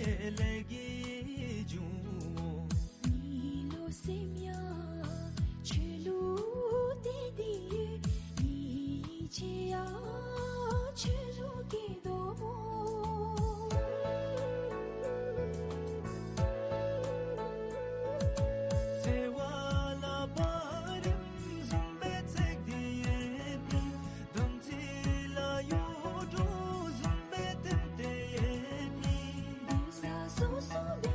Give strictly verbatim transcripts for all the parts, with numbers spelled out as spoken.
ལས་ཀྱི་འབྱུང་བ། ངེའི་བློ་སེམས་ཡང་ཁྱོད་ལུ་གཏད་དེ་ཡོད། ངེའི་ཡིད་ཆེས་ཡང་ཁྱོད་ལུ་གཏད་དོ་སྨོ། བརྩེ་བ་ལ་བ་རིམ་བཟུམ་སྦེ་བརྩེགས་ཏེ་ཡོད་པའི། དམ་ཚིག་ལ་གཡུ་འབྲུག་བཟུམ་སྦེ་བརྟེན་ཏེ་ཡོད་པའི། གནས་ས་སོ་སོ་འབད་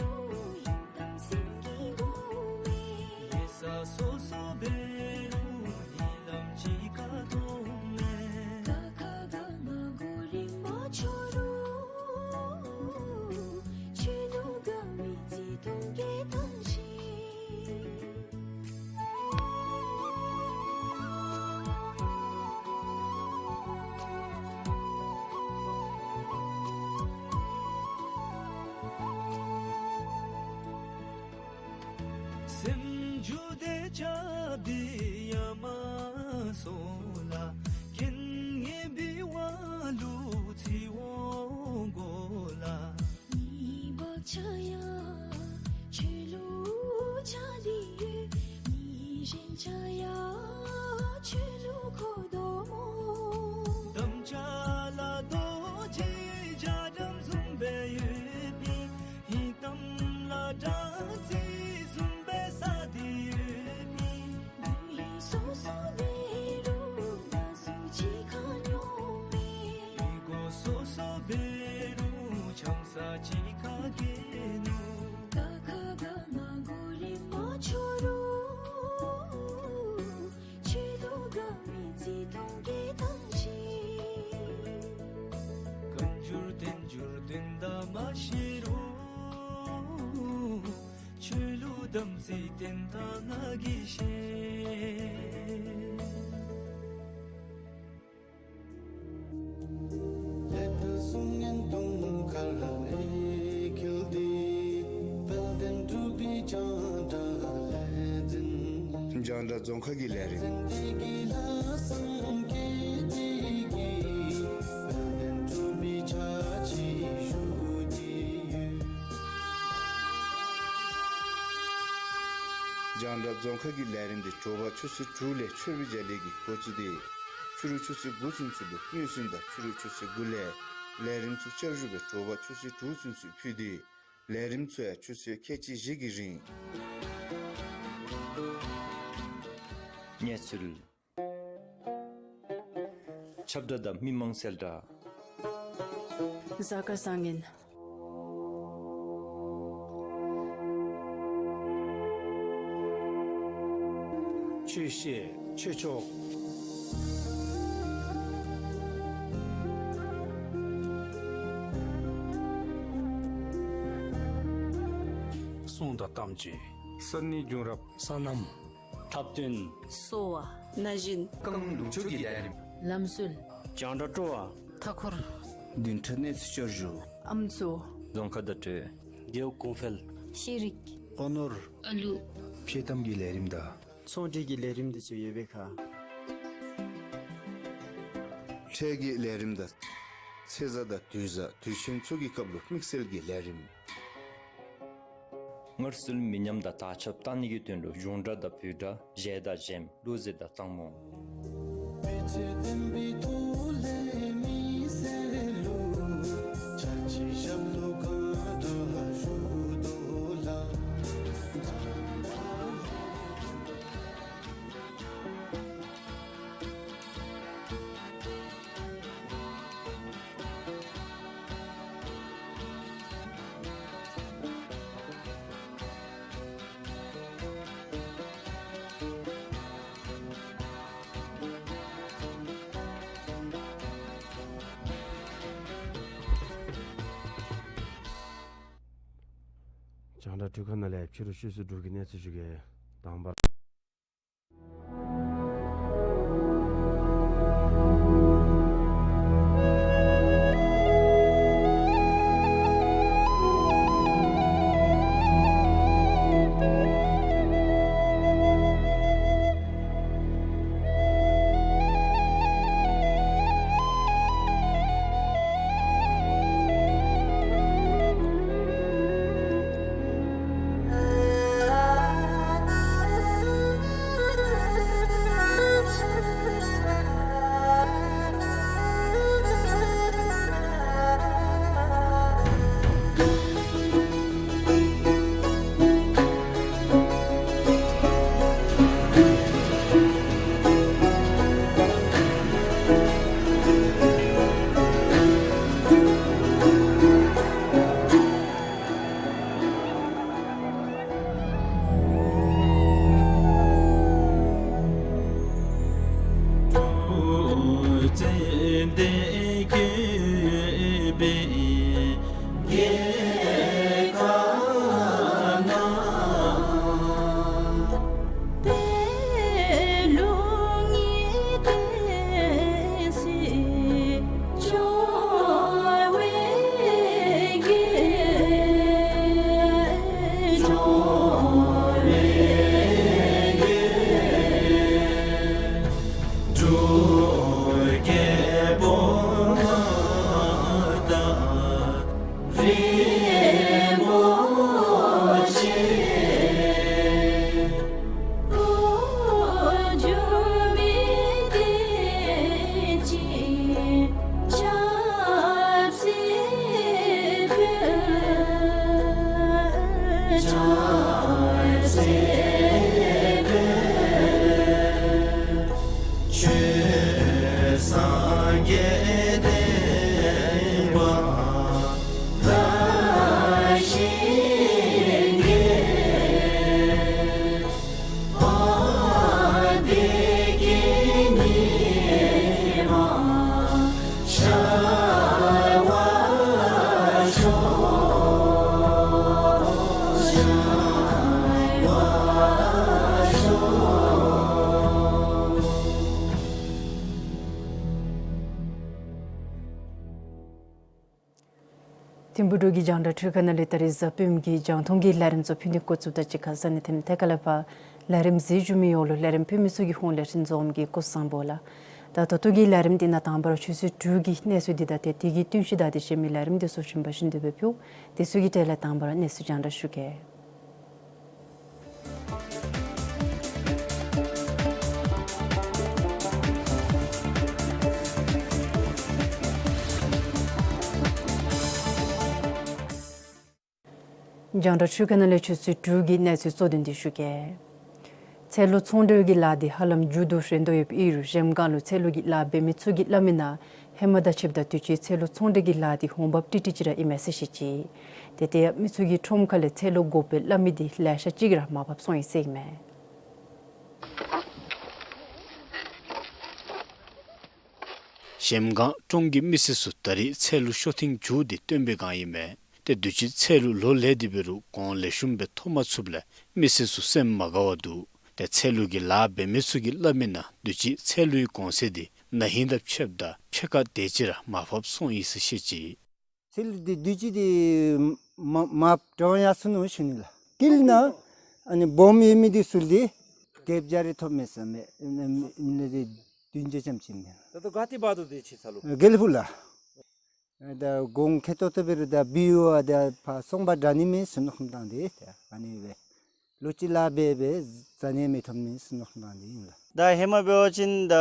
རུང་ཡི་དམ་སེམས་ཀྱི་སྒོ་མེ། གནས་ས་སོ་སོ་འབད་རུང་ཡི་དམ་གཅིག་ཁར་ཐོགས་མེད། ཀ་ཁ་ག་ང་གོ་རིམ་མ་འཆོལ་རུང་། ཁྱོད་ལུ་དགའ་བའི་བརྩེ་གདུང་གིས་གཏམས་ཤིག། སེམས་རྒྱུད་དེ་ཆགས་པའི་ཡ་མ་སོ་ལ། རྐྱེན་ངན་པའི་དབང་ལུ་ཚེ་འོང་གོ་ལ། ངེའི་བག་ཆགས་ཡང་ཁྱོད་ལུ་ཆགས་ཏེ་ཡོད། ངེའི་ཞེན་ཆགས་ཡང་ཁྱོད་ལུ་འཁོར་དོ་སྨོ། དམ་བཅའ་ལ་རྡོ་རྗེ་རྒྱ་གྲམ་བཟུམ་སྦེ་ཡོད་པའི། ཡི་དམ་ལ་སྦྲང་རྩི་བཟུམ་སྦེ་བསགས་ཏེ་ཡོད་པའི། ལུས་སོ་སོ་འབད་རུང་ང་གཟུགས་གཅིག་ཁར་སྙོམས་མེད། ལུས་སྒོ་སོ་སོ་འབད་རུང་ཆང་ས་གཅིག་ཁར་གྱེས་ནུག། ཀ་ཁ་ག་ང་གོ་རིམ་མ་འཆོལ་རུང་། ཁྱོད་ལུ་དགའ་བའི་བརྩེ་གདུང་གིས་གཏམས་ཤིག། བཀའ་འགྱུར་བསྟན་འགྱུར་དོན་དག་མ་ཤེས་རུང་། ཁྱོད་ལུ་དམ་ཚིག་བསྟན་ད་ང་གིས་ཤེས། ལས་དང་གསུང་ངན་དུང་དཀར་ཨེ་འཁྱིལ་ཏེ། དཔལ་ལྡན་འབྲུག་པའི་རྒྱང་གྲགས་ལས་འཛིན། རྒྱང་བསྒྲགས་རྫོང་ཁ་གི་ལས་རིམ། ལས་འཛིན་དེ་གི་ལྷག་བསམ་བསྐྱེད་དེ་གིས། དཔལ་ལྡན་འབྲུག་པའི་ཕྱག་ཕྱི་ཞུ་སྟེ་ཡོད། རྒྱང་བསྒྲགས་རྫོང་ཁ་གི་ལས་རིམ་འདི་དྲོ་པ་ཆུ་ཚོད་དྲུག་ལས་མཆོད་པའི་རྒྱ་གླིང་གི་འགོ་བཙུགས་ཏེ་ཕྱི་རུ་ཆུ་ཚོད་དགུ་ཚུན་ཚོད་ལུ་སྙན་སེང་དང་ཕྱི་རུ་ཆུ་ཚོད་དགུ་ལས་ལས་རིམ་ཚུ་བསྐྱར་ཞུ་སྦེ་དྲོ་པ་ཆུ་ཚོད་དྲུག་ཚུན་ཚོད་ཕུལ་ཏེ་ལས་རིམ་ཚུ་ཡང་ཆུ་ཚོད་ཁལ་གཅིག་བཞི་གི་རིང་གནས་ཚུལ། ཁྱབ་བསྒྲགས་དང་མི་མང་གསལ་བསྒྲགས། གཟའ་སྐར་བཟང་ངན། ཆོས་བཤད་ཆོས་ཕྱོགས། གསུང་དང་གཏམ་བརྗོད། ས་གནས་བྱུང་རབས། སོ་ནམ། འཁྲབ་སྟོན། གསོ་བ། ན་གཞོན། རྐང་ལུགས་ཆོས་ཀྱི་ལས་རིམ། ལམ་སྲོལ། རྒྱང་བསྒྲགས་སྤྲོ་བ། མཐའ་འཁོར། བདུན་ཕྲག་གནས་ཚུལ་བསྐྱར་ཞུ། ཨམ་སྲུ། རྫོང་ཁ་བརྡ་སྤྲོད། རྒེད་འོག་གོང་འཕེལ། ཤེས་རིག། སྤོ་ནོར། ཨ་ལུ། ཕྱེད་དམ་གྱི་ལས་རིམ་དང་། ཚོང་འབྲེལ་གྱི་ལས་རིམ་འདི་ཚུ་ཡོད་པའི་ཁར། འཕྲལ་གྱི་ལས་རིམ་དང་། ཚེས་གཟའ་དང་དུས་གཟའ་དུས་ཆེན་ཚུ་གི་སྐབས་ལུ་དམིགས་བསལ་གྱི་ལས་རིམ། སྔར་སྲོལ་མི་ཉམས་དང་དར་ཁྱབ་གཏང་ནི་གི་དོན་ལུ་གཞུང་སྒྲ་དང་བོད་སྒྲ། གཞས་དང་གཞས་གླུ་གཟེར་དང་གཙང་མོ། རྒྱང་བསྒྲགས་འཕྲུལ་ཁང་ནང་ལས་ཕྱི་རུ་ཆུ་ཚོད་དྲུག་གི་གནས་ཚུལ་ཞུ་གེ། དང་པ། ཐིམ་ཕུག་འབྲུག་གི་རྒྱང་བསྒྲགས་འཕྲུལ་ཁང་ནང་ལས་ད་རིས་གཟའ་སྤེནམ་གྱི་རྒྱང་མཐོང་གི་ལས་རིམ་ཚུ་ཕུལ་ནི་འགོ་བཙུགསཔ་ད་གཅིག་ཁར་ས་གནས་དེ་ཐད་ཁ་ལས་ཕར་ལས་རིམ་གཟིགས་བཞུགས་མི་ཡོངས་ལུ་ལས་རིམ་ཕུལ་མི་ཚུ་གི་ཧོངས་ལས་ཁྲིམས་འཛོམས་ཀྱི་སྐུ་གཟུགས་བཟང་པོ་ལགས། ད་ད་ལྟོ་གི་ལས་རིམ་འདི་ནང་དང་པ་ར་ཆུ་ཚོད་དྲུག་གི་གནས་ཚུལ་འདི་དང་ཏེ་དེ་གི་བསྟུན་གཞི་དང་དེ་བཅས་མི་ལས་རིམ་འདི་ཚུ་རིམ་པ་བཞིན་དུ་སྦེ་ཕུལ། དེ་ཚུ་གི་གྲས་ལས་དང་པ་ར་གནས་ཚུལ་རྒྱང་བསྒྲགས་ཞུ་གེ། རྒྱང་བསྒྲགས་འཕྲུལ་ཁང་ནང་ལས་ཆུ་ཚོད་དྲུག་གི་གནས་ཚུལ་གཙོ་དོན་འདི་ཞུ་གེ། ཚལ་ལུ་ཚོང་འབྲེལ་གྱི་ལཱ་འདི་ཧ་ལམ་མཇུག་བསྡུ་རན་དོ་ཡོདཔ་ཨིན་རུང་གཞལམ་སྒང་ལུ་ཚལ་ལུ་གི་ལཱ་འབད་མི་ཚུ་གིས་སླབ་མི་ནང་ཧེ་མ་དང་ཕྱདཔ་ད་དུས་ཅི་ཚལ་ལུ་ཚོང་འབྲེལ་གྱི་ལཱ་འདི་འོང་འབབ་ཏིག་ཏིག་ཅིག་ར་ཨིན་མས་ཟེར་བཤད་ཅི། ཏེ་དེ་ཡང་མི་ཚུ་གི་ཁྲོམ་ཁ་ལས་ཚལ་ལུ་དགོ་པའི་སླབ་མི་འདི་ལེ་ཤ་ཅིག་ར་མར་ཕབ་སོང་ཡི་ཟེར་ཨིན་མས། གཞལམ་སྒང་ཁྲོམ་གྱི་མི་སེར་ཚུ་ད་རིས་ཚལ་ལུ་ཤོ་ཐེངས་མཇུག་འདི་བཏོན་པའི་སྒང་ཨིན་མས། ཏེ་དུས་ཅི་ཚལ་ལུ་ལོ་ལས་ཏེ་འབད་རུང་གོང་ལེགས་ཤོམ་སྦེ་ཐོབ་མ་ཚུགསཔ་ལས་མི་སེར་ཚུ་སེམས་མ་དགའ་བར་འདུག། ཏེ་ཚལ་ལུ་གི་ལཱ་འབད་མི་ཚུ་གིས་སླབ་མི་ནང་དུས་ཅི་ཚལ་ལུའི་གོང་ཚད་འདི་ན་ཧིང་དང་ཕྱདཔ་ད་ཕྱེད་ཀ་དེ་ཅིག་ར་མར་ཕབ་སོང་ཡི་ཟེར་བཤད་ཅི། ཚལ་ལུ་འདི་དུས་ཅི་འདི་མ་མ་དྲག་ཡར་སོ་ནུག་ཞུ་ནི་ལགས། དཀྱིལ་ནང་ཨ་ནི་སྦོམ་ཡོད་མི་འདི་ཚུ་འདི་བརྒྱད་བརྒྱ་རེ་ཐོབ་མས་ཟེར་མས། ཨ་ནི་འདི་བདུན་བརྒྱ་ཙམ་ཅིག་མས། ད་ལྟོ་ག་ཏེ་འབག་འདུག་དེ་ཅིག་ཚལ་ལུ། དགེ་ལེགས་ཕུག་ལགས། ད་གོང་ཁེ་ཏོག་ཏོ་འབད་རུང་ད་བི་ཨོ་ཨ་ད་ཕར་སོང་པ་དྲག་ནི་མས་ཟེར་མནོ་བསམ་བཏང་སྟེ་ད་ཨ་ནི་སྦེ། ལོ་གཅིག་ལཱ་འབད་འབད་ཟ་ནི་མི་ཐོབ་ནི་ཟེར་མནོ་བསམ་བཏང་སྟེ་ཨིན་ལགས། ད་ཧེ་མ་འབད་བ་ཅིན་ད་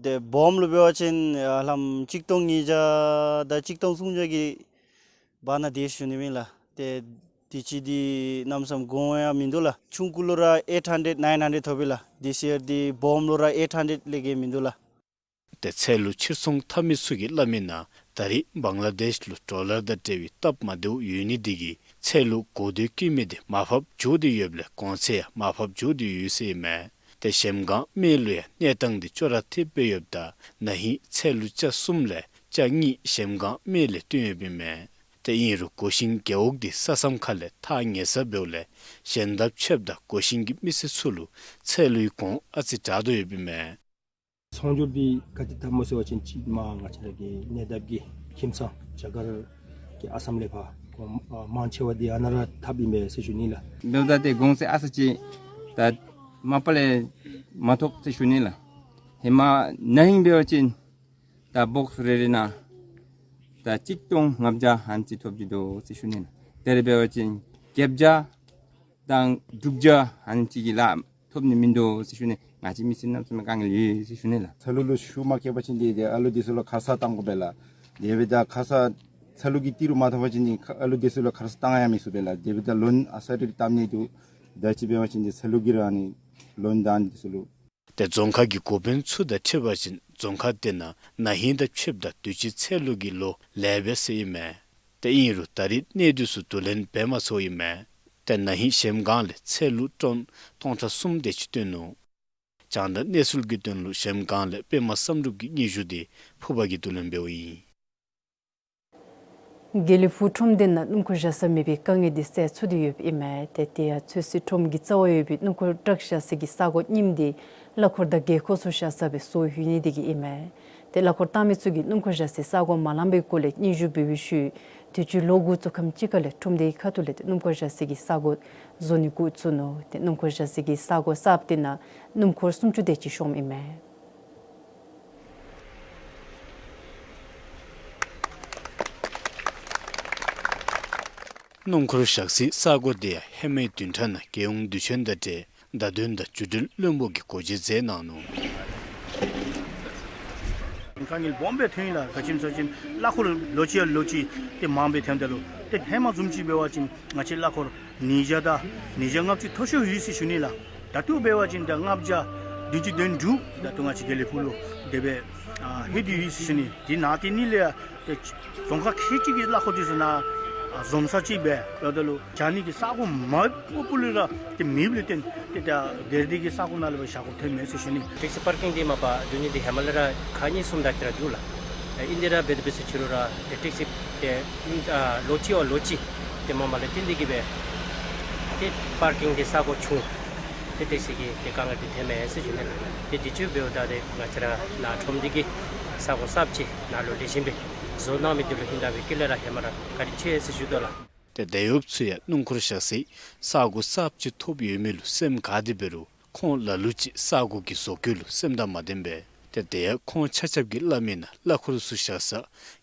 དེ་སྦོམ་ལུ་འབད་བ་ཅིན་ཧ་ལམ་གཅིག་སྟོང་ཉིས་བརྒྱ་དང་གཅིག་སྟོང་སུམ་བརྒྱ་གི་བར་ན་དེ་ཞུ་ནི་མས་ལགས། ཏེ་དུས་ཅི་འདི་གནམ་མེད་ས་མེད་གོང་ཡང་མིན་འདུག་ལགས། ཆུང་ཀུ་ལུ་ར་ཨེཊ་ཧན་ཌེཌ་ནའིན་ཧན་ཌེཌ་ཐོབ་པས་ལགས། དེ་ཤེར་འདི་སྦོམ་ལུ་ར་ཨེཊ་ཧན་ཌེཌ་ལས་བརྒལ་མིན་འདུག་ལགས། ཏེ་ཚལ་ལུ་ཕྱིར་ཚོང་འཐབ་མི་ཚུ་གིས་སླབ་མི་ནང་ད་རིས་བང་ལ་དེཤ་ལུ་ཌོ་ལར་དང་འབྲེལ་བའི་སྟབས་མ་བདེཝ་ཡོད་ནི་འདི་གིས་ཚལ་ལུ་གོ་དོད་བཀོད་མི་འདི་མར་ཕབ་འགྱོ་སྟེ་ཡོདཔ་ལས་གོང་ཚད་ཡང་མར་ཕབ་འགྱོ་སྟེ་ཡོད་ཟེར་ཨིན་མས། ཏེ་གཞལམ་སྒང་སྨད་ལུ་ཡང་གནས་སྟངས་འདི་ཅོག་ར་འཐདཔ་སྦེ་ཡོདཔ་ད་ན་ཧིང་ཚལ་ལུ་ཆ་གསུམ་ལས་ཆ་གཉིས་གཞལམ་སྒང་སྨད་ལས་བཏོན་ཡོདཔ་ཨིན་མས། ཏེ་ཨིན་རུང་གོ་ཤེན་རྒེད་འོག་འདི་ས་མཚམས་ཁ་ལས་ཐག་ཉེ་ས་འབདཝ་ལས་གཞན་དང་ཕྱདཔ་ད་གོ་ཤེན་གྱི་མི་སེར་ཚུ་ལུ་ཚལ་ལུའི་གོང་ཨ་ཙི་དྲག་དོ་ཡོདཔ་ཨིན་མས། ཚོང་སྒྱུར་འདི་ག་དེ་འཐབ་སྨོ་ཟེར་བ་ཅིན་ཅིག་མར་ང་བཅས་ར་གི་གནས་འདབས་ཀྱི་ཁྱིམ་ཚང་རྒྱ་གར་གྱི་ཨ་སམ་ལས་ཕར་གོང་ཨ་མང་ཆེ་བ་འདི་ཨ་ནཱ་ར་འཐབ་ཨིན་པས་ཟེར་ཞུ་ནི་ལགས། འབདཝ་ད་ཏེ་གོང་ཚད་ཨ་ཙི་ཅིག་ད་མ་པ་ལས་མ་ཐོབ་ཟེར་ཞུ་ནི་ལགས། ཧེ་མ་ན་ཧིང་འབད་བ་ཅིན་ད་བོགས་རེ་རེ་ནང་ད་གཅིག་སྟོང་ལྔ་བརྒྱ་ཧན་ཅིག་ཐོབ་ཅི་དོ་ཟེར་ཞུ་ནི་ལགས། དེ་རེ་འབད་བ་ཅིན་བརྒྱད་བརྒྱ་དང་དྲུག་བརྒྱ་ཧན་ཅིག་གི་ལཱ་ཐོབ་ནི་མིན་འདུག་ཟེར་ཞུ་ནི། ང་བཅས་མི་སེར་གནམ་མེད་ས་མེད་དཀའ་ངལ་ཡོད་ཟེར་ཞུ་ནི་ལགས། ཚལ་ལུ་ལུ་ཤུགས་མ་བཀལ་བ་ཅིན་འདི་འདི་ཨ་ལུ་འདི་ཚུ་ལུ་ཁ་ས་བཏང་དགོ་པས་ལགས། དེ་འབདཝ་ད་ཁ་ས་ཚལ་ལུ་གི་ཏི་རུ་མ་ཐོབ་པ་ཅིན་འདི་ཨ་ལུ་འདི་ཚུ་ལུ་ཁ་ས་བཏང་ཡང་མི་ཚུགས་པས་ལགས། དེ་འབདཝ་ད་ལོན་ཨ་ས་རི་རི་བཏབ་ནི་འདུག། ད་ཅི་འབད་བ་ཅིན་འདི་ཚལ་ལུ་གི་ར་ཨ་ནི་ལོན་དང་འདི་ཚུ་ལུ། ཏེ་རྫོང་ཁག་གི་འགོ་དཔོན་ཚུ་དང་འཕྱད་པ་ཅིན་རྫོང་ཁག་དེ་ནང་ན་ཧིང་དང་ཕྱདཔ་ད་དུས་ཅི་ཚལ་ལུ་གི་ལོ་ལེགས་པས་ཟེར་ཨིན་མས། ཏེ་ཨིན་རུང་ད་རིས་གནས་དུས་སུ་བསྡུ་ལེན་འབད་མ་ཚུགས་ཨིན་མས། ཏེ་ན་ཧིང་གཞལམ་སྒང་ལས་ཚལ་ལུ་ཊོན་སྟོང་ཕྲག་གསུམ་དེ་ཅིག་བཏོན་ནུག། རྒྱང་བསྒྲགས་གནས་ཚུལ་གྱི་དོན་ལུ་གཞལམ་སྒང་ལས་པདྨ་བསམ་གྲུབ་ཀྱི་སྙན་ཞུ་དེ་ཕུར་པ་གིས་བསྡུ་ལེན་འབདཝ་ཨིན། དགེ་ལེགས་ཕུག་ཁྲོམ་སྡེ་ནང་སྣུམ་འཁོར་བཞག་ས་མེད་པའི་དཀའ་ངལ་དེ་སེལ་ཚུགས་ཏེ་ཡོདཔ་ཨིན་མས། ཏེ་དེ་ཡང་ཚོད་བསྲེ་ཁྲོམ་གྱི་རྩ་བར་ཡོད་པའི་སྣུམ་འཁོར་བྲག་བཞག་སའི་ས་གོ་རྙིངམ་དེ་གླ་འཁོར་དང་རྒས་འཁོགས་ཚུ་བཞག་ས་སྦེ་བཟོ་ཡོད་ནི་དེ་གིས་ཨིན་མས། ཏེ་གླ་འཁོར་བཏང་མི་ཚུ་གིས་སྣུམ་འཁོར་བཞག་སའི་ས་གོ་མ་ལང་པའི་སྐོར་ལས་སྙན་ཞུ་འབད་བའི་ཤུལ་དུས་ཅི་ལོ་དགུ་བཅུ་ཁམས་ཅིག་ཁ་ལས་ཁྲོམ་སྡེའི་ཁ་ཐུག་ལས་ཏེ་སྣུམ་འཁོར་བཞག་སའི་ས་གོ་བཟོ་ནི་འགོ་བཙུགས་ནུག། ཏེ་སྣུམ་འཁོར་བཞག་སའི་ས་གོ་གསརཔ་དེ་ནང་སྣུམ་འཁོར་སུམ་ཅུ་དེ་ཅིག་ཤོངམ་ཨིན་མས། སྣུམ་འཁོར་བཞག་སའི་ས་གོ་དེ་ཡང་ཧེ་མའི་བདུན་ཕྲག་ནང་རྒྱལ་ཡོངས་དུས་ཆེན་དང་འབྲེལ་བརྡ་དོན་དང་བརྒྱུད་འཕྲིན་བློན་པོ་གིས་སྒོ་འབྱེད་མཛད་གནང་ནུག། དཀའ་ངལ་སྦོམ་སྦེ་ཐོན་ཡི་ལགས། ག་ཅི་སྨོ་ཟེར་བ་ཅིན་གླ་འཁོར་ལོ་གཅིག་ཡང་ལོ་གཅིག་ཏེ་མངམ་སྦེ་ཐོནམ་ད་ལུ་ཏེ་ཧེ་མ་བཟུམ་ཅིག་འབད་བ་ཅིན་ང་བཅས་གླ་འཁོར་ཉིས་བརྒྱ་དང་ཉིས་བརྒྱ་ལྔ་བཅུ་མཐོ་ཤོས་ཡོད་ཟེར་ཞུ་ནི་ལགས། ད་ལྟོ་འབད་བ་ཅིན་ད་ལྔ་བརྒྱ་བདུན་ཅུ་དོན་དྲུག་ད་ལྟོ་ང་བཅས་དགེ་ལེགས་ཕུག་ལུ་དེ་སྦེ་ཨ་ལྷོད་དེ་ཡོད་ཟེར་ཞུ་ནི། དེ་ནང་དེ་ནི་ལས་ཏེ་རྫོང་ཁག་ཁལ་གཅིག་གི་གླ་འཁོར་འདི་ཚུ་ནང་ཨ་འཛོམས་ས་ཅིག་སྦེ་འབདཝ་ད་ལུ་བཞག་ནི་གི་ས་གོ་མ་པོ་པོ་ལས་ར་ཏེ་མེདཔ་ལས་བརྟེན་ཏེ་ད་དེ་དེ་གི་ས་གོ་ནང་ལུ་སྦེ་བཞག་དགོཔ་ཐོནམ་མས་ཟེར་ཞུ་ནི། ཊེག་སི་པར་ཀིང་འདི་མ་པ་འདུག་ནི་འདི་ཧེ་མ་ལས་ར་ཁག་གཉིས་གསུམ་དེ་ཅིག་ར་འདུག་ལགས། ཨིན་དེ་ར་འབད་དེ་འབད་ས་ཅིག་རུང་ར་ཏེ་ཊེག་སི་ཏེ་ཨ་ལོ་གཅིག་བ་ལོ་གཅིག་ཏེ་མངམ་ལས་བརྟེན་ཏེ་གིས་སྦེ་ཏེ་པར་ཀིང་འདི་ས་གོ་ཆུང་ཏེ་ཊེག་སི་གི་ཏེ་དཀའ་ངལ་འདི་ཐོནམ་མས་ཟེར་ཞུ་ནི་ལགས། ཏེ་དུས་ཅི་འབདཝ་ད་ཏེ་ང་བཅས་ར་ནཱ་ཁྲོམ་སྡེ་གི་ས་གོ་གསརཔ་ཅིག་ནཱ་ལུ་ལེགས་ཤོམ་སྦེ་བཟོ་གནང་མི་འདི་ལུ་ཧིང་དང་པའི་དཀྱིལ་ལས་ར་ཧེ་མ་ར་བཀའ་དྲིན་ཆེ་ཟེར་ཞུ་དོ་ལགས། ཏེ་དེད་གཡོགཔ་ཚུ་ཡང་སྣུམ་འཁོར་བཞག་སའི་ས་གོ་གསརཔ་ཅིག་ཐོབ་ཡོད་མི་ལུ་སེམས་དགའ་སྟེ་འབད་རུང་ཁོང་ལ་ལུ་ཅིག་ས་གོ་གི་བཟོ་བཀོད་ལུ་སེམས་དང་མ་ལྡནམ་སྦེ་ཏེ་དེ་ཡང་ཁོང་ཆ་ཁྱབ་ཀྱིས་སླབ་མི་ནང་གླ་འཁོར་ཚུ་བཞག་ས་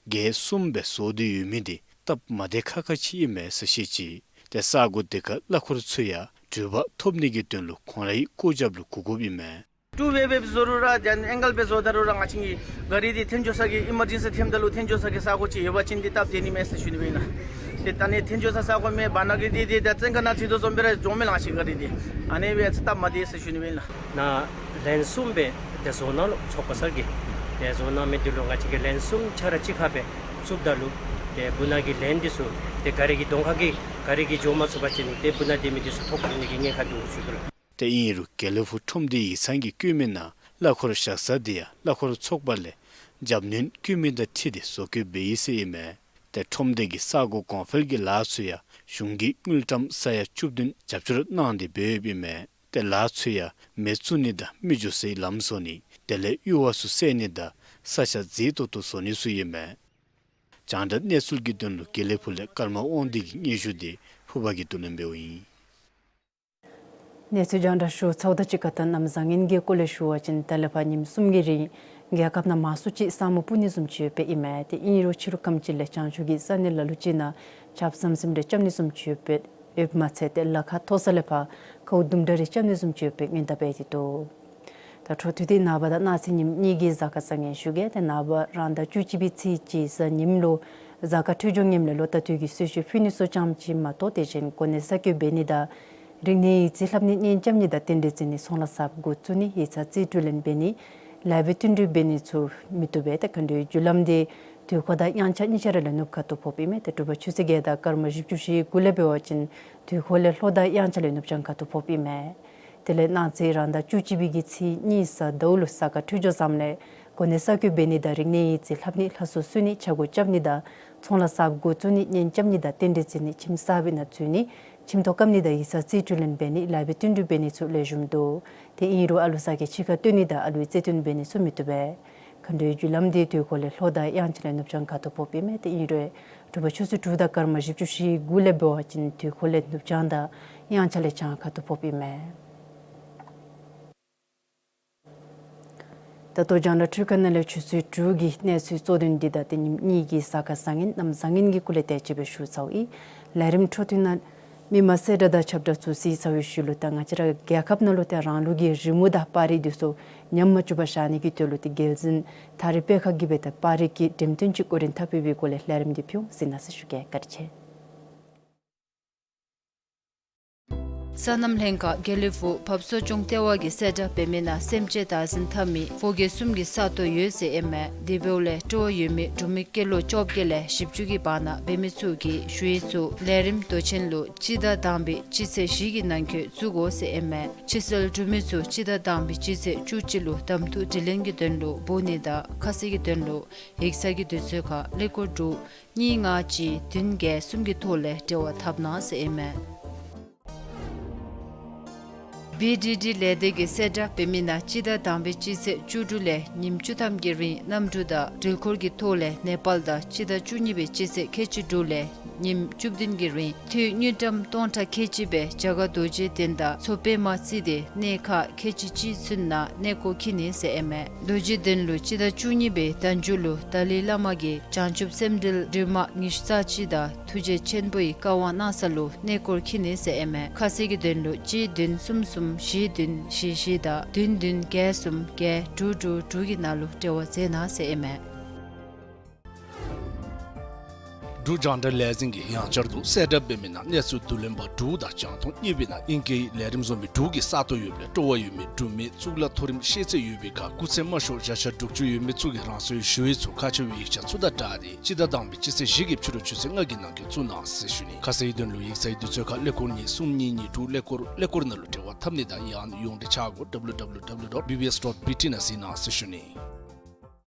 གྱལ་གསུམ་སྦེ་བཟོ་སྟེ་ཡོད་མི་འདི་སྟབས་མ་བདེ་ཁག་ཁ་ཅིག་ཨིན་མས་ཟེར་བཤད་ཅི། ཏེ་ས་གོ་དེ་ཁར་གླ་འཁོར་ཚུ་ཡང་འགྲུལ་པ་ཐོབ་ནི་གི་དོན་ལུ་ཁོང་རའི་སྐོར་རྒྱབ་ལུ་སྒུག་དགོཔ་ཨིན་མས། ཊུ་ཝེ་སྦེ་བཟོ་རུང་ར་ཨེང་གལ་སྦེ་བཟོཝ་ད་རུང་ར་ང་བཅས་ཀྱི་ག་རི་འདི་འཐོན་འགྱོ་ས་གི་ཨི་མར་ཇེན་སི་ཐོནམ་ད་ལུ་འཐོན་འགྱོ་ས་གི་ས་གོ་ཅིག་ཡོད་པ་ཅིན་འདི་སྟབས་བདེ་ནི་མས་ཟེར་ཞུ་ནི་སྦེ་ཨིན་ལགས། ཏེ་ད་ནི་འཐོན་འགྱོ་ས་ས་གོ་མེད་པར་ནཱ་གི་འདི་འདི་ད་བཙོན་ཁང་ནང་འཛུལ་དོ་བཟུམ་སྦེ་ར་འགྱོ་མི་ལང་ཤིག་ག་རི་འདི་ཨ་ནི་སྦེ་སྟབས་མ་བདེ་ཟེར་ཞུ་ནི་སྦེ་ཨིན་ལགས། ནཱ་ལེན་གསུམ་སྦེ་ཏེ་བཟོ་གནང་ལོ་ཚོགས་པ་ཚུ་གིས་ཏེ་བཟོ་གནང་མི་འདི་ལུ་ང་བཅས་ཀྱིས་ལེན་གསུམ་ཆ་ར་གཅིག་ཁར་སྦེ་བཙུགསཔ་ད་ལུ་ཏེ་སྦུག་ནང་གི་ལེན་འདི་ཚུ་ཏེ་ག་རི་གི་གདོང་ཁ་གི་ག་རི་གིས་འགྱོ་མ་ཚུགས་པ་ཅིན་ཏེ་སྦུག་ནང་སྡོད་མི་འདི་ཚུ་ཐོ་བཀོད་ནི་གི་ཉེན་ཁ་འདུག་ཞུ་དོ་ལགས། ཏེ་ཨིན་རུང་དགེ་ལེགས་ཕུག་ཁྲོམ་སྡེའི་ཡིག་ཚང་གིས་བཀོད་མི་ནང་གླ་འཁོར་བཞག་ས་འདི་ཡང་གླ་འཁོར་ཚོགས་པ་ལས་རྒྱབ་སྣོན་བཀོད་མི་དང་འཁྲིལ་ཏེ་བཟོ་བཀོད་འབད་ཡི་ཟེར་ཨིན་མས། ཏེ་ཁྲོམ་སྡེ་གི་ས་གོ་གོང་འཕེལ་གྱི་ལཱ་ཚུ་ཡང་གཞུང་གིས་དངུལ་ཀྲམ་ས་ཡ་བཅུ་བདུན་རྒྱབ་སྐྱོར་གནང་སྟེ་འབད་ཡོདཔ་ཨིན་མས། ཏེ་ལཱ་ཚུ་ཡང་མེ་བཙུགས་ནི་དང་མི་འགྱོ་སའི་ལམ་བཟོ་ནི་དེ་ལས་གཡུར་བ་ཚུ་བསལ་ནི་དང་ས་ཆ་མཛེས་ཏོག་ཏོ་བཟོ་ནི་ཚུ་ཨིན་མས། རྒྱང་བསྒྲགས་གནས་ཚུལ་གྱི་དོན་ལུ་དགེ་ལེགས་ཕུག་ལས་ཀརྨ་དབང་འདུས་ཀྱི་སྙན་ཞུ་དེ་ཕུར་པ་གིས་བསྡུ་ལེན་འབདཝ་ཨིན། གནས་ཚུལ་རྒྱང་བསྒྲགས་ཞུ་ཚརཝ་དང་གཅིག་ཁར་ད་གནམ་བཟང་ངན་གྱི་སྐོར་ལས་ཞུ་བ་ཅིན་ད་ལས་ཕར་ཉིནམ་གསུམ་གྱི་རིང་རྒྱལ་ཁབ་ནང་མང་སུ་ཅིག་ས་སྨུག་སྤུབ་ནི་བཟུམ་ཅིག་ཡོདཔ་ཨིན་མས། ཏེ་ཨིན་རུང་ཕྱི་རུ་ཁམས་ཅིག་ལས་བྱང་ཕྱོགས་ཀྱི་ས་གནས་ལ་ལུ་ཅིག་ནང་ཆརཔ་ཟམ་ཟིམ་རེ་རྐྱབ་ནི་བཟུམ་ཅིག་ཡོདཔ་ཡོདཔ་མ་ཚད་ཏེ་ལ་ཁ་མཐོ་ས་ལས་ཕར་ཁཝ་དུམ་གྲ་རེ་རྐྱབ་ནི་བཟུམ་ཅིག་ཡོདཔ་སྔོན་བརྡ་འབད་དེ་འདུག། ད་འཕྲོ་མཐུད་དེ་ནངས་པ་དང་གནངས་ཚེ་ཉིནམ་གཉིས་ཀྱི་གཟའ་སྐར་བཟང་ངན་ཞུ་གེ། ཏེ་ནངས་པ་རང་ཟླ་བཅུ་གཅིག་པའི་ཚེས་གཅིག་གཟའ་ཉིམ་ལུ་གཟའ་སྐར་འཕྲོད་སྦྱོར་ངནམ་ལས་ལོ་ད་དུས་ཀྱི་གསོལ་མཆོད་ཕུལ་ནི་ཚུ་ཙམ་ཅིག་མ་གཏོགས་དེ་བཞིན་གོ་གནས་གསར་བསྐོ་འབད་ནི་དང་རིག་གནས་ཡིག་རྩིས་ལྷབ་ནི་གཉེན་རྐྱབ་ནི་དང་རྟེན་འབྲེལ་བརྩི་ནི་ཚོང་ལཱ་གསརཔ་འགོ་བཙུགས་ནི་ཡིག་ཚང་རྩིས་སྤྲོད་ལེན་འབད་ནི་ལཱ་འབད་བསྟུན་གྲོས་འབད་ནི་ཚུ་མི་བཏུབ་པས། ཏེ་མཁའ་འགྲོའི་རྒྱུ་ལམ་དེ་དུས་འཁོར་དང་དབྱངས་འཆར་གཉིས་ཆ་ར་ལས་ནུབ་ཁ་ཐུག་ཕོགཔ་ཨིན་མས། ཏེ་དྲོ་པ་ཆུ་ཚོད་བརྒྱད་དང་སྐར་མ་བཞི་བཅུ་ཞེ་དགུ་ལས་འབད་བ་ཅིན་དུས་འཁོར་ལས་ལྷོ་དང་དབྱངས་འཆར་ལས་ནུབ་བྱང་ཁ་ཐུག་ཕོགཔ་ཨིན་མས། དེ་ལས་གནངས་ཚེ་རང་ཟླ་བཅུ་གཅིག་པའི་གི་ཚེས་གཉིས་གཟའ་ཟླཝ་ལུ་གཟའ་སྐར་འཕྲོད་སྦྱོར་བཟངམ་ལས་གོ་གནས་གསར་བསྐོ་འབད་ནི་དང་རིག་གནས་ཡིག་རྩིས་ལྷབ་ནི་ལྷ་གསོལ་གསོལ་ནི་ཕྱག་མགོ་རྐྱབ་ནི་དང་ཚོང་ལཱ་གསརཔ་འགོ་བཙུགས་ནི་གཉེན་རྐྱབ་ནི་དང་རྟེན་འབྲེལ་བརྩི་ནི་ཁྱིམ་གསར་པའི་ནང་འཛུལ་ནི་ཁྱིམ་ཐོག་བཀབ་ནི་དང་ཡིག་ཚང་རྩིས་སྤྲོད་ལེན་འབད་ནི་ལཱ་འབད་བསྟུན་གྲོས་འབད་ནི་ཚུ་ལེགས་ཤོམ་འདུག། ཏེ་ཨིན་རུང་ཨ་ལུ་ས་སྐྱ་ཕྱི་ཁར་བཏོན་ནི་དང་ཨ་ལུའི་རྩེད་འགྲན་འབད་ནི་ཚུ་མི་བཏུབ་པས། མཁའ་འགྲོའི་རྒྱུ་ལམ་དེ་དུས་འཁོར་ལས་ལྷོ་དང་དབྱངས་འཆར་ལས་ནུབ་བྱང་ཁ་ཐུག་ཕོགཔ་ཨིན་མས། ཏེ་ཨིན་རུང་དྲོ་པ་ཆུ་ཚོད་དྲུག་དང་སྐར་མ་བཞི་བཅུ་ཞེ་དགུ་ལས་འབད་བ་ཅིན་དུས་འཁོར་ལས་ནུབ་བྱང་དང་དབྱངས་འཆར་ལས་བྱང་ཁ་ཐུག་ཕོགཔ་ཨིན་མས། ད་ལྟོ་རྒྱང་བསྒྲགས་འཕྲུལ་ཁང་ནང་ལས་ཆུ་ཚོད་དྲུག་གི་གནས་ཚུལ་གཙོ་དོན་འདི་དང་ཏེ་ཉིནམ་གཉིས་ཀྱི་གཟའ་སྐར་བཟང་ངན་གནམ་བཟང་ངན་གྱི་སྐོར་ལས་དེ་ཅིག་སྦེ་ཞུ་ཚརཝ་ཨིན། ལས་རིམ་འཕྲོ་མཐུད་ནང་མི་མང་གསལ་བསྒྲགས་དང་ཁྱབ་བསྒྲགས་ཚུ་གཟིགས་ཚར་བའི་ཤུལ་ལུ་ད་ང་བཅས་ར་རྒྱལ་ཁབ་ནང་ལུ་ཏེ་རང་ལུགས་ཀྱི་རི་མོ་དང་པར་རིས་འདི་ཚུ་ཉམས་མ་བཅུག་པར་བཞག་ནི་གི་དོན་ལུ་ཏེ་རྒྱལ་འཛིན་ཐག་རིང་པད་ཁ་གིས་སྦེ་ད་པར་རིས་ཀྱི་འགྲེམས་སྟོན་ཅིག་འགོ་འདྲེན་འཐབ་ཡོད་པའི་སྐོར་ལས་ལས་རིམ་འདི་ཕུལ་འོང་གཟིགས་གནང་ཟེར་ཞུ་གེ། བཀའ་དྲིན་ཆེ། སོ་ནམ་ལྷན་ཁག་དགེ་ལེགས་ཕུག་བབས་གསོ་སྐྱོང་ལྟེ་བ་གིས་གསལ་བསྒྲགས་འབད་མི་ནང་སེམས་ཅན་བདག་འཛིན་འཐབ་མི་ཕོ་སྐྱེས་གསུམ་གྱི་ས་སྟོང་ཡོད་ཟེར་ཨིན་མས། དེ་འབདཝ་ལས་སྤྲོ་བ་ཡོད་མི་འབྲུག་མི་སྐྱེས་ལོ་བཅོ་བརྒྱད་ལས་བཞི་བཅུ་གི་བར་ན་འབད་མི་ཚུ་གིས་ཞུ་ཡིག་ཚུ་ལས་རིམ་མདོ་ཆེན་ལུ་སྤྱི་ཟླ་དང་པའི་སྤྱི་ཚེས་བཞི་གི་ནང་འཁོད་བཙུགས་དགོ་ཟེར་ཨིན་མས། ཕྱི་སེལ་གྲུབ་མི་ཚུ་སྤྱི་ཟླ་དང་པའི་སྤྱི་ཚེས་བཅུ་གཅིག་ལུ་གདམ་འཐུ་དྲི་ལན་གྱི་དོན་ལུ་འབོ་ནི་དང་ཁ་གསལ་གྱི་དོན་ལུ་ཡིག་ཚང་གི་དུས་ཚོད་ཁར་ཀླད་ཀོར་དྲུག་གཉིས་ལྔ་གཅིག་བདུན་བརྒྱད་གསུམ་གྱི་ཐོག་ལས་འབྲེལ་བ་འཐབ་གནང་ཟེར་ཨིན་མས། བི་ཌི་ཌི་ལས་སྡེ་གིས་གསལ་བསྒྲགས་འབད་མི་ནང་སྤྱི་ཟླ་དང་པའི་སྤྱི་ཚེས་བཅུ་དྲུག་ལས་ཉིནམ་བཅུ་ཐམ་གྱི་རིང་གནམ་གྲུ་དང་འགྲུལ་འཁོར་གྱི་ཐོག་ལས་ནེ་པཱལ་དང་སྤྱི་ཟླ་བཅུ་གཉིས་པའི་སྤྱི་ཚེས་ཁལ་གཅིག་དྲུག་ལས་ཉིནམ་བཅུ་བདུན་གྱི་རིང་དངུལ་དངུལ་ཀྲམ་སྟོང་ཕྲག་ཁལ་གཅིག་སྦེ་རྒྱ་གར་རྡོ་རྗེ་གདན་དང་མཚོ་པདྨ་བརྩིས་ཏེ་གནས་ཁག་ཁལ་གཅིག་གཅིག་ཚུན་ནང་གནས་སྐོར་འཁྱིད་ནི་ཟེར་ཨིན་མས། རྡོ་རྗེ་གདན་ལུ་སྤྱི་ཟླ་བཅུ་གཉིས་པའི་ཟླ་མཇུག་ལུ་ཏཱ་ལའི་བླ་མ་གིས་བྱང་ཆུབ་སེམས་འགྲེལ་སྒྲོན་མ་ཉི་ཤུ་རྩ་གཅིག་དང་ཐུགས་རྗེ་ཆེན་པོའི་བཀའ་དབང་གནང་ས་ལུ་གནས་སྐོར་འཁྱིད་ནི་ཟེར་ཨིན་མས། ཁ་གསལ་གྱི་དོན་ལུ་གཅིག་བདུན་གསུམ་གསུམ་བཞི་བདུན་བཞི་བཞི་དང་བདུན་བདུན་བརྒྱད་གསུམ་བརྒྱད་དྲུག་དྲུག་དྲུག་གི་ནང་ལུ་འབྲེལ་བ་མཛད་གནང་ཟེར་ཨིན་མས། འབྲུག་རྒྱང་བསྒྲགས་ལས་འཛིན་གྱིས་ཡང་བསྐྱར་དུ་གསལ་བསྒྲགས་འབད་མི་ནང་གནས་ཚུལ་བསྡུ་ལེན་པ་དྲུག་དང་རྒྱང་མཐོང་གཉིས་པའི་ནང་ཨིང་སྐད་ལས་རིམ་བཟོ་མི་དྲུག་གི་ས་སྟོང་ཡོདཔ་ལས་སྤྲོ་བ་ཡོད་མི་འབྲུག་མི་གཙུག་ལག་མཐོ་རིམ་ཤེས་ཚད་ཡོད་པའི་ཁར་སྐུགས་ཚད་དམའ་ཤོས་བརྒྱ་ཆ་དྲུག་ཅུ་ཡོད་མི་ཚུ་གིས་རང་སོའི་ཞུ་ཡིག་ཚུ་ཁ་ཕྱེ་བའི་ཡིག་ཆ་ཚུ་དང་སྦྲགས་ཏེ་སྤྱི་ཟླ་དང་པའི་སྤྱི་ཚེས་བཞི་གི་ཕྱི་རུ་ཆུ་ཚོད་ལྔ་གི་ནང་འཁོད་བཙུགས་གནང་ཟེར་ཞུ་ནི། ཁ་གསལ་གྱི་དོན་ལུ་ཡིག་ཚང་གི་དུས་ཚོད་ཁར་ཀླད་ཀོར་གཉིས་གསུམ་གཉིས་གཉིས་དྲུག་ཀླད་ཀོར་ཀླད་ཀོར་ནང་ལུ་འབྲེལ་བ་འཐབ་ནི་དང་ཡང་ན་ཡོངས་འབྲེལ་ཆ་སྒོ་W W W dot B B S dot B T ནང་གཟིགས་གནང་ཟེར་ཞུ་ནི།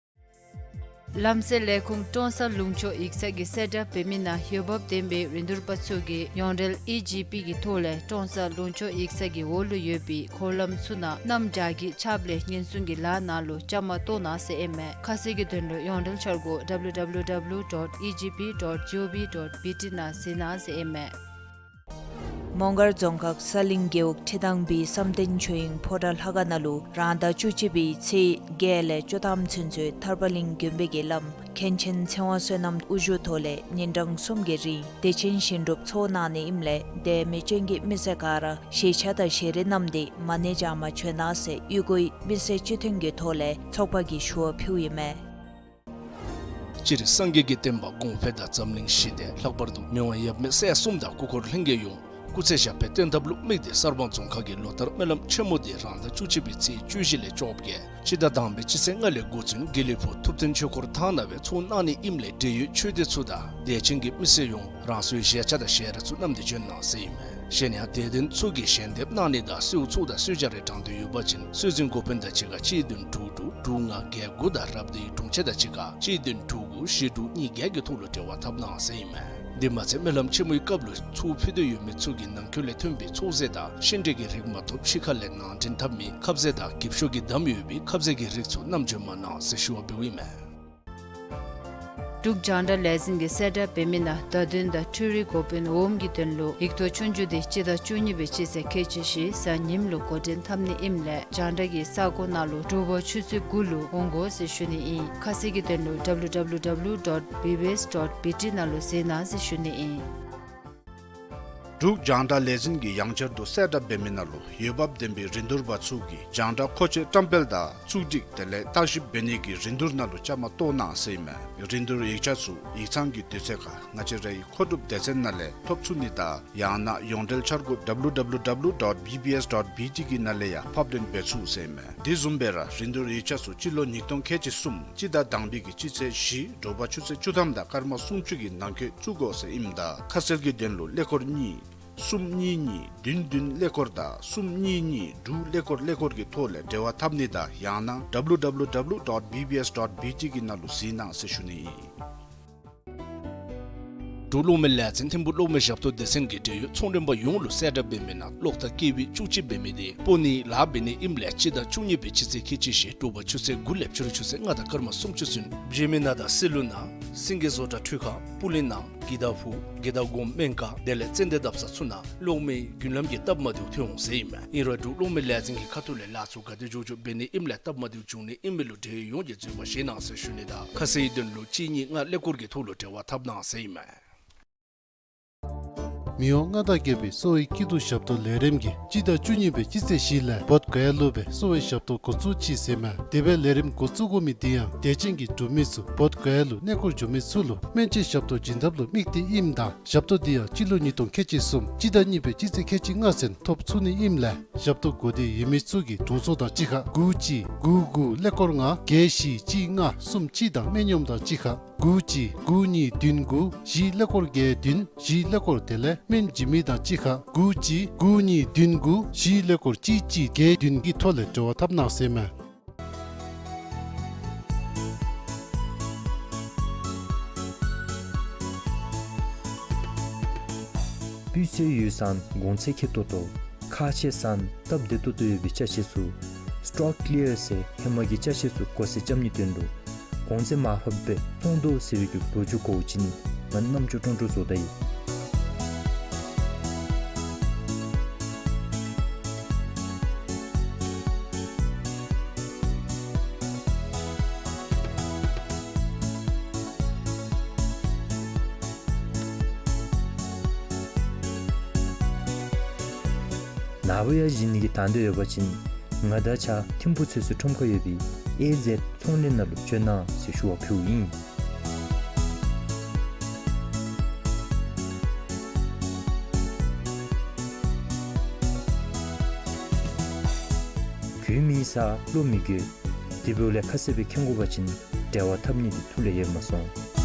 ལམ་སེལ་ལས་ཁུངས་ཀྲོང་གསར་ལུང་ཕྱོགས་ཡིག་ཚང་གིས་གསལ་བསྒྲགས་འབད་མི་ནང་འོས་འབབ་ལྡན་པའི་རིན་བསྡུར་པ་ཚུ་གིས་ཡོངས་འབྲེལ་ཨི་ཇི་པི་གི་ཐོག་ལས་ཀྲོང་གསར་ལུང་ཕྱོགས་ཡིག་ཚང་གི་འོག་ལུ་ཡོད་པའི་འཁོར་ལམ་ཚུ་ནང་གནམ་དགྲ་བགེགས་ཆབ་ལས་ཉེན་སྲུང་གི་ལཱ་ནང་ལུ་བཅའ་མར་གཏོགས་གནང་ཟེར་ཨིན་མས། ཁ་གསལ་གྱི་དོན་ལུ་ཡོངས་འབྲེལ་འཆར་སྒོ་W W W dot E G P dot G O V dot B T ནང་གཟིགས་གནང་ཟེར་ཨིན་མས། མོང་སྒར་རྫོང་ཁག་ས་གླིང་རྒེད་འོག་ཁྲི་ཐང་པའི་བསམ་གཏན་ཆོས་དབྱིངས་ཕོ་བྲང་ལྷ་ཁང་ནང་ལུ་རང་ཟླ་བཅུ་གཅིག་པའི་ཚེས་བརྒྱད་ལས་བཅུ་ཐམ་ཚུན་ཚོད་ཐར་པ་གླིང་དགོན་པའི་བླམ་མཁན་ཆེན་ཚེ་དབང་བསོད་ནམས་དབུ་བཞུགས་ཐོག་ལས་ཉིན་གྲངས་གསུམ་གྱི་རིང་བདེ་ཆེན་ཞིང་སྒྲུབ་ཚོགས་གནང་ནི་ཨིནམ་ལས་དེ་མི་ཆེན་གྱི་མི་སེར་ག་ར་ཞལ་ཆས་དང་ཞལ་རས་བསྣམས་ཏེ་མ་ཎི་བགྱང་པར་བྱོན་གནང་ཟེར་གཡུས་སྒོའི་མི་སེར་སྤྱི་མཐུན་གྱི་ཐོག་ལས་ཚོགས་པ་གིས་ཞུ་བ་ཕུལཝ་ཨིན་མས། སྤྱིར་སངས་རྒྱས་ཀྱི་བསྟན་པ་གོང་འཕེལ་དང་འཛམ་གླིང་ཞི་བདེ། ལྷག་པར་དུ་མི་དབང་ཡབ་མེས་སྲས་གསུམ་དང་སྐུ་འཁོར་ལྷན་རྒྱས་ཡོངས་སྐུ་ཚེ་ཞབས་པད་བརྟན་ཐབས་ལུ་དམིགས་ཏེ་གསར་སྤང་རྫོང་ཁག་གི་ལོ་ལྟར་སྨོན་ལམ་ཆེན་མོ་འདི་རང་ཟླ་བཅུ་གཅིག་པའི་ཚེས་བཅུ་བཞི་ལས་བཅོ་བརྒྱད་སྤྱི་ཟླ་དང་པའི་སྤྱི་ཚེས་ལྔ་ལས་འགོ་བཙུགས་དགེ་ལེགས་ཕུག་ཐུབ་བསྟན་ཆོས་འཁོར་ཐང་ནང་སྦེ་ཚོགས་གནང་ནི་ཨིནམ་ལས་འབྲེལ་ཡོད་ཆོས་སྡེ་ཚུ་དང་དད་ཅན་གྱི་མི་སེར་ཡོངས་རང་སོའི་ཞལ་ཆས་དང་ཞལ་རས་ཚུ་བསྣམས་ཏེ་བྱོན་གནང་ཟེར་ཨིན་མས། གཞན་ཡང་དད་ལྡན་ཚུ་གིས་ཞལ་འདེབས་གནང་ནི་དང་གསོལཝ་ཚོགས་དང་གསོལ་ཇ་རེ་དྲང་འདོད་ཡོད་པ་ཅིན་གསོལ་འཛིན་འགོ་དཔོན་དང་གཅིག་ཁར་གཅིག་བདུན་དྲུག་དྲུག་དྲུག་ལྔ་བརྒྱད་དགུ་དང་རབ་སྡེའི་དྲུང་ཆེ་དང་གཅིག་ཁར་གཅིག་བདུན་དྲུག་དགུ་བཞི་དྲུག་གཉིས་བརྒྱད་ཀྱི་ཐོག་ལུ་འབྲེལ་བ་འཐབ་གནང་ཟེར་ཨིན་མས། འདི་མ་ཚད་སྨོན་ལམ་ཆེན་མོའི་སྐབས་ལུ་ཚོགས་ཕུལ་འདོད་ཡོད་མི་ཚུ་གིས་ནང་འཁོད་ལས་ཐོན་པའི་ཚོགས་རྫས་དང་ཤིང་འབྲས་ཀྱི་རིགས་མ་གཏོགས་ཕྱི་ཁ་ལས་ནང་འདྲེན་འཐབ་མི་ཁབ་ཟས་དང་གིབ་ཤོག་གི་དམ་ཡོད་པའི་ཁབ་ཟས་ཀྱི་རིགས་ཚུ་བསྣམས་བྱོན་མ་གནང་ཟེར་ཞུ་བ་འབདཝ་ཨིན་མས། འབྲུག་རྒྱང་བསྒྲགས་ལས་འཛིན་གྱིས་གསལ་བསྒྲགས་འབད་མི་ནང་བརྡ་དོན་དང་འཕྲུལ་རིག་འགོ་དཔོན་འོགམ་གྱི་དོན་ལུ་ཡིག་ཐོག་ཆོས་རྒྱུགས་འདི་སྤྱི་ཟླ་བཅུ་གཉིས་པའི་སྤྱི་ཚེས་ཁལ་གཅིག་བཞི་གཟའ་ཉིམ་ལུ་འགོ་འདྲེན་འཐབ་ནི་ཨིནམ་ལས་རྒྱང་བསྒྲགས་ཀྱི་ས་སྒོ་ནང་ལུ་དྲོ་པ་ཆུ་ཚོད་དགུ་ལུ་འོང་དགོ་ཟེར་ཞུ་ནི་ཨིན། ཁ་གསལ་གྱི་དོན་ལུ་W W W dot B B S dot B T ནང་ལུ་གཟིགས་གནང་ཟེར་ཞུ་ནི་ཨིན། འབྲུག་རྒྱང་བསྒྲགས་ལས་འཛིན་གྱིས་ཡང་བསྐྱར་དུ་གསལ་བསྒྲགས་འབད་མི་ནང་ལུ་འོས་འབབ་ལྡན་པའི་རིན་བསྡུར་པ་ཚུ་གིས་རྒྱང་བསྒྲགས་མཁོ་ཆས་བཀྲམ་སྤེལ་དང་བཙུགས་སྒྲིག་དེ་ལས་བརྟག་ཞིབ་འབད་ནི་གི་རིན་བསྡུར་ནང་ལུ་བཅའ་མར་གཏོགས་གནང་ཟེར་ཨིན་མས། རིན་བསྡུར་ཡིག་ཆ་ཚུ་ཡིག་ཚང་གི་དུས་ཚོད་ཁར་ང་བཅས་རའི་མཁོ་སྒྲུབ་སྡེ་ཚན་ནང་ལས་ཐོབ་ཚུགས་ནི་དང་ཡང་ན་ཡོངས་འབྲེལ་འཆར་སྒོ་W W W dot B B S dot B T གི་ནང་ལས་ཡང་ཕབ་ལེན་འབད་ཚུགས་ཟེར་ཨིན་མས། དེ་བཟུམ་སྦེ་ར་རིན་བསྡུར་ཡིག་ཆ་ཚུ་སྤྱི་ལོ་ཉིས་སྟོང་ཁལ་གཅིག་གསུམ་སྤྱི་ཟླ་དང་པའི་གི་སྤྱི་ཚེས་བཞི་དྲོ་པ་ཆུ་ཚོད་བཅུ་ཐམ་དང་སྐར་མ་སུམ་ཅུ་གི་ནང་འཁོད་བཙུགས་དགོ་ཟེར་ཨིནམ་ད་ཁ་གསལ་གྱི་དོན་ལུ་ཀླད་ཀོར་གཉིས་གསུམ་གཉིས་གཉིས་བདུན་བདུན་ཀླད་ཀོར་དང་གསུམ་གཉིས་གཉིས་དྲུག་ཀླད་ཀོར་ཀླད་ཀོར་གྱི་ཐོག་ལས་འབྲེལ་བ་འཐབ་ནི་དང་ཡང་ན་W W W dot B B S dot B T གི་ནང་ལུ་གཟིགས་གནང་ཟེར་ཞུ་ནི་ཨིན། འབྲུག་གློག་མེ་ལས་འཛིན་ཐིམ་ཕུག་གློག་མེ་ཞབས་ཏོག་སྡེ་ཚན་གྱིས་འབྲེལ་ཡོད་ཚོང་མགྲོན་པ་ཡོངས་ལུ་གསལ་བསྒྲགས་འབད་མི་ནང་གློག་ཐག་ཀེ་ཝི་བཅུ་གཅིག་འབད་མི་དེ་སྤོ་ནིའི་ལཱ་འབད་ནི་ཨིནམ་ལས་སྤྱི་ཟླ་བཅུ་གཉིས་པའི་སྤྱི་ཚེས་ཁལ་གཅིག་བཞི་དྲོ་པ་ཆུ་ཚོད་དགུ་ལས་ཕྱི་རུ་ཆུ་ཚོད་ལྔ་དང་སྐར་མ་སུམ་ཅུ་ཚུན་བཞེས་མི་ནང་དང་སི་ལུ་ནང་སེང་གེ་བཟོ་གྲྭ་འཕྲུལ་ཁང་སྤུ་ལིང་ནང་དགེ་ཐག་ཕུག་དགེ་ཐག་སྒོམ་སྨན་ཁང་དེ་ལས་ཙན་དན་བརྡབ་ས་ཚུ་ནང་གློག་མེའི་རྒྱུན་ལམ་གྱི་སྟབས་མ་བདེཝ་ཐོན་འོང་ཟེར་ཨིན་མས། ཨིན་རུང་འབྲུག་གློག་མེ་ལས་འཛིན་གྱི་ཁ་ཐུག་ལས་ལཱ་ཚུ་ག་དེ་མགྱོགས་མགྱོགས་འབད་ནི་ཨིནམ་ལས་སྟབས་མ་བདེཝ་བྱུང་ནི་ཨིན་མི་ལུ་འབྲེལ་ཡོད་ཡོངས་ཀྱིས་འཛོལ་བ་བཞེས་གནང་ཟེར་ཞུ་ནི་དང་ཁ་གསལ་གྱི་དོན་ལུ་གཅིག་གཉིས་ལྔ་ཀླད་ཀོར་གྱི་ཐོག་ལུ་འབྲེལ་བ་འཐབ་གནང་ཟེར་ཨིན་མས། མི་དབང་མངའ་བདག་རྒྱལ་པོའི་གསོ་བའི་སྐྱིད་སྡུག་ཞབས་ཏོག་ལས་རིམ་གྱིས་སྤྱི་ཟླ་བཅུ་གཉིས་པའི་སྤྱི་ཚེས་བཞི་ལས་བོདྷ་ག་ཡ་ལུ་སྦེ་གསོ་བའི་ཞབས་ཏོག་འགོ་བཙུགས་ཅི་ཟེར་མས། དེ་སྦེ་ལས་རིམ་འགོ་བཙུགས་དགོ་མི་དེ་ཡང་དད་ཅན་གྱི་འབྲུག་མི་ཚུ་བོདྷ་ག་ཡ་ལུ་གནས་སྐོར་འགྱོ་མི་ཚུ་ལུ་སྨན་བཅོས་ཞབས་ཏོག་བྱིན་ཐབས་ལུ་དམིགས་ཏེ་ཨིནམ་ད་ཞབས་ཏོག་འདི་ཡང་སྤྱི་ལོ་ཉིས་སྟོང་ཁལ་གཅིག་གསུམ་སྤྱི་ཟླ་གཉིས་པའི་སྤྱི་ཚེས་ཁལ་གཅིག་ལྔ་ཚུན་ཐོབ་ཚུགས་ནི་ཨིནམ་ལས་ཞབས་ཏོག་དགོས་འདོད་ཡོད་མི་ཚུ་གིས་དྲུང་འཚོ་དང་གཅིག་ཁར་དགུ་གཅིག་དགུ་དགུ་ཀླད་ཀོར་ལྔ་བརྒྱད་བཞི་གཅིག་ལྔ་གསུམ་གཅིག་དང་སྨན་གཡོགམ་དང་གཅིག་ཁར་དགུ་གཅིག་དགུ་གཉིས་བདུན་དགུ་བཞི་ཀླད་ཀོར་བརྒྱད་བདུན་བཞི་ཀླད་ཀོར་དེ་ལས་སྨན་བྱིན་མི་དང་གཅིག་ཁར་དགུ་གཅིག་དགུ་གཉིས་བདུན་དགུ་བཞི་ཀླད་ཀོར་གཅིག་གཅིག་བརྒྱད་བདུན་གྱི་ཐོག་ལས་འབྲེལ་བ་འཐབ་གནང་ཟེར་མས། སྤུས་ཚད་ཡོད་ཙང་གོང་ཚད་ཁེབ་ཏོག་ཏོ། ཁག་ཆེ་ཙང་སྟབས་བདེ་ཏོག་ཏོ་ཡོད་པའི་ཅ་ཆས་ཚུ་སི་ཊོག་ཀི་ལི་ཡར་ཟེར་ཧེ་མ་གི་ཅ་ཆས་ཚུ་སྒོ་ཟེ་རྐྱབ་ནིའི་དོན་ལུ་གོང་ཚད་མར་ཕབ་སྦེ་བཙོང་དོ་ཟེར་བའི་གི་ལོ་རྒྱུས་གོ་བ་ཅིན་ང་རྣམ་ཅོ་ཀྲོང་ཀྲོ་བཟོ་ད་ཡི། ནཱ་བུ་ཡར་བཞེངས་ནི་གི་དང་འདོད་ཡོད་པ་ཅིན་ང་དང་གཅིག་ཁར་ཐིམ་ཕུག་ཚོད་བསྲེ་ཁྲོམ་ཁ་ཡོད་པའི་ཨེ་ཛེཌ་ཚོང་ལས་ནང་ལུ་བྱོན་གནང་ཟེར་ཞུ་བ་ཕུལཝ་ཨིན། གོ་མི་ས་ལོ་མི་གོ། དེ་འབདཝ་ལས་ཁ་གསལ་སྦེ་མཁྱེན་དགོ་པ་ཅིན་འབྲེལ་བ་འཐབ་ནི་འདི་ཐུགས་ལས་ཡལ་མ་སོང་།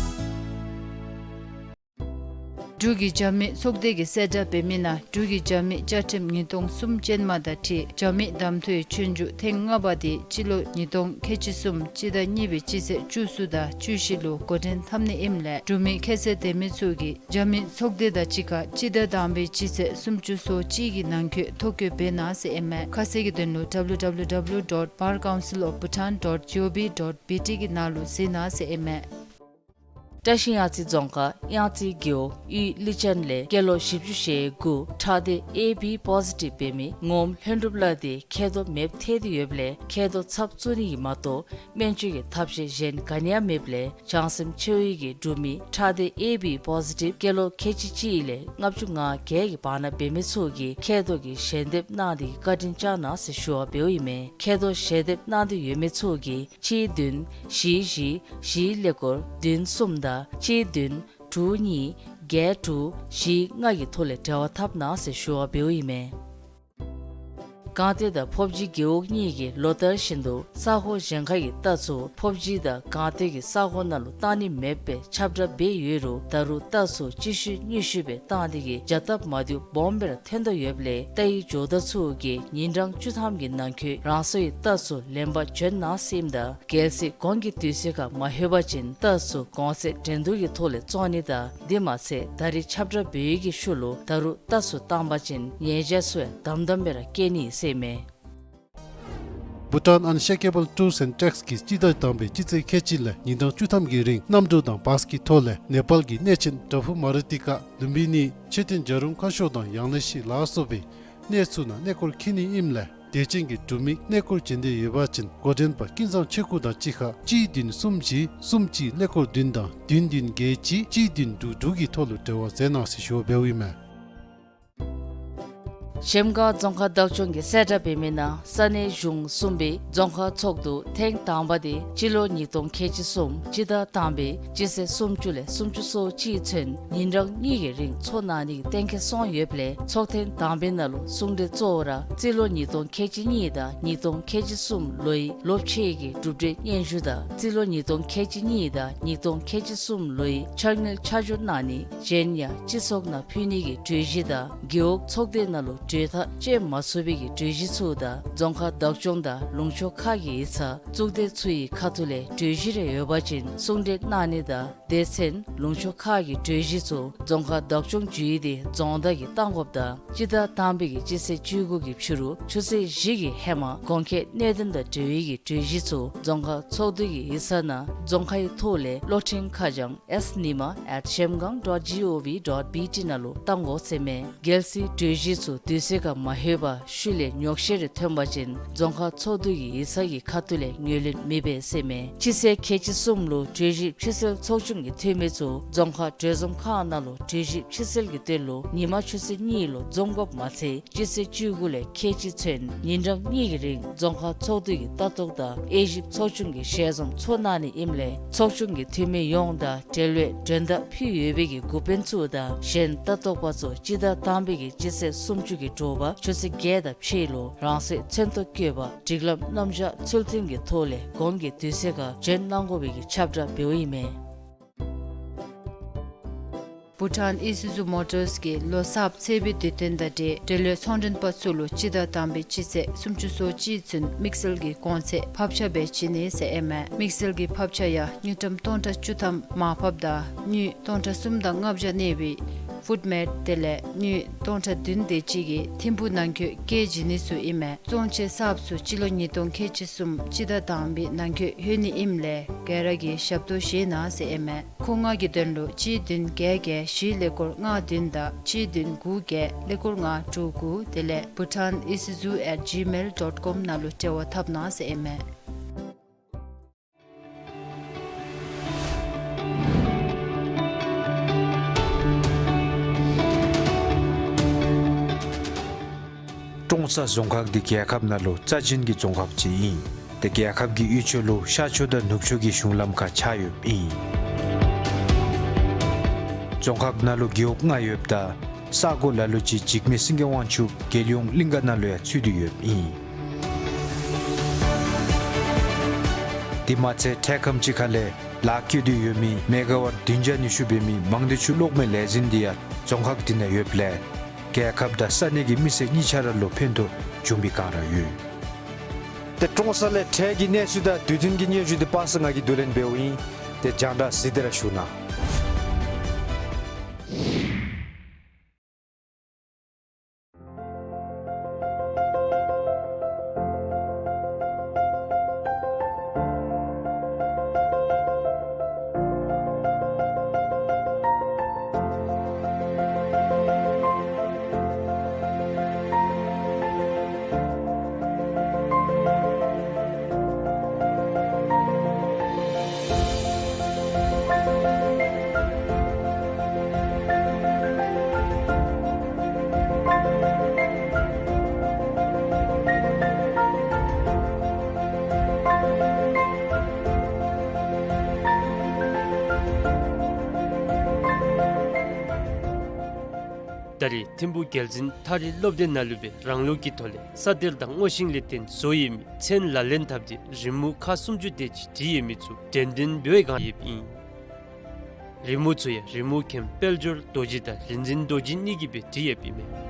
འབྲུག་གི་རྒྱབ་མི་ཚོགས་སྡེ་གིས་གསལ་བསྒྲགས་འབད་མི་ནང་འབྲུག་གི་རྒྱབ་མི་བཅའ་ཁྲིམས་ཉིས་སྟོང་གསུམ་ཅན་མ་དང་འཁྲིལ་རྒྱབ་མི་གདམ་འཐུའི་ཆོས་རྒྱུགས་ཐེངས་ལྔ་པ་དེ་སྤྱི་ལོ་ཉིས་སྟོང་ཁལ་གཅིག་གསུམ་སྤྱི་ཟླ་གཉིས་པའི་སྤྱི་ཚེས་བཅུ་གསུམ་དང་བཅུ་བཞི་ལུ་འགོ་འདྲེན་འཐབ་ནི་ཨིནམ་ལས་འབྲུག་མི་ཁ་གསལ་ལྡན་མི་ཚུ་གིས་རྒྱབ་མི་ཚོགས་སྡེ་དང་གཅིག་ཁར་སྤྱི་ཟླ་དང་པའི་སྤྱི་ཚེས་སུམ་ཅུ་སོ་གཅིག་གི་ནང་འཁོད་ཐོ་བཀོད་འབད་གནང་ཟེར་ཨིན་མས། ཁ་གསལ་གྱི་དོན་ལུ་W W W dot Bar Council of Bhutan dot G O V dot B T གི་ནང་ལུ་གཟིགས་གནང་ཟེར་ཨིན་མས། བཀྲིས་གཡང་རྩེ་རྫོང་ཁག་གཡང་རྩེ་རྒེད་འོག་གཡུས་ལི་ཅན་ལས་སྐྱེས་ལོ་བཞི་བཅུ་ཞེ་དགུ་ཁྲག་སྡེ་ཨེ་བི་པོ་ཟི་ཊིབ་འབད་མི་ངོམ་ལྷུན་གྲུབ་ལགས་དེ་མཁལ་རྡོག་མེདཔ་ཐལ་ཏེ་ཡོདཔ་ལས་མཁལ་རྡོག་ཚབ་བཙུགས་ནི་གི་མ་གཏོགས་སྨན་བཅོས་ཀྱི་ཐབས་ཤེས་གཞན་ག་ནི་ཡང་མེདཔ་ལས་བྱང་སེམས་ཆེ་བའི་གི་འབྲུག་མི་ཁྲག་སྡེ་ཨེ་བི་པོ་ཟི་ཊིབ་སྐྱེས་ལོ་ཁལ་གཅིག་གཅིག་ལས་ལྔ་བཅུ་ང་བརྒྱད་ཀྱི་བར་ན་འབད་མི་ཚུ་གིས་མཁལ་རྡོག་གི་ཞལ་འདེབས་གནང་སྟེ་བཀའ་དྲིན་བསྐྱང་གནང་ཟེར་ཞུ་བ་འབདཝ་ཨིན་མས། མཁལ་རྡོག་ཞལ་འདེབས་གནང་སྟེ་ཡོད་མི་ཚུ་གིས་གཅིག་བདུན་བཞི་བཞི་བཞི་ཀླད་ཀོར་བདུན་གསུམ་དང་གཅིག་བདུན་དྲུག་གཉིས་བརྒྱད་དྲུག་བཞི་ལྔ་གི་ཐོག་ལས་འབྲེལ་བ་འཐབ་གནང་ཟེར་ཞུ་བ་འབདཝ་ཨིན་མས། སྒང་སྟེང་དང་ཕོབ་སྦྱིས་རྒེད་འོག་གཉིས་ཀྱིས་ལོ་ལྟར་བཞིན་དུ་ས་ཁོངས་གཞན་ཁ་གི་རྟ་ཚུ་ཕོབ་སྦྱིས་དང་སྒང་སྟེང་གི་ས་ཁོངས་ནང་ལུ་བཏང་ནི་མེདཔ་སྦེ་ཁྱབ་བསྒྲགས་འབད་ཡོད་རུང་ད་རུང་རྟ་ཚུ་གཅིག་ཤུལ་གཉིས་ཤུལ་སྦེ་བཏང་སྟེ་གིས་བྱ་སྟབས་མ་བདེཝ་སྦོམ་སྦེ་ར་ཐོན་དོ་ཡོདཔ་ལས་རྟ་གཡུག་འགྱོ་བདག་ཚུ་གིས་ཉིན་གྲངས་བཅུ་ཐམ་གྱི་ནང་འཁོད་རང་སོའི་རྟ་ཚུ་ལེན་པར་བྱོན་གནང་ཟེར་ཨིནམ་ད་གལ་སྲིད་གོང་གི་དུས་ཚོད་ཁར་མ་ལྷོད་པ་ཅིན་རྟ་ཚུ་གོང་ཚད་འགྲན་བསྡུར་གྱི་ཐོག་ལས་བཙོང་ནི་དང་དེ་མ་ཚད་ད་རེས་ཁྱབ་བསྒྲགས་འབད་བའི་གི་ཤུལ་ལུ་ད་རུང་རྟ་ཚུ་བཏང་པ་ཅིན་ཉེས་བྱ་ཚུ་ཡང་དམ་དམ་སྦེ་ར་བཀལ་ནི་ཟེར་ཨིན་མས། Bhutan Unshakable Tours and Treks གིས་སྤྱི་ཟླ་དང་པའི་སྤྱི་ཚེས་ཁལ་གཅིག་ལས་ཉིན་གྲངས་བཅུ་ཐམ་གྱི་རིང་གནམ་གྲུ་དང་བཱས་ཀྱི་ཐོག་ལས་ནེ་པཱལ་གྱི་གནས་ཆེན་པྲ་བྷུ་མ་རུ་ཏི་ཀ་ལུམ་བི་ནི་མཆོད་རྟེན་བྱ་རུང་ཁ་ཤོར་དང་ཡང་ན་ཤི་ལ་སོགས་པའི་གནས་ཚུ་ནང་གནས་སྐོར་འཁྱིད་ནི་ཨིནམ་ལས་དད་ཅན་གྱི་འབྲུག་མི་གནས་སྐོར་བྱོན་འདོད་ཡོད་པ་ཅིན་འགོ་འདྲེན་པ་ཀུན་བཟང་ཆོས་སྐུ་དང་གཅིག་ཁར་གཅིག་བདུན་གསུམ་བཞི་གསུམ་གཅིག་ཀླད་ཀོར་བདུན་དང་བདུན་བདུན་བརྒྱད་གཅིག་གཅིག་བདུན་དྲུག་དྲུག་གི་ཐོག་ལུ་འབྲེལ་བ་མཛད་གནང་ཟེར་ཞུ་བ་འབདཝ་ཨིན་མས། གཞལམ་སྒང་རྫོང་ཁག་བདག་སྐྱོང་གིས་གསལ་བསྒྲགས་འབད་མི་ནང་ས་གནས་གཞུང་གསུམ་པའི་རྫོང་ཁག་ཚོགས་འདུ་ཐེངས་དང་པ་དེ་སྤྱི་ལོ་ཉིས་སྟོང་ཁལ་གཅིག་གསུམ་སྤྱི་ཟླ་དང་པའི་སྤྱི་ཚེས་སུམ་ཅུ་ལས་སུམ་ཅུ་སོ་གཅིག་ཚུན་ཉིན་གྲངས་གཉིས་ཀྱི་རིང་ཚོགས་གནང་ནི་གི་གཏན་འཁེལ་སོང་ཡོདཔ་ལས་ཚོགས་ཐེངས་དང་པའི་ནང་ལུ་གསུང་གྲོས་གཙོ་བོ་ར་རྩིས་ལོ་ཉིས་སྟོང་ཁལ་གཅིག་གཉིས་དང་ཉིས་སྟོང་ཁལ་གཅིག་གསུམ་ལོའི་ལོ་ཕྱེད་ཀྱི་གྲུབ་འབྲས་སྙན་ཞུ་དང་རྩིས་ལོ་ཉིས་སྟོང་ཁལ་གཅིག་གཉིས་དང་ཉིས་སྟོང་ཁལ་གཅིག་གསུམ་ལོའི་ཕྱག་དངུལ་ཆ་འཇོག་གནང་ནི་གཞན་ཡང་སྤྱི་ཚོགས་ནང་ཕུལ་ནི་གི་གྲོས་གཞི་དང་རྒེད་འོག་ཚོགས་སྡེ་ནང་ལུ་གྲོས་ཐག་བཅད་མ་ཚུགས་པའི་གི་གྲོས་གཞི་ཚུ་དང་རྫོང་ཁག་བདག་སྐྱོང་དང་ལུང་ཕྱོགས་ཁག་གི་ཡིག་ཚང་གཙུག་སྡེ་ཚུ་ཡི་ཁ་ཐུག་ལས་གྲོས་གཞི་རེ་ཡོད་པ་ཅིན་གསུང་གྲོས་གནང་ནི་དང་སྡེ་ཚན་ལུང་ཕྱོགས་ཁག་གི་གྲོས་གཞི་ཚུ་རྫོང་ཁག་བདག་སྐྱོང་ཇུས་ཡིག་དེ་རྫོང་བདག་གིས་གཏང་དགོཔ་དང་སྤྱི་ཟླ་དང་པའི་གི་སྤྱི་ཚེས་བཅུ་དགུ་གི་ཕྱི་རུ་ཆུ་ཚོད་བཞི་གི་ཧེ་མ་གོང་འཁོད་གནད་དོན་དང་འབྲེལ་བའི་གི་གྲོས་གཞི་ཚུ་རྫོང་ཁག་ཚོགས་འདུ་གི་ཡིག་ཚང་ནང་རྫོང་ཁག་གི་ཐོག་ལས་གློག་འཕྲིན་ཁ་བྱང་S Nima at shemgang dot G O V dot B T ནང་ལུ་གཏང་དགོ་ཟེར་མས། གལ་སྲིད་གྲོས་གཞི་ཚུ་དུས་ཚོད་ཁར་མ་ལྷོད་པར་ཤུལ་ལས་ཉོགས་བཤད་རེ་ཐོན་པ་ཅིན་རྫོང་ཁག་ཚོགས་འདུ་གི་ཡིག་ཚང་གི་ཁ་ཐུག་ལས་ངོས་ལེན་མི་འབད་ཟེར་མས། སྤྱི་ཚེས་ཁལ་གཅིག་གསུམ་ལུ་གྲོས་གཞི་ཕྱིར་སེལ་ཚོགས་ཆུང་ གི་འཐུས་མི་ཚུ་རྫོང་ཁག་གྲོས་འཛོམས་ཁང་ནང་ལུ་གྲོས་གཞི་ཕྱིར་སེལ་གྱི་དོན་ལུ་ཉིན་མ་ཆུ་ཚོད་གཉིས་ལུ་འཛོམས་དགོཔ་མ་ཚད་སྤྱི་ཚེས་བཅུ་དགུ་ལས་ཁལ་གཅིག་ཚུན་ཉིན་གྲངས་གཉིས་ཀྱི་རིང་རྫོང་ཁག་ཚོགས་འདུ་གི་ལྟ་རྟོག་དང་དབྱེ་ཞིབ་ཚོགས་ཆུང་གི་ཞལ་འཛོམས་ཚོགས་གནང་ནི་ཨིནམ་ལས་ཚོགས་ཆུང་གི་འཐུས་མི་ཡོངས་དང་འབྲེལ་བའི་མགྲོན་བརྡ་ཕུལ་ཡོད་པའི་གི་འགོ་དཔོན་ཚུ་དང་གཞན་ལྟ་རྟོག་པ་ཚུ་སྤྱི་ཟླ་དང་པའི་གི་སྤྱི་ཚེས་སུམ་ཅུ་གི་དྲོ་པ་ཆུ་ཚོད་བརྒྱད་དང་ཕྱེད་ལུ་རང་སོའི་མཚན་ཐོ་བཀོད་པ་སྒྲིག་ལམ་རྣམ་གཞག་ཚུལ་མཐུན་གྱི་ཐོག་ལས་གོང་གི་དུས་ཚོད་ཁར་འབྱོན་གནང་དགོ་པའི་གི་ཁྱབ་བསྒྲགས་འབདཝ་ཨིན་མས། བྷུ་ཊཱན་ཨི་སུ་ཛུ་མོ་ཊརས་ཀྱིས་ལོ་གསརཔ་ཚེས་པའི་དུས་སྟོན་དང་འབྲེལ་འབྲེལ་ཡོད་ཚོང་མགྲོན་པ་ཚུ་ལུ་སྤྱི་ཟླ་དང་པའི་སྤྱི་ཚེས་སུམ་ཅུ་སོ་གཅིག་ཚུན་དམིགས་བསལ་གྱི་གོང་ཚད་ཕབ་ཆ་སྦེ་བྱིན་ནི་ཟེར་ཨིན་མས། དམིགས་བསལ་གྱི་ཕབ་ཆ་ཡང་དངུལ་ཀྲམ་སྟོང་ཕྲག་བཅུ་ཐམ་མར་ཕབ་དང་དངུལ་སྟོང་ཕྲག་གསུམ་དང་ལྔ་བརྒྱ་གནས་པའི་ཕུཌ་མེཊ་དེ་ལས་དངུལ་སྟོང་ཕྲག་བདུན་དེ་ཅིག་གིས་ཐིམ་ཕུག་ནང་འཁོད་བསྐྱལ་བྱིན་ནི་ཚུ་ཨིན་མས། བཙོང་ཆས་གསརཔ་ཚུ་སྤྱི་ལོ་ཉིས་སྟོང་ཁལ་གཅིག་གསུམ་སྤྱི་ཟླ་དང་པའི་ནང་འཁོད་ལྷོད་ནི་ཨིནམ་ལས་ག་ར་གིས་ཞབས་ཏོག་བཞེས་གནང་ཟེར་ཨིན་མས། མཁོ་མངགས་ཀྱི་དོན་ལུ་གཅིག་བདུན་བརྒྱད་བརྒྱད་བཞི་ཀླད་ཀོར་ལྔ་བདུན་དང་གཅིག་བདུན་དགུ་བརྒྱད་ཀླད་ཀོར་ལྔ་དྲུག་དགུ་དེ་ལས་bhutan isuzu at gmail dot com ནང་ལུ་འབྲེལ་བ་འཐབ་གནང་ཟེར་ཨིན་མས། ཀྲོང་གསར་རྫོང་ཁག་འདི་རྒྱལ་ཁབ་ནང་ལུ་རྩ་ཅན་གྱི་རྫོང་ཁག་ཅིག་ཨིན། ཏེ་རྒྱལ་ཁབ་ཀྱི་དབུས་ཕྱོགས་ལུ་ཤར་ཕྱོགས་དང་ནུབ་ཕྱོགས་ཀྱི་གཞུང་ལམ་ཁར་ཆགས་ཡོདཔ་ཨིན། རྫོང་ཁག་ནང་ལུ་རྒེད་འོག་ལྔ་ཡོདཔ་ད་ས་གོ་ལ་ལུ་ཅིག་འཇིགས་མེད་སེང་གེ་དབང་ཕྱུག་རྒྱལ་ཡོངས་གླིང་ག་ནང་ལུ་ཡང་ཚུད་དེ་ཡོདཔ་ཨིན། དེ་མ་ཚད་འཕྲལ་ཁམས་ཅིག་ཁ་ལས་ལཱ་བཀོད་དེ་ཡོད་མི་མེ་ག་ཝཊ་བདུན་བརྒྱ་ཉི་ཤུ་འབད་མི་མང་སྡེ་ཆུ་གློག་མེ་ལས་འཛིན་འདི་ཡང་རྫོང་ཁག་འདི་ནང་ཡོདཔ་ལས་རྒྱལ་ཁབ་དང་ས་གནས་ཀྱི་མི་སེར་གཉིས་ཆ་ར་ལུ་ཕན་ཐོགས་བྱུང་བའི་བསྒང་ར་ཡོད། ཏེ་ཀྲོང་གསར་ལས་འཕྲལ་གྱི་གནས་ཚུལ་དང་དུས་མཐུན་གྱི་སྙན་ཞུ་འདི་པ་སངས་ང་གིས་བསྡུ་ལེན་འབདཝ་ཨིན། ཏེ་རྒྱང་བསྒྲགས་གཟིགས་ཏེ་ར་བཞུགས་གནང་། ད་རེས་ཐིམ་ཕུག་རྒྱལ་འཛིན་ཐ་རི་སློབ་སྡེ་ནང་ལུ་སྦེ་རང་ལུགས་ཀྱི་ཐོག་ལས་ས་གཏེར་དང་སྔོ་ཤིང་ལས་བརྟེན་བཟོ་ཡོད་མི་ཚན་ལག་ལེན་འཐབ་སྟེ་རི་མོ་ཁག་སུམ་ཅུ་དེ་ཅིག་བྲིས་ཡོད་མི་ཚུ་འགྲེམས་སྟོན་འབད་བའི་བསྒང་ཡོདཔ་ཨིན། རི་མོ་ཚུ་ཡང་རི་མོ་མཁན་དཔལ་འབྱོར་རྡོ་རྗེ་དང་རིག་འཛིན་རྡོ་རྗེ་གཉིས་ཀྱིས་སྦེ་བྲིས་ཡོདཔ་ཨིན་མས།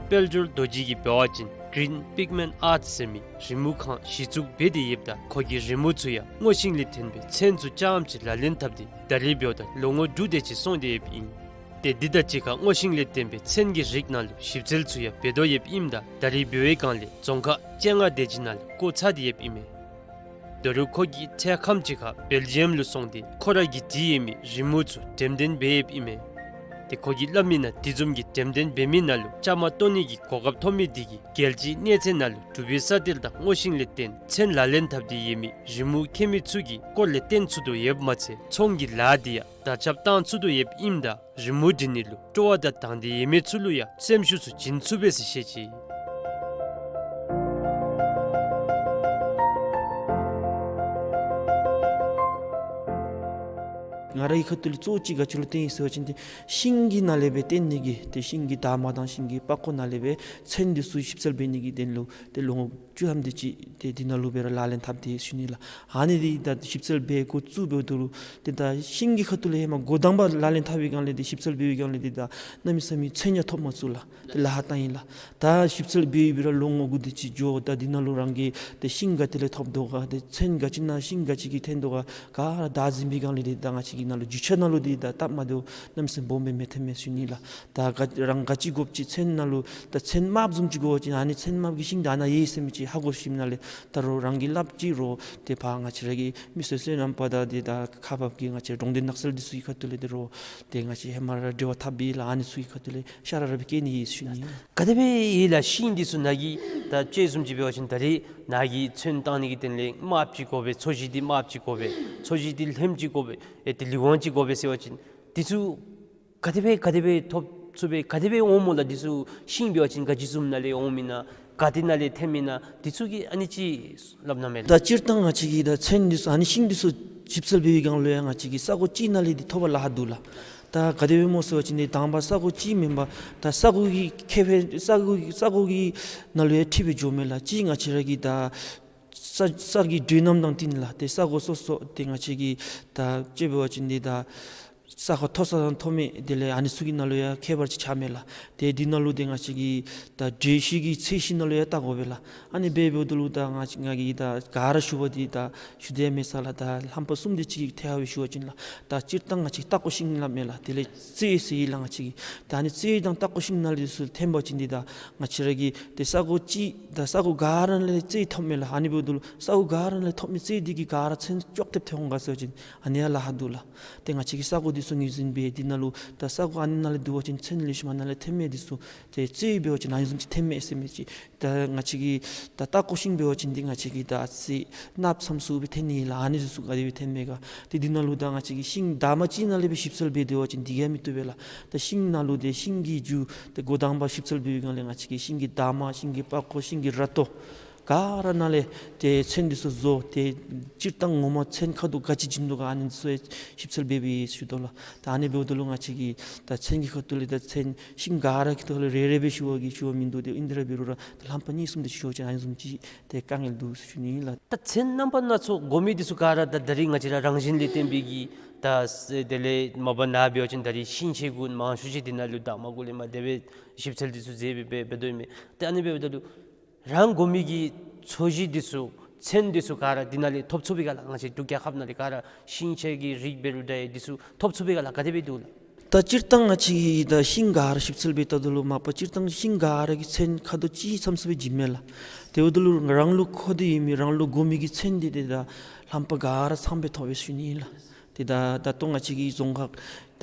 དཔལ་འབྱོར་རྡོ་རྗེ་གིས་འབད་བ་ཅིན་Green Pigment Arts ཟེར་མི་རི་མོ་ཁང་གཞི་བཙུགས་འབད་དེ་ཡོདཔ་ད་ཁོ་གིས་རི་མོ་ཚུ་ཡང་སྔོ་ཤིང་ལས་བརྟེན་པའི་ཚན་ཚུ་རྐྱངམ་ཅིག་ལག་ལེན་འཐབ་སྟེ་ད་རེས་འབདཝ་ད་ལོ་ངོ་དྲུག་དེ་ཅིག་སོང་སྟེ་ཡོདཔ་ཨིན། ཏེ་འདི་དང་གཅིག་ཁར་སྔོ་ཤིང་ལས་བརྟེན་པའི་ཚན་གྱི་རིགས་ནང་ལུ་ཞིབ་འཚོལ་ཚུ་ཡང་འབད་དོ་ཡོདཔ་ཨིནམ་ད་ད་རེས་འབད་བའི་བསྒང་ལས་རྫོང་ཁག་བཅོ་ལྔ་དེ་ཅིག་ནང་ལུ་བསྐོ་ཚར་ཏེ་ཡོདཔ་ཨིན་མས། ད་རུང་ཁོ་གིས་འཕྲལ་ཁམས་ཅིག་ཁར་སྦེལ་ཇི་ཡམ་ལུ་སོང་སྟེ་ཁོ་ར་གིས་བྲིས་ཡོད་མི་རི་མོ་ཚུ་འགྲེམས་སྟོན་འབད་ཡོདཔ་ཨིན་མས། ཏེ་ཁོ་གིས་སླབ་མི་ནང་དེ་བཟུམ་གྱི་འགྲེམས་སྟོན་འབད་མི་ནང་ལུ་བཅའ་མར་གཏོགས་ནི་གི་གོ་སྐབས་ཐོབ་མི་དེ་གིས་རྒྱལ་སྤྱིའི་གནས་ཚད་ནང་ལུ་འབྲུག་པའི་ས་གཏེར་དང་སྔོ་ཤིང་ལས་བརྟེན་ཚན་ལག་ལེན་འཐབ་སྟེ་ཡོད་མི་རི་མོ་མཁས་མི་ཚུ་གི་སྐོར་ལས་བསྟན་ཚུགས་དོ་ཡོདཔ་མ་ཚད་ཚོང་གི་ལཱ་འདི་ཡང་དར་ཁྱབ་བཏང་ཚུགས་དོ་ཡོདཔ་ཨིནམ་ད་རི་མོ་འབྲི་ནི་ལུ་སྤྲོ་བ་དང་དང་འདོད་ཡོད་མི་ཚུ་ལུ་ཡང་སེམས་ཤུགས་ཚུ་བྱིན་ཚུགས་པས་ཟེར་བཤད་ཅི། ང་རའི་ཁ་ཐུག་ལས་གཙོ་བོ་ཅིག་ག་ཅི་ལུ་བརྟེན་ཡི་ཟེར་བ་ཅིན་ཏེ་ཤིང་གི་ནང་ལས་སྦེ་བརྟེན་ནི་གི་ཏེ་ཤིང་གི་འདབ་མ་དང་ཤིང་གི་པགས་ཀོ་ནང་ལས་སྦེ་ཚན་འདི་ཚུ་ཞིབ་འཚོལ་འབད་ནི་གི་དོན་ལུ་ཏེ་ལོ་ངོ་བཅུ་ཐམ་དེ་ཅིག་ཏེ་འདི་ནང་ལུ་སྦེ་ར་ལག་ལེན་འཐབ་སྟེ་ཡོད་ཟེར་ཞུ་ནི་ལགས། ཨ་ནི་འདི་ད་ཞིབ་འཚོལ་འབད་འགོ་བཙུགས་འབདཝ་ད་ལུ་ཏེ་ད་ཤིང་གི་ཁ་ཐུག་ལས་ཧེ་མ་འགོ་དང་པ་ལག་ལེན་འཐབ་པའི་སྒང་ལས་ཏེ་ཞིབ་འཚོལ་འབད་བའི་སྒང་ལས་ཏེ་ད་གནམ་མེད་ས་མེད་ཚན་ཡང་ཐོབ་མ་ཚུགས་ལགས། ཏེ་ལཱ་ཁག་བཏང་ཡི་ལགས། ད་ཞིབ་འཚོལ་འབད་འབད་ར་ལོ་ངོ་དགུ་དེ་ཅིག་འགྱོ། ད་འདི་ནང་ལུ་རང་གིས་ཏེ་ཤིང་ག་ཅི་ལས་ཐོབ་དོ་ག་ཏེ་ཚན་ག་ཅི་ནང་ཤིང་ག་ཅི་གིས་ཐོན་དོ་ག་ག་ར་བདའ་ཟིན་པའི་སྒང་ལས་ཏེ་ད་ང་བཅས་ཀྱིས་ནཱ་ རྒྱུ་ཆ་ནང་ལུ་འདི་ད་སྟབས་མ་བདེཝ་གནམ་མེད་ས་མེད་སྦོམ་སྦེ་མི་ཐོནམ་མས་ཟེར་ཞུ་ནི་ལགས། ད་ག་རང་ག་ཅི་དགོཔ་ཅིག་ཚོན་ནང་ལུ་ད་ཚོན་དམརཔོ་བཟུམ་ཅིག་དགོ་པ་ཅིན་ཨ་ནི་ཚོན་དམརཔོ་གི་ཤིང་འདི་ཨ་ནཱ་ཡོད་ཟེར་མི་ཅིག་ཧ་གོ་ཞིནམ་ལས་ད་རོགས་རང་གིས་སླབ་ཅི་རོགས་ཏེ་ཕར་ང་བཅས་ར་གི་མི་སེར་སོ་ནམ་པ་དང་འདི་ད་ཁག་འབགཔ་གི་ང་བཅས་གྲོང་སྡེ་ནགས་ཚལ་འདི་ཚུ་གི་ཁ་ཐུག་ལས་ཏེ་རོགས་ཏེ་ང་བཅས་ཧེ་མ་ར་འབྲེལ་བ་འཐབ་སྦེ་ལགས། ཨ་ནི་ཚུ་གི་ཁ་ཐུག་ལས་ཤ་ར་ར་སྦེ་བསྐྱལ་ནི་ཨིན་ཟེར་ཞུ་ནི། ག་དེ་སྦེ་ཡོད་ལགས། ཤིང་འདི་ཚུ་ནཱ་གི་ད་ཅི་བཟུམ་ཅིག་འབད་བ་ཅིན་ད་རེས་ནཱ་གི་ཚོན་བཏང་ནི་གི་དོན་ལས་དམརཔོ་ཅིག་དགོ་པས། ཚོས་གཞི་འདི་དམརཔོ་ཅིག་དགོ་པས། ཚོས་གཞི་འདི་ལྷམ་ཅིག་དགོ་པས། ཨེ་ཏེ་ལུས་དབང་ཅིག་དགོ་པས་ཟེར་བ་ཅིན་འདི་ཚུ་ག་དེ་སྦེ་ག་དེ་སྦེ་ཐོབ་ཚུགས་པས། ག་དེ་སྦེ་འོང་སྨོ་ལགས། འདི་ཚུ་ཤིང་འབད་བ་ཅིན་ག་ཅི་བཟུམ་ནང་ལས་འོངམ་ཨིན་ན་ག་ཏེ་ནང་ལས་ཐོནམ་ཨིན་ན་འདི་ཚུ་གི་ཨ་ནི་ཅིག་སླབ་གནང་མས་ལགས། ད་སྤྱིར་བཏང་ང་བཅས་ཀྱིས་ད་ཚོན་འདི་ཚུ་ཨ་ནི་ཤིང་འདི་ཚུ་ཞིབ་འཚོལ་འབད་བའི་སྒང་ལུ་ཡང་ང་བཅས་ཀྱིས་ས་གོ་གཅིག་ནང་ལས་འདི་ཐོབ་པར་ལཱ་ཁག་འདུག་ལགས། ད་ག་དེ་སྦེ་སྨོ་ཟེར་བ་ཅིན་འདི་དང་པ་ས་གོ་གཅིག་མེན་པར་ད་ས་གོ་གི་ཁེ་ཕན་ས་གོ་ས་གོ་གི་ནང་ལུ་ཡང་འཁྲིལ་སྦེ་འགྱོཝ་མས་ལགས། གཅིག་ང་བཅས་ར་གི་ད་ས་ས་གི་འགྲོས་རྣམ་དང་བསྟུན་ལགས། ཏེ་ས་གོ་སོ་སོ་ཏེ་ང་བཅས་ཀྱིས་ད་དཔྱེ་འབད་བ་ཅིན་འདི་ད་ས་ཁ་མཐོ་ས་དང་མཐོ་དམན་དེ་ལས་ཨ་ནི་ཚུ་གི་ནང་ལུ་ཡང་ཁྱད་པར་ཅིག་ཆགས་མས་ལགས། ཏེ་འདི་ནང་ལུ་ཏེ་ང་བཅས་ཀྱིས་ད་འགྲོས་གཞི་གི་ཚད་གཞི་ནང་ལུ་ཡང་བལྟ་དགོ་པས་ལགས། ཨ་ནི་སྦེ་འབདཝ་ད་ལུ་ད་ང་ང་གིས་ད་ག་ར་ཞུ་བ་འདི་ད་ཞུ་དེས་མེད་ས་ལགས། ད་རྣམ་པ་གསུམ་དེ་ཅིག་ཐད་ཀར་སྦེ་ཞུ་བ་ཅིན་ལགས། ད་སྤྱིར་བཏང་ང་བཅས་སྟག་ཀོ་ཤིང་སླབ་མས་ལགས། དེ་ལས་རྩེ་ཟེར་ཡི་ལགས་ང་བཅས་ཀྱིས། ད་ཨ་ནི་རྩེ་དང་སྟག་ཀོ་ཤིང་ནང་ལས་འདི་ཚུ་ཐོན་པ་ཅིན་འདི་ད་ང་བཅས་ར་གི་ཏེ་ས་གོ་གཅིག་ད་ས་གོ་ག་ར་ནང་ལས་རྩེ་ཐོབ་མས་ལགས། ཨ་ནི་འབདཝ་ད་ལུ་ས་གོ་ག་ར་ནང་ལས་ཐོབ་མི་རྩེ་འདི་གིས་ག་ར་ཚོན་ཅོག་འཐདཔ་ཐོན་འོང་ག་ཟེར་བ་ཅིན་ཨ་ནི་ཡང་ལཱ་ཁག་འདུག་ལགས། ཏེ་ང་བཅས་ཀྱིས་ས་གོ་འདི་ཚུ་ངོས་འཛིན་འབད་འདི་ནང་ལུ་ད་ས་གོ་ཨ་ནི་ནང་ལས་བསྡུ་བ་ཅིན་ཚོན་ལེགས་ཤོམ་ཨ་ནཱ་ལས་ཐོན་མས། འདི་ཚུ་ཏེ་རྩེ་འབད་བ་ཅིན་ཨ་ནི་བཟུམ་ཅིག་ཐོན་མས་ཟེར་མི་ཅིག། ད་ང་བཅས་ཀྱིས་ད་སྟག་ཀོ་ཤིང་འབད་བ་ཅིན་འདི་ང་བཅས་ཀྱིས་ད་རྩེ་གནགཔོ་ཙམ་ཚུ་སྦེ་ཐོན་ནི་ལགས། ཨ་ནི་འདི་ཚུ་ག་དེ་སྦེ་ཐོན་མས་ག། ཏེ་འདི་ནང་ལུ་ད་ང་བཅས་ཀྱིས་ཤིང་འདབ་མ་གཅིག་ནང་ལས་སྦེ་ཞིབ་འཚོལ་འབད་སྡོད་པ་ཅིན་འདི་གིས་མི་བཏུབ་པས་ལགས། ད་ཤིང་ནང་ལུ་ཏེ་ཤིང་གི་རྒྱུ་ཏེ་འགོ་དང་པ་ཞིབ་འཚོལ་འབད་བའི་སྒང་ལས་ང་བཅས་ཀྱིས་ཤིང་གི་འདབ་མ་ཤིང་གི་པགས་ཀོ་ཤིང་གི་ར་ཏོ་ག་ར་ནང་ལས་ཏེ་ཚོན་འདི་ཚུ་བཟོ། ཏེ་སྤྱིར་བཏང་ངོ་མ་ཚོན་ཁ་དོག་ག་ཅི་བྱིན་དོ་ག་ཨ་ནི་ཚུ་ཞིབ་འཚོལ་འབད་འབད་ཞུ་དོ་ལགས། ད་ཨ་ནི་འབདཝ་ད་ལུ་ང་བཅས་ཀྱིས་ད་ཚོན་གྱི་ཁ་ཐུག་ལས་ད་ཚོན་ཤིང་ག་ར་གི་ཐོག་ལས་རེ་རེ་སྦེ་ཞུ་བ་གི་ཞུ་བ་མིན་འདུག། ཏེ་ཨིན་དེ་ར་འབད་རུང་ར་ད་ལྷམ་པ་གཉིས་གསུམ་དེ་ཅིག་ཞུ་བ་ཅིན་ཨ་ནི་བཟུམ་ཅིག་ཏེ་དཀའ་ངལ་འདུག་ཟེར་ཞུ་ནི་ཨིན་ལགས། ད་ཚོན་རྣམ་པ་སྣ་ཚོགས་དགོ་མི་འདི་ཚུ་ག་ར་ད་ད་རིས་ང་བཅས་ར་རང་བཞིན་ལས་བརྟེན་པའི་གི་ད་དེ་ལས་མ་པ་ནཱ་འབད་བ་ཅིན་ད་རིས་ཤིང་ཆས་གུ་མང་ཤོས་ཅིག་འདི་ནང་ལུ་འདབ་མ་གུ་ལས་མར་དེ་སྦེ་ཞིབ་འཚོལ་འདི་ཚུ་མཛད་སྦེ་འབད་འབད་དོ་ཨིན་མས། ཏེ་ཨ་ནི་འབདཝ་ད་ལུ་རང་དགོ་མི་གི་ཚོས་གཞི་འདི་ཚུ་ཚོན་འདི་ཚུ་ག་ར་འདི་ནང་ལས་ཐོབ་ཚུགས་པས་ག་ལགས། ང་བཅས་འབྲུག་རྒྱལ་ཁབ་ནང་ལས་ག་ར་ཤིང་ཆས་ཀྱི་རིགས་འབད་རུང་འདྲ་འདི་ཚུ་ཐོབ་ཚུགས་པས་ག་ལགས། ག་དེ་སྦེ་འདུག་ལགས། ད་སྤྱིར་བཏང་ང་བཅས་ཀྱིས་ད་ཤིང་ག་ར་ཞིབ་འཚོལ་འབད་བལྟཝ་ད་ལུ་མ་པ་སྤྱིར་བཏང་ཤིང་ག་ར་གི་ཚོན་ཁ་དོག་གཅིག་ཙམ་ཙམ་སྦེ་བྱིནམ་མས་ལགས། དེ་འབདཝ་ད་ལུ་རང་ལུ་མཁོ་སྟེ་ཡོད་མི་རང་ལུ་དགོ་མི་གི་ཚོན་འདི་ཏེ་ད་ལྷམ་པ་ག་ར་ཚངམ་སྦེ་ཐོབ་པས་ཟེར་ཞུ་ནི་ཨིན་ལགས། ཏེ་ད་ད་ལྟོ་ང་བཅས་ཀྱི་རྫོང་ཁག་ད་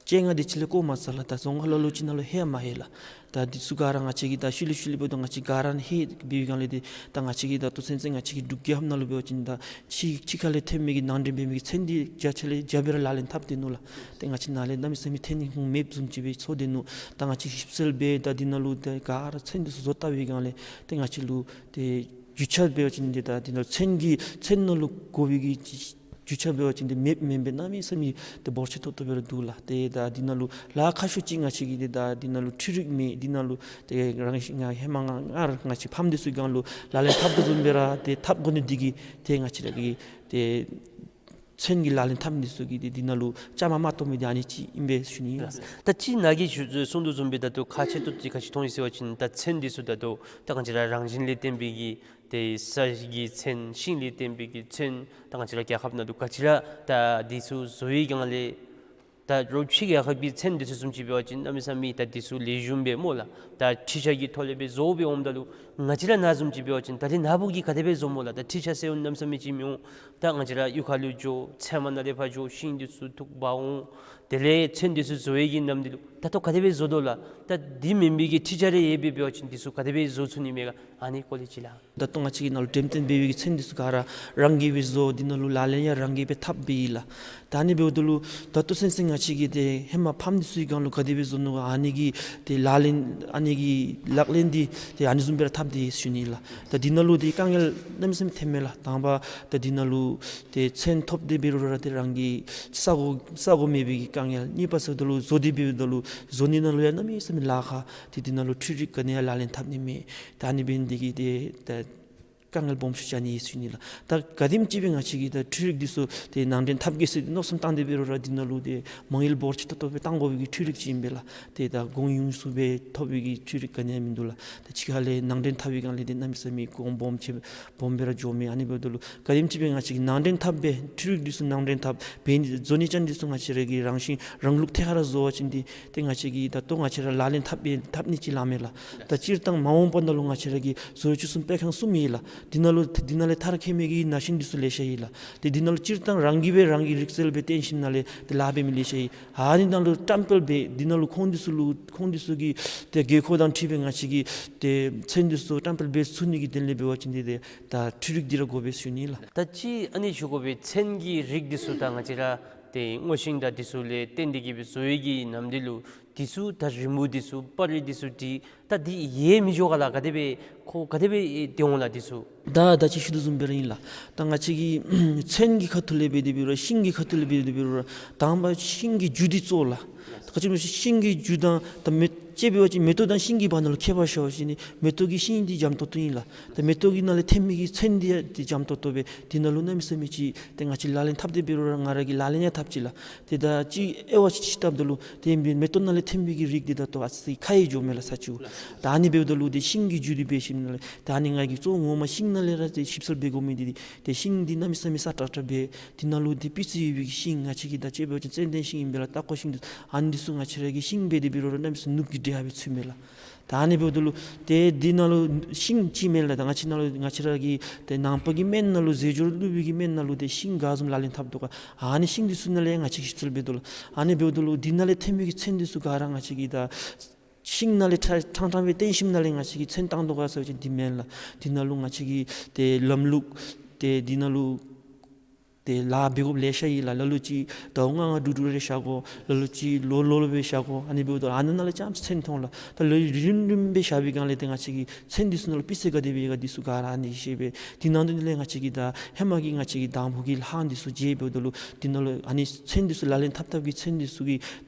བཅོ་ལྔ་དེ་ཅིག་ལས་བཀོ་མ་ཚར་ལགས། ད་རྫོང་ཁག་ལ་ལུ་ཅིག་ནང་ལུ་ཧེ་མ་ལྷོད་ལགས། ད་འདི་ཚུ་ག་ར་ང་བཅས་ཀྱིས་ད་ཤུལ་ལས་ཤུལ་ལས་འབདཝ་ད་ང་བཅས་ག་ར་ནི་ཧེ་འབད་བའི་སྒང་ལས་ཏེ་ད་ང་བཅས་ཀྱིས་ད་ལྟོ་ཚུན་ཚོད་ང་བཅས་ཀྱི་འབྲུག་རྒྱལ་ཁབ་ནང་ལུ་འབད་བ་ཅིན་ད་ཕྱི་ཕྱི་ཁ་ལས་ཐོན་མི་གི་ནང་འདྲེན་འབད་མི་གི་ཚོན་འདི་བརྒྱ་ཆ་ལས་བརྒྱ་སྦེ་ར་ལག་ལེན་འཐབ་སྡོད་ནུག་ལགས། ཏེ་ང་བཅས་ནཱ་ལས་གནམ་མེད་ས་མེད་ཐོན་ནི་ཧུང་མེདཔ་བཟུམ་ཅིག་སྦེ་ཚོར་སྡོད་ནུག། ད་ང་བཅས་ཞིབ་འཚོལ་འབད་ད་འདི་ནང་ལུ་ཏེ་ག་ར་ཚོན་འདི་ཚུ་བཟོ་བལྟ་བའི་སྒང་ལས་ཏེ་ང་བཅས་ལུ་ཏེ་རྒྱུ་ཆ་འབད་བ་ཅིན་འདི་ད་འདི་ནང་ཚོན་གྱི་ཚོན་ནང་ལུ་དགོ་པའི་གི་རྒྱུ་ཆ་འབད་བ་ཅིན་འདི་མེདཔ་མེན་པར་གནམ་མེད་ས་མེད་ཏེ་འབོར་ཆེ་ཏོག་ཏོ་སྦེ་ར་འདུག་ལགས། ཏེ་ད་འདི་ནང་ལུ་ལཱ་ཁག་ཤོས་ཅིག་ང་བཅས་ཀྱིས་ཏེ་ད་འདི་ནང་ལུ་འཕྲུལ་རིག་མེད། འདི་ནང་ལུ་ཏེ་རང་ང་ཧེ་མ་ང་ང་ར་ང་བཅས་ཕམ་འདི་ཚུ་གི་སྒང་ལུ་ལག་ལེན་འཐབ་དོ་བཟུམ་སྦེ་ར་ཏེ་འཐབ་དགོ་ནི་འདི་གིས་ཏེ་ང་བཅས་ར་གི་ཏེ་ཚོན་གྱི་ལག་ལེན་འཐབ་ནི་ཚུ་གིས་ཏེ་འདི་ནང་ལུ་བཅའ་མར་མ་གཏོགས་མི་འདི་ཨ་ནི་ཅིག་ཨིན་པས་ཟེར་ཞུ་ནི་ཨིན་ལགས། ད་ཅི་ནཱ་གིས་ཞུ་གསུངས་དོ་བཟུམ་སྦེ་ད་ལྟོ་ཁག་ཆེ་ཏོག་ཏོ་ག་ཅི་མཐོང་ཡི་ཟེར་བ་ཅིན་ད་ཚོན་འདི་ཚུ་ད་ལྟོ་ད་ང་བཅས་ར་རང་བཞིན་ལས་བརྟེན་པའི་གི་ཏེ་ས་གི་ཚོན་ཤིང་ལས་བརྟེན་པའི་གི་ཚོན་ད་ང་བཅས་ར་རྒྱལ་ཁབ་ནང་ལུ་ག་ཅི་ར་ད་འདི་ཚུ་བཟོ་བའི་སྒང་ལས་ད་རོགས་ཕྱི་རྒྱལ་ཁབ་ཀྱི་ཚོན་འདི་ཚུ་བཟུམ་ཅིག་འབད་བ་ཅིན་གནམ་མེད་ས་མེད་ད་འདི་ཚུ་ལེགས་ཤོམ་སྦེ་སྨོ་ལགས། ད་འཕྲུལ་ཆས་ཀྱི་ཐོག་ལས་སྦེ་བཟོ་སྦེ་འོངམ་ད་ལུ་ང་བཅས་ར་ནཱ་བཟུམ་ཅིག་འབད་བ་ཅིན་ད་རེས་ནཱ་བུ་གིས་ག་དེ་སྦེ་བཟོ་སྨོ་ལགས། ད་འཕྲུལ་ཆས་ཟེར་གནམ་མེད་ས་མེད་ཅིག་མི་འོང་། ད་ང་བཅས་ར་གཡུས་ཁ་ལུ་འགྱོ་ཚལ་མ་ནང་ལས་ཕར་འགྱོ་ཤིང་འདི་ཚུ་འཐུ་འབག་འོང་། དེ་ལས་ཚོན་འདི་ཚུ་བཟོ་བའི་གི་ནམ་འདི་ལུ་ད་ལྟོ་ག་དེ་སྦེ་བཟོ་དོ་ལགས། ད་འདི་མེན་པའི་གི་འཕྲུལ་ཆས་རེ་ཡོད་པའི་འབད་བ་ཅིན་འདི་ཚུ་ག་དེ་སྦེ་བཟོ་ཚུགས་ནི་མས་ག། ཨ་ནི་སྐོར་ལས་ཅིག་ལགས། ད་ལྟོ་ང་བཅས་ཀྱི་ནང་ལུ་འགྲེམས་སྟོན་འབད་བའི་གི་ཚོན་འདི་ཚུ་ག་ར་རང་གིས་སྦེ་བཟོ། འདི་ནང་ལུ་ལག་ལེན་ཡང་རང་གིས་སྦེ་འཐབ་སྦེ་ཡོད་ལགས། ད་ཨ་ནི་འབདཝ་ད་ལུ་ད་ལྟོ་ཚུན་ཚོད་ང་བཅས་ཀྱིས་ཏེ་ཧེ་མ་ཕམ་འདི་ཚུ་གི་སྒང་ལུ་ག་དེ་སྦེ་བཟོ་ནུག་ག་ཨ་ནི་གི་ཏེ་ལག་ལེན་ཨ་ནི་གི་ལག་ལེན་འདི་ཏེ་ཨ་ནི་བཟུམ་སྦེ་ར་འཐབ་སྟེ་ཡོད་ཟེར་ཞུ་ནི་ལགས། ད་འདི་ནང་ལུ་ཏེ་དཀའ་ངལ་གནམ་མེད་ས་མེད་ཐོནམ་མས་ལགས། དང་པ་ད་འདི་ནང་ལུ་ཏེ་ཚོན་ཐོབ་སྟེ་འབད་རུང་ར་ཏེ་རང་གི་ས་གོ་ས་གོ་མེད་པའི་གི་དཀའ་ངལ། གཉིས་པ་ཟེརཝ་ད་ལུ་བཟོ་སྟེ་འབདཝ་ད་ལུ་བཟོ་ནི་ནང་ལུ་ཡང་གནམ་མེད་ས་མེད་ལཱ་ཁག། ཏེ་འདི་ནང་ལུ་འཕྲུལ་རིག་ག་ནི་ཡང་ལག་ལེན་འཐབ་ནི་མེད། ད་ཨ་ནི་འབད་ནི་འདི་གིས་ཏེ་ད་ དཀའ་ངལ་སྦོམ་ཤོས་ཅིག་ཨ་ནི་ཨིན་ཟེར་ཞུ་ནི་ལགས། ད་ག་དེམ་ཅིག་སྦེ་ང་བཅས་ཀྱིས་ད་འཕྲུལ་རིག་འདི་ཚུ་ཏེ་ནང་འདྲེན་འཐབ་གེ་ཟེར་ཏེ་མནོ་བསམ་བཏང་སྟེ་འབད་རུང་ར་འདི་ནང་ལུ་ཏེ་མ་དངུལ་འབོར་ཆེ་ཏོག་ཏོ་སྦེ་བཏང་དགོ་པའི་གི་འཕྲུལ་རིག་ཅིག་ཨིན་པས་ལགས། ཏེ་ད་གོང་ཡུན་སུ་སྦེ་ཐོབ་པའི་གི་འཕྲུལ་རིག་ག་ནི་ཡང་མིན་འདུག་ལགས། ད་ཕྱི་ཁ་ལས་ནང་འདྲེན་འཐབ་པའི་སྒང་ལས་ཏེ་གནམ་མེད་ས་མེད་གོང་སྦོམ་ཆེ་སྦོམ་སྦེ་ར་འགྱོཝ་མས། ཨ་ནི་འབདཝ་ད་ལུ་ག་དེམ་ཅིག་སྦེ་ང་བཅས་ཀྱིས་ནང་འདྲེན་འཐབ་སྦེ་འཕྲུལ་རིག་འདི་ཚུ་ནང་འདྲེན་འཐབ་འབད་ནི་བཟོ་ནི་ཅན་འདི་ཚུ་ང་བཅས་ར་གིས་རང་བཞིན་རང་ལུགས་ཐད་ཀར་བཟོ་བ་ཅིན་འདི་ཏེ་ང་བཅས་ཀྱིས་ད་ལྟོ་ང་བཅས་ར་ལག་ལེན་འཐབ་སྦེ་འཐབ་ནི་ཅིག་ལགས་མས་ལགས། ད་སྤྱིར་བཏང་མ་འོངས་པ་ནང་ལུ་ང་བཅས་ར་གི་བཟོ་བཅོས་གསུམ་སྤེལ་ཁང་གསུམ་ཨིན་ལགས། འདི་ནང་ལུ་འདི་ནང་ལས་མཐར་འཁྱོལ་མི་གི་ན་ཤིང་འདི་ཚུ་ལེ་ཤ་ཨིན་ལགས། ཏེ་འདི་ནང་ལུ་སྤྱིར་བཏང་རང་གིས་སྦེ་རང་གི་རིག་རྩལ་སྦེ་བཏོན་ཞིནམ་ལས་ཏེ་ལཱ་འབད་མི་ལེ་ཤ་ཨིན། ཨ་ནི་ནང་ལུ་བཀྲམ་སྤེལ་འབད་འདི་ནང་ལུ་ཁོང་འདི་ཚུ་ལུ་ཁོང་འདི་ཚུ་གི་ཏེ་དགོས་མཁོ་དང་འཁྲིལ་སྦེ་ང་བཅས་ཀྱིས་ཏེ་ཚོན་འདི་ཚུ་བཀྲམ་སྤེལ་འབད་ཚུགས་ནི་གི་དོན་ལས་འབད་བ་ཅིན་འདི་ཏེ་ད་འཕྲུལ་རིག་འདི་ར་དགོ་པས་ཟེར་ཞུ་ནི་ལགས། ད་ཅི་ཨ་ནི་ཞུ་དགོ་པའི་ཚོན་གྱི་རིགས་འདི་ཚུ་ད་ང་བཅས་ར་ཏེ་སྔོ་ཤིང་དང་འདི་ཚུ་ལས་བརྟེན་ཏེ་གི་སྦེ་བཟོ་བའི་གི་ནམ་འདི་ལུ་འདི་ཚུ་ད་རི་མོ་འདི་ཚུ་པར་རིས་འདི་ཚུ་འདི་ད་འདི་ཡལ་མི་འགྱོ་ག་ལགས། ག་དེ་སྦེ་ཁོ་ག་དེ་སྦེ་སྡོད་འོང་ལགས་འདི་ཚུ། ད་ད་ཅི་ཞུ་དོ་བཟུམ་སྦེ་ར་ཨིན་ལགས། ད་ང་བཅས་ཀྱིས་ཚོན་གྱི་ཁ་ཐུག་ལས་འབད་དེ་འབད་རུང་ཤིང་གི་ཁ་ཐུག་ལས་འབད་དེ་འབད་རུང་དང་པ་ཤིང་གི་རྒྱུ་འདི་གཙོ་ལགས། ད་ག་ཅི་སྨོ་ཤིང་གི་རྒྱུ་དང་ད་མེ་ཅིག་འབད་བ་ཅིན་མེ་ཏོག་དང་ཤིང་གི་བར་ན་ལུ་ཁྱད་པར་ཤར་བ་ཅིན་མེ་ཏོག་གི་ཤིང་འདི་འཇམ་ཏོག་ཏོ་ཨིན་ལགས། ད་མེ་ཏོག་གི་ནང་ལས་ཐོན་མི་གི་ཚོན་འདི་འདི་འཇམ་ཏོག་ཏོ་སྦེ་འདི་ནང་ལུ་གནམ་མེད་ས་མེད་ཅིག་ཏེ་ང་བཅས་ལག་ལེན་འཐབ་སྟེ་འབད་རུང་ར་ང་ར་གིས་ལག་ལེན་ཡང་འཐབ་ཅི་ལགས། ཏེ་ད་ཅི་དབྱེ་བ་ཅིག་ཅིག་བལྟཝ་ད་ལུ་ཏེ་མེ་ཏོག་ནང་ལས་ཐོན་མི་གི་རིགས་འདི་ད་ལྟོ་ཨ་ཙི་ཁ་ཡི་འགྱོཝ་མས་ལགས་ས་ཅིག་ལགས། ད་ཨ་ནི་འབདཝ་ད་ལུ་ཏེ་ཤིང་གི་རྒྱུ་འདི་འབད་ཞིནམ་ལས་ད་ཨ་ནི་ང་གིས་གཙོ་བོ་ངོ་མ་ཤིང་ནང་ལས་ར་ཏེ་ཞིབ་འཚོལ་འབད་དགོ་མི་འདི་ཏེ་ཤིང་འདི་གནམ་མེད་ས་མེད་སྲ་ཀྲག་ཀྲ་སྦེ་འདི་ནང་ལུ་ཏེ་སྤུས་ཚད་ཡོད་པའི་ཤིང་ང་བཅས་ཀྱིས་ད་ཅི་འབད་བ་ཅིན་ཙན་དན་ཤིང་ཨིན་པས་ལགས། ཏ་ཀོ་ཤིང་འདི་ཨ་ནི་འདི་ཚུ་ང་བཅས་ར་གིས་ཤིང་འབད་དེ་འབད་རུང་ར་གནམ་མེད་ས་མེད་ནུབ་ཀྱི་འདྲེ་ཧ་སྦེ་ཚུད་མས་ལགས། ད་ཨ་ནི་འབདཝ་ད་ལུ་ཏེ་འདི་ནང་ལུ་ཤིང་ཅིག་མེན་ལགས། ད་ང་བཅས་ནང་ལུ་ང་བཅས་ར་གི་ཏེ་ནང་པ་གི་སྨན་ནང་ལུ་ཟས་སྦྱོར་བླུག་པའི་གི་སྨན་ནང་ལུ་ཏེ་ཤིང་ག་བཟུམ་ལག་ལེན་འཐབ་དོ་ག། ཨ་ནི་ཤིང་འདི་ཚུ་ནང་ལས་ཡང་ང་བཅས་ཀྱིས་ཞིབ་འཚོལ་འབད་དོ་ལགས། ཨ་ནི་འབདཝ་ད་ལུ་འདི་ནང་ལས་ཐོན་མི་གི་ཚོན་འདི་ཚུ་ག་ར་ང་བཅས་ཀྱིས་ད་ཤིང་ནང་ལས་ཕྲ་ཕྲང་ཕྲང་སྦེ་བཏོན་ཞིནམ་ལས་ང་བཅས་ཀྱིས་ཚོན་བཏང་དོ་ག་ཟེར་བ་ཅིན་འདི་མེན་ལགས། འདི་ནང་ལུ་ང་བཅས་ཀྱིས་ཏེ་ལམ་ལུགས་ཏེ་འདི་ནང་ལུ་ཏེ་ལཱ་འབད་དགོཔ་ལེ་ཤ་ཡོད་ལགས། ལ་ལུ་ཅིག་ཟླཝ་ལྔ་ལྔ་དྲུག་དྲུག་རེ་བཞག་དགོ། ལ་ལུ་ཅིག་ལོ་ལོ་ལུ་སྦེ་བཞག་དགོ། ཨ་ནི་འབདཝ་ད་ཨ་ནི་ནང་ལས་རྐྱངམ་ཅིག་ཚོན་མཐོང་ལགས། ད་ལོ་རིམ་རིམ་སྦེ་བཞག་པའི་སྒང་ལས་ཏེ་ང་བཅས་ཀྱིས་ཚོན་འདི་ཚུ་ནང་ལུ་སྤུས་ཚད་ག་དེ་སྦེ་ཡོད་ག་འདི་ཚུ་ག་ར་ཨ་ནི་ཤེས་པས། འདི་ནང་དོན་ལས་ང་བཅས་ཀྱིས་ད་ཧེ་མ་གི་ང་བཅས་ཀྱི་དང་ཕུ་གི་ལྷག་འདི་ཚུ་མཇལ་འབདཝ་ད་ལུ་འདི་ནང་ལུ་ཨ་ནི་ཚོན་འདི་ཚུ་ལག་ལེན་འཐབ་འཐབ་ཀྱི་ཚོན་འདི་ཚུ་གི་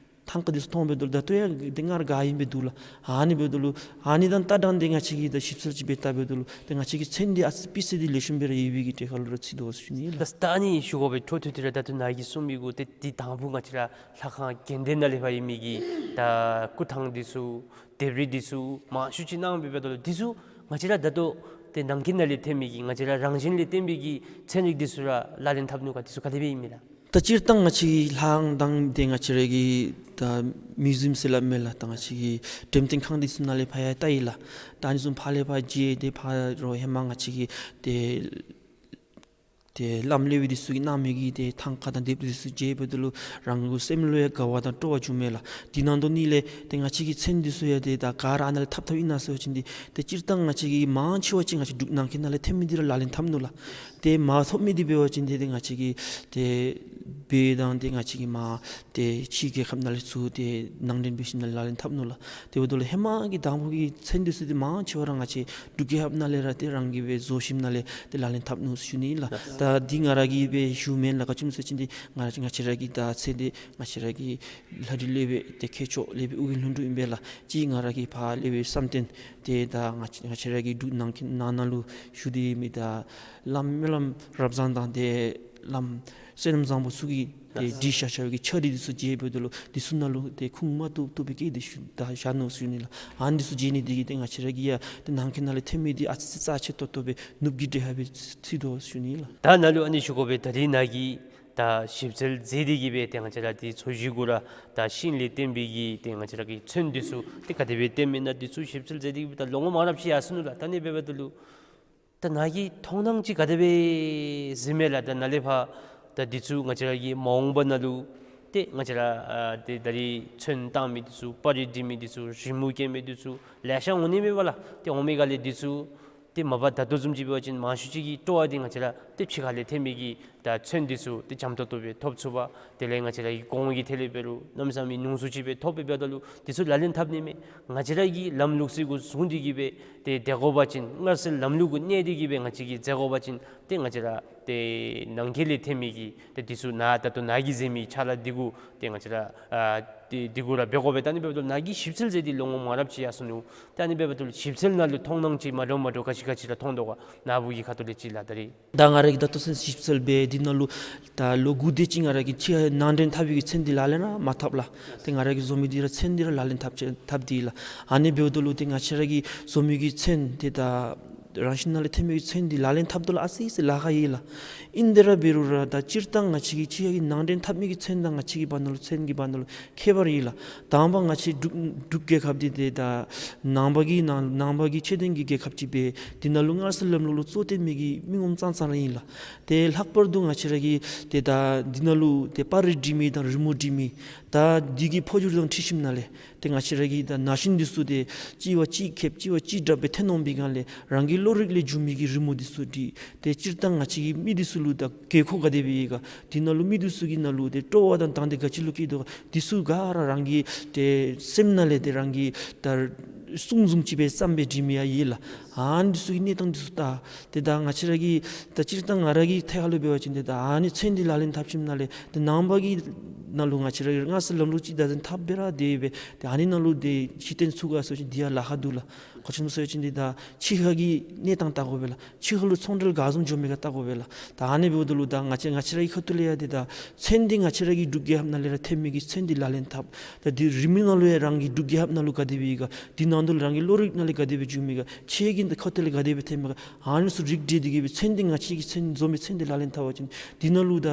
ཐང་ཀ་འདི་ཚུ་མཐོང་འབདཝ་ད་ལུ་ད་ལྟོ་ཡང་ཏེ་སྔར་ག་ཨིནམ་སྦེ་འདུག་ལགས། ཨ་ནི་འབདཝ་ད་ལུ་ཨ་ནི་དང་ལྟ་སྟངས་འདི་ང་བཅས་ཀྱིས་ད་ཞིབ་འཚོལ་ཅིག་འབད་བལྟ་འབདཝ་ད་ལུ་ཏེ་ང་བཅས་ཀྱི་ཚོན་འདི་ཨ་ཙི་སྤུས་ཚད་འདི་ལེགས་ཤོམ་སྦེ་ར་ཡོད་པའི་གི་གྲས་ཁར་ལུ་ར་ཚུད་དོ་ཟེར་ཞུ་ནི་ལགས། ད་ད་ཨ་ནི་ཞུ་དགོ་པའི་འཕྲོ་མཐུད་དེ་ར་ད་ལྟོ་ནཱ་གིས་གསུངས་མི་གུ་ཏེ་འདི་དང་ཕུ་ང་བཅས་ར་ལྷ་ཁང་དགེ་ལྡན་ནང་ལས་ཕར་ཨིན་མི་གི་ད་སྐུ་ཐང་འདི་ཚུ་ལྡེབས་རིས་འདི་ཚུ་མང་ཤོས་ཅིག་གནང་འབདཝ་ད་ལུ་འདི་ཚུ་ང་བཅས་ར་ད་ལྟོ་ཏེ་ནང་འཁོད་ནང་ལས་ཐོན་མི་གི་ང་བཅས་ར་རང་བཞིན་ལས་བརྟེན་པའི་གི་ཚན་རིག་འདི་ཚུ་ར་ལག་ལེན་འཐབ་ནུག་ག། འདི་ཚུ་ག་དེ་སྦེ་ཨིན་མས་ལགས། ད་སྤྱིར་བཏང་ང་བཅས་ཀྱི་ལྷ་ཁང་དང་ཏེ་ང་བཅས་ར་གི་ད་མིའུ་ཛི་ཡམ་ཟེར་སླབ་མས་ལགས། ད་ང་བཅས་ཀྱི་འགྲེམས་སྟོན་ཁང་འདི་ཚུ་ནང་ལས་ཕར་ཡང་བལྟ་ཡི་ལགས། ད་ཨ་ནི་ཚུ་ཕར་ལས་ཕར་མཇལ་ཏེ་ཕར་རོགས་ཧེ་མ་ང་བཅས་ཀྱི་ཏེ་ཏེ་བླམ་སློབ་དཔོན་འདི་ཚུ་གིས་གནང་མི་གི་ཏེ་ཐང་ཀ་དང་ལྡེབས་རིས་འདི་ཚུ་མཇལ་འབདཝ་ད་ལུ་རང་གི་སེམས་ལུ་ཡང་དགའ་བ་དང་སྤྲོ་བ་བྱུང་མས་ལགས། འདི་ནང་དོན་ལས་ཏེ་ང་བཅས་ཀྱི་ཚོན་འདི་ཚུ་ཡང་ཏེ་ད་ག་ར་ཨ་ནཱ་ལས་འཐབ་འཐབ་ཨིན་ན་ཟེར་བ་ཅིན་འདི་ཏེ་སྤྱིར་བཏང་ང་བཅས་ཀྱི་མང་ཆེ་བ་ཅིག་ང་བཅས་འབྲུག་ནང་འཁོད་ནང་ལས་ཐོན་མི་འདི་ར་ལག་ལེན་འཐབ་ནུག་ལགས། ཏེ་མ་ཐོབ་མི་འདི་འབད་བ་ཅིན་ཏེ་ཏེ་ང་བཅས་ཀྱི་ཏེ་བོད་དང་ཏེ་ང་བཅས་ཀྱི་མར་ཏེ་ཕྱི་རྒྱལ་ཁབ་ནང་ལས་ཚུར་ཏེ་ནང་འདྲེན་འབད་ཞིནམ་ལས་ལག་ལེན་འཐབ་ནུག་ལགས། དེ་འབདཝ་ད་ལུ་ཧེ་མ་གི་དང་ཕུ་གི་ཚོན་འདི་ཚུ་འདི་མང་ཆེ་བ་ར་ང་བཅས་འབྲུག་རྒྱལ་ཁབ་ནང་ལས་ར་ཏེ་རང་གིས་སྦེ་བཟོ་ཞིནམ་ལས་ཏེ་ལག་ལེན་འཐབ་ནུག་ཟེར་ཞུ་ནི་ལགས། ད་འདི་ང་ར་གིས་སྦེ་ཞུ་མེན་ལགས། ག་ཅི་སྨོ་ཟེར་བ་ཅིན་འདི་ང་ར་ང་བཅས་ར་གི་ད་ཚེ་འདི་ང་བཅས་ར་གི་ལྷ་རི་སློབ་དཔོན་ཏེ་མཁས་མཆོག་སློབ་དཔོན་ཨོ་རྒྱན་ལྷུན་གྲུབ་ཨིན་པས་ལགས། ཅིག་ང་ར་གིས་ཕར་སློབ་དཔོན་བསམ་གཏན་ཏེ་ད་ང་བཅས་ང་བཅས་ར་གི་འབྲུག་ནང་འཁོད་ནང་ན་ལུ་བཞུགས་ཏེ་མི་ད་བླམ་སྨོན་ལམ་རབ་བཟང་དང་ཏེ་བླམ་བསོད་ནམས་བཟང་པོ་ཚུ་གིས་ཏེ་བྲིས་བཞག་བཞག་པའི་གི་ཕྱག་བྲིས་འདི་ཚུ་མཇལ་འབདཝ་ད་ལུ་འདི་ཚུ་ནང་ལུ་ཏེ་ཁུངས་མ་ཐུབ་ཐུབ་པའི་སྐད་འདི་ཞུ་ད་བཞག་ནུག་ཟེར་ཞུ་ནི་ལགས། ཨ་ནི་འདི་ཚུ་མཇལ་ནི་འདི་གིས་ཏེ་ང་བཅས་ར་གི་ཡང་ཏེ་ནང་འཁོད་ནང་ལས་ཐོན་མི་འདི་ཨ་ཙི་ཙི་རྩ་ཆེ་ཏོག་ཏོ་སྦེ་ནུབ་ཀྱི་འདྲེ་ཧ་སྦེ་ཚུད་དོ་ཟེར་ཞུ་ནི་ལགས། ད་ནཱ་ལུ་ཨ་ནི་ཞུ་དགོ་པའི་ད་རིས་ནཱ་གིས་ད་ཞིབ་འཚོལ་མཛད་དེ་གི་སྦེ་ཏེ་ང་བཅས་ར་འདི་ཚོས་གཞི་གུ་ར་ད་ཤིང་ལས་བརྟེན་པའི་གི་ཏེ་ང་བཅས་ར་གི་ཚོན་འདི་ཚུ་ཏེ་ག་དེ་སྦེ་བཏོནམ་ཨིན་ན་འདི་ཚུ་ཞིབ་འཚོལ་མཛད་དེ་གི་སྦེ་ད་ལོ་ངོ་མང་རབས་ཅིག་ཡར་སོ་ནུག་ལགས། ད་ཨ་ནི་འབདཝ་ད་ལུ་ད་ནཱ་གི་མཐོང་སྣང་ཅིག་ག་དེ་སྦེ་གཟིགས་མས་ལགས། ད་ནཱ་ལས་ཕར་ད་འདི་ཚུ་ང་བཅས་ར་གི་མ་འོངས་པ་ནང་ལུ་ཏེ་ང་བཅས་ར་ཨ་ཏེ་ད་རིས་ཚོན་བཏང་མི་འདི་ཚུ་པར་རིས་འབྲི་མི་འདི་ཚུ་རི་མོ་བཀལ་མི་འདི་ཚུ་ལེ་ཤ་འོང་ནི་མས་པ་ལགས། ཏེ་འོང་མི་ག་ལས་འདི་ཚུ་ཏེ་མ་པ་ད་ལྟོ་བཟུམ་ཅིག་འབད་བ་ཅིན་མང་ཤོས་ཅིག་གི་སྤྲོ་བ་འདི་ང་བཅས་ར་ཏེ་ཕྱི་ཁ་ལས་ཐོན་མི་གི་ ད་ཚོན་འདི་ཚུ་ཏེ་འཇམ་ཏོང་ཏོ་སྦེ་ཐོབ་ཚུགས་པ། དེ་ལས་ང་བཅས་ར་གི་གོང་གི་ཐད་ལས་འབད་རུང་གནམ་མེད་ས་མེད་ཉུང་སུ་ཅིག་སྦེ་ཐོབ་སྦེ་འབདཝ་ད་ལུ་འདི་ཚུ་ལག་ལེན་འཐབ་ནི་མས། ང་བཅས་ར་གི་ལམ་ལུགས་ཚུ་གུ་བཟུང་སྟེ་གིས་སྦེ་ཏེ་སྡོད་དགོ་པ་ཅིན་སྔར་སྲོལ་ལམ་ལུགས་གུ་གནས་ཏེ་གིས་སྦེ་ང་བཅས་ཀྱིས་མཛད་དགོ་པ་ཅིན་ཏེ་ང་བཅས་ར་ཏེ་ནང་འཁོད་ལས་ཐོན་མི་གི་ཏེ་འདི་ཚུ་ནཱ་ད་ལྟོ་ནཱ་གིས་མཛད་མི་ཕྱག་ལཱ་འདི་གུ་ཏེ་ང་བཅས་ར་ཨ་ཏེ་འདི་གུ་ར་འབད་དགོ་པས། ད་ཨ་ནི་འབདཝ་ད་ལུ་ནཱ་གིས་ཞིབ་འཚོལ་མཛད་དེ་ལོ་ངོ་མང་རབས་ཅིག་ཡར་སོ་ནུག། ད་ཨ་ནི་འབདཝ་ད་ལུ་ཞིབ་འཚོལ་ནང་ལུ་མཐོང་སྣང་ཅིག་མ་འདྲཝ་མ་འདྲཝ་ག་ཅི་ག་ཅི་ར་མཐོང་དོ་ག། ནཱ་བུ་གི་ཁ་ཐུག་ལས་ཅིག་ལགས། ད་རིས་ད་ང་ར་གིས་ད་ལྟོ་ཚུན་ཞིབ་འཚོལ་འབད་དེ་ནང་ལུ་ད་ལོ་དགུ་དེ་ཅིག་ང་ར་གིས་ཕྱི་ནང་འདྲེན་འཐབ་པའི་གི་ཚོན་འདི་ལག་ལེན་ར་མ་འཐབ་ལགས། ཏེ་ང་ར་གིས་བཟོ་མི་འདི་ར་ཚོན་འདི་ར་ལག་ལེན་འཐབ་ཅི་འཐབ་དེ་ལགས། ཨ་ནི་འབདཝ་ད་ལུ་ཏེ་ང་བཅས་ར་གིས་བཟོ་མི་གི་ཚོན་འདི་ད་རང་བཞིན་ནང་ལས་ཐོན་མི་གི་ཚོན་འདི་ལག་ལེན་འཐབ་དོ་ལགས། ཨ་ཙི་ཙི་ལཱ་ཁག་ཨིན་ལགས། ཨིན་དེ་ར་འབད་རུང་ར་ད་སྤྱིར་བཏང་ང་བཅས་ཀྱི་ཕྱི་ཁ་གི་ནང་འདྲེན་འཐབ་མི་གི་ཚོན་དང་ང་བཅས་ཀྱི་བར་ན་ལུ་ཚོན་གྱི་བར་ན་ལུ་ཁྱད་པར་ཡོད་ལགས། དང་པ་ང་བཅས་འབྲུག་འབྲུག་རྒྱལ་ཁབ་འདི་ཏེ་ད་ནང་པ་གི་ནང་ནང་པ་གི་ཆོས་ལྡན་གྱི་རྒྱལ་ཁབ་ཅིག་སྦེ་འདི་ནང་ལུ་སྔར་སྲོལ་ལམ་ལུགས་ལུ་གཙོ་བོར་བཏོན་མི་གི་མི་ངོམ་ཙང་ཙང་ར་ཨིན་ལགས། ཏེ་ལྷག་པར་དུ་ང་བཅས་ར་གི་ཏེ་ད་འདི་ནང་ལུ་ཏེ་པར་རིས་འབྲི་མི་དང་རི་མོ་འབྲི་མི་ད་འདི་གི་འཕོ་འགྱུར་དང་འཁྲིལ་ཞིནམ་ལས་ཏེ་ང་བཅས་ར་གི་ད་ན་གཞོན་འདི་ཚུ་ཏེ་གཅིག་བ་གཅིག་ཁེབས་གཅིག་བ་གཅིག་དྲག་སྦེ་ཐོན་འོང་པའི་སྒང་ལས་རང་གི་བློ་རིག་ལས་བྱུང་མི་གི་རི་མོ་འདི་ཚུ་འབྲི། ཏེ་སྤྱིར་བཏང་ང་བཅས་ཀྱི་མི་འདི་ཚུ་ལུ་ད་དགོས་མཁོ་ག་དེ་སྦེ་ཡོད་ག། འདི་ནང་ལུ་མི་འདི་ཚུ་གི་ནང་ལུ་ཏེ་སྤྲོ་བ་དང་དང་འདོད་ག་ཅི་ལུ་སྐྱེ་དོ་ག། འདི་ཚུ་ག་ར་རང་གི་ཏེ་སེམས་ནང་ལས་ཏེ་རང་གི་ད་གསུང་བཟུམ་ཅིག་སྦེ་བརྩམས་སྦེ་འབྲི་མི་ཡང་ཡོད་ལགས། ཨ་ནི་འདི་ཚུ་གི་གནས་སྟངས་འདི་ཚུ་ད་ཏེ་ད་ང་བཅས་ར་གི་ད་སྤྱིར་བཏང་ང་ར་གི་ཐད་ཁར་ལུ་འབད་བ་ཅིན་ཏེ་ད་ཨ་ནི་ཚོན་འདི་ལག་ལེན་འཐབ་ཞིནམ་ལས་ཏེ་ནང་པ་གི་ནང་ལུ་ང་བཅས་ར་གི་སྔར་སྲོལ་ལམ་ལུགས་ཅིག་བདག་འཛིན་འཐབ་སྦེ་ར་དེ་སྦེ་ཏེ་ཨ་ནི་ནང་ལུ་ཏེ་གཞི་རྟེན་ཚུགས་ག་ཟེར་བ་ཅིན་འདི་ཡང་ལཱ་ཁག་འདུག་ལགས། ག་ཅི་སྨོ་ཟེར་བ་ཅིན་འདི་ད་ཕྱི་ཁ་གི་གནས་སྟངས་བལྟ་དགོ་པས་ལགས། ཕྱི་ཁ་ལུ་ཚོང་འབྲེལ་ག་བཟུམ་འགྱོ་མི་ག་བལྟ་དགོ་པས་ལགས། ད་ཨ་ནི་འབདཝ་ད་ལུ་ད་ང་བཅས་ང་བཅས་ར་གི་ཁ་ཐུག་ལས་ཡང་འདི་ད་ཚོན་འདི་ང་བཅས་ར་གི་འབྲུག་རྒྱལ་ཁབ་ནང་ལས་ར་ཐོན་མི་གི་ཚོན་འདི་ལག་ལེན་འཐབ། ད་འདི་རི་མོ་ནང་ལུ་ཡང་རང་གི་འབྲུག་རྒྱལ་ཁབ་ནང་ལུ་ག་དེ་སྦེ་ཡོད་ག། འདི་ནང་དུ་ལུ་རང་གི་བློ་རིག་ནང་ལས་ག་དེ་སྦེ་བྱུང་མི་ག། ཁྱེད་ཀྱི་འདི་ཁ་ཐུག་ལས་ག་དེ་སྦེ་ཐོན་མི་ག། ཨ་ནི་ཚུ་རིག་སྒྲེ་འདི་གིས་སྦེ་ཚོན་འདི་ང་བཅས་ཀྱི་ཚོན་བཟོ་མི་ཚོན་འདི་ལག་ལེན་འཐབ་པ་ཅིན་འདི་ནང་ལུ་ད་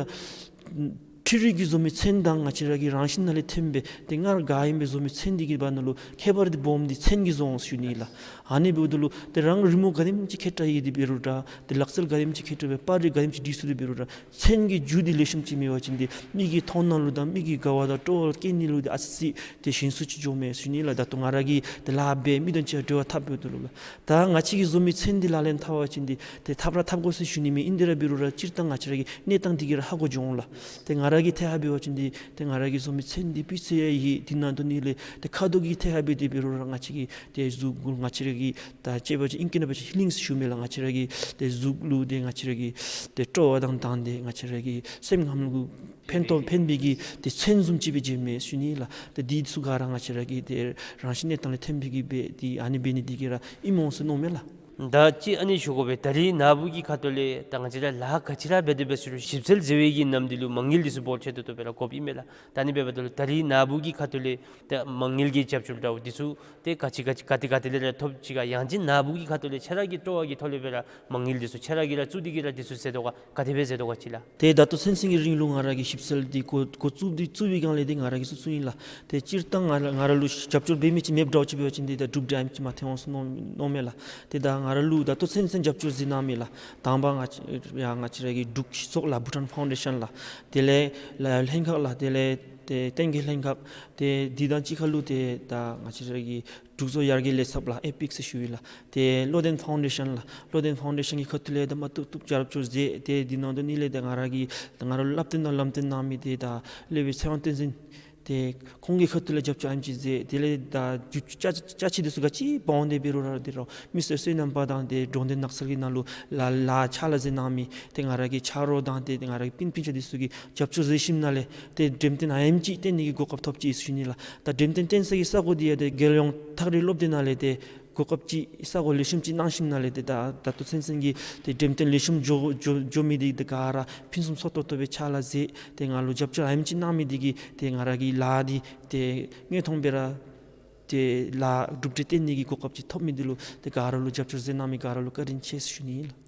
འཕྲུལ་རིག་གིས་བཟོ་མི་ཚོན་དང་ང་བཅས་ར་གི་རང་བཞིན་ནང་ལས་ཐོན་པའི་ཏེ་སྔར་ག་ཨིནམ་སྦེ་བཟོ་མི་ཚོན་འདི་གི་བར་ན་ལུ་ཁྱད་པར་འདི་སྦོམ་འདི་ཚོན་གྱིས་བཟོ་འོང་ཟེར་ཞུ་ནི་ལགས། ཨ་ནི་འབདཝ་ད་ལུ་ཏེ་རང་རི་མོ་ག་དེམ་ཅིག་མཁས་དྲགས་ཡོད་དེ་འབད་རུང་འདྲ། ཏེ་ལག་རྩལ་ག་དེམ་ཅིག་མཁས་དྲགས་སྦེ་པར་རིས་ག་དེམ་ཅིག་འབྲི་ཚུགས་དེ་འབད་རུང་འདྲ། ཚོན་གྱི་རྒྱུ་འདི་ལེགས་ཤོམ་ཅིག་མེད་པ་ཅིན་ཏེ་མི་གི་མཐོང་སྣང་ལུ་དང་མི་གི་དགའ་བ་དང་སྤྲོ་བ་སྐྱེ་ནི་ལུ་ཏེ་ཨ་ཙི་ཏེ་ཞན་སུ་ཅིག་འགྱོཝ་མས་ཟེར་ཞུ་ནི་ལགས། ད་ལྟོ་ང་ར་གིས་ཏེ་ལཱ་འབད་མི་དང་གཅིག་ཁར་འབྲེལ་བ་འཐབ་འབདཝ་ད་ལུ་ལགས། ད་ང་བཅས་ཀྱིས་བཟོ་མི་ཚོན་འདི་ལག་ལེན་འཐབ་པ་ཅིན་འདི་ཏེ་འཐབ་ར་འཐབ་དགོ་ཟེར་ཞུ་ནི་མེན། ཨིན་དེ་ར་འབད་རུང་ར་སྤྱིར་བཏང་ང་བཅས་ར་གི་གནས་སྟངས་འདི་གིས་ར་ཧ་གོ་འགྱོ་འོང་ལགས། ཏེ་ང་ར་གི་ཐད་ཁར་འབད་བ་ཅིན་འདི་ཏེ་ང་ར་གིས་བཟོ་མི་ཚོན་འདི་སྤུས་ཚད་ཡང་ཡོད། འདི་ནང་དོག་ནི་ལས་ཏེ་ཁ་དོག་གི་ཐད་ཁར་འབད་དེ་འབད་རུང་ར་ང་བཅས་ཀྱི་ཏེ་གཟུགས་པོ་ང་བཅས་ར་གི་ད་ཅེ་བ་ཅིན་ཨིང་སྐད་ནང་འབད་བ་ཅིན་ཧི་ལིང་ཟེར་ཞུཝ་མས་ལགས། ང་བཅས་ར་གི་ཏེ་གཟུགས་ལུ་ཏེ་ང་བཅས་ར་གི་ཏེ་སྤྲོ་བ་དང་དང་ཏེ་ང་བཅས་ར་གི་སེམས་ཁམས་ལུ་ཕན་ཐོགས་ཕན་པའི་གི་ཏེ་ཚོན་བཟུམ་ཅིག་སྦེ་འགྱོཝ་མས་ཟེར་ཞུ་ནི་ལགས། ཏེ་འདི་ཚུ་ག་ར་ང་བཅས་ར་གི་ཏེ་རང་བཞིན་གནས་སྟངས་ལས་ཐོན་པའི་གི་སྦེ་ཏེ་ཨ་ནི་འབད་ནི་འདི་གིས་ར་ཨིནམ་འོང་ཟེར་མནོཝ་མས་ལགས། ད་ཅི་ཨ་ནི་ཞུ་དགོ་པས། ད་རིས་ནཱ་བུ་གི་ཁ་ཐུག་ལས་ད་ང་བཅས་ར་ལཱ་ག་ཅི་ར་འབད་དེ་འབད་ཟེར་རུང་ཞིབ་འཚོལ་མཛད་པའི་གི་ནམ་འདི་ལུ་མ་དངུལ་འདི་ཚུ་འབོར་ཆེ་ཏོག་ཏོ་སྦེ་ར་དགོཔ་ཨིན་མས་ལགས། ད་ཨ་ནི་འབདཝ་ད་ལུ་ད་རིས་ནཱ་བུ་གི་ཁ་ཐུག་ལས་ད་མ་དངུལ་གྱི་རྒྱབ་སྐྱོར་འདྲཝ་འདི་ཚུ་ཏེ་ག་ཅི་ག་ཅི་ག་ཏེ་ག་ཏེ་ལས་ར་ཐོབ་ཅི་ག། ཡང་ཅིན་ནཱ་བུ་གི་ཁ་ཐུག་ལས་ཁྱོད་ར་གི་སྤྲོ་བ་གི་ཐོག་ལས་སྦེ་ར་མ་དངུལ་འདི་ཚུ་ཁྱོད་ར་གིས་ར་བཙུགས་ཏེ་གིས་ར་འདི་ཚུ་མཛད་དོ་ག། ག་དེ་སྦེ་མཛད་དོ་ག་ཅིག་ལགས། ཏེ་ད་ལྟོ་ཚུན་ཚོད་ཀྱི་རིང་ལུ་ང་ར་གིས་ཞིབ་འཚོལ་འདི་འགོ་འགོ་བཙུགས་འདི་བཙུགས་པའི་སྒང་ལས་ཏེ་ང་ར་གིས་བཙུགས་བཙུགསཔ་ཨིན་ལགས། ཏེ་སྤྱིར་བཏང་ང་ར་ང་ར་ལུ་རྒྱབ་སྐྱོར་འབད་མི་ཅིག་མེདཔ་འདྲཝ་ཅིག་འབད་བ་ཅིན་ཏེ་ད་འབྲུག་འདི་ཨ་ནེམ་ཅིག་མ་ཐོན་འོང་ཟེར་མནོ་མནོཝ་མས་ལགས། ཏེ་ད་ང་ར་ལུ་ད་ལྟོ་ཚུན་ཚོད་རྒྱབ་སྐྱོར་མཛད་གནང་མི་ལགས། དང་པ་ང་བཅས་ཡ་ང་བཅས་ར་གི་འབྲུག་སྤྱི་ཚོགས་ལགས། བྷུ་ཊཱན་ཕའུན་ཌེ་ཤཱན་ལགས། དེ་ལས་ལ་ལྷན་ཁག་ལགས། དེ་ལས་ཏེ་བསྟན་རྒྱས་ལྷན་ཁག། ཏེ་འདི་དང་གཅིག་ཁར་ལུ་ཏེ་ད་ང་བཅས་ར་གི་འབྲུག་བཟོ་ཡར་རྒྱས་ལས་ཚབ་ལགས། ཨེ་པིག་ཟེར་ཞུཝ་ཨིན་ལགས། ཏེ་བློ་ལྡན་ཕའུན་ཌེ་ཤཱན་ལགས། བློ་ལྡན་ཕའུན་ཌེ་ཤཱན་གྱི་ཁ་ཐུག་ལས་ད་མ་བཏུབ་བཏུབ་རྒྱབ་སྐྱོར་མཛད། ཏེ་འདི་ནང་དོག་ནི་ལས་ད་ང་ར་གི་ད་ང་ར་ལུ་བསླབ་སྟོན་དང་ལམ་སྟོན་གནང་མི་ཏེ་ད་སློབ་དཔོན་ཚེ་དབང་བསྟན་འཛིན། ཏེ་ཁོང་གི་ཁ་ཐུག་ལས་རྒྱབ་སྐྱོར་ཨ་ནེམ་ཅིག་མཛད། དེ་ལས་ད་རྒྱུ་ཅ་ཅ་ཆས་འདི་ཚུ་ག་ཅི་འབག་འོང་དེ་འབད་རུང་ར་ཏེ་རོགས་མི་སེར་བསོད་ནམས་པ་དང་ཏེ་འགྲོ་དོན་ནགས་ཚལ་གྱི་ནང་ལུ་ལཱ་ལཱ་ཕྱག་ལཱ་མཛད་གནང་མི་ཏེ་ང་ར་གི་ཆ་རོགས་དང་ཏེ་ང་ར་གི་སྤུན་སྤུན་ཆ་འདི་ཚུ་གིས་རྒྱབ་སྐྱོར་མཛད་ཞིནམ་ལས་ཏེ་འགྲེམས་སྟོན་ཨ་ནེམ་ཅིག་སྟོན་ནི་གི་གོ་སྐབས་ཐོབ་ཅི་ཟེར་ཞུ་ནི་ལགས། ད་འགྲེམས་སྟོན་སྟོན་ས་གི་ས་གོ་འདི་ཡང་ཏེ་རྒྱལ་ཡོངས་ཐག་རིང་སློབ་སྡེ་ནང་ལས་ཏེ་གོ་སྐབས་ཅིག་ས་གོ་ལེགས་ཤོམ་ཅིག་གནང་ཞིནམ་ལས་ཏེ་ད་ད་ལྟོ་ཚུན་ཚོད་ཀྱི་ཏེ་འགྲེམས་སྟོན་ལེགས་ཤོམ་འགྱོ་འགྱོ་འགྱོ་མི་འདི་ཏེ་ག་ར་ཕུན་སུམ་ཚོགས་ཏོག་ཏོ་སྦེ་ཕྱག་ལཱ་མཛད། ཏེ་ང་ལུ་རྒྱབ་སྐྱོར་ཨ་ནེམ་ཅིག་གནང་མི་འདི་གིས་ཏེ་ང་ར་གི་ལཱ་འདི་ཏེ་དངོས་མཐོང་སྦེ་ར་ཏེ་ལཱ་གྲུབ་འབྲས་སྟོན་ནི་གི་གོ་སྐབས་ཅིག་ཐོབ་མི་འདི་ལུ་ཏེ་ག་ར་ལུ་རྒྱབ་སྐྱོར་མཛད་གནང་མི་ག་ར་ལུ་བཀའ་དྲིན་ཆེ་ཟེར་ཞུ་ནི་ཨིན་ལགས།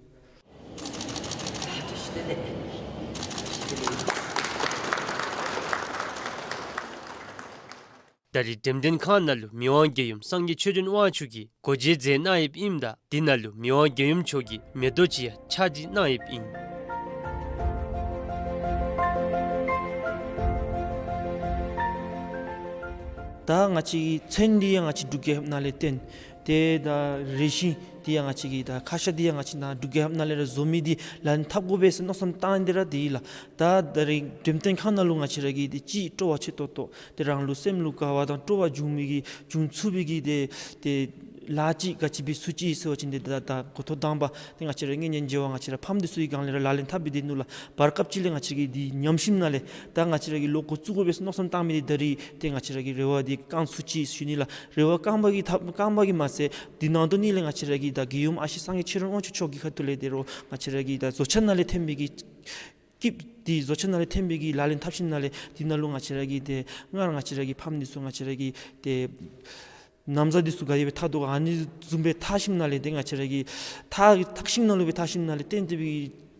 ད་རིས་འགྲེམས་སྟོན་ཁང་ནང་ལུ་མི་དབང་རྒྱལ་ཡུམ་སངས་རྒྱས་ཆོས་སྒྲོན་དབང་ཕྱུག་གིས་སྒོ་འབྱེད་མཛད་གནང་ཡོདཔ་ཨིནམ་ད་འདི་ནང་ལུ་མི་དབང་རྒྱལ་ཡུམ་མཆོག་གིས་མེ་ཏོག་ཅིག་ཡང་ཕྱག་བྲིས་གནང་ཡོདཔ་ཨིན། ད་ང་བཅས་ཀྱི་ཚོན་འདི་ཡང་ང་བཅས་འབྲུག་རྒྱལ་ཁབ་ནང་ལས་བཏོན། ཏེ་ད་རེ་ཞིག་འདི་ཡང་ང་བཅས་ཀྱིས་ད་ཁ་ཤ་འདི་ཡང་ང་བཅས་ནཱ་འབྲུག་རྒྱལ་ཁབ་ནང་ལས་ར་བཟོ་མི་འདི་ལག་ལེན་འཐབ་དགོ་པས་ཟེར་མནོ་བསམ་བཏང་སྟེ་ར་འདི་ལགས། ད་ད་རིས་འགྲེམས་སྟོན་ཁང་ནང་ལུ་ང་བཅས་ར་གིས་ཏེ་ཅིག་སྤྲོ་བ་ཆེ་ཏོག་ཏོ་ཏེ་རང་ལུ་སེམས་ལུ་དགའ་བ་དང་སྤྲོ་བ་འབྱུང་མི་གི་འབྱུང་ཚུགས་པའི་གི་ཏེ་ཏེ་ལཱ་ཅིག་ག་ཅི་འབད་ཚུགས་ཅི་ཟེར་བ་ཅིན་ཏེ་ད་ད་འགོ་ཐོག་དང་པ་ཏེ་ང་བཅས་ར་གཉེན་ཉེ་བར་ང་བཅས་ར་ཕམ་འདི་ཚུ་གི་སྒང་ལས་ར་ལག་ལེན་འཐབ་སྦེ་སྡོད་ནུག་ལགས། བར་སྐབས་ཅིག་ལས་ང་བཅས་ཀྱིས་འདི་ཉམས་ཞིནམ་ལས་ད་ང་བཅས་ར་གིས་ལོག་འགོ་བཙུགས་དགོ་པས་ཟེར་མནོ་བསམ་བཏང་མི་འདི་ད་རིས་ཏེ་ང་བཅས་ར་གི་རེ་བ་འདི་བསྐང་ཚུགས་ཅི་ཟེར་ཞུ་ནི་ལགས། རེ་བ་བསྐང་པ་གིས་ཐབས་བསྐང་པ་གིས་མ་ཚད་འདི་ནང་དོ་ནི་ལས་ང་བཅས་ར་གི་ད་རྒྱལ་ཡུམ་ཨ་ཞེ་སངས་རྒྱས་ཆོས་སྒྲོན་དབང་ཕྱུག་མཆོག་གི་ཁ་ཐུག་ལས་ཏེ་རོགས་ང་བཅས་ར་གི་ད་བཟོ་ཆ་ནང་ལས་ཐོན་པའི་གི་སྐྱིདཔ་འདི་བཟོ་ཆ་ནང་ལས་ཐོན་པའི་གི་ལག་ལེན་འཐབ་ཞིནམ་ལས་འདི་ནང་ལུ་ང་བཅས་ར་གི་ཏེ་སྔར་ང་བཅས་ར་གི་ཕམ་འདི་ཚུ་ང་བཅས་ར་གི་ཏེ་ན་བཟའ་འདི་ཚུ་ག་དེ་སྦེ་འཐག་དོ་ག་ཨ་ནི་བཟུམ་སྦེ་འཐག་ཞིནམ་ལས་ཏེ་ང་བཅས་ར་གི་འཐག་འཐག་ཞིནམ་ལུ་སྦེ་འཐག་ཞིནམ་ལས་བརྟེན་ཏེ་སྦེ་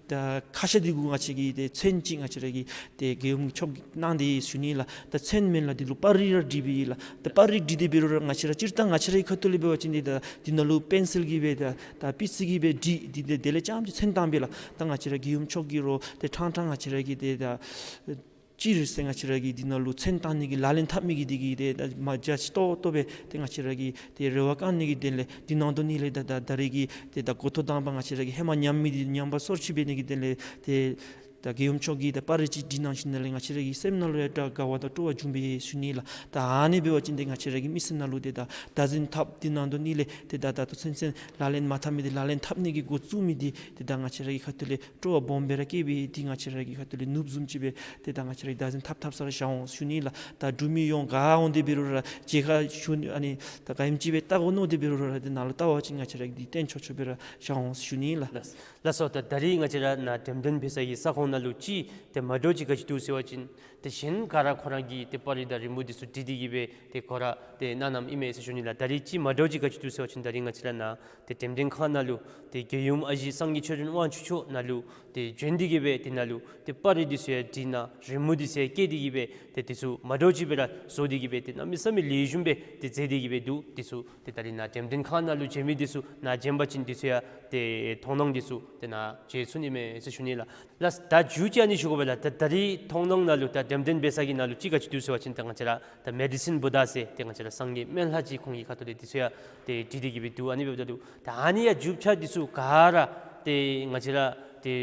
ད་ཁ་ཤ་འདི་གུ་ང་བཅས་ཀྱིས་ཏེ་ཚོན་ཅིག་ང་བཅས་ར་གི་ཏེ་རྒྱལ་ཡུམ་མཆོག་གིས་གནང་སྟེ་ཡོད་ཞུ་ནི་ལགས། ད་ཚོན་མེན་ལགས། འདི་ལུ་པར་རིས་ར་བྲིས་པའི་ལགས། ད་པར་རིས་བྲིས་ཏེ་འབད་རུང་ར་ང་བཅས་ར་སྤྱིར་བཏང་ང་བཅས་རའི་ཁ་ཐུག་ལས་འབད་བ་ཅིན་ཏེ་ད་འདི་ནང་ལུ་པེན་སིལ་གྱིས་སྦེ་ད་ད་པི་སི་གིས་སྦེ་བྲིས་ཏེ་ཏེ་དེ་ལས་རྐྱངམ་ཅིག་ཚོན་བཏང་པས་ལགས། ད་ང་བཅས་ར་རྒྱལ་ཡུམ་མཆོག་གིས་རོགས་ཏེ་ཕྲང་ཕྲང་ང་བཅས་ར་གི་ཏེ་ད་སྤྱིར་ཟེར་ང་བཅས་ར་གིས་འདི་ནང་ལུ་ཚོན་བཏང་ནི་གི་ལག་ལེན་འཐབ་མི་གི་འདི་གིས་ཏེ་ད་མ་རྒྱ་ཆེ་ཏོག་ཏོ་སྦེ་ཏེ་ང་བཅས་ར་གིས་ཏེ་རེ་བ་བསྐང་ནི་གི་དོན་ལས་འདི་ནང་དོ་ནི་ལས་ད་ད་ད་རིས་ཀྱི་ཏེ་ད་འགོ་ཐོག་དང་པ་ང་བཅས་ར་གིས་ཧེ་མ་ཉམས་མི་འདི་ཉམས་པ་སོར་ཆུད་འབད་ནི་གི་དོན་ལས་ཏེ་ད་རྒྱལ་ཡུམ་མཆོག་གིས་ད་པར་རིས་ཅིག་བྲིས་གནང་ཞིནམ་ལས་ང་བཅས་ར་གི་སེམས་ནང་ལུ་ཡང་དགའ་བ་དང་སྤྲོ་བ་འབྱུང་པས་ཞུ་ནི་ལགས། ད་ཨ་ནི་འབད་བ་ཅིན་ཏེ་ང་བཅས་ར་གི་མི་སེར་ནང་ལུ་ཏེ་ད་བདག་འཛིན་འཐབ་འདི་ནང་དོ་ནི་ལས་ཏེ་ད་ད་ལྟོ་ཚུན་ཚོད་ལག་ལེན་མ་འཐབ་མི་འདི་ལག་ལེན་འཐབ་ནི་གི་འགོ་བཙུགས་མི་འདི་ཏེ་ད་ང་བཅས་ར་གི་ཁ་ཐུག་ལས་སྤྲོ་བ་སྦོམ་སྦེ་ར་སྐྱེས་པས། འདི་ང་བཅས་ར་གི་ཁ་ཐུག་ལས་ནུབ་བཟུམ་ཅིག་སྦེ་ཏེ་ད་ང་བཅས་ར་གིས་བདག་འཛིན་འཐབ་འཐབ་ས་ར་བཞག་འོང་ཞུ་ནི་ལགས། ད་འབྲུག་མི་ཡོངས་ག་འོང་སྟེ་འབད་རུང་ར་མཇལ་ཁ་ཞུ་ནི་ཨ་ནི་ད་ག་ཨིནམ་ཅིག་སྦེ་བལྟ་དགོ་མནོ་སྟེ་འབད་རུང་ར་ཏེ་ནཱ་ལུ་བལྟ་བ་ཅིན་ང་བཅས་ར་གིས་འདི་སྟོན་ཆོག་ཆོག་སྦེ་ར་བཞག་འོང་ཞུ་ནི་ལགས། ལགས་སོ། ད་ད་རིས་ང་བཅས་ར་ནཱ་འགྲེམས་སྟོན་འབད་ས་གི་ས་ཁོངས་ནང་ལུ་ཅིག་ཏེ་མ་འདྲཝ་ཅིག་ག་ཅི་འདུག་ཟེར་བ་ཅིན་ཏེ་གཞན་ག་ར་ཁོ་ར་གིས་ཏེ་པར་རིས་དང་རི་མོ་འདི་ཚུ་བྲིས་ཏེ་གིས་སྦེ་ཏེ་ཁོ་ར་ཏེ་གནང་གནངམ་ཨིན་མས་ཟེར་ཞུ་ནི་ལགས། ད་རིས་ཅིག་མ་འདྲཝ་ཅིག་ག་ཅི་འདུག་ཟེར་བ་ཅིན་ད་རིས་ང་བཅས་ར་ནཱ་ཏེ་འགྲེམས་སྟོན་ཁང་ནང་ལུ་ཏེ་རྒྱལ་ཡུམ་ཨ་ཞེ་སངས་རྒྱས་ཆོས་སྒྲོན་དབང་ཕྱུག་མཆོག་ནཱ་ལུ་ཏེ་བྱོན་ཏེ་གིས་སྦེ་ཏེ་ནཱ་ལུ་ཏེ་པར་རིས་འདི་ཚུ་ཡང་བྲིས་གནང་རི་མོ་འདི་ཚུ་ཡང་བཀལ་ཏེ་གིས་སྦེ་ཏེ་འདི་ཚུ་མ་འདྲཝ་ཅིག་སྦེ་ར་བཟོ་སྟེ་གིས་སྦེ་ཏེ་གནམ་མེད་ས་མེད་ལེགས་ཤོམ་སྦེ་ཏེ་མཛད་དེ་གིས་སྦེ་འདུག། འདི་ཚུ་ཏེ་ད་རིས་ནཱ་འགྲེམས་སྟོན་ཁང་ནང་ལུ་མཇལ་མི་འདི་ཚུ་ནཱ་མཇལ་བ་ཅིན་འདི་ཚུ་ཡང་ཏེ་མཐོང་སྣང་འདི་ཚུ་ཏེ་ནཱ་མཇལ་ཚུགས་ནི་མས་ཟེར་ཞུ་ནི་ལགས། ལགས། ད་མཇུག་ཅིག་ཨ་ནི་ཞུ་དགོ་པས་ལགས། ད་ད་རིས་མཐོང་སྣང་ནང་ལུ་ད་འགྲེམས་སྟོན་འབད་ས་གི་ནང་ལུ་ཅིག་ག་ཅི་འདུག་ཟེར་བ་ཅིན་ད་ང་བཅས་ར་ད་མེ་ཌི་སིན་བུ་དྷ་ཟེར་ཏེ་ང་བཅས་ར་སངས་རྒྱས་སྨན་བླ་ཅིག་ཁོང་གི་ཁ་ཐུག་ལས་འདི་ཚུ་ཡང་ཏེ་བྲིས་ཏེ་གིས་སྦེ་འདུག། ཨ་ནི་འབདཝ་ད་ལུ་ད་ཨ་ནི་ཡང་རྒྱུ་ཆ་འདི་ཚུ་ག་ར་ཏེ་ང་བཅས་ར་ཏེ་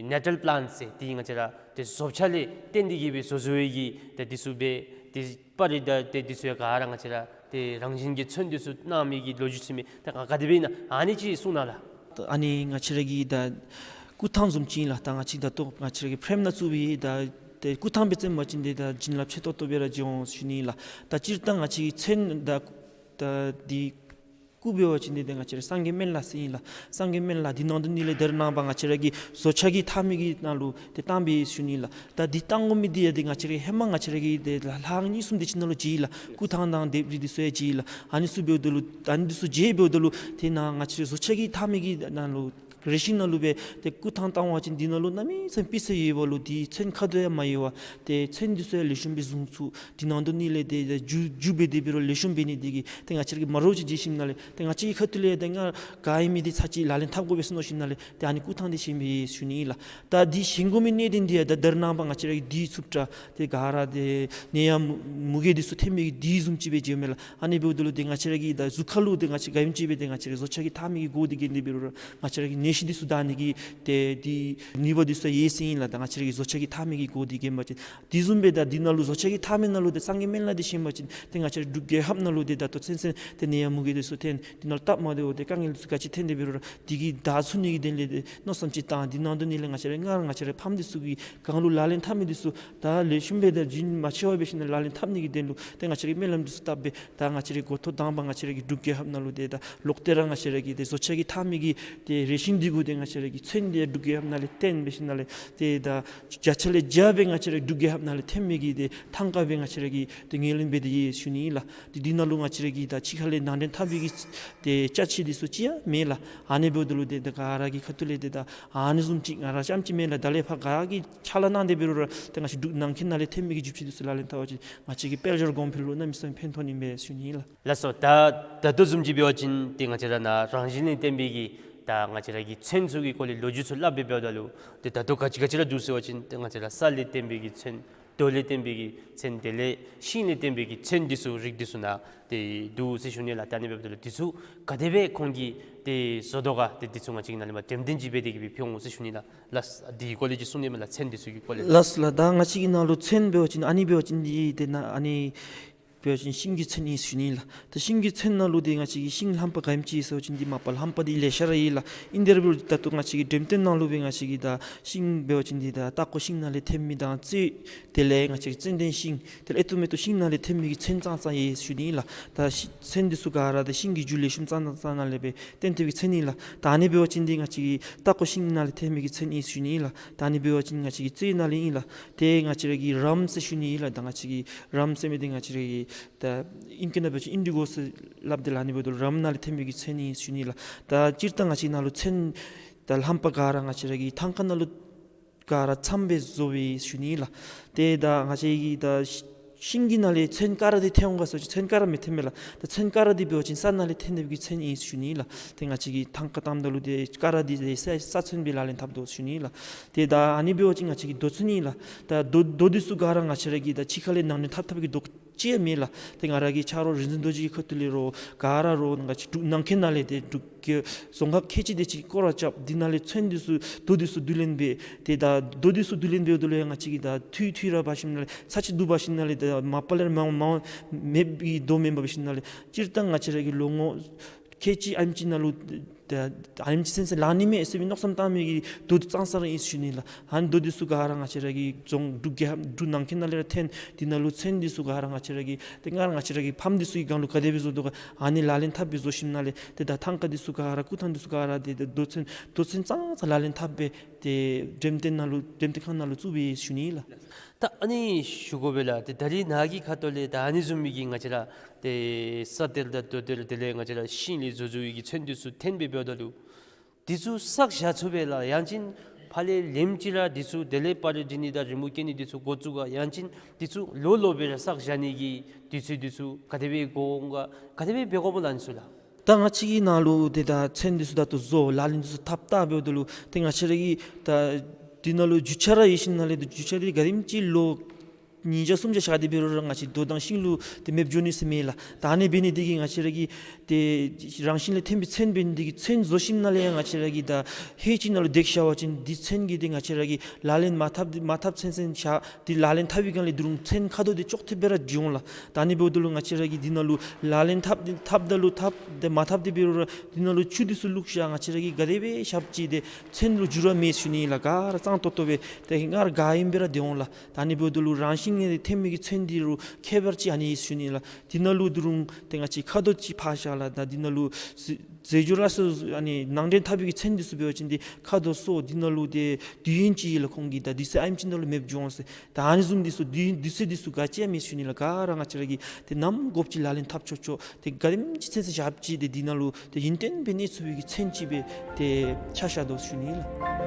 ནེ་ཊཱལ་པི་ལཱནཊ་ཟེར་ཏེ་ང་བཅས་ར་ཏེ་བཟོ་བྱ་ལས་བརྟེན་ཏེ་གིས་སྦེ་བཟོ་བཟོ་བའི་གི་ད་འདི་ཚུ་སྦེ་ཏེ་པར་རིས་དང་ཏེ་འདི་ཚུ་ཡང་ག་ར་ང་བཅས་ར་ཏེ་རང་བཞིན་གྱི་ཚོན་འདི་ཚུ་གནང་མི་གི་ལོ་རྒྱུས་ཅིག་མས། ད་ག་ག་དེ་སྦེ་ཨིན་ན་ཨ་ནི་ཅིག་གསུང་གནང་ལགས། ཨ་ནི་ང་བཅས་ར་གི་ད་སྐུ་ཐང་བཟུམ་ཅིག་ཨིན་ལགས། ད་ང་བཅས་ད་ལྟོ་ང་བཅས་ར་གི་ཕྲེམ་ནང་བཙུགས་པའི་ད་ཏེ་སྐུ་ཐང་སྦེ་བརྩིཝ་ཅིན་ཏེ་ད་བྱིན་རླབས་ཆེ་ཏོག་ཏོ་སྦེ་ར་འབྱུང་འོང་ཞུ་ནི་ལགས། ད་སྤྱིར་བཏང་ང་བཅས་ཀྱི་ཚོན་ད་ད་འདི་སྐུ་འབད་བ་ཅིན་ཏེ་ད་ང་བཅས་ར་སངས་རྒྱས་སྨན་བླ་ཟེར་ཨིན་ལགས། སངས་རྒྱས་སྨན་བླ་འདི་ནང་དོ་ནི་ལས་ད་རེས་ནངས་པ་ང་བཅས་ར་གི་བཟོ་བྱ་གི་འཐག་མི་གི་ནང་ལུ་ཏེ་བཏང་པས་ཞུ་ནི་ལགས། ད་འདི་བཏང་དགོ་མི་འདི་ཡང་ཏེ་ང་བཅས་ར་ཧེ་མ་ང་བཅས་ར་གི་ཏེ་ལྷ་ཁང་གཉིས་གསུམ་དེ་ཅིག་ནང་ལུ་མཇལ་ཡི་ལགས། སྐུ་ཐང་དང་ལྡེབས་རིས་འདི་ཚུ་ཡང་མཇལ་ཡི་ལགས། ཨ་ནི་ཚུ་འབདཝ་ད་ལུ་ཨ་ནི་འདི་ཚུ་མཇལ་འབདཝ་ད་ལུ་ཏེ་ནཱ་ང་བཅས་ར་བཟོ་བྱ་གི་འཐག་མི་གི་ནང་ལུ་རེ་ཞིག་ནང་ལུ་སྦེ་ཏེ་སྐུ་ཐང་བཏང་བ་ཅིན་འདི་ནང་ལུ་གནམ་མེད་ས་མེད་པི་སེ་ཡོད་པ་ལུ་ཏེ་ཚོན་ཁ་དོག་ཡང་མ་ཡལ་བར་ཏེ་ཚོན་འདི་ཚུ་ཡང་ལེགས་ཤོམ་སྦེ་བཟུང་ཚུགས། འདི་ནང་དོ་ནི་ལས་ཏེ་ཏེ་འཇུ་འཇུ་སྦེ་དེ་འབད་རུང་ལེགས་ཤོམ་འབད་ནི་དེ་གིས་ཏེ་ང་བཅས་ར་གིས་མ་འདྲཝ་ཅིག་མཇལ་ཞིནམ་ལས་ཏེ་ང་བཅས་ཀྱི་ཁ་ཐུག་ལས་ཏེ་ང་ག་ཨིན་མི་འདི་ཚར་ཅིག་ལག་ལེན་འཐབ་དགོ་པས་ཟེར་མནོ་ཞིནམ་ལས་ཏེ་ཨ་ནི་སྐུ་ཐང་འདི་བཞེངས་པས་ཞུ་ནི་ཨིན་ལགས། ད་འདི་བཞེངས་དགོ་མི་གནད་དོན་འདི་ཡང་ད་ད་རེས་ནངས་པ་ང་བཅས་ར་གི་འདི་ཚུབ་དྲགས་ཏེ་ག་ར་ཏེ་ནད་ཡམས་མུ་གེ་འདི་ཚུ་ཐོན་མི་གི་འདི་བཟུམ་ཅིག་སྦེ་མཇལཝ་མས་ལགས། ཨ་ནི་འབདཝ་ད་ལུ་ཏེ་ང་བཅས་ར་གི་ད་གཟུགས་ཁ་ལུ་ཏེ་ང་བཅས་ག་ཨིནམ་ཅིག་སྦེ་ཏེ་ང་བཅས་ར་བཟོ་བྱ་གི་འཐག་མི་གི་སྒོ་འདི་གིས་འདི་འབད་རུང་ར་ང་བཅས་ར་གི་ནད་གཞི་འདི་ཚུ་དག་ནི་གི་ཏེ་འདི་ནུས་པ་འདི་ཚུ་ཡོད་ཟེར་ཨིན་ལགས། ད་ང་བཅས་ར་གི་བཟོ་བྱ་གི་འཐག་མི་གི་སྒོ་འདི་གིས་འབད་བ་ཅིན་དེ་བཟུམ་སྦེ་ད་འདི་ནང་ལུ་བཟོ་བྱ་གི་འཐག་མི་ནང་ལུ་ཏེ་སངས་རྒྱས་སྨན་བླ་འདི་བཞེངས་པ་ཅིན་ཏེ་ང་བཅས་ར་འབྲུག་རྒྱལ་ཁབ་ནང་ལུ་ཏེ་ད་ལྟོ་ཚུན་ཚོད་ཏེ་ནད་ཡམས་མུ་གེ་འདི་ཚུ་ཐོན་འདི་ནང་ལུ་སྟབས་མ་བདེཝ་ཏེ་དཀའ་ངལ་འདི་ཚུ་ག་ཅི་ཐོན་ཏེ་འབད་རུང་ར་འདི་གིས་དག་ཚུགས་ནི་གི་དོན་ལས་ཏེ་མནོ་བསམ་ཅིག་བཏང་འདི་ནང་དོ་ནི་ལས་ང་བཅས་ར་སྔར་ང་བཅས་ར་ཕམ་འདི་ཚུ་གི་སྒང་ལུ་ལག་ལེན་འཐབ་མི་འདི་ཚུ་ད་ལེགས་ཤོམ་སྦེ་ད་རྒྱུན་མ་ཆད་པར་འབད་ཞིནམ་ལས་ལག་ལེན་འཐབ་ནི་གི་དོན་ལུ་ཏེ་ང་བཅས་ར་གིས་སྨོན་ལམ་འདི་ཚུ་བཏབ་སྦེ་ད་ང་བཅས་ར་གི་འགོ་ཐོག་དང་པ་ང་བཅས་ར་གི་འབྲུག་རྒྱལ་ཁབ་ནང་ལུ་ཏེ་ད་ལོག་སྟེ་ར་ང་བཅས་ར་གི་ཏེ་བཟོ་བྱ་གི་འཐག་མི་གི་ཏེ་རེ་ཞིག་འདི་གུ་ཏེ་ང་བཅས་ར་གི་ཚོན་འདི་འབྲུག་རྒྱལ་ཁབ་ནང་ལས་བཏོན་འབད་ཞིནམ་ལས་ཏེ་ད་བརྒྱ་ཆ་ལས་བརྒྱ་སྦེ་ང་བཅས་ར་འབྲུག་རྒྱལ་ཁབ་ནང་ལས་ཐོན་མི་གི་ཏེ་ཐང་ཀ་སྦེ་ང་བཅས་ར་གིས་ཏེ་ངོས་ལེན་འབད་དེ་ཡོད་ཞུ་ནི་ཨིན་ལགས། ཏེ་འདི་ནང་ལུ་ང་བཅས་ར་གིས་ད་ཕྱི་ཁ་ལས་ནང་འདྲེན་འཐབ་པའི་གི་ཏེ་ཅ་ཆས་འདི་ཚུ་ཅིག་ཡང་མེད་ལགས། ཨ་ནི་འབདཝ་ད་ལུ་ཏེ་ད་ག་ར་གི་ཁ་ཐུག་ལས་ཏེ་ད་ཨ་ནི་བཟུམ་ཅིག་ང་ར་རྐྱངམ་ཅིག་མེན་ལགས། ད་ལས་ཕར་ག་གིས་ཕྱག་ལཱ་གནང་སྟེ་འབད་རུང་ར་ཏེ་ང་བཅས་འབྲུག་ནང་འཁོད་ནང་ལས་ཐོན་མི་གི་རྒྱུ་ཆ་འདི་ཚུ་ལག་ལེན་འཐབ་པ་ཅིན་ང་བཅས་ཀྱི་དཔལ་འབྱོར་གོང་འཕེལ་ལུ་གནམ་མེད་ས་མེད་ཕན་ཐོགས་ནི་མས་ཞུ་ནི་ཨིན་ལགས། ལགས་སོ། ད་ད་ལྟོ་བཟུམ་ཅིག་འབད་བ་ཅིན་ཏེ་ང་བཅས་ར་ནཱ་རང་བཞིན་ལས་བརྟེན་པའི་གི་ད་ང་བཅས་ར་གི་ཚོན་ཚུ་གི་སྐོར་ལས་ལོ་རྒྱུས་ཚུ་སླབ་སྦེ་འབདཝ་ད་ལུ་ཏེ་ད་ལྟོ་ག་ཅི་ག་ཅི་ར་འདུག་ཟེར་བ་ཅིན་ཏེ་ང་བཅས་ར་ས་ལས་བརྟེན་པའི་གི་ཚོན་ རྡོ་ལས་བརྟེན་པའི་གི་ཚན་དེ་ལས་ཤིང་ལས་བརྟེན་པའི་གི་ཚན་འདི་ཚུ་རིགས་འདི་ཚུ་ནང་ཏེ་འདུག་ཟེར་ཞུ་ནི་ལགས། ད་ཨ་ནི་འབདཝ་ད་ལུ་འདི་ཚུ་ག་དེ་སྦེ་ཁོང་གིས་ཏེ་བཟོ་དོ་ག་ཏེ་འདི་ཚུ་ང་བཅས་ཀྱིས་ནཱ་ལས་མར་འགྲེམས་སྟོན་ཅིག་འབད་དེ་གི་སྦེ་ཕུལ་འོང་ཟེར་ཞུ་ནི་ལགས། ལགས་སོ། འདི་གི་སྐོར་ལས་ཅིག་གསུང་ནི་མས་ལགས། ཚན་འདི་ཚུ་གི་སྐོར་ལས། ལགས་སོ་ལགས། ད་ང་བཅས་ཀྱི་ནང་ལུ་ཚན་འབད་བ་ཅིན་ཨ་ནི་འབད་བ་ཅིན་འདི་ཏེ་ནཱ་ཨ་ནི་འབད་བ་ཅིན་ཤིང་གི་ཚན་ཨིན་ཟེར་ཞུ་ནི་ལགས། ད་ཤིང་གི་ཚན་ནང་ལུ་འདི་ང་བཅས་ཀྱི་ཤིང་རྣམ་པ་ག་ཨིནམ་ཅིག་ཟེར་བ་ཅིན་འདི་མ་པ་རྣམ་པ་འདི་ལེ་ཤ་ར་ཡོད་ལགས། ཨིན་དེ་ར་འབདཝ་ད་ད་ལྟོ་ང་བཅས་ཀྱི་འགྲེམས་སྟོན་ནང་ལུ་སྦེ་ང་བཅས་ཀྱིས་ད་ཤིང་འབད་བ་ཅིན་འདི་ད་སྟག་ཀོ་ཤིང་ནང་ལས་ཐོན་མི་དང་ཙོད་དེ་ལས་ང་བཅས་ཀྱི་ཙན་དན་ཤིང་དེ་ལས་ཨེ་ཏོག་མེ་ཏོག་ཤིང་ནང་ལས་ཐོན་མི་གི་ཚན་ཙང་ཙང་ཡོད་ཟེར་ཞུ་ནི་ལགས། ད་ཤི་ཚན་འདི་ཚུ་ག་ར་ད་ཤིང་གི་རྒྱུ་ལེགས་ཤོམ་ཙང་ཙང་ནང་ལས་སྦེ་བཏོན་ཏེ་གི་ཚན་ཨིན་ལགས། ད་ཨ་ནི་འབད་བ་ཅིན་འདི་ང་བཅས་ཀྱི་སྟག་ཀོ་ཤིང་ནང་ལས་ཐོན་མི་གི་ཚན་ཨིན་ཟེར་ཞུ་ནི་ལགས། ད་ཨ་ནི་འབད་བ་ཅིན་ང་བཅས་ཀྱི་ཙོད་ནང་ལས་ཨིན་ལགས། ཏེ་ང་བཅས་ར་གི་རམ་ཟེར་ཞུ་ནི་ལགས། ད་ང་བཅས་ཀྱི་རམ་ཟེར་མི་འདི་ང་བཅས་ར་གི་ད་ཨིང་སྐད་ནང་འབད་བ་ཅིན་ཨིན་ཌི་གོ་ཟེར་སླབ་དེས་ལགས། ཨ་ནི་འབདཝ་ད་རམ་ནང་ལས་ཐོན་མི་གི་ཚན་ཨིན་ཟེར་ཞུ་ནི་ལགས། ད་སྤྱིར་བཏང་ང་བཅས་ནང་ལུ་ཚན་ད་རྣམ་པ་ག་ར་ང་བཅས་ར་གི་ཐང་ཀ་ནང་ལུ་ག་ར་ཚངམ་སྦེ་བཟོ་བས་ཟེར་ཞུ་ནི་ལགས། ཏེ་ད་ང་བཅས་ཀྱི་ད་ཤི་ཤིང་གི་ནང་ལས་ཚན་ཀ་ར་འདི་ཐོན་འོང་ག་ཟེར་བ་ཅིན་ཚན་ཀ་ར་མི་ཐོན་མས་ལགས། ད་ཚན་ཀ་ར་འདི་འབད་བ་ཅིན་ས་ནང་ལས་ཐོན་ནི་གི་ཚན་ཨིན་ཟེར་ཞུ་ནི་ལགས། ཏེ་ང་བཅས་ཀྱིས་ཐང་ཀ་བཏངམ་ད་ལུ་ཏེ་ཀ་ར་འདི་ཏེ་ས་ས་ཚན་སྦེ་ལག་ལེན་འཐབ་དོ་ཟེར་ཞུ་ནི་ལགས། ཏེ་ད་ཨ་ནི་འབད་བ་ཅིན་ང་བཅས་ཀྱི་རྡོ་ཚན་ཨིན་ལགས། ད་རྡོ་རྡོ་འདི་ཚུ་ག་ར་ང་བཅས་ར་གིས་ད་ཕྱི་ཁ་ལས་ནང་འདྲེན་འཐབ་འཐབ་པའི་གི་རྡོ་ཅིག་ཡང་མེད་ལགས། ཏེ་ང་ར་གི་ཆ་རོགས་རིག་འཛིན་རྡོ་རྗེ་གི་ཁ་ཐུག་ལས་རོགས་ག་ར་རོགས་ང་བཅས་འབྲུག་ནང་འཁོད་ནང་ལས་ཏེ་འབྲུག་གི་རྫོང་ཁག་ཁལ་གཅིག་དེ་ཅིག་སྐོར་ར་རྐྱབ། འདི་ནང་ལས་ཚན་འདི་ཚུ་རྡོ་འདི་ཚུ་བསྡུ་ལེན་འབད། ཏེ་ད་རྡོ་འདི་ཚུ་བསྡུ་ལེན་འབདཝ་ད་ལུ་ཡང་ང་བཅས་ཀྱིས་ད་འཐུས་འཐུས་ར་འབད་ཞིནམ་ལས་ཚར་གཅིག་བསྡུ་འབད་ཞིནམ་ལས་ད་མ་པ་ལས་ར་མ་མ་མེདཔ་གི་རྡོ་མེན་པར་འབད་ཞིནམ་ལས་སྤྱིར་བཏང་ང་བཅས་ར་གི་ལོ་ངོ་ཁལ་གཅིག་ཨ་ནེམ་ཅིག་ནང་ལུ་ད་ཨ་ནེམ་ཅིག་ཚུན་ཚོད་ལང་ནི་མས་ཟེར་བའི་མནོ་བསམ་བཏང་མི་གི་རྡོ་ཙང་ཙང་ར་ཨིན་ཟེར་ཞུ་ནི་ལགས། ཨ་ནི་རྡོ་འདི་ཚུ་ག་ར་ང་བཅས་ར་གི་རྫོང་འབྲུག་རྒྱལ་འབྲུག་ནང་འཁོད་ནང་ལས་ར་ཐོན། འདི་ནང་ལུ་ཚན་འདི་ཚུ་ག་ར་ང་བཅས་ར་གི་ཏེ་སྔར་ང་བཅས་ར་གི་ཕམ་འདི་ཚུ་གི་སྒང་ལུ་ག་དེ་སྦེ་བཟོ་དོ་ག་ཨ་ནི་ལག་ལེན་འཐབ་སྦེ་བཟོ་ཞིནམ་ལས་ཏེ་ད་ཐང་ཀ་འདི་ཚུ་ག་ར་སྐུ་ཐང་འདི་ཚུ་ག་ར་ཏེ་ད་རྡོ་ཚན་རྡོ་ཚན་ཙང་ཙང་ལག་ལེན་འཐབ་སྦེ་ཏེ་འགྲེམས་སྟོན་ནང་ལུ་འགྲེམས་སྟོན་ཁང་ནང་ལུ་བཙུགས་པས་ཟེར་ཞུ་ནི་ལགས། ད་ཨ་ནི་ཞུ་དགོ་པས་ལགས། ཏེ་ད་རིས་ནཱ་གི་ཁ་ཐུག་ལས་ད་ཨ་ནི་བཟུམ་མའི་གི་ང་བཅས་ར་ཏེ་ས་གཏེར་དང་རྡོ་གཏེར་དེ་ལས་ང་བཅས་ར་ཤིང་ལས་བཟོ་བཟོ་བའི་གི་ཚན་འདི་ཚུ་ཐོན་སྦེ་འབདཝ་ད་ལུ་འདི་ཚུ་བསགས་བཞག་ཚུགས་པས་ལགས། ཡང་ཅིན་ཕར་ལས་ལེནམ་ཅིག་ར་འདི་ཚུ་དེ་ལས་པར་རིས་འབྲི་ནི་དང་རི་མོ་བཀལ་ནི་འདི་ཚུ་འགོ་བཙུགས་ག། ཡང་ཅིན་འདི་ཚུ་ལོག་ལོག་སྦེ་ར་བསགས་བཞག་ནི་གི་དུས་ཚོད་འདི་ཚུ་ག་དེ་སྦེ་འགོར་འོང་ག། ག་དེ་སྦེ་འབད་དགོཔ་སྨོ་ལགས་ཨ་ནི་ཚུ་ལགས། ད་ང་བཅས་ཀྱི་ནང་ལུ་ཏེ་ད་ཚན་འདི་ཚུ་ད་ལྟོ་བཟོ་ལག་ལེན་འདི་ཚུ་འཐབ་འཐབ་འབདཝ་ད་ལུ་ཏེ་ང་བཅས་ར་གི་ད་འདི་ནང་ལུ་རྒྱུ་ཆ་ར་ཡོད་ཞིནམ་ལས་ཏེ་རྒྱུ་ཆ་འདི་ག་དེམ་ཅིག་ལོ་ཉིས་བརྒྱ་སུམ་བརྒྱ་ཞག་སྟེ་འབད་རུང་ར་ང་བཅས་རྡོ་དང་ཤིང་ལུ་ཏེ་མེདཔ་འགྱོ་ནི་ཟེར་མེད་ལགས། ད་ཨ་ནི་འབད་ནི་འདི་གིས་ང་བཅས་ར་གི་ཏེ་རང་བཞིན་ལས་ཐོན་པའི་ཚན་འབད་ནི་འདི་གིས་ཚན་བཟོ་ཞིནམ་ལས་ཡང་ང་བཅས་ར་གི་ད་ཧེ་ཅིག་ནང་ལུ་འདེགས་བཞག་པ་ཅིན་འདི་ཚན་གྱི་འདི་ང་བཅས་ར་གིས་ལག་ལེན་མ་འཐབ་མ་འཐབ་ཚུན་ཚོད་བཞག། འདི་ལག་ལེན་འཐབ་པའི་སྒང་ལས་ད་རུང་ཚན་ཁ་དོག་འདི་ཅོག་འཐདཔ་སྦེ་ར་འགྱོ་འོང་ལགས། ད་ཨ་ནི་འབདཝ་ད་ལུ་ང་བཅས་ར་གིས་འདི་ནང་ལུ་ལག་ལེན་འཐབ་འཐབ་ད་ལུ་འཐབ། ཏེ་མ་འཐབ་སྟེ་འབད་རུང་ར་འདི་ནང་ལུ་ཆུ་འདི་ཚུ་བླུགས་བཞག། ང་བཅས་ར་གིས་ག་དེ་སྦེ་བཞགཔ་ཅིག་ཏེ་ཚན་ལུ་འགྱུར་བ་མེད་ཟེར་ཞུ་ནི་ལགས། ག་ར་གཙང་ཏོག་ཏོ་སྦེ་ཏེ་སྔར་ག་ཨིནམ་སྦེ་ར་སྡོད་འོང་ལགས། ད་ཨ་ནི་འབདཝ་ད་ལུ་རང་བཞིན་གྱིས་ཐོན་མི་གི་ཚན་འདི་རུང་ཁྱད་པར་ཅིག་ཨ་ནི་ཨིན་ཟེར་ཞུ་ནི་ལགས། འདི་ནང་ལུ་ད་རུང་ཏེ་ང་བཅས་ཁ་དོག་ཅིག་ཕར་བཞག་ལགས། ད་འདི་ནང་ལུ་ཟེ་ཟེ་འགྱོ་ར་སོ་ཨ་ནི་ནང་འདྲེན་འཐབ་པའི་གི་ཚན་འདི་ཚུ་འབད་བ་ཅིན་ཏེ་ཁ་དོག་སོར་འདི་ནང་ལུ་ཏེ་དུས་ཡུན་ཅིག་ཡོད་ལགས། ཁོང་གི་ད་དུས་ཚོད་ཨ་ནེམ་ཅིག་ནང་ལུ་མེདཔ་འགྱོ་འོང་ཟེར། ད་ཨ་ནི་བཟུམ་འདི་ཚུ་དུས་དུས་ཚོད་འདི་ཚུ་ག་ཅི་ཡང་མེད་ཟེར་ཞུ་ནི་ལགས། ག་ར་ང་བཅས་ར་གིས་ཏེ་ནམ་དགོཔ་ཅིག་ལག་ལེན་འཐབ་ཆོག་ཆོག། ཏེ་ག་དེམ་ཅིག་ཚུན་ཚོད་བཞགཔ་ཅིག་ཏེ་འདི་ནང་ལུ་ཏེ་ཡུན་བརྟན་སྦེ་གནས་ཚུགས་པའི་གི་ཚན་ཅིག་སྦེ་ཏེ་ཆ་བཞག་དོ་ཟེར་ཞུ་ནི་ལགས།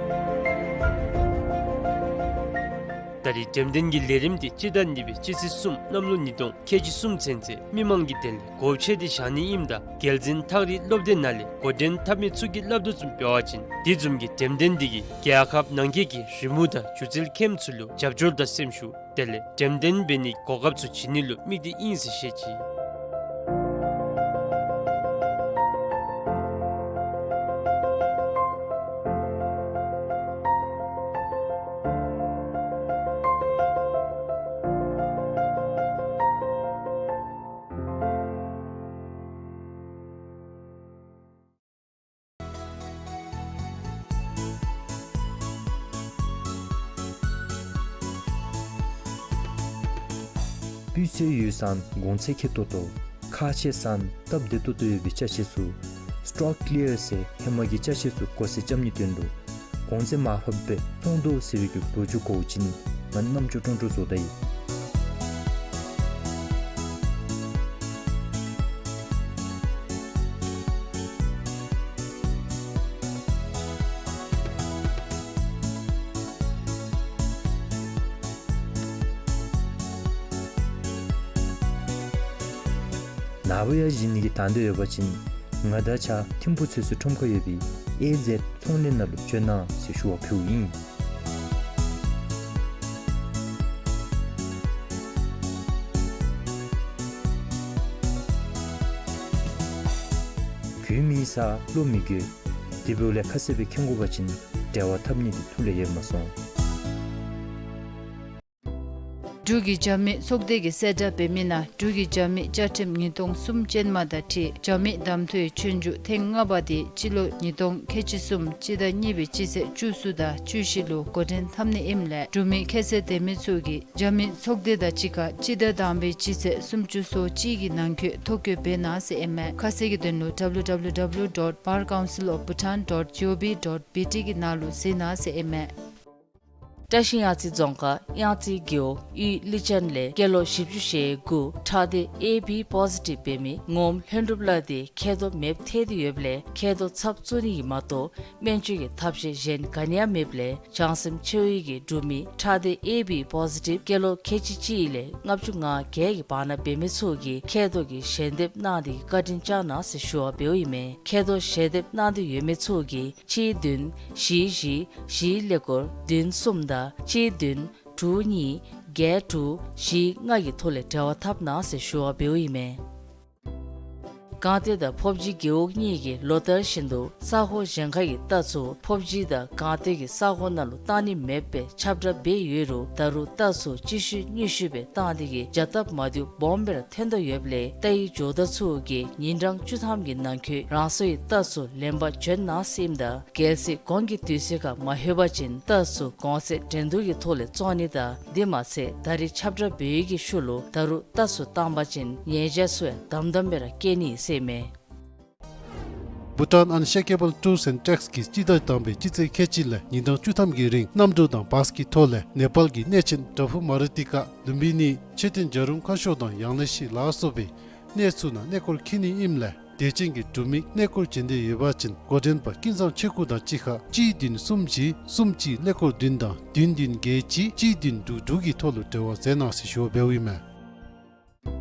ད་རིས་འགྲེམས་སྟོན་གྱི་ལས་རིམ་འདི་སྤྱི་ཟླ་གཉིས་པའི་སྤྱི་ཚེས་གསུམ་གནམ་ལོ་ཉིས་སྟོང་ཁལ་གཅིག་གསུམ་ཚུན་ཚོད་མི་མང་གི་དོན་ལས་སྒོ་ཕྱེ་སྟེ་བཞག་ནི་ཨིནམ་ད་རྒྱལ་འཛིན་ཐག་རིང་སློབ་སྡེ་ནང་ལས་འགོ་འདྲེན་འཐབ་མི་ཚུ་གིས་སླབ་དོ་བཟུམ་འབད་བ་ཅིན་དེ་བཟུམ་གྱི་འགྲེམས་སྟོན་འདི་གིས་རྒྱལ་ཁབ་ནང་འཁོད་ཀྱི་རི་མོ་དང་སྒྱུ་རྩལ་མཁནམ་ཚུ་ལུ་རྒྱབ་སྐྱོར་དང་སེམས་ཤུགས་དེ་ལས་འགྲེམས་སྟོན་འབད་ནིའི་གོ་སྐབས་ཚུ་བྱིན་ནི་ལུ་དམིགས་ཏེ་ཨིན་ཟེར་བཤད་ཅི། སྤུས་ཚད་ཡོད་ཙང་གོང་ཚད་ཁེ་ཏོག་ཏོ། ཁག་ཆེ་ཙང་སྟབས་བདེ་ཏོག་ཏོ་ཡོད་པའི་ཅ་ཆས་ཚུ། སི་ཊོག་ཀི་ལི་ཡར་ཟེར་ཧེ་མ་གི་ཅ་ཆས་ཚུ་སྒོ་ཟེར་རྐྱབ་ནིའི་དོན་ལུ་གོང་ཚད་མར་ཕབ་སྦེ་བཙོང་དོ་ཟེར་བའི་གི་ལོ་རྒྱུས་གོ་བ་ཅིན་ང་རྣམ་ཅོ་ཀྲོང་ཀྲོ་བཟོ་ད་ཡི། ནཱ་བུ་ཡར་བཞེངས་ནི་གི་དང་འདོད་ཡོད་པ་ཅིན་ང་དང་གཅིག་ཁར་ཐིམ་ཕུག་ཚོད་བསྲེ་ཁྲོམ་ཁར་ཡོད་པའི་ཨེ་ཛེཌ་ཚོང་ལས་ནང་ལུ་བྱོན་གནང་ཟེར་ཞུ་བ་ཕུལཝ་ཨིན། དོན་མེད་ས་བློ་མི་འགྱོད། དེ་འབདཝ་ལས་ཁ་གསལ་སྦེ་མཁྱེན་དགོ་པ་ཅིན་འབྲེལ་བ་འཐབ་ནི་འདི་ཐུགས་ལས་ཡལ་མ་སོང་། འབྲུག་གི་རྒྱབ་མི་ཚོགས་སྡེ་གིས་གསལ་བསྒྲགས་འབད་མི་ནང་འབྲུག་གི་རྒྱབ་མི་བཅའ་ཁྲིམས་ཉིས་སྟོང་གསུམ་ཅན་མ་དང་འཁྲིལ་རྒྱབ་མི་གདམ་འཐུའི་ཆོས་རྒྱུགས་ཐེངས་ལྔ་པ་དེ་སྤྱི་ལོ་ཉིས་སྟོང་ཁལ་གཅིག་གསུམ་སྤྱི་ཟླ་གཉིས་པའི་སྤྱི་ཚེས་བཅུ་གསུམ་དང་བཅུ་བཞི་ལུ་འགོ་འདྲེན་འཐབ་ནི་ཨིནམ་ལས་འབྲུག་མི་ཁྱད་ཚད་ལྡན་མི་ཚུ་གིས་རྒྱབ་མི་ཚོགས་སྡེ་དང་གཅིག་ཁར་སྤྱི་ཟླ་དང་པའི་སྤྱི་ཚེས་སུམ་ཅུ་སོ་གཅིག་གི་ནང་འཁོད་ཐོ་བཀོད་འབད་གནང་ཟེར་ཨིན་མས། ཁ་གསལ་གྱི་དོན་ལུ་W W W dot Bar Council of Bhutan dot G O V dot B T གི་ནང་ལུ་གཟིགས་གནང་ཟེར་ཨིན་མས། བཀྲ་ཤིས་གཡང་རྩེ་རྫོང་ཁག་གཡང་རྩེ་རྒེད་འོག་གཡུས་ལི་ཅན་ལས་སྐྱེས་ལོ་བཞི་བཅུ་ཞེ་དགུ་ཁྲག་སྡེ་A B positive འབད་མི་ངོམ་ལྷུན་གྲུབ་ལགས་དེ་མཁལ་རྡོག་མེདཔ་ཐལ་ཏེ་ཡོདཔ་ལས་མཁལ་རྡོག་ཚབ་བཙུགས་ནི་གི་མ་གཏོགས་སྨན་བཅོས་ཀྱི་ཐབས་ཤེས་གཞན་ག་ནི་ཡང་མེདཔ་ལས་བྱང་སེམས་ཆེ་བའི་གི་འབྲུག་མི་ཁྲག་སྡེ་A B positive སྐྱེས་ལོ་ཁལ་གཅིག་གཅིག་ལས་ལྔ་བཅུ་ང་བརྒྱད་ཀྱི་བར་ན་འབད་མི་ཚུ་གིས་མཁལ་རྡོག་གི་ཞལ་འདེབས་གནང་སྟེ་བཀའ་དྲིན་བསྐྱང་གནང་ཟེར་ཞུ་བ་འབདཝ་ཨིན་མས། མཁལ་རྡོག་ཞལ་འདེབས་གནང་སྟེ་ཡོད་མི་ཚུ་གིས་གཅིག་བདུན་བཞི་བཞི་བཞི་ཀླད་ཀོར་བདུན་གསུམ་དང་གཅིག་བདུན་དྲུག་གཉིས་བརྒྱད་དྲུག་བཞི་ལྔ་གི་ཐོག་ལས་འབྲེལ་བ་འཐབ་གནང་ཟེར་ཞུ་བ་འབདཝ་ཨིན་མས། སྒང་སྟོད་དང་ཕོབ་སྦྱིས་རྒེད་འོག་གཉིས་ཀྱིས་ལོ་ལྟར་བཞིན་དུ་ས་གོ་གཞན་ཁ་གི་རྟ་ཚུ་ཕོབ་སྦྱིས་དང་སྒང་སྟོད་ཀྱི་ས་གོ་ནང་ལུ་བཏང་ནི་མེདཔ་སྦེ་ཁྱབ་བསྒྲགས་འབད་ཡོད་རུང་ད་རུང་རྟ་ཚུ་གཅིག་ཤུལ་གཉིས་ཤུལ་སྦེ་བཏང་སྟེ་གིས་བྱ་སྟབས་མ་བདེཝ་སྦོམ་སྦེ་ར་ཐོན་དོ་ཡོདཔ་ལས་རྟ་གཡུག་འགྱོ་བདག་ཚུ་གིས་ཉིན་གྲངས་བཅུ་ཐམ་གྱི་ནང་འཁོད་རང་སོའི་རྟ་ཚུ་ལེན་པར་བྱོན་གནང་ཟེར་ཨིནམ་ད་གལ་སྲིད་གོང་གི་དུས་ཚོད་ཁར་མ་ལྷོད་པ་ཅིན་རྟ་ཚུ་གོང་ཚད་འགྲན་བསྡུར་གྱི་ཐོག་ལས་བཙོང་ནི་དང་དེ་མ་ཚད་ད་རེས་ཁྱབ་བསྒྲགས་འབད་བའི་གི་ཤུལ་ལུ་ད་རུང་རྟ་ཚུ་བཏང་པ་ཅིན་ཉེས་བྱ་ཚུ་ཡང་དམ་དམ་སྦེ་ར་བཀལ་ནི་ཟེར་ཨིན་མས། Bhutan Unshakable Tours and Treks གིས་སྤྱི་ཟླ་དང་པའི་སྤྱི་ཚེས་ཁལ་གཅིག་ལས་ཉིན་གྲངས་བཅུ་ཐམ་གྱི་རིང་གནམ་གྲུ་དང་བཱས་ཀྱི་ཐོག་ལས་ནེ་པཱལ་གྱི་གནས་ཆེན་དྲ་ཕུ་མ་རུ་ཏི་ཀ་ལུམ་བི་ནི་མཆོད་རྟེན་བྱ་རུང་ཁ་ཤོར་དང་ཡང་ན་ཤི་ལ་སོགས་པའི་གནས་ཚུ་ནང་གནས་སྐོར་འཁྱིད་ནི་ཨིནམ་ལས་དད་ཅན་གྱི་འབྲུག་མི་གནས་སྐོར་བྱེད་འདོད་ཡོད་པ་ཅིན་འགོ་འདྲེན་པ་ཀུན་བཟང་ཆོས་སྐུ་དང་གཅིག་ཁར་གཅིག་བདུན་གསུམ་བཞི་གསུམ་གཅིག་ཀླད་ཀོར་བདུན་དང་བདུན་བདུན་བརྒྱད་གཅིག་གཅིག་བདུན་དྲུག་དྲུག་གི་ཐོག་ལུ་འབྲེལ་བ་མཛད་གནང་ཟེར་ཞུ་བ་འབདཝ་ཨིན་མས།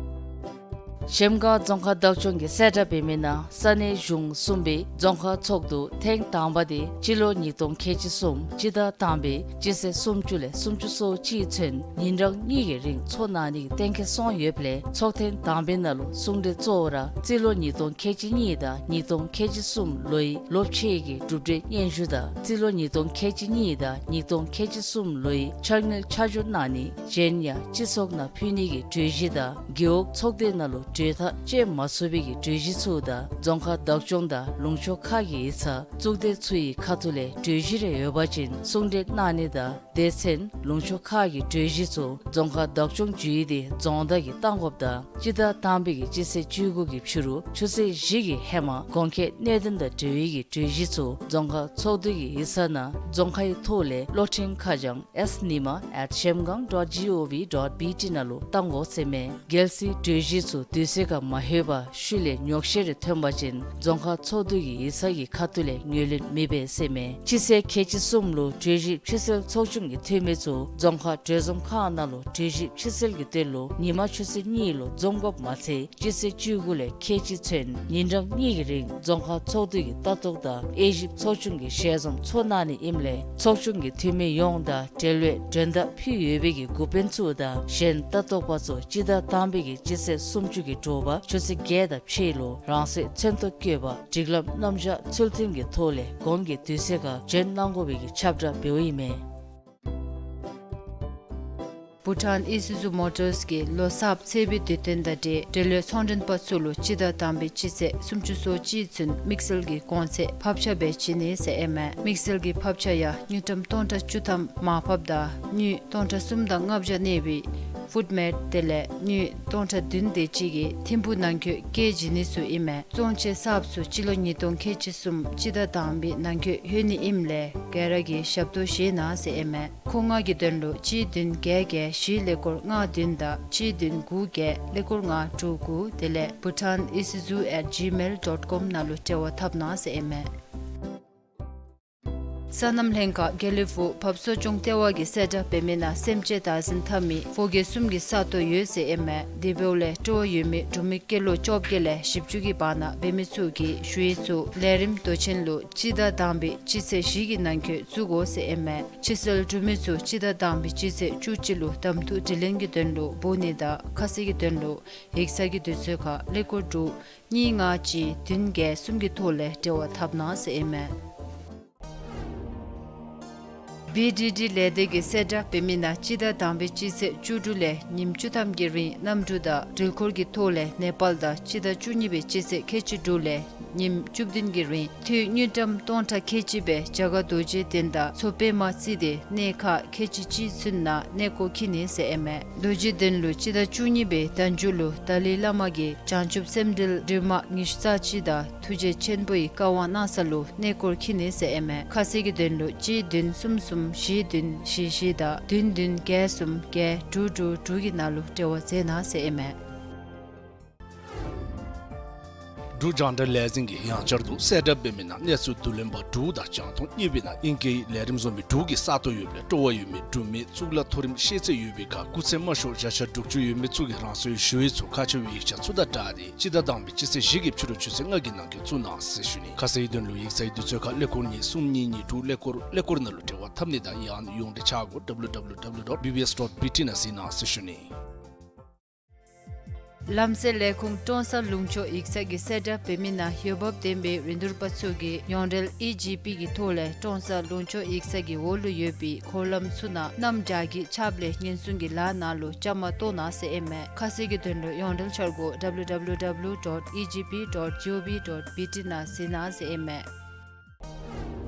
གཞལམ་སྒང་རྫོང་ཁག་བདག་སྐྱོང་གིས་གསལ་བསྒྲགས་འབད་མི་ནང་ས་གནས་གཞུང་གསུམ་པའི་རྫོང་ཁག་ཚོགས་འདུ་ཐེངས་དང་པ་དེ་སྤྱི་ལོ་ཉིས་སྟོང་ཁལ་གཅིག་གསུམ་སྤྱི་ཟླ་དང་པའི་སྤྱི་ཚེས་སུམ་ཅུ་ལས་སུམ་ཅུ་སོ་གཅིག་ཚུན་ཉིན་གྲངས་གཉིས་ཀྱི་རིང་ཚོགས་གནང་ནི་གི་གཏན་འཁེལ་སོང་ཡོདཔ་ལས་ཚོགས་ཐེངས་དང་པའི་ནང་ལུ་གསུང་གྲོས་གཙོ་བོ་ར་རྩིས་ལོ་ཉིས་སྟོང་ཁལ་གཅིག་གཉིས་དང་ཉིས་སྟོང་ཁལ་གཅིག་གསུམ་ལོའི་ལོ་ཕྱེད་ཀྱི་གྲུབ་འབྲས་སྙན་ཞུ་དང་རྩིས་ལོ་ཉིས་སྟོང་ཁལ་གཅིག་གཉིས་དང་ཉིས་སྟོང་ཁལ་གཅིག་གསུམ་ལོའི་ཕྱག་དངུལ་ཆ་འཇོག་གནང་ནི་གཞན་ཡང་སྤྱི་ཚོགས་ནང་ཕུལ་ནི་གི་གྲོས་གཞི་དང་རྒེད་འོག་ཚོགས་སྡེ་ནང་ལུ་གྲོས་ཐག་བཅད་མ་ཚུགས་པའི་གི་གྲོས་གཞི་ཚུ་དང་རྫོང་ཁག་བདག་སྐྱོང་དང་ལུང་ཕྱོགས་ཁག་གི་ཡིག་ཚང་གཙུག་སྡེ་ཚུ་ཡི་ཁ་ཐུག་ལས་གྲོས་གཞི་རེ་ཡོད་པ་ཅིན་གསུང་གྲོས་གནང་ནི་དང་སྡེ་ཚན་ལུང་ཕྱོགས་ཁག་གི་གྲོས་གཞི་ཚུ་རྫོང་ཁག་བདག་སྐྱོང་བརྒྱུད་དེ་རྫོང་བདག་གིས་བཏང་དགོཔ་དང་སྤྱི་ཟླ་དང་པའི་གི་སྤྱི་ཚེས་བཅུ་དགུ་གི་ཕྱི་རུ་ཆུ་ཚོད་བཞི་གི་ཧེ་མ་གོང་འཁོད་གནད་དོན་དང་འབྲེལ་བའི་གི་གྲོས་གཞི་ཚུ་རྫོང་ཁག་ཚོགས་འདུ་གི་ཡིག་ཚང་ནང་རྫོང་ཁག་གི་ཐོག་ལས་གློག་འཕྲིན་ཁ་བྱང་S Nima at shemgang dot G O V dot B T ནང་ལུ་བཏང་དགོ་ཟེར་མས། གལ་སྲིད་གྲོས་གཞི་ཚུ་དུས་ཚོད་ཁར་མ་ལྷོད་པར་ཤུལ་ལས་ཉོགས་བཤད་རེ་ཐོན་པ་ཅིན་རྫོང་ཁག་ཚོགས་འདུ་གི་ཡིག་ཚང་གི་ཁ་ཐུག་ལས་ངོས་ལེན་མི་འབད་ཟེར་མས། སྤྱི་ཚེས་ཁལ་གཅིག་གསུམ་ལུ་གྲོས་གཞི་ཕྱིར་སེལ་ཚོགས་ཆུང་གི་འཐུས་མི་ཚུ་རྫོང་ཁག་གྲོས་འཛོམས་ཁང་ནང་ལུ་གྲོས་གཞི་ཕྱིར་སེལ་གྱི་དོན་ལུ་ཉིན་མ་ཆུ་ཚོད་གཉིས་ལུ་འཛོམས་དགོཔ་མ་ཚད་སྤྱི་ཚེས་བཅུ་དགུ་ལས་ཁལ་གཅིག་ཚུན་ཉིན་གྲངས་གཉིས་ཀྱི་རིང་རྫོང་ཁག་ཚོགས་འདུ་གི་ལྟ་རྟོག་དང་དབྱེ་ཞིབ་ཚོགས་ཆུང་གི་ཞལ་འཛོམས་ཚོགས་གནང་ནི་ཨིནམ་ལས་ཚོགས་ཆུང་གི་འཐུས་མི་ཡོངས་དང་འབྲེལ་བའི་མགྲོན་བརྡ་ཕུལ་ཡོད་པའི་གི་འགོ་དཔོན་ཚུ་དང་གཞན་ལྟ་རྟོག་པ་ཚུ་སྤྱི་ཟླ་དང་པའི་གི་སྤྱི་ཚེས་སུམ་ཅུ་གི་དྲོ་པ་ཆུ་ཚོད་བརྒྱད་དང་ཕྱེད་ལུ་རང་སོའི་མཚན་ཐོ་བཀོད་པ་སྒྲིག་ལམ་རྣམ་གཞག་ཚུལ་མཐུན་གྱི་ཐོག་ལས་གོང་གི་དུས་ཚོད་ཁར་བྱོན་གནང་དགོ་པའི་གི་ཁྱབ་བསྒྲགས་འབདཝ་ཨིན་མས། བྷུ་ཊཱན་ཨི་སུ་ཛུ་མོ་ཊརས་ཀྱིས་ལོ་གསརཔ་ཚེས་པའི་དུས་སྟོན་དང་འབྲེལ་འབྲེལ་ཡོད་ཚོང་མགྲོན་པ་ཚུ་ལུ་སྤྱི་ཟླ་དང་པའི་སྤྱི་ཚེས་སུམ་ཅུ་སོ་གཅིག་ཚུན་དམིགས་བསལ་གྱི་གོང་ཚད་ཕབ་ཆ་སྦེ་བྱིན་ནི་ཟེར་ཨིན་མས། དམིགས་བསལ་གྱི་ཕབ་ཆ་ཡང་དངུལ་ཀྲམ་སྟོང་ཕྲག་བཅུ་ཐམ་མར་ཕབ་དང་དངུལ་སྟོང་ཕྲག་གསུམ་དང་ལྔ་བརྒྱ་གནས་པའི་ཕུཌ་མེཊ་དེ་ལས་དངུལ་སྟོང་ཕྲག་བདུན་དེ་ཅིག་གིས་ཐིམ་ཕུག་ནང་འཁོད་བསྐྱལ་བྱིན་ནི་ཚུ་ཨིན་མས། བཙོང་ཆས་གསརཔ་ཚུ་སྤྱི་ལོ་ཉིས་སྟོང་ཁལ་གཅིག་གསུམ་སྤྱི་ཟླ་དང་པའི་ནང་འཁོད་ལྷོད་ནི་ཨིནམ་ལས་ག་ར་གིས་ཞབས་ཏོག་བཞེས་གནང་ཟེར་ཨིན་མས། མཁོ་མངགས་ཀྱི་དོན་ལུ་གཅིག་བདུན་བརྒྱད་བརྒྱད་བཞི་ཀླད་ཀོར་ལྔ་བདུན་དང་གཅིག་བདུན་དགུ་བརྒྱད་ཀླད་ཀོར་ལྔ་དྲུག་དགུ་དེ་ལས་bhutan isuzu at gmail dot com ནང་ལུ་འབྲེལ་བ་འཐབ་གནང་ཟེར་ཨིན་མས། སོ་ནམ་ལྷན་ཁག་དགེ་ལེགས་ཕུག་བབས་གསོ་སྐྱོང་ལྟེ་བ་གིས་གསལ་བསྒྲགས་འབད་མི་ནང་སེམས་ཅན་བདག་འཛིན་འཐབ་མི་ཕོ་སྐྱེས་གསུམ་གྱི་ས་སྟོང་ཡོད་ཟེར་ཨིན་མས། དེ་འབདཝ་ལས་སྤྲོ་བ་ཡོད་མི་འབྲུག་མི་སྐྱེས་ལོ་བཅོ་བརྒྱད་ལས་བཞི་བཅུ་གི་བར་ན་འབད་མི་ཚུ་གིས་ཞུ་ཡིག་ཚུ་ལས་རིམ་དོན་ཆེན་ལུ་སྤྱི་ཟླ་དང་པའི་སྤྱི་ཚེས་བཞི་གི་ནང་འཁོད་བཙུགས་དགོ་ཟེར་ཨིན་མས། ཕྱི་སེལ་གྲུབ་མི་ཚུ་སྤྱི་ཟླ་དང་པའི་སྤྱི་ཚེས་བཅུ་གཅིག་ལུ་གདམ་འཐུ་དྲི་ལན་གྱི་དོན་ལུ་འབོ་ནི་དང་ཁ་གསལ་གྱི་དོན་ལུ་ཡིག་ཚང་གི་དུས་ཚོད་ཁར་ཀླད་ཀོར་དྲུག་གཉིས་ལྔ་གཅིག་བདུན་བརྒྱད་གསུམ་གྱི་ཐོག་ལས་འབྲེལ་བ་འཐབ་གནང་ཟེར་ཨིན་མས། བི་ཌི་ཌི་ལས་སྡེ་གིས་གསལ་བསྒྲགས་འབད་མི་ནང་སྤྱི་ཟླ་དང་པའི་སྤྱི་ཚེས་བཅུ་དྲུག་ལས་ཉིནམ་བཅུ་ཐམ་གྱི་རིང་གནམ་གྲུ་དང་འགྲུལ་འཁོར་གྱི་ཐོག་ལས་ནེ་པཱལ་དང་སྤྱི་ཟླ་བཅུ་གཉིས་པའི་སྤྱི་ཚེས་ཁལ་གཅིག་དྲུག་ལས་ཉིནམ་བཅུ་བདུན་གྱི་རིང་འཐུས་དངུལ་ཀྲམ་སྟོང་ཕྲག་ཁལ་གཅིག་སྦེ་རྒྱ་གར་རྡོ་རྗེ་གདན་དང་མཚོ་པདྨ་རྩེ་གདན་གནས་ཁག་ཁལ་གཅིག་གཅིག་ཚུན་ནང་གནས་སྐོར་འཁྱིད་ནི་ཟེར་ཨིན་མས། རྡོ་རྗེ་གདན་ལུ་སྤྱི་ཟླ་བཅུ་གཉིས་པའི་ཟླ་མཇུག་ལུ་ཏཱ་ལའི་བླ་མ་གིས་བྱང་ཆུབ་སེམས་འགྲེལ་སྒྲོན་མ་ཉི་ཤུ་རྩ་གཅིག་དང་ཐུགས་རྗེ་ཆེན་པོའི་བཀའ་དབང་གནང་ས་ལུ་གནས་སྐོར་འཁྱིད་ནི་ཟེར་ཨིན་མས། ཁ་གསལ་གྱི་དོན་ལུ་གཅིག་བདུན་གསུམ་གསུམ་བཞི་བདུན་བཞི་བཞི་དང་བདུན་བདུན་བརྒྱད་གསུམ་བརྒྱད་དྲུག་དྲུག་དྲུག་གི་ནང་ལུ་འབྲེལ་བ་མཛད་གནང་ཟེར་ཨིན་མས། འབྲུག་རྒྱང་བསྒྲགས་ལས་འཛིན་གྱིས་ཡང་བསྐྱར་དུ་གསལ་བསྒྲགས་འབད་མི་ནང་གནས་ཚུལ་བསྡུ་ལེན་པ་དྲུག་དང་རྒྱང་མཐོང་གཉིས་པའི་ནང་དབྱིན་སྐད་ལས་རིམ་བཟོ་མི་དྲུག་གི་ས་སྟོང་ཡོདཔ་ལས་སྤྲོ་བ་ཡོད་མི་འབྲུག་མི་གཙུག་ལག་མཐོ་རིམ་ཤེས་ཚད་ཡོད་པའི་ཁར་སྐུགས་ཚད་དམའ་ཤོས་བརྒྱ་ཆ་དྲུག་ཅུ་ཡོད་མི་ཚུ་གིས་རང་སོའི་ཞུ་ཡིག་ཚུ་ཁག་ཆེ་བའི་ཡིག་ཆ་ཚུ་དང་སྦྲགས་ཏེ་སྤྱི་ཟླ་དང་པའི་སྤྱི་ཚེས་བཞི་གི་ཕྱི་རུ་ཆུ་ཚོད་ལྔ་གི་ནང་འཁོད་བཙུགས་གནང་ཟེར་ཞུ་ནི། ཁ་གསལ་གྱི་དོན་ལུ་ཡིག་ཚང་གི་དུས་ཚོད་ཁར་ཀླད་ཀོར་གཉིས་གསུམ་གཉིས་གཉིས་དྲུག་ཀླད་ཀོར་ཀླད་ཀོར་ནང་ལུ་འབྲེལ་བ་འཐབ་ནི་དང་ཡང་ན་ཡོངས་འབྲེལ་ཆ་སྒོ་W W W dot B B S dot B T ནང་གཟིགས་གནང་ཟེར་ཞུ་ནི། ལམ་སེལ་ལས་ཁུངས་ཀྲོང་གསར་ལུང་ཕྱོགས་ཡིག་ཚང་གིས་གསལ་བསྒྲགས་འབད་མི་ནང་འོས་འབབ་ལྡན་པའི་རིན་བསྡུར་པ་ཚུ་གིས་ཡོངས་འབྲེལ་ཨི་ཇི་པི་གི་ཐོག་ལས་ཀྲོང་གསར་ལུང་ཕྱོགས་ཡིག་ཚང་གི་འོག་ལུ་ཡོད་པའི་འཁོར་ལམ་ཚུ་ནང་གནམ་བྱཱར་གྱི་ཆརཔ་ལས་ཉེན་སྲུང་གི་ལཱ་ནང་ལུ་བཅའ་མར་གཏོགས་གནང་ཟེར་ཨིན་མས། ཁ་གསལ་གྱི་དོན་ལུ་ཡོངས་འབྲེལ་འཆར་སྒོ་W W W dot E G P dot G O V dot B T ནང་གཟིགས་གནང་ཟེར་ཨིན་མས།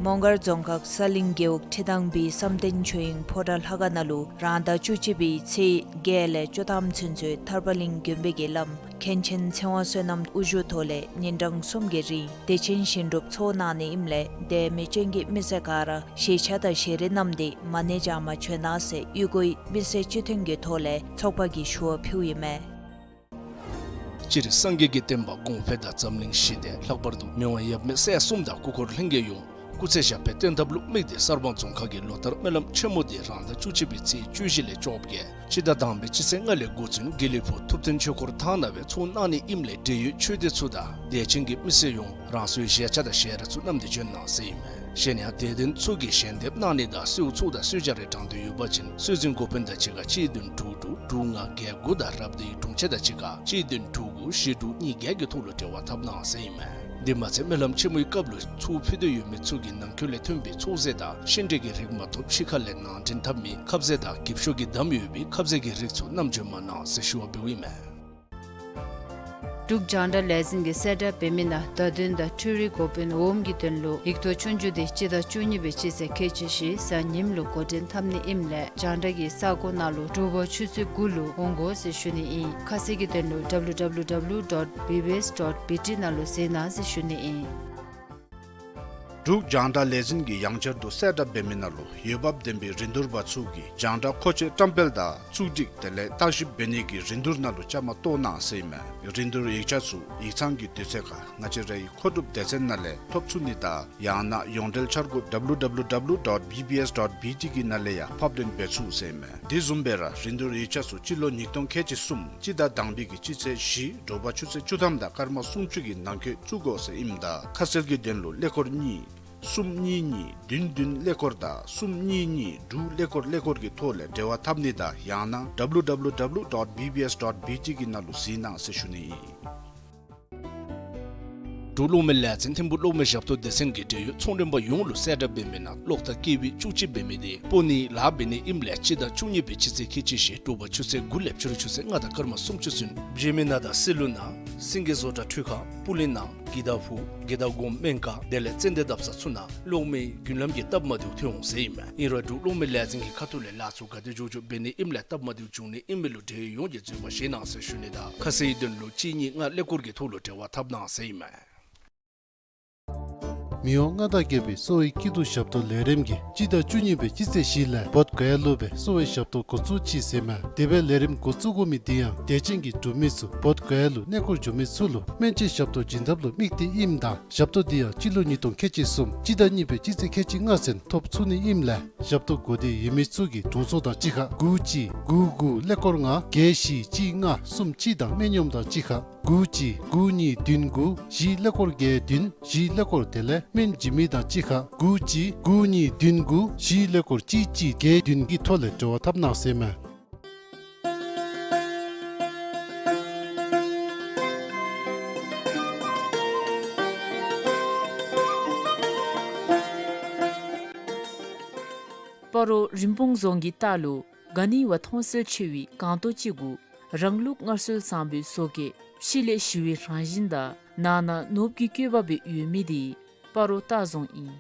མོང་སྒར་རྫོང་ཁག་ས་གླིང་རྒེད་འོག་ཁྲི་ཐང་པའི་བསམ་གཏན་ཆོས་དབྱིངས་ཕོ་བྲང་ལྷ་ཁང་ནང་ལུ་རང་ཟླ་བཅུ་གཅིག་པའི་ཚེས་བརྒྱད་ལས་བཅུ་ཐམ་ཚུན་ཚོད་ཐར་པ་གླིང་དགོན་པའི་བླམ་མཁན་ཆེན་ཚེ་དབང་བསོད་ནམས་དབུ་བཞུགས་ཐོག་ལས་ཉིན་གྲངས་གསུམ་གྱི་རིང་བདེ་ཆེན་ཞིང་སྒྲུབ་ཚོགས་གནང་ནི་ཨིནམ་ལས་དེ་མི་ཅན་གྱི་མི་སེར་ག་ར་ཞལ་ཆས་དང་ཞལ་རས་བསྣམས་ཏེ་མ་ཎི་བགྱང་པར་བྱོན་གནང་ཟེར་གཡུས་སྒོའི་མི་སེར་སྤྱི་མཐུན་གྱི་ཐོག་ལས་ཚོགས་པ་གིས་ཞུ་བ་ཕུལཝ་ཨིན་མས། སྤྱིར་སངས་རྒྱས་ཀྱི་བསྟན་པ་གོང་འཕེལ་དང་འཛམ་གླིང་ཞི་བདེ། ལྷག་པར་དུ་མི་དབང་ཡབ་མེས་སྲས་གསུམ་དང་སྐུ་འཁོར་ལྷན་རྒྱས་ཡོངས་སྐུ་ཚེ་ཞབས་པད་བརྟན་ཐབས་ལུ་དམིགས་ཏེ་གསར་སྤང་རྫོང་ཁག་གི་ལོ་ལྟར་སྨོན་ལམ་ཆེན་མོ་འདི་རང་ཟླ་བཅུ་གཅིག་པའི་ཚེས་བཅུ་བཞི་ལས་བཅོ་བརྒྱད་སྤྱི་ཟླ་དང་པའི་སྤྱི་ཚེས་ལྔ་ལས་འགོ་བཙུགས་དགེ་ལེགས་ཕུག་ཐུབ་བསྟན་ཆོས་འཁོར་ཐང་ནང་སྦེ་ཚོགས་གནང་ནི་ཨིནམ་ལས་འབྲེལ་ཡོད་ཆོས་སྡེ་ཚུ་དང་དད་ཅན་གྱི་མི་སེར་ཡོངས་རང་སོའི་ཞལ་ཆས་དང་ཞལ་རས་ཚུ་བསྣམས་ཏེ་བྱོན་གནང་ཟེར་ཨིན་མས། གཞན་ཡང་དད་ལྡན་ཚུ་གིས་ཞལ་འདེབས་གནང་ནི་དང་གསོལཝ་ཚོགས་དང་གསོལ་ཇ་རེ་དྲང་འདོད་ཡོད་པ་ཅིན་གསོལ་འཛིན་འགོ་དཔོན་དང་གཅིག་ཁར་གཅིག་བདུན་དྲུག་དྲུག་དྲུག་ལྔ་བརྒྱད་དགུ་དང་རབ་སྡེའི་དྲུང་ཆེ་དང་གཅིག་ཁར་གཅིག་བདུན་དྲུག་དགུ་བཞི་དྲུག་གཉིས་བརྒྱད་ཀྱི་ཐོག་ལུ་འབྲེལ་བ་འཐབ་གནང་ཟེར་ཨིན་མས། འདི་མ་ཚད་སྨོན་ལམ་ཆེན་མོའི་སྐབས་ལུ་ཚོགས་ཕུལ་འདོད་ཡོད་མི་ཚུ་གིས་ནང་འཁོད་ལས་ཐོན་པའི་ཚོགས་རྫས་དང་ཤིང་འབྲས་ཀྱི་རིགས་མ་གཏོགས་ཕྱི་ཁ་ལས་ནང་འདྲེན་འཐབ་མི་ཁབ་ཟས་དང་གི་ཤོ་གི་དམ་ཡོད་པའི་ཁབ་ཟས་ཀྱི་རིགས་ཚུ་བསྣམས་བྱོན་མ་གནང་ཟེར་ཞུ་བ་འབདཝ་ཨིན་མས། འབྲུག་རྒྱང་བསྒྲགས་ལས་འཛིན་གྱིས་གསལ་བསྒྲགས་འབད་མི་ནང་བརྡ་དོན་དང་འཕྲུལ་རིག་འགོ་དཔོན་འོགམ་གྱི་དོན་ལུ་ཡིག་ཐོག་ཆོས་རྒྱུགས་འདི་སྤྱི་ཟླ་བཅུ་གཉིས་པའི་སྤྱི་ཚེས་ཁལ་གཅིག་བཞི་གཟའ་ཉིམ་ལུ་འགོ་འདྲེན་འཐབ་ནི་ཨིནམ་ལས་རྒྱང་བསྒྲགས་ཀྱི་ས་གོ་ནང་ལུ་དྲོ་པ་ཆུ་ཚོད་དགུ་ལུ་འོང་དགོ་ཟེར་ཞུ་ནི་ཨིན། ཁ་གསལ་གྱི་དོན་ལུ་W W W dot B B S dot B T ནང་ལུ་གཟིགས་གནང་ཟེར་ཞུ་ནི་ཨིན། འབྲུག་རྒྱང་བསྒྲགས་ལས་འཛིན་གྱིས་ཡང་བསྐྱར་དུ་གསལ་བསྒྲགས་འབད་མི་ནང་ལུ་འོས་འབབ་ལྡན་པའི་རིན་བསྡུར་པ་ཚུ་གིས་རྒྱང་བསྒྲགས་མཁོ་ཆས་བཀྲམ་སྤེལ་དང་བཙུགས་སྒྲིག་དེ་ལས་བརྟག་ཞིབ་འབད་ནི་གི་རིན་བསྡུར་ནང་ལུ་བཅའ་མར་གཏོགས་གནང་ཟེར་ཨིན་མས། རིན་བསྡུར་ཡིག་ཆ་ཚུ་ཡིག་ཚང་གི་དུས་ཚོད་ཁར་ང་བཅས་རའི་མཁོ་སྒྲུབ་སྡེ་ཚན་ནང་ལས་ཐོབ་ཚུགས་ནི་དང་ཡང་ན་ཡོངས་འབྲེལ་འཆར་སྒོ་W W W dot B B S dot B T གི་ནང་ལས་ཡང་ཕབ་ལེན་འབད་ཚུགས་ཟེར་ཨིན་མས། དེ་བཟུམ་སྦེ་ར་རིན་བསྡུར་ཡིག་ཆ་ཚུ་སྤྱི་ལོ་ཉིས་སྟོང་ཁལ་གཅིག་གསུམ་སྤྱི་ཟླ་དང་པའི་གི་སྤྱི་ཚེས་བཞི་དྲོ་པ་ཆུ་ཚོད་བཅུ་ཐམ་དང་སྐར་མ་སུམ་ཅུ་གི་ནང་འཁོད་བཙུགས་དགོ་ཟེར་ཨིནམ་ད་ཁ་གསལ་གྱི་དོན་ལུ་ཀླད་ཀོར་གཉིས་གསུམ་གཉིས་གཉིས་བདུན་བདུན་ཀླད་ཀོར་དང་གསུམ་གཉིས་གཉིས་དྲུག་ཀླད་ཀོར་ཀླད་ཀོར་གྱི་ཐོག་ལས་འབྲེལ་བ་འཐབ་ནི་དང་ཡང་ན་W W W dot B B S dot B T གི་ནང་ལུ་གཟིགས་གནང་ཟེར་ཞུ་ནི་ཨིན། འབྲུག་གློག་མེ་ལས་འཛིན་ཐིམ་ཕུག་གློག་མེ་ཞབས་ཏོག་སྡེ་ཚན་གྱིས་འབྲེལ་ཡོད་ཚོང་མགྲོན་པ་ཡོངས་ལུ་གསལ་བསྒྲགས་འབད་མི་ནང་གློག་ཐག་ཀེ་ཝི་བཅུ་གཅིག་འབད་མི་དེ་སྤོ་ནིའི་ལཱ་འབད་ནི་ཨིནམ་ལས་སྤྱི་ཟླ་བཅུ་གཉིས་པའི་སྤྱི་ཚེས་ཁལ་གཅིག་བཞི་དྲོ་པ་ཆུ་ཚོད་དགུ་ལས་ཕྱི་རུ་ཆུ་ཚོད་ལྔ་དང་སྐར་མ་སུམ་ཅུ་ཚུན་བཞེས་མི་ནང་དང་སི་ལུ་ནང་སེང་གེ་བཟོ་གྲྭ་འཕྲུལ་ཁང་སྤུ་ལིང་ནང་དགེ་ཐག་ཕུག་དགེ་ཐག་སྒོམ་སྨན་ཁང་དེ་ལས་ཙན་དན་བརྡབ་ས་ཚུ་ནང་གློག་མེའི་རྒྱུན་ལམ་གྱི་སྟབས་མ་བདེཝ་ཐོན་འོང་ཟེར་ཨིན་མས། ཨིན་རུང་འབྲུག་གློག་མེ་ལས་འཛིན་གྱི་ཁ་ཐུག་ལས་ལཱ་ཚུ་ག་དེ་མགྱོགས་མགྱོགས་འབད་ནི་ཨིནམ་ལས་སྟབས་མ་བདེཝ་བྱུང་ནི་ཨིན་མི་ལུ་འབྲེལ་ཡོད་ཡོངས་ཀྱིས་འཛོལ་བ་བཞེས་གནང་ཟེར་ཞུ་ནི་དང་ཁ་གསལ་གྱི་དོན་ལུ་གཅིག་གཉིས་ལྔ་ཀླད་ཀོར་གྱི་ཐོག་ལུ་འབྲེལ་བ་འཐབ་གནང་ཟེར་ཨིན་མས། མི་དབང་མངའ་བདག་རྒྱལ་པོའི་གསོ་བའི་སྐྱིད་སྡུག་ཞབས་ཏོག་ལས་རིམ་གྱིས་སྤྱི་ཟླ་བཅུ་གཉིས་པའི་སྤྱི་ཚེས་བཞི་ལས་བོདྷ་ག་ཡ་ལུ་སྦེ་གསོ་བའི་ཞབས་ཏོག་འགོ་བཙུགས་ཅི་ཟེར་མས། དེ་སྦེ་ལས་རིམ་འགོ་བཙུགས་དགོ་མི་དེ་ཡང་དད་ཅན་གྱི་འབྲུག་མི་ཚུ་བོདྷ་ག་ཡ་ལུ་གནས་སྐོར་འགྱོ་མི་ཚུ་ལུ་སྨན་བཅོས་ཞབས་ཏོག་བྱིན་ཐབས་ལུ་དམིགས་ཏེ་ཨིནམ་ད་ཞབས་ཏོག་འདི་ཡང་སྤྱི་ལོ་ཉིས་སྟོང་ཁལ་གཅིག་གསུམ་སྤྱི་ཟླ་གཉིས་པའི་སྤྱི་ཚེས་ཁལ་གཅིག་ལྔ་ཚུན་ཐོབ་ཚུགས་ནི་ཨིནམ་ལས་ཞབས་ཏོག་དགོས་འདོད་ཡོད་མི་ཚུ་གིས་དྲུང་འཚོ་དང་གཅིག་ཁར་དགུ་གཅིག་དགུ་དགུ་ཀླད་ཀོར་ལྔ་བརྒྱད་བཞི་གཅིག་ལྔ་གསུམ་གཅིག་དང་སྨན་གཡོགམ་དང་གཅིག་ཁར་དགུ་གཅིག་དགུ་གཉིས་བདུན་དགུ་བཞི་ཀླད་ཀོར་བརྒྱད་བདུན་བཞི་ཀླད་ཀོར་དེ་ལས་སྨན་བྱིན་མི་དང་གཅིག་ཁར་དགུ་གཅིག་དགུ་གཉིས་བདུན་དགུ་བཞི་ཀླད་ཀོར་གཅིག་གཅིག་བརྒྱད་བདུན་གྱི་ཐོག་ལས་འབྲེལ་བ་འཐབ་གནང་ཟེར་མས། སྤ་རོ་རིན་སྤུངས་རྫོང་གི་ལྟག་ལུ་ག་ནི་བ་མཐོང་གསལ་ཆེ་བའི་སྒང་ཏོག་ཅིག་གུ་རང་ལུགས་སྔར་སྲོལ་བཟང་པོའི་བཟོ་བཀོད་ཕྱི་ལས་ཞི་བའི་རང་བཞིན་དང་ནང་ན་ནོར་བུ་གི་བཀོད་པ་སྦེ་ཡོད་མི་དེ་སྤ་རོ་ལྟ་རྫོང་ཨིན།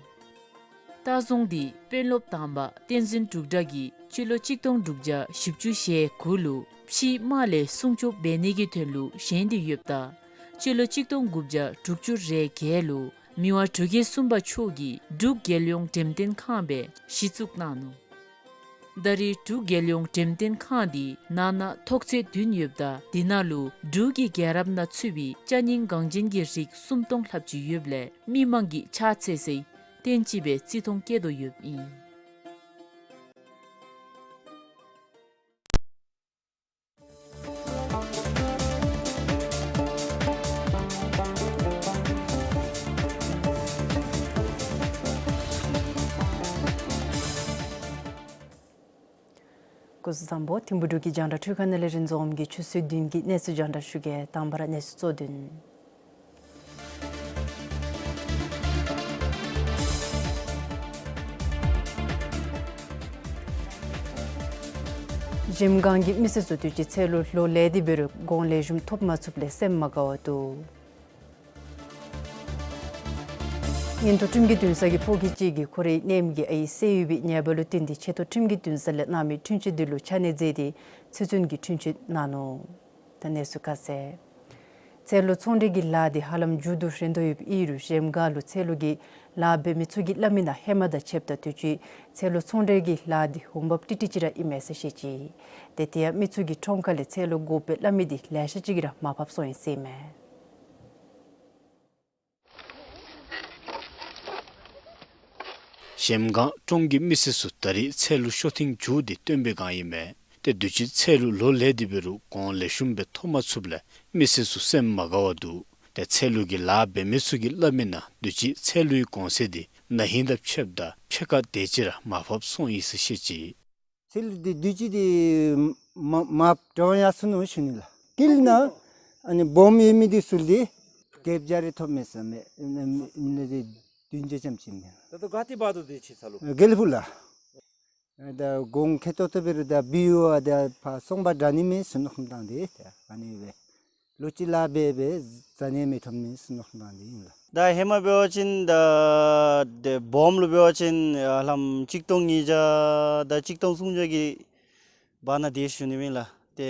ལྟ་རྫོང་འདི་དཔོན་སློབ་དང་པ་བསྟན་འཛིན་འབྲུག་གྲགས་ཀྱིས་སྤྱི་ལོ་གཅིག་སྟོང་དྲུག་བརྒྱ་བཞི་བཅུ་ཞེ་དགུ་ལུ་ཕྱིའི་དམག་ལས་སྲུང་སྐྱོབ་འབད་ནི་གི་དོན་ལུ་བཞེངས་ཏེ་ཡོདཔ་ད་སྤྱི་ལོ་གཅིག་སྟོང་དགུ་བརྒྱ་དྲུག་ཅུ་རེ་བརྒྱད་ལུ་མི་དབང་འབྲུག་རྒྱལ་གསུམ་པ་མཆོག་གིས་འབྲུག་རྒྱལ་ཡོངས་འགྲེམས་སྟོན་ཁང་སྦེ་གཞི་བཙུགས་གནང་ནུག། ད་རེས་འབྲུག་རྒྱལ་ཡོངས་འགྲེམས་སྟོན་ཁང་འདི་ནང་ན་ཐོག་ཚད་བདུན་ཡོདཔ་ད་དེ་ནང་ལུ་འབྲུག་གི་རྒྱལ་རབས་ནང་ཚུད་པའི་ཅ་རྙིང་འགངས་ཅན་གྱི་རིགས་སུམ་སྟོང་ལྷགཔ་ཅིག་ཡོདཔ་ལས་མི་མང་གིས་ཕྱག་འཚལ་སའི་རྟེན་ཅིག་སྦེ་བརྩི་མཐོང་བསྐྱེད་དོ་ཡོདཔ་ཨིན། སྐུ་གཟུགས་བཟང་པོ། ཐིམ་ཕུ་འབྲུག་གི་རྒྱང་བསྒྲགས་འཕྲུལ་ཁང་ནང་ལས་རིན་འཛོམས་ཀྱིས་ཆུ་ཚོད་བདུན་གྱི་གནས་ཚུལ་རྒྱང་བསྒྲགས་ཞུ་གེ། དང་པ་ར་གནས་ཚུལ་གཙོ་དོན། གཞལམ་སྒང་གི་མི་སེར་ཚུ་དུས་ཅི་ཚལ་ལུ་ལོ་ལེགས་ཏེ་འབད་རུང་གོང་ལེགས་ཤོམ་ཐོབ་མ་ཚུགསཔ་ལས་སེམས་མ་དགའ་བར་འདུག། མངོན་མཐོ་ཁྲིམས་ཀྱི་འདུན་ས་གི་ཕོ་སྐྱེས་ཅིག་གིས་ཁོ་རའི་གནསམོ་གི་ཨའི་བསད་ཡོད་པའི་ཉེས་པ་ལུ་བརྟེན་ཏེ་ཆེ་མཐོ་ཁྲིམས་ཀྱི་འདུན་ས་ལས་གནང་མི་འཁྲུན་ཆོད་འདི་ལུ་ཆ་གནས་མཛད་དེ་ཚེ་བཙོན་གྱི་འཁྲུན་ཆོད་གནང་ནུག། ད་གནས་ཚུལ་ཁ་གསལ། ཚལ་ལུ་ཚོང་འབྲེལ་གྱི་ལཱ་འདི་ཧ་ལམ་མཇུག་བསྡུ་རན་དོ་ཡོདཔ་ཨིན་རུང་གཞལམ་སྒང་ལུ་ཚལ་ལུ་གི་ལཱ་འབད་མི་ཚུ་གིས་སླབ་མི་ནང་ཧེ་མ་དང་ཕྱདཔ་ད་དུས་ཅི་ཚལ་ལུ་ཚོང་འབྲེལ་གྱི་ལཱ་འདི་འོང་འབབ་ཏིག་ཏིག་ཅིག་ར་ཨིན་མས་ཟེར་བཤད་ཅི། ཏེ་དེ་ཡང་མི་ཚུ་གིས་ཁྲོམ་ཁ་ལས་ཚལ་ལུ་དགོ་པས་སླབ་མི་འདི་ལེ་ཤ་ཅིག་གིས་ར་མར་ཕབ་སོང་ཡི་ཟེར་མས། གཞལམ་སྒང་ཁྲོམ་གྱི་མི་སེར་ཚུ་ད་རེས་ཚལ་ལུ་ཤོ་ཐེངས་མཇུག་འདི་བཏོན་པའི་སྒང་ཨིན་མས། ཏེ་དུས་ཅི་ཚལ་ལུ་ལོ་ལེགས་ཏེ་འབད་རུང་གོང་ལེགས་ཤོམ་སྦེ་ཐོབ་མ་ཚུགསཔ་ལས་མི་སེར་ཚུ་སེམས་མ་དགའ་བར་འདུག། ཏེ་ཚལ་ལུ་གི་ལཱ་འབད་མི་ཚུ་གིས་སླབ་མི་ནང་དུས་ཅི་ཚལ་ལུའི་གོང་ཚད་འདི་ན་ཧིང་དང་ཕྱདཔ་ད་ཕྱེད་ཀ་དེ་ཅིག་ར་མར་ཕབ་སོང་ཡི་ཟེར་བཤད་ཅི། ཚལ་ལུ་འདི་དུས་ཅི་འདི་མ་མ་དྲག་ཡར་སོང་ནུག་ཞུ་ནི་ལགས། ཀིལ་ནང་ཨ་ནི་སྦོམ་ཡོད་མི་འདི་ཚུ་ལས་བརྒྱད་བརྒྱ་རེ་ཐོབ་མས་ཟེར་མས། ཨ་ནི་འདི་བདུན་བརྒྱ་ཙམ་ཅིག་མས། ད་ལྟོ་ག་ཏེ་འབག་དོ་འདི་ཕྱི་ས་ལུ། དགེ་ལེགས་ཕུག་ལགས། ད་གོང་ཁེ་ཏོག་ཏོ་འབད་རུང་ད་བི་ཡོ་ཨ་ད་ཕར་སོང་པ་དྲག་ནི་མས་ཟེར་མནོ་བསམ་བཏང་སྟེ་ད་ཨ་ནི་སྦེ་ལོ་གཅིག་ལཱ་འབད་འབད་ཟ་ནི་མི་ཐོབ་ནི་ཟེར་མནོ་བསམ་བཏང་སྟེ་ཨིན་ལགས། ད་ཧེ་མ་འབད་བ་ཅིན་ད་དེ་སྦོམ་ལུ་འབད་བ་ཅིན་ཧ་ལམ་གཅིག་སྟོང་ཉིས་བརྒྱ་དང་གཅིག་སྟོང་སུམ་བརྒྱ་གི་བར་ན་དེ་ཞུ་ནི་མས་ལགས། ཏེ་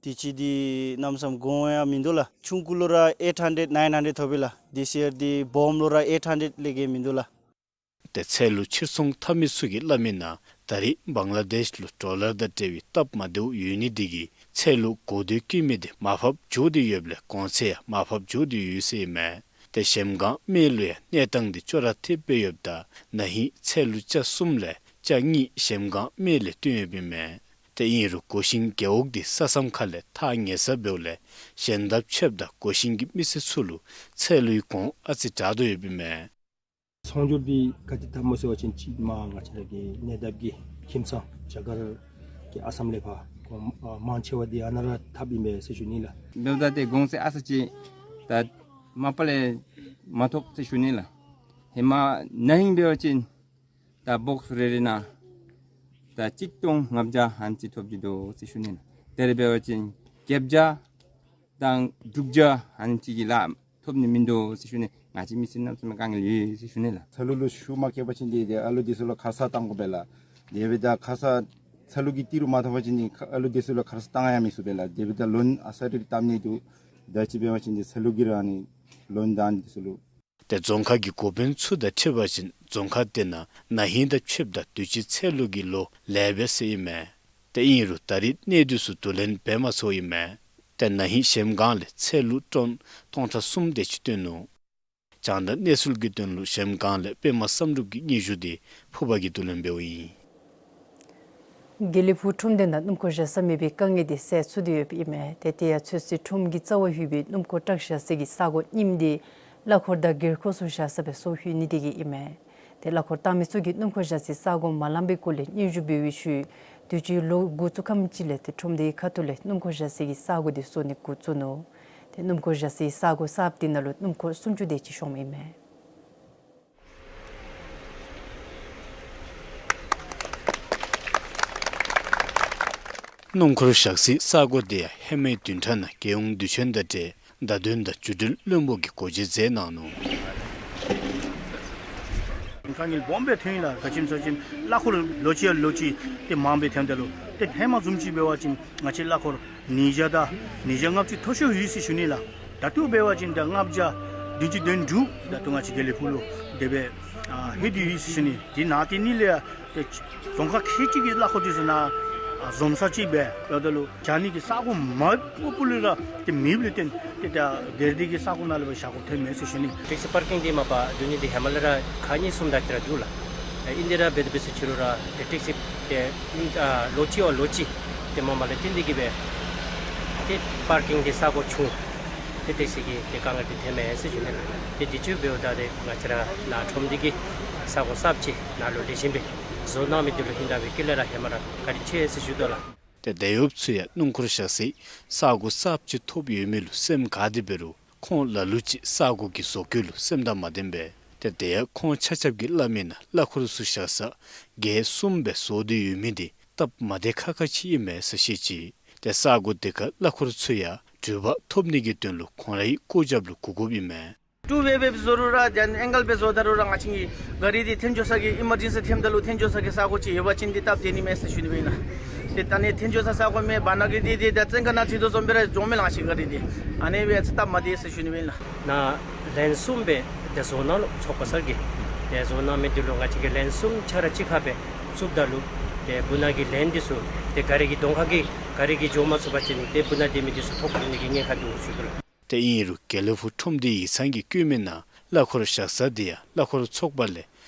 དུས་ཅི་འདི་གནམ་མེད་ས་མེད་གོང་ཡང་མིན་འདུག་ལགས། ཆུང་ཀུ་ལུ་ར་ཨེཊ་ཧན་ཌེཌ་ནའིན་ཧན་ཌེཌ་ཐོབ་པས་ལགས། དེ་ཕྱིར་འདི་སྦོམ་ལུ་ར་ཨེཊ་ཧན་ཌེཌ་ལས་བརྒལ་མིན་འདུག་ལགས། ཏེ་ཚལ་ལུ་ཕྱིར་ཚོང་འཐབ་མི་ཚུ་གིས་སླབ་མི་ནང་ད་རེས་བང་ལ་དེཤ་ལུ་ཌོ་ལར་དང་འབྲེལ་བའི་སྟབས་མ་བདེཝ་ཡོད་ནི་འདི་གིས་ཚལ་ལུ་དགོས་འདོད་བསྐྱེད་མི་འདི་མར་ཕབ་འགྱོ་སྟེ་ཡོདཔ་ལས་གོང་ཚད་ཡང་མར་ཕབ་འགྱོ་སྟེ་ཡོད་ཟེར་ཨིན་མས། ཏེ་གཞལམ་སྒང་སྨད་ལུ་ཡང་གནས་སྟངས་འདི་ཅོག་ར་འཐདཔ་སྦེ་ཡོདཔ་ད་ན་ཧིང་ཚལ་ལུ་ཅ་གསུམ་ལས་ཅ་གཉིས་གཞལམ་སྒང་སྨད་ལས་བཏོན་ཡོདཔ་ཨིན་མས། ཏེ་ཨིན་རུང་གོ་ཤིང་རྒེད་འོག་འདི་ས་མཚམས་ཁ་ལས་ཐག་ཉེ་ས་འབདཝ་ལས་གཞན་དང་ཕྱདཔ་ད་གོ་ཤིང་གི་མི་སེར་ཚུ་ལུ་ཚལ་ལུའི་གོང་ཨ་ཙི་དྲག་དོ་ཡོདཔ་ཨིན་མས། ཚོང་སྒྱུར་འདི་ག་དེ་འཐབ་སྨོ་ཟེར་བ་ཅིན་ཅིག་མ་ང་བཅས་ར་གི་གནས་འདབས་ཀྱི་ཁྱིམ་ཚང་རྒྱ་གར་གྱི་ཨ་སམ་ལས་ཕར་གོང་ཨ་མང་ཆེ་བ་འདི་ཨ་ནཱ་ར་འཐབ་ཨིན་པས་ཟེར་ཞུ་ནི་ལགས། འབདཝ་ད་ཏེ་གོང་ཚད་ཨ་ཙི་ཅིག་ད་མ་པ་ལས་མ་ཐོབ་ཟེར་ཞུ་ནི་ལགས། ཧེ་མ་ན་ཧིང་འབད་བ་ཅིན་ད་བོགས་རེ་རེ་ནང་ད་གཅིག་སྟོང་ལྔ་བརྒྱ་ཧན་ཅིག་ཐོབ་ཅི་དོ་ཟེར་ཞུ་ནི་ལགས། ད་རེས་འབད་བ་ཅིན་བརྒྱད་བརྒྱ་དང་དྲུག་བརྒྱ་ཧན་ཅིག་གི་ལཱ་ཐོབ་ནི་མིན་འདུག་ཟེར་ཞུ་ནི། ང་བཅས་མི་སེར་གནམ་མེད་ས་མེད་དཀའ་ངལ་ཡོད་ཟེར་ཞུ་ནི་ལགས། ཚལ་ལུ་ལུ་ཤུགས་མ་བཀལ་བ་ཅིན་འདི་འདི་ཨ་ལུ་འདི་ཚུ་ལུ་ཁར་ས་བཏང་དགོ་པས་ལགས། དེ་འབདཝ་ད་ཁར་ས་ཚལ་ལུ་གི་ཏི་རུ་མ་ཐོབ་པ་ཅིན་འདི་ཨ་ལུ་འདི་ཚུ་ལུ་ཁར་ས་བཏང་ཡང་མི་ཚུགས་པས་ལགས། དེ་འབདཝ་ད་ལོན་ཨ་ས་རེ་བཏབ་ནི་འདུག། ད་ཅི་འབད་བ་ཅིན་འདི་ཚལ་ལུ་གི་ར་ཨ་ནི་ལོན་ད་འདི་ཚུ་ལུ་ ཏེ་རྫོང་ཁག་གི་འགོ་དཔོན་ཚུ་དང་འཁྲིལ་བ་ཅིན་རྫོང་ཁག་དེ་ནང་ན་ཧིང་དང་ཕྱདཔ་ད་དུས་ཅི་ཚལ་ལུ་གི་ལོ་ལེགས་པས་ཟེར་ཨིན་མས། ཏེ་ཨིན་རུང་ད་རེས་གནས་དུས་སུ་བསྡུ་ལེན་འབད་མ་ཚུགས་ཨིན་མས། ཏེ་ན་ཧིང་གཞལམ་སྒང་ལས་ཚལ་ལུ་ཊོན་སྟོང་ཕྲག་གསུམ་དེ་ཅིག་བཏོན་ནུག། རྒྱང་བསྒྲགས་གནས་ཚུལ་གྱི་དོན་ལུ་གཞལམ་སྒང་ལས་པདྨ་བསམ་གྲུབ་ཀྱི་སྙན་ཞུ་དེ་ཕུར་པ་གིས་བསྡུ་ལེན་འབདཝ་ཨིན། དགེ་ལེགས་ཕུག་ཁྲོམ་སྡེ་ནང་སྣུམ་འཁོར་བཞག་ས་མེད་པའི་དཀའ་ངལ་དེ་སེལ་ཚུགས་ཏེ་ཡོདཔ་ཨིན་མས། ཏེ་དེ་ཡང་ཚོད་བསྲེ་ཁྲོམ་གྱི་རྩ་བར་ཡོད་པའི་སྣུམ་འཁོར་བཀྲག་བཞག་སའི་ས་གོ་རྙིངམ་དེ་གླ་འཁོར་དང་སྒེར་འཁོར་ཚུ་བཞག་ས་སྦེ་བཟོ་ཡོད་ནི་དེ་གིས་ཨིན་མས། ཏེ་གླ་འཁོར་བཏང་མི་ཚུ་གིས་སྣུམ་འཁོར་བཞག་སའི་ས་གོ་མ་ལངམ་པའི་སྐོར་ལས་སྙན་ཞུ་འབད་བའི་ཤུལ་དུས་ཅི་ལོག་འགོ་བཙུགས་ཁམས་ཅིག་ལས་ཏེ་ཁྲོམ་སྡེའི་ཁ་ཐུག་ལས་སྣུམ་འཁོར་བཞག་སའི་ས་གོ་དེ་བཟོ་ནི་འགོ་བཙུགས་ནུག། ཏེ་སྣུམ་འཁོར་བཞག་སའི་ས་གོ་གསརཔ་དེ་ནང་ལུ་སྣུམ་འཁོར་སུམ་ཅུ་དེ་ཅིག་ཤོངམ་ཨིན་མས། སྣུམ་འཁོར་བཞག་སའི་ས་གོ་དེ་ཡང་ཧེ་མའི་བདུན་ཕྲག་ནང་རྒྱལ་ཡོངས་དུས་ཆེན་དང་འབྲེལ་བརྡ་དོན་དང་བརྒྱུད་འཕྲིན་བློན་པོ་གིས་སྒོ་འབྱེད་མཛད་གནང་ནུག། དཀའ་ངལ་སྦོམ་སྦེ་ཐོན་ཡི་ལགས། ག་ཅི་སྨོ་ཟེར་བ་ཅིན་གླ་འཁོར་ལོ་གཅིག་ཡང་ལོ་གཅིག་ཏེ་མངམ་སྦེ་ཐོནམ་ད་ལུ་ཏེ་ཧེ་མ་བཟུམ་ཅིག་འབད་བ་ཅིན་ང་བཅས་གླ་འཁོར་ཉིས་བརྒྱ་དང་ཉིས་བརྒྱ་ལྔ་བཅུ་མཐོ་ཤོས་ཡོད་ཟེར་ཞུ་ནི་ལགས། ད་ལྟོ་འབད་བ་ཅིན་ད་ལྔ་བརྒྱ་བདུན་ཅུ་དོན་དྲུག་ད་ལྟོ་ང་བཅས་དགེ་ལེགས་ཕུག་ལུ་དེ་སྦེ་ཨ་ལྷོད་དེ་ཡོད་ཟེར་ཞུ་ནི། དེ་ནང་དེ་ནི་ལས་ཡང་ཏེ་རྫོང་ཁག་ཁལ་གཅིག་གི་གླ་འཁོར་དེ་ཚུ་ནང་ཨ་འཛོམས་ས་ཅིག་སྦེ་ཡོདཔ་ད་ལུ་བཞག་ནི་གི་ས་གོ་མ་པོ་པོ་ལས་ར་ཏེ་མེདཔ་ལས་བརྟེན་ཏེ་ད་སྒེར་སྡེ་གི་ས་གོ་ནང་ལུ་སྦེ་བཞག་དགོཔ་ཐོན་མས་ཟེར་ཞུ་ནི། ཊེག་སི་པར་ཀིང་འདི་མ་པ་འདུག་ནི་འདི་ཧེ་མ་ལས་ར་ཁག་གཉིས་གསུམ་དེ་ཅིག་ར་འདུག་ལགས། ཨིན་ཏེ་ར་འབད་དེ་འབད་ཟེར་ཞུ་རུང་ར་ཏེ་ཊེག་སི་ཏེ་ཨ་ལོ་གཅིག་བ་ལོ་གཅིག་ཏེ་མངམ་ལས་བརྟེན་ཏེ་གིས་སྦེ་ཏེ་པར་ཀིང་འདི་ས་གོ་ཆུང་ཏེ་ཊེག་སི་གི་ཏེ་དཀའ་ངལ་འདི་ཐོན་མས་ཟེར་ཞུ་ནི་ལགས། ཏེ་དུས་ཅི་འབདཝ་ད་ཏེ་ང་བཅས་ར་ནཱ་ཁྲོམ་སྡེ་གི་ས་གོ་གསརཔ་ཅིག་ནཱ་ལུ་ལེགས་ཤོམ་སྦེ་བཟོ་གནང་མི་འདི་ལུ་ཧིང་དང་པའི་དཀྱིལ་ལས་ར་ཧེ་མ་ར་བཀའ་དྲིན་ཆེ་ཟེར་ཞུ་དོ་ལགས། ཏེ་དེད་གཡོགཔ་ཚུ་ཡང་སྣུམ་འཁོར་བཞག་སའི་ས་གོ་གསརཔ་ཅིག་ཐོབ་ཡོད་མི་ལུ་སེམས་དགའ་སྟེ་འབད་རུང་ཁོང་ལ་ལུ་ཅིག་ས་གོ་གི་བཟོ་བཀོད་ལུ་སེམས་དང་མ་ལྡནམ་སྦེ་ཏེ་དེ་ཡང་ཁོང་ཆ་ཁྱབ་ཀྱིས་སླབ་མིའི་ནང་གླ་འཁོར་ཚུ་བཞག་ས་སྒལ་གསུམ་སྦེ་བཟོ་སྟེ་ཡོད་མི་དེ་སྟབས་མ་བདེ་ཁག་ཁ་ཅིག་ཨིན་མས་ཟེར་བཤད་ཅི། ཏེ་ས་གོ་དེ་ཁར་གླ་འཁོར་ཚུ་ཡང་འགྲུལ་པ་ཐོབ་ནི་གི་དོན་ལུ་ཁོང་རའི་སྐུ་རྒྱབ་ལུ་གུག་གུགཔ་ཨིན་མས། ཊུ་ཝེ་སྦེ་བཟོ་རུང་ར་ཏེ་ཨེང་གལ་སྦེ་བཟོ་ད་རུང་ར་ང་བཅས་ཀྱི་ག་རི་འདི་འཐེན་འགྱོ་ས་གི་ཨི་མར་ཇེན་སི་འཐེནམ་ད་ལུ་འཐེན་འགྱོ་ས་གི་ས་གོ་ཅིག་ཡོད་པ་ཅིན་འདི་སྟབས་བདེ་ནི་མས་ཟེར་ཞུ་ནི་སྦེ་ཨིན་ལགས། ཏེ་ད་ནི་འཐེན་འགྱོ་ས་ས་གོ་མེད་པར་ནཱ་གི་འདི་འདི་ད་བཙོན་ཁང་ནང་འཛུལ་དོ་བཟུམ་སྦེ་ར་འགྱོ་མས་ལགས་ང་བཅས་ག་རི་འདི། ཨ་ནི་སྦེ་ཨ་ཙི་སྟབས་མ་བདེ་ཟེར་ཞུ་ནི་སྦེ་ཨིན་ལགས། ནཱ་ལེན་གསུམ་སྦེ་ཏེ་བཟོ་གནང་ལོ་ཚོགས་པ་ཚུ་གིས་ཏེ་བཟོ་གནང་མི་འདི་ལུ་ང་བཅས་ཀྱིས་ལེན་གསུམ་ཆ་ར་གཅིག་ཁར་སྦེ་བཙུགསཔ་ད་ལུ་ཏེ་སྦུག་ནང་གི་ལེན་འདི་ཚུ་ཏེ་ག་རི་གི་གདོང་ཁ་གི་ག་རི་གིས་འགྱོ་མ་ཚུགས་པ་ཅིན་ཏེ་སྦུག་ནང་སྡོད་མི་འདི་ཚུ་ཐོ་བཀོད་ནི་གི་ཉེན་ཁ་འདུག་ཟེར་ཞུ་དོ་ལགས། ཏེ་ཨིན་རུང་དགེ་ལེགས་ཕུག་ཁྲོམ་སྡེ་ཡིག་ཚང་གིས་བཀོད་མིའི་ནང་གླ་འཁོར་བཞག་ས་དེ་ཡང་གླ་འཁོར་ཚོགས་པ་ལས་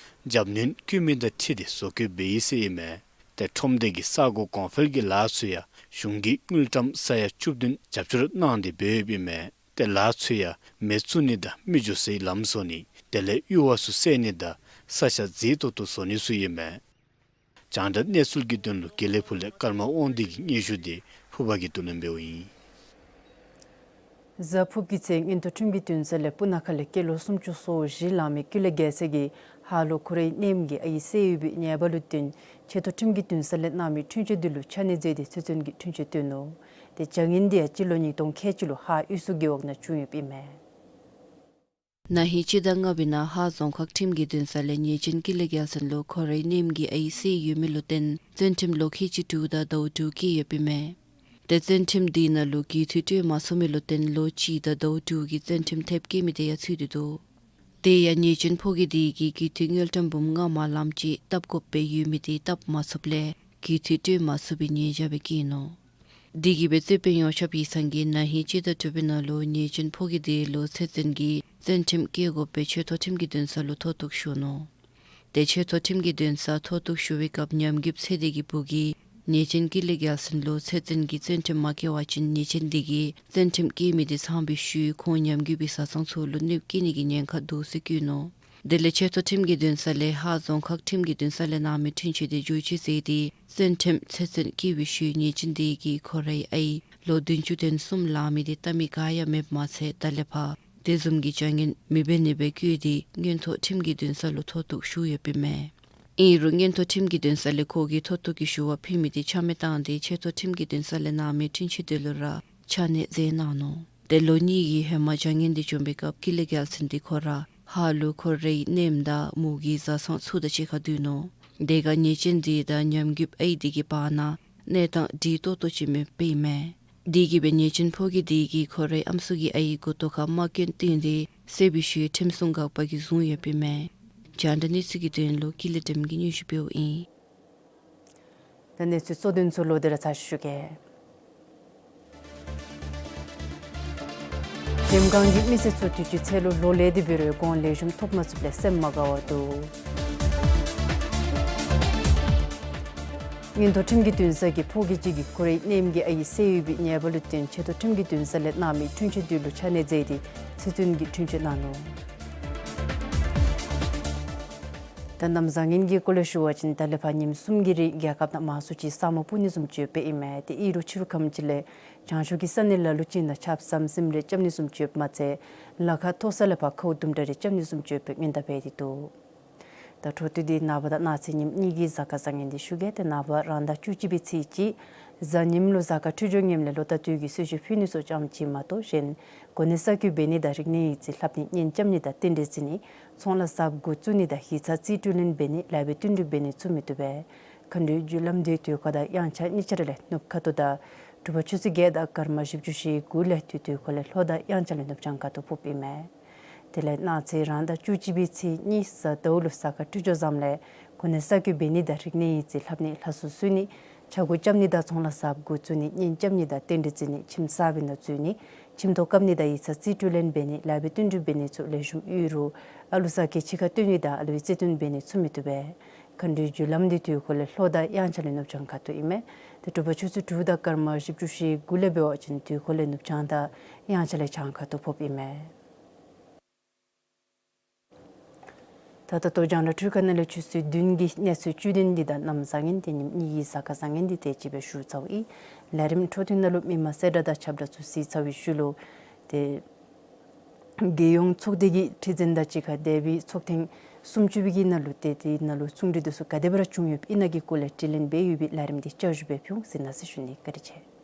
རྒྱབ་སྣོན་བཀོད་མི་དང་འཁྲིལ་ཏེ་བཟོ་བཀོད་འབད་ཡི་ཟེར་ཨིན་མས། ཏེ་ཁྲོམ་སྡེ་གི་ས་གོ་གོང་འཕེལ་གྱི་ལཱ་ཚུ་ཡང་གཞུང་གིས་དངུལ་ཀྲམ་ས་ཡ་བཅུ་བདུན་རྒྱབ་སྐྱོར་གནང་སྟེ་འབད་ཡོདཔ་ཨིན་མས། ཏེ་ལཱ་ཚུ་ཡང་མེ་བཙུགས་ནི་དང་མི་འགྱོ་སའི་ལམ་བཟོ་ནི་དེ་ལས་གཡུར་བ་ཚུ་བསལ་ནི་དང་ས་ཆ་མཛེས་ཏོག་ཏོ་བཟོ་ནི་ཚུ་ཨིན་མས། རྒྱང་བསྒྲགས་གནས་ཚུལ་གྱི་དོན་ལུ་དགེ་ལེགས་ཕུག་ལས་ཀརྨ་དབང་འདུས་ཀྱི་སྙན་ཞུ་དེ་ཕུར་པ་གིས་བསྡུ་ལེན་འབདཝ་ཨིན། གཟའ་ཕུར་བུ་གི་ཚེ་མངོན་མཐོ་ཁྲིམས་ཀྱི་འདུན་ས་ལས་སྤུ་ན་ཁ་ལས་སྐྱེས་ལོ་སུམ་ཅུ་སོ་བཞི་ལང་མི་ཀུན་ལེགས་རྒྱལ་མཚན་གྱིས་ཧ་ལུ་ཁོ་རའི་མནའམ་གིས་ཨའི་བསད་ཡོད་པའི་ཉེས་པ་ལུ་བརྟེན་ཆེ་མཐོ་ཁྲིམས་ཀྱི་འདུན་ས་ལས་གནང་མི་འཁྲུན་ཆོད་དེ་ལུ་ཆ་གནས་མཛད་དེ་ཚེ་བཙོན་གྱི་འཁྲུན་ཆོད་བཏོན་ནུག། ཏེ་བྱ་ངན་དེ་ཡང་སྤྱི་ལོ་ཉིས་སྟོང་ཁལ་གཅིག་ལུ་ཧཱ་དབུས་སུ་རྒེད་འོག་ནང་བྱུང་ཡོདཔ་ཨིན་མས། ན་ཧིང་སྤྱི་ཟླ་ལྔ་པའི་ནང་ཧཱ་རྫོང་ཁག་ཁྲིམས་ཀྱི་འདུན་ས་ལས་ཉེས་ཅན་ཀུན་ལེགས་རྒྱལ་མཚན་ལུ་ཁོ་རའི་མནའམ་གིས་ཨའི་བསད་ཡོད་མི་ལུ་བརྟེན་བཙོན་ཁྲིམས་ལོ་ཁལ་གཅིག་དྲུག་དང་ཟླཝ་དྲུག་བཀལ་ཡོདཔ་ཨིན་མས། ཏེ་བཙོན་ཁྲིམས་དེའི་ནང་ལུ་རྒུད་འཐུས་སྤྲོད་མ་ཚུགས་མི་ལུ་བརྟེན་ལོ་གཅིག་དང་ཟླཝ་དྲུག་གི་བཙོན་ཁྲིམས་ཐེབས་བཀལ་མི་དེ་ཡང་ཚུད་དེ་འདུག། དེ་ཡང་ཉེས་ཅན་ཕོ་སྐྱེས་དེ་གིས་རྒུད་འཐུས་དངུལ་ཀྲམ་འབུམ་ལྔ་མ་ལངམ་ཅིག་བཏབ་དགོཔ་སྦེ་ཡོད་མི་དེ་བཏབ་མ་ཚུགསཔ་ལས་རྒུད་འཐུས་སྤྲོད་མ་ཚུགས་པའི་ཉེས་བྱ་སྦེ་བཀལ་ནུག། དེ་གིས་སྦེ་རྩོད་དཔོན་ཡོངས་ཁྱབ་ཡིག་ཚང་གིས་ན་ཧིང་སྤྱི་ཟླ་དྲུག་པའི་ནང་ལུ་ཉེས་ཅན་ཕོ་སྐྱེས་དེ་ལུ་ཚེ་བཙོན་གྱི་བཙོན་ཁྲིམས་བཀལ་དགོཔ་སྦེ་ཆེ་མཐོ་ཁྲིམས་ཀྱི་འདུན་ས་ལུ་མཐོ་གཏུགས་ཞུ་ནུག། ཏེ་ཆེ་མཐོ་ཁྲིམས་ཀྱི་འདུན་སར་མཐོ་གཏུགས་ཞུ་བའི་སྐབས་ཉམས་རྒུདཔ་ཚེ་བདེ་གི་བུ་གིས་ཉེས་ཅན་ཀུན་ལེགས་རྒྱལ་མཚན་ལུ་ཚེ་བཙོན་གྱི་བཙོན་ཁྲིམས་མ་བཀལ་བ་ཅིན་ཉེས་ཅན་དེ་གིས་བཙོན་ཁྲིམས་བཀལ་མི་དེ་ཚང་པའི་ཤུལ་ཁོང་ཉམས་རྒུད་པའི་བཟའ་ཚང་ཚུ་ལུ་གནོདཔ་བཀལ་ནི་གི་ཉེན་ཁ་འདུག་ཟེར་བཀོད་ནུག། དེ་ལས་ཆེ་མཐོ་ཁྲིམས་ཀྱི་འདུན་ས་ལས་ཧཱ་རྫོང་ཁག་ཁྲིམས་ཀྱི་འདུན་ས་ལས་གནང་མི་འཁྲུན་ཆོད་དེ་བསྒྱུར་བཅོས་མཛད་དེ་བཙོན་ཁྲིམས་ཚེ་བཙོན་བཀལ་བའི་ཤུལ་ཉེས་ཅན་དེ་གིས་ཁོ་རའི་ཨའི་ལོ་བདུན་ཅུ་དོན་གསུམ་ལང་མི་དེ་བལྟ་མི་ག་ཡང་མེདཔ་མ་ཚད་ད་ལས་ཕར་དེ་བཟུམ་གྱི་བྱ་ངན་མི་འབད་ནི་སྦེ་བཀོད་དེ་མངོན་མཐོ་ཁྲིམས་ཀྱི་འདུན་ས་ལུ་མཐོ་གཏུགས་ཞུ་ཡོདཔ་ཨིན་མས། ཨིན་རུང་མངོན་མཐོ་ཁྲིམས་ཀྱི་འདུན་ས་ལས་ཁོ་གིས་མཐོ་གཏུགས་ཀྱི་ཞུ་བ་ཕུལ་མི་དེ་ཆ་མེད་བཏང་སྟེ་ཆེ་མཐོ་ཁྲིམས་ཀྱི་འདུན་ས་ལས་གནང་མི་འཁྲུན་ཆོད་དེ་ལུ་ར་ཆ་གནས་མཛད་གནང་ནུག། ཏེ་ལོ་གཉིས་ཀྱི་ཧེ་མ་བྱ་ངན་དེ་བྱུང་བའི་སྐབས་ཀུན་ལེགས་རྒྱལ་མཚན་དེ་ཁོ་ར་ཧཱ་ལུ་ཁོ་རའི་མནའམ་དང་མོ་གི་བཟའ་ཚང་ཚུ་དང་གཅིག་ཁར་སྡོད་ནུག། དེ་ཁར་ཉེས་ཅན་དེ་དང་ཉམས་རྒུདཔ་ཨའི་དེ་གི་བར་ན་གནས་སྟངས་སྒྲིག་ཏོག་ཏོ་ཅིག་མེདཔ་ཨིན་མས། དེ་གིས་སྦེ་ཉེས་ཅན་ཕོ་སྐྱེས་དེ་གིས་ཁོ་རའི་ཨམ་སྲུ་གི་ཨའི་མགུ་ཏོ་ཁར་དམག་རྐྱེན་བཏོན་ཏེ་ ཟེར་བའི་ཤུལ་ཁྲིམས་སྲུང་འགག་པ་གིས་བཟུང་ཡོདཔ་ཨིན་མས། རྒྱང་བསྒྲགས་གནས་ཚུལ་གྱི་དོན་ལུ་ཀུན་ལེགས་སྒྲོལ་མ་གིས་སྙན་ཞུ་ཕུལཝ་ཨིན། ད་གནས་ཚུལ་གཙོ་དོན་ཚུ་ལོག་སྟེ་ར་ཚར་ཞུ་གེ། གཞལམ་སྒང་གི་མི་སེར་ཚུ་དུས་ཅི་ཚེ་ལུ་ལོ་ལེགས་ཏེ་འབད་རུང་གོང་ལེགས་ཤོམ་ཐོབ་མ་ཚུགསཔ་ལས་སེམས་མ་དགའ་བར་འདུག། མངོན་མཐོ་ཁྲིམས་ཀྱི་འདུན་ས་གིས་ཕོ་སྐྱེས་ཅིག་གིས་ཁོ་རའི་མནའམ་གི་ཨའི་བསད་ཡོད་པའི་ཉེས་པ་ལུ་བརྟེན་ཆེ་མཐོ་ཁྲིམས་ཀྱི་འདུན་ས་ལས་གནང་མི་འཁྲུན་ཆོད་དེ་ལུ་ཆ་གནས་མཛད་དེ་ཚེ་བཙོན་གྱི་འཁྲུན་ཆོད་གནང་ནུག། ད་གནམ་བཟང་ངན་གྱི་སྐོར་ལས་ཞུ་བ་ཅིན་ད་ལས་ཕར་ཉིནམ་གསུམ་གྱི་རིང་རྒྱལ་ཁབ་ནང་མང་སུ་ཅིག་ས་སྨུག་སྤུབ་ནི་བཟུམ་ཅིག་ཡོདཔ་ཨིན་མས། ཏེ་ཨིན་རུང་ཕྱི་རུ་ཁམས་ཅིག་ལས་བྱང་ཕྱོགས་ཀྱི་ས་གནས་ལ་ལུ་ཅིག་ནང་ཆརཔ་ཟམ་ཟིམ་རེ་རྐྱབ་ནི་བཟུམ་ཅིག་ཡོདཔ་མ་ཚད་ལ་ཁ་མཐོ་ས་ལས་ཕར་ཁཝ་དུམ་གྲ་རེ་རྐྱབ་ནི་བཟུམ་ཅིག་ཡོདཔ་སྦེ་སྔོན་བརྡ་འབད་དེ་འདུག། ད་འཕྲོ་མཐུད་དེ་ནངས་པ་དང་གནངས་ཚེ་ཉིནམ་གཉིས་ཀྱི་གཟའ་སྐར་བཟང་ངན་འདི་ཞུ་གེ། ཏེ་ནངས་པ་རང་ཟླ་བཅུ་གཅིག་པའི་ཚེས་གཅིག་གཟའ་ཉིམ་ལུ་གཟའ་སྐར་འཕྲོད་སྦྱོར་ངནམ་ལས་ལོ་རྟག་ཏུ་གི་གསོལ་མཆོད་ཕུལ་ནི་ཚུ་ཙམ་ཅིག་མ་གཏོགས་གཞན་གོ་གནས་གསར་བསྐོ་འབད་ནི་དང་རིག་གནས་ཡིག་རྩིས་ལྷབ་ནི་གཉེན་རྐྱབ་ནི་དང་རྟེན་འབྲེལ་བརྩི་ནི་ཚོང་ལཱ་གསརཔ་འགོ་བཙུགས་ནི་དང་ཡིག་ཚང་རྩིས་སྤྲོད་ལེན་འབད་ནི་ལཱ་འབད་བསྟུན་གྲོས་འབད་ནི་ཚུ་མི་བཏུབ་པས། མཁའ་འགྲོའི་རྒྱུ་ལམ་འདི་དུས་འཁོར་དང་དབྱངས་འཆར་གཉིས་ཆ་ར་ལས་ནུབ་ཁ་ཐུག་དང་དྲོ་པ་ཆུ་ཚོད་བརྒྱད་དང་སྐར་མ་བཞི་བཅུ་ཞེ་དགུ་ལས་དུས་དུས་འཁོར་ལས་ལྷོ་དང་དབྱངས་འཆར་ལས་ནུབ་བྱང་ཁ་ཐུག་ཕོགཔ་ཨིན་མས། དེ་ལས་གནངས་ཚེ་རང་ཟླ་བཅུ་གཅིག་པའི་ཚེས་གཉིས་གཟའ་ཟླཝ་ལུ་གཟའ་སྐར་འཕྲོད་སྦྱོར་བཟངམ་ལས་གོ་གནས་གསར་བསྐོ་འབད་ནི་དང་རིག་གནས་ཡིག་རྩིས་ལྷབ་ནི་ལྷ་གསོལ་གསོལ་ནི་ཆ་བགོ་རྐྱབ་ནི་དང་ཚོང་ལཱ་གསརཔ་འགོ་བཙུགས་ནི་གཉེན་རྐྱབ་ནི་དང་རྟེན་འབྲེལ་བརྩི་ནི་ཁྱིམ་གསར་པའི་ནང་འཛུལ་ནི་ཁྱིམ་ཐོག་བཀབ་ནི་དང་ཡིག་ཚང་རྩིས་སྤྲོད་ལེན་འབད་ནི་ལཱ་འབད་བསྟུན་གྲོས་འབད་ནི་ཚུ་ལེགས་ཤོམ་ཡོད་རུང་ཨ་ལུ་ས་སྐྱེས་ཕྱི་ཁར་བཏོན་ནི་དང་ཨ་ལུའི་བརྩེ་དུང་འབད་ནི་ཚུ་མི་བཏུབ་པས། མཁའ་འགྲོའི་རྒྱུ་ལམ་འདི་དུས་འཁོར་ལས་ལྷོ་དང་དབྱངས་འཆར་ལས་ནུབ་བྱང་ཁ་ཐུག་ཨིན་མས། ཏེ་དྲོ་པ་ཆུ་ཚོད་དྲུག་དང་སྐར་མ་བཞི་བཅུ་ཞེ་དགུ་ལས་འབད་བ་ཅིན་དུས་འཁོར་ལས་ནུབ་བྱང་དང་དབྱངས་འཆར་ལས་བྱང་ཁ་ཐུག་ཕོགཔ་ཨིན་མས། ད་ལྟོ་རྒྱང་བསྒྲགས་འཕྲུལ་ཁང་ནང་ལས་ཆུ་ཚོད་བདུན་གྱི་གནས་ཚུལ་བཅུད་དོན་འདི་དང་གནམ་བཟང་ངན་ཏེ་ཉིནམ་གཉིས་ཀྱི་གཟའ་སྐར་བཟང་ངན་འདི་དེ་ཅིག་སྦེ་ཞུ་ཚརཝ་ཨིན། ལས་རིམ་འཕྲོ་མཐུད་ནང་ལུ་མི་མང་གསལ་བསྒྲགས་དང་ཁྱབ་བསྒྲགས་ཚུ་གཟིགས་ཚར་བའི་ཤུལ་ལུ་ཏེ་རྒྱལ་ཡོངས་ཚོགས་སྡེ་གི་ཁྲི་འཛིན་དང་གཅིག་ཁར་འདས་པའི་ཚོགས་ཐེངས་སུམ་ཅུ་པའི་གི་ནང་ལུ་ཏེ་དེའི་ནང་ལུ་གསུང་གྲོས་འདི་ཚུ་ག་དེ་སྦེ་ར་བྱུང་ཡོདཔ་ཨིན་ན་གི་སྐོར་ལས་དྲི་ལན་འབད་ཡོད་པའི་ལས་རིམ་འདི་བསྐྱར་ཞུ་སྦེ་ཕུལ་འོང་ཟེར་གནང་ཟེར་ཞུ་ནི། བཀའ་དྲིན་ཆེ།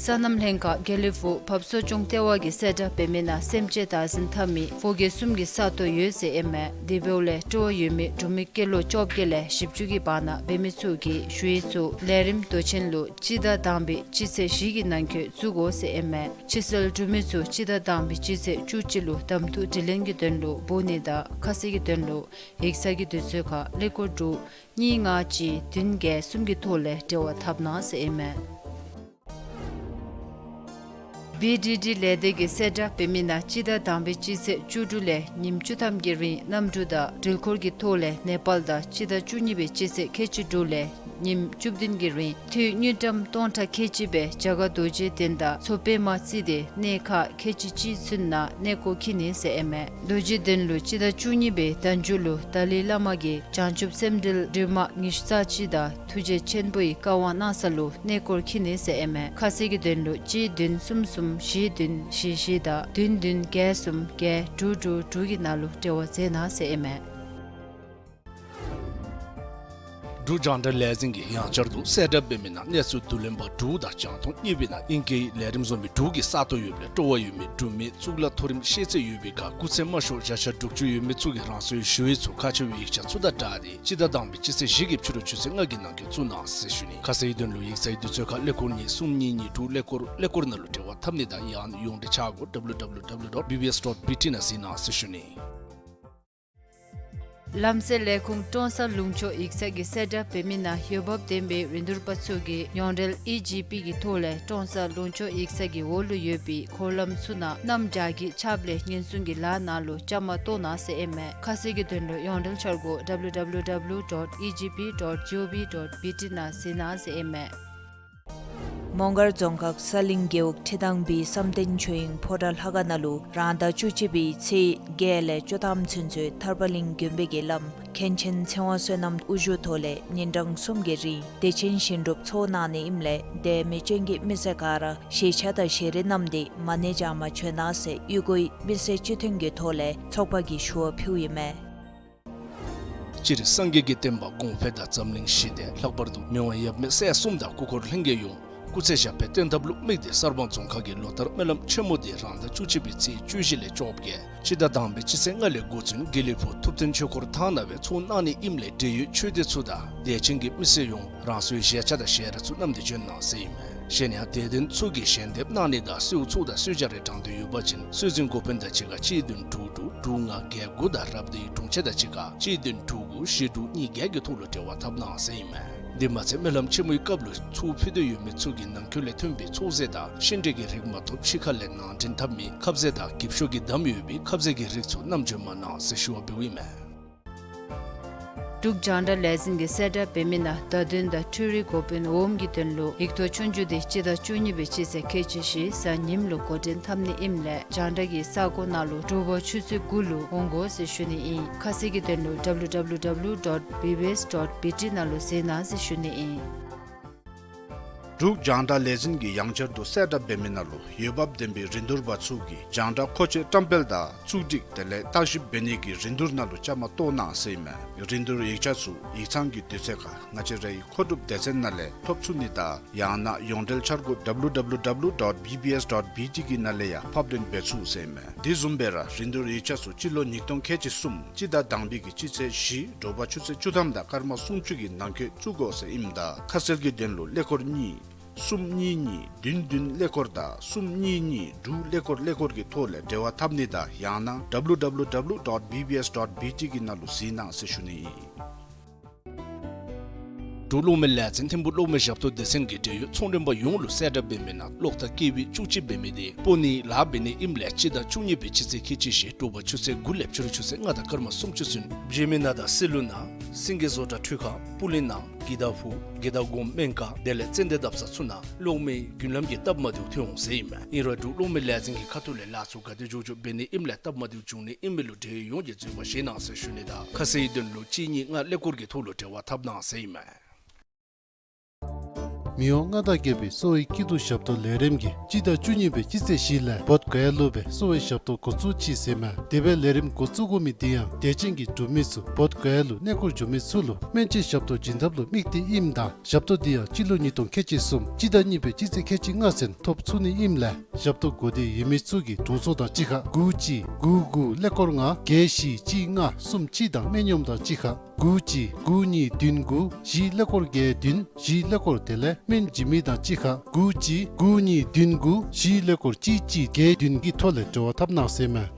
སོ་ནམ་ལྷན་ཁག་དགེ་ལེགས་ཕུག་བབས་གསོ་སྐྱོང་ལྟེ་བ་གིས་གསལ་བསྒྲགས་འབད་མི་ནང་སེམས་ཅན་བདག་འཛིན་འཐབ་མི་ཕོ་སྐྱེས་གསུམ་གྱི་ས་སྟོང་ཡོད་ཟེར་ཨིན་མས། དེ་འབདཝ་ལས་སྤྲོ་བ་ཡོད་མི་འབྲུག་མི་སྐྱེས་ལོ་བཅོ་བརྒྱད་ལས་བཞི་བཅུ་གི་བར་ན་འབད་མི་ཚུ་གིས་ཞུ་ཡིག་ཚུ་ལས་རིམ་མདོ་ཆེན་ལུ་སྤྱི་ཟླ་དང་པའི་སྤྱི་ཚེས་བཞི་གི་ནང་འཁོད་བཙུགས་དགོ་ཟེར་ཨིན་མས། ཕྱི་སེལ་གྲུབ་མི་ཚུ་སྤྱི་ཟླ་དང་པའི་སྤྱི་ཚེས་བཅུ་གཅིག་ལུ་གདམ་འཐུ་དྲི་ལན་གྱི་དོན་ལུ་འབོ་ནི་དང་ཁ་གསལ་གྱི་དོན་ལུ་ཡིག་ཚང་གི་དུས་ཚོད་ཁར་ཀླད་ཀོར་དྲུག་གཉིས་ལྔ་གཅིག་བདུན་བརྒྱད་གསུམ་གྱི་ཐོག་ལས་འབྲེལ་བ་འཐབ་གནང་ཟེར་ཨིན་མས། བི་ཌི་ཌི་ལས་སྡེ་གིས་གསལ་བསྒྲགས་འབད་མི་ནང་སྤྱི་ཟླ་དང་པའི་སྤྱི་ཚེས་བཅུ་དྲུག་ལས་ཉིནམ་བཅུ་ཐམ་གྱི་རིང་གནམ་གྲུ་དང་འགྲུལ་འཁོར་གྱི་ཐོག་ལས་ནེ་པཱལ་དང་སྤྱི་ཟླ་བཅུ་གཉིས་པའི་སྤྱི་ཚེས་ཁལ་གཅིག་དྲུག་ལས་ཉིནམ་བཅུ་བདུན་གྱི་རིང་འཐུས་དངུལ་ཀྲམ་སྟོང་ཕྲག་ཁལ་གཅིག་སྦེ་རྒྱ་གར་རྡོ་རྗེ་གདན་དང་མཚོ་པདྨ་རྩེ་གདན་གནས་ཁག་ཁལ་གཅིག་གཅིག་ཚུན་ནང་གནས་སྐོར་འཁྱིད་ནི་ཟེར་ཨིན་མས། རྡོ་རྗེ་གདན་ལུ་སྤྱི་ཟླ་བཅུ་གཉིས་པའི་ཟླ་མཇུག་ལུ་ཏཱ་ལའི་བླ་མ་གིས་བྱང་ཆུབ་སེམས་འགྲེལ་འགྲོས་མ་ཉི་ཤུ་རྩ་གཅིག་དང་ཐུགས་རྗེ་ཆེན་པོའི་བཀའ་དབང་གནང་ས་ལུ་གནས་སྐོར་འཁྱིད་ནི་ཟེར་ཨིན་མས། ཁ་གསལ་གྱི་དོན་ལུ་གཅིག་བདུན་གསུམ་གསུམ་བཞི་བདུན་བཞི་བཞི་དང་བདུན་བདུན་བརྒྱད་གསུམ་བརྒྱད་དྲུག་དྲུག་དྲུག་གི་ནང་ལུ་འབྲེལ་བ་མཛད་གནང་ཟེར་ཨིན་མས། འབྲུག་རྒྱང་བསྒྲགས་ལས་འཛིན་གྱིས་ཡང་བསྐྱར་དུ་གསལ་བསྒྲགས་འབད་མི་ནང་གནས་ཚུལ་བསྡུ་ལེན་པ་དྲུག་དང་རྒྱང་མཐོང་གཉིས་པའི་ནང་ཨིང་སྐད་ལས་རིམ་བཟོ་མི་དྲུག་གི་ས་སྟོང་ཡོདཔ་ལས་སྤྲོ་བ་ཡོད་མི་འབྲུག་མི་གཙུག་ལག་མཐོ་རིམ་ཤེས་ཚད་ཡོད་པའི་ཁར་སྐུགས་ཚད་དམའ་ཤོས་བརྒྱ་ཆ་དྲུག་ཅུ་ཡོད་མི་ཚུ་གིས་རང་སོའི་ཞུ་ཡིག་ཚུ་ཁག་ཆེ་བའི་ཡིག་ཆ་ཚུ་དང་སྦྲགས་ཏེ་སྤྱི་ཟླ་དང་པའི་སྤྱི་ཚེས་བཞི་གི་ཕྱི་རུ་ཆུ་ཚོད་ལྔ་གི་ནང་འཁོད་བཙུགས་གནང་ཟེར་ཞུ་ནི། ཁ་གསལ་གྱི་དོན་ལུ་ཡིག་ཚང་གི་དུས་ཚོད་ཁར་ཀླད་ཀོར་གཉིས་གསུམ་གཉིས་གཉིས་དྲུག་ཀླད་ཀོར་ཀླད་ཀོར་ནང་ལུ་འབྲེལ་བ་འཐབ་ནི་དང་ཡང་ན་ཡོངས་འབྲེལ་ཆ་བགོ་W W W dot B B S dot B T ནང་གཟིགས་གནང་ཟེར་ཞུ་ནི། ལམ་སེལ་ལས་ཁུངས་ཀྲོང་གསར་ལུང་ཕྱོགས་ཡིག་ཚང་གིས་གསལ་བསྒྲགས་འབད་མི་ནང་འོས་འབབ་ལྡན་པའི་རིན་བསྡུར་པ་ཚུ་གིས་ཡོངས་འབྲེལ་ཨི་ཇི་པི་གི་ཐོག་ལས་ཀྲོང་གསར་ལུང་ཕྱོགས་ཡིག་ཚང་གི་འོག་ལུ་ཡོད་པའི་འཁོར་ལམ་ཚུ་ནང་གནམ་བྱཱར་གྱི་ཆརཔ་ལས་ཉེན་སྲུང་གི་ལཱ་ནང་ལུ་བཅའ་མར་གཏོགས་གནང་ཟེར་ཨིན་མས། ཁ་གསལ་གྱི་དོན་ལུ་ཡོངས་འབྲེལ་འཆར་སྒོ་W W W dot E G P dot G O V dot B T ནང་གཟིགས་གནང་ཟེར་ཨིན་མས། མོང་སྒར་རྫོང་ཁག་ས་གླིང་རྒེད་འོག་ཁྲི་ཐང་པའི་བསམ་གཏན་ཆོས་དབྱིངས་ཕོ་བྲང་ལྷ་ཁང་ནང་ལུ་རང་ཟླ་བཅུ་གཅིག་པའི་ཚེས་བརྒྱད་ལས་བཅུ་ཐམ་ཚུན་ཚོད་ཐར་པ་གླིང་དགོན་པའི་བརྒྱུད་ལམ་མཁན་ཆེན་ཚེ་དབང་བསོད་ནམས་དབུ་བཞུགས་ཐོག་ལས་ཉིན་གྲངས་གསུམ་གྱི་རིང་བདེ་ཆེན་ཞིང་སྒྲུབ་ཚོགས་གནང་ནི་ཨིནམ་ལས་དེ་མི་ཅན་གྱི་མི་སེར་ག་ར་ཞལ་ཆས་དང་ཞལ་རས་བསྣམས་ཏེ་མ་ཎི་བགྱང་མར་བྱོན་གནང་ཟེར་གཡུས་སྒོའི་མི་སེར་སྤྱི་མཐུན་གྱི་ཐོག་ལས་ཚོགས་པ་གིས་ཞུ་བ་ཕུལཝ་ཨིན་མས། སྤྱིར་སངས་རྒྱས་ཀྱི་བསྟན་པ་གོང་འཕེལ་དང་འཛམ་གླིང་ཞི་བདེ། ལྷག་པར་དུ་མི་དབང་ཡབ་མེས་སྲས་གསུམ་དང་སྐུ་འཁོར་ལྷན་རྒྱས་ཡོངས་སྐུ་ཚེ་ཞབས་པད་བརྟན་ཐབས་ལུ་དམིགས་ཏེ་གསར་སྤང་རྫོང་ཁག་གིས་ལོ་ལྟར་སྨོན་ལམ་ཆེན་མོ་འདི་རང་ཟླ་བཅུ་གཅིག་པའི་ཚེས་བཅུ་བཞི་ལས་བཅོ་བརྒྱད་སྤྱི་ཟླ་དང་པའི་སྤྱི་ཚེས་ལྔ་ལས་འགོ་བཙུགས་དགེ་ལེགས་ཕུག་ཐུབ་བསྟན་ཆོས་འཁོར་ཐང་ནང་སྦེ་ཚོགས་གནང་ནི་ཨིནམ་ལས་འབྲེལ་ཡོད་ཆོས་སྡེ་ཚུ་དང་དད་ཅན་གྱི་མི་སེར་ཡོངས་རང་སོའི་ཞལ་ཆས་དང་ཞལ་རས་ཚུ་བསྣམས་ཏེ་བྱོན་གནང་ཟེར་ཨིན་མས། གཞན་ཡང་དད་ལྡན་ཚུ་གིས་ཞལ་འདེབས་གནང་ནི་དང་གསོལཝ་ཚོགས་དང་གསོལ་ཇ་རེ་དྲང་དོན་ཡོད་པ་ཅིན་གསོལ་འཛིན་འགོ་དཔོན་དང་གཅིག་ཁར་གཅིག་བདུན་དྲུག་དྲུག་དྲུག་ལྔ་བརྒྱད་དགུ་དང་རབ་བདེའི་དྲུང་ཆེ་དང་གཅིག་ཁར་གཅིག་བདུན་དྲུག་དགུ་བཞི་དྲུག་གཉིས་བརྒྱད་ཀྱི་ཐོག་ལུ་འབྲེལ་བ་འཐབ་གནང་ཟེར་ཨིན་མས། འདི་མ་ཚད་སྨོན་ལམ་ཆེན་མོའི་སྐབས་ལུ་ཚོགས་ཕུལ་འདོད་ཡོད་མི་ཚུ་གིས་ནང་འཁོད་ལས་ཐོན་པའི་ཚོགས་རྫས་དང་ཤིང་འབྲས་ཀྱི་རིགས་མ་གཏོགས་ཕྱི་ཁ་ལས་ནང་འདྲེན་འཐབ་མི་ཁབ་ཟས་དང་འགེབས་ཤོག་གི་དམ་ཡོད་པའི་ཁབ་ཟས་ཀྱི་རིགས་ཚུ་བསྣམས་བྱོན་མ་གནང་ཟེར་ཞུ་བ་འབདཝ་ཨིན་མས། འབྲུག་རྒྱང་བསྒྲགས་ལས་འཛིན་གྱིས་གསལ་བསྒྲགས་འབད་མི་ནང་བརྡ་དོན་དང་འཕྲུལ་རིག་འགོ་དཔོན་འོགམ་གྱི་དོན་ལུ་ཡིག་ཐོག་ཆོས་རྒྱུགས་འདི་སྤྱི་ཟླ་བཅུ་གཉིས་པའི་སྤྱི་ཚེས་ཁལ་གཅིག་བཞི་གཟའ་ཉིམ་ལུ་འགོ་འདྲེན་འཐབ་ནི་ཨིནམ་ལས་རྒྱང་བསྒྲགས་ཀྱི་ས་གོ་ནང་ལུ་དྲོ་པ་ཆུ་ཚོད་དགུ་ལུ་འོང་དགོ་ཟེར་ཞུ་ནི་ཨིན། ཁ་གསལ་གྱི་དོན་ལུ་W W W dot B B S dot B T ནང་ལུ་གཟིགས་གནང་ཟེར་ཞུ་ནི་ཨིན། འབྲུག་རྒྱང་བསྒྲགས་ལས་འཛིན་གྱིས་ཡང་བསྐྱར་དུ་གསལ་བསྒྲགས་འབད་མི་ནང་ལུ་འོས་འབབ་ལྡན་པའི་རིན་བསྡུར་པ་ཚུ་གིས་རྒྱང་བསྒྲགས་མཁོ་ཆས་བཀྲམ་སྤེལ་དང་བཙུགས་སྒྲིག་དེ་ལས་བརྟག་ཞིབ་འབད་ནི་གི་རིན་བསྡུར་ནང་ལུ་བཅའ་མར་གཏོགས་གནང་ཟེར་ཨིན་མས། རིན་བསྡུར་ཡིག་ཆ་ཚུ་ཡིག་ཚང་གི་དུས་ཚོད་ཁར་ང་བཅས་རའི་མཁོ་སྒྲུབ་སྡེ་ཚན་ནང་ལས་ཐོབ་ཚུགས་ནི་དང་ཡང་ན་ཡོངས་འབྲེལ་འཆར་སྒོ་W W W dot B B S dot B T གི་ནང་ལས་ཡང་ཕབ་ལེན་འབད་ཚུགས་ཟེར་ཨིན་མས། དེ་བཟུམ་སྦེ་ར་རིན་བསྡུར་ཡིག་ཆ་ཚུ་སྤྱི་ལོ་ཉིས་སྟོང་ཁལ་གཅིག་གསུམ་སྤྱི་ཟླ་དང་པའི་གི་སྤྱི་ཚེས་བཞི་དྲོ་པ་ཆུ་ཚོད་བཅུ་ཐམ་དང་སྐར་མ་སུམ་ཅུ་གི་ནང་འཁོད་བཙུགས་དགོ་ཟེར་ཨིནམ་ད་ཁ་གསལ་གྱི་དོན་ལུ་ཀླད་ཀོར་གཉིས་གསུམ་གཉིས་གཉིས་བདུན་བདུན་ཀླད་ཀོར་དང་གསུམ་གཉིས་གཉིས་དྲུག་ཀླད་ཀོར་ཀླད་ཀོར་གྱི་ཐོག་ལས་འབྲེལ་བ་འཐབ་ནི་དང་ཡང་ན་W W W dot B B S dot B T གི་ནང་ལུ་གཟིགས་གནང་ཟེར་ཞུ་ནི་ཨིན། འབྲུག་གློག་མེ་ལས་འཛིན་ཐིམ་ཕུག་གློག་མེ་ཞབས་ཏོག་སྡེ་ཚན་གྱིས་འབྲེལ་ཡོད་ཚོང་མགྲོན་པ་ཡོངས་ལུ་གསལ་བསྒྲགས་འབད་མི་ནང་གློག་ཐག་ཀེ་ཝི་བཅུ་གཅིག་འབད་མི་དེ་སྤོ་ནིའི་ལཱ་འབད་ནི་ཨིནམ་ལས་སྤྱི་ཟླ་བཅུ་གཉིས་པའི་སྤྱི་ཚེས་ཁལ་གཅིག་བཞི་དྲོ་པ་ཆུ་ཚོད་དགུ་ལས་ཕྱི་རུ་ཆུ་ཚོད་ལྔ་དང་སྐར་མ་སུམ་ཅུ་ཚུན་བཞེས་མི་ནང་དང་སི་ལུ་ནང་སེང་གེ་བཟོ་གྲྭ་འཕྲུལ་ཁང་སྤུ་ལིང་ནང་དགེ་ཐག་ཕུག་དགེ་ཐག་སྒོམ་སྨན་ཁང་དེ་ལས་ཙན་དན་བརྡབ་ས་ཚུ་ནང་གློག་མེའི་རྒྱུན་ལམ་གྱི་སྟབས་མ་བདེཝ་ཐོན་འོང་ཟེར་ཨིན་མས། ཨིན་རུང་འབྲུག་གློག་མེ་ལས་འཛིན་གྱི་ཁ་ཐུག་ལས་ལཱ་ཚུ་ག་དེ་མགྱོགས་མགྱོགས་འབད་ནི་ཨིནམ་ལས་སྟབས་མ་བདེཝ་བྱུང་ནི་ཨིན་མི་ལུ་འབྲེལ་ཡོད་ཡོངས་ཀྱིས་འཛོལ་བ་བཞེས་གནང་ཟེར་ཞུ་ནི་དང་ཁ་གསལ་དོན་ལུ་གཅིག་གཉིས་ལྔ་ཀླད་ཀོར་གྱི་ཐོག་ལུ་འབྲེལ་བ་འཐབ་གནང་ཟེར་ཨིན་མས། མི་དབང་མངའ་བདག་རྒྱལ་པོའི་གསོ་བའི་སྐྱིད་སྡུག་ཞབས་ཏོག་ལས་རིམ་གྱིས་སྤྱི་ཟླ་བཅུ་གཉིས་པའི་སྤྱི་ཚེས་བཞི་ལས་བོདྷ་ག་ཡ་ལུ་སྦེ་གསོ་བའི་ཞབས་ཏོག་འགོ་བཙུགས་ཅི་ཟེར་ཨིན་མས། དེ་སྦེ་ལས་རིམ་འགོ་བཙུགས་དགོ་མི་དེ་ཡང་དད་ཅན་གྱི་འབྲུག་མི་ཚུ་བོདྷ་ག་ཡ་ལུ་གནས་སྐོར་འགྱོ་མི་ཚུ་ལུ་སྨན་བཅོས་ཞབས་ཏོག་བྱིན་ཐབས་ལུ་དམིགས་ཏེ་ཨིནམ་ད་ཞབས་ཏོག་འདི་ཡང་སྤྱི་ལོ་ཉིས་སྟོང་ཁལ་གཅིག་གསུམ་སྤྱི་ཟླ་གཉིས་པའི་སྤྱི་ཚེས་ཁལ་གཅིག་ལྔ་ཚུན་ཐོབ་ཚུགས་ནི་ཨིནམ་ལས་ཞབས་ཏོག་དགོ་འདོད་ཡོད་མི་ཚུ་གིས་དྲུང་འཚོ་དང་གཅིག་ཁར་དགུ་གཅིག་དགུ་དགུ་ཀླད་ཀོར་ལྔ་བརྒྱད་བཞི་གཅིག་ལྔ་གསུམ་གཅིག་དང་སྨན་གཡོགམོ་དང་གཅིག་ཁར་དགུ་གཅིག་དགུ་གཉིས་བདུན་དགུ་བཞི་ཀླད་ཀོར་བརྒྱད་བདུན་བཞི་ཀླད་ཀོར་དེ་ལས་སྨན་བྱིན་མི་དང་གཅིག་ཁར་དགུ་གཅིག་དགུ་གཉིས་བདུན་དགུ་བཞི་ཀླད་ཀོར་གཅིག་གཅིག་བརྒྱད་བདུན་གྱི་ཐོག་ལས་འབྲེལ་བ་འཐབ་གནང་ཟེར་ཨིན་མས།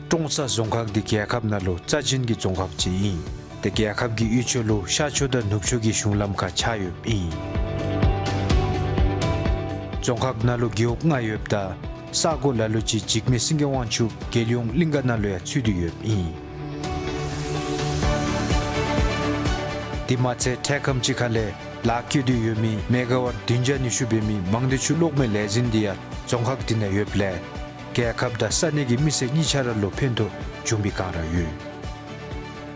ཀྲོང་གསར་རྫོང་ཁག་འདི་རྒྱལ་ཁབ་ནང་ལུ་རྩ་ཅན་གྱི་རྫོང་ཁག་ཅིག་ཨིན། ཏེ་རྒྱལ་ཁབ་ཀྱི་དབུས་ཕྱོགས་ལུ་ཤར་ཕྱོགས་དང་ནུབ་ཕྱོགས་ཀྱི་གཞུང་ལམ་ཁར་ཆགས་ཡོདཔ་ཨིན། རྫོང་ཁག་ནང་ལུ་རྒེད་འོག་ལྔ་ཡོདཔ་ད་ས་གོ་ལ་ལུ་ཅིག་འཇིགས་མེད་སེང་གེ་དབང་ཕྱུག་རྒྱལ་ཡོངས་གླིང་ག་ནང་ལུ་ཡང་ཚུད་དེ་ཡོདཔ་ཨིན། དེ་མ་ཚད་འཕྲལ་ཁམས་ཅིག་ཁ་ལས་ལཱ་བཀོལ་དོ་ཡོད་མི་མེ་ག་ཝཊ་བདུན་བརྒྱ་ཉི་ཤུ་འབད་མི་མང་སྡེ་ཆུ་གློག་མེ་ལས་འཛིན་འདི་ཡང་རྫོང་ཁག་འདི་ནང་ཡོདཔ་ལས་རྒྱལ་ཁབ་དང་ས་གནས་ཀྱི་མི་སེར་གཉིས་ཆ་ར་ལུ་ཕན་ཐོགས་འབྱུང་བའི་བསྒང་ར་ཡོད།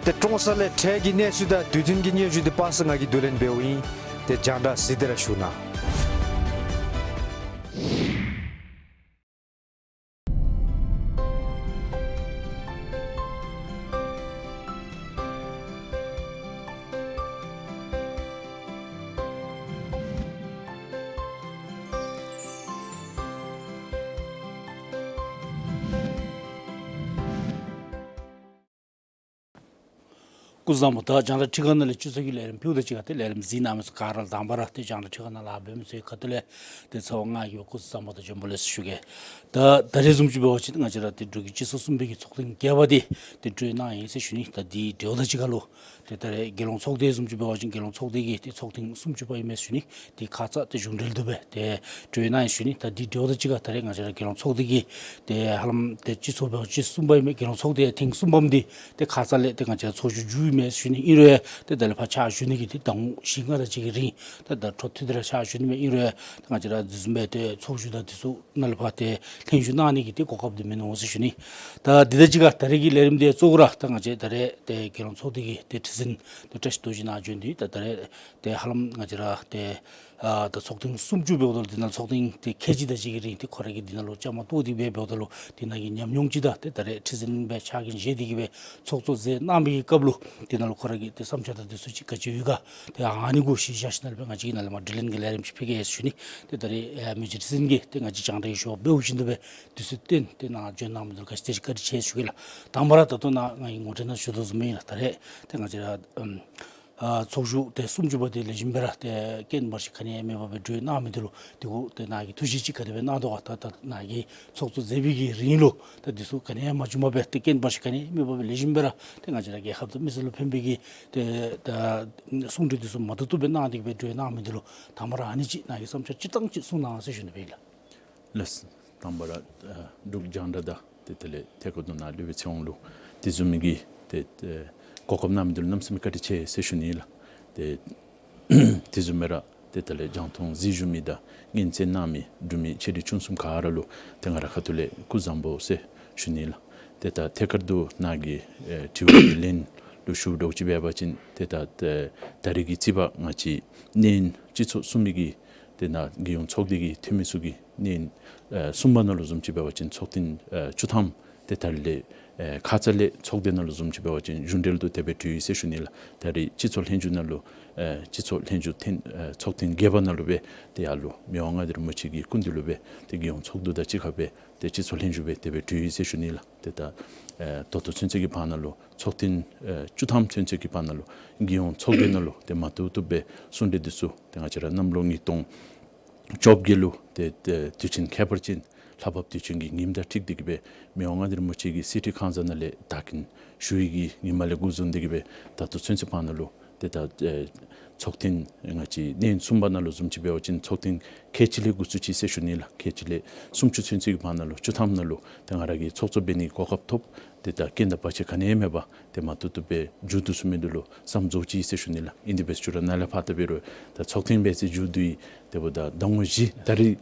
ཏེ་ཀྲོང་གསར་ལས་འཕྲལ་གྱི་གནས་ཚུལ་དང་དུས་མཐུན་གྱི་སྙན་ཞུ་འདི་པ་སངས་ང་གིས་བསྡུ་ལེན་འབདཝ་ཨིན། ཏེ་རྒྱང་བསྒྲགས་གཟིགས་ཏེ་ར་བཞུགས་གནང་། སྐུ་གཟུགས་བཟང་པོ། ད་རྒྱང་བསྒྲགས་ཁྲི་ཁང་ནང་ལས་སྤྱི་ཚོགས་ཀྱི་ལས་རིམ་ཕུལཝ་དང་གཅིག་ཁར་ཏེ་ལས་རིམ་གཟིགས་གནང་མི་ཚུ་ག་ར་ལུ་དང་པ་ར་ཏེ་རྒྱང་བསྒྲགས་ཁྲི་ཁང་ནང་ལཱ་འབད་མི་ཚུ་གི་ཁ་ཐུག་ལས་ཏེ་ཚེ་དབང་ང་གིས་སྐུ་གཟུགས་བཟང་པོ་དང་བྱོན་པ་ལེགས་སོ་ཞུ་གེ། ད་ད་རེས་བཟུམ་ཅིག་འབད་བ་ཅིན་ང་བཅས་ར་ཏེ་འབྲུག་གི་སྤྱི་ཚོགས་གསུམ་པའི་གི་ཚོགས་ཐེངས་བརྒྱད་པ་འདི་ཏེ་གྲོལ་གནང་ཡི་ཟེར་ཞུ་ནི། ད་དེ་གྲོལཝ་དང་གཅིག་ཁར་ལུ་ཏེ་ད་རེས་རྒྱལ་ཡོངས་ཚོགས་སྡེ་བཟུམ་ཅིག་འབད་བ་ཅིན་རྒྱལ་ཡོངས་ཚོགས་སྡེ་གི་ཏེ་ཚོགས་ཐེངས་སུམ་ཅུ་པ་ཨིན་མས་ཞུ་ནི། དེ་ཁ་ཙ་ཏེ་གཞུང་འབྲེལ་དུ་སྦེ་ཏེ་གྲོལ་གནང་ཡི་ཟེར་ཞུ་ནི། ད་དེ་གྲོལཝ་དང་གཅིག་ཁར་ད་རེས་ང་བཅས་ར་རྒྱལ་ཡོངས་ཚོགས་སྡེ་གི་ཏེ་ཧ་ལམ་ཏེ་སྤྱི་ཚོགས་འབད་བ་ཅིན་གསུམ་པ་ཨིན་མས། རྒྱལ་ཡོངས་ཚོགས་སྡེ་ཐེངས་གསུམ་པམ་འདི་ཏེ་ཁ་ཙ་ལས་ཏེ་ང་བཅས་ར་ཚོགས་བཞུགས་མཇུག་ཨིན་མས་ཞུ་ནི། ཨིན་རུང་ཡང་ཏེ་ད་ལས་ཕར་ཕྱག་ཞུ་ནི་གི་ཏེ་ཟླཝ་བཞི་ལྔ་དེ་ཅིག་གི་རིང་ད་ད་འཕྲོ་མཐུད་དེ་ར་ཕྱག་ཞུ་ནི་མས། ཨིན་རུང་ཡང་ཏེ་ང་བཅས་ར་དེ་བཟུམ་སྦེ་ཏེ་ཚོགས་བཞུགས་དང་དེ་ཚུ་ནང་ལས་ཕར་ཏེ་ལྷན་བཞུགས་གནང་ནི་གི་ཏེ་གོ་སྐབས་འདི་མེད་ནུག་ཟེར་ཞུ་ནི། ད་དེ་དང་གཅིག་ཁར་ད་རེས་ཀྱི་ལས་རིམ་འདི་གཙོ་བོ་ར་ད་ང་བཅས་ད་རེས་ཏེ་རྒྱལ་ཡོངས་ཚོགས་སྡེ་གི་ཏེ་ཁྲི་འཛིན་ཏེ་བཀྲ་ཤིས་རྡོ་རྗེ་ནཱ་བྱོན་ཏེ་ད་ད་རེས་ཏེ་ཧ་ལམ་ང་བཅས་ར་ཏེ་ཨ་ད་ཚོགས་ཐེངས་སུམ་ཅུ་འབདཝ་ད་ལུ་དེ་ནང་ཚོགས་ཐེངས་ཏེ་ཁལ་གཅིག་དང་གཅིག་གི་རིང་ཏེ་ཁོ་ར་གིས་དེ་ནང་ལུ་བཅའ་མར་གཏོགས་ཏེ་སྦེ་འབདཝ་ད་ལུ་དེ་ནང་གི་ཉམས་མྱོང་ཅིག་དང་ཏེ་ད་རེས་ཁྲི་འཛིན་སྦེ་ཕྱག་འགན་བཞེས་ཏེ་གི་སྦེ་ཚོགས་གཙོ་མཛད་གནང་བའི་གི་སྐབས་ལུ་དེ་ནང་ལུ་ཁོ་ར་གི་ཏེ་བསམ་འཆར་དང་དེ་ཚུ་ཅིག་ག་ཅི་ཡོད་ག་ཏེ་ཨ་ནི་གུ་གཞི་བཞག་ཞིནམ་ལས་སྦེ་ང་བཅས་ཀྱིས་ནཱ་ལས་མར་དྲི་ལན་གྱི་ལས་རིམ་ཅིག་ཕུལ་གེ་ཟེར་ཞུ་ནི། ཏེ་ད་རེས་ཨ་མི་རྗེ་ཁྲི་འཛིན་གྱིས་ཏེ་ང་བཅས་རྒྱང་བསྒྲགས་ཀྱི་ཞུ་བ་འབདཝ་བཞིན་དུ་སྦེ་དུས་ཚོད་བཏོན་ཏེ་ནཱ་བྱོན་གནང་མི་འདི་ལུ་ག་ཅི་དེ་ཅིག་བཀའ་དྲིན་ཆེ་ཞུ་གེ་ལགས། དང་པ་ར་ད་ལྟོ་ནཱ་ང་གིས་ངོ་སྤྲོད་ནང་ཞུ་དོ་བཟུམ་སྦེ་ཨིན་ལགས། ད་རེས་ཏེ་ང་བཅས་ར་ཨམ་ཨ་ཚོགས་བཞུགས་ཏེ་སུམ་ཅུ་པ་འདི་ལེགས་ཤོམ་སྦེ་ར་ཏེ་རྐྱེན་འབར་ཞིག་ག་ནི་ཡང་མེད་པར་སྦེ་གྲོལ་གནང་མི་འདི་ལུ་དེ་གུ་ཏེ་ནཱ་གིས་ཐུགས་བཞེད་ཅིག་ག་དེ་སྦེ་གནང་དོ་ག། ད་ད་ནཱ་གིས་ཚོགས་གཙོ་མཛད་པའི་གི་རིང་ལུ་ད་འདི་ཚུ་ག་ནི་ཡང་མ་བྱུངམ་སྦེ་ཏེ་རྐྱེན་འབར་ཞིག་ག་ནི་ཡང་མེད་པར་སྦེ་ལེགས་ཤོམ་སྦེ་ར་ཏེ་ང་བཅས་ར་རྒྱལ་ཁབ་དང་མི་སེར་ལུ་ཕན་པའི་གི་ཏེ་ད་གསུང་གྲོས་འདི་ཚུ་མ་ཐུབ་ཐུབ་སྦེ་གནང་སྟེ་གི་སྦེ་གྲོལ་གནང་མི་འདི་ལུ་དང་པ་ར་ཨ་ནི་ཅིག་ནཱ་གི་བསམ་འཆར་སྤྱིར་བཏང་ཅིག་གསུང་གནང་ཟེར་ཞུ་ནི་སྦེ་ཨིན་ལགས། ལགས། དང་པ་ར་ཨ་འབྲུག་རྒྱང་བསྒྲགས་དང་ཏེ་དེ་ལས་ཐད་ཀར་དུ་ནཱ་ལུ་སྦེ་ཚེ་དབང་ལུ་དེ་བཟུམ་མའི་གི་ཏེ་ཨེ་གོ་སྐབས་གནང་མི་འདི་ལུ་གནམ་མེད་ས་མེད་བཀའ་དྲིན་ཆེ་ཟེར་ཞུ་ནི་ལགས། ཏེ་དེ་བཟུམ་སྦེ་ར་ཏེ་དེ་ལས་རྒྱང་མཐོང་གཟིགས་བཞུགས་མི་དང་སྙན་གསན་གནང་མི་འབྲུག་མི་ཆེ་འབྲིང་ཆུང་གསུམ་ག་ར་ལུ་ཏེ་ང་རའི་ཁ་ཐུག་ལས་སྐུ་གཟུགས་བཟང་པོ་ཟེར་ཞུ་ནི་ལགས། ཏེ་ད་ཐད་ཀར་དུ་ནཱ་གི་ཨེ་དྲི་བ་གི་ལན་ལུ་ཞུ་དོ་ཅིག་འབད་བ་ཅིན་ཏེ་ད་ཨེ་ད་རེས་ཀྱི་རྩིས་པ་ང་བཅས་གནས་ཡུན་སྤྱི་ཚོགས་གསུམ་པའི་གི་ཏེ་ནཱ་རྒྱལ་ཡོངས་ཚོགས་སྡེ་གི་འཐུས་མི་ཚུ་གི་གནས་ཡུན་ཨེ་གསུམ་པ་ནང་ལུ་བཟུམ་ཅིག་འབད་བ་ཅིན་ཚོགས་ཐེངས་ཨེ་བཅུ་ཐམ་ཏེ་ད་རེས་ལས་ཨེ་ཁ་ཙ་ལས་ཚོགས་སྡེ་ནང་ལུ་བཟུམ་ཅིག་འབད་བ་ཅིན་གཞུང་འབྲེལ་དུ་དེ་སྦེ་གྲོལ་ཡི་ཟེར་ཞུ་ནི་ལགས། ད་རེས་སྤྱི་ཚོགས་ལྷན་བཞུགས་ནང་ལུ་ཨེ་སྤྱི་ཚོགས་ལྷན་བཞུགས་ཐེངས་ཨེ་ཚོགས་ཐེངས་བརྒྱད་པ་ནང་ལུ་སྦེ་ཏེ་ཡར་ལུ་མི་དབང་མངའ་བདག་རིན་པོ་ཆེ་གི་སྐུ་མདུན་ལུ་སྦེ་ཏེ་རྒྱལ་ཡོངས་ཚོགས་འདུ་དང་གཅིག་ཁར་སྦེ་ཏེ་སྤྱི་ཚོགས་ལྷན་བཞུགས་སྦེ་དེ་སྦེ་གྲོལ་ཡི་ཟེར་ཞུ་ནི་ལགས། ཏེ་ད་ཨེ་ད་ལྟོ་ཚུན་ཚོད་ཀྱི་བར་ན་ལུ་ཚོགས་ཐེངས་ཨེ་བཅུ་ཐམ་ཚུན་ཚོད་ཀྱི་བར་ན་ལུ་རྒྱལ་ཡོངས་ཚོགས་སྡེ་ནང་ལུ་ཏེ་མ་བཏུབ་བཏུབ་སྦེ་གསུང་གྲོས་འདི་ཚུ་ཏེ་ང་བཅས་ར་གནམ་ལོ་ཉིས་སྟོང་བཅོ་བརྒྱད་ལུ་ཏེ་ཏེ་དུས་ཆེན་ཁྱད་པར་ཅན་ལྷ་བབས་དུས་ཆེན་གྱི་ཉིནམ་དང་འཁྲིལ་ཏེ་གི་སྦེ་མི་དབང་མངའ་བདག་རིན་པོ་ཆེ་གིས་གསེར་ཁྲི་ཁང་བཟང་ནང་ལས་དར་འཁྱོངས་ཞུ་བའི་གི་ཉིནམ་ལས་འགོ་བཟུང་སྟེ་གི་སྦེ་ད་ལྟོ་ཚུན་ཚོད་བར་ན་ལུ་ཏེ་ད་ཨེ་ཚོགས་ཐེངས་ང་བཅས་གནས་ཡུན་གསུམ་པ་ནང་ལུ་བཟུམ་ཅིག་འབད་བ་ཅིན་ཚོགས་ཐེངས་ཁལ་གཅིག་ལས་འགོ་བཙུགས་ཅི་ཟེར་ཞུ་ནི་ལགས། ཁལ་གཅིག་ལས་སུམ་ཅུ་ཚུན་ཚོད་ཀྱི་བར་ན་ལུ་བཅུ་ཐམ་ནང་ལུ་ཏེ་ང་ར་གིས་ཚོགས་གཙོ་འབད་ནི་གི་གོ་སྐབས་ཐོབ། ཏེ་ད་རྐྱེན་དང་བར་ཆད་ག་ནི་ཡང་མེད་པར་ཏེ་མ་བཏུབ་བཏུབ་སྦེ་མཇུག་བསྡུ་ཚུགས་མི་འདི་ལུ་བསམ་རྫོགས་ཅི་ཟེར་ཞུ་ནི་ལགས། ཨིན་དེ་འབད་ཞུ་རུང་ནཱ་ལས་ཕར་ད་འབད་རུང་ད་ཚོགས་ཐེངས་འབད་ཚེ་མཇུག་བསྡུ་ཡི། དེ་འབདཝ་ད་ཟླ་ངོ་བཞི་ད་རེས་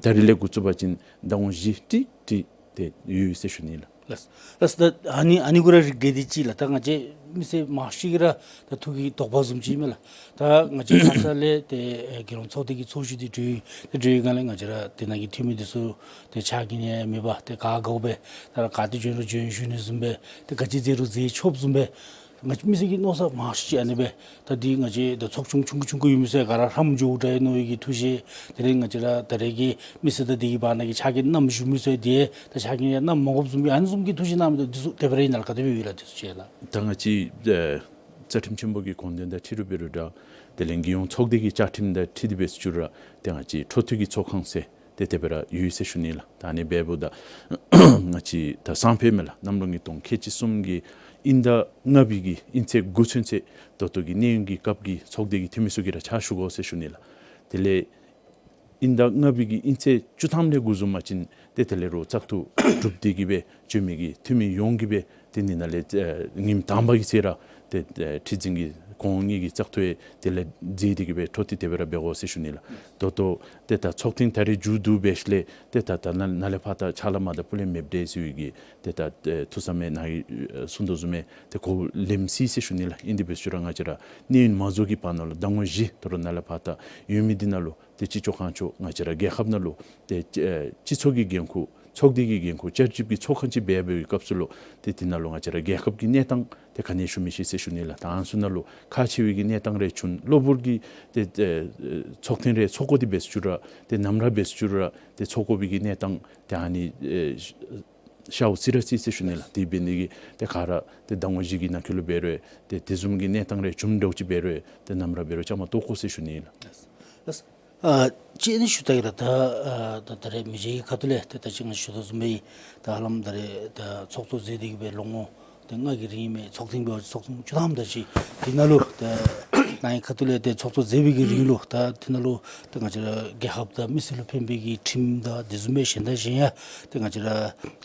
ད་རེས་ལས་འགོ་བཙུགས་པ་ཅིན་ཟླ་ངོ་བཞི་ཀྲིག་ཀྲིག་ཏེ་ཡོད་ཟེར་ཞུ་ནི་ལགས། ལགས། ལགས། ད་ཨ་ནི་ཨ་ནི་གུ་ར་རིགས་འགལ་ཏེ་ཅིག་ལགས། ད་ང་བཅས་མི་སེར་མང་ཤོས་ཀྱི་ར་ད་ཐུགས་ཀྱི་དོགས་པ་བཟུམ་ཅིག་ཨིན་མས་ལགས། ད་ང་བཅས་ཁ་ཙ་ལས་ཏེ་ཨེ་རྒྱལ་ཡོངས་ཚོགས་སྡེ་གི་ཚོགས་བཞུགས་འདི་གྲོལ་ཏེ་གྲོལ་བའི་སྒང་ལས་ང་བཅས་ར་དེ་ནང་གི་འཐུས་མི་འདི་ཚུ་ཏེ་ཕྱག་འགན་ཡང་མེད་པར་ཏེ་ག་དགའཝ་སྦེ་ད་ར་ག་ཏེ་བྱོན་རུང་བྱོན་བཞུགས་ནི་བཟུམ་སྦེ་ཏེ་ག་ཅི་མཛད་རུང་མཛད་ཆོགཔ་བཟུམ་སྦེ་ང་བཅས་མི་སེར་གྱི་མནོ་བསམ་མང་ཤོས་ཅིག་ཨ་ནི་སྦེ། ད་འདི་ང་བཅས་ད་ཚོགས་ཆུང་ཆུང་ཀུ་ཆུང་ཀུ་ཡོད་མི་ཚུ་ག་ར་ཧྲམ་འགྱོཝ་འདྲ་ཡི་མནོ་བའི་གི་ཐུགས་བཞེད། དེ་ལས་ང་བཅས་ར་ད་རེས་ཀྱི་མི་སེར་དང་དེ་གི་བར་ན་གི་ཕྱག་འགན་བསྣམས་བཞུགས་མི་ཚུ་དེ་ད་ཕྱག་འགན་ཡང་བསྣམ་མ་དགོཔ་བཟུམ་གྱི་ཨ་ནི་བཟུམ་གྱི་ཐུགས་བཞེད་གནང་མི་འདི་ཚུ་དེ་སྦེ་ར་ཨིན་ན་ལགས། ག་དེ་སྦེ་ཡོད་ལགས། དེ་ཚུ་ཅིག་ལགས། ད་ང་བཅས་ཨེ་བཅའ་ཁྲིམས་ཆེན་པོ་གི་དགོངས་དོན་དང་འཁྲིལ་རུང་འབད་རུང་འདྲ། དེ་ལས་རྒྱལ་ཡོངས་ཚོགས་སྡེ་གི་བཅའ་ཁྲིམས་དང་འཁྲིལ་ཏེ་འབད་ཞུ་རུང་ཏེ་ང་བཅས་འཕྲོ་མཐུད་ཀྱི་ཚོགས་ཁང་ཟེར་ཏེ་དེ་སྦེ་ར་ཡོད་ཟེར་ཞུ་ནི་ལགས། ད་ཨ་ནི་འབདཝ་ད་ང་བཅས་ད་སང་ཕོད་མས་ལགས། གནམ་ལོ་ཉིས་སྟོང་ཁལ་གཅིག་གསུམ་གྱི་དབྱིན་ཟླ་ལྔ་པའི་གི་དབྱིན་ཚེས་དགུ་ཚུན་ཚོད་ད་ལྟོ་གི་གནས་ཡུན་གྱི་སྐབས་ཀྱི་ཚོགས་སྡེ་གི་འཐུས་མི་ཚུ་གིས་ར་ཕྱག་ཞུ་དགོ་ཟེར་ཞུ་ནི་ལགས། དེ་ལས་དབྱིན་ཟླ་ལྔ་པའི་གི་དབྱིན་ཚེས་བཅུ་ཐམ་ལས་འགོ་བཟུང་པ་ཅིན་ཏེ་དེ་ལས་རོགས་བཙག་འཐུ་གྲུབ་སྟེ་གི་སྦེ་བྱོན་མི་གི་འཐུས་མི་ཡོངས་ཀྱིས་སྦེ་ཏེ་ཨ་ནི་ནང་ལས་ཨེ་ཉིནམ་དང་པ་གི་ཚེ་ར་ཏེ་ཨེ་ཁྲི་འཛིན་གྱིས་ཁོང་གཉིས་ཀྱི་བཙག་འཐུ་ཡང་དེ་ལས་མཛད་དེ་གི་སྦེ་འཕྲོ་མཐུད་དེ་སྦེ་ར་འབད་དགོ་ཟེར་ཞུ་ནི་ལགས། ད་ལྟོ་ཏེ་ད་ཚོགས་ཐེངས་ད་རེས་མཇུག་བསྡུ་འབད་ཞིནམ་ལས་ཏེ་ད་ད་ནཱ་ནཱ་ལས་ཕར་ད་ཕྱག་ལཱ་མ་དང་ཕུ་ལས་མེདཔ་འདྲས་ཟེར་བའི་གི་ཏེ་ད་ཨེ་ཐུགས་བསམ་ཡང་ནཱ་གིས་ཨེ་གསུང་དོ་བཟུམ་སྦེ་ཏེ་གོཝ་ལེན་སྲིད་ཟེར་ཞུ་ནི་ལགས། ཨིན་དེ་འབད་ཞུ་རུང་ང་བཅས་ར་གནས་ཡུན་མ་རྫོགས་ཀྱི་བར་ན་ལུ་ཟླ་ངོ་བཞི་ད་རུང་ནཱ་ལས་ཕར་ད་ཡོད་མི་འདི་ནང་ལུ་ཏེ་ཅི་ལྕོགས་གང་ལྕོགས་ང་བཅས་ར་རྒྱལ་ཁབ་ནང་ལུ་ཏེ་ཨེ་སྤྱི་ཚོགས་ཀྱི་འགན་ཁུར་ཚོགས་སྡེ་གི་འགན་ཁུར་བསྐྱར་ཞིབ་ཀྱི་ཚོགས་ཁང་ཅིག་འབད་འབད་བའི་སྐབས་སུ་ལུ་ཏེ་དེ་ནང་ལུ་ང་བཅས་ར་རྒྱལ་ཁབ་ཀྱི་གནས་སྟངས་ཏེ་ག་ནི་ཞུ་མི་ཤེས་ཟེར་ཞུ་ནི་ལགས། ད་ཨ་ནི་ཚུ་ནང་ལུ་ཁག་ཆེ་བའི་གི་གནས་སྟངས་རེ་བྱུང་གློ་བུར་གྱི་ཏེ་ཨེ་ཚོགས་ཐེངས་རེ་ཚོགས་དགོ་དེ་འབད་ཞུ་རུང་ཏེ་ནམ་ར་འབད་ཞུ་རུང་ཏེ་ཚོགས་དགོ་པའི་གི་གནས་སྟངས་ཏེ་ཨ་ནི་ཨེ་ ཤཝ་ཙི་ར་ཙི་ཟེར་ཞུ་ནི་ལགས། དེ་འབད་ནི་དེ་གིས་ཏེ་ག་ར་ཏེ་ཟླ་ངོ་བཞི་གི་ནང་འཁོད་ལུ་འབད་རུང་ཏེ་དེ་བཟུམ་གྱི་གནས་སྟངས་རེ་བྱུངམ་འདྲཝ་ཅིག་འབད་རུང་ཏེ་ནམ་ར་འབད་རུང་བཅའ་མར་གཏོགས་དགོ་ཟེར་ཞུ་ནི་ལགས། ལགས། ཨ་ཅི་ཨ་ནི་ཞུ་ད་གེ་ལགས། ད་ཨ་ད་ད་རེས་མི་རྗེ་གི་ཁ་ཐུག་ལས་ཏེ་ད་ཅི་ང་ཞུ་དོ་བཟུམ་སྦེ་ད་ཧ་ལམ་ད་རེས་ད་ཚོགས་གཙོ་མཛད་དེ་གི་སྦེ་ལོ་ངོ་ཏེ་ལྔ་གི་རིང་མས། ཚོགས་ཐེངས་འབད་བ་ཅིན་ཚོགས་ཐེངས་བཅུ་ཐམ་ད་ཅིག་དེ་ནང་ལུ་ད་ནཱ་གི་ཁ་ཐུག་ལས་ཏེ་ཚོགས་གཙོ་མཛད་པའི་གི་རིང་ལུ་ད་དེ་ནང་ལུ་ད་ང་བཅས་ར་རྒྱལ་ཁབ་དང་མི་སེར་ལུ་ཕན་པའི་གི་ཁྲིམས་དང་དེ་བཟུམ་སྦེ་གཞན་དང་གཞན་ཡང་ཏེ་ང་བཅས་ར་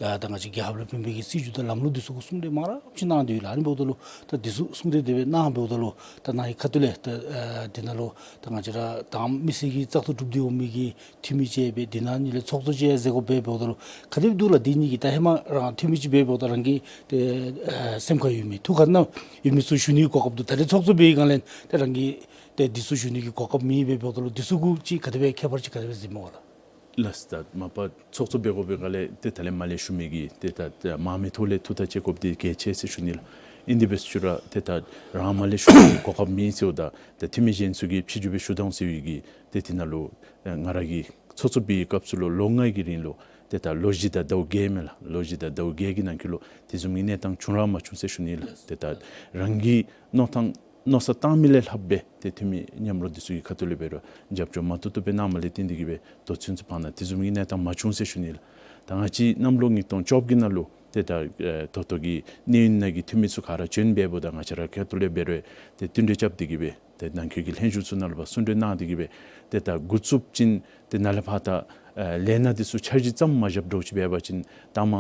ཨ་ད་ང་བཅས་རྒྱལ་ཁབ་ལུ་ཕན་པའི་གི་སྲིད་བྱུས་དང་ལམ་ལུགས་དེ་ཚུ་གུ་གསུང་གྲོས་མང་རབས་ཅིག་གནང་སྟེ་ཡོད་ལགས། ཨ་ནི་འབདཝ་ད་ལུ་ད་དེ་ཚུ་གསུང་གྲོས་དེ་སྦེ་གནང་འབདཝ་ད་ལུ་ད་ནཱ་གི་ཁ་ཐུག་ལས་ད་ཨ་དེ་ནང་ལུ་ད་ང་བཅས་ར་དང་མི་སེར་གྱིས་བཙག་འཐུ་གྲུབ་སྟེ་འོང་མི་གི་འཐུས་མི་ཅིག་སྦེ་དེ་ནང་གཉིས་ལས་ཚོགས་གཙོ་ཅིག་ཡང་མཛད་དགོཔ་སྦེ་འབདཝ་ད་ལུ་ག་དེ་སྦེ་འདུག་ལགས། དེ་གཉིས་ཀྱི་ད་ཧེ་མ་རང་འཐུས་མི་ཅིག་སྦེ་འབདཝ་ད་རང་གི་ཏེ་ཨ་སེམས་ཁར་ཡོད་མི་ཐུགས་ཁར་ནང་ཡོད་མི་ཚུ་ཞུ་ནི་གོ་སྐབས་འདུག། ད་རེས་ཚོགས་གཙོ་འབད་བའི་སྒང་ལས་ཏེ་རང་གི་ཏེ་འདི་ཚུ་ཞུ་ནི་གི་གོ་སྐབས་མེད་པས་འབདཝ་ད་ལུ་འདི་ཚུ་གུ་ཅིག་ག་དེ་སྦེ་ཁྱད་པར་ཅིག་ག་དེ་སྦེ་གཟིགས་མི་འོང་ལགས། ལགས་སོ། ད་མ་པ་ཚོགས་གཙོ་འབད་དགོ་པའི་སྒང་ལས་ཏེ་ད་ལས་མར་ལས་ཞུ་མི་གི་ཏེ་ད་ད་མང་མི་ཐོག་ལས་ཐུགས་ཐག་བཅད་དགོཔ་འདི་གལ་ཆེ་ཟེར་ཞུ་ནི་ལགས། ཨིན་དེ་འབད་ཞུ་ར་ཏེ་ད་རང་མར་ལས་ཞུ་ནི་གི་གོ་སྐབས་མེད་ཟེརཝ་ད་ད་འཐུས་མི་གཞན་ཚུ་གིས་ཕྱི་འགྱུར་སྦེ་ཞུ་དོ་ཟེར་བའི་གི་ཏེ་དེ་ནང་ལུ་ཨ་ང་ར་གིས་ཚོགས་གཙོ་འབད་བའི་སྐབས་སུ་ལུ་ལོ་ལྔ་གི་རིང་ལུ་ཏེ་ད་ལོ་བཞི་དང་ཟླཝ་བརྒྱད་མས་ལགས། ལོ་བཞི་དང་ཟླཝ་བརྒྱད་ཀྱི་ནང་འཁོད་ལུ་དེ་བཟུམ་གྱི་གནས་སྟངས་བྱུང་ར་མ་བྱུང་ཟེར་ཞུ་ནི་ལགས། ཏེ་ད་རང་གི་མནོ་ཐངས་མནོ་བསམ་བཏང་མི་ལས་ལྷགཔ་སྦེ་ཏེ་འཐུས་མི་མཉམ་རོགས་འདི་ཚུ་གི་ཁ་ཐུག་ལས་འབད་རུང་རྒྱབ་སྐྱོར་མ་བཏུབ་བཏུབ་སྦེ་གནངམ་ལས་བརྟེན་ཏེ་གིས་སྦེ་ད་ཚུན་ཚོད་བར་ན་དེ་བཟུམ་གྱི་གནས་སྟངས་མ་བྱུང་ཟེར་ཞུ་ནི་ལགས། ད་ང་བཅས་གནམ་ལོ་ཉིས་སྟོང་བཅོ་བརྒྱད་ནང་ལུ་ཏེ་ད་ཨ་ད་ལྟོ་གི་གནས་ཡུན་ནང་གི་འཐུས་མི་ཚུ་ག་ར་བྱོན་འབདཝ་ད་ང་བཅས་ར་ཁ་ཐུག་ལས་འབད་རུང་ཏེ་བསྟུན་གྲོས་རྐྱབ་སྟེ་གིས་སྦེ་ཏེ་ནང་འཁོད་ཀྱི་ལྷན་བཞུགས་ཚུ་ནང་ལུ་ཕར་གསུང་གྲོས་གནང་སྟེ་གིས་སྦེ་ཏེ་ད་འགོ་བཙུགས་ཞིནམ་ཏེ་ནཱ་ལས་ཕར་ད་ཨ་ལས་སྣ་འདི་ཚུ་འཆར་གཞི་བརྩམ་མ་བཞགཔ་འདྲཝ་ཅིག་འབད་བ་ཅིན་ད་མ་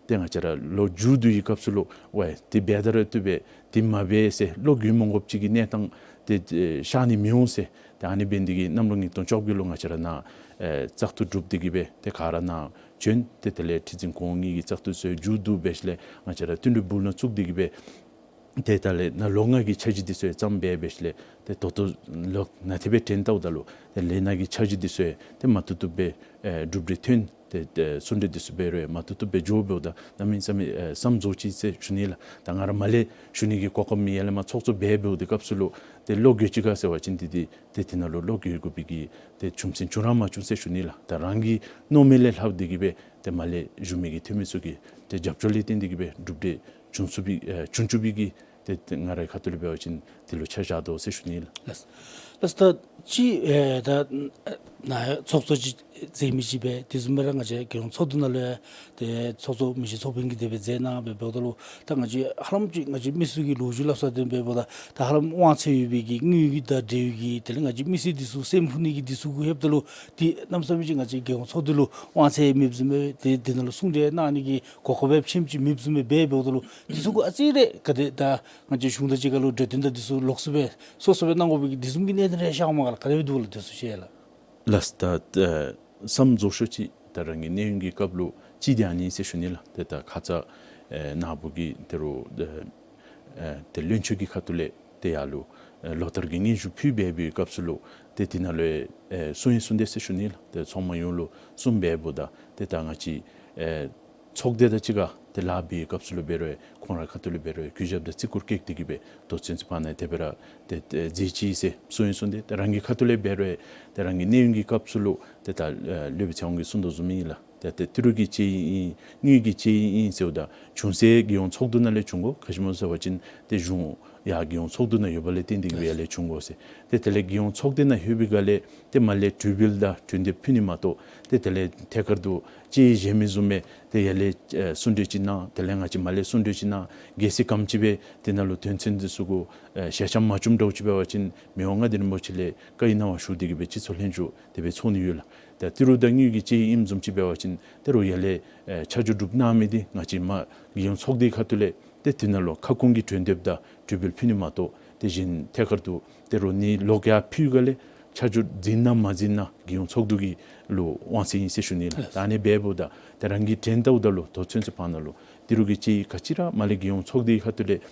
ཏེ་ང་བཅས་ར་ལོ་མཇུག་བསྡུ་བའི་སྐབས་སུ་ལུ་ཝའི་དེ་འབད་ད་ར་བཏུབ་པས་དེ་མ་འབད་ཟེར་བློ་འགྱོད་མོངས་དགོཔ་ཅིག་གི་གནས་སྟངས་ཏེ་ཨེ་ཤར་ནི་མི་འོང་ཟེར། ཏེ་ཨ་ནི་འབད་ནི་དེ་གིས་གནམ་ལོ་ཉིས་སྟོང་བཅོ་བརྒྱད་ལུ་ང་བཅས་ར་ནཱ་ཨེ་བཙག་འཐུ་གྲུབ་སྟེ་གིས་སྦེ་ཏེ་ག་ར་ནཱ་བྱོན། ཏེ་དེ་ལས་ཁྲི་འཛིན་གོང་གཉིས་ཀྱི་བཙག་འཐུ་ཚུ་མཇུག་བསྡུ་འབད་ཞིནམ་ལས་ང་བཅས་ར་བསྟུན་གྲོས་སྦུག་ནང་བཙུགས་ཏེ་གིས་སྦེ་ཏེ་ད་ལས་ནཱ་ལོ་ལྔ་གི་འཆར་གཞི་འདི་ཚུ་ཡང་བརྩམས་འབད་འབད་ཞིནམ་ལས་ཏེ་ད་ལྟོ་ལོག་ནཱ་དེ་སྦེ་དྲན་བལྟཝ་ད་ལུ་ཏེ་ལས་སྣ་གི་འཆར་གཞི་འདི་ཚུ་ཡང་ཏེ་མ་བཏུབ་བཏུབ་སྦེ་ཨེ་གྲུབ་འབྲས་ཐོན། ཏེ་ཏེ་གསུང་གྲོས་འདི་ཚུ་འབད་རུང་མ་བཏུབ་བཏུབ་སྦེ་འགྱོ་འབདཝ་ད་གནམ་མེད་ས་མེད་ཨེ་བསམ་རྫོགས་ཅི་ཟེར་ཞུ་ནི་ལགས། ད་ང་ར་མར་ལས་ཞུ་ནི་གི་གོ་སྐབས་མེད། ཡར་ལས་མར་ཚོགས་གཙོ་འབད་འབདཝ་དེ་སྐབས་སུ་ལུ་ཏེ་བློ་འགྱོད་ཅི་ག་ཟེར་བ་ཅིན་ཏེ་ཏེ་ཏེ་དེ་ནང་ལུ་བློ་འགྱོད་དགོ་པའི་གི་ཏེ་བྱུང་ཚུལ་བྱུང་ར་མ་བྱུང་ཟེར་ཞུ་ནི་ལགས། ད་རང་གི་མནོ་མི་ལས་ལྷག་སྟེ་གིས་སྦེ་ཏེ་མར་ལས་ཞུ་མི་གི་འཐུས་མི་ཚུ་གི་ཏེ་རྒྱབ་སྐྱོར་ལས་བརྟེན་ཏེ་གིས་སྦེ་གྲུབ་འབྲས་བྱུང་ཚུགས་པའི་ཨེ་བྱུང་བཅུག་པའི་གི་ཏེ་ཏེ་ང་རའི་ཁ་ཐུག་ལས་འབད་བ་ཅིན་དེ་ལུ་ཆ་བཞག་དོ་ཟེར་ཞུ་ནི་ལགས། ལགས། ལགས། ད་ཅི་ཨེ་ད་ནཱ་ཚོགས་གཙོ་ཅིག་མཛད་མི་ཅིག་སྦེ་དེ་བཟུམ་སྦེ་ར་ང་བཅས་རྒྱལ་ཡོངས་ཚོགས་འདུ་ནང་ལུ་ཡང་ཏེ་ཚོགས་གཙོ་མི་རྗེ་ཚོགས་དཔོན་གྱིས་དེ་སྦེ་མཛད་གནང་སྦེ་འབདཝ་ད་ལུ་ད་ང་བཅས་ཧ་ལམ་ཅིག་ང་བཅས་མི་སེར་གྱི་ལོ་རྒྱུས་སླབ་ས་དེ་འབདཝ་ད་ད་ཧ་ལམ་དབང་ཚད་ཡོད་པའི་གི་དངུལ་གྱི་དང་འབྲེལ་བའི་གི་དེ་ལས་ང་བཅས་མི་སེར་འདི་ཚུ་སེམས་ཕུགས་ནི་གི་འདི་ཚུ་གུ་ལྷོདཔ་ད་ལུ་ཏེ་གནམ་མེད་ས་མེད་ཅིག་ང་བཅས་རྒྱལ་ཡོངས་ཚོགས་འདུ་ལུ་དབང་ཚད་མེདཔ་བཟུམ་སྦེ་ཏེ་དེ་ནང་ལུ་གསུང་གྲོས་གནང་ནི་གི་གོ་སྐབས་ཡང་ཆེམ་ཅིག་མེདཔ་བཟུམ་སྦེ་འབད་འབདཝ་ད་ལུ་འདི་ཚུ་གུ་ཨ་ཙི་རེ་ག་དེ་ད་ང་བཅས་གཞུང་དང་གཅིག་ཁར་ལུ་གྲོས་བསྟུན་དང་འདི་ཚུ་ལོགས་སུ་སྦེ་སོ་སོ་སྦེ་གནང་དགོ་པའི་གི་འདི་བཟུམ་གྱི་གནད་དོན་རེ་ཤར་འོང་མས་ག་ལགས། ག་དེ་སྦེ་འདུག་ལགས། འདི་ཚུ་ཤེས་ལགས། ལགས། ད་ཨེ་བསམ་རྫོགས་ཤོས་ཅིག་ད་རང་གི་གནས་ཡུན་གྱི་སྐབས་ལུ་ཅིག་དེ་ཨ་ནི་ཟེར་ཞུ་ནི་ལགས། ཏེ་ད་ཁ་ཙ་ཨེ་ནཱ་བུ་གིས་ཏེ་རུང་ཨེ་ཏེ་བློན་ཆེན་གྱི་ཁ་ཐུག་ལས་ཏེ་ཡར་ལུ་ཨེ་ལོ་བསྟར་གྱི་སྙན་ཞུ་ཕུལ་འབད་བའི་སྐབས་སུ་ལུ་ཏེ་དེ་ནང་ལུ་ཨེ་གསུང་ཡང་གསུངས་དེས་ཟེར་ཞུ་ནི་ལགས། ཏེ་ཚོགས་མི་ཡོངས་ལུ་གསུངས་འབདཝ་ད་ཏེ་ད་ང་བཅས་ཨེ་ཚོགས་སྡེ་དང་གཅིག་ཁར་ཏེ་ལཱ་འབད་བའི་སྐབས་སུ་ལུ་འབད་རུང་ཁོང་རའི་ཁ་ཐུག་ལས་འབད་རུང་གུས་ཞབས་དང་བརྩི་བཀུར་བསྐྱེད་དེ་གིས་སྦེ་ད་ཚུན་ཚོད་བར་ན་དེ་སྦེ་ར་ཏེ་ཏེ་མཛད་ཅི་ཟེར་གསུང་ཡང་གསུངས་དེས། ཏེ་རང་གི་ཁ་ཐུག་ལས་འབད་རུང་ཏེ་རང་གི་གནས་ཡུན་གྱི་སྐབས་སུ་ལུ་ཏེ་ད་ཨེ་སློབ་དཔོན་ཚེ་དབང་གིས་གསུང་དོ་བཟུམ་ཨིན་ལགས། ཏེ་ཏེ་ཏི་རུ་གི་དཔྱད་ཡིག་ཨིན་དངུལ་གྱི་དཔྱད་ཡིག་ཨིན་ཟེརཝ་ད་བྱུང་ས་རྒྱལ་ཡོངས་ཚོགས་འདུ་ནང་ལས་བྱུང་དགོ། ག་ཅི་སྨོ་ཟེར་བ་ཅིན་ཏེ་གཞུང་ཡར་རྒྱལ་ཡོངས་ཚོགས་འདུ་ནང་ཡོདཔ་ལས་བརྟེན་ཏེ་གིས་སྦེ་ཡར་ལས་བྱུང་དགོ་ཟེར། ཏེ་དེ་ལས་རྒྱལ་ཡོངས་ཚོགས་སྡེ་ནང་ལྷོད་པའི་སྒང་ལས་ཏེ་མར་ལས་གྲོས་འབུལ་དང་གྲོས་འདེབས་ཕུལ་ནི་མ་གཏོགས་ཏེ་དེ་ལས་ཐད་ཀར་དུ་དཔྱད་ཡིག་བཞེས་མི་བཟུམ་སྦེ་ཏེ་ཡར་ལས་ཨེ་གསུང་གྲོས་ཅིག་གནང་། དེ་ལས་ང་བཅས་མར་ལས་གསུང་གྲོས་ཅིག་གནང་། གལ་སྲིད་ག་དེམ་ཅིག་སྦེ་དེ་ནང་ལུ་དོན་ཚན་འདི་ཚུ་གུ་ཨེ་ཞལ་འཆམ་མ་བྱུངམ་འདྲཝ་ཅིག་འབད་བ་ཅིན་མི་དབང་མངའ་བདག་རིན་པོ་ཆེ་ལས་བཀའ་ཡིག་གནང་བ་ཞུ་སྟེ་གིས་སྦེ་སྤྱི་ཚོགས་ལྷན་བཞུགས་དེ་སྦེ་ཚོགས་ནི་ཡོད་ལགས། ཏེ་ཏི་རུ་དང་དངུལ་གྱི་དཔྱད་ཡིག་ཨིནམ་བཟུམ་ཅིག་འབད་བ་ཅིན་ཏེ་རུང་ཡར་ལས་ཨེ་ཆ་འཇོག་གྲུབ་གནང་མི་འདི་ང་བཅས་མར་རྒྱལ་ཡོངས་ཚོགས་སྡེའི་ཁ་ཐུག་ལས་ཏེ་དེ་ནང་ལུ་ཁ་སྐོང་གི་གྲོས་འདེབས་དང་གྲོས་འབུལ་ཕུལ་ནི་མ་གཏོགས་ཏེ་གཞན་ཐད་ཀར་དུ་ཏེ་རུང་ནི་ལོག་ཡར་ཕུལ་སྒང་ལས་ཆ་འཇོག་མཛད་ན་མ་མཛད་ན་རྒྱལ་ཡོངས་ཚོགས་འདུ་གི་ལུ་དབང་ཚད་ཨིན་ཟེར་ཞུ་ནི་ལགས། ད་ཨ་ནི་འབདཝ་ད་ཏེ་རང་གིས་དྲན་བལྟཝ་ད་ལུ་ད་ཚུན་ཚོད་བར་ན་ལུ་ཏི་རུ་གི་དཔྱད་ཡིག་ག་ཅི་ར་མར་ལས་རྒྱལ་ཡོངས་ཚོགས་སྡེའི་ཁ་ཐུག་ལས་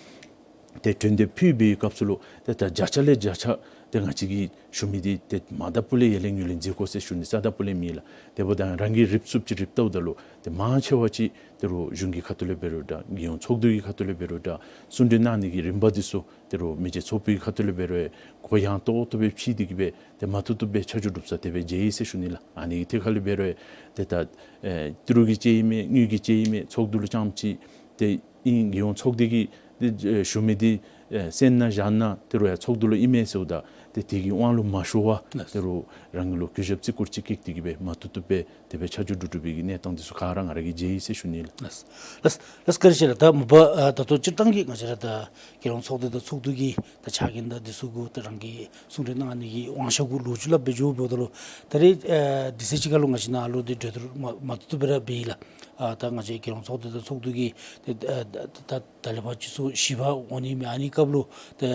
ཏེ་གྲོས་འདེབས་ཕུལ་བའི་སྐབས་སུ་ལུ་ཏེ་ད་བརྒྱ་ཆ་ལས་བརྒྱ་ཆ་ཏེ་ང་བཅས་ཀྱིས་ཞུ་མི་འདི་ཏེ་མ་དང་པོ་ལས་ཡར་ལས་ངོས་ལེན་མཛད་དགོ་ཟེར་ཞུ་ནི། རྩ་དང་པོ་ལས་མེད་ལགས། དེ་འབདཝ་ད་རང་གིས་རིག་ཚུགསཔ་ཅིག་རིག་བལྟཝ་ད་ལུ་ཏེ་མང་ཆེ་བ་ཅིག་ཏེ་རུང་གཞུང་གི་ཁ་ཐུག་ལས་འབད་རུང་འདྲ་རྒྱལ་ཡོངས་ཚོགས་འདུ་གི་ཁ་ཐུག་ལས་འབད་རུང་འདྲ་གསུང་གྲོས་གནང་ནི་གི་རིམ་པ་འདི་ཚུ་ཏེ་རུང་མི་རྗེ་ཚོགས་གཙོའི་ཁ་ཐུག་ལས་འབད་རུང་གོ་ཡངས་ཏོག་ཏོ་སྦེ་ཕྱེ་སྟེ་གི་སྦེ་ཏེ་མ་ཐུབ་ཐུབ་སྦེ་ཆ་འཇོག་གྲུབ་ས་དེ་སྦེ་མཇལ་ཡི་ཟེར་ཞུ་ནི་ལགས། ཨ་ནི་གི་ཐད་ཁར་ལས་འབད་རུང་ཏེ་ད་ཨེ་ཏི་རུ་གིས་ཅིག་ཨིན་མས་དངུལ་གྱིས་ཅིག་ཨིན་མས་ཚོགས་འདུ་ལུ་རྐྱངམ་ཅིག་ཏེ་ཨིན་རྒྱལ་ཡོངས་ཚོགས་སྡེ་གི་ཏེ་ཞུ་མི་འདི་ཨེ་གསན་ན་བཞག་ན་ཏི་རུ་ཡང་ཚོགས་འདུ་ལུ་ཨིན་མས་ཟེརཝ་ད་ཏེ་དེ་གི་དབང་ལུ་མ་ཤོར་བར་ལགས། ཏི་རུ་རང་གི་ལུ་གུས་ཞབས་བརྩི་བཀུར་ཅིག་བསྐྱེད་དེ་གི་སྦེ་མ་ཐུབ་ཐུབ་སྦེ་དེ་སྦེ་ཆ་འཇོག་གྲུབ་གྲུབ་པའི་གི་གནས་སྟངས་འདི་ཚུ་ག་ར་ང་ར་གིས་མཇལ་ཡི་ཟེར་ཞུ་ནི་ལགས། ལགས་ལགས་ལགས། བཀའ་དྲིན་ཆེ་ལགས། ད་མ་པ་ཨ་ད་ལྟོ་སྤྱིར་བཏང་གི་ང་བཅས་ར་ད་རྒྱལ་ཡོངས་ཚོགས་སྡེ་དང་ཚོགས་འདུ་གི་ད་ཕྱག་འགན་དང་འདི་ཚུ་གུ་ད་རང་གིས་གསུང་གྲོས་གནང་ནི་གི་དབང་ཆ་གུ་ལོ་རྒྱུས་སླབ་སྦེ་འགྱོཝ་ད་ལུ་ད་རེས་ཨ་དུས་ཚོད་ཅིག་ཁར་ལུ་ང་བཅས་ནཱ་ལུ་ཏེ་གྲོས་བསྡུར་མ་མ་ཐུབ་ཐུབ་སྦེ་ར་འབད་ཡི་ལགས། ཨ་ད་ང་བཅས་རྒྱལ་ཡོངས་ཚོགས་སྡེ་དང་ཚོགས་འདུ་གི་ཏེ་ཨ་ད་ད་ད་ལས་ཕར་སྤྱི་ཚོགས་བཞི་པ་འོང་ནི་མས། ཨ་ནི་སྐབས་ལུ་ཏེ་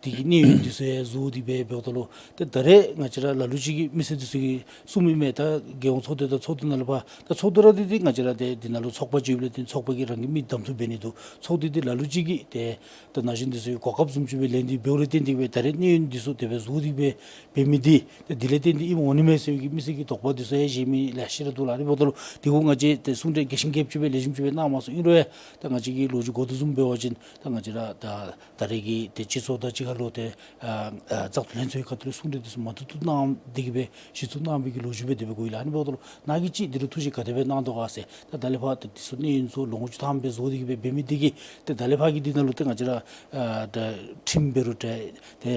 དེ་གི་གནས་ཡུན་འདི་ཚུ་ཡང་བཟོ་སྟེ་སྦེ་འབདཝ་ད་ལུ་ཏེ་ད་རེས་ང་བཅས་ར་ལ་ལུ་ཅིག་གིས་མི་སེར་འདི་ཚུ་གིས་གསུངམ་ཨིན་མས། ད་རྒྱལ་ཡོངས་ཚོགས་སྡེ་དང་ཚོགས་འདུ་ནང་ལས་ཕར་ད་ཚོགས་འདུ་ར་འདི་འདི་ང་བཅས་ར་ཏེ་འདི་ནང་ལུ་ཚོགས་པ་ཅིག་ཡོདཔ་ལས་བརྟེན་ཚོགས་པ་གིས་རང་གི་མི་གདམ་འཐུ་འབད་ནི་འདུག། ཚོགས་འདུ་འདི་ལ་ལུ་ཅིག་གིས་ཏེ་ད་ན་གཞོན་འདི་ཚུ་གོ་སྐབས་བཟུམ་ཅིག་སྦེ་ལེན་ཏེ་འབདཝ་ལས་བརྟེན་ཏེ་སྦེ་ད་རེས་གནས་ཡུན་འདི་ཚུ་དེ་སྦེ་བཟོ་སྟེ་སྦེ་འབད་མི་འདི་ཏེ་དེ་ལས་བརྟེན་ཏེ་ཨིནམ་འོང་ནི་མས་ཟེར་བའི་གི་མི་སེར་གྱི་དོགས་པ་འདི་ཚུ་ཡང་བཞེས་མི་ལེ་ཤ་ར་འདུག་ལགས། ཨ་ནི་འབདཝ་ད་ལུ་དེ་གུ་ང་བཅས་ཏེ་གསུང་གྲོས་རྒྱས་ཤིང་རྒྱསཔ་ཅིག་སྦེ་ལེགས་ཤོམ་ཅིག་སྦེ་གནང་མ་ཚུགས། ཨིན་རུང་ཡང་ད་ང་བཅས་ཀྱི་ལོ་རྒྱུས་གོ་བསྡུར་བཟུམ་འབད་བ་ཅིན་ད་ང་བཅས་ར་ད་ད་རེས་ཀྱི་ཏེ་སྤྱི་ཚོགས་དང་གཅིག་ཁར་ལུ་ཏེ་ཨ་ཨ་བཙག་འཐུ་ལྷན་ཚོགས་ཀྱི་ཁ་ཐུག་ལས་གསུང་གྲོས་འདི་ཚུ་མ་ཐུབ་ཐུབ་གནང་སྟེ་གི་སྦེ་གཞི་བཙུགས་གནང་བའི་གི་ལོ་རྒྱུས་སྦེ་དེ་སྦེ་གོ་ཡི་ལགས། ཨ་ནི་འབདཝ་ད་ལུ་ནཱ་གིས་ཅིག་འདི་ལུ་ཐུགས་བཞེད་ག་དེ་སྦེ་གནང་དོ་ག་ཟེར། ད་ད་ལས་ཕར་ཏེ་འདི་ཚུ་གནས་ཡུན་ཚུ་ལོ་ངོ་བཅུ་ཐམ་སྦེ་བཟོ་སྟེ་གི་སྦེ་འབད་མི་འདི་གིས་ཏེ་ད་ལས་ཕར་གྱི་འདི་ནང་ལུ་ཏེ་ང་བཅས་ར་ཨ་ད་ཁྲིམས་འབད་རུང་ཏེ་ཏེ་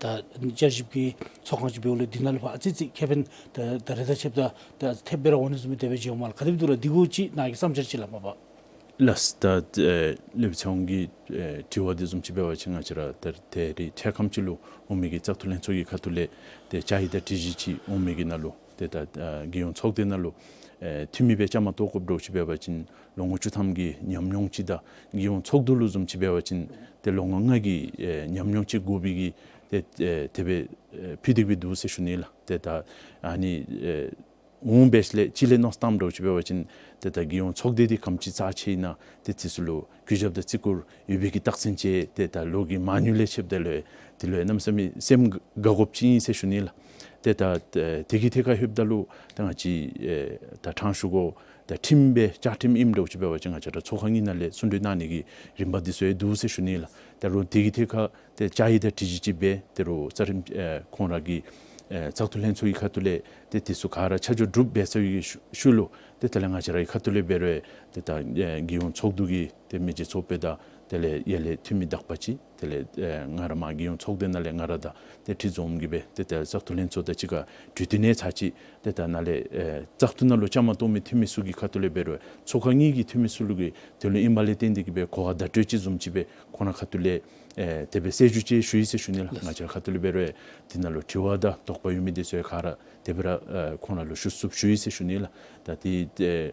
ད་བསྐྱར་ཞིབ་ཀྱི་ཚོགས་ཁང་ཅིག་འབདཝ་ལས་འདི་ནང་ལུ་ཕར་ཨ་ཙི་ཙི་ཁེ་ཕན་ད་ད་རེས་དང་ཕྱདཔ་ད་ད་ཐེབས་སྦེ་ར་འོང་ནི་བཟུམ་སྦེ་དེ་སྦེ་མཇལཝ་མས་ལགས། ག་དེ་སྦེ་འདུག་ལགས། འདི་གུ་ཅིག་ནཱ་གི་བསམ་འཆར་ཅིག་ལགས་མ་པ། ལགས། ད་ཨེ་ལེགས་པ་ཚེ་དབང་གིས་ཨེ་དྲི་བ་འདི་བཟུམ་ཅིག་འབད་བ་ཅིན་ང་བཅས་ར་ད་ད་རེས་འཕྲལ་ཁམས་ཅིག་ལུ་འོང་མི་གི་བཙག་འཐུ་ལྷན་ཚོགས་ཀྱི་ཁ་ཐུག་ལས་ཏེ་བཅའ་ཡིག་དང་སྒྲིག་གཞི་ཅིག་འོང་མི་གི་ནང་ལུ་ཏེ་ད་ཨ་རྒྱལ་ཡོངས་ཚོགས་སྡེ་ནང་ལུ་ཨེ་འཐུས་མི་སྦེ་བཅའ་མར་གཏོགས་དགོཔ་འདྲཝ་ཅིག་འབད་བ་ཅིན་ལོ་ངོ་བཅུ་ཐམ་གྱི་ཉམས་མྱོང་ཅིག་དང་རྒྱལ་ཡོངས་ཚོགས་འདུ་ལུ་བཟུམ་ཅིག་འབད་བ་ཅིན་ཏེ་ལོ་ངོ་ལྔ་གི་ཨེ་ཉམས་མྱོང་ཅིག་དགོ་པའི་གི་ཏེ་ཨེ་དེ་སྦེ་ཨེ་ཕུལ་ཏེ་གི་སྦེ་འདུག་ཟེར་ཞུ་ནི་ལགས། ཏེ་ད་ཨ་ནི་ཨེ་འོང་འབད་ཞིནམ་ལས་ཅིག་ལས་མནོ་བསམ་བཏངམ་འདྲཝ་ཅིག་འབད་བ་ཅིན་ཏེ་ད་རྒྱལ་ཡོངས་ཚོགས་སྡེ་འདི་ག་དེམ་ཅིག་རྩ་ཆེ་ཨིན་ན་ཏེ་འདི་ཚུ་ལུ་གུས་ཞབས་དང་བརྩི་བཀུར་ཡོད་པའི་གི་རྟགས་མཚན་ཅིག་ཏེ་ད་ལོ་གི་མང་ཉུང་ལས་ཕྱདཔ་ད་ལུ་འདི་ལུ་གནམ་མེད་ས་མེད་སེམས་དགའ་དགོཔ་ཅིག་ཨིན་ཟེར་ཞུ་ནི་ལགས། ཏེ་ད་ཨེ་དེ་གི་ཐད་ཁར་ལྷོདཔ་ད་ལུ་ད་ང་བཅས་ཨེ་ད་དྲང་ཞུ་དགོ། ད་ཁྲིམས་སྦེ་བཅའ་ཁྲིམས་ཨིནམ་འདྲཝ་ཅིག་འབད་བ་ཅིན་ང་བཅས་ར་ཚོགས་ཁང་གི་ནང་ལས་གསུང་གྲོས་གནང་ནི་གི་རིམ་པ་འདི་ཚུ་ཡང་འདུག་ཟེར་ཞུ་ནི་ལགས། ད་རུང་དེ་གི་ཐད་ཁར་ཏེ་བཅའ་ཡིག་དང་སྒྲིག་གཞི་ཅིག་སྦེ་ཏེ་རུང་རྩ་ཁྲིམས་ཨེ་ཁོང་ར་གི་ཨེ་བཙག་འཐུ་ལྷན་ཚོགས་ཀྱི་ཁ་ཐུག་ལས་ཏེ་འདི་ཚུ་ག་ར་ཆ་འཇོག་གྲུབ་འབད་ཚར་བའི་གི་ཤུལ་ཤུལ་ལུ་ཏེ་དེ་ལས་ང་བཅས་ར་གི་ཁ་ཐུག་ལས་འབད་རུང་ཏེ་ད་ཨེ་རྒྱལ་ཡོངས་ཚོགས་འདུ་གི་ཏེ་མི་རྗེ་ཚོགས་དཔོན་དང་དེ་ལས་ཡར་ལས་འཐུས་མི་དག་པ་ཅིག་དེ་ལས་ཨེ་ང་ར་མར་རྒྱལ་ཡོངས་ཚོགས་སྡེ་ནང་ལས་ང་ར་དང་ཏེ་ཁྲི་འཛོམས་ཀྱིས་སྦེ་ཏེ་ད་བཙག་འཐུ་ལྷན་ཚོགས་དང་གཅིག་ཁར་གྲོས་བསྟུན་ནི་ཚར་ཅིག་ཏེ་ད་ནཱ་ལས་ཨེ་བཙག་འཐུ་ནང་ལུ་བཅའ་མར་གཏོགས་མི་འཐུས་མི་ཚུ་གི་ཁ་ཐུག་ལས་འབད་རུང་ཚོགས་ཁང་གཉིས་ཀྱི་འཐུས་མི་ཚུ་ལུ་གི་དོན་ལུ་ཨིན་པ་ལས་བརྟེན་ཏེ་གི་སྦེ་གོ་བ་བརྡ་སྤྲོད་ཅིག་བཟུམ་ཅིག་སྦེ་ཁོང་ར་ཁ་ཐུག་ལས་ཨེ་དེ་སྦེ་གསལ་ཞུ་ཅིག་ཞུ་ཡི་ཟེར་ཞུ་ནི་ལགས། ལགས། ང་བཅས་ཁ་ཐུག་ལས་འབད་རུང་འདི་ནང་ལུ་དྲི་བ་དང་དོགས་པ་ཡོད་མི་འདི་ཚུ་ཡང་ག་ར་དེ་སྦེ་ར་ཨེ་ཁོང་ར་ལུ་ཞུ་ཚུགསཔ་ཞུ་ཡི་ཟེར་ཞུ་ནི་ལགས། ད་འདི་ཨེ་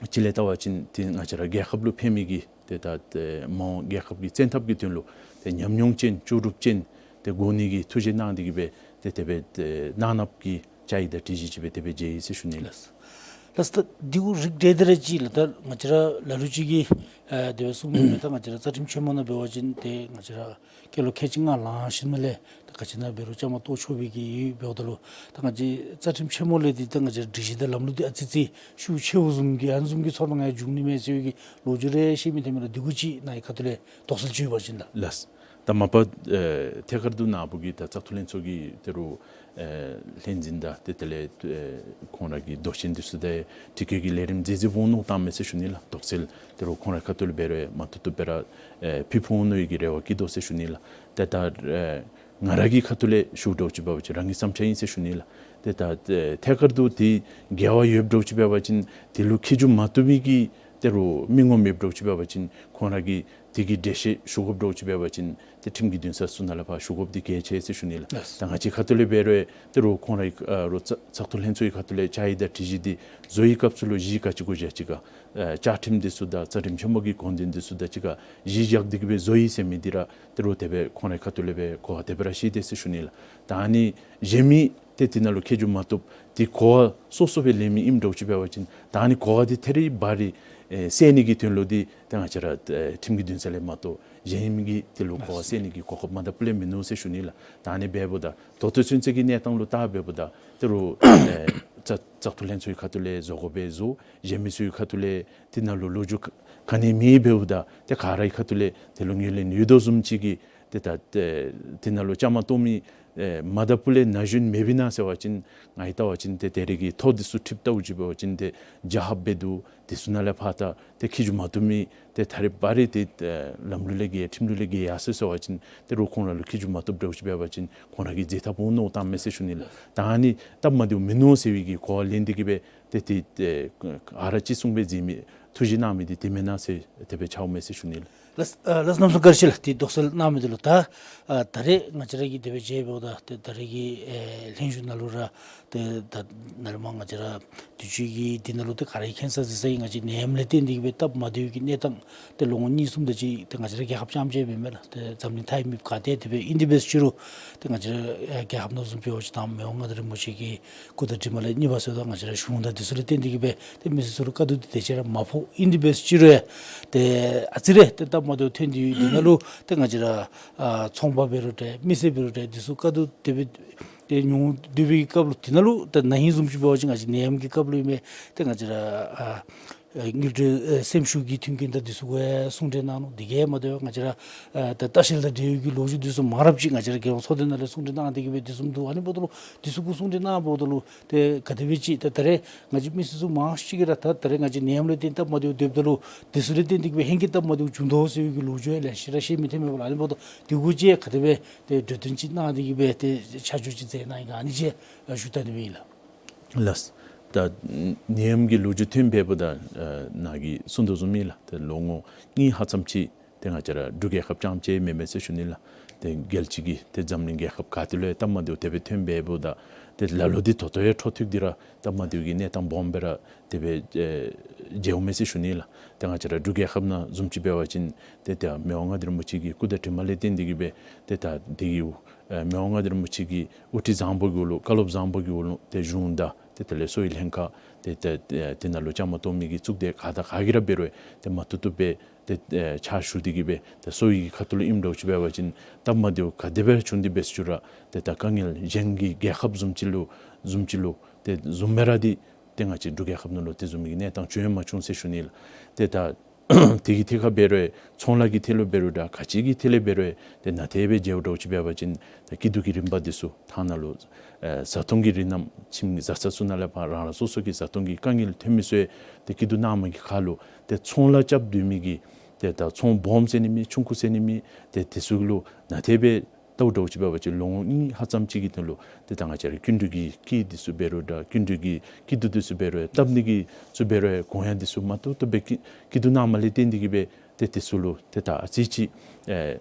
ཅིག་ལས་བལྟ་བ་ཅིན་འདི་ང་བཅས་ར་རྒྱལ་ཁབ་ལུ་ཕན་མི་གི་ཏེ་ད་ཨེ་མ་འོངས་རྒྱལ་ཁབ་ཀྱི་བཙན་ཐབས་ཀྱི་དོན་ལུ་ཏེ་ཉམས་མྱོང་ཅན་ལྕོགས་གྲུབ་ཅན་ཏེ་དགོ་ནི་གི་ཐུགས་བཞེད་གནང་སྟེ་གི་སྦེ་ཏེ་དེ་སྦེ་ཨེ་གནང་གནངམ་གི་བཅའ་ཡིག་དང་སྒྲིག་གཞི་ཅིག་སྦེ་དེ་སྦེ་མཇལ་ཡི་ཟེར་ཞུ་ནི་ལགས། ལགས། ལགས་སོ། ད་འདི་གུ་རིགས་འགྲེ་སྟེ་ར་ཅིག་ལགས། ད་ང་བཅས་ར་ལ་ལུ་ཅིག་གིས་ཨེ་དེ་སྦེ་གསུངམ་མས། ད་ང་བཅས་ར་རྩ་ཁྲིམས་ཆེན་མོ་ནང་འབད་བ་ཅིན་ཏེ་ང་བཅས་ར་སྐྱེས་ལོ་ཁལ་གཅིག་ལྔ་ལང་ཞིནམ་ལས་ད་ག་ཅི་ནང་འབད་རུང་བཅའ་མར་གཏོགས་ཆོག་པའི་གི་ཡོདཔ་འབདཝ་ད་ལུ་ད་ང་བཅས་རྩ་ཁྲིམས་ཆེན་མོ་ལས་འདི་ད་ང་བཅས་ར་སྒྲིག་གཞི་དང་ལམ་ལུགས་འདི་ཨ་ཙི་ཙི་ཤུགས་ཆེཝ་བཟུམ་གྱི་ཨ་ནི་བཟུམ་གྱི་ཚོར་སྣང་ཡང་འབྱུང་ནི་མས་ཟེར་བའི་གི་ལོ་རྒྱུས་རེ་བཤད་མི་ཐོན་མས་ལགས། འདི་གུ་ཅིག་ནཱ་གི་ཁ་ཐུག་ལས་དོགས་སེལ་ཅིག་ཡོད་པ་ཅིན་ལགས། ལགས། ད་མ་པ་ཨེ་ཐད་ཀར་དུ་ནཱ་བུ་གི་ད་བཙག་འཐུ་ལྷན་ཚོགས་ཀྱི་ཏེ་རུང་ཨེ་ལྷན་འཛིན་དང་ཏེ་དེ་ལས་ཨེ་ཁོང་ར་གི་མདོ་ཆེན་འདི་ཚུ་དང་དེ་གི་ལས་རིམ་མཛད་མཛདཔ་འོང་མནོ་བཏངམ་མས་ཟེར་ཞུ་ནི་ལགས། དོགས་སེལ་ཏེ་རུང་ཁོང་ར་ཁ་ཐུག་ལས་འབད་རུང་མ་ཐུབ་ཐུབ་སྦེ་ར་ཨེ་ཕུལ་ཕུལ་འོང་མནོ་བའི་གི་རེ་བ་བསྐྱེད་དོ་ཟེར་ཞུ་ནི་ལགས། ཏེ་ད་ཨེ་ང་ར་གི་ཁ་ཐུག་ལས་ཞུ་འདྲཝ་ཅིག་འབད་བ་ཅིན་རང་གི་བསམ་འཆར་ཨིན་ཟེར་ཞུ་ནི་ལགས། ཏེ་ད་ཨེ་ཐད་ཀར་དུ་འདི་འགལ་བ་ཡོདཔ་འདྲཝ་ཅིག་འབད་བ་ཅིན་འདི་ལུ་ཁེ་མཇུག་མ་བཏུབ་མི་གི་ཏེ་རུང་མི་ངོམ་ཡོདཔ་འདྲཝ་ཅིག་འབད་བ་ཅིན་ཁོང་ར་གིས་འདི་གི་འགྲེལ་བཤད་ཞུ་དགོཔ་འདྲཝ་ཅིག་འབད་བ་ཅིན་ཏེ་ཁྲིམས་ཀྱི་འདུན་ས་ཚུ་ནང་ལས་ཕར་ཞུ་དགོཔ་འདི་གལ་ཆེ་ཟེར་ཞུ་ནི་ལགས། ལགས། ད་ང་བཅས་ཁ་ཐུག་ལས་འབད་རུང་ཏེ་རུང་ཁོང་ར་གི་ཨ་རུང་བཙག་བཙག་འཐུ་ལྷན་ཚོགས་ཀྱི་ཁ་ཐུག་ལས་བཅའ་ཡིག་དང་སྒྲིག་གཞི་འདི་བཟོ་བའི་སྐབས་སུ་ལུ་གཞི་ག་ཅི་གུ་བཞག་ཅི་ག་ཨེ་བཅའ་ཁྲིམས་འདི་ཚུ་དང་རྩ་ཁྲིམས་ཆེན་མོ་གི་དགོངས་དོན་འདི་ཚུ་དང་གཅིག་ཁར་གཞི་བཞག་སྟེ་གི་སྦེ་བཟོ་ཡི་ཟེར་མི་འདི་ར་ཏེ་རུང་དེ་སྦེ་ཁོང་རའི་ཁ་ཐུག་ལས་སྦེ་གོ་བ་དེ་སྦེ་ར་བཞེས་དེས་ཟེར་ཞུ་ནི་ལགས། ད་ཨ་ནི་གཞན་མི་ཏེ་འདི་ནང་ལུ་ཁེ་མཇུག་མ་བཏུབ་འདི་གོ་བ་སོ་སོ་སྦེ་ལེན་མི་ཨིནམ་འདྲཝ་ཅིག་འབད་བ་ཅིན་ད་ཨ་ནི་གོ་བ་འདི་ཐད་རི་བ་རི་ཨེ་སེལ་ནི་གི་དོན་ལུ་འདི་ད་ང་བཅས་ར་ཨེ་ཁྲིམས་ཀྱི་འདུན་ས་ལས་མ་གཏོགས་ གཞན་གྱིས་དེ་ལུ་གོ་བ་ལགས། སེལ་ནི་གི་གོ་སྐབས་མ་ད་པུ་ལས་མིན་ནུག་ཟེར་ཞུ་ནི་ལགས། ད་ཨ་ནི་འབདཝ་ད་ད་ལྟོ་ཚུན་ཚོད་ཀྱི་གནས་སྟངས་ལུ་བལྟ་འབདཝ་ད་དེ་རུང་ཨེ་བཙག་བཙག་འཐུ་ལྷན་ཚོགས་ཀྱི་ཁ་ཐུག་ལས་བཟོ་དགོ་པའི་བཟོ། གཞན་མི་ཚུ་གི་ཁ་ཐུག་ལས་དེ་ནང་ལུ་ལོ་རྒྱུས་ག་ག་ནི་མེད་འབདཝ་ད་ཏེ་ག་ར་གི་ཁ་ཐུག་ལས་དེ་ལུ་ངོས་ལེན་ཡོད་དོ་བཟུམ་ཅིག་གི་ཏེ་ད་ཏེ་དེ་ནང་ལུ་བཅའ་མར་གཏོགས་མི་ཨེ་མ་ད་པུ་ལས་ན་གཞོན་མེདཔ་ཨིན་ན་ཟེར་བ་ཅིན་ང་གིས་བལྟ་བ་ཅིན་ཏེ་དེ་རིགས་ཀྱི་ཐོ་འདི་ཚུ་འཁྲིད་བལྟཝ་ཅིག་འབད་བ་ཅིན་ཏེ་རྒྱ་ཧབ་འབད་དོ། དེ་ཚུ་ནང་ལས་ཕར་ད་ཏེ་འཁྱིད་འགྱོ་མ་བཏུབ་མི་ཏེ་ད་རེས་འབད་རུང་ཏེ་ཨེ་ལམ་ལུགས་ལས་འགལ་ཁྲིམས་ལུགས་ལས་འགལ་ཡར་སོ་ཟེར་བ་ཅིན་དེ་རུང་ཁོང་ར་ལུ་འཁྱིད་འགྱོ་མ་བཏུབ་འདྲཝ་ཅིག་འབད་བ་ཅིན་ཁོང་ར་གིས་འཛིན་ཐབས་འོང་མནོ་བཏངམ་མས་ཟེར་ཞུ་ནི་ལགས། ད་ཨ་ནི་སྟབས་མ་བདེཝ་མིན་ནུག་ཟེར་བའི་གི་གོ་བ་ལེན་ཏེ་གིས་སྦེ་ཏེ་ཏེ་ཏེ་ཨ་ར་ཅིག་གསུངས་སྦེ་མཛད་མི་ཐུགས་བཞེད་གནང་མི་འདི་དེ་མེན་ན་ཟེར་དེ་སྦེ་འཆརཝ་མས་ཟེར་ཞུ་ནི་ལགས། ལགས་ཨ་ལགས་གནམ་མེད་ས་མེད་བཀའ་དྲིན་ཆེ་ལགས། ཏེ་དོགས་སེལ་གནང་མི་འདི་ལུ། ད་ཨ་ད་རེས་ང་བཅས་ར་གིས་དེ་སྦེ་མཇལཝ་ད་ཏེ་ད་རེས་ཀྱི་ཨེ་ལྷན་བཞུགས་ནང་ལུ་ར་ཏེ་ད་ནཱ་ལས་མར་ང་བཅས་ར་དུས་ཅི་གི་འདི་ནང་ལུ་ཏེ་ག་ར་གིས་མཁྱེན་ས་གཟིགས་ས་ཨིན། ང་བཅས་ནད་ཡམས་ལས་བརྟེན་ཏེ་གིས་སྦེ་སྟབས་མ་བདེཝ་གི་གནས་སྟངས་ཏེ་ལོ་ངོ་གཉིས་གསུམ་དེ་ཅིག་ཏེ་ང་བཅས་ར་རྒྱལ་ཁབ་རྐྱངམ་ཅིག་སྦེ་མེན་ལགས། ཏེ་འཛམ་གླིང་མཐའ་ཡས་མི་ག་ཏེ་དེ་སྦེ་ཨིན། དེ་འབད་ཟེར་རུང་ཏེ་ང་བཅས་ར་ཨེ་རྒྱལ་ཁབ་ནང་བཟུམ་ཅིག་འབད་བ་ཅིན་ད་མི་དབང་མངའ་བདག་རིན་པོ་ཆེ་གི་སྐུ་ཟླ་དྲི་མ་ལས་གཉིས་པ་ཟེརཝ་ད་ང་བཅས་ར་གཞུང་དང་དེ་ཚུ་ལས་བརྟེན་ཏེ་གིས་སྦེ་ཏེ་མི་སེར་ཚུ་ལུ་དཀའ་སྡུག་འདི་དེ་ཅིག་ར་མ་ཕོག། ཨིན་དེ་འབད་ཟེར་རུང་ཏེ་ཨ་ཙི་རེ་ཏེ་སྟབས་མ་བདེཝ་ཐོན་ཏེ་ཡོད། འདི་ནང་ལུ་ཏེ་ང་བཅས་ར་ཨ་ཚོང་པ་འབད་རུང་འདྲ་མི་སེར་འབད་རུང་འདྲ་དེ་ཚུ་དཀའ་སྡུག་དེ་སྦེ་ཏེ་མྱོང་སྡོད་པའི་སྐབས་ལུ་འདི་ནང་ལུ་ཏེ་ན་ཧིང་བཟུམ་ཅིག་འབད་བ་ཅིན་ང་བཅས་ནད་ཡམས་ཀྱི་སྐབས་ལུ་ཨིན་མས། ཏེ་ང་བཅས་ར་ཨ་ཨེ་དངུལ་འབྲེལ་ཨེ་སེམས་ཤུགས་ཀྱི་མཐུན་རྐྱེན་དང་འདི་ཚུ་གུ་ཡང་གསུང་གྲོས་གནང་ནུག། དེ་གིས་མ་དོ་ང་བཅས་ར་ཨེ་ད་ལྟ་བཤལ་དང་འབྲེལ་ཡོད་ཀྱི་ལོ་རྒྱུས་འདི་ཚུ་མང་རབས་ཅིག་ང་བཅས་ར་རྒྱལ་ཡོངས་ཚོགས་སྡེ་ནང་ལས་གསུང་གྲོས་གནང་སྟེ་གིས་སྦེ་དེ་བཟུམ་འདུག། ཨ་ནི་འབདཝ་ད་ལུ་དེ་ཚུ་གུ་གསུང་གྲོས་གནང་འབདཝ་ད་ལུ་ཏེ་ག་དེ་སྦེ་ཅིག་ད་ད་རེས་ང་བཅས་མི་སེར་ཚུ་མང་ཤོས་ཅིག་གིས་ར་ད་ད་རེས་ང་བཅས་ནད་ཡམས་ལས་བརྟེན་སྟབས་མ་བདེཝ་སྡོདཔ་ད་ལུ་དེ་ཚུ་ལས་བརྟེན་ཏེ་གིས་སྦེ་ཧེང་སྐལ་སྟབས་མ་བདེཝ་བྱུང་དོ་ཟེར་བའི་གི་ལོ་རྒྱུས་ཡང་ལེ་ཤ་ར་བཤད་མི་ཐོན་མས་པ་ལགས། ཨ་ནི་འབདཝ་ད་དེ་གུ་ཅིག་ག་དེ་སྦེ་ཏེ་གྲོས་བསྟུན་ཅིག་གནང་སྟེ་གིས་སྦེ་ཏེ་ཆ་འཇོག་ཅིག་མཛད་གནང་ཡི་ག་ཨ་ནི་ཅིག་ཞུ་བལྟ་ནི་ཨིན་ལགས། ལགས། ད་ནད་ཡམས་ཀྱི་ལོ་རྒྱུས་ཐོན་འབདཝ་ད་ཨ་ནཱ་གིས་གསུངས་དོ་བཟུམ་ཨིན་ལགས། ཏེ་ལོ་ངོ་གཉིས་ལྷག་ཙམ་ཅིག་ཏེ་ང་བཅས་ར་འབྲུག་རྒྱལ་ཁབ་རྐྱངམ་ཅིག་མེན་མས་ཟེར་ཞུ་ནི་ལགས། ཏེ་རྒྱལ་སྤྱི་གི་ཏེ་འཛམ་གླིང་རྒྱལ་ཁབ་ག་ཏེ་ལུ་ཡང་སྟབས་མ་བདེཝ་དེ་སྦེ་ཐོན་འབདཝ་ད་ཏེ་ལ་ལོ་འདི་ད་ལྟོ་ཡང་འཕྲོ་མཐུད་དེ་ར་སྟབས་མ་བདེཝ་གི་གནས་སྟངས་སྦོམ་སྦེ་ར་དེ་སྦེ་ཨེ་མཇལཝ་མས་ཟེར་ཞུ་ནི་ལགས། ཏེ་ང་བཅས་ར་འབྲུག་རྒྱལ་ཁབ་ནང་བཟུམ་ཅིག་འབད་བ་ཅིན་ཏེ་ད་མི་དབང་མངའ་བདག་རིན་པོ་ཆེ་གི་སྐུ་ཟླ་དྲི་མ་ལས་བརྟེན་ཏེ་གིས་སྦེ་ཏེ་ད་དེ་གི་ཨེ་མི་དབང་མངའ་བདག་རིན་པོ་ཆེ་གི་དབུ་ཁྲིད་བཟང་པོ་གི་འོག་ལུ་བཀའ་སློབ་བཟང་པོ་གི་འོག་ལུ་ཏེ་གཞུང་དང་ཏེ་དེ་ལས་གསོ་བའི་ལྷན་ཁག་ཏེ་ཏེ་ཏེ་དེ་ནང་ལུ་བཅའ་མར་གཏོགས་མི་གི་གཙུག་སྡེ་ག་དང་ག་གིས་ར་འབད་རུང་ཏེ་མ་བཏུབ་བཏུབ་སྦེ་ཏེ་ཨེ་ཕྱག་ཞུ་སྟེ་གིས་སྦེ་ཏེ་གསོ་བའི་ཁ་ཐུག་ལུ་ཨིནམ་འདྲཝ་ཅིག་འབད་བ་ཅིན་སྟབས་མ་བདེཝ་ག་དེ་སྦེ་ར་བྱུང་སྟེ་འབད་ཟེར་རུང་ར་ཏེ་ད་དཀའ་ངལ་གཞན་གྱི་རྒྱལ་ཁབ་བཟུམ་ཅིག་ལུ་བཟུམ་ཅིག་ལུ་ཏེ་བཟུམ་སྦེ་ར་འདི་ཏེ་ང་བཅས་འབྲུག་རྒྱལ་ཁབ་ནང་ལུ་དེ་བཟུམ་མའི་གི་གནས་སྟངས་བྱུང་ཡང་མ་བྱུང་ཟེར་ཞུ་ནི་ལགས། ཏེ་ད་དེ་གི་ཐད་ཁར་འབད་རུང་ཚོང་ལཱ་གི་ཐད་ལུ་འབད་རུང་ད་ག་ཅི་གི་ཐད་ལས་འབད་རུང་ཏེ་ནཱ་ཏེ་སྦེ་མཇལཝ་འདྲཝ་ཅིག་འབད་བ་ཅིན་ད་སྐྱིད་སྡུག་གི་རིམ་པ་འདི་ཚུ་ཐང་ནང་ལུ་ཨེ་བཟའ་འཐུང་གི་རིགས་རྣམས་ཁྱིམ་གྱི་བཟའ་ཚང་ཚུ་ནང་ལས་ཕར་རང་རང་སོ་སོ་གི་བཟའ་འཐུང་གི་དཀའ་ངལ་ཐོན་མི་ཚུ་ཡང་ཏེ་སྐྱིད་སྡུག་གནང་མི་གི་ཁར་ལུ་ཏེ་ཚོང་ལཱ་རྐྱབ་སྡོད་མི་གི་ཏེ་ད་ཚོང་སྦོམ་ཟེར་ནི་མེད་ཆུང་ཀུ་ཟེར་ནི་མེད། ཏེ་དེ་ཚུ་ལུ་ནཱ་ཏེ་སྦེ་བལྟཝ་འདྲཝ་ཅིག་འབད་བ་ཅིན་ལོ་ངོ་གཉིས་ལྷག་ཙམ་ཅིག་གི་དོན་ལུ་ཏེ་ད་ང་བཅས་ར་སྐྱིན་འགྲུལ་གྱི་སྐྱིད་འདི་ཚུ་འབད་རུང་ད་སྐྱིན་འགྲུལ་གྱི་སྐྱིད་སྡུག་འདི་ཚུ་འབད་རུང་བཏབ་ནི་གི་ཚུ་འབད་རུང་གོང་ཡང་འདི་ཚུ་མ་བཏུབ་བཏུབ་སྦེ་སྐྱིད་སྐྱིད་སྡུག་གནངམ་ལས་བརྟེན་ཏེ་གིས་སྦེ་ཏེ་དེ་ཚུ་ལུ་ཏེ་ད་ཨ་ཙི་ཅིག་ཨེ་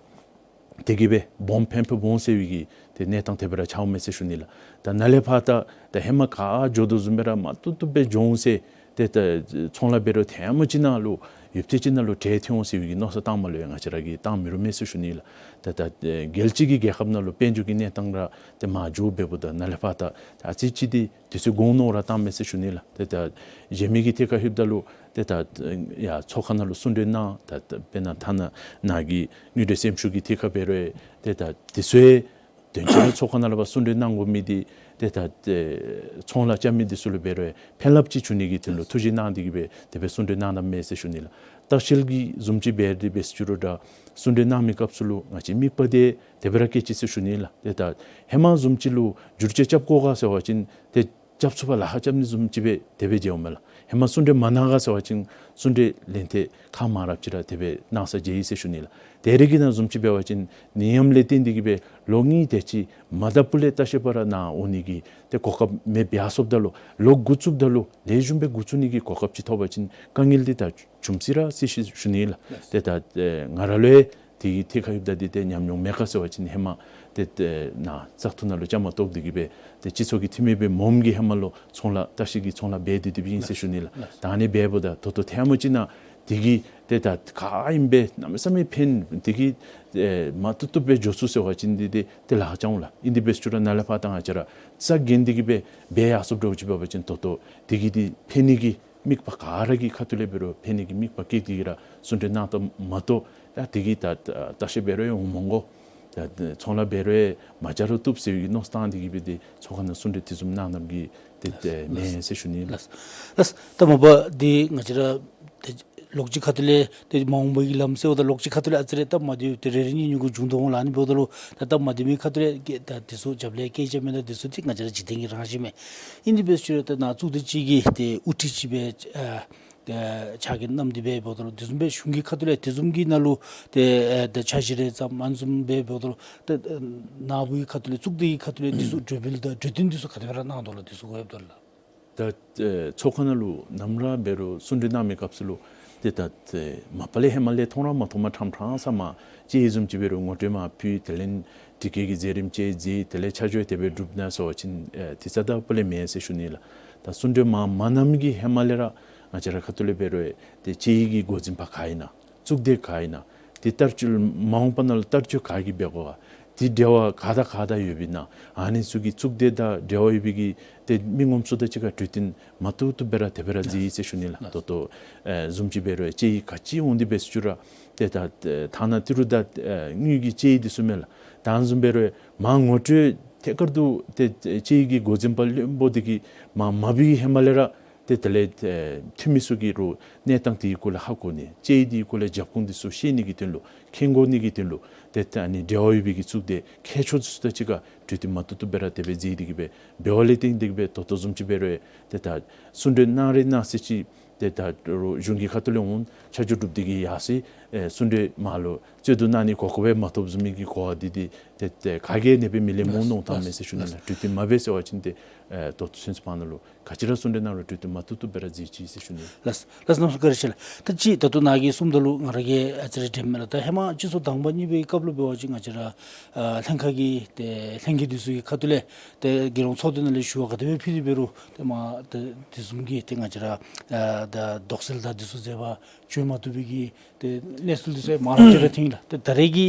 དེ་གིས་སྦེ་སྦོམ་ཕན་ཕན་སྦོམ་ཟེར་བའི་གི་ཏེ་གནས་སྟངས་དེ་སྦེ་ར་འཆརཝ་མས་ཟེར་ཞུ་ནི་ལགས། ད་ནཱ་ལས་ཕར་ད་ད་ཧེ་མ་ག་འགྱོ་དོ་བཟུམ་སྦེ་ར་མ་བཏུབ་བཏུབ་སྦེ་འགྱོ་འོང་ཟེར་ཏེ་ད་ཚོང་ལཱ་འབད་རུང་ཐེངས་མ་ཅིག་ནང་ལུ་ཡུདཔ་ཐེངས་ཅིག་ནང་ལུ་གྲལ་ཐོན་འོང་ཟེར་བའི་གི་མནོ་བསམ་བཏངམ་ལུ་ཡང་ང་བཅས་ར་གིས་བཏང་མི་རུང་མས་ཟེར་ཞུ་ནི་ལགས། ད་ད་རྒྱལ་སྤྱི་གི་རྒྱལ་ཁབ་ནང་ལུ་དཔལ་འབྱོར་གྱི་གནས་སྟངས་ར་ཏེ་མར་འགྱོ་འབདཝ་ད་ནཱ་ལས་ཕར་ད་ཨ་ཙི་ཅིག་འདི་དུས་ཚོད་འགོར་མནོ་ར་བཏངམ་མས་ཟེར་ཞུ་ནི་ལགས། ཏེ་ད་གཞན་མི་གི་ཐད་ཁར་ལྷོདཔ་ད་ལུ་ཏེ་ད་ཡར་ཚོགས་ཁང་ནང་ལུ་གསུང་གྲོས་གནང་ད་ད་དཔེར་ན་ཐ་ན་ནཱ་གི་དངུལ་འབྲེལ་སེམས་ཤུགས་ཀྱི་ཐད་ཁར་འབད་རུང་ཏེ་ད་དེ་ཚུ་ཡང་དོན་ཚན་ཚོགས་ཁང་ནང་ལུ་ཕར་གསུང་གྲོས་གནང་དགོ་མི་འདི་ཏེ་ད་ཨེ་ཚོང་ལཱ་རྐྱབ་མི་འདི་ཚུ་ལུ་འབད་རུང་ཕན་རླབས་ཅིག་འབྱུང་ནི་གི་དོན་ལུ་ཐུགས་བཞེད་གནང་སྟེ་གིས་སྦེ་དེ་སྦེ་གསུང་གྲོས་གནང་གནངམ་མས་ཟེར་ཞུ་ནི་ལགས། ལྟ་བཤལ་གྱི་བཟུམ་ཅིག་འབད་དེ་འབད་ཟེར་ཞུ་རུང་ད་གསུང་གྲོས་གནང་མི་སྐབས་སུ་ལུ་ང་བཅས་དམིགས་པ་འདི་དེ་སྦེ་ར་བསྐྱེད་ཅི་ཟེར་ཞུ་ནི་ལགས། ཏེ་ད་ཧེ་མ་བཟུམ་ཅིག་ལུ་བསྒྱུར་བཅོས་རྐྱབ་དགོ་ག་ཟེར་བ་ཅིན་ཏེ་རྐྱབ་ཚུགས་པར་ལཱ་ཁག་རྐྱབ་ནི་བཟུམ་ཅིག་སྦེ་དེ་སྦེ་མཇལཝ་མས་ལགས། ཧེ་མ་གསུང་གྲོས་མ་གནང་ག་ཟེར་བ་ཅིན་གསུང་གྲོས་ལན་ཐེངས་ཁག་མང་རབས་ཅིག་ར་དེ་སྦེ་གནང་ས་མཇལ་ཡི་ཟེར་ཞུ་ནི་ལགས། ད་རེས་ཀྱི་ནང་བཟུམ་ཅིག་འབད་བ་ཅིན་ནད་ཡམས་ལས་བརྟེན་ཏེ་གིས་སྦེ་ལོ་གཉིས་དེ་ཅིག་མ་ད་པུ་ལས་ལྟ་བཤལ་པར་ནཱ་འོང་ནི་གི་ཏེ་གོ་སྐབས་མེདཔ་ཡར་སོངམ་ད་ལུ་ལོག་འགོ་བཙུགསཔ་ད་ལུ་ལེགས་ཤོམ་སྦེ་འགོ་བཙུགས་ནི་གི་གོ་སྐབས་ཅིག་ཐོབ་པ་ཅིན་དཀའ་ངལ་འདི་ད་བྱུངམ་སྲིད་ར་སྲིད་ཟེར་ཞུ་ནི་ལགས། ཏེ་ད་ཨེ་ང་ར་ལུ་ཡང་དེ་གི་ཐད་ཁར་ལྷོདཔ་ད་འདི་ཏེ་ཉམས་མྱོང་མེད་ག་ཟེར་བ་ཅིན་ཧེ་མ་ཏེ་ཏེ་ནཱ་བཙག་འཐུ་ནང་ལུ་བཅའ་མར་གཏོགས་ཏེ་གིས་སྦེ་ཏེ་སྤྱི་ཚོགས་ཀྱི་འཐུས་མི་སྦེ་འོངམ་གི་ཧེ་མ་ལུ་ཚོང་ལཱ་ལྟ་བཤལ་གྱི་ཚོང་ལཱ་འབད་དེ་འདི་སྦེ་ཨིན་ཟེར་ཞུ་ནི་ལགས། ད་ཨ་ནི་འབདཝ་ད་ད་ལྟོ་ཐེངས་མ་ཅིག་ནང་དེ་གིས་ཏེ་ད་ག་ཨིནམ་སྦེ་གནམ་མེད་ས་མེད་ཕན་དེ་གིས་ཨེ་མ་བཏུབ་བཏུབ་སྦེ་འགྱོ་ཚུགས་ཟེར་བ་ཅིན་འདི་ཏེ་ཏེ་ལཱ་ཁག་འོང་ལགས། ཨིན་དེ་འབད་ཟེར་ཞུ་རུང་ནཱ་ལས་ཕར་ད་ང་བཅས་ར་རྩ་འགེངས་ཏེ་གིས་སྦེ་འབད་ཡར་སོངམ་འདྲཝ་ཅིག་འབད་བ་ཅིན་ད་ལྟོ་དེ་གིས་འདི་ཕན་ནི་གི་དམིགས་པ་ག་ར་གི་ཁ་ཐུག་ལས་འབད་རུང་ཕན་ནི་གི་དམིགས་པ་བསྐྱེད་དེ་གིས་ར་གསུང་གྲོས་གནངམ་མ་གཏོགས་ ད་དེ་གིས་ད་ད་ལྟ་ཤི་འབད་རུང་འོང་མི་དགོ། ད་ཚོང་ལཱ་འབད་རུང་མ་བྱ་རུང་བཏུབ་ཟེར་བའི་གི་མནོ་བསམ་བཏང་སྟེ་གིས་སྦེ་ཏེ་ཚོགས་ཁང་ནང་གསུང་གྲོས་དེ་བཟུམ་གནང་གནངམ་གིས་ཏེ་ཏེ་མེན་ཟེར་ཞུ་ནི་ལགས། ལགས་ལགས། ད་མ་པ་འདི་ང་བཅས་ར་ཏེ་ལོགས་ཅིག་ཁ་ཐུག་ལས་ཏེ་མ་འོངས་པའི་གི་ལམ་ཟེརཝ་ད་ལོགས་ཅིག་ཁ་ཐུག་ལས་ཨ་ཙི་རེ་སྟབས་མ་བདེཝ་ཏེ་རེ་རེ་གཉིས་གཉིས་གུ་འབྱུང་དོ་འོང་ལགས། ཨ་ནི་འབདཝ་ད་ལུ་ད་སྟབས་མ་བདེ་མི་ཁ་ཐུག་ལས་ཀྱི་ད་དེ་ཚུ་རྒྱབ་ལས་སྐད་ཆ་མེད་ན་དེ་ཚུ་ཏེ་ང་བཅས་ར་འཇིག་རྟེན་གྱི་རང་བཞིན་མས། ཨིན་དེ་འབད་ཞུ་རུང་ད་ནཱ་གཙུག་སྡེ་ཅིག་གི་ཏེ་དབུ་ཁྲིད་ཅིག་སྦེ་ཨ་ཨ་ཕྱག་འགན་བསྣམས་ཏེ་སྦེ་འབདཝ་ད་ལུ་དེ་བཟུམ་སྦེ་གཞུང་གི་ཁ་ཐུག་ལས་དེ་བཟུམ་གྱི་ནང་ལུ་ཏེ་ཨ་ད་འཆར་གཞི་རེ་བརྩམ་ཨ་ནི་བཟུམ་སྦེ་འབདཝ་ད་ལུ་ད་ནཱ་བུ་གི་ཁ་ཐུག་ལས་གཙུག་སྡེ་གི་ཁ་ཐུག་ལས་དེ་ཚུ་གྲོས་འབུལ་དང་གྲོས་བསྟུན་དེ་ཚུ་ག་དེ་སྦེ་ར་གནང་དོ་ལགས། དེ་ཚུ་གོ་ཡོདཔ་ད་ལགས། ད་ཨེ་ཚོགས་ཁང་ནང་ལུ་ནམ་ར་འབད་རུང་གསུང་གྲོས་གནང་མི་སྐབས་སུ་ལུ་ཏེ་ད་ཨེ་མ་པ་ལས་ཧེ་མ་ལས་མཐོང་ར་མ་མཐོངམ་ཕྲང་ཕྲང་ས་མར་ལྕེ་ཡིག་བཟུམ་ཅིག་འབད་རུང་ངོ་སྤྲོད་མར་ཕུལ། དེ་ལས་དྲི་བཀོད་ཀྱི་མཛད་རིམ་ཅིག་མཛད། དེ་ལས་ཆ་འཇོག་དེ་སྦེ་གྲུབ་ན་ཟེར་བ་ཅིན་ཨེ་དེ་རྩ་དང་པ་ལས་མེན་ཟེར་ཞུ་ནི་ལགས། ད་གསུང་གྲོས་མར་མ་གནངམ་གི་ཧེ་མ་ལས་ར་ང་བཅས་ར་ཁ་ཐུག་ལས་འབད་རུང་ཨེ་ཏེ་ལྕེ་ཡིག་གི་འགོ་འཛིན་པ་ག་ཨིན་ན། གཙུག་སྡེ་ག་ཨིན་ན། ཏེ་བསྟར་སྤྱོད་མ་འོངས་པ་ནང་ལུ་བསྟར་སྤྱོད་ག་གིས་འབད་དགོ་ག། ཏེ་འབྲེལ་བ་ག་དང་ག་དང་ཡོདཔ་ཨིན་ན། ཨ་ནི་ཚུ་གི་གཙུག་སྡེ་དང་འབྲེལ་བ་ཡོད་པའི་གི་ཏེ་མི་ངོམ་ཚུ་དང་གཅིག་ཁར་གྲོས་བསྟུན་མ་བཏུབ་བཏུབ་སྦེ་ར་དེ་སྦེ་ར་མཛད་ཡི་ཟེར་ཞུ་ནི་ལགས། ད་ལྟོ་ཨེ་བཟུམ་ཅིག་འབད་རུང་ལྕེ་ཡིག་ག་ཅི་འོང་དེ་འབད་ཞུ་རུང་ཏེ་ད་ཐ་ན་ཏི་རུ་དང་ཨེ་དངུལ་གྱི་ལྕེ་ཡིག་དེ་ཚུ་མས་ལགས། ད་ཨ་ནི་བཟུམ་འབད་རུང་མར་ངོ་སྤྲོད་ཐད་ཀར་དུ་ཏེ་ལྕེ་ཡིག་གི་འགོ་འཛིན་པ་བློན་པོ་དེ་གིས་མར་མ་འབད་བའི་ཧེ་མ་ལས་ར་ཏེ་དེ་ལས་ཨེ་འཐུས་མི་ཚུ་གིས་རུང་གནས་སྟངས་དེའི་སྐོར་ལས་ཧ་གོ་ནི། ལྕེ་ཡིག་དེའི་སྐོར་ལས་རྒྱབ་ཁུངས་དེ་ཚུ་ཤེས་ནི་གི་དོན་ལུ་མཁྱེན་དགོ་ནི་གི་དོན་ལུ་ཏེ་ད་ཨ་ནི་འབྲེལ་བ་ཡོད་པའི་གི་གཙུག་སྡེ་མཁས་མཆོག་དེ་ཚུ་དང་གཅིག་ཁར་གྲོས་བསྟུན་མ་བཏུབ་བཏུབ་སྦེ་ར་དེ་སྦེ་མཛད་དེ་གིས་སྦེ་འབདཝ་ལས་བརྟེན་ཏེ་གིས་སྦེ་ད་ལྟོ་བཟུམ་ཅིག་འབད་རུང་ཏེ་ད་གསུང་གྲོས་གནང་རེ་གནང་ས་ཅིག་ཏེ་ད་རུང་གཞུང་གི་ཁ་ཐུག་ལས་འོང་ཆ་འཇོག་གྲུབ་སྟེ་གིས་ཡར་སོང་ཨེ་གསུང་གྲོས་མར་ལུ་རྩོད་བསྡུར་གནང་ནི་གོ་སྐབས་སྦེ་མ་ཐོབ་བཟུམ་མའི་གི་གོ་བ་འདི་འདི་ཏེ་ཏེ་ག་གིས་ནི་སྦེ་མི་ལེན་སྨོ་མནོ་བསམ་མས་ཟེར་ཞུ་ནི་ལགས། གྲོས་བསྟུན་མ་འབད་ཟེར་བ་ཅིན་ཏེ་ཨེ་ད་ལྟོ་ཚུན་ཚོད་པ་ནང་ལུ་ག་ཅི་ར་གསུང་གྲོས་གནང་རུང་གྲོས་བསྟུན་མ་བཏུབ་བཏུབ་སྦེ་ར་མཛད་ཅི་ཟེར་ཞུ་ནི། ལགས་ལགས། གནམ་མེད་ས་མེད་བཀའ་དྲིན་ཆེ་ལགས། ད་ཅི་ད་ལྟོ་ནཱ་གིས་གསུངམ་ད་ལུ་ང་ར་གིས་ཨ་ཙི་རེ་དྲན་མས་ལགས། ད་ཧེ་མ་སྤྱི་ཚོགས་དང་པ་གཉིས་པའི་སྐབས་ལུ་འབད་བ་ཅིན་ང་བཅས་ར་ཨ་ལྷན་ཁག་གི་ཏེ་ལྷན་རྒྱས་དེ་ཚུ་གི་ཁ་ཐུག་ལས་ཏེ་རྒྱལ་ཡོངས་ཚོགས་སྡེ་ནང་ལས་ཞུ་བ་ག་དེ་སྦེ་ཕུལ་ཏེ་འབད་རུང་ཏེ་མར་ཏེ་དེ་བཟུམ་གྱི་ཏེ་ང་བཅས་ར་ཨ་ད་དོགས་སེལ་དང་དེ་ཚུ་མཛད་པར་བྱོན་མ་བཏུབ་པའི་གི་ཏེ་གནས་ཚུལ་དེ་ཚུ་མང་རབས་ཅིག་ར་ཐོན་ཡི་ལགས། ཏེ་ད་རེས་ཀྱི་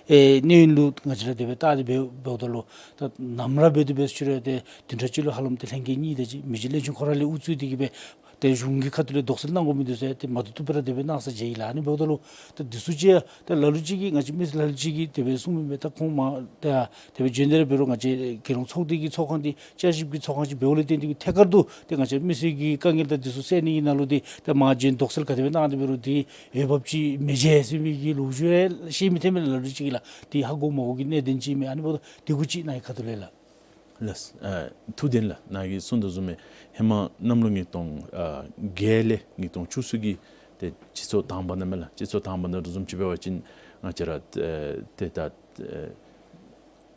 ཨེ་གནས་ཡུན་ལུ་ང་བཅས་ར་དེ་སྦེ་བལྟ་སྟེ་འབད་འབདཝ་ད་ལུ་ད་ནམ་ར་འབད་དེ་འབད་ཞུ་རུང་ཏེ་བདུན་ཕྲག་གཅིག་ལུ་ཧ་ལམ་ཏེ་ལྷན་རྒྱས་གཉིས་དེ་ཅིག་མི་རྗེ་བློན་ཆེན་ཁོ་ར་ལས་དབུ་གཙོས་ཏེ་གིས་སྦེ་ཏེ་གཞུང་གི་ཁ་ཐུག་ལས་དོགས་སེལ་གནང་དགོ་མི་དེ་ཚུ་ཏེ་མ་བཏུབ་བཏུབ་སྦེ་ར་དེ་སྦེ་གནང་ས་མཇལ་ཡི་ལགས། ཨ་ནི་འབདཝ་ད་ལུ་ད་དེ་ཚུ་ཅིག་ད་ལ་ལུ་ཅིག་གིས་ང་བཅས་མི་སེར་ལ་ལུ་ཅིག་གིས་དེ་སྦེ་གསུངམ་ཨིན་པས། ད་ཁོང་མར་ད་དེ་སྦེ་བྱོན་ཏེ་ར་འབད་རུང་ང་བཅས་རྒྱལ་ཡོངས་ཚོགས་སྡེ་གི་ཚོགས་ཁང་འདི་བསྐྱར་ཞིབ་ཀྱི་ཚོགས་ཁང་ཅིག་འབདཝ་ལས་བརྟེན་ཏེ་གིས་ཐད་ཀར་དུ་ཏེ་ང་བཅས་མི་སེར་གྱི་དཀའ་ངལ་དང་དེ་ཚུ་སེལ་ནི་གི་ནང་ལུ་ཏེ་ད་མར་བྱོན་དོགས་སེལ་ག་དེ་སྦེ་གནང་སྟེ་འབད་རུང་ཏེ་འོས་འབབ་ཅིག་མི་མཇལ་ཟེར་མི་གི་ལོ་རྒྱུས་ཡང་བཤད་མི་ཐོན་མས་ལགས། ལ་ལུ་ཅིག་གིས་ལགས། ཏེ་ཧ་གོ་མ་གོ་གི་གནད་དོན་ཅིག་མས། ཨ་ནི་འབདཝ་ད་དེ་གུ་ཅིག་ནཱ་གི་ཁ་ཐུག་ལས་ལགས། ལགས། ཨ་ཐུགས་བདེན་ལགས། ནཱ་གིས་གསུངས་དོ་བཟུམ་སྦེ་ཧེ་མ་གནམ་ལོ་ཉིས་སྟོང་ཨ་བརྒྱད་ལས་ཉིས་སྟོང་བཅུ་གསུམ་གྱི་ཏེ་སྤྱི་ཚོགས་དང་པ་ནང་མས་ལགས། སྤྱི་ཚོགས་དང་པ་ནང་དོ་བཟུམ་ཅིག་འབད་བ་ཅིན་ང་བཅས་ར་ཨེ་ཏེ་ད་ཨེ་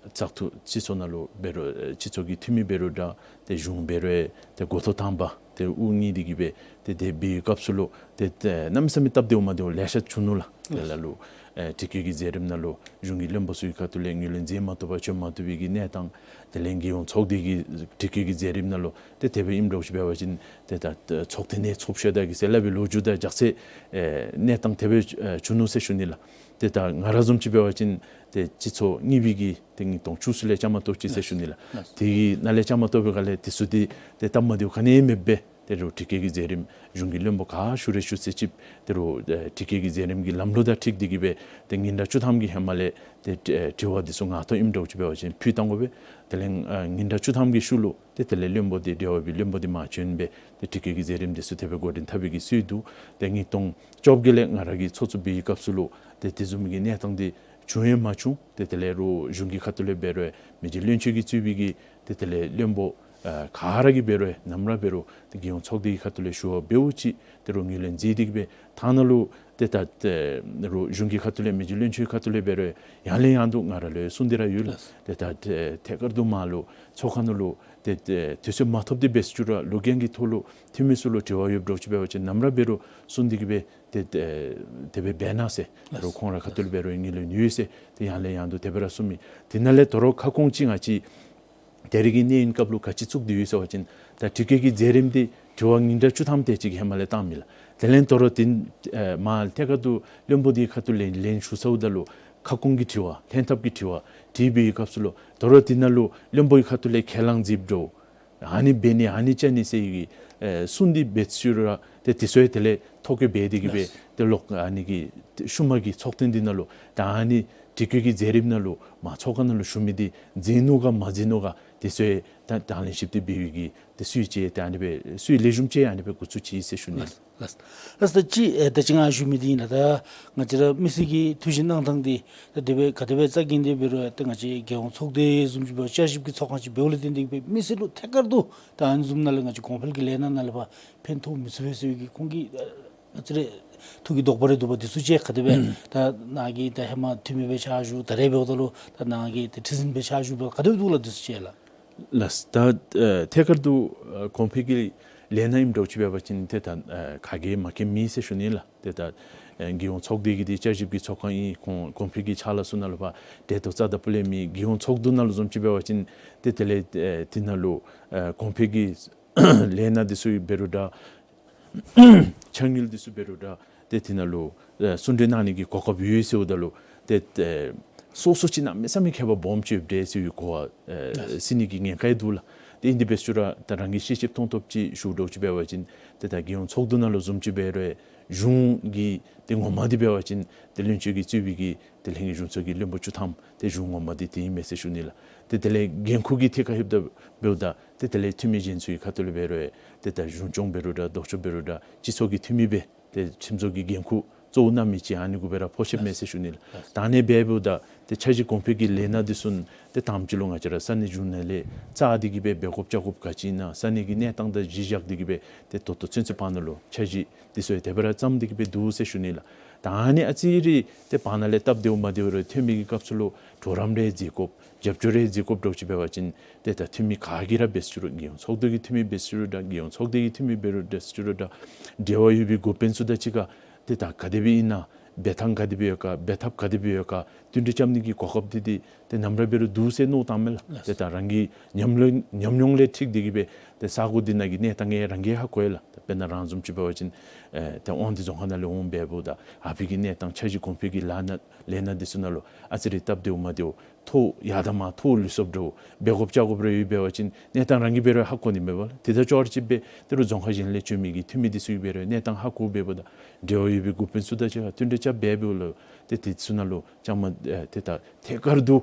བཙག་འཐུ་སྤྱི་ཚོགས་ནང་ལུ་འབད་རུང་ཨེ་སྤྱི་ཚོགས་ཀྱི་འཐུས་མི་འབད་རུང་འདྲ་ཏེ་གཞུང་འབད་རུང་ཨེ་ཏེ་འགོ་ཐོག་དང་པ་ཏེ་དབུ་བརྙེས་ཏེ་གིས་སྦེ་ཏེ་དེ་འབད་བའི་སྐབས་སུ་ལུ་ཏེ་ཏེ་གནམ་མེད་ས་མེད་སྟབས་བདེཝ་མ་བདེཝ་ལེ་ཤ་བྱུང་ནུག་ལགས། ཏེ་ལ་ལུ་ཨེ་དྲི་བཀོད་ཀྱི་མཛད་རིམ་ནང་ལུ་གཞུང་གི་བློན་པོ་ཚུ་གི་ཁ་ཐུག་ལས་ངོས་ལེན་མཛད་མ་བཏུབ་པར་བྱོན་མ་བཏུབ་པའི་གི་གནས་སྟངས། དེ་ལས་རྒྱལ་ཡོངས་ཚོགས་སྡེ་གི་དྲི་བཀོད་ཀྱི་མཛད་རིམ་ནང་ལུ་ཏེ་དེ་སྦེ་ཨིནམ་འདྲཝ་ཅིག་འབད་བ་ཅིན་ཏེ་ད་ཚོགས་ཐེངས་ནས་ཚོགས་ཤོས་དག་གི་ཟེར་སླབ་པའི་ལོ་རྒྱུས་དང་རྒྱགས་ཚད་ཨེ་གནས་སྟངས་དེ་སྦེ་ཨེ་བྱུང་ནུག་ཟེར་ཞུ་ནི་ལགས། ཏེ་ད་ང་ར་བཟུམ་ཅིག་འབད་བ་ཅིན་ཏེ་སྤྱི་ཚོགས་གཉིས་པའི་གི་ཏེ་ཉིས་སྟོང་བཅུ་གསུམ་ལས་བཅའ་མར་གཏོགས་ཅི་ཟེར་ཞུ་ནི་ལགས། ལགས། དེ་གི་ནང་ལས་བཅའ་མར་གཏོགས་པའི་སྒང་ལས་དེ་ཚུ་འདི་ཏེ་སྟབས་མ་བདེཝ་ག་ནི་ཡང་མེདཔ་སྦེ་ཏེ་རུང་དྲི་བཀོད་ཀྱི་མཛད་རིམ་གཞུང་གི་བློན་པོ་ག་ཞུ་རུང་ཞུ་ཚད་ཅིག་ཏེ་རུང་ཨེ་དྲི་བཀོད་ཀྱི་མཛད་རིམ་གྱི་ལམ་ལུགས་དང་འཁྲིལ་ཏེ་གིས་སྦེ་ཏེ་ཉིན་གྲངས་བཅུ་ཐམ་གྱི་ཧེ་མ་ལས་ཏེ་ཨེ་དྲི་བ་འདི་ཚུ་ངག་ཐོག་ཨིནམ་འདྲཝ་ཅིག་འབད་བ་ཅིན་ཕུལ་བཏང་དགོ་པས། དེ་ལས་ཨེ་ཉིན་གྲངས་བཅུ་ཐམ་གྱི་ཤུལ་ལུ་ཏེ་དེ་ལས་བློན་པོ་འདི་འབྲེལ་བ་འབད་བློན་པོ་འདི་མར་བྱོན་སྦེ་ཏེ་དྲི་བཀོད་ཀྱི་མཛད་རིམ་འདི་ཚུ་དེ་སྦེ་འགོ་འདྲེན་འཐབ་པའི་གི་སྲོལ་འདུག། ཏེ་ཉིས་སྟོང་བཅོ་བརྒྱད་ལས་ང་ར་གིས་ཚོགས་གཙོ་འབད་བའི་སྐབས་སུ་ལུ་ཏེ་དེ་བཟུམ་གྱི་གནས་སྟངས་འདི་བྱུང་ཡང་མ་བྱུང་། ཏེ་དེ་ལས་རུང་གཞུང་གི་ཁ་ཐུག་ལས་འབད་རུང་མི་རྗེ་བློན་ཆེན་གྱིས་གཙོས་པའི་གི་ཏེ་དེ་ལས་བློན་པོ་ཨ་ག་ར་གིས་འབད་རུང་ནམ་ར་འབད་རུང་ཏེ་རྒྱལ་ཡོངས་ཚོགས་སྡེ་གི་ཁ་ཐུག་ལས་ཞུ་བ་འབདཝ་ཅིག་ཏེ་རུང་ངོས་ལེན་མཛད་དེ་གིས་སྦེ་ཐ་ན་ལུ་ཏེ་ད་ཏེ་རུང་གཞུང་གི་ཁ་ཐུག་ལས་མི་རྗེ་བློན་ཆེན་ཁ་ཐུག་ལས་འབད་རུང་ཡང་ལས་ཡང་དུ་ང་ར་ལུ་གསུངས་ཏེ་ར་ཡོད་ལགས། ལགས། ཏེ་ད་ཏེ་ཐད་ཀར་དུ་མར་ལུ་ཚོགས་ཁང་ནང་ལུ་ཏེ་ཏེ་དུས་ཚོད་མ་ཐོབ་སྟེ་འབད་ཞུ་རུང་ལོ་རྒྱུས་ཀྱི་ཐོག་ལུ་འཐུས་མི་ཚུ་ལུ་དྲི་བ་ཡོདཔ་འདྲཝ་ཅིག་འབད་བ་ཅིན་ནམ་ར་འབད་རུང་གསུངས་ཏེ་གིས་སྦེ་ཏེ་ཏེ་དེ་སྦེ་འབད་གནང་ཟེར། ལགས། རུང་ཁོང་ར་ཁ་ཐུག་ལས་འབད་རུང་ངོས་ལེན་ཡོད་ཟེར་ཏེ་ཡང་ལས་ཡང་དུ་དེ་སྦེ་ར་གསུངས་མི། དེ་ནང་ལས་དོ་རུང་ཁ་སྐོང་ཅིག་ང་བཅས་ད་རེས་ཀྱི་གནས་ཡུན་སྐབས་ལུ་ག་ཅི་བཙུགས་ཏེ་ཡོད་ཟེར་བ་ཅིན་ད་དྲི་བཀོད་ཀྱི་མཛད་རིམ་འདི་དྲི་བ་ཉིན་གྲངས་བཅུ་ཐམ་དེ་ཅིག་གི་ཧེ་མ་ལས་བཏང་མི་ལགས། དེ་ལས་དོ་རུང་དེ་ཨེ་མར་ཐད་ཀར་དུ་བློན་པོ་འདི་ཁ་ཐུག་ལས་ལན་ཞུ་ཚརཝ་ད་ལུ་ཁ་སྐོང་གི་དྲི་བ་ལྷན་ཐབས་ཀྱི་དྲི་བ་དྲིས་པའི་སྐབས་སུ་ལུ་དོ་རུང་དེ་ནང་ལུ་བློན་པོའི་ཁ་ཐུག་ལས་ཁས་བླངས་མཛདཔ་འདྲཝ་ཨ་ནི་འབད་ནི་ཨ་ནི་བཅའ་ནི་ཟེར་གྱི་ ཨེ་གསུངས་ཏེ་འབད་ཞུ་རུང་ར་ཏེ་དེ་ཚུ་ཡང་དེ་ལས་ཐོ་བཀོད་འབད་དེ་གི་སྦེ་ལགས། ཏེ་ལོག་ཨ་ནི་གི་ཤུལ་མ་གི་ཚོགས་ཐེངས་འདི་ནང་ལུ་ད་ཨ་ནི་དྲི་བཀོད་ཀྱི་མཛད་རིམ་ནང་ལུ་མ་ཚོགས་ཁང་ནང་ལུ་ཞུ་མི་འདི་མཛད་ནུག་ག་མ་མཛད་ནུག་ག་དེ་ཚུ་ཡང་ད་དང་ལེན་ཞིབ་ཏེ་འབད་བའི་གི་ཏེ་སྲོལ་ཅིག་ཏེ་ཨ་ནི་སྦེ་སྲོལ་ལེགས་ཤོམ་ཅིག་ཨ་ནི་སྦེ་འགོ་བཙུགས་ཅི་ཟེར་ཞུ་ནི། ལགས། ལགས། ལགས། ད་ཅི་ཨེ་ད་ཅི་ང་ཞུ་མི་འདི་ཨིན་ལགས། ད་ང་བཅས་ར་མི་སེར་གྱི་ཐུགས་བཞེད་གནང་ཐངས་འདི་ད་དེ་སྦེ་ག་དེ་སྦེ་རྩ་འགེངས་ཏེ་འབད་རུང་ཏེ་ང་བཅས་རྒྱལ་ཡོངས་ཚོགས་སྡེ་བཟུམ་ཅིག་འབད་བ་བསྐྱར་ཞིབ་ཀྱི་ཚོགས་ཁང་ཅིག་འབདཝ་ལས་བརྟེན་ཏེ་སྦེ་མི་སེར་ལུ་ཐད་ཀར་དུ་ད་ཨ་ནི་བཟུམ་ནང་ལས་ང་བཅས་གོང་འཕེལ་གྱི་ལས་སྣ་ནང་ལས་ཕར་ཕན་ཐོགས་མི་ཚུགས་པས་ཟེར་བའི་གི་ཁོང་གི་ཨ་ང་བཅས་ར་ཐུགས་ཀྱི་དོགས་པ་རེ་འདུག་པ། དེ་ཚུ་ཅིག་ག་དེ་སྦེ་ད་ནཱ་གི་ད་ཧེ་མ་འཐུས་མི་སྦེ་ཕྱག་ཞུ་ད་རེས་འབདཝ་ད་ལུ་ད་ནཱ་གི་ད་ཁྲི་འཛིན་སྦེ་ཕྱག་ཞུ་འབདཝ་ག་དེ་སྦེ་འདུག་ལགས། དེ་ཚུ་ཅིག་ལགས། ལགས། ད་ཨེ་ཐད་ཀར་དུ་ཨེ་གོང་འཕེལ་གྱི་ལས་སྣ་ཨིནམ་འདྲཝ་ཅིག་འབད་བ་ཅིན་ཏེ་ད་ཨེ་ག་གིས་མ་མཁྱེནམ་མེད་ཟེར་ཞུ་ནི་ལགས། ཏེ་ད་ཨེ་རྒྱལ་ཡོངས་ཚོགས་སྡེ་གི་འདི་བསྐྱར་ཞིབ་ཀྱི་ཚོགས་ཁང་ཨིན། གོང་གོང་འཕེལ་གྱི་ཕྱག་ལཱ་ཚུ་ནང་ལུ་ཕར་འབྲེལ་གཏོགས་རྩ་དང་སྤུ་ལས་མེད། རྒྱལ་ཡོངས་ཚོགས་འདུ་ནང་ལུ་བཟུམ་ཅིག་འབད་བ་ཅིན་ཏེ་དེ་ལས་ཨེ་དེ་ནང་ལུ་ཨེ་གོང་འཕེལ་གྱི་ལས་སྣ་འདི་ཚུ་འབད་རུང་འདྲ་ཕྱག་དངུལ་འདི་ཚུ་འབད་རུང་འདྲ་ཏེ་དེ་ནང་ལུ་ཨེ་གསུང་གྲོས་གནང་ནི་གི་གོ་སྐབས་ཡོད་ཟེརཝ་ད་ལུ་ཏེ་ཨེ་སོ་སོ་ཅིག་གནམ་མེད་ས་མེད་ཁྱད་པར་སྦོམ་ཅིག་ཡོདཔ་འདྲས་ཟེར་བའི་གོ་བ་ཨེ་ལགས། སི་ནི་གི་ཉེན་ཁ་ཡང་འདུག་ལགས། ཏེ་ཨིན་དེ་འབད་ཞུ་རུང་ད་རང་གིས་ཤེས་ཤེསཔ་མཐོང་ཐོབ་ཅིག་ཞུ་འདྲཝ་ཅིག་འབད་བ་ཅིན་ཏེ་ད་རྒྱལ་ཡོངས་ཚོགས་འདུ་ནང་ལུ་བཟུམ་ཅིག་འབད་རུང་གཞུང་གི་ཏེ་ངོ་མ་འདི་འབད་བ་ཅིན་ཏེ་བློན་ཆེན་གྱིས་གཙོས་པའི་གི་ཏེ་ལྷན་རྒྱས་གཞུང་ཚོགས་ཀྱི་བློན་པོ་བཅུ་ཐམ་ཏེ་གཞུང་ངོ་མ་འདི་དེ་ཨིན་མས་ཟེར་ཞུ་ནི་ལགས། ཏེ་དེ་ལས་འགན་ཁུར་གྱི་ཐད་ཁར་ལྷོདཔ་ད་འབདཝ་ད་ཏེ་དེ་ལས་འཐུས་མི་གཞན་ཚུ་གི་ཁ་ཐུག་ལས་འབད་རུང་ཏེ་ད་གཞུང་སྐྱོང་འབད་རུང་འདྲ་ལྡོག་ཕྱོགས་འབད་རུང་འདྲ་སྤྱི་ཚོགས་ཀྱི་འཐུས་མི་སྦེ་ཏེ་ཁྲིམས་བཟོ་གི་འགན་ཁུར་གཙོ་བོ་གནང་མི་ཅིག་ཨ་ནི་གུ་སྦེ་ར་ཕོག་ཤེསཔ་མས་ཟེར་ཞུ་ནི་ལགས། ད་ཨ་ནི་འབདཝ་ད་ཏེ་འཆར་གཞི་གོང་འཕེལ་གྱི་ལས་སྣ་འདི་ཚུ་ཏེ་དང་པ་ཅིག་ལུ་ང་བཅས་ར་ས་གནས་གཞུང་ནང་ལས་བཙག་སྟེ་གི་སྦེ་འབད་དགོཔ་བྱ་དགོཔ་ག་ཅི་ཨིན་ན་ས་གནས་ཀྱི་གནས་སྟངས་དང་གཞི་བཞག་སྟེ་གི་སྦེ་ཏེ་ད་ལྟོ་ཚུན་ཚོད་བར་ན་ལུ་འཆར་གཞི་འདི་ཚུ་ཡང་དེ་སྦེ་ར་བརྩམས་ཏེ་གི་སྦེ་འདུག་ཟེར་ཞུ་ནི་ལགས། ད་ཨ་ནི་ཨ་ཙི་རེ་ཏེ་བར་ན་ལས་སྟབས་བདེཝ་མ་བདེཝ་རེ་ཐོན་མི་གི་སྐབས་སུ་ལུ་གྲོགས་རམ་རེ་མཛད་དགོཔ་རྒྱབ་སྐྱོར་རེ་མཛད་དགོཔ་འདྲཝ་ཅིག་འབད་བ་ཅིན་ཏེ་ད་འཐུས་མི་ག་གིས་ར་འབད་ཞུ་རུང་རྒྱལ་ཡོངས་ཚོགས་འདུ་གི་འཐུས་མི་འབད་ཞུ་རུང་འདྲ་རྒྱལ་ཡོངས་ཚོགས་སྡེ་གི་འཐུས་མི་འབད་རུང་འདྲ་ཞུ་རུང་འདྲ་འབྲེལ་བ་ཡོད་པའི་འགོ་དཔོན་ཚུ་དང་གཅིག་ཁར་ཏེ་ད་ག་དེ་སྦེ་ཨིན་ན་འབད་ཐངས་ག་དེ་སྦེ་ཡོད་ག་འབད་ཐབས་ག་དེ་སྦེ་ཡོད་ག་བསྟུན་གྲོས་རྐྱབ་ནི་གི་གོ་སྐབས་འདི་འདི་ཏེ་ནམ་ར་འབད་རུང་འདུག་ཟེར་མནོ་བཏངམ་མས་ལགས། ཏེ་ད་རང་གི་ཉམས་མྱོང་ཉམས་མྱོང་ལས་འཁྲིལ་ཏེ་གི་སྦེ་ཏེ་ས་གོ་འདི་ནང་གི་གནས་སྟངས་ཡང་རང་གིས་ཧ་གོ་ཡི་ལགས། ཏེ་དཔེར་ན་རང་བཟུམ་ཅིག་འབད་བ་ཅིན་ཨེ་ཏེ་དབང་འདུས་རྫོང་ཁག་ནང་ལས་འོང་འབདཝ་ད་ཨ་ཕི་གི་གནས་སྟངས་འཆར་གཞི་གོང་འཕེལ་གྱི་ལས་སྣ་ལས་སྣ་འདི་ཚུ་ནང་ལུ་ཨ་ཙི་རེ་སྟབས་བདེཝ་མ་བདེཝ་ཐོ་ཡར་དང་མར་ཐོ་ལུས་སོཔ་འདྲཝ་འབད་དགོཔ་བྱ་དགོཔ་རེ་ཡོད་འབད་བ་ཅིན་གནས་སྟངས་རང་གིས་འབད་རུང་ཧ་གོ་ནི་མས་པ་ལགས། དེ་དང་ཅོག་ར་གཅིག་སྦེ་ད་རུང་རྫོང་ཁག་གཞན་ལས་བྱོན་མི་གི་འཐུས་མི་འདི་ཚུ་གིས་འབད་རུང་གནས་སྟངས་ཧ་གོ་འབདཝ་ད་འབྲེལ་བ་ཡོད་པའི་འགོ་དཔོན་ཚུ་དང་གཅིག་ཁར་བསྟུན་གྲོས་རྐྱབ་འབད་འབདཝ་ལས་ཏེ་དེ་ཚུ་ནང་ལུ་བཅའ་མར་ཨེ་ཏེ་ད་ཐད་ཀར་དུ་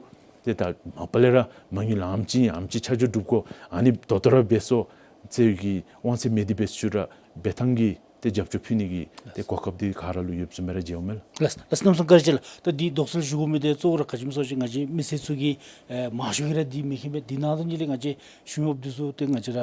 ཏེ་ད་མ་པ་ལས་ར་མ་དངུལ་ལུ་ཨེམ་ཅིག་ཨེམ་ཅིག་ཆ་འཇོག་སྒྲུབ་དགོ་ཨ་ནི་ད་ལྟོ་ར་འབད་སོང་ཟེར་གྱི་དབང་ཚད་མེད་དེ་འབད་ཞུ་རུང་འབད་ཐངས་ཀྱི་ཏེ་རྒྱབ་སྐྱོར་ཕུལ་ནི་གི་ཏེ་གོ་སྐབས་འདི་ག་ར་ལུ་ཡོདཔ་བཟུམ་སྦེ་ར་མཇལཝ་མས་ལགས། ལགས་ལགས། གནམ་མེད་ས་མེད་བཀའ་དྲིན་ཆེ་ལགས། ད་འདི་དོགས་སེལ་ཞུ་དགོ་མི་འདི་གཙོ་བོ་ར་ག་ཅི་སྨོ་ཟེར་བ་ཅིན་ང་བཅས་མི་སེར་ཚུ་གིས་ཨེ་མང་ཤོས་ཀྱིས་ར་འདི་མི་མཁྱེན་པས། འདི་ནང་དོན་ཅིག་ལས་ང་བཅས་ཞུ་མི་འོང་འདི་ཚུ་ཏེ་ང་བཅས་ར་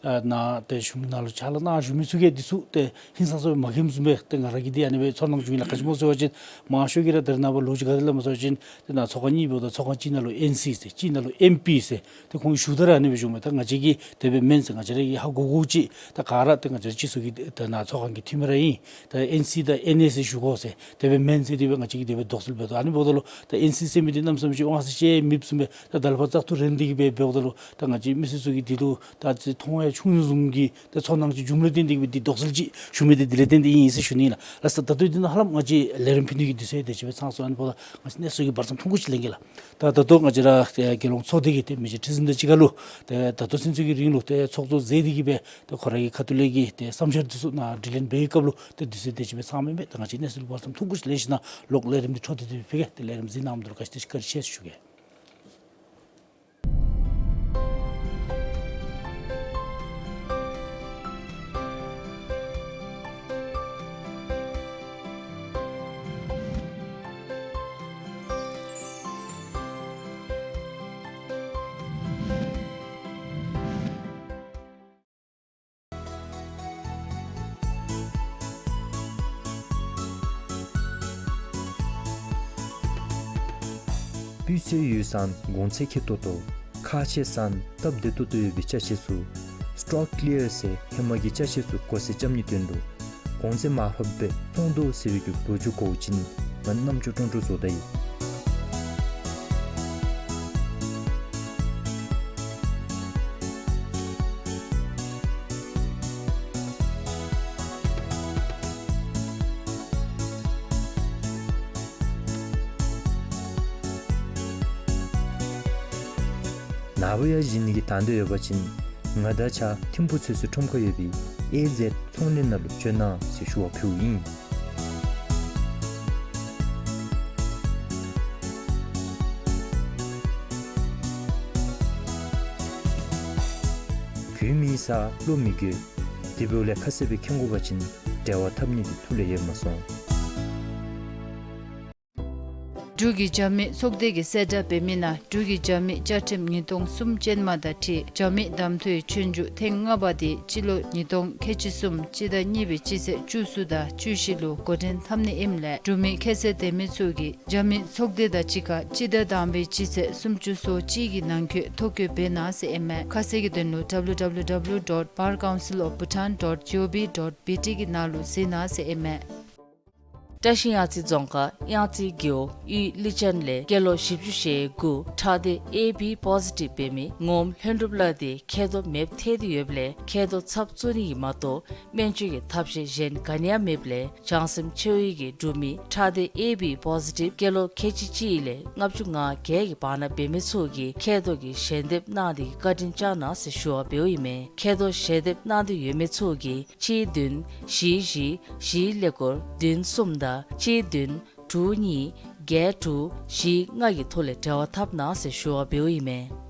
ཨ་ནཱ་ཏེ་ཞུ་མི་ནང་ལུ་ཕྱག་ལཱ་གནང་ཞུ་མི་ཚུ་གིས་འདི་ཚུ་ཏེ་ཧིང་སངས་ས་སྦེ་མ་མཁྱེནམ་བཟུམ་སྦེ་ཏེ་ང་ར་གིས་འདི་ཨ་ནི་སྦེ་ཚོར་སྣང་བྱུང་ཡི་ལགས། ག་ཅི་སྨོ་ཟེར་བ་ཅིན་མང་ཤོས་ཀྱིས་ར་ད་རེས་ནངས་པ་ལོ་རྒྱུས་ག་དེ་སླབ་སྨོ་ཟེར་བ་ཅིན་ཏེ་ནཱ་ཚོགས་ཁང་གཉིས་འབདཝ་ད་ཚོགས་ཁང་གཅིག་ནང་ལུ་ཨེན་སི་ཟེར་གཅིག་ནང་ལུ་ཨེམ་པི་ཟེར་ཏེ་ཁོང་གིས་ཞུཝ་ད་ར་ཨ་ནི་སྦེ་ཞུཝ་མས། ད་ང་བཅས་ཀྱིས་དེ་སྦེ་མེན་ཟེར་ང་བཅས་ར་གིས་ཧ་གོ་དགོཔ་ཅིག་ད་ག་ར་ཏེ་ང་བཅས་ར་སྤྱི་ཚོགས་ཀྱི་ད་ནཱ་ཚོགས་ཁང་གི་འཐུས་མི་ར་ཨིན། ད་ཨེན་སི་དང་ཨེན་ཨེ་ཟེར་ཞུ་དགོ་ཟེར་དེ་སྦེ་མེན་ཟེར་དེ་སྦེ་ང་བཅས་ཀྱིས་དེ་སྦེ་དོགས་སེལ་འབད་དོ། ཨ་ནི་འབདཝ་ད་ལུ་ད་ཨེན་སི་ཟེར་མི་འདི་གནམ་མེད་ས་མེད་ཅིག་དབང་ཚད་ཆེ་མི་བཟུམ་སྦེ་ད་དལ་བ་བཙག་འཐུ་རན་ཏེ་གི་སྦེ་འབདཝ་ད་ལུ་ད་ང་བཅས་མི་སེར་ཚུ་གིས་འདི་ལུ་ད་ཅིག་མཐོང་ཡང་ཆུང་ཡང་བཟུམ་གྱི་ད་ཚོར་སྣང་ཅིག་བྱུངམ་ལས་བརྟེན་ཏེ་གི་སྦེ་འདི་དོགས་སེལ་ཅིག་ཞུ་མི་འདི་འདི་ལས་བརྟེན་ཏེ་ཨིན་ཟེར་ཞུ་ནི་ལགས། ལགས་སོ། ད་ལྟོ་འདི་ནང་ཧ་ལམ་ང་བཅས་ལས་རིམ་ཕུལ་ནི་གི་དུས་ཚོད་དེ་ཅིག་སྦེ་ཚང་སོང་། ཨ་ནི་འབདཝ་ད་ང་བཅས་གནས་ཚུལ་གྱི་བར་མཚམས་ཐུང་ཀུ་ཅིག་ལེན་གེ་ལགས། ད་ད་ལྟོ་ང་བཅས་ར་རྒྱལ་ཡོངས་ཚོགས་སྡེ་གི་ཏེ་མི་རྗེ་ཁྲི་འཛིན་དང་གཅིག་ཁར་ལུ་ཏེ་ད་ལྟོ་ཚུན་ཚོད་ཀྱི་རིང་ལུ་ཏེ་ཚོགས་གཙོ་མཛད་དེ་གི་སྦེ་ཏེ་ཁོ་ར་གི་ཁ་ཐུག་ལས་ཀྱི་ཏེ་བསམ་འཆར་འདི་ཚུ་ནཱ་དྲི་ལན་འབད་བའི་སྐབས་ལུ་ཏེ་དུས་ཚོད་དེ་ཅིག་སྦེ་ཚང་མེད་པས། ད་ང་བཅས་གནས་ཚུལ་གྱི་བར་མཚམས་ཐུང་ཀུ་ཅིག་ལེན་ཞིནམ་ལས་ལས་རིམ་འདི་འཕྲོ་མཐུད་དེ་ཕུལ་གེ། ཏེ་ལས་རིམ་གཟིགས་གནང་མི་འདི་ལུ་བཀའ་དྲིན་ཆེ་ཞུ་གེ། སྤུས་ཚད་ཡོད་ཙང་གོང་ཚད་ཁེབ་ཏོག་ཏོ། ཁག་ཆེ་སར་སྟབས་བདེ་ཏོག་ཏོ་ཡོད་པའི་ཅ་ཆས་ཚུ། སི་ཊོག་ཀི་ལི་ཡར་ཟེར་ཧེ་མ་གི་ཅ་ཆས་ཚུ་གོང་ཚད་རྐྱབ་ནིའི་དོན་ལུ་གོང་ཚད་མར་ཕབ་སྦེ་བཙོང་དོ་ཟེར་བའི་གི་ལོ་རྒྱུས་གོ་བ་ཅིན་ང་རྣམ་ཅོ་ཀྲོང་ཀྲོ་བཟོ་ད་ཡི། ནཱ་བུ་ཡར་བཞེངས་ནི་གི་དང་འདོད་ཡོད་པ་ཅིན་ང་དང་གཅིག་ཁར་ཐིམ་ཕུག་ཚོད་བསྲེ་ཁྲོམ་ཁར་ཡོད་པའི་ ཨེ་ཛེཌ་ཚོང་ལས་ནང་ལུ་བྱོན་གནང་ཟེར་ཞུ་བ་ཕུལཝ་ཨིན། གྱོན་མི་ཟ་ལོ་མི་དགོས། དེ་འབདཝ་ལས་ཁ་གསལ་སྦེ་མཁྱེན་དགོ་པ་ཅིན་འབྲེལ་བ་འཐབ་ནི་གི་ཐུགས་ལས་ཡལ་མ་སོང་། འབྲུག་གི་རྒྱབ་མི་ཚོགས་སྡེ་གིས་གསལ་བསྒྲགས་འབད་མི་ནང་འབྲུག་གི་རྒྱབ་མི་བཅའ་ཁྲིམས་ཉིས་སྟོང་གསུམ་ཅན་མ་དང་འཁྲིལ་རྒྱབ་མི་གདམ་འཐུའི་ཆོས་རྒྱུགས་ཐེངས་ལྔ་པ་དེ་སྤྱི་ལོ་ཉིས་སྟོང་ཁལ་གཅིག་གསུམ་སྤྱི་ཟླ་གཉིས་པའི་སྤྱི་ཚེས་བཅུ་གསུམ་དང་བཅུ་བཞི་ལུ་འགོ་འདྲེན་འཐབ་ནི་ཨིནམ་ལས་འབྲུག་མི་ཁྱད་ཚད་ལྡན་མི་ཚུ་གིས་རྒྱབ་མི་ཚོགས་སྡེ་དང་གཅིག་ཁར་སྤྱི་ཟླ་དང་པའི་སྤྱི་ཚེས་སུམ་ཅུ་སོ་གཅིག་གི་ནང་འཁོད་ཐོ་བཀོད་འབད་གནང་ཟེར་ཨིན་མས། ཁ་གསལ་གྱི་དོན་ལུ་W W W dot Bar Council of Bhutan dot G O V dot B T གི་ནང་ལུ་གཟིགས་གནང་ཟེར་ཨིན་མས། བཀྲ་ཤིས་གཡང་རྩེ་རྫོང་ཁག་གཡང་རྩེ་རྒེད་འོག་གཡུས་ལི་ཅན་ལས་སྐྱེས་ལོ་བཞི་བཅུ་ཞེ་དགུ་ཁྲག་སྡེ་ཨེ་བི་པོ་ཟི་ཊིབ་འབད་མི་ངོམ་ལྷུན་གྲུབ་ལགས་དེ་མཁལ་རྡོག་མེདཔ་ཐལ་ཏེ་ཡོདཔ་ལས་མཁལ་རྡོག་ཚབ་བཙུགས་ནི་ཨིན་མ་གཏོགས་སྨན་བཅོས་ཀྱི་ཐབས་ཤེས་གཞན་ག་ནི་ཡང་མེདཔ་ལས་བྱང་སེམས་ཆེ་བའི་གི་འབྲུག་མི་ཁྲག་སྡེ་ཨེ་བི་པོ་ཟི་ཊིབ་སྐྱེས་ལོ་ཁལ་གཅིག་གཅིག་ལས་ལྔ་བཅུ་ང་བརྒྱད་ཀྱི་བར་ན་འབད་མི་ཚུ་གིས་མཁལ་རྡོག་གི་ཞལ་འདེབས་གནང་སྟེ་བཀའ་དྲིན་བསྐྱང་གནང་ཟེར་ཞུ་བ་འབདཝ་ཨིན་མས། མཁལ་རྡོག་ཞལ་འདེབས་གནང་འདོད་ཡོད་མི་ཚུ་གིས་གཅིག་བདུན་བཞི་བཞི་བཞི་ཀླད་ཀོར་བདུན་གསུམ་དང་གཅིག་བདུན་དྲུག་གཉིས་བརྒྱད་དྲུག་བཞི་ལྔ་གི་ཐོག་ལས་འབྲེལ་བ་འཐབ་གནང་ཟེར་ཞུ་བ་འབདཝ་ཨིན་མས།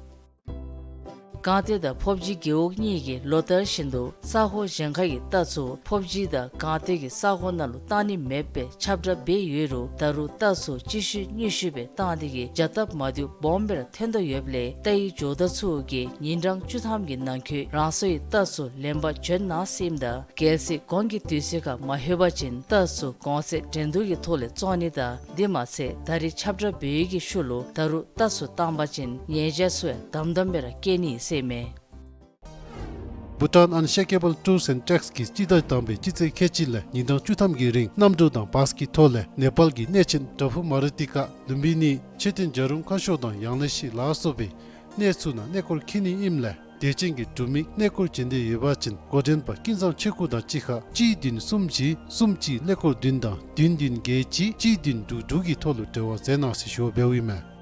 སྒང་སྟེང་དང་ཕོབ་སྦྱིས་རྒེད་འོག་གཉིས་ཀྱིས་ལོ་ལྟར་བཞིན་དུ་ས་གོ་གཞན་ཁ་གི་རྟ་ཚུ་ཕོབ་སྦྱིས་དང་སྒང་སྟེང་གི་ས་གོ་ནང་ལུ་བཏང་ནི་མེདཔ་སྦེ་ཁྱབ་བསྒྲགས་འབད་ཡོད་རུང་ད་རུང་རྟ་ཚུ་གཅིག་ཤུལ་གཉིས་ཤུལ་སྦེ་བཏང་སྟེ་གིས་བྱ་སྟབས་མ་བདེཝ་སྦོམ་སྦེ་ར་ཐོན་དོ་ཡོདཔ་ལས་རྟ་ཡི་ཇོ་བདག་ཚུ་གིས་ཉིན་གྲངས་བཅུ་ཐམ་གྱི་ནང་འཁོད་རང་སོའི་རྟ་ཚུ་ལེན་པར་བྱོན་གནང་ཟེར་ཨིནམ་ད་གལ་སྲིད་གོང་གི་དུས་ཚོད་ཁར་མ་ལྷོད་པ་ཅིན་རྟ་ཚུ་གོང་ཚད་འགྲན་བསྡུར་གྱི་ཐོག་ལས་བཙོང་ནི་དང་དེ་མ་ཚད་ད་རེས་ཁྱབ་བསྒྲགས་འབད་བའི་གི་ཤུལ་ལུ་ད་རུང་རྟ་ཚུ་བཏང་པ་ཅིན་ཉེས་བྱ་ཚུ་ཡང་དམ་དམ་སྦེ་ར་བཀལ་ནི་ཟེར་ཨིན་མས། Bhutan Unshakable Tools and Techs གིས་སྤྱི་ཟླ་དང་པའི་སྤྱི་ཚེས་ཁལ་གཅིག་ལས་ཉིན་གྲངས་བཅུ་ཐམ་གྱི་རིང་གནམ་གྲུ་དང་བཱས་ཀྱི་ཐོག་ལས་ནེ་པཱལ་གྱི་གནས་ཆེན་པྲ་བྷུ་མ་རི་ཏི་ཀ་ལུམ་བི་ནི་མཆོད་རྟེན་བྱ་རུང་ཁ་ཤོར་དང་ཡང་ན་ཤི་ལ་སོགས་པའི་གནས་ཚུ་ནང་གནས་སྐོར་འཁྱིད་ནི་ཨིནམ་ལས་དད་ཅན་གྱི་འབྲུག་མི་གནས་སྐོར་བྱོན་འདོད་ཡོད་པ་ཅིན་འགོ་འདྲེན་པ་ཀུན་བཟང་ཆོས་སྐུ་དང་གཅིག་ཁར་གཅིག་བདུན་གསུམ་བཞི་གསུམ་གཅིག་ཀླད་ཀོར་བདུན་དང་བདུན་བདུན་བརྒྱད་གཅིག་གཅིག་བདུན་དྲུག་དྲུག་གི་ཐོག་ལུ་འབྲེལ་བ་མཛད་གནང་ཟེར་ཞུ་བ་འབདཝ་ཨིན་མས།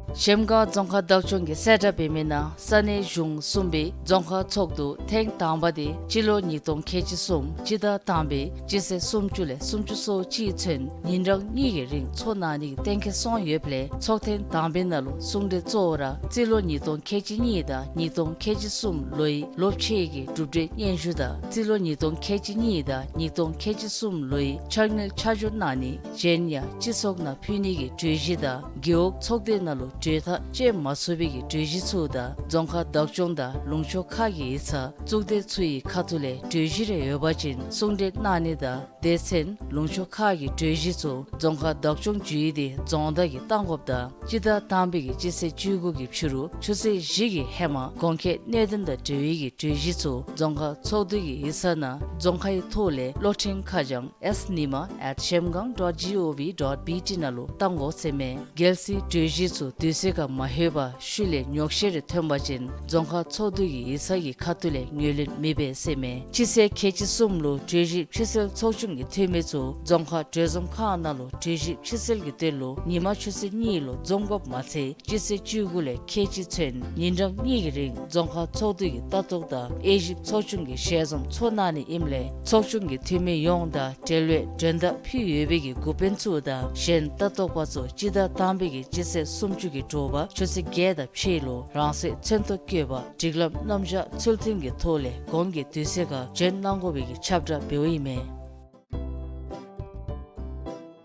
གཞལམ་སྒང་རྫོང་ཁག་བདག་སྐྱོང་གིས་གསལ་བསྒྲགས་འབད་མི་ནང་ས་གནས་གཞུང་གསུམ་པའི་རྫོང་ཁག་ཚོགས་འདུ་ཐེངས་དང་པ་དེ་སྤྱི་ལོ་ཉིས་སྟོང་ཁལ་གཅིག་གསུམ་སྤྱི་ཟླ་དང་པའི་སྤྱི་ཚེས་སུམ་ཅུ་ལས་སུམ་ཅུ་སོ་གཅིག་ཚུན་ཉིན་གྲངས་གཉིས་ཀྱི་རིང་ཚོགས་གནང་ནི་གི་གཏན་འཁེལ་སོང་ཡོདཔ་ལས་ཚོགས་ཐེངས་དང་པའི་ནང་ལུ་གསུང་གྲོས་གཙོ་བོ་ར་རྩིས་ལོ་ཉིས་སྟོང་ཁལ་གཅིག་གཉིས་དང་ཉིས་སྟོང་ཁལ་གཅིག་གསུམ་ལོའི་ལོ་ཕྱེད་ཀྱི་གྲུབ་འབྲས་སྙན་ཞུ་དང་རྩིས་ལོ་ཉིས་སྟོང་ཁལ་གཅིག་གཉིས་དང་ཉིས་སྟོང་ཁལ་གཅིག་གསུམ་ལོའི་འཆར་དངུལ་ཆ་འཇོག་གནང་ནི་གཞན་ཡང་སྤྱི་ཚོགས་ནང་ཕུལ་ནི་གི་གྲོས་གཞི་དང་རྒེད་འོག་ཚོགས་སྡེ་ནང་ལུ་གྲོས་ཐག་བཅད་མ་ཚུགས་པའི་གི་གྲོས་གཞི་ཚུ་དང་རྫོང་ཁག་བདག་སྐྱོང་དང་ལུང་ཕྱོགས་ཁག་གི་ཡིག་ཚང་གཙུག་སྡེ་ཚུ་ཡི་ཁ་ཐུག་ལས་གྲོས་གཞི་རེ་ཡོད་པ་ཅིན་གསུང་གྲོས་གནང་ནི་དང་སྡེ་ཚན་ལུང་ཕྱོགས་ཁག་གི་གྲོས་གཞི་ཚུ་རྫོང་ཁག་བདག་སྐྱོང་བརྒྱུད་དེ་རྫོང་བདག་གིས་བཏང་དགོཔ་དང་སྤྱི་ཟླ་དང་པའི་གི་སྤྱི་ཚེས་བཅུ་དགུ་གི་ཕྱི་རུ་ཆུ་ཚོད་བཞི་གི་ཧེ་མ་གོང་འཁོད་གནད་དོན་དང་འབྲེལ་བའི་གི་གྲོས་གཞི་ཚུ་རྫོང་ཁག་ཚོགས་འདུ་གི་ཡིག་ཚང་ནང་རྫོང་ཁའི་ཐོག་ལས་གློག་འཕྲིན་ཁ་བྱང་S Nima at shemgang dot gov dot bt ནང་ལུ་བཏང་དགོ་ཟེར་མས། གལ་སྲིད་གྲོས་གཞི་ཚུ་དུས་ཚོད་ཁར་མ་ལྷོད་པར་ཤུལ་ལས་ཉོགས་བཤད་རེ་ཐོན་པ་ཅིན་རྫོང་ཁག་ཚོགས་འདུ་གི་ཡིག་ཚང་གི་ཁ་ཐུག་ལས་ངོས་ལེན་མི་འབད་ཟེར་མས། སྤྱི་ཚེས་ཁལ་གཅིག་གསུམ་ལུ་གྲོས་གཞི་ཕྱིར་སེལ་ཚོགས་ཆུང་གི་འཐུས་མི་ཚུ་རྫོང་ཁག་གྲོས་འཛོམས་ཁང་ནང་ལུ་གྲོས་གཞི་ཕྱིར་སེལ་གྱི་དོན་ལུ་ཉིན་མ་ཆུ་ཚོད་གཉིས་ལུ་འཛོམས་དགོཔ་མ་ཚད་སྤྱི་ཚེས་བཅུ་དགུ་ལས་ཁལ་གཅིག་ཚུན་ཉིན་གྲངས་གཉིས་ཀྱི་རིང་རྫོང་ཁག་ཚོགས་འདུ་གི་ལྟ་རྟོག་དང་དབྱེ་ཞིབ་ཚོགས་ཆུང་གི་ཞལ་འཛོམས་ཚོགས་གནང་ནི་ཨིནམ་ལས་ཚོགས་ཆུང་གི་འཐུས་མི་ཡོངས་དང་འབྲེལ་ཡོད་མགྲོན་བརྡ་ཕུལ་ཡོད་པའི་གི་འགོ་དཔོན་ཚུ་དང་གཞན་ལྟ་རྟོག་པ་ཚུ་སྤྱི་ཟླ་དང་པའི་གི་སྤྱི་ཚེས་སུམ་ཅུ་གི་དྲོ་པ་ཆུ་ཚོད་བརྒྱད་དང་ཕྱེད་ལུ་རང་སོའི་མཚན་ཐོ་བཀོད་པ་སྒྲིག་ལམ་རྣམ་གཞག་ཚུལ་མཐུན་གྱི་ཐོག་ལས་གོང་གི་དུས་ཚོད་ཁར་བྱོན་གནང་དགོ་པའི་གི་ཁྱབ་བསྒྲགས་འབདཝ་ཨིན་མས།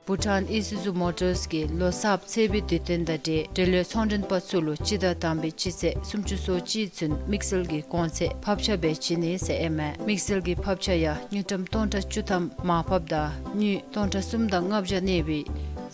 བྷུ་ཊཱན་ཨི་སུ་ཛུ་མོ་ཊརས་ཀྱིས་ལོ་གསརཔ་ཚེས་པའི་དུས་སྟོན་དང་འབྲེལ་འབྲེལ་ཡོད་ཚོང་མགྲོན་པ་ཚུ་ལུ་སྤྱི་ཟླ་དང་པའི་སྤྱི་ཚེས་སུམ་ཅུ་སོ་གཅིག་ཚུན་དམིགས་བསལ་གྱི་གོང་ཚད་ཕབ་ཆ་སྦེ་བྱིན་ནི་ཟེར་ཨིན་མས། དམིགས་བསལ་གྱི་ཕབ་ཆ་ཡང་དངུལ་ཀྲམ་སྟོང་ཕྲག་བཅུ་ཐམ་མར་ཕབ་དང་དངུལ་སྟོང་ཕྲག་གསུམ་དང་ལྔ་བརྒྱ་གནས་པའི་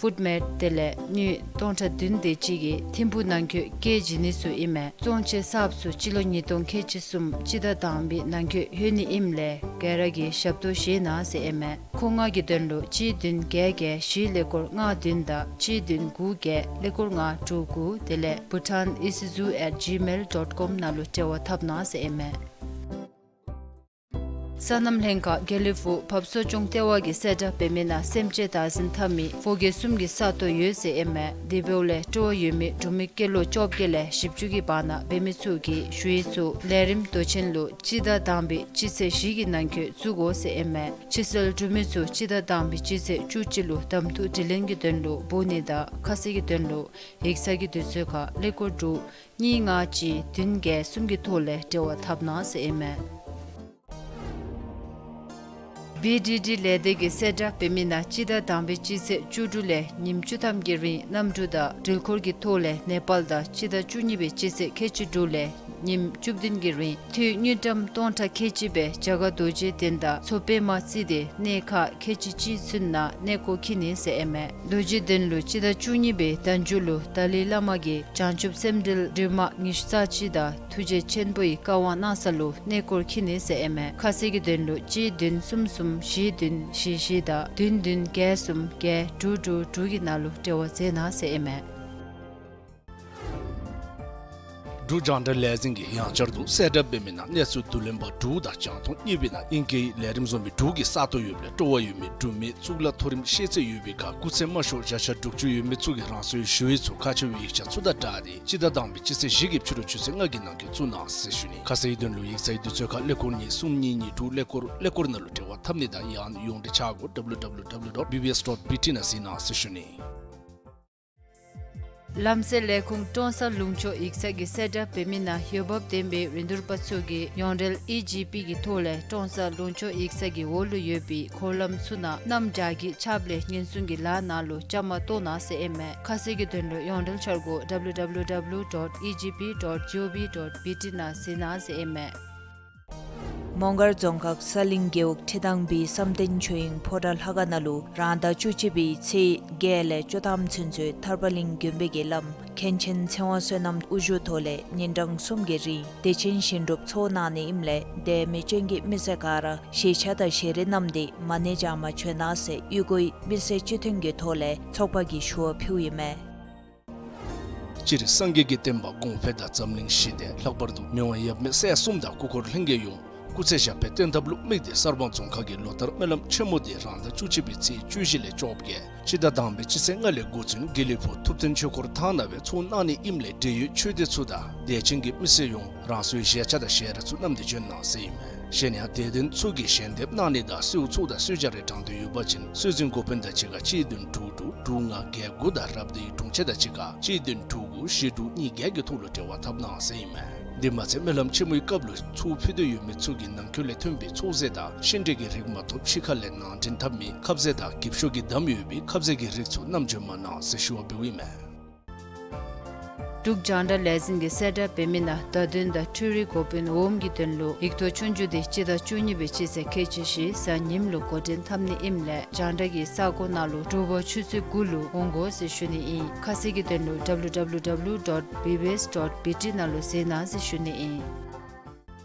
ཕུཌ་མེཊ་དེ་ལས་དངུལ་སྟོང་ཕྲག་བདུན་དེ་ཅིག་གི་ཐིམ་ཕུག་ནང་འཁོད་བཀལ་བྱིན་ནི་ཚུ་ཨིན་མས། བཙོང་ཆས་གསརཔ་ཚུ་སྤྱི་ལོ་ཉིས་སྟོང་ཁལ་གཅིག་གསུམ་སྤྱི་ཟླ་དང་པའི་ནང་འཁོད་ལྷོད་ནི་ཨིནམ་ལས་ག་ར་གིས་ཞབས་ཏོག་བཞེས་གནང་ཟེར་ཨིན་མས། མཁོ་མངགས་ཀྱི་དོན་ལུ་གཅིག་བདུན་བརྒྱད་བརྒྱད་བཞི་ཀླད་ཀོར་ལྔ་བདུན་དང་གཅིག་བདུན་དགུ་བརྒྱད་ཀླད་ཀོར་ལྔ་དྲུག་དགུ་དེ་ལས་bhutan isuzu at gmail dot com ནང་ལུ་འབྲེལ་བ་འཐབ་གནང་ཟེར་ཨིན་མས། སོ་ནམ་ལྷན་ཁག་དགེ་ལེགས་ཕུག་བབས་གསོ་སྐྱོང་ལྟེ་བ་གིས་གསལ་བསྒྲགས་འབད་མི་ནང་སེམས་ཅན་བདག་འཛིན་འཐབ་མི་ཕོ་སྐྱེས་གསུམ་གྱི་ས་སྟོང་ཡོད་ཟེར་ཨིན་མས། དེ་འབདཝ་ལས་སྤྲོ་བ་ཡོད་མི་འབྲུག་མི་སྐྱེས་ལོ་བཅོ་བརྒྱད་ལས་བཞི་བཅུ་གི་བར་ན་འབད་མི་ཚུ་གིས་ཞུ་ཡིག་ཚུ་ལས་རིམ་མདོ་ཆེན་ལུ་སྤྱི་ཟླ་དང་པའི་སྤྱི་ཚེས་བཞི་གི་ནང་འཁོད་བཙུགས་དགོ་ཟེར་ཨིན་མས། ཕྱི་སེལ་འབྲུག་མི་ཚུ་སྤྱི་ཟླ་དང་པའི་སྤྱི་ཚེས་བཅུ་གཅིག་ལུ་གདམ་འཐུ་དྲི་ལན་གྱི་དོན་ལུ་འབོ་ནི་དང་ཁ་གསལ་གྱི་དོན་ལུ་ཡིག་ཚང་གི་དུས་ཚོད་ཁར་ཀླད་ཀོར་དྲུག་གཉིས་ལྔ་གཅིག་བདུན་བརྒྱད་གསུམ་གྱི་ཐོག་ལས་འབྲེལ་བ་འཐབ་གནང་ཟེར་ཨིན་མས། བི་ཌི་ཌི་ལས་སྡེ་གིས་གསལ་བསྒྲགས་འབད་མི་ནང་སྤྱི་ཟླ་དང་པའི་སྤྱི་ཚེས་བཅུ་དྲུག་ལས་ཉིནམ་བཅུ་ཐམ་གྱི་རིང་གནམ་གྲུ་དང་འགྲུལ་འཁོར་གྱི་ཐོག་ལས་ནེ་པཱལ་དང་སྤྱི་ཟླ་བཅུ་གཉིས་པའི་སྤྱི་ཚེས་ཁལ་གཅིག་དྲུག་ལས་ཉིནམ་བཅུ་བདུན་གྱི་རིང་དངུལ་ཀྲམ་སྟོང་ཕྲག་ཁལ་གཅིག་སྦེ་རྒྱ་གར་རྡོ་རྗེ་གདན་དང་མཚོ་པདྨ་རྩེ་གདན་གནས་ཁག་ཁལ་གཅིག་གཅིག་ཚུན་ནང་གནས་སྐོར་འཁྱིད་ནི་ཟེར་ཨིན་མས། རྡོ་རྗེ་གདན་ལུ་སྤྱི་ཟླ་བཅུ་གཉིས་པའི་ཟླ་མཇུག་ལུ་ཏཱ་ལའི་བླ་མ་གིས་བྱང་ཆུབ་སེམས་འགྲེལ་སྒྲོན་མ་ཉི་ཤུ་རྩ་གཅིག་དང་ཐུགས་རྗེ་ཆེན་པོའི་བཀའ་དབང་གནང་ས་ལུ་གནས་སྐོར་འཁྱིད་ནི་ཟེར་ཨིན་མས། ཁ་གསལ་གྱི་དོན་ལུ་གཅིག་བདུན་གསུམ་གསུམ་བཞི་བདུན་བཞི་བཞི་དང་བདུན་བདུན་བརྒྱད་གསུམ་བརྒྱད་དྲུག་དྲུག་དྲུག་གི་ནང་ལུ་འབྲེལ་བ་མཛད་གནང་ཟེར་ཨིན་མས། འབྲུག་རྒྱང་བསྒྲགས་ལས་འཛིན་གྱིས་ཡང་བསྐྱར་དུ་གསལ་བསྒྲགས་འབད་མི་ནང་གནས་ཚུལ་བསྡུ་ལེན་པ་དྲུག་དང་རྒྱང་མཐོང་གཉིས་པའི་ནང་ཨིང་སྐད་ལས་རིམ་བཟོ་མི་དྲུག་གི་ས་སྟོང་ཡོདཔ་ལས་སྤྲོ་བ་ཡོད་མི་འབྲུག་མི་གཙུག་ལག་མཐོ་རིམ་ཤེས་ཚད་ཡོད་པའི་ཁར་སྐུགས་ཚད་དམའ་ཤོས་བརྒྱ་ཆ་དྲུག་ཅུ་ཡོད་མི་ཚུ་གིས་རང་སོའི་ཞུ་ཡིག་ཚུ་ཁ་ཕྱེ་བའི་ཡིག་ཆ་ཚུ་དང་སྦྲགས་ཏེ་སྤྱི་ཟླ་དང་པའི་སྤྱི་ཚེས་བཞི་གི་ཕྱི་རུ་ཆུ་ཚོད་ལྔ་གི་ནང་འཁོད་བཙུགས་གནང་ཟེར་ཞུ་ནི། ཁ་གསལ་དོན་ལུ་ཡིག་ཚང་གི་དུས་ཚོད་ཁར་ཀླད་ཀོར་གཉིས་གསུམ་གཉིས་གཉིས་དྲུག་ཀླད་ཀོར་ཀླད་ཀོར་ནང་ལུ་འབྲེལ་བ་འཐབ་ནི་དང་ཡང་ན་ཡོངས་འབྲེལ་ཆ་སྒོ་W W W dot B B S dot B T ནང་གཟིགས་གནང་ཟེར་ཞུ་ནི། ལམ་སེལ་ལས་ཁུངས་ཀྲོང་གསར་ལུང་ཕྱོགས་ཡིག་ཚང་གིས་གསལ་བསྒྲགས་འབད་མི་ནང་འོས་འབབ་ལྡན་པའི་རིན་བསྡུར་པ་ཚུ་གིས་ཡོངས་འབྲེལ་ཨི་ཇི་པི་གི་ཐོག་ལས་ཀྲོང་གསར་ལུང་ཕྱོགས་ཡིག་ཚང་གི་འོག་ལུ་ཡོད་པའི་འཁོར་ལམ་ཚུ་ནང་གནམ་དགྲ་བགེགས་ཆབ་ལས་ཉེན་སྲུང་གི་ལཱ་ནང་ལུ་བཅའ་མར་གཏོགས་གནང་ཟེར་ཨིན་མས། ཁ་གསལ་གྱི་དོན་ལུ་ཡོངས་འབྲེལ་འཆར་སྒོ་W W W dot E G P dot G O V dot B T ནང་གཟིགས་གནང་ཟེར་ཨིན་མས། མོང་སྒར་རྫོང་ཁག་ས་གླིང་རྒེད་འོག་ཁྲི་ཐང་པའི་བསམ་གཏན་ཆོས་དབྱིངས་ཕོ་བྲང་ལྷ་ཁང་ནང་ལུ་རང་ཟླ་བཅུ་གཅིག་པའི་ཚེས་བརྒྱད་ལས་བཅུ་ཐམ་ཚུན་ཚོད་ཐར་པ་གླིང་དགོན་པའི་དགེ་བླམ་མཁན་ཆེན་ཚེ་དབང་བསོད་ནམས་དབུ་བཞུགས་ཐོག་ལས་ཉིན་གྲངས་གསུམ་གྱི་རིང་བདེ་ཆེན་ཞིང་སྒྲུབ་ཚོགས་གནང་ནི་ཨིནམ་ལས་དེ་མི་ཅན་གྱི་མི་སེར་ག་ར་ཞལ་ཆས་དང་ཞལ་རས་བསྣམས་ཏེ་མ་ཎི་བགྱང་པར་བྱོན་གནང་ཟེར་གཡུས་སྒོའི་མི་སེར་སྤྱི་མཐུན་གྱི་ཐོག་ལས་ཚོགས་པ་གིས་ཞུ་བ་ཕུལཝ་ཨིན་མས། སྤྱིར་སངས་རྒྱས་ཀྱི་བསྟན་པ་གོང་འཕེལ་དང་འཛམ་གླིང་ཞི་བདེ། ལྷག་པར་དུ་མི་དབང་ཡབ་མེས་སྲས་གསུམ་དང་སྐུ་འཁོར་ལྷན་རྒྱས་ཡོངས་སྐུ་ཚེ་ཞབས་པད་བརྟན་ཐབས་ལུ་དམིགས་ཏེ་གསར་སྤང་རྫོང་ཁག་གིས་ལོ་ལྟར་སྨོན་ལམ་ཆེན་མོ་འདི་རང་ཟླ་བཅུ་གཅིག་པའི་ཚེས་བཅུ་བཞི་ལས་བཅོ་བརྒྱད་སྤྱི་ཟླ་དང་པའི་སྤྱི་ཚེས་ལྔ་ལས་འགོ་བཙུགས་དགེ་ལེགས་ཕུག་ཐུབ་བསྟན་ཆོས་འཁོར་ཐང་ནང་སྦེ་ཚོགས་གནང་ནི་ཨིནམ་ལས་འབྲེལ་ཡོད་ཆོས་སྡེ་ཚུ་དང་དད་ཅན་གྱི་མི་སེར་ཡོངས་རང་སོའི་ཞལ་ཆས་དང་ཞལ་རས་ཚུ་བསྣམས་ཏེ་བྱོན་གནང་ཟེར་ཨིན་མས། གཞན་ཡང་དད་ལྡན་ཚུ་གིས་ཞལ་འདེབས་གནང་ནི་དང་གསོལཝ་ཚོགས་དང་གསོལ་ཇ་རེ་དྲང་འདོད་ཡོད་པ་ཅིན་གསོལ་འཛིན་འགོ་དཔོན་དང་གཅིག་ཁར་གཅིག་བདུན་དྲུག་དྲུག་དྲུག་ལྔ་བརྒྱད་དགུ་དང་རབ་སྡེའི་དྲུང་ཆེ་དང་གཅིག་ཁར་གཅིག་བདུན་དྲུག་དགུ་བཞི་དྲུག་གཉིས་བརྒྱད་ཀྱི་ཐོག་ལུ་འབྲེལ་བ་འཐབ་གནང་ཟེར་ཨིན་མས། དེ་མ་ཚད་སྨོན་ལམ་ཆེན་མོའི་སྐབས་ལུ་ཚོགས་ཕུལ་འདོད་ཡོད་མི་ཚུ་གིས་ནང་འཁོད་ལས་ཐོན་པའི་ཚོགས་རྫས་དང་ཤིང་འབྲས་ཀྱི་རིགས་མ་གཏོགས་ཕྱི་ཁ་ལས་ནང་འདྲེན་འཐབ་མི་ཁབ་ཟས་དང་འགེབས་ཤོག་གི་དམ་ཡོད་པའི་ཁབ་ཟས་ཀྱི་རིགས་ཚུ་བསྣམས་བྱོན་མ་གནང་ཟེར་ཞུ་བ་འབདཝ་ཨིན་མས། འབྲུག་རྒྱང་བསྒྲགས་ལས་འཛིན་གྱིས་གསལ་བསྒྲགས་འབད་མི་ནང་བརྡ་དོན་དང་འཕྲུལ་རིག་འགོ་དཔོན་འོགམ་གྱི་དོན་ལུ་ཡིག་ཐོག་ཆོས་རྒྱུགས་འདི་སྤྱི་ཟླ་བཅུ་གཉིས་པའི་སྤྱི་ཚེས་ཁལ་གཅིག་བཞི་གཟའ་ཉིམ་ལུ་འགོ་འདྲེན་འཐབ་ནི་ཨིནམ་ལས་རྒྱང་བསྒྲགས་ཀྱི་ས་སྒོ་ནང་ལུ་དྲོ་པ་ཆུ་ཚོད་དགུ་ལུ་འོང་དགོ་ཟེར་ཞུ་ནི་ཨིན། ཁ་གསལ་གྱི་དོན་ལུ་W W W dot B B S dot B T ནང་ལུ་གཟིགས་གནང་ཟེར་ཞུ་ནི་ཨིན།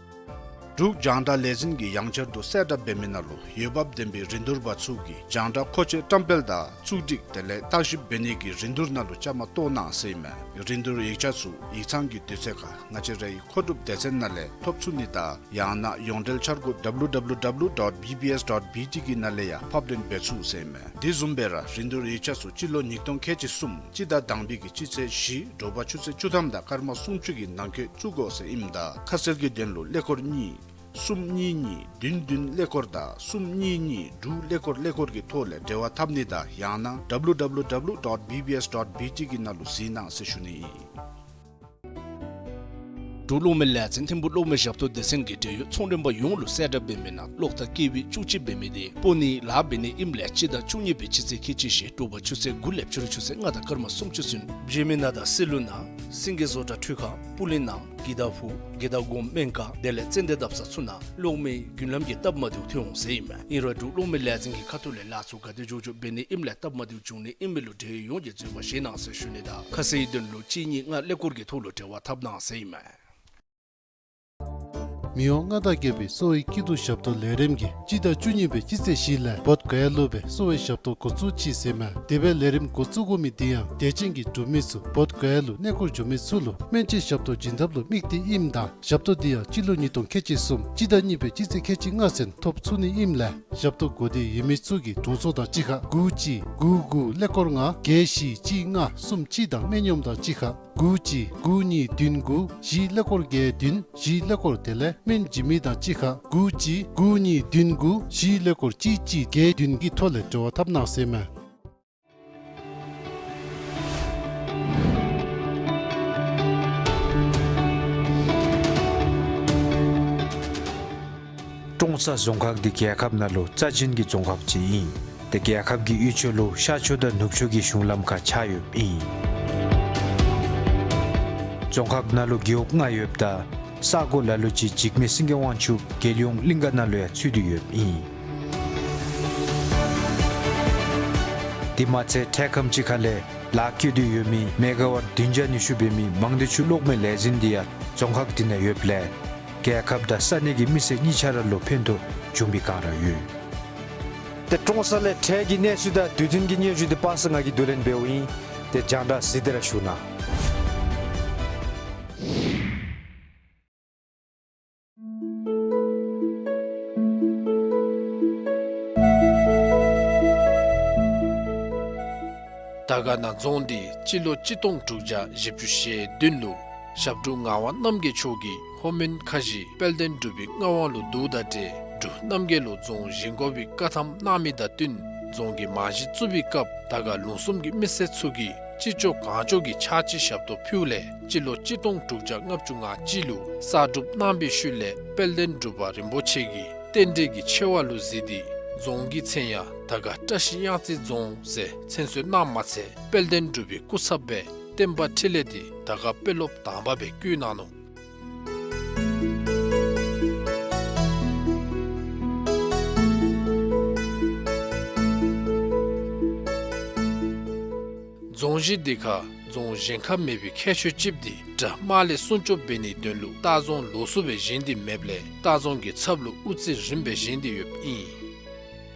འབྲུག་རྒྱང་བསྒྲགས་ལས་འཛིན་གྱིས་ཡང་བསྐྱར་དུ་གསལ་བསྒྲགས་འབད་མི་ནང་ལུ་འོས་འབབ་ལྡན་པའི་རིན་བསྡུར་པ་ཚུ་གིས་རྒྱང་བསྒྲགས་མཁོ་ཆས་བཀྲམ་སྤེལ་དང་བཙུགས་སྒྲིག་དེ་ལས་བརྟག་ཞིབ་འབད་ནི་གི་རིན་བསྡུར་ནང་ལུ་བཅའ་མར་གཏོགས་གནང་ཟེར་ཨིན་མས། རིན་བསྡུར་ཡིག་ཆ་ཚུ་ཡིག་ཚང་གི་དུས་ཚོད་ཁར་ང་བཅས་རའི་མཁོ་སྒྲུབ་སྡེ་ཚན་ནང་ལས་ཐོབ་ཚུགས་ནི་དང་ཡང་ན་ཡོངས་འབྲེལ་འཆར་སྒོ་W W W dot B B S dot B T གི་ནང་ལས་ཡང་ཕབ་ལེན་འབད་ཚུགས་ཟེར་ཨིན་མས། དེ་བཟུམ་སྦེ་ར་རིན་བསྡུར་ཡིག་ཆ་ཚུ་སྤྱི་ལོ་ཉིས་སྟོང་ཁལ་གཅིག་གསུམ་སྤྱི་ཟླ་དང་པའི་གི་སྤྱི་ཚེས་བཞི་དྲོ་པ་ཆུ་ཚོད་བཅུ་ཐམ་དང་སྐར་མ་སུམ་ཅུ་གི་ནང་འཁོད་བཙུགས་དགོ་ཟེར་ཨིནམ་ད་ཁ་གསལ་གྱི་དོན་ལུ་ཀླད་ཀོར་གཉིས་གསུམ་གཉིས་གཉིས་བདུན་བདུན་ཀླད་ཀོར་དང་གསུམ་གཉིས་གཉིས་དྲུག་ཀླད་ཀོར་ཀླད་ཀོར་གྱི་ཐོག་ལས་འབྲེལ་བ་འཐབ་ནི་དང་ཡང་ན་W W W dot B B S dot B T གི་ནང་ལུ་གཟིགས་གནང་ཟེར་ཞུ་ནི་ཨིན། འབྲུག་གློག་མེ་ལས་ཚན་ཐིམ་ཕུག་གློག་མེ་ཞབས་ཏོག་སྡེ་ཚན་གྱིས་འབྲེལ་ཡོད་ཚོང་མགྲོན་པ་ཡོངས་ལུ་གསལ་བསྒྲགས་འབད་མི་ནང་གློག་ཐག་ཀེ་ཝི་བཅུ་གཅིག་འབད་མི་དེ་སྤོ་ནིའི་ལཱ་འབད་ནི་ཨིནམ་ལས་སྤྱི་ཟླ་བཅུ་གཉིས་པའི་སྤྱི་ཚེས་ཁལ་གཅིག་བཞི་དྲོ་པ་ཆུ་ཚོད་དགུ་ལས་ཕྱི་རུ་ཆུ་ཚོད་ལྔ་དང་སྐར་མ་སུམ་ཅུ་ཚུན་བཞེས་མི་ནང་དང་སི་ལུ་ནང་སེང་གེ་བཟོ་གྲྭ་ཁྲུས་ཁང་སྤུ་ལེན་ནང་དགེ་ཐག་ཕུག་དགེ་ཐག་སྒོམ་སྨན་ཁང་དེ་ལས་ཙན་དན་བརྡབ་ས་ཚུ་ནང་གློག་མེའི་རྒྱུན་ལམ་གྱི་སྟབས་མ་བདེཝ་ཐོན་འོང་ཟེར་ཨིན་མས། ཨིན་རུང་འབྲུག་གློག་མེ་ལས་ཚན་གྱི་ཁ་ཐུག་ལས་ལཱ་ཚུ་ག་དེ་མགྱོགས་མགྱོགས་འབད་ནི་ཨིནམ་ལས་སྟབས་མ་བདེཝ་འབྱུང་ནི་ཨིན་མི་ལུ་འབྲེལ་ཡོད་ཡོངས་ཀྱིས་འཛོལ་བ་བཞེས་གནང་ཟེར་ཞུ་ནི་དང་ཁ་གསལ་དོན་ལུ་གཅིག་གཉིས་ལྔ་ཀླད་ཀོར་གྱི་ཐོག་ལུ་འབྲེལ་བ་འཐབ་གནང་ཟེར་ཨིན་མས། མི་དབང་མངའ་བདག་རྒྱལ་པོའི་གསོ་བའི་སྐྱིད་སྡུག་ཞབས་ཏོག་ལས་རིམ་གྱིས་སྤྱི་ཟླ་བཅུ་གཉིས་པའི་སྤྱི་ཚེས་བཞི་ལས་བོདྷ་ག་ཡ་ལུ་སྦེ་གསོ་བའི་ཞབས་ཏོག་འགོ་བཙུགས་ཅི་ཟེར་མས། དེ་སྦེ་ལས་རིམ་འགོ་བཙུགས་དགོ་མི་དེ་ཡང་དད་ཅན་གྱི་འབྲུག་མི་ཚུ་བོདྷ་ག་ཡ་ལུ་གནས་སྐོར་འགྱོ་མི་ཚུ་ལུ་སྨན་བཅོས་ཞབས་ཏོག་བྱིན་ཐབས་ལུ་དམིགས་ཏེ་ཨིནམ་ད་ཞབས་ཏོག་འདི་ཡང་སྤྱི་ལོ་ཉིས་སྟོང་ཁལ་གཅིག་གསུམ་སྤྱི་ཟླ་གཉིས་པའི་སྤྱི་ཚེས་ཁལ་གཅིག་ལྔ་ཚུན་ཐོབ་ཚུགས་ནི་ཨིནམ་ལས་ཞབས་ཏོག་དགོས་འདོད་ཡོད་མི་ཚུ་གིས་དྲུང་འཚོ་དང་གཅིག་ཁར་དགུ་གཅིག་དགུ་དགུ་ཀླད་ཀོར་ལྔ་བརྒྱད་བཞི་གཅིག་ལྔ་གསུམ་གཅིག་དང་སྨན་གཡོགམ་དང་གཅིག་ཁར་དགུ་གཅིག་དགུ་གཉིས་བདུན་དགུ་བཞི་ཀླད་ཀོར་བརྒྱད་བདུན་བཞི་ཀླད་ཀོར་དེ་ལས་སྨན་བྱིན་མི་དང་གཅིག་ཁར་དགུ་གཅིག་དགུ་གཉིས་བདུན་དགུ་བཞི་ཀླད་ཀོར་གཅིག་གཅིག་བརྒྱད་བདུན་གྱི་ཐོག་ལས་འབྲེལ་བ་འཐབ་གནང་ཟེར་མས། ཀྲོང་གསར་རྫོང་ཁག་འདི་རྒྱལ་ཁབ་ནང་ལུ་རྩ་ཅན་གྱི་རྫོང་ཁག་ཅིག་ཨིན། ཏེ་རྒྱལ་ཁབ་ཀྱི་དབུས་ཕྱོགས་ལུ་ཤར་ཕྱོགས་དང་ནུབ་ཕྱོགས་ཀྱི་གཞུང་ལམ་ཁར་ཆགས་ཡོདཔ་ཨིན། རྫོང་ཁག་ནང་ལུ་རྒེད་འོག་ལྔ་ཡོདཔ་ད་ས་གོ་ལ་ལུ་ཅིག་འཇིགས་མེད་སེང་གེ་དབང་ཕྱུག་རྒྱལ་ཡོངས་གླིང་ག་ནང་ལུ་ཡང་ཚུད་དེ་ཡོདཔ་ཨིན། དེ་མ་ཚད་འཕྲལ་ཁམས་ཅིག་ཁ་ལས་ལཱ་བཀོད་དེ་ཡོད་མི་མེ་ག་ཝཊ་བདུན་བརྒྱ་ཉི་ཤུ་འབད་མི་མང་སྡེ་ཆུ་གློག་མེ་ལས་འཛིན་འདི་ཡང་རྫོང་ཁག་འདི་ནང་ཡོདཔ་ལས་རྒྱལ་ཁབ་དང་ས་གནས་ཀྱི་མི་སེར་གཉིས་ཆ་ར་ལུ་ཕན་ཐོགས་བྱུང་བའི་སྒང་ར་ཡོད། ཏེ་ཀྲོང་གསར་ལས་འཕྲལ་གྱི་གནས་ཚུལ་དང་དུས་མཐུན་གྱི་སྙན་ཞུ་འདི་པ་སངས་ང་གིས་བསྡུ་ལེན་འབདཝ་ཨིན། ཏེ་རྒྱང་བསྒྲགས་གཟིགས་ཏེ་ར་བཞུགས་གནང་། དར་དཀར་ན་རྫོང་འདི་སྤྱི་ལོ་གཅིག་སྟོང་དྲུག་བརྒྱ་བཞི་བཅུ་ཞེ་བདུན་ལུ་ཞབས་དྲུང་ངག་དབང་རྣམ་རྒྱལ་མཆོག་གིས་ལྷོ་མོན་ཁ་བཞི་དཔལ་ལྡན་འབྲུག་པའི་མངའ་དབང་ལུ་བསྡུཝ་ད་ཏེ་འབྲུག་རྣམ་རྒྱལ་ལུ་རྫོང་བཞེངས་དགོ་པའི་བཀའ་ཐམ་གནང་མི་དང་བསྟུན་རྫོང་གི་རྨང་གཞི་བཙུགས་པའི་སྐབས་དར་དཀར་ལུང་གསུམ་གྱི་མི་སེར་ཚུ་གིས་ཅི་ལྕོགས་གང་ལྕོགས་ཀྱིས་ཕྱག་ཕྱི་ཞབས་ཏོག་ཕུལཝ་ལས་སྤྱི་ལོ་གཅིག་སྟོང་དྲུག་བརྒྱ་ལྔ་བཅུ་ང་གཅིག་ལུ་གསར་སྒྲུབ་གནང་པའི་ཤུལ་ལས་དཔལ་ལྡན་འབྲུག་པ་རིན་པོ་ཆེ་གིས་རྟེན་འབྲེལ་གྱི་ཆེ་བ་ལུ་གཟིགས་ཏེ་རྫོང་གི་མཚན་ཡང་དར་དཀར་བཀྲ་ཤིས་གཡང་རྩེ་རྫོང་ཟེར་མཚན་གསོལ་གནངམ་མ་ཚད་དཔལ་ལྡན་འབྲུག་པའི་སྐུ་ཚབ་སྦེ་བསྟན་པ་འཕྲིན་ལས་འདི་དར་དཀར་དཔོན་སློབ་དང་པ་སྦེ་བསྐོ་གནང་ནུག། རྫོང་གཞི་འདི་ཁར་རྫོང་བཞེངས་ཁ་མེད་པའི་ཁྱད་ཆོས་ཅིག་འདི་དགྲ་དམག་ལས་སྲུང་སྐྱོབ་འབད་ནིའི་དོན་ལུ་ལྟ་རྫོང་ལོགས་སུ་སྦེ་བཞེངས་ཏེ་མེདཔ་ལས་ལྟ་རྫོང་གི་ཚབ་ལུ་དབུ་རྩེ་རིམ་སྦེ་བཞེངས་ཏེ་ཡོདཔ་ཨིན།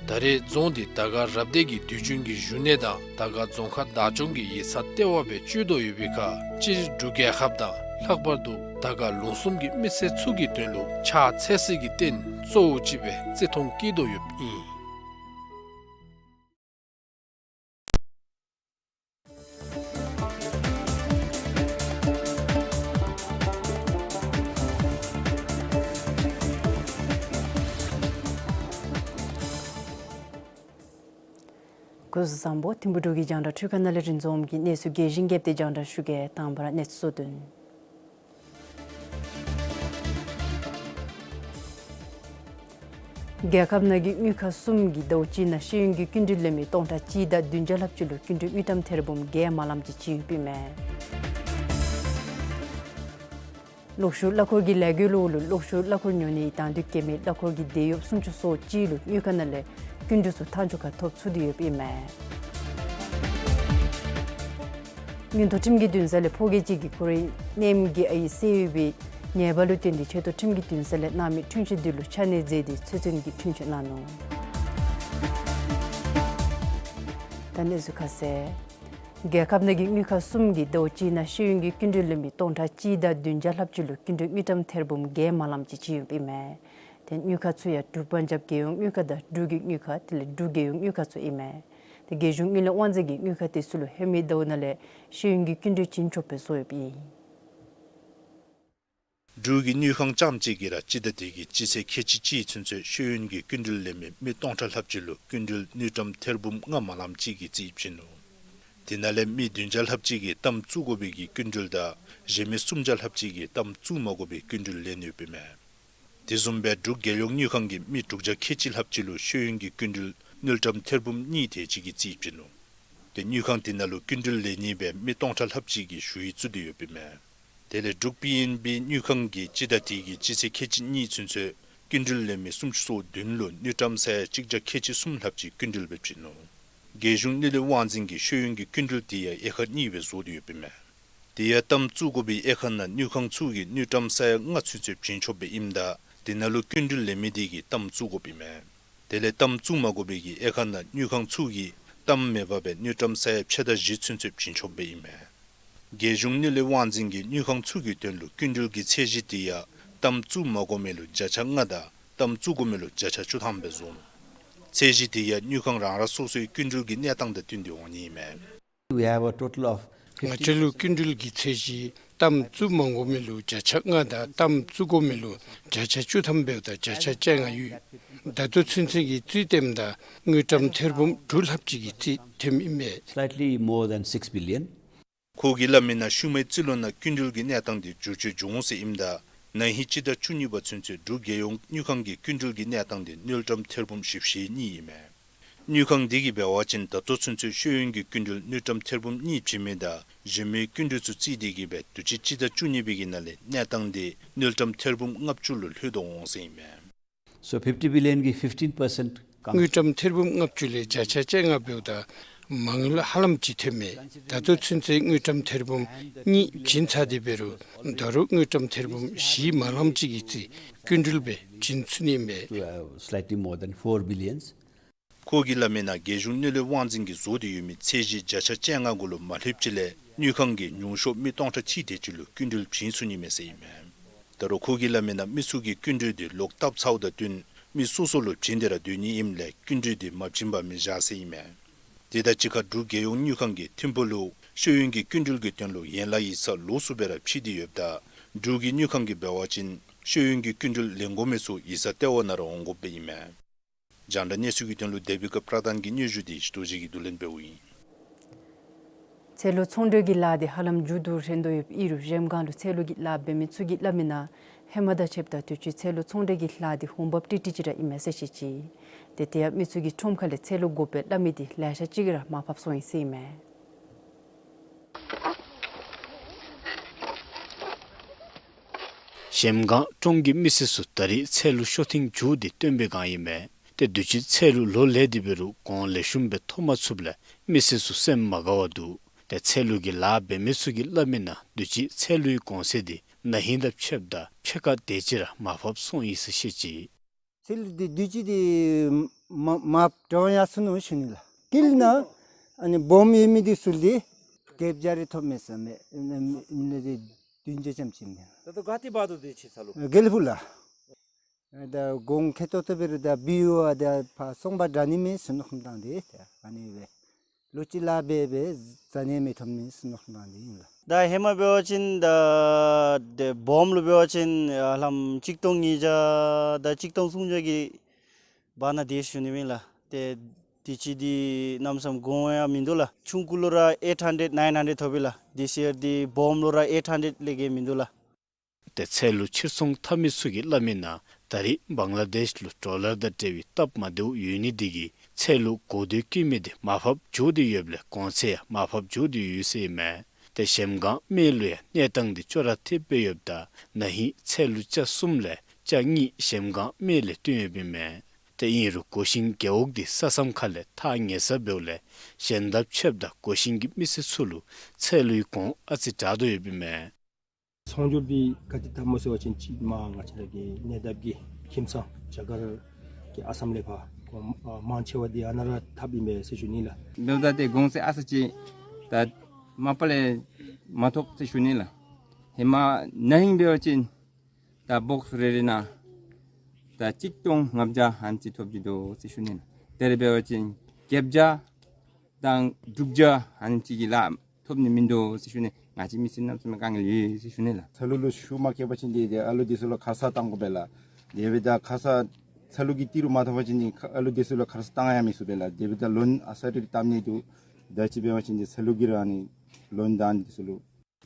ད་རེས་རྫོང་འདི་དར་དཀར་རབ་སྡེ་གི་དུས་རྒྱུན་གྱི་བཞུགས་གནས་དང་དར་དཀར་རྫོང་ཁག་བདག་སྐྱོང་གི་ཡིག་ཚང་ལྟེ་བ་སྦེ་སྤྱོད་དོ་ཡོད་པའི་ཁར་སྤྱིར་འབྲུག་རྒྱལ་ཁབ་དང་ལྷག་པར་དུ་དར་དཀར་ལུང་གསུམ་གྱི་མི་སེར་ཚུ་གི་དོན་ལུ་ཕྱག་འཚལ་སའི་གི་རྟེན་གཙོ་བོ་ཅིག་སྦེ་བརྩི་མཐོང་བསྐྱེད་དོ་ཡོདཔ་ཨིན། སྐུ་གཟུགས་བཟང་པོ། ཐིམ་ཕུ་འབྲུག་གི་རྒྱང་བསྒྲགས་འཕྲུལ་ཁང་ནང་ལས་རིན་འཛོམས་ཀྱིས་གནས་ཚུལ་རྒྱས་ཤིང་རྒྱས་པ་སྦེ་རྒྱང་བསྒྲགས་ཞུ་གེ། དང་པ་ར་གནས་ཚུལ་གཙོ་དོན། རྒྱལ་ཁབ་ནང་གི་དངུལ་ཁང་གསུམ་གྱིས་ཟླཝ་གཅིག་ནང་ཤེས་ཡོན་གྱི་སྐྱིན་འགྲུལ་ལེན་མི་སྟོང་ཕྲག་གཅིག་དང་བདུན་བརྒྱ་ལྷགཔ་ཅིག་ལུ་སྐྱིན་འགྲུལ་དངུལ་ཀྲམ་ཐེར་འབུམ་བརྒྱད་མ་ལངམ་ཅིག་བྱིན་ཡོདཔ་ཨིན་མས། གློག་ཤུགས་གླ་འཁོར་གྱི་ལས་འགུལ་ལུ་གློག་ཤུགས་གླ་འཁོར་ཉོ་ནིའི་དང་འདོད་བསྐྱེད་མི་གླ་འཁོར་གྱི་དེད་གཡོགཔ་སུམ་ཅུ་སོ་གཅིག་ལུ་དངུལ་ཁང་ནང་ལས་སྐྱིན་འགྲུལ་ཚུ་མཐའ་མཇུག་ཁར་ཐོབ་ཚུགས་ཏེ་ཡོདཔ་ཨིན་མས། མངོན་མཐོ་ཁྲིམས་ཀྱི་འདུན་ས་ལས་ཕོ་སྐྱེས་ཅིག་གིས་ཁོ་རའི་མནའམ་གི་ཨའི་བསད་ཡོད་པའི་ཉེས་པ་ལུ་བརྟེན་ཏེ་ཆེ་མཐོ་ཁྲིམས་ཀྱི་འདུན་ས་ལས་གནང་མི་འཁྲུན་ཆོད་འདི་ལུ་ཆ་གནས་མཛད་དེ་ཚེ་བཙོན་གྱི་འཁྲུན་ཆོད་གནང་ནུག། ད་གནས་ཚུལ་ཁ་གསལ། རྒྱལ་ཁབ་ནང་གི་དངུལ་ཁང་གསུམ་གྱིས་ཟླཝ་གཅིག་ནང་ཤེས་ཡོན་གྱི་སྐྱིན་འགྲུལ་ལེན་མི་སྟོང་ཕྲག་གཅིག་དང་བདུན་བརྒྱ་ལྷགཔ་ཅིག་ལུ་སྐྱིན་འགྲུལ་དངུལ་ཀྲམ་ཐེར་འབུམ་བརྒྱད་མ་ལངམ་ཅིག་བྱིན་ཡོདཔ་ཨིན་མས། ཏེ་དངུལ་ཁང་ཚུ་ཡང་འབྲུག་པན་ཇབ་རྒྱལ་ཡོངས་དངུལ་ཁང་དང་འབྲུག་གི་དངུལ་ཁང་དེ་ལས་འབྲུག་རྒྱལ་ཡོངས་དངུལ་ཁང་ཚུ་ཨིན་མས། ཏེ་རྒྱལ་གཞུང་དངུལ་ལས་དབང་འཛིན་གྱི་དངུལ་ཁང་དེ་ཚུ་ལུ་ཧེ་མའི་ཟླཝ་ནང་ལས་ཤེས་ཡོན་གྱི་སྐྱིན་འགྲུལ་བྱིན་ཆོགཔ་སྦེ་བཟོ་ཡོདཔ་ཨིན། འབྲུག་གི་དངུལ་ཁང་རྐྱངམ་གཅིག་གིས་ར་སྤྱི་ཟླ་འདི་གི་སྤྱི་ཚེས་ཁལ་གཅིག་གཅིག་ཚུན་ཚོད་ཤེས་ཡོན་གྱི་སྐྱིན་འགྲུལ་ལེན་མི་མི་སྟོང་ཕྲག་ལྷགཔ་ཅིག་ལུ་སྐྱིན་འགྲུལ་དངུལ་ཀྲམ་ཐེར་འབུམ་ལྔ་མ་ལངམ་ཅིག་གི་རྩིས་བྱིན་ནུག། དེ་ནང་ལས་མི་བདུན་བརྒྱ་ལྷགཔ་ཅིག་གིས་གཏའམ་བཙུགས་དགོ་པའི་གི་སྐྱིན་འགྲུལ་དང་གཞན་མི་སུམ་བརྒྱ་ལྷགཔ་ཅིག་གིས་གཏའམ་བཙུགས་མ་དགོ་པའི་སྐྱིན་འགྲུལ་ལེན་ཡོདཔ་ཨིན་མས། དེ་བཟུམ་སྦེ་འབྲུག་རྒྱལ་ཡོངས་དངུལ་ཁང་གིས་མི་དྲུག་བརྒྱ་ཁལ་གཅིག་ལྷགཔ་ཅིག་ལུ་ཤེས་ཡོན་གྱི་སྐྱིན་འགྲུལ་དངུལ་ཀྲམ་ཐེར་འབུམ་གཉིས་དེ་ཅིག་གི་རྩིས་བྱིན་ནུག། ཏེ་དངུལ་ཁང་དེ་ནང་ལུ་སྐྱིན་འགྲུལ་ལེན་ནི་སྦེ་མི་སྟོང་ཕྲག་ལྷགཔ་ཅིག་གིས་ཞུ་ཡིག་བཙུགས་ཏེ་ཡོདཔ་ཨིན་མས། དེ་ལས་འབྲུག་པི་ཨེན་བི་དངུལ་ཁང་གིས་སྤྱི་ཟླ་འདི་གི་སྤྱི་ཚེས་ཁལ་གཅིག་གཉིས་ཚུན་ཚོད་སྐྱིན་འགྲུལ་ལེན་མི་སུམ་ཅུ་སོ་བདུན་ལུ་དངུལ་ཀྲམ་ས་ཡ་གཅིག་བརྒྱ་ཁལ་གཅིག་གསུམ་ལྷགཔ་ཅིག་སྐྱིན་འགྲུལ་སྦེ་བྱིན་ནུག། རྒྱལ་གཞུང་དངུལ་ལས་དབང་འཛིན་གྱིས་ཤེས་ཡོན་གྱི་སྐྱིན་འགྲུལ་དེ་ཡང་དབྱེ་ཁག་གཉིས་སྦེ་བཟོ་སྟེ་ཡོདཔ་ཨིན་མས། དེ་ཡང་གཏའམ་བཙུགས་དགོ་པའི་དབྱེ་ཁག་ནང་དངུལ་ཁང་ཚུ་གིས་དངུལ་ཀྲམ་ས་ཡ་ལྔ་ཚུན་ཚོད་བྱིན་ཆོགཔ་སྦེ་ཨིནམ་ད་ དེ་ནང་ལུ་སྐྱིན་འགྲུལ་ལེན་མི་དེ་གིས་གཏའམ་བཙུགས་དགོཔ་ཨིན་མས། དེ་ལས་གཏའམ་བཙུགས་མ་དགོ་པའི་གི་དབྱེ་ཁག་ནང་དངུལ་ཁང་ཚུ་གིས་གཏའམ་མེད་པར་སྦེ་དངུལ་ཀྲམ་ས་ཡ་ཕྱེད་དང་བཞི་ཚུན་ཚོད་བྱིན་ཆོགཔ་སྦེ་ཨིན་མས། རྒྱལ་གཞུང་དངུལ་ལས་དབང་འཛིན་གྱིས་དངུལ་ཁང་ཚུ་གི་དོན་ལུ་སྐྱིན་འགྲུལ་གྱི་ཚད་གཞི་དེ་ཡང་གཏའམ་བཙུགས་མ་དགོ་མི་ལུ་བརྒྱ་ཆ་ལྔ་དང་གཏའམ་བཙུགས་དགོ་མི་ལུ་བརྒྱ་ཆ་བཅུ་ཐམ་སྦེ་བཟོ་ནུག། ཚད་གཞི་དེ་ཡང་དངུལ་ཁང་རང་རང་སོ་སོའི་སྐྱིན་འགྲུལ་གྱི་གནས་སྟངས་དང་བསྟུན་ཏེ་འོང་ནི་ཨིན་མས། We have a total of ང་བཅས་ལུ་སྐྱིན་འགྲུལ་གྱི་ཚད་གཞི་གཏའམ་བཙུགས་མ་དགོ་མི་ལུ་བརྒྱ་ཆ་ལྔ་དང་གཏའམ་བཙུགས་དགོ་མི་ལུ་བརྒྱ་ཆ་བཅུ་ཐམ་འབདཝ་ད་བརྒྱ་ཆ་བཅོ་ལྔ་ཡོད། ད་ལྟོ་ཚུན་ཚོད་ཀྱི་རྩིས་སྟོནམ་ད་དངུལ་ཀྲམ་ཐེར་འབུམ་དྲུག་ལྷགཔ་ཅིག་གི་རྩིས་ཐོནམ་ཨིན་མས། Slightly more than six billion. ཁོ་གིས་སླབ་མིའི་ནང་ཤུལ་མའི་རྩིས་ལོ་ནང་སྐྱིན་འགྲུལ་གྱི་གནས་སྟངས་དེ་འགྱུར་བཅོས་འབྱུང་འོང་ཟེར་ཨིནམ་ད་ན་ཧིང་སྤྱི་ཟླ་བཅུ་གཉིས་པ་ཚུན་ཚོད་འབྲུག་རྒྱལ་ཡོངས་དངུལ་ཁང་གི་སྐྱིན་འགྲུལ་གྱི་གནས་སྟངས་དེ་དངུལ་ཀྲམ་ཐེར་འབུམ་བཞི་བཅུ་ཞེ་གཉིས་ཨིན་མས། དངུལ་ཁང་དེ་གིས་འབད་བ་ཅིན་ད་ལྟོ་ཚུན་ཚོད་ཤེས་ཡོན་གྱི་སྐྱིན་འགྲུལ་དངུལ་ཀྲམ་ཐེར་འབུམ་གཉིས་བྱིན་མི་དང་གཞན་མི་སྐྱིན་འགྲུལ་ཚུ་རྩིས་དེ་གིས་སྦེ་དུས་ཅི་སྤྱི་ཟླ་བཅུ་གཉིས་པའི་གི་ནང་ལས་གནས་སྟངས་དེ་དངུལ་ཀྲམ་ཐེར་འབུམ་ལྔ་བཅུ་ལུ་ལྷོད་དོ་འོང་ཟེར་ཨིན་མས། So fifty billion གི་fifteen percent དངུལ་ཀྲམ་ཐེར་འབུམ་ལྔ་བཅུ་ལས་བརྒྱ་ཆ་བཅོ་ལྔ་འབདཝ་ད་མ་དངུལ་ཧ་ལམ་ཅིག་ཐོནམ་མས། ད་ལྟོ་ཚུན་ཚོད་དངུལ་ཀྲམ་ཐེར་འབུམ་གཉིས་བྱིན་ཚར་ཏེ་འབད་རུང་ད་རུང་དངུལ་ཀྲམ་ཐེར་འབུམ་བཞི་མ་ལངམ་ཅིག་གི་རྩིས་སྐྱིན་འགྲུལ་སྦེ་བྱིན་ཚུགས་ནི་མས། To have slightly more than four billions. ཁོ་གིས་སླབ་མིའི་ནང་རྒྱལ་གཞུང་དངུལ་ལས་དབང་འཛིན་གྱིས་བཟོ་སྟེ་ཡོད་མི་ཚད་གཞི་བརྒྱ་ཆ་བཅོ་ལྔ་གུ་ལུ་མ་ལྷོདཔ་ཅིག་ལས་དངུལ་ཁང་གིས་ཉུང་ཤོས་མི་སྟོང་ཕྲག་གཅིག་དེ་ཅིག་ལུ་སྐྱིན་འགྲུལ་བྱིན་ཚུགས་ནི་མས་ཟེར་ཨིན་མས། ད་རུང་ཁོ་གིས་སླབ་མིའི་ནང་མི་ཚུ་གིས་སྐྱིན་འགྲུལ་དེ་ལོག་བཏབ་ཚརཝ་དང་བསྟུན་མི་སོ་སོ་ལུ་བྱིན་ཏེ་ར་སྡོད་ནི་ཨིནམ་ལས་སྐྱིན་འགྲུལ་དེ་མ་བྱིན་པར་མི་བཞག་ཟེར་ཨིན་མས། དེ་དང་གཅིག་ཁར་འབྲུག་རྒྱལ་ཡོངས་དངུལ་ཁང་གིས་ཐིམ་ཕུག་ལུ་ཤེས་ཡོན་གྱི་སྐྱིན་འགྲུལ་གྱི་དོན་ལུ་ཡན་ལག་ཡིག་ཚང་ལོགས་སུ་སྦེ་ར་ཕྱེ་སྟེ་ཡོདཔ་ད་འབྲུག་གི་དངུལ་ཁང་གིས་འབད་བ་ཅིན་ཤེས་ཡོན་གྱི་སྐྱིན་འགྲུལ་ལེན་དགོ་མི་ཚུ་ཡིག་ཚང་ལྟེ་བ་ནང་ར་འོང་དགོཔ་སྦེ་ཨིན་མས། རྒྱང་བསྒྲགས་གནས་ཚུལ་གྱི་དོན་ལུ་དེ་བི་ཀ་པྲ་དན་གྱི་སྙན་ཞུ་དེ་ཞི་རྡོ་རྗེ་གིས་བསྡུ་ལེན་འབདཝ་ཨིན། ཚལ་ལུ་ཚོང་འབྲེལ་གྱི་ལཱ་དེ་ཧ་ལམ་མཇུག་བསྡུ་རན་དོ་ཡོདཔ་ཨིན་རུང་གཞལམ་སྒང་ལུ་ཚལ་ལུ་གི་ལཱ་འབད་མི་ཚུ་གིས་སླབ་མིའི་ནང་ཧེ་མ་དང་ཕྱདཔ་ད་དུས་ཅི་ཚལ་ལུ་ཚོང་འབྲེལ་གྱི་ལཱ་དེ་འོང་འབབ་ཏིག་ཏིག་ཅིག་ར་ཨིན་མས་ཟེར་བཤད་ཅི། ཏེ་དེ་ཡང་མི་ཚུ་གིས་ཁྲོམ་ཁ་ལས་ཚལ་ལུ་དགོ་པས་སླབ་མི་དེ་ལེ་ཤ་ཅིག་ར་མར་ཕབ་སོང་ཡི་ཟེར་ཨིན་མས། གཞལམ་སྒང་ཁྲོམ་གྱི་མི་སེར་ཚུ་ད་རིས་ཚལ་ལུ་ཤོ་ཐེངས་མཇུག་དེ་བཏོན་པའི་སྒང་ཨིན་མས། ཏེ་དུས་ཅི་ཚལ་ལུ་ལོ་ལེགས་ཏེ་འབད་རུང་གོང་ལེགས་ཤོམ་སྦེ་ཐོབ་མ་ཚུགསཔ་ལས་མི་སེར་ཚུ་སེམས་མ་དགའ་བར་འདུག། ཏེ་ཚལ་ལུ་གི་ལཱ་འབད་མི་ཚུ་གིས་སླབ་མིའི་ནང་དུས་ཅི་ཚལ་ལུའི་གོང་ཚད་དེ་ན་ཧིང་དང་ཕྱདཔ་ད་ཕྱེད་ཀ་དེ་ཅིག་ར་མར་ཕབ་སོང་ཡི་ཟེར་བཤད་ཅི། ཚལ་དེ་དུས་ཅི་དེ་མ་མ་བྲང་ཡར་སོང་ནུག་ཞུ་ནི་ལགས། དཀྱིལ་ནང་ཨ་ནི་སྦོམ་ཡོད་མི་དེ་ཚུ་ལས་བརྒྱད་བརྒྱ་རེ་ཐོབ་མས་ཟེར་མས། ཨ་ནི་དེ་བདུན་བརྒྱ་ཙམ་ཅིག་མས། ད་ལྟོ་ག་ཏེ་འབག་དོ་དེ་ཅིག་ཚལ་ལུ། དགེ་ལེགས་ཕུག་ལགས། ད་གོང་ཁེ་ཏོག་ཏོ་འབད་རུང་ད་བི་ཡུ་ཨ་ད་ཕར་སོང་པ་དྲག་ནི་མས་ཟེར་མནོ་བསམ་བཏང་སྟེ་ད་ཨ་ནི་སྦེ་ལོ་གཅིག་ལཱ་འབད་འབད་ཟ་ནི་མི་ཐོབ་ནི་ཟེར་མནོ་བསམ་བཏང་སྟེ་ཨིན་ལགས། ད་ཧེ་མ་འབད་བ་ཅིན་ད་དེ་སྦོམ་ལུ་འབད་བ་ཅིན་ཧ་ལམ་གཅིག་སྟོང་ཉིས་བརྒྱ་དང་གཅིག་སྟོང་སུམ་བརྒྱ་གི་བར་ན་དེ་ཞུ་ནི་མས་ལགས། ཏེ་དུས་ཅི་དེ་གནམ་མེད་ས་མེད་གོང་ཡང་མིན་འདུག་ལགས། ཆུང་ཀུ་ལུ་ར་eight hundred nine hundred ཐོབ་པས་ལགས། This year དེ་སྦོམ་ལུ་ར་eight hundred ལས་བརྒལ་མིན་འདུག་ལགས། ཏེ་ཚལ་ལུ་ཕྱིར་ཚོང་འཐབ་མི་ཚུ་གིས་སླབ་མིའི་ནང་ད་རིས་བང་ལ་དེཤ་ལུ་ཌོ་ལར་དང་འབྲེལ་བའི་སྟབས་མ་བདེཝ་ཡོད་ནི་དེ་གིས་ཚལ་ལུ་གོ་ཐོས་བཀལ་མི་དེ་མར་ཕབ་འགྱོ་སྟེ་ཡོདཔ་ལས་གོང་ཚད་ཡང་མར་ཕབ་འགྱོ་སྟེ་ཡོད་ཟེར་ཨིན་མས། ཏེ་གཞལམ་སྒང་སྨད་ལུ་ཡང་གནས་སྟངས་དེ་ཅོག་ར་འཐདཔ་སྦེ་ཡོདཔ་ད་ན་ཧིང་ཚལ་ལུ་ཅ་གསུམ་ལས་ཅ་གཉིས་གཞལམ་སྒང་སྨད་ལས་བཏོན་ཡོདཔ་ཨིན་མས། ཏེ་ཨིན་རུང་གོ་ཤིང་རྒེད་འོག་དེ་ས་མཚམས་ཁ་ལས་ཐག་ཉེ་ས་འབདཝ་ལས་གཞན་དང་ཕྱདཔ་ད་གོ་ཤིང་གི་མི་སེར་ཚུ་ལུ་ཚལ་ལུའི་གོང་ཨ་ཙི་དྲག་དོ་ཡོདཔ་ཨིན་མས། ཚོང་སྒྱུར་འདི་ག་དེ་འཐབ་སྨོ་ཟེར་བ་ཅིན་ཅིག་མར་ང་བཅས་ར་གི་ཉེ་འདབས་ཀྱི་ཁྱིམ་ཚང་རྒྱ་གར་གྱི་ཨ་སམ་ལས་ཕར་གོང་ཨ་མང་ཆེ་བ་འདི་ཨ་ནཱ་ར་འཐབ་ཨིན་པས་ཟེར་ཞུ་ནི་ལགས། འབདཝ་ད་ཏེ་གོང་ཚད་ཨ་ཙི་ཅིག་ད་མ་པ་ལས་མ་ཐོབ་ཟེར་ཞུ་ནི་ལགས། ཧེ་མ་ན་ཧིང་འབད་བ་ཅིན་ད་བོགསི་རེ་རེ་ནང་ད་གཅིག་སྟོང་ལྔ་བརྒྱ་ཨ་ནི་ཅིག་ཐོབ་ཅི་དོ་ཟེར་ཞུ་ནི་ལགས། ད་རེས་འབད་བ་ཅིན་བརྒྱད་བརྒྱ་དང་དྲུག་བརྒྱ་ཨ་ནི་ཅིག་གི་ལས་ཐོབ་ནི་མིན་འདུག་ཟེར་ཞུ་ནི། ང་བཅས་མི་སེར་གནམ་མེད་ས་མེད་དཀའ་ངལ་ཡོད་ཟེར་ཞུ་ནི་ལགས། ཚལ་ལུ་ལུ་ཤུགས་མ་བཀལ་བ་ཅིན་འདི་ཏེ་ཨ་ལུ་འདི་ཚུ་ལུ་ཁ་ས་བཏང་དགོ་པས་ལགས། དེ་འབདཝ་ད་ཁ་ས་ཚལ་ལུ་གི་ཏི་རུ་མ་ཐོབ་པ་ཅིན་འདི་ཨ་ལུ་འདི་ཚུ་ལུ་ཁ་ས་བཏང་ཡང་མི་ཚུགས་པས་ལགས། དེ་འབདཝ་ད་ལོན་ཨ་ས་རེ་བཏབ་ནི་འདུག། ད་ཅི་འབད་བ་ཅིན་འདི་ཚལ་ལུ་གི་ར་ཨ་ནི་ལོན་ད་ཨ་ནི་འདི་ཚུ་ལུ།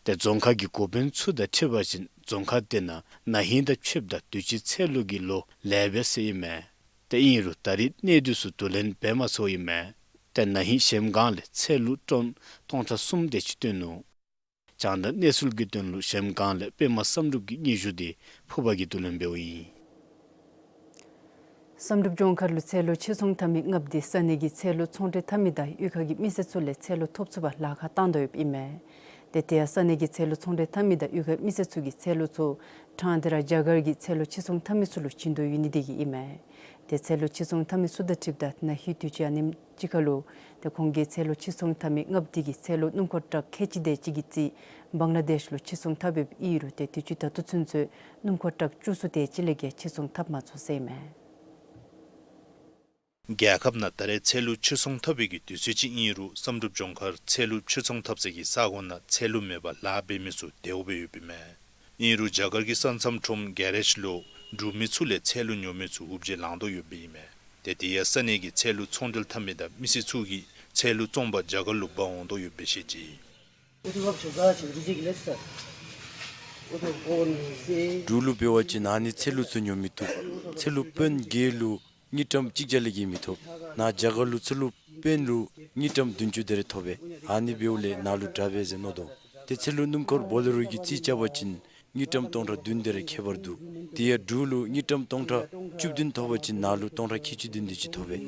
ཏེ་རྫོང་ཁག་གི་འགོ་དཔོན་ཚུ་དང་འཁྲིལ་བ་ཅིན་རྫོང་ཁག་དེ་ནང་ན་ཧིང་དང་ཕྱདཔ་ད་དུས་ཅི་ཚལ་ལུ་གི་ལོ་ལེགས་པས་ཟེར་ཨིན་མས། ཏེ་ཨིན་རུང་ད་རིས་གནས་སྡུད་ཚུ་བསྡུ་ལེན་འབད་མ་ཚུགས་ཨིན་མས། ཏེ་ན་ཧིང་གཞལམ་སྒང་ལས་ཚལ་ལུ་ཊོན་སྟོང་ཕྲག་གསུམ་དེ་ཅིག་བཏོན་ནུག། རྒྱང་བསྒྲགས་གནས་ཚུལ་གྱི་དོན་ལུ་གཞལམ་སྒང་ལས་པདྨ་བསམ་གྲུབ་ཀྱི་སྙན་ཞུ་དེ་ཕུར་པ་གིས་བསྡུ་ལེན་འབདཝ་ཨིན། བསམ་གྲུབ་ལྗོངས་མཁར་ལུ་ཚལ་ལུ་ཕྱིར་ཚོང་འཐབ་མི་ལྔ་པོ་དེ་ས་གནས་ཀྱི་ཚལ་ལུ་ཚོང་འབྲེལ་འཐབ་མི་དང་གཡུས་ཁ་གི་མི་སེར་ཚུ་ལས་ཚལ་ལུ་ཐོབ་ཚུགས་པར་ལཱ་ཁག་བཏང་དོ་ཡོདཔ་ཨིན་མས། ཏེ་དེ་ཡང་ས་གནས་ཀྱི་ཚལ་ལུ་ཚོང་འབྲེལ་འཐབ་མི་དང་གཡུས་ཁའི་མི་སེར་ཚུ་གིས་ཚལ་ལུ་ཚུ་ཕྲང་སྟེ་ར་རྒྱ་གར་གྱི་ཚལ་ལུ་ཕྱིར་ཚོང་འཐབ་མི་ཚུ་ལུ་བྱིན་དོ་ཡོད་ནི་དེ་གིས་ཨིན་མས། ཏེ་ཚལ་ལུ་ཕྱིར་ཚོང་འཐབ་མི་ཚུ་དང་འཁྲིལཝ་ད་ན་ཧིང་དུས་ཅི་ཨ་ནེམ་ཅིག་ཁར་ལུ་ཏེ་ཁོང་གིས་ཚལ་ལུ་ཕྱིར་ཚོང་འཐབ་མི་ལྔ་བརྒྱ་དེ་གིས་ཚལ་ལུ་སྣུམ་འཁོར་ཊག་ཁལ་གཅིག་དེ་ཅིག་གི་རྩིས་བང་ལ་དེཤ་ལུ་ཕྱིར་ཚོང་འཐབ་ཡོདཔ་ཨིན་རུང་ཏེ་དུས་ཅི་ད་ལྟོ་ཚུན་ཚོད་སྣུམ་འཁོར་ཊག་བཅུ་གསུམ་དེ་ཅིག་ལས་བརྒལ་ཕྱིར་ཚོང་འཐབ་མ་ཚུགས་ཟེར་ཨིན་མས། རྒྱལ་ཁབ་ནང་ད་རེས་ཚལ་ལུ་ཕྱིར་ཚོང་འཐབ་པའི་གི་དུས་ཚོད་ཅིག་ཨིན་རུང་བསམ་གྲུབ་ལྗོངས་མཁར་ཚལ་ལུ་ཕྱིར་ཚོང་འཐབ་སའི་གི་ས་གོ་ནང་ཚལ་ལུ་མེད་པར་ལཱ་འབད་མི་ཚུ་དེ་འབདཝ་སྦེ་ཡོདཔ་ཨིན་མས། ཨིན་རུང་རྒྱ་གར་གྱི་ས་མཚམས་ཁྲོམ་གེ་རེཇ་ལུ་འབྲུག་མི་ཚུ་ལས་ཚལ་ལུ་ཉོ་མི་ཚུ་འུབ་བརྗིད་ལང་དོ་ཡོདཔ་ཨིན་མས། ཏེ་དེ་ཡང་ས་གནས་ཀྱི་ཚལ་ལུ་ཚོང་འབྲེལ་འཐབ་མི་དང་མི་སེར་ཚུ་གིས་ཚལ་ལུ་བཙོང་པར་རྒྱ་གར་ལུ་འབག་འོང་དོ་ཡོདཔ་སྦེ་བཤད་ཅི། འབྲུག་ལུ་འབད་བ་ཅིན་ཨ་ནི་ཚལ་ལུ་ཚུ་ཉོ་མི་བཏུབ། ཚལ་ལུ་པོན་གྱི་ལུ་དངུལ་ཀྲམ་གཅིག་བརྒྱ་ལས་བརྒལ་མི་ཐོབ། ནཱ་རྒྱ་གར་ལུ་ཚལ་ལུ་པོན་ལུ་དངུལ་ཀྲམ་བདུན་ཅུ་དེ་རེ་ཐོབ་པས། ཨ་ནི་འབདཝ་ལས་ནཱ་ལུ་དྲག་པས་ཟེར་མནོ་དོ། ཏེ་ཚལ་ལུ་སྣུམ་འཁོར་བོ་ལེ་རོ་གི་རྩིས་རྐྱབ་པ་ཅིན་དངུལ་ཀྲམ་སྟོང་ཕྲག་བདུན་དེ་རེ་ཁྱད་པར་འདུག། དེ་ཡང་འབྲུག་ལུ་དངུལ་ཀྲམ་སྟོང་ཕྲག་བཅུ་བདུན་ཐོབ་པ་ཅིན་ནཱ་ལུ་སྟོང་ཕྲག་ཁལ་གཅིག་བདུན་དེ་ཅིག་ཐོབ་པས།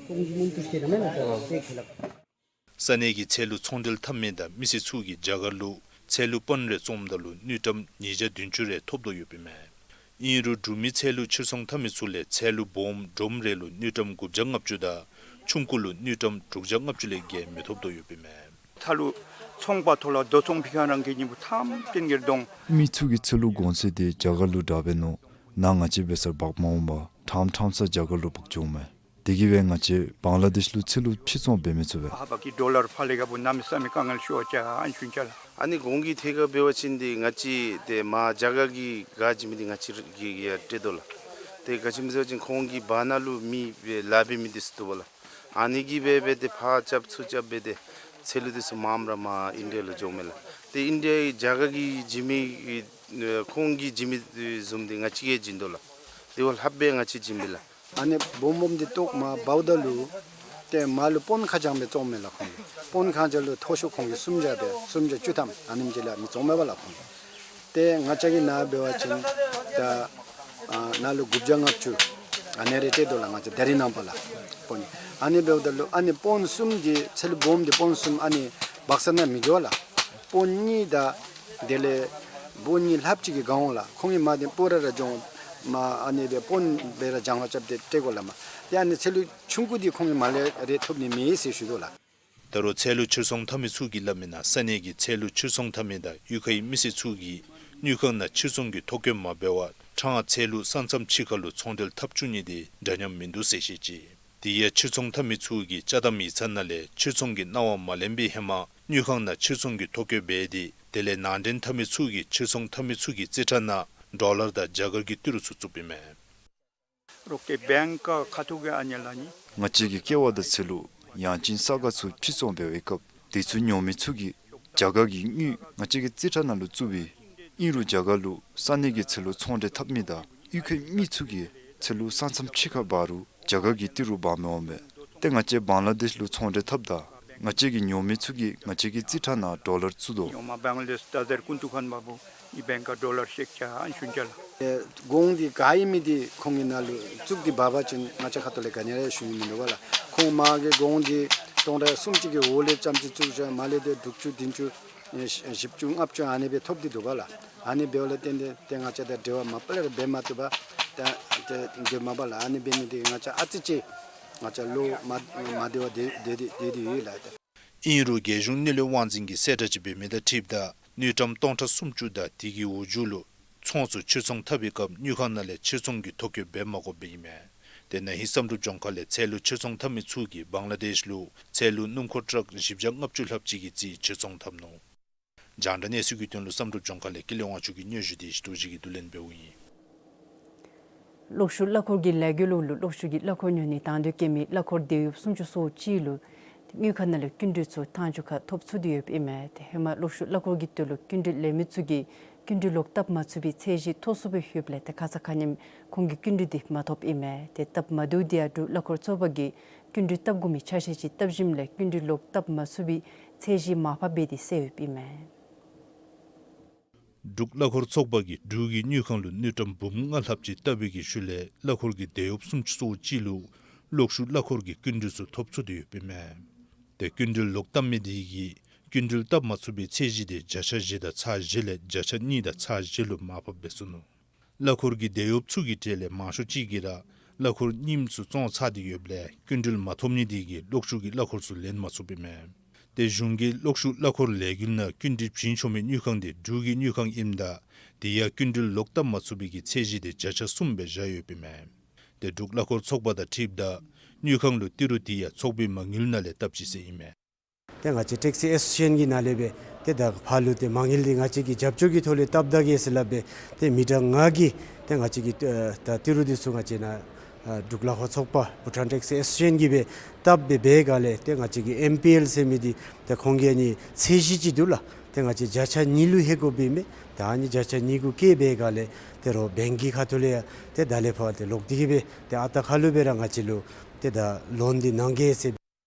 ས་གནས་ཀྱི་ཚལ་ལུ་ཚོང་འབྲེལ་འཐབ་མི་དང་མི་སེར་ཚུ་གིས་རྒྱ་གར་ལུ་ཚལ་ལུ་པོན་རེ་བཙོངམ་ད་ལུ་དངུལ་ཀྲམ་ཉིས་བརྒྱ་བདུན་ཅུ་རེ་ཐོབ་དོ་ཡོདཔ་ཨིན་མས། ཨིན་རུང་འབྲུག་མི་ཚལ་ལུ་ཕྱིར་ཚོང་འཐབ་མི་ཚུ་ལས་ཚལ་ལུ་སྦོམ་ཌྲམ་རེ་ལུ་དངུལ་ཀྲམ་དགུ་བརྒྱ་ལྔ་བཅུ་དང་ཆུང་ཀུ་ལུ་དངུལ་ཀྲམ་དྲུག་བརྒྱ་ལྔ་བཅུ་ལས་བརྒལ་མི་ཐོབ་དོ་ཡོདཔ་ཨིན་མས། ཚལ་ལུ་ཚོང་པ་ཐོག་ལས་རྡོ་ཚོང་ཕི་ཁ་རང་གི་ཉིན་པོ་ཐམ་ཏན་གྱི་རྡོང་། མི་ཚུ་གིས་ཚལ་ལུ་གོང་ཚད་དེ་རྒྱ་གར་ལུ་དྲག་པས་མནོ། ནཱ་ང་བཅས་འབད་སར་འབག་མ་འོང་པར་ཕྲང་ཕྲང་ས་རྒྱ་གར་ལུ་འབག་འགྱོཝ་མས། དེ་གིས་སྦེ་ང་བཅས་བང་ལ་དེཤ་ལུ་ཚལ་ལུ་ཕྱིར་ཚོང་འབད་མི་ཚུགས་པས། ཨ་བ་གི་ཌོ་ལར་ཕར་ལས་ག་བུ་གནམ་མེད་ས་མེད་དཀའ་ངལ་ཤོར་ཅི་ཨན་ཤུན་ཅ་ལགས། ཨ་ནི་གོང་གི་ཐད་ཁར་འབད་བ་ཅིན་འདི་ང་བཅས་ཏེ་མར་རྒྱ་གར་གྱི་ག་བྱིན་མི་འདི་ང་བཅས་ཀྱིས་ཡང་སྤྲོད་དོ་ལགས། ཏེ་ག་ཅི་སྨོ་ཟེར་བ་ཅིན་ཁོང་གི་བར་ན་ལུ་མི་སྦེ་ལཱ་འབད་མི་འདི་ཚུ་འདུག་པ་ལགས། ཨ་ནི་གིས་སྦེ་འབད་དེ་ཕར་རྐྱབ་ཚུར་རྐྱབ་འབད་དེ་ཚལ་ལུ་འདི་ཚུ་མངམ་ར་མར་ཨིན་ཌི་ཡ་ལུ་འགྱོཝ་མས་ལགས། ཏེ་ཨིན་ཌི་ཡ་རྒྱ་གར་གྱིས་བྱིན་མི་ཁོང་གིས་བྱིན་མི་བཟུམ་འདི་ང་བཅས་ཀྱིས་བྱིན་དོ་ལགས། དེ་བ་ལྷགཔ་སྦེ་ང་བཅས་བྱིན་པས་ལགས། ཨ་ནི་སྦོམ་སྦོམ་འདི་ཏོག་མར་འབགཔ་ད་ལུ་ཏེ་མར་ལུ་པོན་ཁ་བྱང་སྦེ་བཙོངམ་མས་ལགས་ཁོང་གིས། པོན་ཁ་བྱང་ལུ་མཐོ་ཤོས་ཁོང་གིས་སུམ་བརྒྱ་སྦེ་སུམ་བརྒྱ་བཅུ་ཐམ་ཨ་ནེམ་ཅིག་ལས་མི་བཙོང་མས་པ་ལགས་ཁོང་གིས། ཏེ་ང་བཅས་ཀྱི་ནཱ་འབད་བ་ཅིན་ད་ཨ་ནཱ་ལུ་དགུ་བརྒྱ་ལྔ་བཅུ་ཨ་ནི་རེ་སྤྲོད་དོ་ལགས། ང་བཅས་ད་རིས་ནངས་པ་ལགས་པོན་ཨ་ནི་འབདཝ་ད་ལུ་ཨ་ནི་པོན་གསུམ་འདི་ཚལ་སྦོམ་འདི་པོན་གསུམ་ཨ་ནི་འབག་ས་ནང་མི་འགྱོ་བ་ལགས། པོན་གཉིས་དང་དེ་ལས་པོན་གཉིས་ལྷགཔ་ཅིག་གིས་དགའ་འོང་ལགས། ཁོང་གིས་མར་འདི་པོན་ར་ར་བྱང་མར་ཨ་ནི་སྦེ་པོན་སྦེ་ར་བྱང་བ་རྐྱབ་སྟེ་སྤྲོད་དགོ་ལགས་མར། ཏེ་ཨ་ནི་ཚལ་ལུ་ཆུང་ཀུ་འདི་ཁོང་གིས་མར་ལས་རེ་ཐོབ་ནི་མེད་ཟེར་ཞུ་དོ་ལགས། ད་རུང་ཚལ་ལུ་ཕྱིར་ཚོང་འཐབ་མི་ཚུ་གིས་སླབ་མིའི་ནང་ས་གནས་ཀྱི་ཚལ་ལུ་ཕྱིར་ཚོང་འཐབ་མི་དང་གཡུས་ཁའི་མི་སེར་ཚུ་གིས་དངུལ་ཁང་ནང་ཕྱིར་ཚོང་གི་ཐོ་བཀོད་མ་འབད་བར་ཕྲང་ཚལ་ལུ་ས་མཚམས་ཕྱི་ཁ་ལུ་ཚོང་འབྲེལ་འཐབ་བཅུག་ནི་དེ་འདྲ་མཉམ་མིན་འདུག་ཟེར་བཤད་ཅི། དེ་ཡང་ཕྱིར་ཚོང་འཐབ་མི་ཚུ་གིས་ཅ་དམ་ཡིག་ཚང་ནང་ལས་ཕྱིར་ཚོང་གི་གནང་བ་མ་ལེན་པའི་ཧེ་མ་དངུལ་ཁང་ནང་ཕྱིར་ཚོང་གི་ཐོ་བཀོད་འབད་དེ་དེ་ལས་ནང་འདྲེན་འཐབ་མི་ཚུ་གིས་ཕྱིར་ཚོང་འཐབ་མི་ཚུ་གི་རྩིས་ཁྲ་ནང་ཌོ་ལར་དང་རྒྱ་གར་གྱི་ཏི་རུ་ཚུ་བཙུགསཔ་ཨིན་མས། རོགས་ཏེ་བེངཀ་ཁ་ཐུག་གི་ཨ་ནི་ལགས་ནི། ང་བཅས་ཀྱི་ཀེ་བ་དང་ཚལ་ལུ་ཡང་ཅིན་ས་ག་ཚུ་ཕྱིར་ཚོང་འབད་བའི་སྐབས་དེ་ཚུ་ཉོ་མི་ཚུ་གིས་རྒྱ་གར་གྱི་དངུལ་ང་བཅས་ཀྱི་རྩིས་ཁྲ་ནང་ལུ་བཙུགས་པས། ཨིན་རུང་རྒྱ་གར་ལུ་ས་གནས་ཀྱི་ཚལ་ལུ་ཚོང་འབྲེལ་འཐབ་མི་དང་གཡུས་ཁའི་མི་ཚུ་གིས་ཚལ་ལུ་ས་མཚམས་ཕྱི་ཁར་འབག་རུང་རྒྱ་གར་གྱི་ཏི་རུ་འབག་མི་འོང་པས། ཏེ་ང་བཅས་བང་ལ་དེཤ་ལུ་ཚོང་འབྲེལ་འཐབ་ད་ང་བཅས་ཀྱི་ཉོ་མི་ཚུ་གིས་ང་བཅས་ཀྱི་རྩིས་ཁྲ་ནང་ཌོ་ལར་བཙུགས་དོ། ཉོ་མ་བང་ལ་དེཤ་ད་ཟེར་ཀུན་ཏུ་ཁན་བ་བུ་ཨི་བེངཀ་ཌོ་ལར་ཤེག་ཅ་ཨན་ཤུན་ཅ་ལགས། ཨེ་གོང་འདི་ག་ཨིན་མི་འདི་ཁོང་གི་ནང་ལུ་བཙུགས་ཏེ་འབག་པ་ཅིན་ང་བཅས་ཁ་ཐུག་ལས་ག་ནི་ར་ཞུ་ནི་མིན་འདུག་པ་ལགས། ཁོང་མ་གི་གོང་འདི་སྟོང་ཕྲག་གསུམ་གཅིག་གི་འོག་ལས་རྐྱངམ་ཅིག་བཙུགས་ཅི་མ་ལས་ཏེ་དྲུག་ཅུ་བདུན་ཅུ་ཨེ་བཞི་བཅུ་ལྔ་བཅུ་ཨ་ནི་སྦེ་ཐོབ་སྟེ་འདུག་པ་ལགས། ཨ་ནི་འབདཝ་ལས་བརྟེན་ཏེ་ཏེ་ང་བཅས་དང་འབྲེལ་བ་མ་པ་ལས་ར་འབད་མ་བཏུབ་པར་ཏེ་ཏེ་འབད་མ་པ་ལགས། ཨ་ནི་འབད་ནི་འདི་ང་བཅས་ཨ་ཙི་ཅིག་ང་བཅས་བློ་མ་མ་བདེ་བ་དེ་དེ་དེ་དེ་ཡོད་ལགས། ཨིན་རུང་རྒྱལ་གཞུང་གནས་ལུགས་དབང་འཛིན་གྱིས་གསལ་བསྒྲགས་ཅིག་འབད་མི་དང་འཁྲིལཝ་ད་དངུལ་ཀྲམ་སྟོང་ཕྲག་སུམ་ཅུ་དང་དེ་གི་འོག་འཇུག་ལུ་ཚོང་ཚུ་ཕྱིར་ཚོང་འཐབ་པའི་སྐབས་དངུལ་ཁང་ནང་ལས་ཕྱིར་ཚོང་གི་ཐོ་བཀོད་འབད་མ་དགོཔ་ཨིན་མས། དེ་ནང་ཧིང་བསམ་གྲུབ་ལྗོངས་མཁར་ལས་ཚལ་ལུ་ཕྱིར་ཚོང་འཐབ་མི་ཚུ་གིས་བང་ལ་དེཤ་ལུ་ཚལ་ལུ་སྣུམ་འཁོར་ཊཱག་བཞི་བརྒྱ་ལྔ་བཅུ་ལྷགཔ་ཅིག་གི་རྩིས་ཕྱིར་ཚོང་འཐབ་ནུག། རྒྱང་བསྒྲགས་གནས་ཚུལ་གྱི་དོན་ལུ་བསམ་གྲུབ་ལྗོངས་མཁར་ལས་ཀུན་ལེགས་དབང་ཕྱུག་གི་སྙན་ཞུ་དེ་ཞི་ཏོག་ཅིག་གིས་བསྡུ་ལེན་འབདཝ་ཨིན། གློག་ཤུགས་གླ་འཁོར་གྱི་ལས་འགུལ་ལུ་གློག་ཤུགས་ཀྱི་གླ་འཁོར་ཉོ་ནི་དང་འདོད་བསྐྱེད་མི་གླ་འཁོར་དེད་གཡོགཔ་སུམ་ཅུ་སོ་གཅིག་ལུ་དངུལ་ཁང་ནང་ལས་སྐྱིན་འགྲུལ་ཚུ་མཐའ་མཇུག་ཁར་ཐོབ་ཚུགས་ཏེ་ཡོདཔ་ཨིན་མས། ཏེ་ཧེ་མ་གློག་ཤུགས་གླ་འཁོར་གྱི་དོན་ལུ་སྐྱིན་འགྲུལ་ལེན་མི་ཚུ་གིས་སྐྱིན་འགྲུལ་ལོག་བཏབ་མ་ཚུགས་པའི་ཚད་གཞི་མཐོ་སུ་སྦེ་ཡོདཔ་ལས་ཏེ་ཁ་ཙ་ཁ་ཉིནམ་ཁོང་གིས་སྐྱིན་འགྲུལ་དེ་མ་ཐོབ་ཨིན་མས། ཏེ་སྟབས་མ་བདེཝ་དེ་ཡང་འབྲུག་གླ་འཁོར་ཚོགས་པ་གིས་སྐྱིན་འགྲུལ་བཏབ་དགོ་མི་ཆ་ཤས་ཅིག་བཏབ་ཞིནམ་ལས་སྐྱིན་འགྲུལ་ལོག་བཏབ་མ་ཚུགས་པའི་ཚད་གཞི་མར་ཕབ་འབད་དེ་བསལ་ཡོདཔ་ཨིན་མས། འབྲུག་གླ་འཁོར་ཚོགས་པ་གིས་འབྲུག་གི་དངུལ་ཁང་ལུ་དངུལ་ཀྲམ་འབུམ་ལྔ་ལྷགཔ་ཅིག་བཏབ་པའི་གི་ཤུལ་ལས་གླ་འཁོར་གྱི་དེད་གཡོགཔ་སུམ་ཅུ་སོ་གཅིག་ལུ་གློག་ཤུགས་གླ་འཁོར་གྱི་སྐྱིན་འགྲུལ་ཚུ་ཐོབ་ཚུགས་ཏེ་ཡོདཔ་ཨིན་མས། ཏེ་སྐྱིན་འགྲུལ་ལོག་བཏབ་མི་དེ་གིས་ སྐྱིན་འགྲུལ་བཏབ་མ་ཚུགས་པའི་ཚད་གཞི་དེ་བརྒྱ་ཆ་བཞི་དང་ཚག་བཞི་ལས་བརྒྱ་ཆ་གཉིས་དང་ཚག་བཞི་ལུ་མར་ཕབ་འབད་ཚུགས་ནུག། གླ་འཁོར་གྱི་འདེད་གཡོབ་ཚུ་གི་གྲས་ལས་མང་ཤོས་ཅིག་གིས་ར་གླ་འཁོར་རྙིངམ་ཚུ་བཙོང་ཚར་ཏེ་ཡོདཔ་ལས་སྐྱིན་འགྲུལ་མ་ཐོབ་ནི་དེ་གིས་གློག་ཤུགས་ཀྱི་གླ་འཁོར་ཚུ་ལེན་མ་ཚུགསཔ་ཨིན་མས། ཏེ་གཞུང་གིས་གློག་ཤུགས་གླ་འཁོར་ལས་འགུལ་ནང་སྐྱིན་འགྲུལ་བྱིན་ཆོག་མི་དངུལ་ཁང་དེ་འབྲུག་གི་དངུལ་ཁང་ཨིནམ་ད་དེ་ཡང་སྐྱིན་འགྲུལ་ལོག་བཏབ་མ་ཚུགས་པའི་གི་ཚད་གཞི་དེ་བརྒྱ་ཆ་གསུམ་སྦེ་བཞག་ཡོདཔ་ཨིན་མས། ཏེ་འབྲུག་གླ་འཁོར་ཚོགས་པ་དང་འཁྲིལཝ་ད་དངུལ་ཁང་ལུ་ཏི་རུ་དེ་ཡང་ཚོགས་པའི་མ་དངུལ་ནང་ལས་བཏབ་ཅི་ཟེར་ཨིན་མས། ཏེ་ང་བཅས་ཊེག་སི་ཨེ་སོ་སི་ཨེ་ཤི་ཡན་གྱི་ནང་ལས་སྦེ་ཏེ་ད་ཕར་ལུ་ཏེ་མ་དངུལ་འདི་ང་བཅས་ཀྱིས་རྒྱབ་སྐྱོར་གྱི་ཐོག་ལས་བཏབ་ད་གེ་ཟེར་སླབ་སྦེ་ཏེ་མི་གྲངས་ལྔ་གིས་ཏེ་ང་བཅས་ཀྱི་ཨ་ད་ཏི་རུ་འདི་ཚུ་ང་བཅས་ནཱ་ཨ་འབྲུག་གླ་འཁོར་ཚོགས་པ་བྷུ་ཊཱན་ཊེག་སི་ཨེ་སོ་སི་ཨེ་ཤི་ཡན་གྱིས་སྦེ་བཏབ་སྦེ་འབད་སྒང་ལས་ཏེ་ང་བཅས་ཀྱི་ཨེམ་པི་ཨེལ་ཟེར་མི་འདི་ཏེ་ཁོང་གིས་ཨ་ནི་ཚད་གཞི་ཅིག་འདུག་ལགས། ཏེ་ང་བཅས་བརྒྱ་ཆ་གཉིས་ལུ་ལྷོད་དགོཔ་ཨིན་མས། ད་ཨ་ནི་བརྒྱ་ཆ་གཉིས་གུ་བཀལ་སྦེ་སྒང་ལས་ཏེ་རོགས་བེངཀ་གི་ཁ་ཐུག་ལས་ཡང་ཏེ་ད་ལས་ཕར་ཏེ་ལོག་སྟེ་གི་སྦེ་ཏེ་ཨ་རྟག་ཁ་ལུ་སྦེ་ར་ང་བཅས་ལུ་ཏེ་ད་ལོན་འདི་གནང་གེ་ཟེར།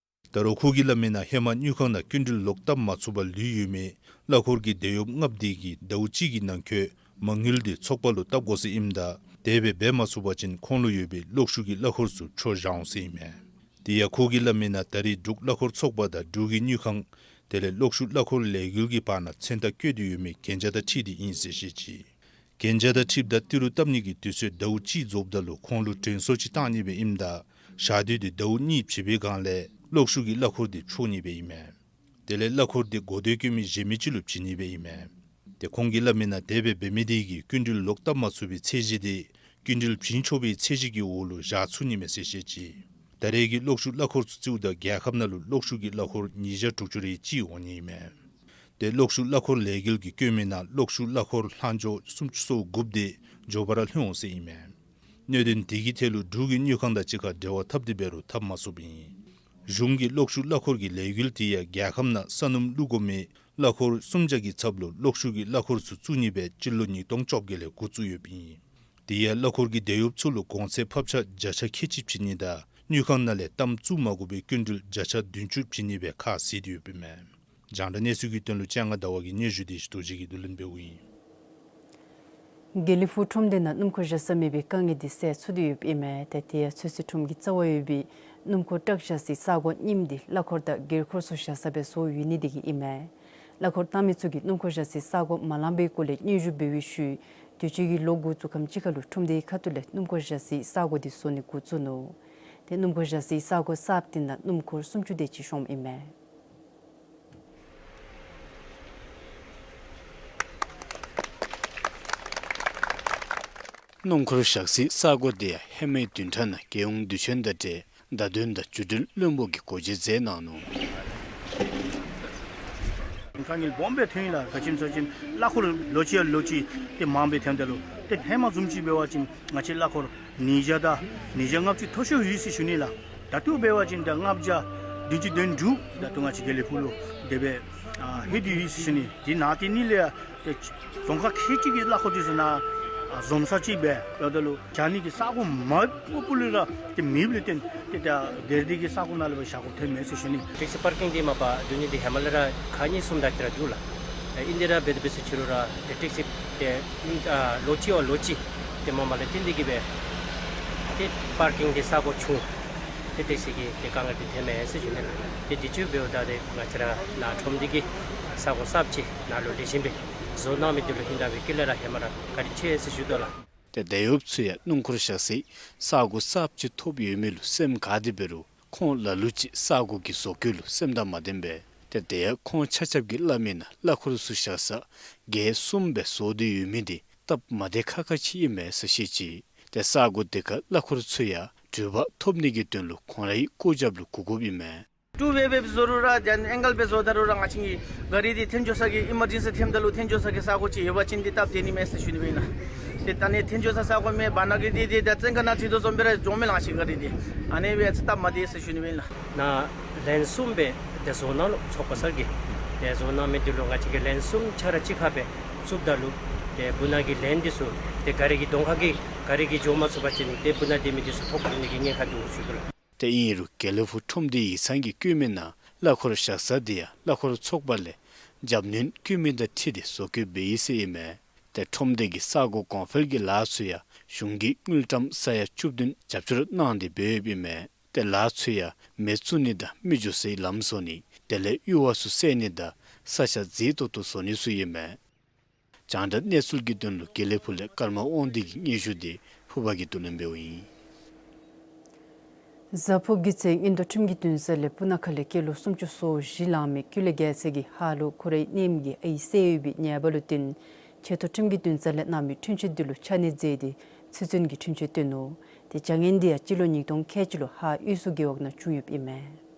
ད་རུང་ཁོ་གིས་སླབ་མི་ནང་ཧེ་མ་དངུལ་ཁང་ནང་སྐྱིན་འགྲུལ་ལོག་བཏབ་མ་ཚུགས་པར་ལུས་ཡོད་མི་གླ་འཁོར་གྱི་འདེད་གཡོབ་ལྔཔོ་དེ་གིས་ཟླཝ་གཅིག་གི་ནང་འཁོད་མ་དངུལ་དེ་ཚོགས་པ་ལུ་བཏབ་དགོ་ཟེར་ཨིནམ་ད་དེ་སྦེ་འབད་མ་ཚུགས་པ་ཅིན་ཁོང་ལུ་ཡོད་པའི་གློག་ཤུགས་ཀྱི་གླ་འཁོར་ཚུ་འཕྲོག་བཞག་འོང་ཟེར་ཨིན་མས། དེ་ཡང་ཁོ་གིས་སླབ་མི་ནང་ད་རེས་འབྲུག་གླ་འཁོར་ཚོགས་པ་དང་འབྲུག་གི་དངུལ་ཁང་དེ་ལས་གློག་ཤུགས་གླ་འཁོར་ལས་འགུལ་གྱི་བར་ན་མཚན་རྟགས་བཀོད་དེ་ཡོད་མི་གན་རྒྱ་དང་འཁྲིལ་ཏེ་ཨིན་ཟེར་བཤད་ཅི། གན་རྒྱ་དང་འཁྲིལཝ་ད་ཏི་རུ་བཏབ་ནི་གི་དུས་ཚོད་ཟླཝ་གཅིག་རྫོགསཔ་ད་ལུ་ཁོང་ལུ་དྲན་གསོ་ཅིག་བཏང་ནི་སྦེ་ཨིནམ་ད་ཞག་དུས་དེ་ཟླཝ་གཉིས་བྱིན་པའི་སྒང་ལས་གློག་ཤུགས་ཀྱི་གླ་འཁོར་དེ་འཕྲོག་ནི་སྦེ་ཨིན་མས། དེ་ལས་གླ་འཁོར་དེ་གོ་བརྡ་བཀོད་མི་གཞན་མི་ཅིག་ལུ་བྱིན་ནི་སྦེ་ཨིན་མས། ཏེ་ཁོང་གིས་སླབ་མི་ནང་དེ་སྦེ་འབད་མི་དེ་གིས་སྐྱིན་འགྲུལ་ལོག་བཏབ་མ་ཚུགས་པའི་ཚད་གཞི་དེ་སྐྱིན་འགྲུལ་བྱིན་ཆོག་པའི་ཚད་གཞི་གི་འོག་ལུ་བཞག་ཚུགས་ནི་མས་ཟེར་བཤད་ཅི། ད་རེས་ཀྱི་གློག་ཤུགས་གླ་འཁོར་ཚུ་བརྩིཝ་ད་རྒྱལ་ཁབ་ནང་ལུ་གློག་ཤུགས་ཀྱི་གླ་འཁོར་ཉིས་བརྒྱ་དྲུག་ཅུ་རེ་གཅིག་འོང་ནི་ཨིན་མས། ཏེ་གློག་ཤུགས་གླ་འཁོར་ལས་འགུལ་གྱིས་བཀོད་མི་ནང་གློག་ཤུགས་གླ་འཁོར་ལྷག་འཕྲོ་སུམ་ཅུ་སོ་དགུ་དེ་མགྱོགས་པ་ར་ལྷོད་འོང་ཟེར་ཨིན་མས། གནད་དོན་དེ་གི་ཐད་ལུ་འབྲུག་གི་དངུལ་ཁང་དང་གཅིག་ཁར་འབྲེལ་བ་འཐབ་སྟེ་འབད་རུང་འཐབ་མ་ཚུགསཔ་ཨིན། གཞུང་གིས་གློག་ཤུགས་གླ་འཁོར་གྱི་ལས་འགུལ་དེ་ཡང་རྒྱལ་ཁབ་ནང་ས་སྣུམ་བླུག་དགོ་མི་གླ་འཁོར་སུམ་བརྒྱ་གི་ཚབ་ལུ་གློག་ཤུགས་ཀྱི་གླ་འཁོར་ཚུ་བཙུགས་ནི་སྦེ་སྤྱི་ལོ་ཉིས་སྟོང་བཅོ་བརྒྱད་ལས་འགོ་བཙུགས་ཡོདཔ་ཨིན། དེ་ཡང་གླ་འཁོར་གྱི་འདེད་གཡོབ་ཚུ་ལུ་གོང་ཚད་ཕབ་ཆག་བརྒྱ་ཆ་ཁལ་གཅིག་བྱིན་ནི་དང་དངུལ་ཁང་ནང་ལས་གཏམ་བཙུགས་མ་དགོ་པའི་སྐྱིན་འགྲུལ་བརྒྱ་ཆ་བདུན་ཅུ་བྱིན་ནི་སྦེ་ཁ་བཟེད་དེ་ཡོདཔ་ཨིན་མས། རྒྱང་བསྒྲགས་གནས་ཚུལ་གྱི་དོན་ལུ་ལྕང་ང་ཟླ་བ་གི་སྙན་ཞུ་དེ་རྡོ་རྗེ་གིས་བསྡུ་ལེན་འབདཝ་ཨིན། དགེ་ལེགས་ཕུག་ཁྲོམ་སྡེ་ནང་སྣུམ་འཁོར་བཞག་ས་མེད་པའི་དཀའ་ངལ་དེ་སེལ་ཚུགས་ཏེ་ཡོདཔ་ཨིན་མས། ཏེ་དེ་ཡང་ཚོད་བསྲེ་ཁྲོམ་གྱི་རྩ་བར་ཡོད་པའི་སྣུམ་འཁོར་ཊག་བཞག་སའི་ས་གོ་རྙིངམ་དེ་གླ་འཁོར་དང་སྒེར་འཁོར་ཚུ་བཞག་ས་སྦེ་བཟོ་ཡོད་ནི་དེ་གིས་ཨིན་མས། གླ་འཁོར་བཏང་མི་ཚུ་གིས་སྣུམ་འཁོར་བཞག་སའི་ས་གོ་མ་ལངམ་པའི་སྐོར་ལས་སྙན་ཞུ་འབད་བའི་ཤུལ་དུས་ཅི་གི་ལོ་འགོ་བཙུགས་ཁམས་ཅིག་ཁར་ལུ་ཁྲོམ་སྡེའི་ཁ་ཐུག་ལས་སྣུམ་འཁོར་བཞག་སའི་ས་གོ་དེ་བཟོ་ནི་འགོ་བཙུགས་ནུག། ཏེ་སྣུམ་འཁོར་བཞག་སའི་ས་གོ་གསརཔ་དེ་ནང་སྣུམ་འཁོར་སུམ་ཅུ་དེ་ཅིག་ཤོངམ་ཨིན་མས། སྣུམ་འཁོར་བཞག་སའི་ས་གོ་དེ་ཡང་ཧེ་མའི་བདུན་ཕྲག་ནང་རྒྱལ་ཡོངས་དུས་ཆེན་དང་འབྲེལ་བརྡ་དོན་དང་བརྒྱུད་འཕྲིན་བློན་པོ་གིས་སྒོ་འབྱེད་མཛད་གནང་ནུག། དཀའ་ངལ་སྦོམ་སྦེ་ཐོན་ཡི་ལགས། ག་ཅི་སྨོ་ཟེར་བ་ཅིན་གླ་འཁོར་ལོ་གཅིག་ཡང་ལོ་གཅིག་ཏེ་མངམ་སྦེ་ཐོནམ་ད་ལུ་ཏེ་ཧེ་མ་བཟུམ་ཅིག་འབད་བ་ཅིན་ང་བཅས་གླ་འཁོར་ཉིས་བརྒྱ་དང་ཉིས་བརྒྱ་ལྔ་བཅུ་མཐོ་ཤོས་ཡོད་ཟེར་ཞུ་ནི་ལགས། ད་ལྟོ་འབད་བ་ཅིན་ད་ལྔ་བརྒྱ་བདུན་ཅུ་དོན་དྲུག་ད་ལྟོ་ང་བཅས་དགེ་ལེགས་ཕུག་ལུ་དེ་སྦེ་ཨ་ལྷོད་དེ་ཡོད་ཟེར་ཞུ་ནི། དེ་ནང་དེ་ནི་ལས་ཏེ་རྫོང་ཁག་ཁལ་གཅིག་གི་གླ་འཁོར་འདི་ཚུ་ནང་ཨ་འཛོམས་ས་ཅིག་སྦེ་ཡོདཔ་ད་ལུ་བཞག་ནི་གི་ས་གོ་མ་པོ་པོ་ལུ་ར་ཏེ་མེདཔ་ལས་བརྟེན་ཏེ་ད་དེ་ར་དེ་གི་ས་གོ་ནང་ལུ་སྦེ་བཞག་དགོཔ་ཐོན་མས་ཟེར་ཞུ་ནི། ཊེག་སི་པར་ཀིང་འདི་མ་པ་སྡོད་ནི་འདི་ཧེ་མ་ལས་ར་ཁག་གཉིས་གསུམ་དེ་ཅིག་ར་འདུག་ལགས། ཨིན་དེ་ར་འབད་དེ་འབད་ཟེར་ཞུ་རུང་ར་ཏེ་ཊེག་སི་ཏེ་ཨ་ལོ་གཅིག་བ་ལོ་གཅིག་ཏེ་མ་མ་ལས་བརྟེན་ཏེ་གི་སྦེ་ཏེ་པར་ཀིང་འདི་ས་གོ་ཆུང་ཏེ་ཊེག་སི་གི་ཏེ་དཀའ་ངལ་འདི་ཐོན་མས་ཟེར་ཞུ་ནི་ལགས། ཏེ་འདི་ཚུ་འབདཝ་ད་ཏེ་ང་བཅས་ར་ནཱ་ཁྲོམ་སྡེ་གི་ས་གོ་གསརཔ་ཅིག་ནཱ་ལུ་ལེགས་ཤོམ་སྦེ་བཟོ་གནང་མི་འདི་ལུ་ཧིང་དང་པའི་དཀྱིལ་ལས་ར་ཧེ་མ་ར་བཀའ་དྲིན་ཆེ་ཟེར་ཞུ་དོ་ལགས། ཏེ་འདེད་གཡོབ་ཚུ་ཡང་སྣུམ་འཁོར་བཞག་སའི་ས་གོ་གསརཔ་ཅིག་ཐོབ་ཡོད་མི་ལུ་སེམས་དགའ་སྟེ་འབད་རུང་ཁོང་ལ་ལུ་ཅིག་ས་གོ་གི་བཟོ་བཀོད་ལུ་སེམས་དང་མ་ལྡནམ་སྦེ་ཏེ་དེ་ཡང་ཁོང་ཆ་ཁྱབ་ཀྱིས་སླབ་མི་ནང་གླ་འཁོར་ཚུ་བཞག་ས་སྒལ་གསུམ་སྦེ་བཟོ་སྟེ་ཡོད་མི་འདི་སྟབས་མ་བདེ་ཁག་ཁ་ཅིག་ཨིན་མས་ཟེར་བཤད་ཅི། ཏེ་ས་གོ་དེ་ཁར་གླ་འཁོར་ཚུ་ཡང་འགྲུལ་པ་ཐོབ་ནི་གི་དོན་ལུ་ཁོང་རའི་སྐུ་རྒྱབ་ལུ་གུས་བཀུརཝ་ཨིན་མས། ཊུ་ཝེ་སྦེ་བཟོ་རུང་ར་ཏེ་ཨེང་གལ་སྦེ་བཟོ་ད་རུང་ར་ང་བཅས་ཀྱི་ག་རི་འདི་འཐེན་འགྱོ་ས་གི་ཨི་མར་ཇེན་སི་ཐོནམ་ད་ལུ་འཐེན་འགྱོ་ས་གི་ས་གོ་ཅིག་ཡོད་པ་ཅིན་འདི་སྟབས་བདེ་ནི་མས་ཟེར་ཞུ་ནི་སྦེ་ཨིན་ལགས། ཏེ་ད་ནི་འཐེན་འགྱོ་ས་ས་གོ་མེད་པར་ནཱ་གི་འདི་འདི་ད་བཙོན་ཁང་ནང་འཛུལ་དོ་བཟུམ་སྦེ་ར་འགྱོ་མས་ལགས། ང་བཅས་ག་རི་འདི་ཨ་ནི་སྦེ་སྟབས་མ་བདེ་ཟེར་ཞུ་ནི་སྦེ་ཨིན་ལགས། ནཱ་ལེན་གསུམ་སྦེ་ཏེ་བཟོ་གནང་ནུག། ཚོགས་པ་ཚུ་གིས་ཏེ་བཟོ་གནང་མི་འདི་ལུ་ང་བཅས་ཀྱིས་ལེན་གསུམ་ཆ་ར་གཅིག་ཁར་སྦེ་བཙུགསཔ་ད་ལུ་ཏེ་སྦུག་ནང་གི་ལེན་འདི་ཚུ་ཏེ་ག་རི་གི་གདོང་ཁ་གི་ག་རི་གིས་འགྱོ་མ་ཚུགས་པ་ཅིན་ཏེ་སྦུག་ནང་སྡོད་མི་འདི་ཚུ་ཐོ་བཀོད་ནི་གི་ཉེན་ཁ་འདུག་ཟེར་ཞུ་དོ་ལགས། ཏེ་ཨིན་རུང་དགེ་ལེགས་ཕུག་ཁྲོམ་སྡེ་ཡིག་ཚང་གིས་བཀོད་མི་ནང་གླ་འཁོར་བཞག་ས་དེ་ཡང་གླ་འཁོར་ཚོགས་པ་ལས་རྒྱབ་སྣོན་བཀོད་མི་དང་འཁྲིལ་ཏེ་བཟོ་བཀོད་འབད་ཡི་ཟེར་ཨིན་མས། ཏེ་ཁྲོམ་སྡེ་གི་ས་གོ་གོང་འཕེལ་གྱི་ལཱ་ཚུ་ཡང་གཞུང་གིས་དངུལ་ཀྲམ་ས་ཡ་བཅུ་བདུན་རྒྱབ་སྐྱོར་གནང་སྟེ་འབད་ཡོདཔ་ཨིན་མས། ཏེ་ལཱ་ཚུ་ཡང་མེ་བཙུགས་ནི་དང་མི་འགྱོ་སའི་ལམ་བཟོ་ནི་དེ་ལས་གཡུར་བ་ཚུ་བསལ་ནི་དང་ ས་ཆ་མཛེས་ཏོག་ཏོ་བཟོ་ནི་ཚུ་ཡོད་མས། རྒྱང་བསྒྲགས་གནས་ཚུལ་གྱི་དོན་ལུ་དགེ་ལེགས་ཕུ་ལས་ཀརྨ་དབང་འདུས་ཀྱི་སྙན་ཞུ་འདི་ཕུར་པ་གིས་བསྡུ་ལེན་འབདཝ་ཨིན། གཟའ་ཕུར་བུའི་ཚེ་མངོན་མཐོ་ཁྲིམས་ཀྱི་འདུན་ས་ལས་སྤུ་ན་ཁ་ལས་སྐྱེས་ལོ་སུམ་ཅུ་སོ་བཞི་ལང་མི་ཀུན་ལེགས་རྒྱལ་མཚན་གྱིས་ཧ་ལུགས་ཁོ་རའི་མནའམ་གི་ཨའི་བསད་ཡོད་པའི་ཉེས་པ་ལུ་བརྟེན་ཆེ་མཐོ་ཁྲིམས་ཀྱི་འདུན་ས་ལས་གནང་མི་འཁྲུན་ཆོད་འདི་ལུ་ཆ་གནས་མཛད་དེ་ཚེ་བཙོན་གྱི་འཁྲུན་ཆོད་བཏོན་ནུག། དེ་བྱ་ངན་འདི་ཡང་སྤྱི་ལོ་ཉིས་སྟོང་ཁལ་གཅིག་ལུ་ཧཱ་དབུས་སུ་རྒེད་འོག་ནང་བྱུང་ཡོདཔ་ཨིན་མས།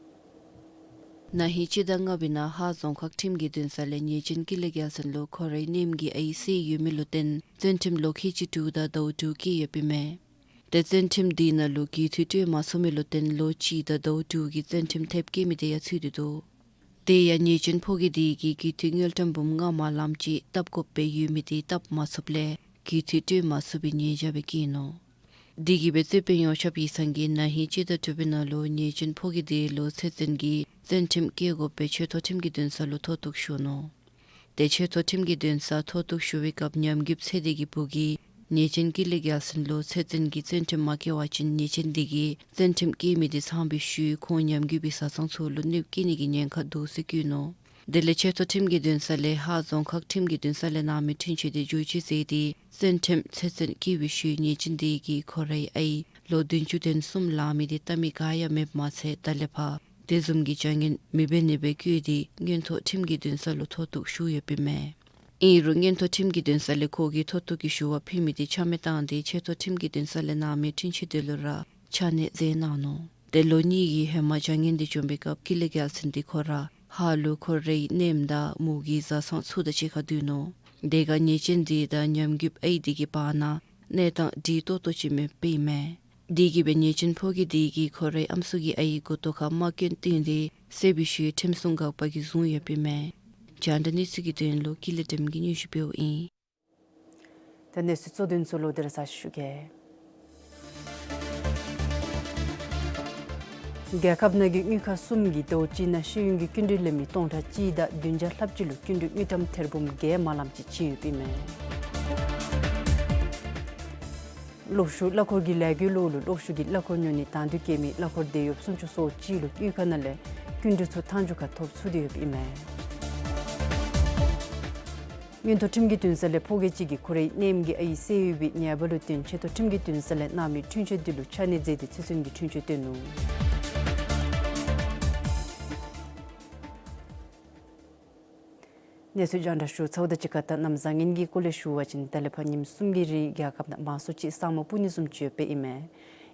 ན་ཧིང་སྤྱི་ཟླ་ལྔ་པའི་ནང་ཧཱ་རྫོང་ཁག་ཁྲིམས་ཀྱི་འདུན་ས་ལས་ཉེས་ཅན་ཀུན་ལེགས་རྒྱལ་མཚན་ལུ་ཁོ་རའི་མནའམ་གི་ཨའི་བསད་ཡོད་མི་ལུ་བརྟེན་བཙོན་ཁྲིམས་ལོ་ཁལ་གཅིག་དྲུག་དང་ཟླཝ་དྲུག་བཀལ་ཡོདཔ་ཨིན་མས། དེ་བཙོན་ཁྲིམས་འདི་ནང་ལུ་རྒུད་འཐུས་སྤྲོད་མ་ཚུགས་མི་ལུ་བརྟེན་ལོ་གཅིག་དང་ཟླཝ་དྲུག་གི་བཙོན་ཁྲིམས་ཐེབས་བཀལ་མི་དེ་ཡང་ཚུད་དེ་འདུག། དེ་ཡང་ཉེས་ཅན་ཕོ་སྐྱེས་དེ་གིས་རྒུད་འཐུས་དངུལ་ཀྲམ་འབུམ་ལྔ་མ་ལངམ་ཅིག་བཏབ་དགོཔ་སྦེ་ཡོད་མི་དེ་བཏབ་མ་ཚུགསཔ་ལས་རྒུད་འཐུས་སྤྲོད་མ་ཚུགས་པའི་ཉེས་བྱ་སྦེ་བཀལ་ནུག། དེ་གིས་སྦེ་རྩོད་དཔོན་ཡོངས་ཁྱབ་ཡིག་ཚང་གིས་ན་ཧིང་སྤྱི་ཟླ་དྲུག་པའི་ནང་ལུ་ཉེས་ཅན་ཕོ་སྐྱེས་དེ་ལུ་ཚེ་བཙོན་གྱི་བཙོན་ཁྲིམས་བཀལ་དགོཔ་སྦེ་ཆེ་མཐོ་ཁྲིམས་ཀྱི་འདུན་ས་ལུ་མཐོ་གཏུགས་ཞུ་ནུག། དེ་ཆེ་མཐོ་ཁྲིམས་ཀྱི་འདུན་ས་མཐོ་གཏུགས་ཞུ་བའི་སྐབས་ཉམས་རྒུདཔ་ཚེ་བདེ་གི་བུ་གིས་ཉེས་ཅན་ཀུན་ལེགས་རྒྱལ་མཚན་ལུ་ཚེ་བཙོན་གྱི་བཙོན་ཁྲིམས་མ་བཀལ་བ་ཅིན་ཉེས་ཅན་དེ་གིས་བཙོན་ཁྲིམས་བཀལ་མི་དེ་ཚང་བའི་ཤུལ་ཁོང་ཉམས་རྒུད་པའི་བཟའ་ཚང་ཚུ་ལུ་གནོདཔ་བཀལ་ནི་གི་ཉེན་ཁ་འདུག་ཟེར་བཀོད་ནུག། དེ་ལས་ཆེ་མཐོ་ཁྲིམས་ཀྱི་འདུན་ས་ལས་ཧཱ་རྫོང་ཁག་ཁྲིམས་ཀྱི་འདུན་ས་ལས་གནང་མི་འཁྲུན་ཆོད་དེ་བསྒྱུར་བཅོས་མཛད་དེ་བཙོན་ཁྲིམས་ཚེ་བཙོན་བཀལ་བའི་ཤུལ་ཉེས་ཅན་དེ་གིས་ཁོ་རའི་ཨའི་ལོ་བདུན་ཅུ་དོན་གསུམ་ལང་མི་དེ་བལྟ་མི་ག་ཡང་མེདཔ་མ་ཚད་ད་ལས་ཕར་དེ་བཟུམ་གྱི་བྱ་ངན་མི་འབད་ནི་སྦེ་བཀོད་དེ་མངོན་མཐོ་ཁྲིམས་ཀྱི་འདུན་ས་ལུ་མཐོ་གཏུགས་ཞུ་ཡོདཔ་ཨིན་མས། ཨིན་རུང་མངོན་མཐོ་ཁྲིམས་ཀྱི་འདུན་ས་ལས་ཁོ་གིས་མཐོ་གཏུགས་ཀྱི་ཞུ་བ་ཕུལ་མི་དེ་ཆ་མེད་བཏང་སྟེ་ཆེ་མཐོ་ཁྲིམས་ཀྱི་འདུན་ས་ལས་གནང་མི་འཁྲུན་ཆོད་དེ་ལུ་ར་ཆ་གནས་མཛད་གནང་ནུག། དེ་ལོ་གཉིས་ཀྱི་ཧེ་མ་བྱ་ངན་དེ་བྱུང་བའི་སྐབས་ཀུན་ལེགས་རྒྱལ་མཚན་དེ་ཁོ་ར་ཧཱ་ལུ་ཁོ་རའི་མནའམ་དང་མོ་གི་བཟའ་ཚང་ཚུ་དང་གཅིག་ཁར་སྡོད་ནུག། དེ་ཁར་ཉེས་ཅན་དེ་དང་ཉམས་རྒུདཔ་ཨའི་དེ་གི་བར་ན་གནས་སྟངས་སྒྲིག་ཏོག་ཏོ་ཅིག་མེདཔ་ཨིན་མས། དེ་གིས་སྦེ་ཉེས་ཅན་ཕོ་སྐྱེས་དེ་གིས་ཁོ་རའི་ཨམ་སྲུ་གི་ཨའི་མགུ་ཏོ་ཁར་དམག་རྐྱེན་བཏོན་ཏེ་བསད་པའི་ཤུལ་ཁྲིམས་སྲུང་འགག་པ་གིས་བཟུང་ཡོདཔ་ཨིན་མས། རྒྱང་བསྒྲགས་གནས་ཚུལ་གྱི་དོན་ལུ་ཀུན་ལེགས་སྒྲོལམ་གིས་སྙན་ཞུ་ཕུལཝ་ཨིན། ད་གནས་ཚུལ་གཙོ་དོན་ཚུ་ལོག་སྟེ་ར་ཚར་ཞུ་གེ། རྒྱལ་ཁབ་ནང་གི་དངུལ་ཁང་གསུམ་གྱིས་ཟླཝ་གཅིག་ནང་ཤེས་ཡོན་གྱི་སྐྱིན་འགྲུལ་ལེན་མི་སྟོང་ཕྲག་གཅིག་དང་བདུན་བརྒྱ་ལྷགཔ་ཅིག་ལུ་སྐྱིན་འགྲུལ་དངུལ་ཀྲམ་ཐེར་འབུམ་བརྒྱད་མ་ལངམ་ཅིག་བྱིན་ཡོདཔ་ཨིན་མས། གློག་ཤུགས་གླ་འཁོར་གྱི་ལས་འགུལ་ལུ་གློག་ཤུགས་ཀྱི་གླ་འཁོར་ཉོ་ནི་དང་དུ་བཀལ་མི་གླ་འཁོར་དེད་གཡོགཔ་སུམ་ཅུ་སོ་གཅིག་ལུ་དངུལ་ཁང་ནང་ལས་སྐྱིན་འགྲུལ་ཚུ་མཐའ་མཇུག་ཁར་ཐོབ་ཚུགས་ཏེ་ཡོདཔ་ཨིན་མས། མངོན་མཐོ་ཁྲིམས་ཀྱི་འདུན་ས་ལས་ཕོ་སྐྱེས་གཅིག་གིས་ཁོ་རའི་མནའམ་གི་ཨའི་བསད་ཡོད་པའི་ཉེས་པ་ལུ་བརྟེན་ཆེ་མཐོ་ཁྲིམས་ཀྱི་འདུན་ས་ལས་གནང་མི་འཁྲུན་ཆོད་དེ་ལུ་ཆ་གནས་མཛད་དེ་ཚེ་བཙོན་གྱི་འཁྲུན་ཆོད་བཏོན་ནུག། གནས་ཚུལ་རྒྱང་བསྒྲགས་ཞུ་ཚརཝ་དང་གཅིག་ཁར་ད་གནམ་བཟང་ངན་གྱི་སྐོར་ལས་ཞུ་བ་ཅིན་ད་ལས་ཕར་ཉིནམ་གསུམ་གྱི་རིང་རྒྱལ་ཁབ་ནང་མང་སུ་ཅིག་ས་སྨུག་སྤུབ་ནི་བཟུམ་ཅིག་ཡོདཔ་ཨིན་མས།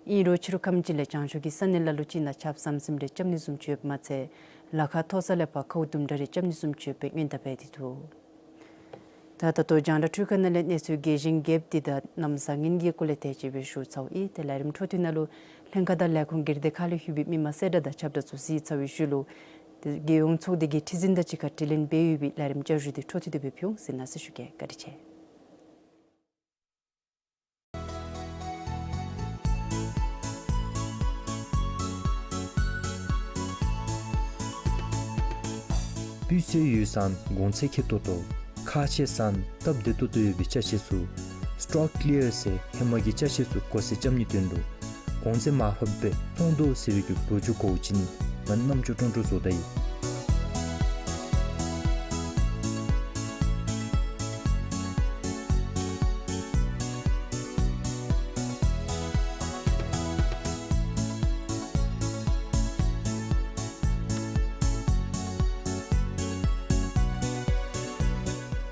ཨིན་རུང་ཕྱི་རུ་ཁམས་ཅིག་ལས་བྱང་ཕྱོགས་ཀྱི་ས་གནས་ལ་ལུ་ཅིག་ནང་ཆརཔ་ཟམ་ཟིམ་རེ་རྐྱབ་ནི་བཟུམ་ཅིག་ཡོདཔ་མ་ཚད་ལ་ཁ་མཐོ་ས་ལས་ཕར་ཁཝ་དུམ་གྲ་རེ་རྐྱབ་ནི་བཟུམ་ཅིག་ཡོད་པའི་སྔོན་བརྡ་འབད་དེ་འདུག། ད་ད་ལྟོ་རྒྱང་བསྒྲགས་འཕྲུལ་ཁང་ནང་ལས་གནས་ཚུལ་རྒྱས་ཤིང་རྒྱསཔ་འདི་དང་གནམ་བཟང་ངན་གྱི་སྐོར་ལས་དེ་ཅིག་སྦེ་ཞུ་ཚརཝ་ཨིན། ཏེ་ལས་རིམ་འཕྲོ་མཐུད་ནང་ལུ་ལྷན་ཁག་དང་ལས་ཁུངས་སྒེར་སྡེ་ཁག་ལས་ལྷོད་པའི་མི་མང་གསལ་བསྒྲགས་དང་ཁྱབ་བསྒྲགས་ཚུ་གཟིགས་ཚར་བའི་ཤུལ་ལུ་ཏེ་རྒྱལ་ཡོངས་ཚོགས་སྡེ་གི་ཁྲི་འཛིན་དང་གཅིག་ཁར་དྲི་ལན་འབད་ཡོད་པའི་ལས་རིམ་བསྐྱར་ཞུ་འདི་འཕྲོ་མཐུད་དེ་སྦེ་ཕུལ་འོང་ཟེར་མནོ་ཟེར་ཞུ་གེ། བཀའ་དྲིན་ཆེ། སྤུས་ཚད་ཡོད་ས་གོང་ཚད་ཁེ་ཏོག་ཏོ་ཁག་ཆེ་ས་སྟབས་བདེ་ཏོག་ཏོ་ཡོད་པའི་ཅ་ཆས་ཚུ་Stock Clear ཟེར་ཧེ་མ་གི་ཅ་ཆས་ཚུ་གོ་ས་རྐྱབ་ནིའི་དོན་ལུ་གོང་ཚད་མར་ཕབ་སྦེ་ཚོང་དོ་ཟེར་བའི་གི་ལོ་རྒྱུས་གོཝ་ཅིན་ང་རྣམ་ཅོ་ཀྲོང་ཀྲོ་བཟོ་ད་ཡི།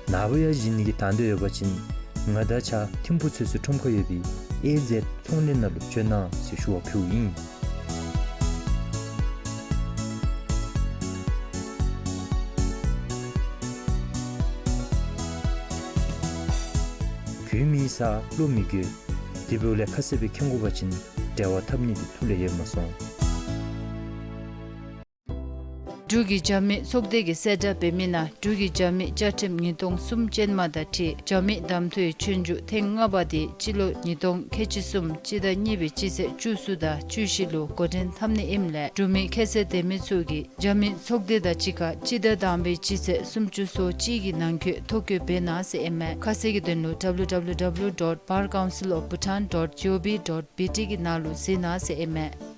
ནངས་པ་ཡང་གཞི་ནི་གི་དང་འདོད་ཡོད་པ་ཅིན་ང་དང་གཅིག་ཁར་ཐིམ་ཕུག་ཚོད་ཚོད་ཁྲོམ་ཁར་ཡོད་པའི་ཨེ་ཛེཌ་ཚོང་ལས་ནང་ལུ་བྱོན་གནང་ཟེར་ཞུ་བ་ཕུལཝ་ཨིན། གྱོན་མི་ས་བློ་མི་འགྱོད། དེ་འབདཝ་ལས་ཁ་གསལ་སྦེ་མཁྱེན་དགོ་པ་ཅིན་འབྲེལ་བ་འཐབ་ནི་དེ་ཐུགས་ལས་ཡལ་མ་སོང་། འབྲུག་གི་རྒྱབ་མི་ཚོགས་སྡེ་གིས་གསལ་བསྒྲགས་འབད་མི་ནང་འབྲུག་གི་རྒྱབ་མི་བཅའ་ཁྲིམས་ཉིས་སྟོང་གསུམ་ཅན་མ་དང་འཁྲིལ་རྒྱབ་མི་གདམ་འཐུའི་ཆོས་རྒྱུགས་ཐེངས་ལྔ་པ་དེ་སྤྱི་ལོ་ཉིས་སྟོང་ཁལ་གཅིག་གསུམ་སྤྱི་ཟླ་གཉིས་པའི་སྤྱི་ཚེས་བཅུ་གསུམ་དང་བཅུ་བཞི་ལུ་འགོ་འདྲེན་འཐབ་ནི་ཨིནམ་ལས་འབྲུག་མི་ཁྱད་ཚད་ལྡན་མི་ཚུ་གིས་རྒྱབ་མི་ཚོགས་སྡེ་དང་གཅིག་ཁར་སྤྱི་ཟླ་དང་པའི་སྤྱི་ཚེས་སུམ་ཅུ་སོ་གཅིག་གི་ནང་འཁོད་ཐོ་བཀོད་འབད་གནང་ཟེར་ཨིན་མས། ཁ་གསལ་གྱི་དོན་ལུ་ཌབ་ལུ་ཌབ་ལུ་ཌབ་ལུ་ཌོཊ་bar council of bhutan ཌོཊ་ཇི་ཨོ་བི་ཌོཊ་བི་ཊི་གི་ནང་ལུ་གཟིགས་གནང་ཟེར་ཨིན་མས།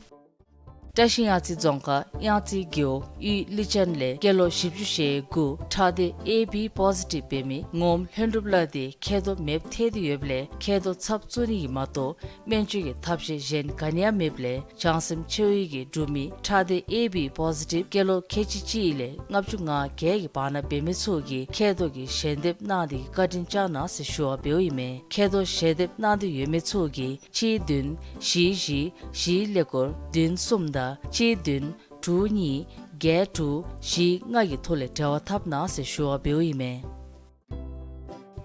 བཀྲིས་གཡང་རྩེ་རྫོང་ཁག་གཡང་རྩེ་རྒེད་འོག་གཡུས་ལི་ཅན་ལས་སྐྱེས་ལོ་བཞི་བཅུ་ཞེ་དགུ་ཁྲག་སྡེ་ཨེ་བི་པོ་ཟི་ཊིབ་འབད་མི་ངོམ་ལྷུན་གྲུབ་ལགས་དེ་མཁལ་རྡོག་མེདཔ་ཐལ་ཏེ་ཡོདཔ་ལས་མཁལ་རྡོག་ཚབ་བཙུགས་ནི་ཨིནམ་མ་གཏོགས་སྨན་བཅོས་ཀྱི་ཐབས་ཤེས་གཞན་ག་ནི་ཡང་མེདཔ་ལས་བྱང་སེམས་ཆེ་བའི་གི་འབྲུག་མི་ཁྲག་སྡེ་ཨེ་བི་པོ་ཟི་ཊིབ་སྐྱེས་ལོ་ཁལ་གཅིག་གཅིག་ལས་ལྔ་བཅུ་ང་བརྒྱད་ཀྱི་བར་ན་འབད་མི་ཚུ་གིས་མཁལ་རྡོག་གི་ཞལ་འདེབས་གནང་སྟེ་བཀའ་དྲིན་བསྐྱང་གནང་ཟེར་ཞུ་བ་འབདཝ་ཨིན་མས། མཁལ་རྡོག་ཞལ་འདེབས་གནང་སྟེ་ཡོད་མི་ཚུ་གིས་གཅིག་བདུན་བཞི་བཞི་བཞི་ཀླད་ཀོར་བདུན་གསུམ་དང་གཅིག་བདུན་དྲུག་གཉིས་བརྒྱད་དྲུག་བཞི་ལྔ་གི་ཐོག་ལས་འབྲེལ་བ་འཐབ་གནང་ཟེར་ཞུ་བ་འབདཝ་ཨིན་མས།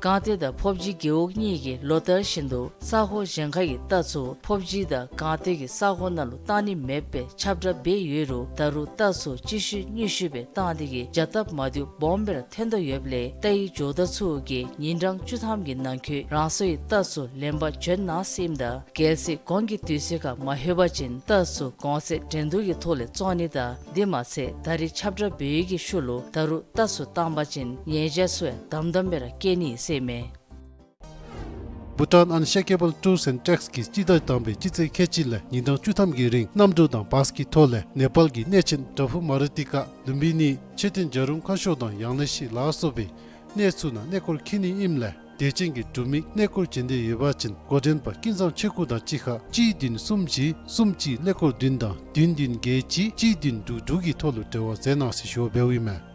སྒང་སྟེང་དང་ཕོབ་སྦྱིས་རྒེད་འོག་གཉིས་ཀྱིས་ལོ་ལྟར་བཞིན་དུ་ས་གོ་གཞན་ཁའི་རྟ་ཚུ་ཕོབ་སྦྱིས་དང་སྒང་སྟེང་གི་ས་གོ་ནང་ལུ་བཏང་ནི་མེདཔ་སྦེ་ཁྱབ་བསྒྲགས་འབད་ཡོད་རུང་ད་རུང་རྟ་ཚུ་གཅིག་ཤུལ་གཉིས་ཤུལ་སྦེ་བཏང་སྟེ་གིས་བྱ་སྟབས་མ་བདེཝ་སྦོམ་སྦེ་ར་ཐོན་དོ་ཡོདཔ་ལས་རྟའི་ཇོ་བདག་ཚུ་གིས་ཉིན་གྲངས་བཅུ་ཐམ་གྱི་ནང་འཁོད་རང་སོའི་རྟ་ཚུ་ལེན་པར་བྱོན་གནང་ཟེར་ཨིནམ་ད་གལ་སྲིད་གོང་གི་དུས་ཚོད་ཁར་མ་ལྷོད་པ་ཅིན་རྟ་ཚུ་གོང་ཚད་འགྲན་བསྡུར་གྱི་ཐོག་ལས་བཙོང་ནི་དང་དེ་མ་ཚད་ད་རེས་ཁྱབ་བསྒྲགས་འབད་བའི་གི་ཤུལ་ལུ་ད་རུང་རྟ་ཚུ་བཏང་པ་ཅིན་ཉེས་བྱ་ཚུ་ཡང་དམ་དམ་སྦེ་ར་བཀལ་ནི་ཟེར་ཨིན་མས། Bhutan Unshakable Tours and Treks གིས་སྤྱི་ཟླ་དང་པའི་སྤྱི་ཚེས་ཁལ་གཅིག་ལས་ཉིན་གྲངས་བཅུ་ཐམ་གྱི་རིང་གནམ་གྲུ་དང་བཱས་ཀྱི་ཐོག་ལས་ནེ་པཱལ་གྱི་གནས་ཆེན་དྲ་ཕུ་མ་རུ་ཏི་ཀ་ལུམ་བི་ནི་མཆོད་རྟེན་བྱ་རུང་ཁ་ཤོར་དང་ཡང་ལེ་ཤི་ལ་སོགས་པའི་གནས་ཚུ་ནང་གནས་སྐོར་འཁྱིད་ནི་ཨིནམ་ལས་དད་ཅན་གྱི་འབྲུག་མི་གནས་སྐོར་བྱོན་འདོད་ཡོད་པ་ཅིན་འགོ་འདྲེན་པ་ཀུན་བཟང་ཆོས་སྐུ་དང་གཅིག་ཁར་གཅིག་བདུན་གསུམ་བཞི་གསུམ་གཅིག་ཀླད་ཀོར་བདུན་དང་བདུན་བདུན་བརྒྱད་གཅིག་གཅིག་བདུན་དྲུག་དྲུག་གི་ཐོག་ལུ་འབྲེལ་བ་མཛད་གནང་ཟེར་ཞུ་བ་འབདཝ་ཨིན་མས།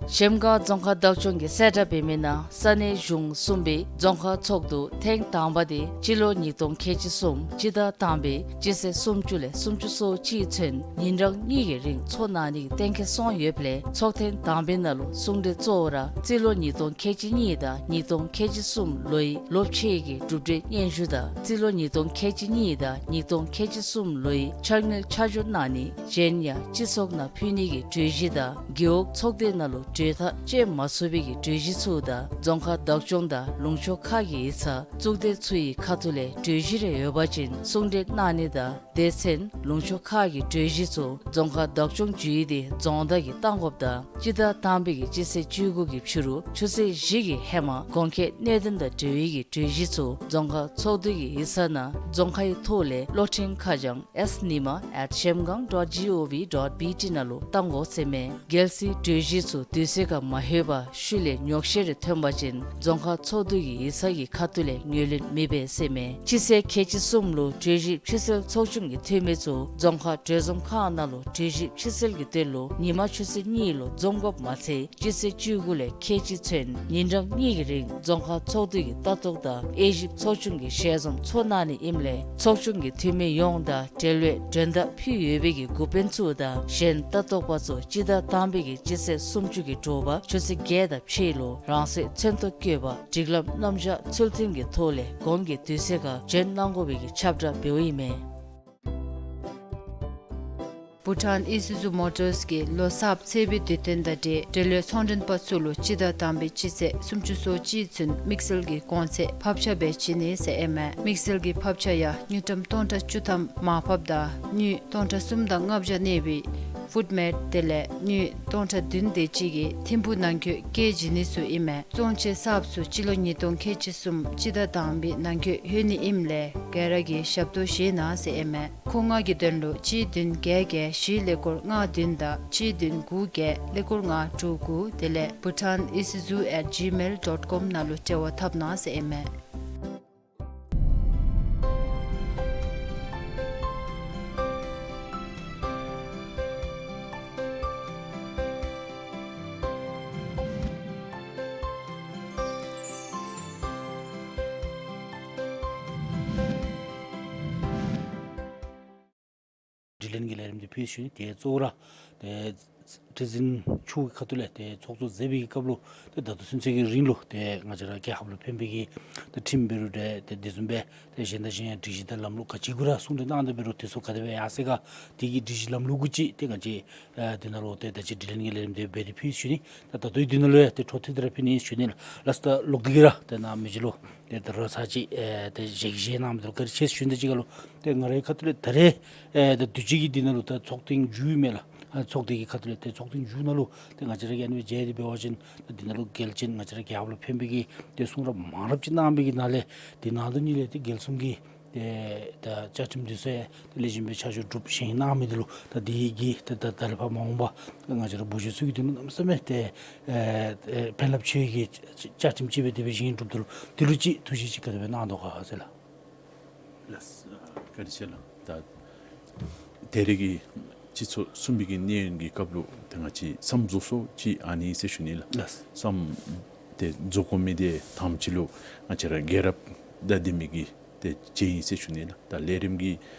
གཞལམ་སྒང་རྫོང་ཁག་བདག་སྐྱོང་གིས་གསལ་བསྒྲགས་འབད་མི་ནང་ས་གནས་གཞུང་གསུམ་པའི་རྫོང་ཁག་ཚོགས་འདུ་ཐེངས་དང་པ་དེ་སྤྱི་ལོ་ཉིས་སྟོང་ཁལ་གཅིག་གསུམ་སྤྱི་ཟླ་དང་པའི་སྤྱི་ཚེས་སུམ་ཅུ་ལས་སུམ་ཅུ་སོ་གཅིག་ཚུན་ཉིན་གྲངས་གཉིས་ཀྱི་རིང་ཚོགས་གནང་ནི་གཏན་འཁེལ་སོང་ཡོདཔ་ལས་ཚོགས་ཐེངས་དང་པའི་ནང་ལུ་གསུང་གྲོས་གཙོ་བོ་ར་རྩིས་ལོ་ཉིས་སྟོང་ཁལ་གཅིག་གཉིས་དང་ཉིས་སྟོང་ཁལ་གཅིག་གསུམ་ལོའི་ལོ་ཕྱེད་ཀྱི་གྲུབ་འབྲས་སྙན་ཞུ་དང་རྩིས་ལོ་ཉིས་སྟོང་ཁལ་གཅིག་གཉིས་དང་ཉིས་སྟོང་ཁལ་གཅིག་གསུམ་ལོའི་ཕྱག་དངུལ་ཆ་འཇོག་གནང་ནི་གཞན་ཡང་སྤྱི་ཚོགས་ནང་ཕུལ་ནི་གི་གྲོས་གཞི་དང་རྒེད་འོག་ཚོགས་སྡེ་ནང་ལུ་གྲོས་ཐག་བཅད་མ་ཚུགས་པའི་གི་གྲོས་གཞི་ཚུ་དང་རྫོང་ཁག་བདག་སྐྱོང་དང་ལུང་ཕྱོགས་ཁག་གི་ཡིག་ཚང་གཙུག་སྡེ་ཚུ་གི་ཁ་ཐུག་ལས་གྲོས་གཞི་རེ་ཡོད་པ་ཅིན་གསུང་གྲོས་གནང་ནི་དང་སྡེ་ཚན་ལུང་ཕྱོགས་ཁག་གི་གྲོས་གཞི་ཚུ་རྫོང་ཁག་བདག་སྐྱོང་ཇུས་ཡིག་དེ་རྫོང་བདག་གིས་གཏང་དགོཔ་དང་སྤྱི་ཟླ་དང་པའི་གི་སྤྱི་ཚེས་བཅུ་དགུ་གི་ཕྱི་རུ་ཆུ་ཚོད་བཞི་གི་ཧེ་མ་གོང་འཁོད་གནད་དོན་དང་འབྲེལ་བའི་གི་གྲོས་གཞི་ཚུ་རྫོང་ཁག་ཚོགས་འདུ་གི་ཡིག་ཚང་ནང་རྫོང་ཁའི་ཐོག་ལས་གློག་འཕྲིན་ཁ་བྱང་S Nima at shemgang dot gov dot bt ནང་ལུ་གཏང་དགོ་ཟེར་མས། གལ་སྲིད་གྲོས་གཞི་ཚུ་དུས་ཚོད་ཁར་མ་ལྷོད་པར་ཤུལ་ལས་ཉོགས་བཤད་རེ་ཐོན་པ་ཅིན་རྫོང་ཁག་ཚོགས་འདུ་གི་ཡིག་ཚང་གི་ཁ་ཐུག་ལས་ངོས་ལེན་མི་འབད་ཟེར་མས། སྤྱི་ཚེས་ཁལ་གཅིག་གསུམ་ལུ་གྲོས་གཞི་ཕྱིར་སེལ་ཚོགས་ཆུང་གི་འཐུས་མི་ཚུ་རྫོང་ཁག་གྲོས་འཛོམས་ཁང་ནང་ལུ་གྲོས་གཞི་ཕྱིར་སེལ་གྱི་དོན་ལུ་ཉིན་མ་ཆུ་ཚོད་གཉིས་ལུ་འཛོམས་དགོཔ་མ་ཚད་སྤྱི་ཚེས་བཅུ་དགུ་ལས་ཁལ་གཅིག་ཚུན་ཉིན་གྲངས་གཉིས་ཀྱི་རིང་རྫོང་ཁག་ཚོགས་འདུ་གི་ལྟ་རྟོག་དང་དབྱེ་ཞིབ་ཚོགས་ཆུང་གི་ཞལ་འཛོམས་ཚོགས་གནང་ནི་ཨིནམ་ལས་ཚོགས་ཆུང་གི་འཐུས་མི་ཡོངས་དང་འབྲེལ་བའི་མགྲོན་བརྡ་ཕུལ་ཡོད་པའི་གི་འགོ་དཔོན་ཚུ་དང་གཞན་ལྟ་རྟོག་པ་ཚུ་སྤྱི་ཟླ་དང་པའི་གི་སྤྱི་ཚེས་སུམ་ཅུ་གི་དྲོ་པ་ཆུ་ཚོད་བརྒྱད་དང་ཕྱེད་ལུ་རང་སོའི་མཚན་ཐོ་བཀོད་པ་སྒྲིག་ལམ་རྣམ་གཞག་ཚུལ་མཐུན་གྱི་ཐོག་ལས་གོང་གི་དུས་ཚོད་ཁར་བྱོན་གནང་དགོ་པའི་གི་ཁྱབ་བསྒྲགས་འབདཝ་ཨིན་མས། Bhutan Isuzu Motors གིས་ལོ་གསརཔ་ཚེས་པའི་དུས་སྟོན་དང་འབྲེལ་འབྲེལ་ཡོད་ཚོང་མགྲོན་པ་ཚུ་ལུ་སྤྱི་ཟླ་དང་པའི་སྤྱི་ཚེས་སུམ་ཅུ་སོ་གཅིག་ཚུན་དམིགས་བསལ་གྱི་གོང་ཚད་ཕབ་ཆ་སྦེ་བྱིན་ནི་ཟེར་ཨིན་མས། དམིགས་བསལ་གྱི་ཕབ་ཆ་ཡང་དངུལ་ཀྲམ་སྟོང་ཕྲག་བཅུ་ཐམ་མར་ཕབ་དང་དངུལ་སྟོང་ཕྲག་གསུམ་དང་ལྔ་བརྒྱ་གནས་པའི་ཕུཊ་མེཊ་དེ་ལས་དངུལ་སྟོང་ཕྲག་བདུན་དེ་ཅིག་གི་ཐིམ་ཕུག་ནང་འཁོད་བཀལ་བྱིན་ནི་ཚུ་ཨིན་མས། བཙོང་ཆས་གསརཔ་ཚུ་སྤྱི་ལོ་ཉིས་སྟོང་ཁལ་གཅིག་གསུམ་སྤྱི་ཟླ་དང་པའི་ནང་འཁོད་ལྷོད་ནི་ཨིནམ་ལས་ག་ར་གིས་ཞབས་ཏོག་བཞེས་གནང་ཟེར་ཨིན་མས། ཁོང་ལྔ་གི་དོན་ལུ་གཅིག་བདུན་བརྒྱད་བརྒྱད་བཞི་ཀླད་ཀོར་ལྔ་བདུན་དང་གཅིག་བདུན་དགུ་བརྒྱད་ཀླད་ཀོར་ལྔ་དྲུག་དགུ་དེ་ལས་bhutan isuzu at gmail dot com ནང་ལུ་འབྲེལ་བ་འཐབ་གནང་ཟེར་ཨིན་མས། དྲི་ལན་གྱི་ལས་རིམ་འདི་ཕུལ་ཞུ་ནི། ཏེ་གཙོ་བོ་ར་ཏེ་ཁྲི་འཛིན་མཆོག་གི་ཁ་ཐུག་ལས་ཏེ་ཚོགས་གཙོ་མཛད་པའི་སྐབས་ལུ་ཏེ་ད་ལྟོ་ཚུན་ཚོད་ཀྱི་རིང་ལུ་ཏེ་ང་བཅས་ར་རྒྱལ་ཁབ་ལུ་ཕན་པའི་གི་ཏེ་ཁྲིམས་འབད་རུང་ཏེ་ཏེ་དེ་བཟུམ་སྦེ་ཏེ་གཞན་དང་གཞན་ཡང་སྒྲིག་གཞི་དང་ལམ་ལུགས་ག་ཅི་གུ་ར་གསུང་གྲོས་གནང་སྟེ་འབད་རུང་དེ་ཚུ་ག་དེ་སྦེ་ཡར་སོང་ག་དེ་གི་སྒྲིག་གཞི་ལམ་ལུགས་གུ་ཅིག་ཏེ་ང་བཅས་ཨ་དེ་ནང་ལུ་ཏེ་ད་ཅི་དྲི་ལན་གྱི་ལས་རིམ་འདི་འབད་དེ་ཕུལ་ཞུ་ནི། ད་ད་ལྟོ་འདི་ནང་ལུ་ཡང་ཏེ་འཕྲོ་མཐུད་དེ་ར་ཕུལ་ནི་ཞུ་ནི་ལགས། ལགས་སོ། ད་ལོག་སྟེ་གི་ར་ཏེ་ནཱ་མི་རྗེ་ལུ་ཏེ་ད་རུང་ཚར་གཅིག་ཨེ་ཏེ་ཞལ་བཞེས་གནང་མི་འདི་ལུ་བཀའ་དྲིན་ཆེ་ཞུ་ནི་དང་གཅིག་ཁར་ལུ་ཏེ་ང་རའི་ཁ་ཐུག་ལས་ད་རེས་ཨེ་ད་དུས་ཅི་གི་འདི་ནང་ལུ་ད་ཚོགས་ཐེངས་མཇུག་མས་ལགས། ཨ་ཚོགས་སྡེ་གི་ཁ་ཐུག་ལས་ཏེ་ཚོགས་ཐེངས་མཇུག་ནང་ལུ་ཏེ་ང་བཅས་ར་གིས་ཨ་ནི་སྦེ་མཇལ་ཏེ་འབད་བ་ཅིན་ད་འདི་ནང་ལུ་གལ་ཅན་ང་བཅས་ར་རྒྱལ་ཁབ་ལུ་ཕན་པའི་གི་ཏེ་གསུང་རབ་མང་རབས་ཅིག་གནང་བའི་གི་ནང་ལས་འདི་ནང་དོན་གཉིས་ལས་ཏེ་རྒྱལ་གསུང་གི་ ཏེ་ད་བཅའ་ཁྲིམས་འདི་ཚུ་ཡང་ཏེ་ལེགས་ཤོམ་སྦེ་ཆ་འཇོག་གྲུབ་བཞེངས་གནང་མི་འདི་ལུ་ད་འདི་གིས་ཏེ་ད་ད་ལས་ཕར་མ་འོངས་པ་ང་བཅས་ར་བོད་གཞུང་ཚུ་གི་དོན་ལུ་གནམ་མེད་ས་མེད་ཏེ་ཨེ་ཨེ་ཕན་རླབས་ཆེ་བའི་གི་བཅའ་ཁྲིམས་ཅིག་སྦེ་དེ་སྦེ་བཞེངས་གྲུབ་འདུག། དེ་ལུ་ཅིག་ཐུགས་བཞེད་ཅིག་ག་དེ་སྦེ་གནང་དོ་ག་ཟེར་ལགས། ལགས་སོ། བཀའ་དྲིན་ཆེ་ལགས། ད་ད་རེས་ཀྱི་སྤྱི་ཚོགས་གསུམ་པའི་གི་གནས་ཡུན་གྱི་སྐབས་ལུ་ཏེ་ང་བཅས་མཚམས་རྫོགས་སོ་ཅིག་ཨ་ནི་ཟེར་ཞུ་ནི་ལགས། ལགས་སོ། མཚམས་ཏེ་རྫོགས་དགོ་མི་འདི་དང་པ་ཅིག་ལུ་ང་བཅས་ར་རྒྱལ་རབས་དང་ལྡན་མི་གི་ཏེ་ཅིག་ཨིན་ཟེར་ཞུ་ནི་ལགས། ད་ལས་རིམ་གྱི་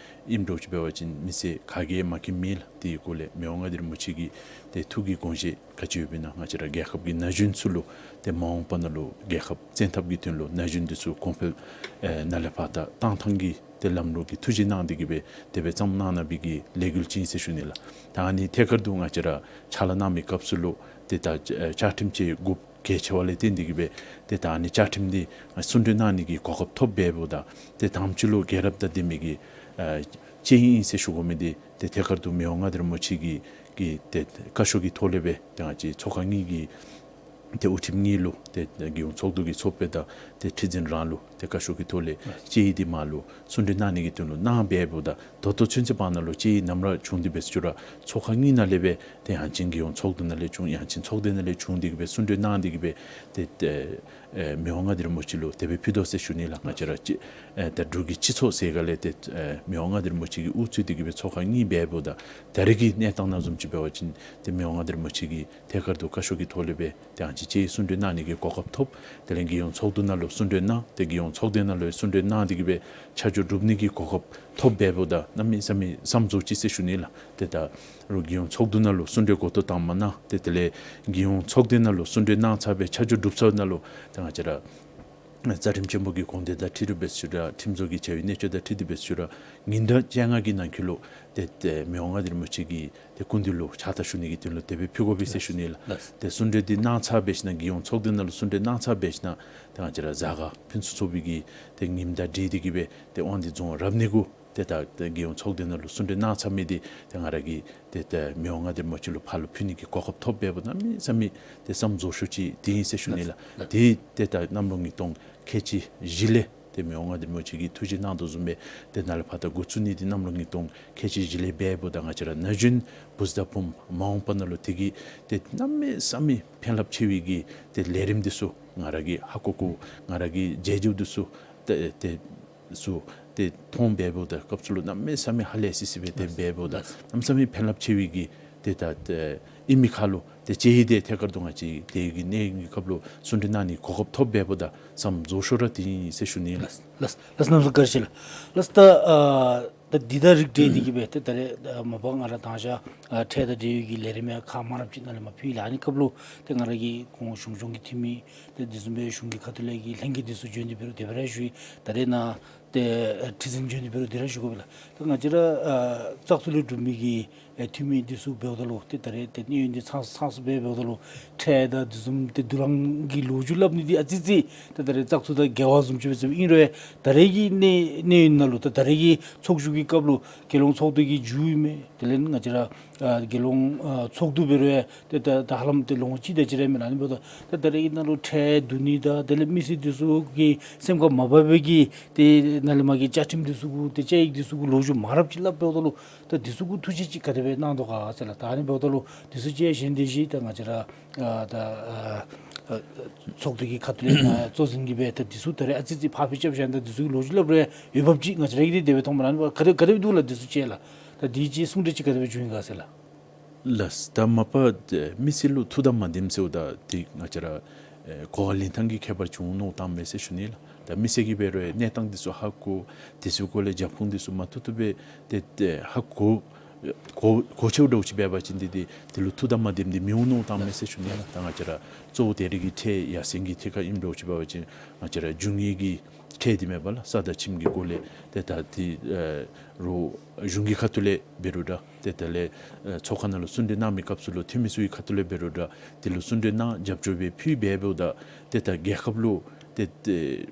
ཨིནམ་འདྲཝ་ཅིག་འབད་བ་ཅིན་མི་སེར་ག་གིས་མ་མཁྱེན་མེད་ལགས། དེའི་སྐོར་ལས་མི་དབང་མངའ་བདག་རིན་པོ་ཆེ་གི་ཏེ་ཐུགས་ཀྱི་དགོངས་བཞེད་ག་ཅི་ཡོདཔ་ཨིན་ན་ང་བཅས་ར་རྒྱལ་ཁབ་ཀྱི་ན་གཞོན་ཚུ་ལུ་ཏེ་མ་འོངས་པ་ནང་ལུ་རྒྱལ་ཁབ་བཙན་ཐབས་ཀྱི་དོན་ལུ་ན་གཞོན་འདི་ཚུ་གོང་འཕེལ་ཨེ་ནང་ལས་ཕར་ད་བཏང་ཐངས་ཀྱི་ཏེ་ལམ་ལུགས་ཀྱི་ཐུགས་བཞེད་གནང་སྟེ་གི་སྦེ་དེ་སྦེ་བརྩམས་གནང་གནང་བའི་གི་ལས་འགུལ་ཅིག་ཨིན་ཟེར་ཞུ་ནི་ལགས། ད་ཨ་ནི་ཐད་ཀར་དུ་ང་བཅས་ར་ཕྱག་ལཱ་གནང་མི་སྐབས་སུ་ལུ་ཏེ་ད་ཨེ་བཅའ་ཁྲིམས་ཅིག་དགོཔ་གལ་ཆེ་བ་ལས་བརྟེན་ཏེ་གི་སྦེ་ཏེ་ད་ཨ་ནི་བཅའ་ཁྲིམས་འདི་གསུང་གྲོས་གནང་ནི་གི་གོ་སྐབས་ཐོབ་འབདཝ་ད་ཏེ་དང་པ་ཅིག་ལུ་རྒྱལ་རབས་དང་ལྡན་མི་གི་ཨེ་ཅིག་ཨིན་ཟེར་ཞུ་དགོ་མི་འདི་ཏེ་ཐད་ཀར་དུ་མི་དབང་མངའ་བདག་རིན་པོ་ཆེ་གི་གི་ཏེ་བཀའ་ཤོག་གི་ཐོག་ལས་སྦེ་ཏེ་ང་བཅས་ཚོགས་ཁང་གཉིས་ཀྱི་ཏེ་དབུ་ཁྲིདཔ་གཉིས་ལུ་ཏེ་རྒྱལ་ཡོངས་ཚོགས་འདུ་གི་ཚོགས་དཔོན་དང་ཏེ་ཁྲི་འཛིན་རང་ལུ་ཏེ་བཀའ་ཤོག་གི་ཐོག་ལས་ཅིག་འདི་མ་ལུ་གསུང་གྲོས་གནང་ནི་གི་དོན་ལུ་གནང་འབདཝ་ད་ད་ལྟོ་ཚུན་ཚོད་བར་ན་ལུ་ཅིག་ནམ་ར་བྱུང་སྟེ་འབད་ཞུ་རུང་ཚོགས་ཁང་གཉིས་ནང་ལས་སྦེ་ཏེ་ཡང་ཅིན་རྒྱལ་ཡོངས་ཚོགས་འདུ་ནང་ལས་བྱུང་ཡང་ཅིན་ཚོགས་སྡེ་ནང་ལས་བྱུང་སྟེ་གི་སྦེ་གསུང་གྲོས་གནང་སྟེ་གི་སྦེ་ཏེ་ཏེ་ཨེ་མི་དབང་མངའ་བདག་རིན་པོ་ཆེ་ལུ་དེ་སྦེ་ཕུལ་དོ་ཟེར་ཞུ་ནི་ལགས། ང་བཅས་ར་ཅིག་ཨེ་ད་འབྲུག་གི་སྤྱི་ཚོགས་ཟེར་ག་ལས་ཏེ་ཨེ་མི་དབང་མངའ་བདག་རིན་པོ་ཆེ་གིས་དབུ་གཙོས་ཏེ་གི་སྦེ་ཚོགས་ཁང་གཉིས་འབདཝ་ད་ད་རེས་ཀྱི་གནས་སྟངས་ནང་བཟུམ་ཅིག་འབད་བ་ཅིན་ཏེ་མི་དབང་མངའ་བདག་རིན་པོ་ཆེ་གིས་ཐད་ཀར་དུ་བཀའ་ཤོག་གི་ཐོག་ལས་སྦེ་ཏེ་ང་བཅས་ཅིག་གསུང་གྲོས་གནང་ནི་གི་གོ་སྐབས་ཐོབ། དེ་ལས་རྒྱལ་ཡོངས་ཚོགས་འདུ་ནང་ལུ་གསུང་གྲོས་གནང་ཏེ་རྒྱལ་ཡོངས་ཚོགས་སྡེ་ནང་ལུ་གསུང་གྲོས་གནང་སྟེ་གི་སྦེ་ཆ་འཇོག་གྲུབ་ནི་གི་གོ་སྐབས་ཐོབ་འབདཝ་ད་གནམ་མེད་ས་མེད་མཚམས་རྫོགས་ཅི་ཟེར་ཞུ་ནི་ལགས། ཏེ་ད་རུང་རྒྱལ་ཡོངས་ཚོགས་འདུ་ནང་ལུ་གསུང་གྲོས་འགོ་ཐོག་དང་པ་གནང་ཏེ་དེ་ལས་རྒྱལ་ཡོངས་ཚོགས་སྡེ་ནང་ལུ་གསུང་གྲོས་གནང་ཚར་སྦེ་ཆ་འཇོག་གྲུབ་ཚར་ནང་ལུ་ཏེ་ང་བཅས་ར་རྩ་ཁྲིམས་ཆེན་པོ་གི་དགོངས་དོན་དང་འཁྲིལ་རུང་འབད་ཞུ་རུང་ཁྲིམས་བཟོ་གི་བྱ་བའི་གནས་སྐབས་དང་འཁྲིལ་ཏེ་འབད་ཞུ་རུང་ཉིན་གྲངས་བཅོ་ལྔ་གི་ནང་འཁོད་ལུ་ཏེ་ཏེ་མི་དབང་མངའ་བདག་རིན་པོ་ཆེ་གི་ཏེ་སྐུ་མདུན་ལུ་ཕྱག་རྟགས་ཞུ་ནི་གི་དོན་ལུ་དེ་སྦེ་ཕུལ་དགོ་པས་ཟེར་ཞུ་ནི་ལགས། ལགས། ཏེ་གསུང་གྲོས་འདི་གནང་ཚར་འབད་ཞིན་ན་རྒྱལ་ཡོངས་ཚོགས་སྡེ་ནང་ལུ་གསུང་གྲོས་གནང་ཚར་འབད་ཞིན་ན་ཏེ་ང་བཅས་ར་གཟའ་སྐར་ཕུན་སུམ་ཚོགས་པའི་གི་ཏེ་ཉིནམ་དང་འབྲེལ་ཏེ་གི་སྦེ་ཏེ་དབང་འདུས་རྫོང་རབ་གནས་གུ་ཏེ་ད་ཏེ་རྒྱལ་ཡོངས་ཚོགས་སྡེ་ནང་ལུ་གསུང་གྲོས་གནང་ཚར་མི་འདི་ཏེ་ང་ར་གི་ཏེ་ཏེ་མི་དབང་མངའ་བདག་རིན་པོ་ཆེ་ལུ་ཕར་ལུ་ཕུལ་ནི་གི་གོ་སྐབས་ཐོབ་འབདཝ་ད་གནམ་མེད་ས་མེད་ཏེ་མཚམས་རྫོགས་ཤོས་ཅིག་འདི་ཨིན་ཟེར་ཞུ་ནི་ལགས། ལགས། ཏེ་ཏེ་ད་གནམ་ལོ་ཉིས་སྟོང་ཁལ་གཅིག་བཞི་ལས་ཏེ་མི་དབང་མངའ་བདག་རིན་པོ་ཆེ་གིས་ཐུགས་བཞེད་གནང་དོ་བཟུམ་སྦེ་ཏེ་ནཱ་ལས་ཕར་ད་འགོ་བཙུགས་ནི་འདི་གནམ་ལོ་ཉིས་སྟོང་ཁལ་གཅིག་བཞི་ལས་འབདཝ་ད་ང་བཅས་ར་ན་གཞོན་བུཚ་དང་བུམོ་མ་འོངས་པ་ནང་ལུ་དེ་གི་ཏེ་གནམ་མེད་ས་མེད་ཕན་རླབས་ཆེ་བའི་གི་ཏེ་ལས་རིམ་འདི་ཚུ་ང་ར་གིས་ཧ་གོ་གོ་ང་ར་གིས་མཇལ་མཇལཝ་འདི་ཚུ་ཏེ་ཏེ་ཚུ་ཏེ་མཐོང་འབདཝ་ད་སྐབས་སུ་ལུ་གནམ་མེད་ས་མེད་ཧ་ལས་སི་སི་སྦེ་ཏེ་འབདཝ་ད་གནམ་མེད་ས་མེད་ཕན་རླབས་ཆེ་བའི་གི་ཏེ་ད་ཏེ་ཨིན་མི་ཁར་ལུ་ཏེ་ཅིག་ཏེ་ཐད་ཀར་དུ་ང་བཅས་དེ་གི་གནས་ཡུན་གྱི་སྐབས་ལུ་གསུང་གྲོས་གནང་ནི་གོ་སྐབས་ཐོབ་འབདཝ་ད་མཚམས་རྫོགས་ཤོས་ར་འདི་ཨིན་ཟེར་ཞུ་ནི་ལགས། ལགས་ལགས། གནམ་མེད་ས་མེད་བཀའ་དྲིན་ཆེ་ལགས། ལགས་ད་ཨ་ད་འདི་དང་རིགས་བསྒྲེས་ཏེ་གི་སྦེ་ཏེ་ད་རེས་ཨ་མ་པ་ང་ར་དང་ཞག་ཨ་ཁྲལ་དང་འབྲེལ་ཡོད་ཀྱི་ལས་རིམ་ཡང་ཁག་མང་རབས་ཅིག་ནཱ་ལས་མར་ཕུལ་ཡི་ལགས། ཨ་ནི་སྐབས་ལུ་ཏེ་ང་ར་གི་གོང་གཞུང་སྐྱོང་གི་འཐུས་མི་ཏེ་དེ་བཟུམ་སྦེ་གཞུང་གི་ཁ་ཐུག་ལས་ཀྱི་ལྷན་རྒྱས་འདི་ཚུ་བྱོན་ཏེ་འབད་རུང་དེ་སྦེ་ར་ཞུ་ཡི། ད་རེས་ནཱ་ཏེ་ཨ་ཁྲི་འཛིན་བྱོན་ཏེ་འབད་རུང་དེ་ར་ཞུ་དགོ་པས་ལགས། ད་ང་བཅས་ར་ཨ་བཙག་འཐུ་ལས་གྲུབ་མི་གི་ཨེ་འཐུས་མི་འདི་ཚུ་འབདཝ་ད་ལུ་ཏེ་ད་རེས་ཏེ་གནས་ཡུན་འདི་ཚང་ཚང་སུ་སྦེ་འབདཝ་ད་ལུ་ཁྲལ་དང་དེ་བཟུམ་ཏེ་དུ་རང་གི་ལོ་རྒྱུས་སླབ་ནི་འདི་ཨ་ཙི་ཙི་ཏེ་ད་རེས་བཙག་འཐུ་དང་འགལ་བ་བཟུམ་ཅིག་སྦེ་ཨིན་རུང་ད་རེས་ཀྱི་གནས་གནས་ཡུན་ནང་ལུ་ད་ད་རེས་ཀྱི་ཚོགས་བཞུགས་ཀྱི་སྐབས་ལུ་རྒྱལ་ཡོངས་ཚོགས་འདུ་གི་མཇུག་ཨིན་མས། དེ་ལས་ང་བཅས་ར་ཨ་རྒྱལ་ཡོངས་ཨ་ཚོགས་འདུ་འབད་རུང་ཡང་ཏེ་ད་ད་ཧ་ལམ་ཏེ་ལོ་ངོ་གཅིག་དེ་ཅིག་ར་མེན་ན། ཨ་ནི་འབདཝ་ད་ད་ད་རེས་ཀྱི་ནང་ལུ་ཁྲལ་བསྡུ་ནི་དང་དེ་ལས་མི་སེར་འདི་ཚུ་གི་སེམས་ཁར་མ་བབ་པའི་གི་ཏེ་ནཱ་ལས་མར་གྱི་བཅའ་ཁྲིམས་འདི་ཚུ་གུ་ཏེ་བཅའ་ཡིག་འདི་ཚུ་གུ་ལོ་རྒྱུས་མང་རབས་ཅིག་སླབ་འབདཝ་ད་ལུ་ད་འདི་ཚུ་གུ་ཐུགས་བཞེད་ཅིག་ག་དེ་སྦེ་གནང་དོ་ག་ཟེར་ལགས། ད་ཨ་ནི་འབདཝ་ད་ལུ་འདི་ཚུ་ཅིག་གཞན་དེ་བཞིན་ད་ང་བཅས་ར་ཨ་ད་ཨ་ཨ་ཚོགས་འདུ་གི་ཁ་ཐུག་ལས་ནཱ་གཙོ་འཛིན་གྱིས་སྦེ་ད་འདི་ཚུ་ད་རེས་ཨ་ཙི་ཙི་ཕར་ཕྱིར་རྐྱབ་བཞག་ད་འདི་ཚུ་གི་ལོ་རྒྱུས་སླབ་རུང་ཡང་འོས་འབབ་ཅིག་ང་བཅས་ར་གིས་འདི་དེ་སྦེ་མཐོངམ་མས་ལགས། ཨ་ནི་ག་དེ་ག་དེ་སྦེ་འདུག་ལགས། འདི་ཚུ་ཅིག་ལགས། ད་འདི་ཅིག་གསུང་གྲོས་ཅིག་ག་དེ་སྦེ་བྱུང་ཡི་ག་ཟེར་ལགས། ལགས། ད་མ་པ་ཨེ་མི་སེར་ལུ་ཐུགས་དང་མ་ལྡནམ་ཟེརཝ་ད་འདི་ང་བཅས་ར་ཨེ་གོ་བ་ལེན་ཐངས་ཀྱི་ཁྱད་པར་བྱུང་ནུག་བཏངམ་མས་ཟེར་ཞུ་ནི་ལགས། ད་མི་སེར་གྱིས་འབད་རུང་ཡང་གནས་སྟངས་འདི་ཚུ་ཧ་གོ་དེ་ཚུ་སྐོར་ལས་རྒྱབ་ཁུངས་འདི་ཚུ་མ་ཐུབ་ཐུབ་སྦེ་ཏེ་ཏེ་ཧ་གོ་གོ་གོ་ཆེཝ་འདྲཝ་ཅིག་འབད་བ་ཅིན་འདི་འདི་འདི་ལུ་ཐུགས་དང་མ་ལྡནམ་འདི་མི་འོང་ནུག་བཏངམ་མས་ཟེར་ཞུ་ནི་ལགས། ད་ང་བཅས་ར་གཙོ་བོ་ད་རེས་ཀྱི་ཁྲལ་ཡར་སེང་གི་ཐད་ཁར་ཨིནམ་འདྲཝ་ཅིག་འབད་བ་ཅིན་ང་བཅས་ར་རྒྱུ་དངོས་ཀྱི་ཁྲལ་འདི་མེན་པ་ལགས། ས་དང་ཁྱིམ་གྱི་སྒོ་ལས་ཏེ་ད་འདི་ཨེ་རུང་གཞུང་གི་ཁ་ཐུག་ལས་འབད་རུང་འདྲ་ཏེ་དེ་ལས་ཨེ་ཚོགས་ཁང་ནང་ལུ་གསུང་གྲོས་གནང་མི་སྐབས་སུ་ལུ་འཐུས་མི་ཚུ་གི་ཁ་ཐུག་ལས་འབད་རུང་འདྲ་དེ་ལུ་གསུང་གྲོས་གནང་རྒྱབ་སྐྱོར་སྦེ་ཕུལ་འབད་འབདཝ་ད་ཏེ་ད་རྒྱལ་ཁབ་ལུ་ཏེ་ཏེ་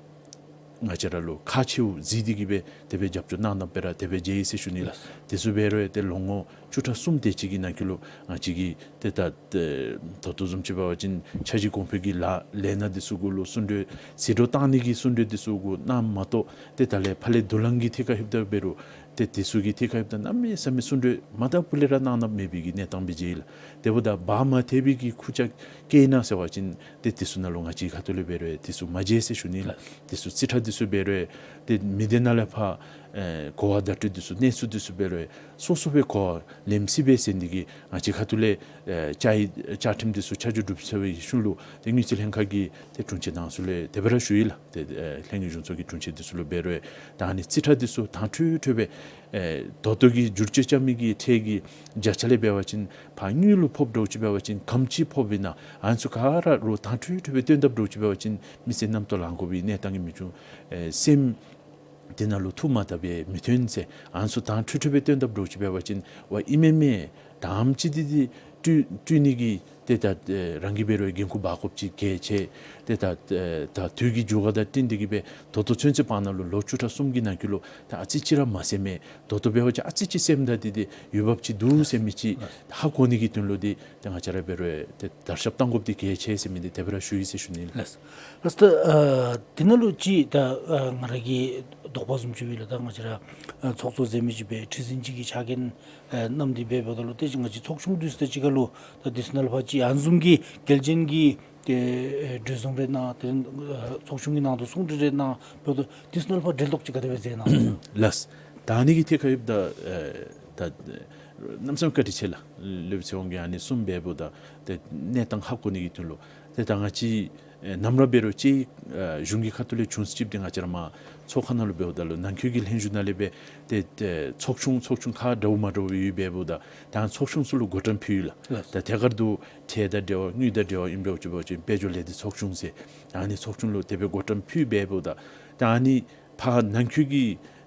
ང་བཅས་ར་ལུ་ཁག་ཆེཝ་གཟིགས་ཏེ་གི་སྦེ་དེ་སྦེ་རྒྱབ་སྐྱོར་གནང་གནངམ་སྦེ་ར་དེ་སྦེ་མཇལ་ཡི་ཟེར་ཞུ་ནི་ལགས། དེ་ཚུ་འབད་རུང་ཏེ་ལོ་ངོ་བཅུ་ཕྲག་གསུམ་དེ་ཅིག་གི་ནང་འཁོད་ལུ་ང་བཅས་ཀྱིས་ཏེ་ད་ཏེ་ད་ལྟོ་བཟུམ་ཅིག་འབད་བ་ཅིན་འཆར་གཞི་གོང་འཕེལ་གྱི་ལཱ་ལས་སྣ་འདི་ཚུ་གུ་ལུ་གསུང་གྲོས་ཟད་འགྲོ་བཏང་ནི་གི་གསུང་གྲོས་འདི་ཚུ་གུ་གནངམ་མ་གཏོགས་ཏེ་ད་ལས་ཕར་ལས་དུ་ལང་གི་ཐད་ཁར་ལྷོདཔ་ད་འབད་རུང་ཏེ་དེ་ཚུ་གི་ཐད་ཁར་ལྷོདཔ་ད་གནམ་མེད་ས་མེད་གསུང་གྲོས་མ་ད་པུ་ལས་ར་གནང་གནངམ་མེད་པའི་གི་གནས་སྟངས་སྦེ་མཇལ་ཡི་ལགས། དེ་འབདཝ་ད་འབག་མ་ཐེག་པའི་གི་ཁུར་ཆ་བཀལ་ན་ཟེར་བ་ཅིན་ཏེ་དེ་ཚུ་ནང་ལུ་ང་བཅས་ཁ་ཐུག་ལས་འབད་རུང་དེ་ཚུ་མ་མཇལ་ཟེར་ཞུ་ནི་ལགས། དེ་ཚུ་རྩིས་ཁྲ་དེ་ཚུ་འབད་རུང་ཏེ་མི་སྡེ་ནང་ལས་ཕར་ཨེ་གོ་བ་བརྡ་སྤྲོད་དེ་ཚུ་གནས་ཚུལ་དེ་ཚུ་འབད་རུང་སོ་སོ་སྦེ་གོ་བ་ལེན་སི་སྦེ་ཟེར་འདི་གིས་ང་བཅས་ཁ་ཐུག་ལས་ཨེ་བཅའ་ཡིག་བཅའ་ཁྲིམས་དེ་ཚུ་ཆ་འཇོག་གྲུབ་ཚར་བའི་ཤུལ་ལུ་ཏེ་དངུལ་རྩིས་ལྷན་ཁག་གི་ཏེ་དྲུང་ཆེན་དང་ཚུ་ལུ་དེ་སྦེ་ར་ཞུ་ཡི་ལགས། ཏེ་ཨེ་ལྷན་རྒྱས་གཞུང་ཚོགས་ཀྱི་དྲུང་ཆེན་དེ་ཚུ་ལུ་འབད་རུང་ད་ཨ་ནི་རྩིས་ཁྲ་དེ་ཚུ་དྭངས་འཕྲོས་འཕྲོས་སྦེ་ཨེ་ད་ལྟོ་གི་བསྒྱུར་བཅོས་རྐྱབ་མི་གི་ཁྲལ་གྱི་བརྒྱ་ཆ་ལས་འབད་བ་ཅིན་ཕར་དངུལ་ལུ་ཕོགཔ་འདྲཝ་ཅིག་འབད་བ་ཅིན་ག་དེམ་ཅིག་ཕོགཔ་ཨིན་ན་ཨ་ནི་ཚུ་ག་ར་རུང་དྭངས་འཕྲོས་འཕྲོས་སྦེ་སྟོན་དཔ་འདྲཝ་ཅིག་འབད་བ་ཅིན་མི་སེར་རྣམ་རྟོག་ལང་དགོ་པའི་གནས་སྟངས་ཀྱིས་མི་འབྱུང་། ཨེ་སེམས་དེ་ནང་ལུ་ཐུགས་མ་དག་པས་མི་སྟོན་ཟེར་ཨ་ནི་ཚུ་དྭངས་འཕྲོས་འཕྲོས་སྦེ་སྟོན་དཔ་འདྲཝ་ཅིག་འབད་བ་ཅིན་ཝ་ཨིན་མས་མས་དྭངསམ་ཅིག་འདི་འདི་སྤྲོད་སྤྲོད་ནི་གི་ཏེ་ད་ཨེ་རང་གིས་འབད་རུང་འགན་ཁུར་འབག་དགོཔ་ཅིག་གལ་ཆེ། ཏེ་ད་ཨེ་ད་དུས་ཀྱི་འགྱུར་བ་དང་བསྟུན་ཏེ་གི་སྦེ་ད་ལྟོ་ཚུན་ཚོད་བར་ན་ལུ་ལོ་བཅུ་ཕྲག་གསུམ་གྱི་ནང་འཁོད་ལུ་ད་ཨ་ཙི་ཅིག་ར་མ་ཟེར་མས། ད་ལྟོ་འབད་བ་ཅིན་ཨ་ཙི་ཅིག་སེམས་དང་འདི་འདི་འོས་འབབ་ཅིག་འདུག་ཟེར་མི་ཅིག་ཧ་གོ་ནི་གི་དོན་ལུ་འདི་ཏེ་ང་བཅས་ར་འབད་རུང་ཏེ་དར་ཁྱབ་གཏང་དགོཔ་འདི་གལ་ཆེ་ཟེར་མི་འདི་དེ་སྦེ་ར་ཞུ་ཡི་ཟེར་ཞུ་ནི་ལགས། ལགས། ལགས། ད་ཨ་འདི་ནང་ལུ་ཅིག་ད་ཨ་ང་ར་གི་དོགས་པ་བཟུམ་ཅིག་སྦེ་ལགས། ད་ང་བཅས་ར་ཨ་ཚོགས་གཙོ་མཛད་མི་ཅིག་སྦེ་ཁྲི་འཛིན་ཅིག་གི་ཕྱག་འགན་ཨ་བསྣམས་ཏེ་འབད་འབདཝ་ད་ལུ་ཏེ་ང་བཅས་ཚོགས་ཆུང་འདི་ཚུ་དང་གཅིག་ཁར་ལུ་ད་འདི་ཚུ་ནང་ལུ་ཕར་ཅིག་ཨ་ནི་བཟུམ་གྱི་འགལ་རྐྱེན་གྱི་ཏེ་ཨེ་གྲོས་བཟུང་རེ་གནང་ཏེ་ཨ་ཚོགས་ཆུང་གི་ནང་དུ་གསུང་གྲོས་རེ་གནང་འབདཝ་ད་འདི་ཚུ་ནང་ལུ་ཕར་འབྲེལ་གཏོགས་ཅིག་ག་དེ་སྦེ་མཛད་གནང་། ལགས། ད་ཨ་ནི་གི་ཐད་ཁར་ལྷོདཔ་ད་ཨེ་ད་གནམ་མེད་ས་མེད་བཀའ་དྲིན་ཆེ་ལགས། ལེགས་པའི་ཚེ་དབང་གིས་ཨ་ནི་གསུངས་འབད་འབདཝ་ད་ཏེ་གནས་སྟངས་ཧ་གོ་ནི་གི་དོན་ལུ་ཏེ་ད་ང་བཅས་ཨེ་ནམ་ར་འབད་རུང་ཅིག་ཨེ་གཞུང་གི་ཁ་ཐུག་ལས་བྱུང་ཅིག་འདི་ང་བཅས་ར་མར་ཚོགས་ཁང་ནང་ལུ་འབདཝ་ད་ལུ་ནང་འཁོད་ཀྱི་ལྷན་བཞུགས་ནང་ལས་སྦེ་ཏེ་ཏེ་ཚོགས་ཆུང་ཚོགས་ཆུང་ཁག་འདྲཝ་མ་འདྲཝ་ཡོད་འབད་འབདཝ་ད་ད་ཚོགས་ཆུང་ཚུ་ལུ་བགོ་བཀྲམ་ཕུལ་ཡི་ལགས། ལགས། ད་ཐད་ཀར་དུ་ཁྲལ་དང་འབྲེལ་བ་དངུལ་དང་འབྲེལ་བ་ཨིན་འདྲཝ་ཅིག་འབད་བ་ཅིན་དཔལ་འབྱོར་ལས་སྡེ་ཚོགས་ཆུང་ཟེར་ཨ་ནི་ཚོགས་ཆུང་ལུ་དེ་སྦེ་བགོ་བཀྲམ་ཕུལ་འབད་འབདཝ་ད་ད་ཨ་ནི་ཕར་ནང་འཁོད་ཀྱི་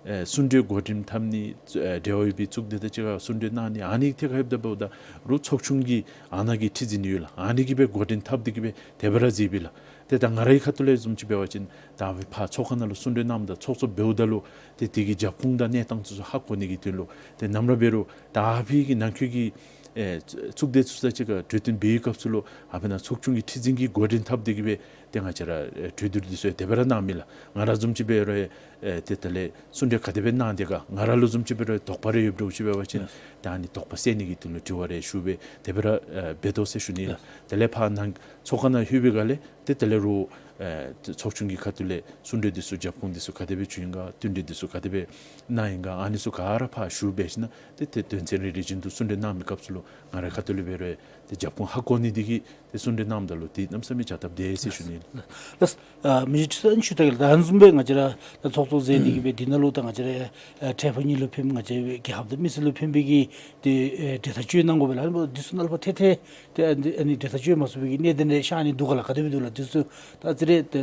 ཨེ་གསུང་གྲོས་བགོ་འགྲེམས་འཐབ་ནི་ཨེ་འབྲེལ་བ་ཡོད་པའི་གཙུག་སྡེ་དང་གཅིག་ཁར་གསུང་གྲོས་གནང་ནི་ཨ་ནི་ཐད་ཁར་ལྷོདཔ་ད་འབདཝ་ད་རུང་ཚོགས་ཆུང་གི་ཨ་ནཱ་གི་ཁྲི་འཛིན་ཡོད་ལགས། ཨ་ནི་གིས་སྦེ་བགོ་འགྲེམས་འཐབ་སྟེ་གི་སྦེ་དེ་སྦེ་ར་མཛད་པས་ལགས། ཏེ་ད་ང་རའི་ཁ་ཐུག་ལས་བཟུམ་ཅིག་འབད་བ་ཅིན་ད་ཕར་ཚོགས་ཁང་ནང་ལུ་གསུང་གྲོས་གནངམ་ད་ཚོགས་གཙོ་འབདཝ་ད་ལུ་ཏེ་དེ་གི་རྒྱབ་ཁུངས་དང་གནས་སྟངས་ཚུ་ཧ་གོ་ནི་གི་དོན་ལུ་ཏེ་ནམ་ར་འབད་རུང་ད་ཨ་ཕི་གི་ནང་འཁོད་ཀྱི་ཨེ་གཙུག་སྡེ་ཚུ་དང་གཅིག་ཁར་གྲོས་བསྟུན་འབད་བའི་སྐབས་སུ་ལུ་ཨ་ཕི་ནང་ཚོགས་ཆུང་གི་ཁྲི་འཛིན་གྱིས་བགོ་འགྲེམས་འཐབ་སྟེ་གི་སྦེ་ཏེ་ང་བཅས་ར་ཨེ་གྲོས་བསྡུར་འདི་ཚུ་ཡང་དེ་སྦེ་ར་གནང་མས་ལགས། ང་ར་བཟུམ་ཅིག་འབད་རུང་ཨེ་ཏེ་དེ་ལས་གསུང་གྲོས་ག་དེ་སྦེ་གནང་དེ་ག་ང་ར་ལུ་བཟུམ་ཅིག་འབད་རུང་དོགས་པ་རེ་ཡོདཔ་འདྲཝ་ཅིག་འབད་བ་ཅིན་ད་ཨ་ནི་དོགས་པ་སེལ་ནི་གི་དོན་ལུ་དྲི་བ་རེ་ཞུ་སྦེ་དེ་སྦེ་ར་ཨེ་འབད་དོ་ཟེར་ཞུ་ནི་ལགས། དེ་ལས་ཕར་ནང་ཚོགས་ཁང་ནང་ལྷོད་པའི་སྒང་ལས་ཏེ་དེ་ལས་རུང་ཨེ་ཚོགས་ཆུང་གི་ཁ་ཐུག་ལས་གསུང་གྲོས་འདི་ཚུ་རྒྱབ་ཁུངས་འདི་ཚུ་ག་དེ་སྦེ་བྱུང་ཡི་ག་བསྟུན་གྲོས་འདི་ཚུ་ག་དེ་སྦེ་གནང་ཡི་ག་ཨ་ནི་ཚུ་ག་ར་ཕར་ཞུ་སྦེ་ཞིནམ་ཏེ་ཏེ་དོན་ཚན་རེ་རེ་བཞིན་དུ་གསུང་གྲོས་གནང་མི་སྐབས་སུ་ལུ་ང་རའི་ཁ་ཐུག་ལས་འབད་རུང་ཏེ་རྒྱབ་ཁུངས་ཧ་གོ་ནི་འདི་གིས་ཏེ་གསུང་གྲོས་གནངམ་ད་ལུ་ཏེ་གནམ་མེད་ས་མེད་བྱ་སྟབས་བདེ་ཟེར་ཞུ་ནི། ལགས། ལགས། ཨ་མི་རྗེ་ཁྲི་ཟུར་ཨ་ནི་ཞུ་ད་གེ་ལགས། ད་ཨ་ནི་བཟུམ་སྦེ་ང་བཅས་ར་ད་ཚོགས་གཙོ་མཛད་དེ་གི་སྦེ་འདི་ནང་ལུ་ད་ང་བཅས་ར་ཨ་འཕྲལ་ཕུགས་གཉིས་ལུ་ཕནམ་ང་བཅས་རྒྱལ་ཁབ་དང་མི་སེར་ལུ་ཕན་པའི་གི་ཏེ་ཨེ་གྲོས་ཐག་བཅད་གནང་དགོ་པས་ལགས། ཨ་ནི་འདི་ཚུ་ནང་ལུ་ཕར་ཏེ་ཏེ་ཏེ་ཨ་ནི་ཨ་ནི་གྲོས་ཐག་བཅད་མ་ཚུགས་པའི་གི་གནད་དོན་རེ་ཤར་ནི་འདུག་ག་ལགས། ག་དེ་སྦེ་འདུག་ལགས། འདི་ཚུ་ད་ཨ་ཙི་རེ་ཏེ་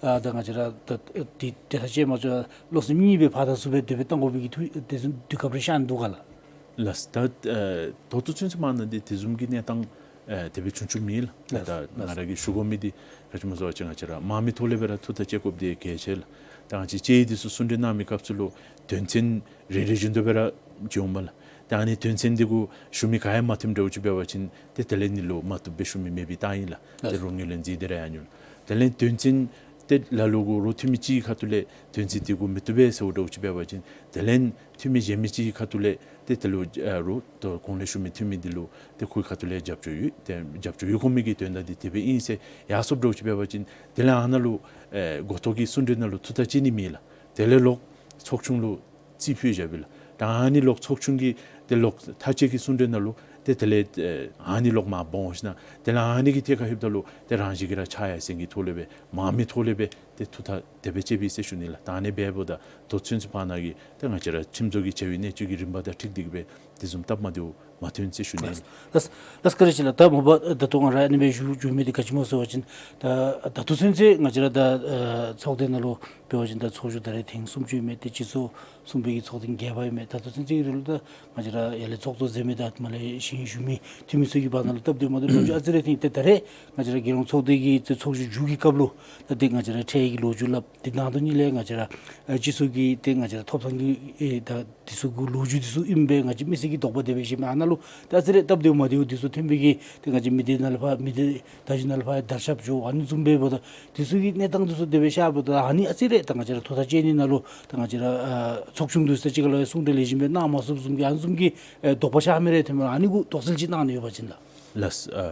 ཨ་ད་ང་བཅས་ར་ད་ཨེ་འདི་གྲོས་ཐག་བཅད་མ་ཚུགས་བློ་སེམས་གཉིས་སྦེ་ཕར་དང་ཚུར་སྦེ་དེ་སྦེ་གཏང་དགོ་པའི་གི་ཐུགས་དེ་ཚུ་དུས་སྐབས་རེ་ཤར་ནི་འདུག་ག་ལགས། ལགས། ད་ཨེ་ད་ལྟོ་ཚུན་ཚོད་མ་ན་འདི་དེ་བཟུམ་གྱི་གནས་སྟངས་ཨེ་དེ་སྦེ་བྱུང་བྱུངམ་མེད་ལགས། ལགས། ད་ལགས། ང་ར་གིས་ཞུ་དགོ་མི་འདི་ག་ཅི་སྨོ་ཟེར་བ་ཅིན་ང་བཅས་ར་དམངས་མི་ཐོག་ལས་སྦེ་ར་ཐུགས་ཐག་བཅད་དགོཔ་འདི་གལ་ཆེ་ལགས། ད་ང་བཅས་དཔྱད་ཡིག་འདི་ཚུ་གསུང་གྲོས་གནང་མི་སྐབས་སུ་ལུ་དོན་ཚན་རེ་རེ་བཞིན་དུ་སྦེ་ར་བྱུངམ་མས་ལགས། ད་ཨ་ནི་དོན་ཚན་འདི་གུ་ཞུ་མི་ག་ཡང་མ་ཐོནམ་འདྲཝ་ཅིག་འབད་བ་ཅིན་ཏེ་དེ་ལས་ནི་ལུ་མ་བཏུབ་སྦེ་ཞུ་མི་མེད་པའི་རྟགས་ཨིན་ལགས། ཏེ་ལགས། རོགས་ངོས་ལས་འཛིན་ཏེ་ར་ཡར་འགྱོ་ལགས། དེ་ལས་དོན་ཚན་ཏེ་ལ་ལུ་གུ་རོགས་འཐུས་མི་ཅིག་གི་ཁ་ཐུག་ལས་དོན་ཚན་འདི་གུ་མི་བཏུབ་པས་ཟེརཝ་འདྲཝ་ཅིག་འབད་བ་ཅིན་དེ་ལས་འཐུས་མི་གཞན་མི་ཅིག་གི་ཁ་ཐུག་ལས་ཏེ་དེ་ལུ་ཨ་རོགས་ད་གོང་ལས་ཞུ་མི་འཐུས་མི་འདི་ལུ་ཏེ་ཁོའི་ཁ་ཐུག་ལས་རྒྱབ་སྐྱོར་ཡོད། ཏེ་རྒྱབ་སྐྱོར་ཡོད་དགོ་མི་གི་དོན་དག་འདི་དེ་སྦེ་ཨིན་ཟེར་ཡར་སོངམ་འདྲཝ་ཅིག་འབད་བ་ཅིན་དེ་ལས་ཨ་ནཱ་ལུ་ཨེ་འགོ་ཐོག་གི་གསུང་གྲོས་ནང་ལུ་ཐུགས་ཐག་བཅད་ནི་མེད་ལགས། དེ་ལས་ལོག་ཚོགས་ཆུང་ལུ་རྩིས་ཕུལ་བཞག་པས་ལགས། ད་ཨ་ནི་ལོག་ཚོགས་ཆུང་གི་ཏེ་ལོག་མཐའ་དཔྱད་ཀྱི་གསུང་གྲོས་ནང་ལུ་ཏེ་དེ་ལས་ཨེ་ཨ་ནི་ལོག་མར་སྦོམ་ཞིནམ་དེ་ལས་ཨ་ནི་གི་ཐད་ཁར་ལྷོདཔ་ད་ལུ་ཏེ་རང་བཞིན་གྱིས་ར་ཕྱག་ཡར་སེང་གི་ཐོག་ལས་སྦེ་དམངས་མི་ཐོག་ལས་སྦེ་ཏེ་ཐུགས་ཐག་དེ་སྦེ་བཅད་པས་ཟེར་ཞུ་ནི་ལགས། ད་ཨ་ནི་འབདཝ་ད་ད་ལྟོ་ཚུན་ཚོད་བར་ན་གི་ཏེ་ང་བཅས་ར་ཁྲིམས་བཟོ་གི་བྱ་བའི་གནས་ཚུལ་གྱི་རིམ་པ་དང་འཁྲིལ་ཏེ་གི་སྦེ་ དེ་བཟུམ་སྟབས་མ་བདེཝ་མ་ཐོན་ཟེར་ཞུ་ནི་ལགས། ལགས་ལགས། བཀའ་དྲིན་ཆེ་ལགས། ད་མ་པ་ད་ལྟོ་ང་ར་ཨ་ནི་སྦེ་ཞུ་ཞུ་མི་འདི་ག་ཅི་སྨོ་ཟེར་བ་ཅིན་ད་ད་ལྟོ་ཚུན་ཚོད་ང་བཅས་ར་ད་ཨ་ཚོགས་སྡེ་ནང་ལུ་འབད་བ་ཅིན་ད་ཚོགས་བཞུགས་ད་རེས་ཐེངས་སུམ་ཅུ་ཨིན་མས། ཏེ་སྤྱི་ཚོགས་གསུམ་པའི་གི་ཚོགས་ཐེངས་བརྒྱད་པ་ཨིན་མས། ད་ལྟོ་ཚུན་ཚོད་ཀྱི་རིང་ལུ་ད་ང་བཅས་ར་ཡར་ལས་ཚོགས་གཙོ་མཛད་མི་དང་མར་ལས་ཞིང་ཞུ་མི་འཐུས་མི་ཚུ་གི་བར་ན་ལུ་སྟབས་བདེཝ་མ་བདེཝ་ལོ་རྒྱུས་ཨ་ཙི་རེ་ཐོན། ཏེ་ད་རེས་ང་བཅས་ར་རྒྱལ་ཡོངས་ཚོགས་སྡེ་གི་ཏེ་ཚོགས་བཞུགས་མཇུག་གི་སྐབས་ལུ་ད་ཏེ་ང་བཅས་ར་འཕྲལ་གྱི་ལོ་རྒྱུས་སླབ། དེ་ནང་དོན་ཉིད་ལས་ང་བཅས་ར་ཨ་སྤྱི་ཚོགས་ཀྱི་ཏེ་ང་བཅས་ར་ཐོབ་ཐང་གི་ཨེ་ད་དེ་ཚུ་གི་ལོ་རྒྱུས་དེ་ཚུ་ཨིན་པས། ང་བཅས་མི་སེར་གྱི་དོགས་པ་དེ་སྦེ་བཤད་མི་ཨ་ནཱ་ལུ་ད་ཨ་ཙི་རེ་སྟབས་བདེཝ་མ་བདེཝ་དེ་ཚུ་ཐོན་པའི་གི་ཏེ་ང་བཅས་མི་སྡེ་ནང་ལས་ཕར་མི་སྡེ་བརྡ་བརྒྱུད་ནང་ལས་ཕར་དར་ཁྱབ་འགྱོ་ཨ་ནི་བཟུམ་སྦེ་འབདཝ་ད་དེ་ཚུ་གི་གནས་སྟངས་དེ་ཚུ་དེ་སྦེ་ཤར་འབདཝ་ད་ཨ་ནི་ཨ་ཙི་རེ་ད་ང་བཅས་ར་ཐུགས་ཐག་བཅད་ནི་ནང་ལུ་ད་ང་བཅས་ར་ཨ་ཚོགས་ཆུང་དེ་ཚུ་གཅིག་ཁར་ལུ་གསུང་གྲོས་ལེགས་ཤོམ་སྦེ་གནང་མ་ཚུགསཔ་བཟུམ་གྱི་ཨ་ནི་བཟུམ་གྱི་ཨེ་དོགས་པ་ཤར་མི་རེ་ཐོན་མས། ཨ་ནི་གུ་དོགས་སེལ་ཅིག་གནང་ནི་ཡོད་པ་ཅིན་ལགས། ལགས། ཨ་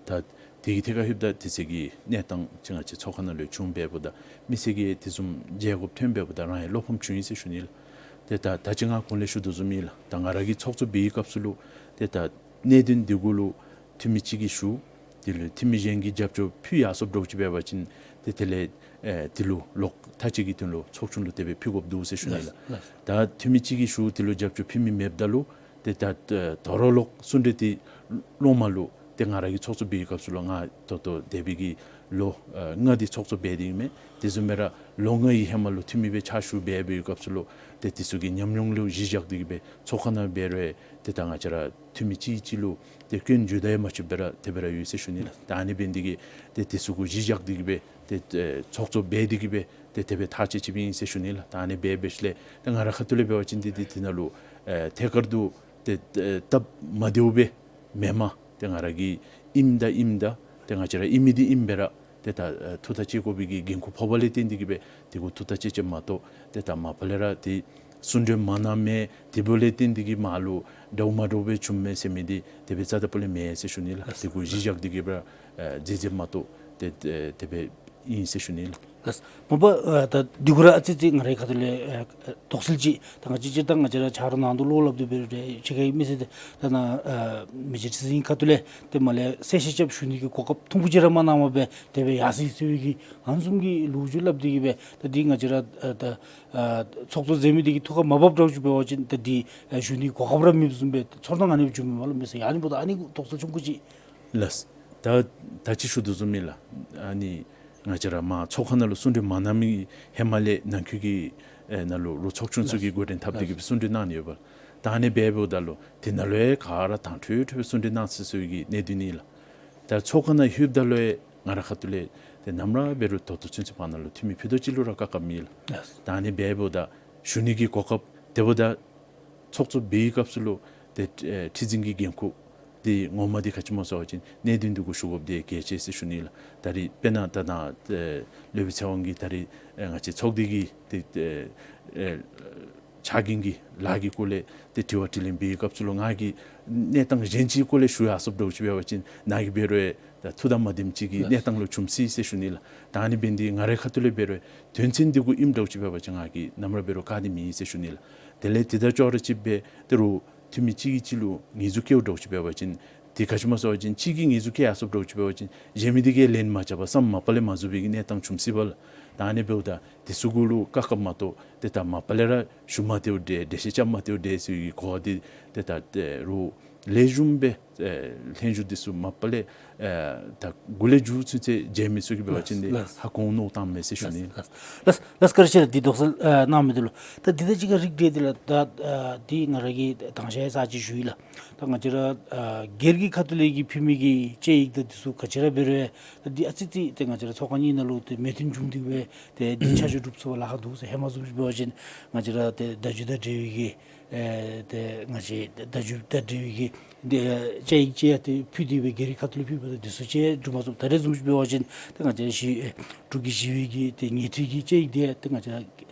ད་དེ་གི་ཐད་ཁར་ལྷོདཔ་ད་དེ་ཚེ་གི་གནས་སྟངས་ཅིག་ང་བཅས་ཚོགས་ཁང་ནང་ལུ་བྱུང་འབདཝ་ད་མི་སེར་གྱིས་དེ་བཟུམ་མཇལ་དགོཔ་ཐོན་འབདཝ་ད་རང་ཡང་བློ་ཕམ་བྱུང་ཡི་ཟེར་ཞུ་ནི་ལགས། ཏེ་ད་ད་ཅི་ང་གོང་ལས་ཞུ་དོ་བཟུམ་ཨིན་ལགས། ད་ང་ར་གིས་ཚོགས་གཙོ་འབད་བའི་སྐབས་སུ་ལུ་ཏེ་ད་གནད་དོན་འདི་གུ་ལུ་འཐུས་མི་གཅིག་གིས་ཞུ། དེ་ལུ་འཐུས་མི་གཞན་གྱིས་རྒྱབ་སྐྱོར་ཕུལ་ཡར་སོཔ་འདྲཝ་ཅིག་འབད་བ་ཅིན་ཏེ་དེ་ལས་ཨེ་དེ་ལུ་ལོག་མཐའ་དཔྱད་ཀྱི་དོན་ལུ་ཚོགས་ཆུང་ལུ་དེ་སྦེ་ཕུལ་དགོཔ་འདུག་ཟེར་ཞུ་ནི་ལགས། ལགས། ད་འཐུས་མི་གཅིག་གིས་ཞུ་དེ་ལུ་རྒྱབ་སྐྱོར་ཕུལ་མི་མེདཔ་ད་ལུ་ཏེ་ད་ཨེ་དོ་རུང་ལོག་གསུང་གྲོས་དེ་སློབ་མ་ལུ་ཏེ་ང་ར་གིས་ཚོགས་གཙོ་འབད་བའི་སྐབས་སུ་ལུ་ང་ད་ལྟོ་འདས་པའི་གི་ལོ་ཨ་ལྔ་དེ་ཚོགས་གཙོ་འབད་དེ་ཨིན་མས། དེ་བཟུམ་སྦེ་ར་ལོ་ལྔ་ཡི་ཧེ་མ་ལུ་འཐུས་མི་སྦེ་ཕྱག་ཞུ་འབད་བའི་སྐབས་སུ་ལུ་ཏེ་དེ་ཚུ་གི་ཉམས་མྱོང་ལུ་གཞི་བཞག་སྟེ་གི་སྦེ་ཚོགས་ཁང་ནང་འབད་རུང་ཏེ་ད་ང་བཅས་ར་འཐུས་མི་གཅིག་གཅིག་ལུ་ཏེ་སྐྱོན་བརྗོད་ད་ཡང་མ་ཆོགཔ་སྦེ་ར་དེ་སྦེ་ར་ཡོད་ཟེར་ཞུ་ནི་ལགས། ད་ཨ་ནི་འབད་ནི་དེ་གིས་ཏེ་དེ་ཚུ་གུ་གཞི་བཞག་སྟེ་གི་སྦེ་ཏེ་ཨེ་ཚོགས་གཙོ་འབད་དེ་གི་སྦེ་ཏེ་དེ་སྦེ་ཐག་བཅད་ཅི་སྦེ་ཨིན་ཟེར་ཞུ་ནི་ལགས། ད་ཨ་ནི་འབད་འབད་ཞིནམ་ལས་ཏེ་ང་རའི་ཁ་ཐུག་ལས་འབད་བ་ཅིན་ཏེ་དེ་དེ་ནང་ལུ་ཨེ་ཐད་ཀར་དུ་ཏེ་ཨེ་སྟབས་མ་བདེཝ་སྦེ་མེནམ་ཏེ་ང་ར་གིས་ཨིནམ་ད་ཨིནམ་ད་ཏེ་ང་བཅས་ར་ཨིན་མི་འདི་ཨིནམ་སྦེ་ར་ཏེ་ད་ཨེ་ཐུགས་ཐག་བཅད་དགོ་པའི་གི་འགན་ཁུར་ཕོག་པ་ལས་བརྟེན་ཏེ་གི་སྦེ་དེ་གུ་ཐུགས་ཐག་བཅད་བཅདཔ་མ་གཏོགས་ཏེ་ད་མ་པ་ལས་ར་ཏེ་གསུང་གྲོས་མ་གནངམ་མས། དེ་འབདཝ་ལས་བརྟེན་ཏེ་གི་མར་ལུ་འདྲཝ་མ་འདྲཝ་སྦེ་བྱུངམ་མས་ཟེར་མི་འདི་དེ་སྦེ་རྩ་དང་པོ་ལས་མེན་ཟེར་ཞུ་ནི་ལགས། ལགས། དེ་གུ་གཞི་བཞག་སྟེ་གི་སྦེ་ར་ཨེ་མཛད་མཛདཔ་མ་གཏོགས་ཏེ་ཨེ་དེ་སྦེ་ཨིན་ཟེར་ཞུ་ནི་ལགས། ལགས། མ་པ་ཨེ་ད་འདི་གུ་ར་ཨ་ཙི་ཙི་ང་རའི་ཁ་ཐུག་ལས་ཨེ་དོགས་སེལ་ཅིག་ད་ང་བཅས་སྤྱིར་བཏང་ང་བཅས་ར་ཆ་རོགས་ནང་དུ་བློ་སླབ་སྟེ་འབད་རུང་ཏེ་ཕྱི་ཁའི་མི་སེར་ཏེ་ད་ནཱ་ཨེ་མི་རྗེ་ཁྲི་འཛིན་ཁ་ཐུག་ལས་ཏེ་མར་ལས་གསལ་བཤད་རྐྱབ་ཞུ་ནི་གི་གོ་སྐབས་ཐུང་ཀུ་ཅིག་ར་མ་གནངམ་སྦེ་དེ་སྦེ་ཡར་སོ་ཡི་ཟེར་བའི་གི་ཨ་ནི་བཟུམ་གྱི་ལོ་རྒྱུས་སླབ་སྟེ་གི་སྦེ་ད་འདི་ང་བཅས་ར་ཨེ་ད་ཨེ་ཚོགས་གཙོ་མཛད་མི་འདི་གི་ཐུགས་ཁར་མ་བབས་འདྲཝ་ཅིག་འབད་བ་ཅིན་ད་འདི་ཨེ་ཞུ་ནི་གོ་སྐབས་ར་མེདཔ་བཟུམ་སྦེ་ཚོར་སྣང་ཨ་ནི་སྦེ་བྱུང་མི་མས་ལགས། མི་སེར་ཨ་ནི་འབདཝ་ད་ཨ་ནི་གུ་དོགས་སེལ་ཆུང་ཀུ་ཅིག། ལགས། ད་ད་ཅི་ཞུ་དོ་བཟུམ་ཨིན་ལགས། ཨ་ནི་ང་བཅས་ར་མར་ཚོགས་ཁང་ནང་ལུ་གསུང་གྲོས་མ་གནང་མི་ཧེ་མ་ལས་ནང་ཁུལ་གྱི་ཨེ་ནང་ལུ་རོགས་ཚོགས་ཆུང་ཚུ་གིས་འགོ་འདྲེན་འཐབ་སྟེ་གི་སྦེ་གསུང་གྲོས་གནང་ནི་ཡོདཔ་ལགས། ད་ཨ་ནི་སྦེ་འབདཝ་ད་ལུ་དེ་ནང་ལུ་ཡང་ག་ར་དྭངས་འཕྲོས་འཕྲོས་སྦེ་གསུང་གྲོས་གནང་ཚུགས་ཚུགས་ཀྱི་གནད་དོན་ཨིན་ལགས། ད་ཚོགས་ཁང་ནང་ལྷོདཔ་ད་ལུ་ཡང་ང་རའི་ཁ་ཐུག་ལས་ཏེ་ནམ་ར་འབད་རུང་ད་ལྟོ་ཚུན་ཚོད་བར་ན་ལུ་འཐུས་མི་ཕུད་རྡོག་གཅིག་ལུ་ར་བཀག་བཀགཔ་མེད་ལགས། ལགས། ད་ཨ་ནི་སྦེ་འབདཝ་ད་ཞུ་ནི་གི་གོ་སྐབས་དེ་འབདཝ་ད་ཚོགས་གཙོ་འབད་བའི་སྐབས་སུ་ལུ་ཏེ་ཨེ་ཁྲི་འཛིན་གྱི་འགན་ཁུར་འདི་ངོ་མ་འདི་ག་ཅི་སྨོ་ཟེར་བ་ཅིན་གནད་དོན་འདི་གུ་ཞུ་དགོཔ་འདི་གལ་ཆེ་ཟེར་ཞུ་ནི་ལགས། ད་རིས་དཔེར་ན་ད་ནཱ་ཨེ་སློབ་དཔོན་ཚེ་དབང་གིས་ད་རིས་ཨེ་ང་བཅས་ཚོགས་སྡེ་གི་ཏེ་ཨེ་ཨེ་ཕྱག་འགན་གྱི་ལཱ་གི་སྐོར་ལས་ཏེ་དྲི་བ་དྲིས་ལན་འབད་བའི་སྐབས་སུ་ལུ་ང་གིས་གནས་སྟངས་གཞན་ཅིག་སྐོར་ལས་ཞུ་ཡར་སོཔ་འདྲཝ་ཅིག་འབད་བ་ཅིན་ནཱ་གིས་འབད་རུང་ད་ཐུགས་དང་མ་ལྡནམ་ཅིག་གི་གནས་སྟངས་ལུ་བྱུང་སྲིད་ཟེར་ཞུ་ནི་ལགས། ད་ཨ་ནི་འབད་ནི་འདི་ང་རའི་ཁ་ཐུག་ལས་འབད་རུང་དོན་ཚན་འདི་གུ་ཨིནམ་འདྲཝ་ཅིག་འབད་བ་ཅིན་ང་གིས་ནམ་ར་འབད་རུང་བཀག་ནི་མེད་ཟེར་ཞུ་ནི་ལགས། དེ་ལས་དེ་དང་ཅོག་ར་གཅིག་སྦེ་ད་རུང་འཐུས་མི་གཅིག་གིས་གཅིག་ལུ་ཉེས་འཛུགས་བཀལཝ་འདྲཝ་ཅིག་འབད་བ་ཅིན་དེ་ག་ཅི་སྨོ་ཟེར་བ་ཅིན་གཅིག་གིས་ཉེས་འཛུགས་བཀལ་ཡར་སོཔ་འདྲཝ་ཅིག་འབད་བ་ཅིན་གཞན་མི་འདི་གིས་ལན་མ་རྐྱབ་པར་བསམ་མ་པ་ལས་མ་བཟོ་བའི་གི་གནས་སྟངས་བྱུང་སྲིད་པས་ལགས། ད་ཨ་ནི་འབདཝ་ད་དེ་ཚུ་གུ་ལུ་བཀག་བཀགཔ་མ་གཏོགས་ཏེ་ད་མ་པ་ལས་ར་ཞུ་མ་སྟེརཝ་འདྲས་འགྲེལ་བཤད་རྐྱབ་མ་སྟེརཝ་འདྲས་ཟེར་བའི་གོ་བ་འདི་ཏེ་ད་ཏེ་རུང་ལེགས་ཤོམ་སྦེ་ཨེ་ལྷན་བཞུགས་འདི་ཚུ་མ་པ་ལས་ཨེ་ད་འགོ་ལས་མཇུག་ཚུན་ཚོད་མཇལ་མི་ཚུ་གིས་འབད་བ་ཅིན་ཏེ་ལགས། ཧ་གོ་མནོ་བཏངམ་མས་ཟེར་ཞུ་ནི། ལགས་ལགས་ལགས། བཀའ་དྲིན་ཆེ་ལགས། འདི་དོགས་སེལ་ཨ་གནང་མི་འདི་ལུ། ད་འདི་དང་གཅིག་ཁར་རིགས་བསྒྲེས་ཏེ་ལགས། ད་ཨ་འདི་ང་ར་གིས་དང་ཤེས་ས་ཅིག་ཞུ་ཡི་ལགས། ད་ང་བཅས་ར་ཨ་སྒེར་གྱི་ཁ་ཐུག་ལས་ཀྱི་ཕུལ་མི་གི་དཔྱད་ཡིག་དང་འདི་ཚུ་ག་ཅི་ར་འབད་རུང་ད་འདི་ཨ་ཙི་ཙི་ཏེ་ང་བཅས་ར་ཚོགས་ཁང་གཉིས་ནང་ལུ་ཏེ་མོས་མཐུན་བྱུང་སྟེ་སྦེ་ཏེ་འདི་ཆ་འཇོག་གྲུབ་ཚུགས་པར་ལཱ་ཁག་འདུག་ཟེར། ཧེ་མ་བཟུམ་ཅིག་འབད་བ་ཅིན་ང་བཅས་ར་ཏེ་བརྡ་བརྒྱུད་དང་འབྲེལ་བའི་གི་ཨེ་ཏེ་ང་བཅས་བརྡ་བརྒྱུད་དང་འབྲེལ་བའི་གི་འདི་ཨེ་དཔྱད་ཡིག་ཅིག་ཡང་ཏེ་ཕུལ་ཏེ་སྦེ་སྒེར་གྱི་ཁ་ཐུག་ལས་ཕུལ་བ་དང་འདི་ཚུ་ཅིག་གྲུབ་མ་ཚུགས། ད་རེས་བཟུམ་ཅིག་འབད་བ་ཅིན་ཏེ་ང་བཅས་ཞི་ཨེ་འབྲུག་གི་ཞི་བའི་གི་ཏེ་ཉེས་འཁྲི་གི་དཔྱད་ཡིག་འདི་ཏེ་ང་བཅས་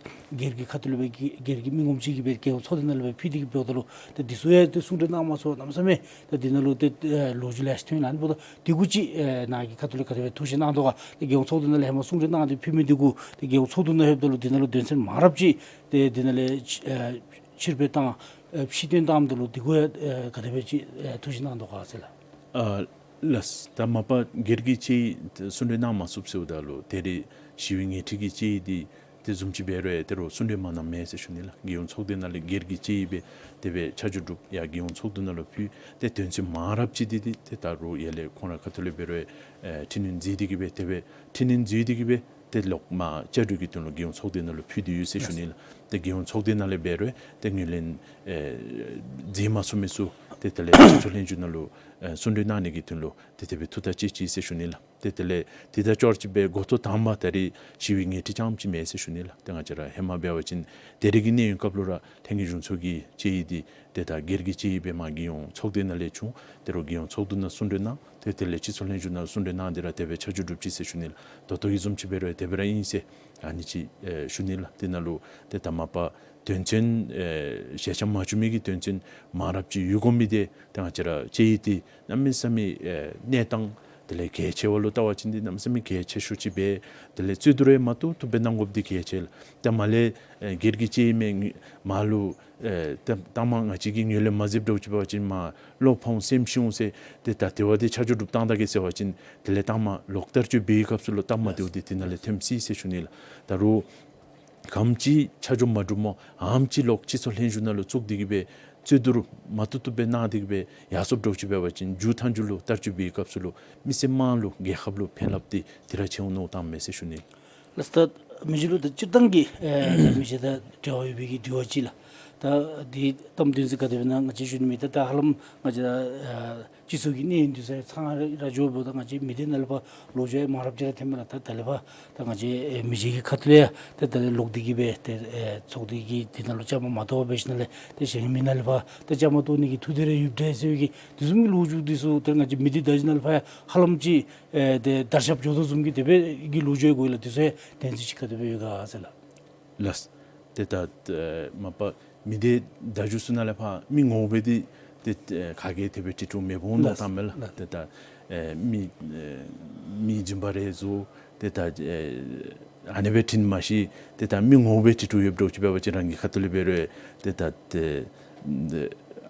སྒེར་གྱི་ཁ་ཐུག་ལས་སྦེ་སྒེར་གྱི་མི་ངོམ་ཅིག་གིས་སྦེ་རྒྱལ་ཡོངས་ཚོགས་སྡེ་ནང་ལས་སྦེ་ཕུལ་ཏེ་གི་འབདཝ་ད་ལུ་ཏེ་འདི་ཚུ་ཡང་ཏེ་གསུང་གྲོས་གནང་མ་ཚུགས་གནམ་མེད་ས་མེད་ད་འདི་ནང་ལུ་ཏེ་ཨེ་ལོ་རྒྱུས་ལེ་ཤ་ཐོན་ལགས། ཨ་ནི་འབདཝ་ད་འདི་གུ་ཅིག་ཨེ་ནཱ་གི་ཁ་ཐུག་ལས་ག་དེ་སྦེ་ཐུགས་བཞེད་གནང་དོ་ག། ཏེ་རྒྱལ་ཡོངས་ཚོགས་སྡེ་ནང་ལས་ཧེ་མ་གསུང་གྲོས་གནང་སྟེ་ཕུལ་མི་འདི་གུ་ཏེ་རྒྱལ་ཡོངས་ཚོགས་འདུ་ནང་ལྷོདཔ་ད་ལུ་འདི་ནང་ལུ་དོན་ཚན་མང་རབས་ཅིག་ཏེ་འདི་ནང་ལས་ཕྱི་ཨེ་ཕྱིར་འབུད་བཏང་ཨེ་ཕྱིར་བཏོན་བཏངམ་ད་ལུ་འདི་གུ་ཡང་ཨེ་ག་དེ་སྦེ་ཅིག་ཨེ་ཐུགས་བཞེད་གནང་དོ་ག་ཟེར་ལགས། ཨ་ལགས། ད་མ་པ་སྒེར་གྱི་དཔྱད་ཡིག་གསུང་གྲོས་གནང་མ་ཚུགསཔ་ཟེརཝ་ད་ལུ་ད་རེས་ཞི་བའི་ཉེས་འཁྲི་གི་དཔྱད་ཡིག་འདི་ དེ་བཟུམ་ཅིག་འབད་རུང་ཏེ་རུང་གསུང་གྲོས་མ་གནངམ་མས་ཟེར་ཞུ་ནི་ལགས། རྒྱལ་ཡོངས་ཚོགས་སྡེ་ནང་ལས་སྒེར་གྱི་དཔྱད་ཡིག་སྦེ་དེ་སྦེ་ཆ་འཇོག་གྲུབ་ཡར་རྒྱལ་ཡོངས་ཚོགས་འདུ་ནང་ལུ་ཕུལ། ཏེ་དོན་ཚན་མང་རབས་ཅིག་འདི་འདི་ཏེ་ད་རུང་ཡར་ལས་ཁོང་ར་ཁ་ཐུག་ལས་འབད་རུང་ཨེ་འཕྲི་སྣོན་མཛད་དེ་གིས་སྦེ་དེ་སྦེ་འཕྲི་སྣོན་མཛད་དེ་གིས་སྦེ་ཏེ་ལོག་མར་བཅའ་སྒྲིག་གི་དོན་ལུ་རྒྱལ་ཡོངས་ཚོགས་སྡེ་ནང་ལུ་ཕུལ་ཏེ་ཡོད་ཟེར་ཞུ་ནི་ལགས། ཏེ་རྒྱལ་ཡོངས་ཚོགས་སྡེ་ནང་ལས་འབད་རུང་ཏེ་ངོས་ལེན་ཨེ་མཛད་མ་ཚུགས་མི་ཚུ་ཏེ་དེ་ལས་སྤྱི་ཚོགས་ལྷན་བཞུགས་ནང་ལུ་ཨེ་གསུང་གྲོས་གནང་ནི་གི་དོན་ལུ་ཏེ་དེ་སྦེ་ཐུགས་ཐག་བཅད་ཅི་ཟེར་ཞུ་ནི་ལགས། ཏེ་དེ་ལས་དེ་དང་ཅོག་ར་ཅིག་སྦེ་འགོ་ཐོག་དང་པ་ད་རེས་ཞི་བའི་ངོ་སྤྲོད་རྐྱངམ་ཅིག་མེན་ཟེར་ཞུ་ནི་ལགས། ཏེ་ང་བཅས་ར་ཧེ་མ་འབད་བ་ཅིན་དེ་རིང་གི་གནས་ཡུན་སྐབས་ལུ་ར་ལྷན་རྒྱས་གཞུང་ཚོགས་ཀྱི་དཔྱད་ཡིག་འདི་ཏེ་ད་སྒེར་གྱི་དཔྱད་ཡིག་སྦེ་མར་རྒྱལ་ཡོངས་ཚོགས་སྡེ་ནང་ལས་བྱུང་། དེ་རུང་རྒྱལ་ཡོངས་ཚོགས་འདུ་ནང་གསུང་གྲོས་གནང་། ཏེ་དེ་ལས་སྤྱི་ཚོགས་ལྷན་བཞུགས་ནང་གསུང་གྲོས་གནང་སྟེ་ར་དེ་སྦེ་ཆ་འཇོག་གྲུབ་ཅི་ཟེར་ཞུ་ནི་ལགས། ད་ལྟོ་གི་བཟུམ་ཅིག་འབད་རུང་དེ་སྦེ་ར་ཨིན་ཟེར་ཨ་ནི་ཅིག་ཨེ་ཞུ་ནི་ལགས། དེ་ནང་ལུ་ཏེ་ད་མ་པ་དོན་ཚན་ཨེ་ཞལ་ཆད་མ་བཅུག་མི་གི་དོན་ཚན་མང་རབས་ཅིག་ཡོད་དགོ་མི་འདི་ཏེ་ང་བཅས་ར་དཔྱད་ཡིག་འདི་གནམ་མེད་ས་མེད་ཨེ་གནས་སྟངས་དེ་ལས་གལ་ཆེ་བ་ལུ་བལྟ་བ་ཅིན་འདི་གནམ་མེད་ས་མེད་གལ་ཆེ་ཤོས་ཅིག་སྦེ་དེ་ལས་རྩོད་བསྡུར་ཡང་མ་བཏུབ་བཏུབ་སྦེ་གནང་དགོཔ་འདི་གལ་ཆེ་ལགས། ཏེ་མར་ལས་ཨེ་སྒེར་གྱི་དཔྱད་ཡིག་མས་མར་ལུ་ཨེ་ཏེ་ད་མར་ང་བཅས་ཀྱིས་ངོས་ལེན་མ་མཛདཔ་འདྲཝ་ཅིག་འབད་བ་ཅིན་མར་བློ་ཕམ་སེམས་ཤི་འོང་ཟེར། ཏེ་ད་དེ་བ་འདི་ཆ་འཇོག་གྲུབ་བཏང་ད་གེ་ཟེར་བ་ཅིན་དེ་ལས་ད་མར་ལོག་བསྟར་སྤྱོད་པའི་སྐབས་སུ་ལུ་སྟབས་མ་བདེཝ་འདི་དེ་ནང་ལས་ཐོནམ་ཅིག་ཟེར་ཞུ་ནི་ལགས། ད་རུང་ག་དེམ་ཅིག་ཆ་འཇོག་མ་གྲུབ་སྨོ། ག་དེམ་ཅིག་ལོག་སྤྱི་ཚོགས་ལྷན་བཞུགས་ནང་ལུ་བཙུགས་ཏེ་གིས་སྦེ་རྩོད་བསྡུར་མ་བཏུབ་བཏུབ་སྦེ་གནང་སྟེ་གིས་སྦེ་ཡར་སོངམ་འདྲཝ་ཅིག་འབད་བ་ཅིན་མཇུག་མཐའ་མཇུག་ལུ་བསྟར་སྤྱོད་པའི་སྐབས་སུ་ལུ་མི་སེར་དམངས་ལུ་རྒྱལ་ཁབ་ལུ་ཕན་རླབས་འདི་དེ་ར་ཆེ་འོང་མནོ་བསམ་མས་ཟེར་ཞུ་ནི། ལགས་སོ། མི་རྗེ་ལུ་ད་སྤྱིར་བཏང་གི་ཨེ་མི་རྗེ་དང་འབྲེལ་བ་ཡོད་པའི་གི་དྲི་བ་ཅིག་ལགས། ད་འདི་གཏམ་དོན་ཚིག་ག་དེ་སྦེ་ན་ང་བཅས་ཞུ་ནི་མེད། ད་ད་ཧ་ལམ་ང་བཅས་ཨེ་སྤྱི་ཚོགས་ཀྱི་གནས་ཡུན་འདི་ཚུ་ཚང་ར་འགྱོཝ་ད་ང་བཅས་མི་སྡེ་ནང་ལས་ཕར་ལོ་རྒྱུས་ཡང་མང་རབས་ཅིག་ར་ཐོནམ་མས་ལགས། ད་ད་ལས་ཕར་ད་ང་བཅས་ཨེ་མི་རྗེ་གི་ཁ་ཐུག་ལས་ཡང་ད་ད་ལས་ལོག་སྟེ་གིས་སྦེ་ཏེ་ཨེ་ཚོགས་སྡེ་གི་འདི་ནང་ལུ་བཅའ་མར་མ་གཏོགས་པར་འབད་ཞིནམ་ལས་ཏེ་གཞན་མི་ནང་ལས་ཕར་ད་བཅའ་མར་གཏོགས་ནི་གི་ཐུགས་འདོད་ར་ཡོདཔ་འདྲས་ཟེར་བའི་གི་དེ་བཟུམ་གྱི་ལོ་རྒྱུས་འདི་ཚུ་ཏེ་ང་བཅས་མི་སྡེ་བརྡ་བརྒྱུད་ནང་ལས་ཕར་ཡང་ཧ་ལམ་ཅིག་ཨེ་ཏེ་དར་ཁྱབ་འགྱོ་དོ་བཟུམ་གྱི་དེ་སྦེ་གི་ལོ་རྒྱུས་གོ་ཡི་ལགས། དེ་ཚུ་ཡང་དོན་ཚིག་ཅིག་ག་དེ་སྦེ་ཡོད་ག་ཟེར་ལགས། ལགས། ཏེ་ད་ཨེ་མ་པ་མི་སྡེ་བརྡ་བརྒྱུད་ཚུ་ནང་ལས་ཕར་མི་ངོ་མ་འདི་ཏེ་ཨེ་ག་གིས་དེ་སྦེ་དྲི་དྲིཝ་མེདཔ་འོང་མནོ་ལགས། བཏངམ་མས་ལགས། ལགས། ཏེ་ད་ཨེ་མི་ཨེ་མི་རྫུན་པ་རེ་བཟོ། ཏེ་ད་ཨེ་ཨ་ནི་སྦེ་དྲིཝ་མ་གཞི་ཏེ་ད་མི་ངོ་མ་སྦེ་དྲི་དྲིཝ་ཡོདཔ་འདྲཝ་ཅིག་འབད་བ་ཅིན་རང་གི་ཁ་ཐུག་ལས་འབད་རུང་ཏེ་ད་ཏེ་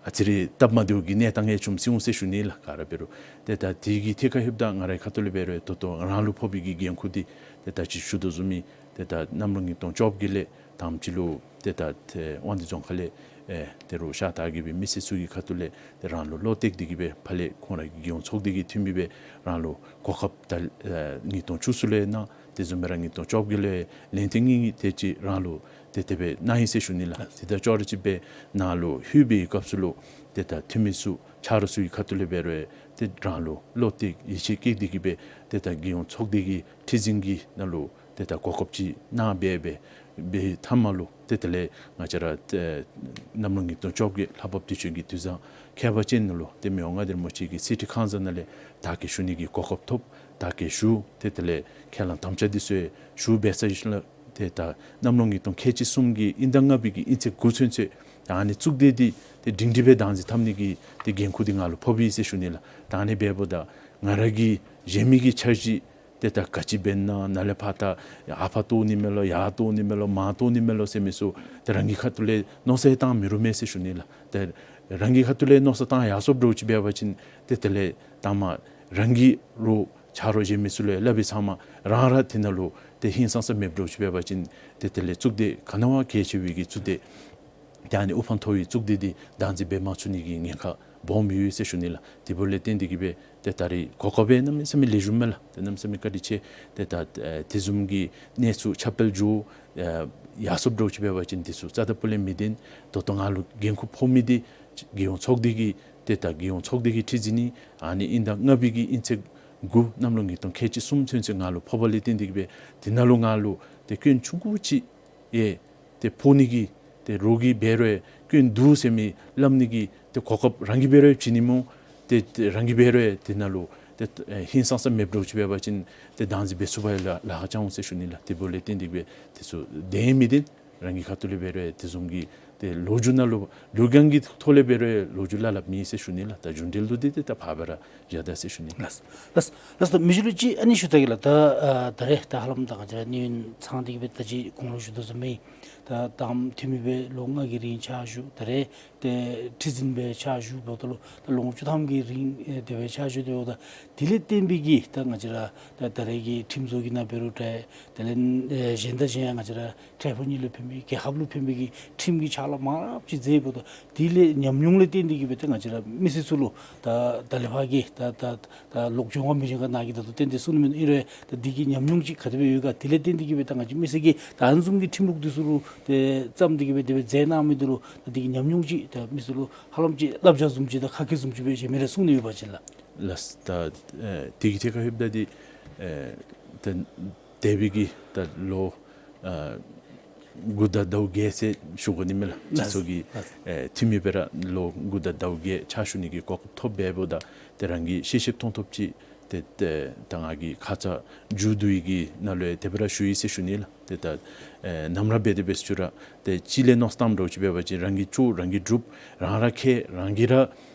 ཨ་ཙི་རེ་སྟབས་མ་བདེཝ་གི་གནས་སྟངས་ཡང་བྱུངམ་ཅིག་འོང་ཟེར་ཞུ་ནི་ལགས། ག་ར་འབད་རུང་ཏེ་ད་དེ་གི་ཐད་ཁར་ལྷོདཔ་ད་ང་རའི་ཁ་ཐུག་ལས་འབད་རུང་ད་ལྟོ་རང་ལུ་ཕོག་པའི་གི་འགན་ཁུར་འདི་ཏེ་ད་ཅི་ཞུ་དོ་བཟུམ་མའི་ཏེ་ད་གནམ་ལོ་ཉིས་སྟོང་བཅོ་བརྒྱད་ལས་དང་པ་ཅིག་ལུ་ཏེ་ད་ཏེ་དབང་འདུས་རྫོང་ཁག་ལས་ཨེ་ཏེ་རུང་ཤར་སྟག་གི་སྦེ་མི་སེར་ཚུ་གི་ཁ་ཐུག་ལས་ཏེ་རང་ལུ་བློ་གཏད་དེ་གིས་སྦེ་ཕར་ལས་ཁོང་ར་གི་རྒྱལ་ཡོངས་ཚོགས་སྡེ་གི་འཐུས་མི་སྦེ་རང་ལུ་གོ་སྐབས་ད་ཨེ་ཉིས་སྟོང་བཅུ་གསུམ་ལུ་ཡང་གནང་། དེ་བཟུམ་སྦེ་ར་ཉིས་སྟོང་བཅོ་བརྒྱད་ལུ་ཡང་ལན་ཐེངས་གཉིས་དེ་ཅིག་རང་ལུ་ཏེ་དེ་སྦེ་གནང་ཡི་ཟེར་ཞུ་ནི་ལགས། དེ་དང་ཅོག་ར་ཅིག་སྦེ་ནཱ་ལུ་ལྷོད་པའི་སྐབས་སུ་ལུ་ཏེ་ད་འཐུས་མི་ཚུ་ཆ་རོགས་ཚུ་གི་ཁ་ཐུག་ལས་འབད་རུང་ཏེ་རང་ལུ་བློ་གཏད་ཡིད་ཆེས་བསྐྱེད་དེ་གིས་སྦེ་ཏེ་ད་རྒྱལ་ཡོངས་ཚོགས་སྡེ་གི་ཁྲི་འཛིན་གྱི་ནང་ལུ་ཏེ་ད་གོ་སྐབས་ཅིག་གནང་སྦེ་འབད་འབད་མཐའ་མ་ལུ་ཏེ་དེ་ལས་ང་བཅས་ར་ཏེ་གནམ་ལོ་ཉིས་སྟོང་བཅོ་བརྒྱད་ལྷ་བབས་དུས་ཆེན་གྱི་དུས་བཟང་ཁྱད་པར་ཅན་ནང་ལུ་ཏེ་མི་དབང་མངའ་བདག་རིན་པོ་ཆེ་གི་གསེར་ཁྲི་ཁང་བཟང་ནང་ལས་དར་རྒྱས་ཞུ་ནི་གི་གོ་སྐབས་ཐོབ། དར་རྒྱས་ཞུ། ཏེ་དེ་ལས་ཁས་བླངས་དམ་བཅའ་འདི་ཚུ་ཞུ་འབད་ཚར་ཞིནམ་ལས་ཏེ་ད་གནམ་ལོ་ཉིས་སྟོང་ཁལ་གཅིག་གསུམ་གྱི་དབྱིན་ཟླ་ལྔ་པའི་གི་དབྱིན་ཚེས་དགུ་ཚུན་ཚོད་ད་ཨ་ནི་གཙུག་སྡེ་འདི་ཏེ་སྒྲིང་སྒྲི་སྦེ་བདག་འཛིན་འཐབ་ནི་གི་ཏེ་འགན་ཁུར་འདི་ང་ལུ་ཕོག་པས་ཟེར་ཞུ་ནི་ལགས། ད་ཨ་ནི་འབདཝ་ད་ང་ར་གིས་གཞན་མི་གི་འཆར་གཞི་ཏེ་ད་ག་ཅི་འབད་ན་ནཱ་ལས་ཕར་ད་ཨ་ཕར་གཏོར་ནི་མས་ལོ་ཡར་གཏོར་ནི་མས་ལོ་མར་གཏོར་ནི་མས་ལོ་ཟེར་མི་ཚུ་ཏེ་རང་གི་ཁ་ཐུག་ལས་མནོ་བསམ་བཏང་མི་རུང་མས་ཟེར་ཞུ་ནི་ལགས། ཏེ་རང་གི་ཁ་ཐུག་ལས་མནོ་བསམ་བཏང་ཡར་སོངམ་འདྲཝ་ཅིག་འབད་བ་ཅིན་ཏེ་དེ་ལས་ད་མར་རང་གི་རོགས་ཆ་རོགས་གཞན་མི་ཚུ་ལུ་སླབ་པའི་ཚབ་མ་རང་ར་དེ་ནང་ལུ་ཏེ་ཧིང་སངས་ས་མེདཔ་འདྲཝ་ཅིག་འབད་བ་ཅིན་ཏེ་དེ་ལས་གཙུག་སྡེ་ག་ནི་བ་གལ་ཆེ་བའི་གི་གཙུག་སྡེ་ཏེ་ཨ་ནི་དབུ་འཕང་མཐོ་བའི་གཙུག་སྡེ་འདི་བདག་འཛིན་འབད་མ་ཚུགས་ནི་གི་ཉེན་ཁ་སྦོམ་ཡོད་ཟེར་ཞུ་ནི་ལགས། དེ་འབདཝ་ལས་བརྟེན་ཏེ་གིས་སྦེ་ཏེ་ད་རེས་གོ་སྐབས་སྦེ་གནམ་མེད་ས་མེད་ལེགས་ཤོམ་མས་ལགས། ཏེ་གནམ་མེད་ས་མེད་བཀའ་དྲིན་ཆེ། ཏེ་ད་ཨེ་དེ་བཟུམ་གྱི་གནས་ཚུལ་ཁྱབ་སྤེལ་འགྱོ་ཨེ་ཡར་སོངམ་འདྲཝ་ཅིག་འབད་བ་ཅིན་དེ་ཚུ་རྩ་དང་སྤུ་ལས་མི་བདེན། ད་ལྟོ་ང་ལུ་འགན་ཁུར་ཕོག་མི་འདི་རྒྱལ་ཡོངས་ཚོགས་སྡེ་གི་ཏེ་ད་རྒྱལ་ཡོངས་ཚོགས་སྡེ་གི་ཁྲི་འཛིན་ནི་ཨ་ནི་དབྱིན་ཟླ་ལྔ་པའི་གི་དབྱིན་ཚེས་དགུ་གནམ་ལོ་ཉིས་སྟོང་ཁལ་གཅིག་གསུམ་ཚུན་ཚོད་ང་ལུ་ཕོགཔ་ལས་བརྟེན་ཏེ་གིས་སྦེ་དེ་ནང་ལུ་ང་ལུ་ཏེ་སྐྱོན་ཆུང་ཀུ་ཅིག་ཡང་ཏེ་ཕོག་ནི་གི་ཏེ་རོགས་ཀྱིས་འབད་རུང་སྐྱོན་འདུག་ཟེར་མི་སླབ་ནི་གི་ཏེ་གོ་སྐབས་རང་གིས་འབད་རུང་བྱིན་ནི་སྨོ། ཏེ་ཏེ་རང་གིས་འབད་རུང་དེ་ནང་ལུ་ཏེ་ཨེ་ཧིང་སངས་ས་མེདཔ་འདྲཝ་ཅིག་འབད་བ་ཅིན་ཏེ་བདག་འཛིན་འབད་ཚུགས་པར་ལཱ་ལཱ་ཁག་འོང་ཟེར་ཞུ་ནི་ལགས། དེ་འབདཝ་ལས་བརྟེན་ཏེ་གིས་སྦེ་དེ་ཚུ་བདེན་མི་བདེན་རང་གི་ཁ་ཐུག་ལས་འབད་རུང་དེ་བཟུམ་གྱི་ ཏེ་ལོ་རྒྱུས་ནང་ལུ་ལུ་གང་གི་ཐོག་ལས་འབད་རུང་ལོ་རྒྱུས་ལ་ལབ་མི་ཨིན་ཟེར་ཞུ་ནི་ལགས། ད་རྒྱུན་འབྲེལ་ལུ་འདི་ཏེ་ད་ཕར་སྦེ་ར་བཞག་ད་ཟེར་ཞུ་ནི། ལགས། ལགས། ལགས། ད་མི་རྗེ་ལུ་ཅིག་ཨ་ནི་ཞུ་ད་གེ་ལགས། ད་ཨ་ད་རེས་ད་ཧ་ལམ་ད་ང་བཅས་ར་གནས་ཡུན་ཚང་སྟེ་གི་སྦེ་ད་ཅི་གོང་ལུ་ཞུ་དོ་བཟུམ་སྦེ་ད་དང་པ་འཐུས་མི་སྦེ་ལོ་ལྔ་གི་རིང་ཕྱག་ཞུ། ད་རེས་ཏེ་ཁྲི་འཛིན་སྦེ་ཕྱག་ཞུ་འབདཝ་ད་ལུ་ད་ལོ་ངོ་བཅུ་ཐམ་གྱི་རིང་ཨེ་དེ་སྦེ་ཕྱག་ཞུ་སྟེ་འབདཝ་ད་དེ་ལས་བརྟེན་པའི་གི་ད་ང་བཅས་ར་ད་ད་རེས་ཀྱི་ཁྲིམས་བཟོ་གི་ནང་འབད་རུང་འདྲ། དེ་ལས་ཨེ་གཞན་དང་གཞན་ཡང་ང་བཅས་ར་འཕྲལ་ཕུགས་གཉིས་ལུ་ཕན་པའི་རྒྱལ་ཁབ་ལུ་ཕན་པའི་གི་ཁྲིམས་ཀྱི་ཕྱག་ལཱ་མང་རབས་ཅིག་མཛད་འབདཝ་ད་དེ་ལས་ཉམས་མྱོང་ལས་བརྟེན་ཏེ་གི་སྦེ་ད་ང་བཅས་ར་མི་སེར་ཚུ་ལུ་ད་ད་ལས་ཕར་གྱི་ད་ད་ད་ལོག་འབྱོན་པ་མི་འབྱོན་ག་ནཱ་གིས་ད་ལྟོ་ཏན་ཏན་གསུང་ནི་མེད། ཨིན་རུང་ད་འདི་གི་ཉམས་མྱོང་ཅིག་ག་དེ་སྦེ་ཡོད་ག། དེ་ལས་བརྟེན་ཏེ་གི་སྦེ་ད་ང་བཅས་མི་སེར་གྱིས་ད་ཨ་ནི་བཟུམ་གྱི་ཁྲིམས་ལུགས་འདི་ཚུ་ལུ་ཏེ་བརྩམས་ཏེ་གི་སྦེ་དེ་སྦེ་མཛད་གནང་མི་འདི་ལུ་ད་འདི་གི་ཉམས་མྱོང་ཅིག་ད་མི་སེར་ལུ་ཧ་ལམ་ཅིག་བསླབ་བྱ་བཟུམ་ཅིག་དང་ཁ་སྐད་བཟུམ་ཅིག་སྦེ་གཞན་མི་ར་གསུང་ནི་ཡོད་པ་ཅིན་ལགས། ལགས། ད་ཨེ་དེ་གི་ཐད་ཁར་ལྷོདཔ་ད་འདི་ཨེ་ད་འདས་པའི་གི་ད་ལོ་ཨ་དགུ་དང་ཟླཝ་བརྒྱད་ཟེར་ཞུ་དགོ་ནི་མས་ལགས། ལགས། སྤྱི་ཚོགས་ཀྱི་ལགས། ཨེ་འཐུས་མི་སྦེ་ར་ལོ་དགུ་དང་ཟླཝ་བརྒྱད་ཕྱག་ཞུ་ནི་གི་གོ་སྐབས་ཐོབ་སྦེ་འབདཝ་ད་ཏེ་རང་གིས་ཤེས་ཤེསཔ་མཐོང་ཐོབ་ཅིག་ཏེ་ཏེ་ད་ང་གིས་ཁ་ཙ་མཇུག་བསྡུ་ཡི་གི་ནང་ལུ་ཡང་དེ་སྦེ་ར་ཞུ་ཡི་ཟེར་ཞུ་ནི་ལགས། ཏེ་ད་ཨེ་ནམ་ར་འབད་དེ་འབད་ཞུ་ར་ཏེ་ཅིག་ལས་མནོ་བསམ་བཏང་འདྲཝ་ཅིག་འབད་བ་ཅིན་རང་གིས་ཅོ་རང་གིས་སྒྲུབ་རང་ར་མཁས་རང་གིས་ར་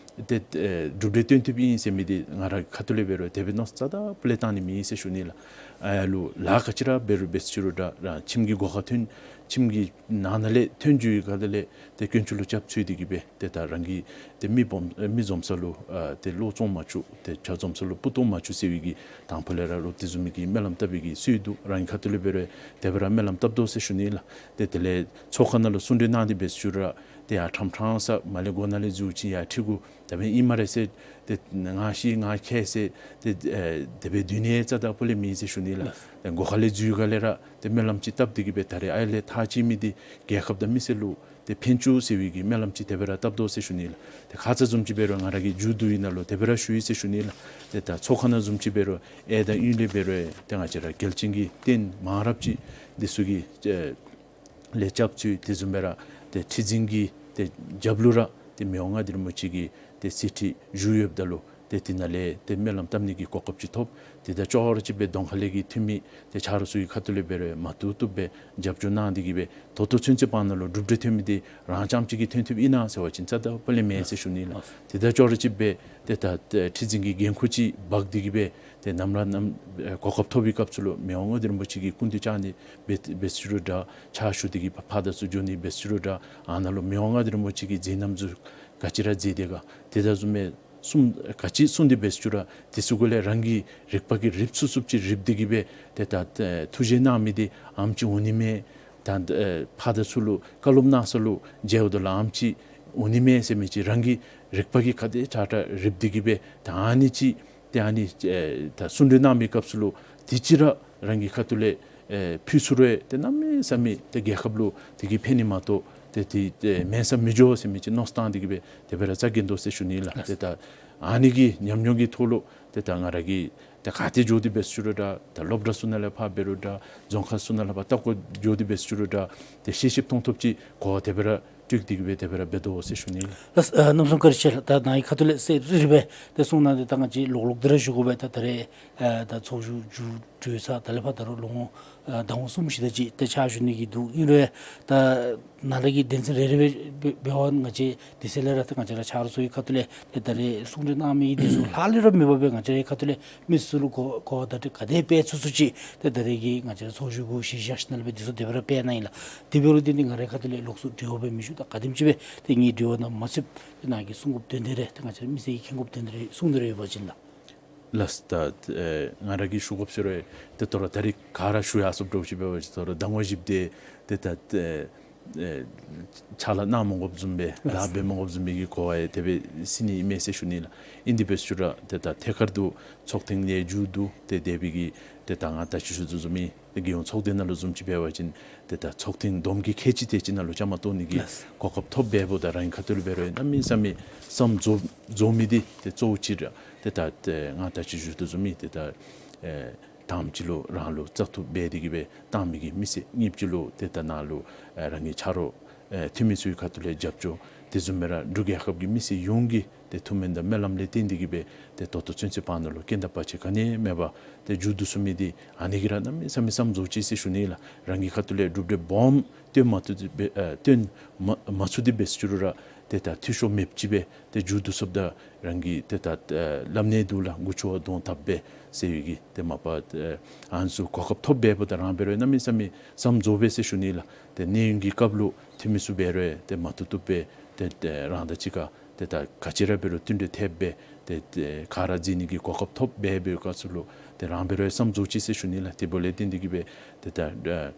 ཏེ་ཨེ་གྲུབ་འབྲས་སྟོན་ཐུབ་ཨིན་ཟེར་མི་འདི་ང་ར་ཁ་ཐུག་ལས་འབད་རུང་དེ་སྦེ་མནོ་བསམ་རྩ་དང་སྤུ་ལས་བཏང་ནི་མེད་ཟེར་ཞུ་ནི་ལགས། ཨ་ལུ་ལཱ་ག་ཅི་ར་འབད་རུང་འབད་ཞུ་རུང་འདྲ་རང་ཁྱིམ་གྱི་སྒོ་ཁར་ཐོན་ཁྱིམ་གྱི་ནང་ན་ལས་ཐོན་འགྱོ་ཡི་ག་ལས་ཏེ་དཀོན་མཆོག་ལུ་སྐྱབས་བཅོལ་ཏེ་གི་སྦེ་ཏེ་ད་རང་གིས་ཏེ་མི་སྦོམ་ཨེ་མི་འཛོམས་ས་ལུ་ཨ་ཏེ་བློ་བཙོང་མ་བཅུག། ཏེ་ཇ་འཛོམས་ས་ལུ་སྤུ་བཏུབ་མ་བཅུག་ཟེར་བའི་གི་དང་ཕུ་ལས་ར་ལུ་དེ་བཟུམ་མའི་གི་སྨོན་ལམ་བཏབ་པའི་གི་སྲོལ་འདུག། རང་གི་ཁ་ཐུག་ལས་འབད་རུང་དེ་སྦེ་ར་སྨོན་ལམ་བཏབ་དོ་ཟེར་ཞུ་ནི་ལགས། ཏེ་དེ་ལས་ཚོགས་ཁང་ནང་ལུ་གསུང་གྲོས་གནང་སྟེ་འབད་ཞུ་རུང་ཏེ་ཡར་ཕྲང་ཕྲང་ས་མར་ལས་སྒོ་ནང་ལས་འཛུལ་ཅི་ཡར་ཁྲིད་དགོ། ད་འབདན་ཨིན་སྨ་རེ་ཟེར་ཏེ་ང་ཤེས་ང་མཁས་ཟེར་ཏེ་ཨེ་དེ་སྦེ་སྡོད་ནི་རྩ་དང་སྤུ་ལས་མེད་ཟེར་ཞུ་ནི་ལགས། ལགས། ཏེ་སྒོ་ཁ་ལས་འཛུལ་ག་ལས་ར་ཏེ་སྨོན་ལམ་ཅིག་བཏབ་སྟེ་གི་སྦེ་ད་རེས་ཨ་ལས་ཐག་བཅད་མི་འདི་རྒྱལ་ཁབ་དང་མི་སེར་ལུ་ཏེ་ཕན་བཅུག་ཟེར་བའི་གི་སྨོན་ལམ་ཅིག་དེ་སྦེ་ར་བཏབ་དོ་ཟེར་ཞུ་ནི་ལགས། ཏེ་ཁ་ཙ་བཟུམ་ཅིག་འབད་རུང་ང་ར་གིས་མཇུག་བསྡུ་ཡི་ནང་ལུ་དེ་སྦེ་ར་ཞུ་ཡི་ཟེར་ཞུ་ནི་ལགས། ཏེ་ད་ཚོགས་ཁང་ནང་བཟུམ་ཅིག་འབད་རུང་ཨེ་ད་ཨིན་ལས་འབད་རུང་ཏེ་ང་བཅས་ར་རྒྱལ་སྤྱིའི་གི་རྟེན་མང་རབས་ཅིག་འདི་ཚུ་གི་ཨེ་ལས་སྐྱབས་བཅོལ་དེ་བཟུམ་སྦེ་ར་ཏེ་ཁྲི་འཛིན་གྱི་ཏེ་རྒྱབ་ལུ་ར་ཏེ་མི་དབང་མངའ་བདག་རིན་པོ་ཆེ་གི་ཏེ་གསེར་ཁྲི་བཞུགས་ཡོདཔ་ད་ལུ་ཏེ་དེ་ནང་ལས་ཏེ་སྨོན་ལམ་བཏབ་ནི་གི་གོ་སྐབས་ཅིག་ཐོབ། ཏེ་ད་ཅོག་ར་གཅིག་སྦེ་གདོང་ཁ་ལས་ཀྱི་འཐུས་མི་ཏེ་ཆ་རོགས་ཚུ་གི་ཁ་ཐུག་ལས་འབད་རུང་མ་བཏུབ་བཏུབ་སྦེ་རྒྱབ་སྐྱོར་གནང་སྟེ་གི་སྦེ་ད་ལྟོ་ཚུན་ཚོད་བར་ན་ལུ་གྲུབ་འབྲས་ཐོན་མི་འདི་རང་རྐྱངམ་གཅིག་གིས་ཐོན་ཐོནམ་ཨིན་ན་ཟེར་བ་ཅིན་རྩ་དང་སྤུ་ལས་མེད་ཟེར་ཞུ་ནི་ལགས། ཏེ་ད་ཅོག་ར་གཅིག་སྦེ་ཏེ་ད་ཁྲི་འཛིན་གྱི་འགན་ཁུར་ཅིག་འབག་སྟེ་གི་སྦེ་ཏེ་ནམ་ར་ནམ་ཨེ་གོ་སྐབས་ཐོབ་པའི་སྐབས་སུ་ལུ་མི་དབང་མངའ་བདག་རིན་པོ་ཆེ་གི་སྐུ་མདུན་བཅར་ནི་འབད་འབད་ཞུ་རུང་འདྲ་ཕྱག་ཞུ་སྟེ་གི་ཕར་དང་ཚུར་འགྱོ་ནི་འབད་ཞུ་རུང་འདྲ་ཨ་ནཱ་ལུ་མི་དབང་མངའ་བདག་རིན་པོ་ཆེ་གིས་མཛད་རྣམ་ཚུ་ག་ཅི་ར་མཛད་དེ་ག་ཏེ་ད་བཟུམ་སྦེ་གསུང་ག་ཅི་གསུང་སྟེ་འབད་ཞུ་རུང་དེ་ཚུ་གུ་ལས་རང་གིས་རིག་པ་གིས་རིག་ཚུགས་ཚུགསཔ་ཅིག་རིག་སྟེ་གི་སྦེ་ཏེ་ད་ཨེ་ཐུགས་བཞེད་གནང་མི་འདི་ཨེམ་ཅིག་འོང་ནི་མས། ད་ཨེ་ཕར་དང་ཚུར་ལུ་བཀའ་སློབ་གནང་ས་ལུ་མཇལཝ་ད་ལུ་ཨེམ་ཅིག་འོང་ནི་མས་ཟེར་མི་ཅིག་རང་གིས་རིག་པ་གིས་ག་དེ་དྲག་དྲག་རིག་སྟེ་གི་སྦེ་ད་ཨ་ནི་ཅིག་ཏེ་ཨ་ནི་ཨེ་ད་གསུང་གྲོས་གནང་མི་སྐབས་སུ་ལུ་དེ་ཅིག་ར་རང་གི་ཁ་ཐུག་ལས་ཨེ་ཕུལ་ཚུགས་རུང་ཏེ་གནམ་མེད་ས་མེད་ཏེ་རྒྱལ་ཁབ་ལུ་དེ་གིས་ཕན་ནི་མ་གཏོགས་ཏེ་དེ་ཨེ་མེད་ས་མི་འགྱོ་ཟེར་མི་ཅིག་མནོ་བསམ་བཏང་སྟེ་གི་སྦེ་དེ་སྦེ་ར་བཅར་གེ་དོ་ཟེར་ཞུ་ནི་ལགས། ལགས། ཏེ་ད་ཨ་ནི་གི་ཉམས་མྱོང་གི་ཐོག་ལུ་ཏེ་ད་ང་ར་གིས་ད་ག་ཏེ་འགྱོ་སྟེ་འབད་ཞུ་རུང་འདྲ་ད་སློབ་གྲྭ་ཚུ་ནང་ལས་ཕར་འབད་རུང་འདྲ་རྫོང་ཁག་ཚུ་ནང་ལས་ཕར་ལྟ་སྐོར་འགྱོ་སྟེ་འབད་ཞུ་རུང་འདྲ་ཏེ་ཤེས་ཤེསཔ་མཐོང་ཐོབ་ཅིག་གོ་བ་དེ་སྦེ་ར་སྤྲོད་དེ་གི་སྦེ་དེ་སྦེ་ར་འབད་དོ་ཟེར་ཞུ་ནི། ལགས། ཨ་གནམ་མེད་ས་མེད་བཀའ་དྲིན་ཆེ་ལགས། ད་ནཱ་གི་ཁ་ཐུག་ལས་ཟེར་རི་རི་སྦེ་ཏེ་གསུང་གནང་སྟེ་ད་ང་བཅས་ལོག་ལོག་སྟེ་ར་ཞུ་དགོ་པས། ད་ད་རེས་ཨ་ད་ཚོགས་བཞུགས་མཇུག་གྲོལ་ས་ད་ལས་ཕར་ད་རུང་ལོ་ངོ་ཨ་ཟླ་ངོ་གསུམ་བཞི་དེ་ཅིག་ཏེ་ཕྱག་ཞུ་ནི་གི་འདུག། ཨིན་རུང་ད་ནཱ་ལས་ཀྱི་དོན་ཚན་རེ་རེ་སྦེ་འབད་བ་ང་བཅས་དེ་ཚེ་ལས་ར་ཏེ་ང་བཅས་ར་ཆ་རོགས་ཚུ་གི་ཁ་ཐུག་ལས་ཏེ་ད་རེས་གསུང་གྲོས་གནང་མི་འདི་ཚུ་ལྷག་ལུས་ར་མེད་པར་སྦེ་ང་བཅས་རའི་ཁ་ཐུག་ལས་མི་སེར་ཚུ་ལུ་གོ་གོ་བ་བརྡ་སྤྲོད་ག་དེ་སྤེལ་ཚུགས་ཚུགས་ཅིག་ཏེ་ད་རེས་ཀྱི་ང་བཅས་ར་ཚོགས་བཞུགས་གུ་གཞི་བཞག་ཞིནམ་ལས་སྦེ་འདི་ཚུ་དེ་སྦེ་ར་སྤེལ་གནང་ཡི་ལགས། དེ་འབད་རུང་འདི་ནི་ང་རའི་ཁ་ཐུག་ལས་ལོགས་སུ་འབྲེལ་བ་སྦེ་མི་ཞུ། ད་ག་དེམ་ཅིག་སྦེ་ཏེ་ངེའི་དྲི་བ་ནང་མ་ཚུདཔ་ཏེ་ནཱ་གིས་གསུང་དགོཔ་དོན་དེ་རེ་ཏེ་ང་བཅས་ར་མི་སེར་གྱིས་མཁྱེན་དགོཔ་དོན་དེ་རེ་གསུང་དེ་རེ་ཡོད་པ་ཅིན་ལགས། ལགས། ད་ཨེ་ང་ར་གིས་ཞུ་དགོཔ་ཟེར་རུང་ཏེ་དོ་རུང་ད་རིས་ག་ར་ཞུ་ཡར་སོངམ་འདྲཝ་ཅིག་འབད་བ་ཅིན་དོ་རུང་ཟླ་ངོ་བཞི་དེ་ཏེ་ད་ཨེ་ཨེ་ཕྱག་ལཱ་གནང་མ་དགོཔ་བཟུམ་སྦེ་ལཱ་འབད་མ་དགོཔ་བཟུམ་སྦེ་གི་གོ་བ་ཡང་དེ་སྦེ་སེམས་ནང་ཨིན་མས་ཟེར་ཞུ་ནི་ལགས། ཨིན་དེ་འབད་ཞུ་རུང་ཏེ་ད་ཐད་ཀར་དུ་ཚོགས་ཐེངས་ལས་མཇུག་བསྡུ་སྟེ་དེ་སྦེ་གི་ཏེ་ད་ང་ད་ཅི་ཞུ་དོ་བཟུམ་སྦེ་ཏེ་རྒྱལ་ཡོངས་ཚོགས་སྡེ་ནང་ལུ་བཟུམ་ཅིག་འབད་བ་ཅིན་ཏེ་ད་ཚོགས་ཐེངས་བསྡོམས་ཀྱི་ཁལ་གཅིག་དེ་ཅིག་ནང་ལུ་བཅའ་མར་གཏོགས་ནི་གི་ལགས། གོ་སྐབས་ཐོབ་འབདཝ་ད་རང་གི་ཁ་ཐུག་ལས་འབད་རུང་གནམ་མེད་ས་མེད་བསམ་རྫོགས་རྫོགས་མི་འདི་ཏེ་གཙོ་བོ་ཅིག་ར་ཏེ་ད་ཏེ་ང་ད་ཅི་ཞུ་དོ་བཟུམ་སྦེ་ཏེ་ད་ཨེ་དང་པ་ཅིག་ལུ་རང་ལུ་བཙག་འཐུ་འབད་དེ་གི་སྦེ་བཏང་མི་གི་མི་སེར། གཉིས་པ་ཅིག་ལུ་ཏེ་ད་ནཱ་ལུ་ཨེ་རང་གི་ཆ་རོགས་ཨེ་འཐུས་མི་ཚུ་གི་ཁ་ཐུག་ལས་རྒྱབ་སྐྱོར། དེ་བཟུམ་སྦེ་ར་འབྲུག་རྒྱལ་ཁབ་ཀྱི་མི་སེར་ཡོངས་ཀྱི་ཏེ་ཐུགས་སྨོན་དང་སྨོན་ལམ་ལས་བརྟེན་ཏེ་གིས་སྦེ་ཏེ་ད་ལྟོ་ཚུན་ཚོད་བར་ན་ལུ་རྐྱེན་དང་བར་ཆད་ག་ནི་ཡང་མེད་པར་ཏེ་མཇུག་བསྡུ་ཚུགས་མི་འདི་ཨ་ནི་གིས་ར་གནམ་མེད་ས་མེད་བསམ་རྫོགས་ཅི་ཟེར་ཞུ་ནི་ལགས། རང་གི་ཁ་ཐུག་ལས་གྲུབ་འབྲས་སྦོམ་སྟོན་མ་ཚུགས་ཏེ་སྦེ་ཨ་སྟོན་མ་མ་ཚུགས་ཏེ་འབད་ཟེར་ཞུ་རུང་ར་ཏེ་ད་འཐུས་ཤོར་མེདཔ་ཅིག་སྦེ་ཏེ་མཇུག་བསྡུ་ཚུགསཔ་ད་རང་གི་ཏེ་ད་ཨ་སླབ་ནི་འདུག་ལགས། མགུ་ཆུ་བ་གདོང་བཏབ་པས་ཟེར་བའི་གི་ཏེ་མ་པ་ཨ་ཨ་ནི་ཚུ་གོ་སྐབས་ཐོབ་འབདཝ་ད་རང་འབད་རུང་གནམ་མེད་ས་མེད་བསམ་རྫོགས་པས་ཟེར་ཞུ་ནི་ལགས། ཏེ་གནས་ཡུན་གྱི་སྐབས་ལུ་འཐུས་མི་ཚུ་འབད་རུང་ཏེ་མ་བཏུབ་བཏུབ་སྦེ་ཏེ་ཏེ་རང་དང་གཅིག་ཁར་ཏེ་ད་ག་ཅི་ར་འབད་རུང་བསྟུན་གྲོས་འཐབ་སྦེ་ཏེ་ཏེ་ག་ར་མཛད་ནི་གི་གོ་སྐབས་ཐོབ་འབད་བའི་སྐབས་སུ་ལུ་ཏེ་རང་འབད་རུང་བསམ་རྫོགས་ཅི་ཟེར་ཞུ་ནི་ལགས། དེ་འབདཝ་ལས་བརྟེན་ཏེ་གིས་སྦེ་ཏེ་ད་ཨ་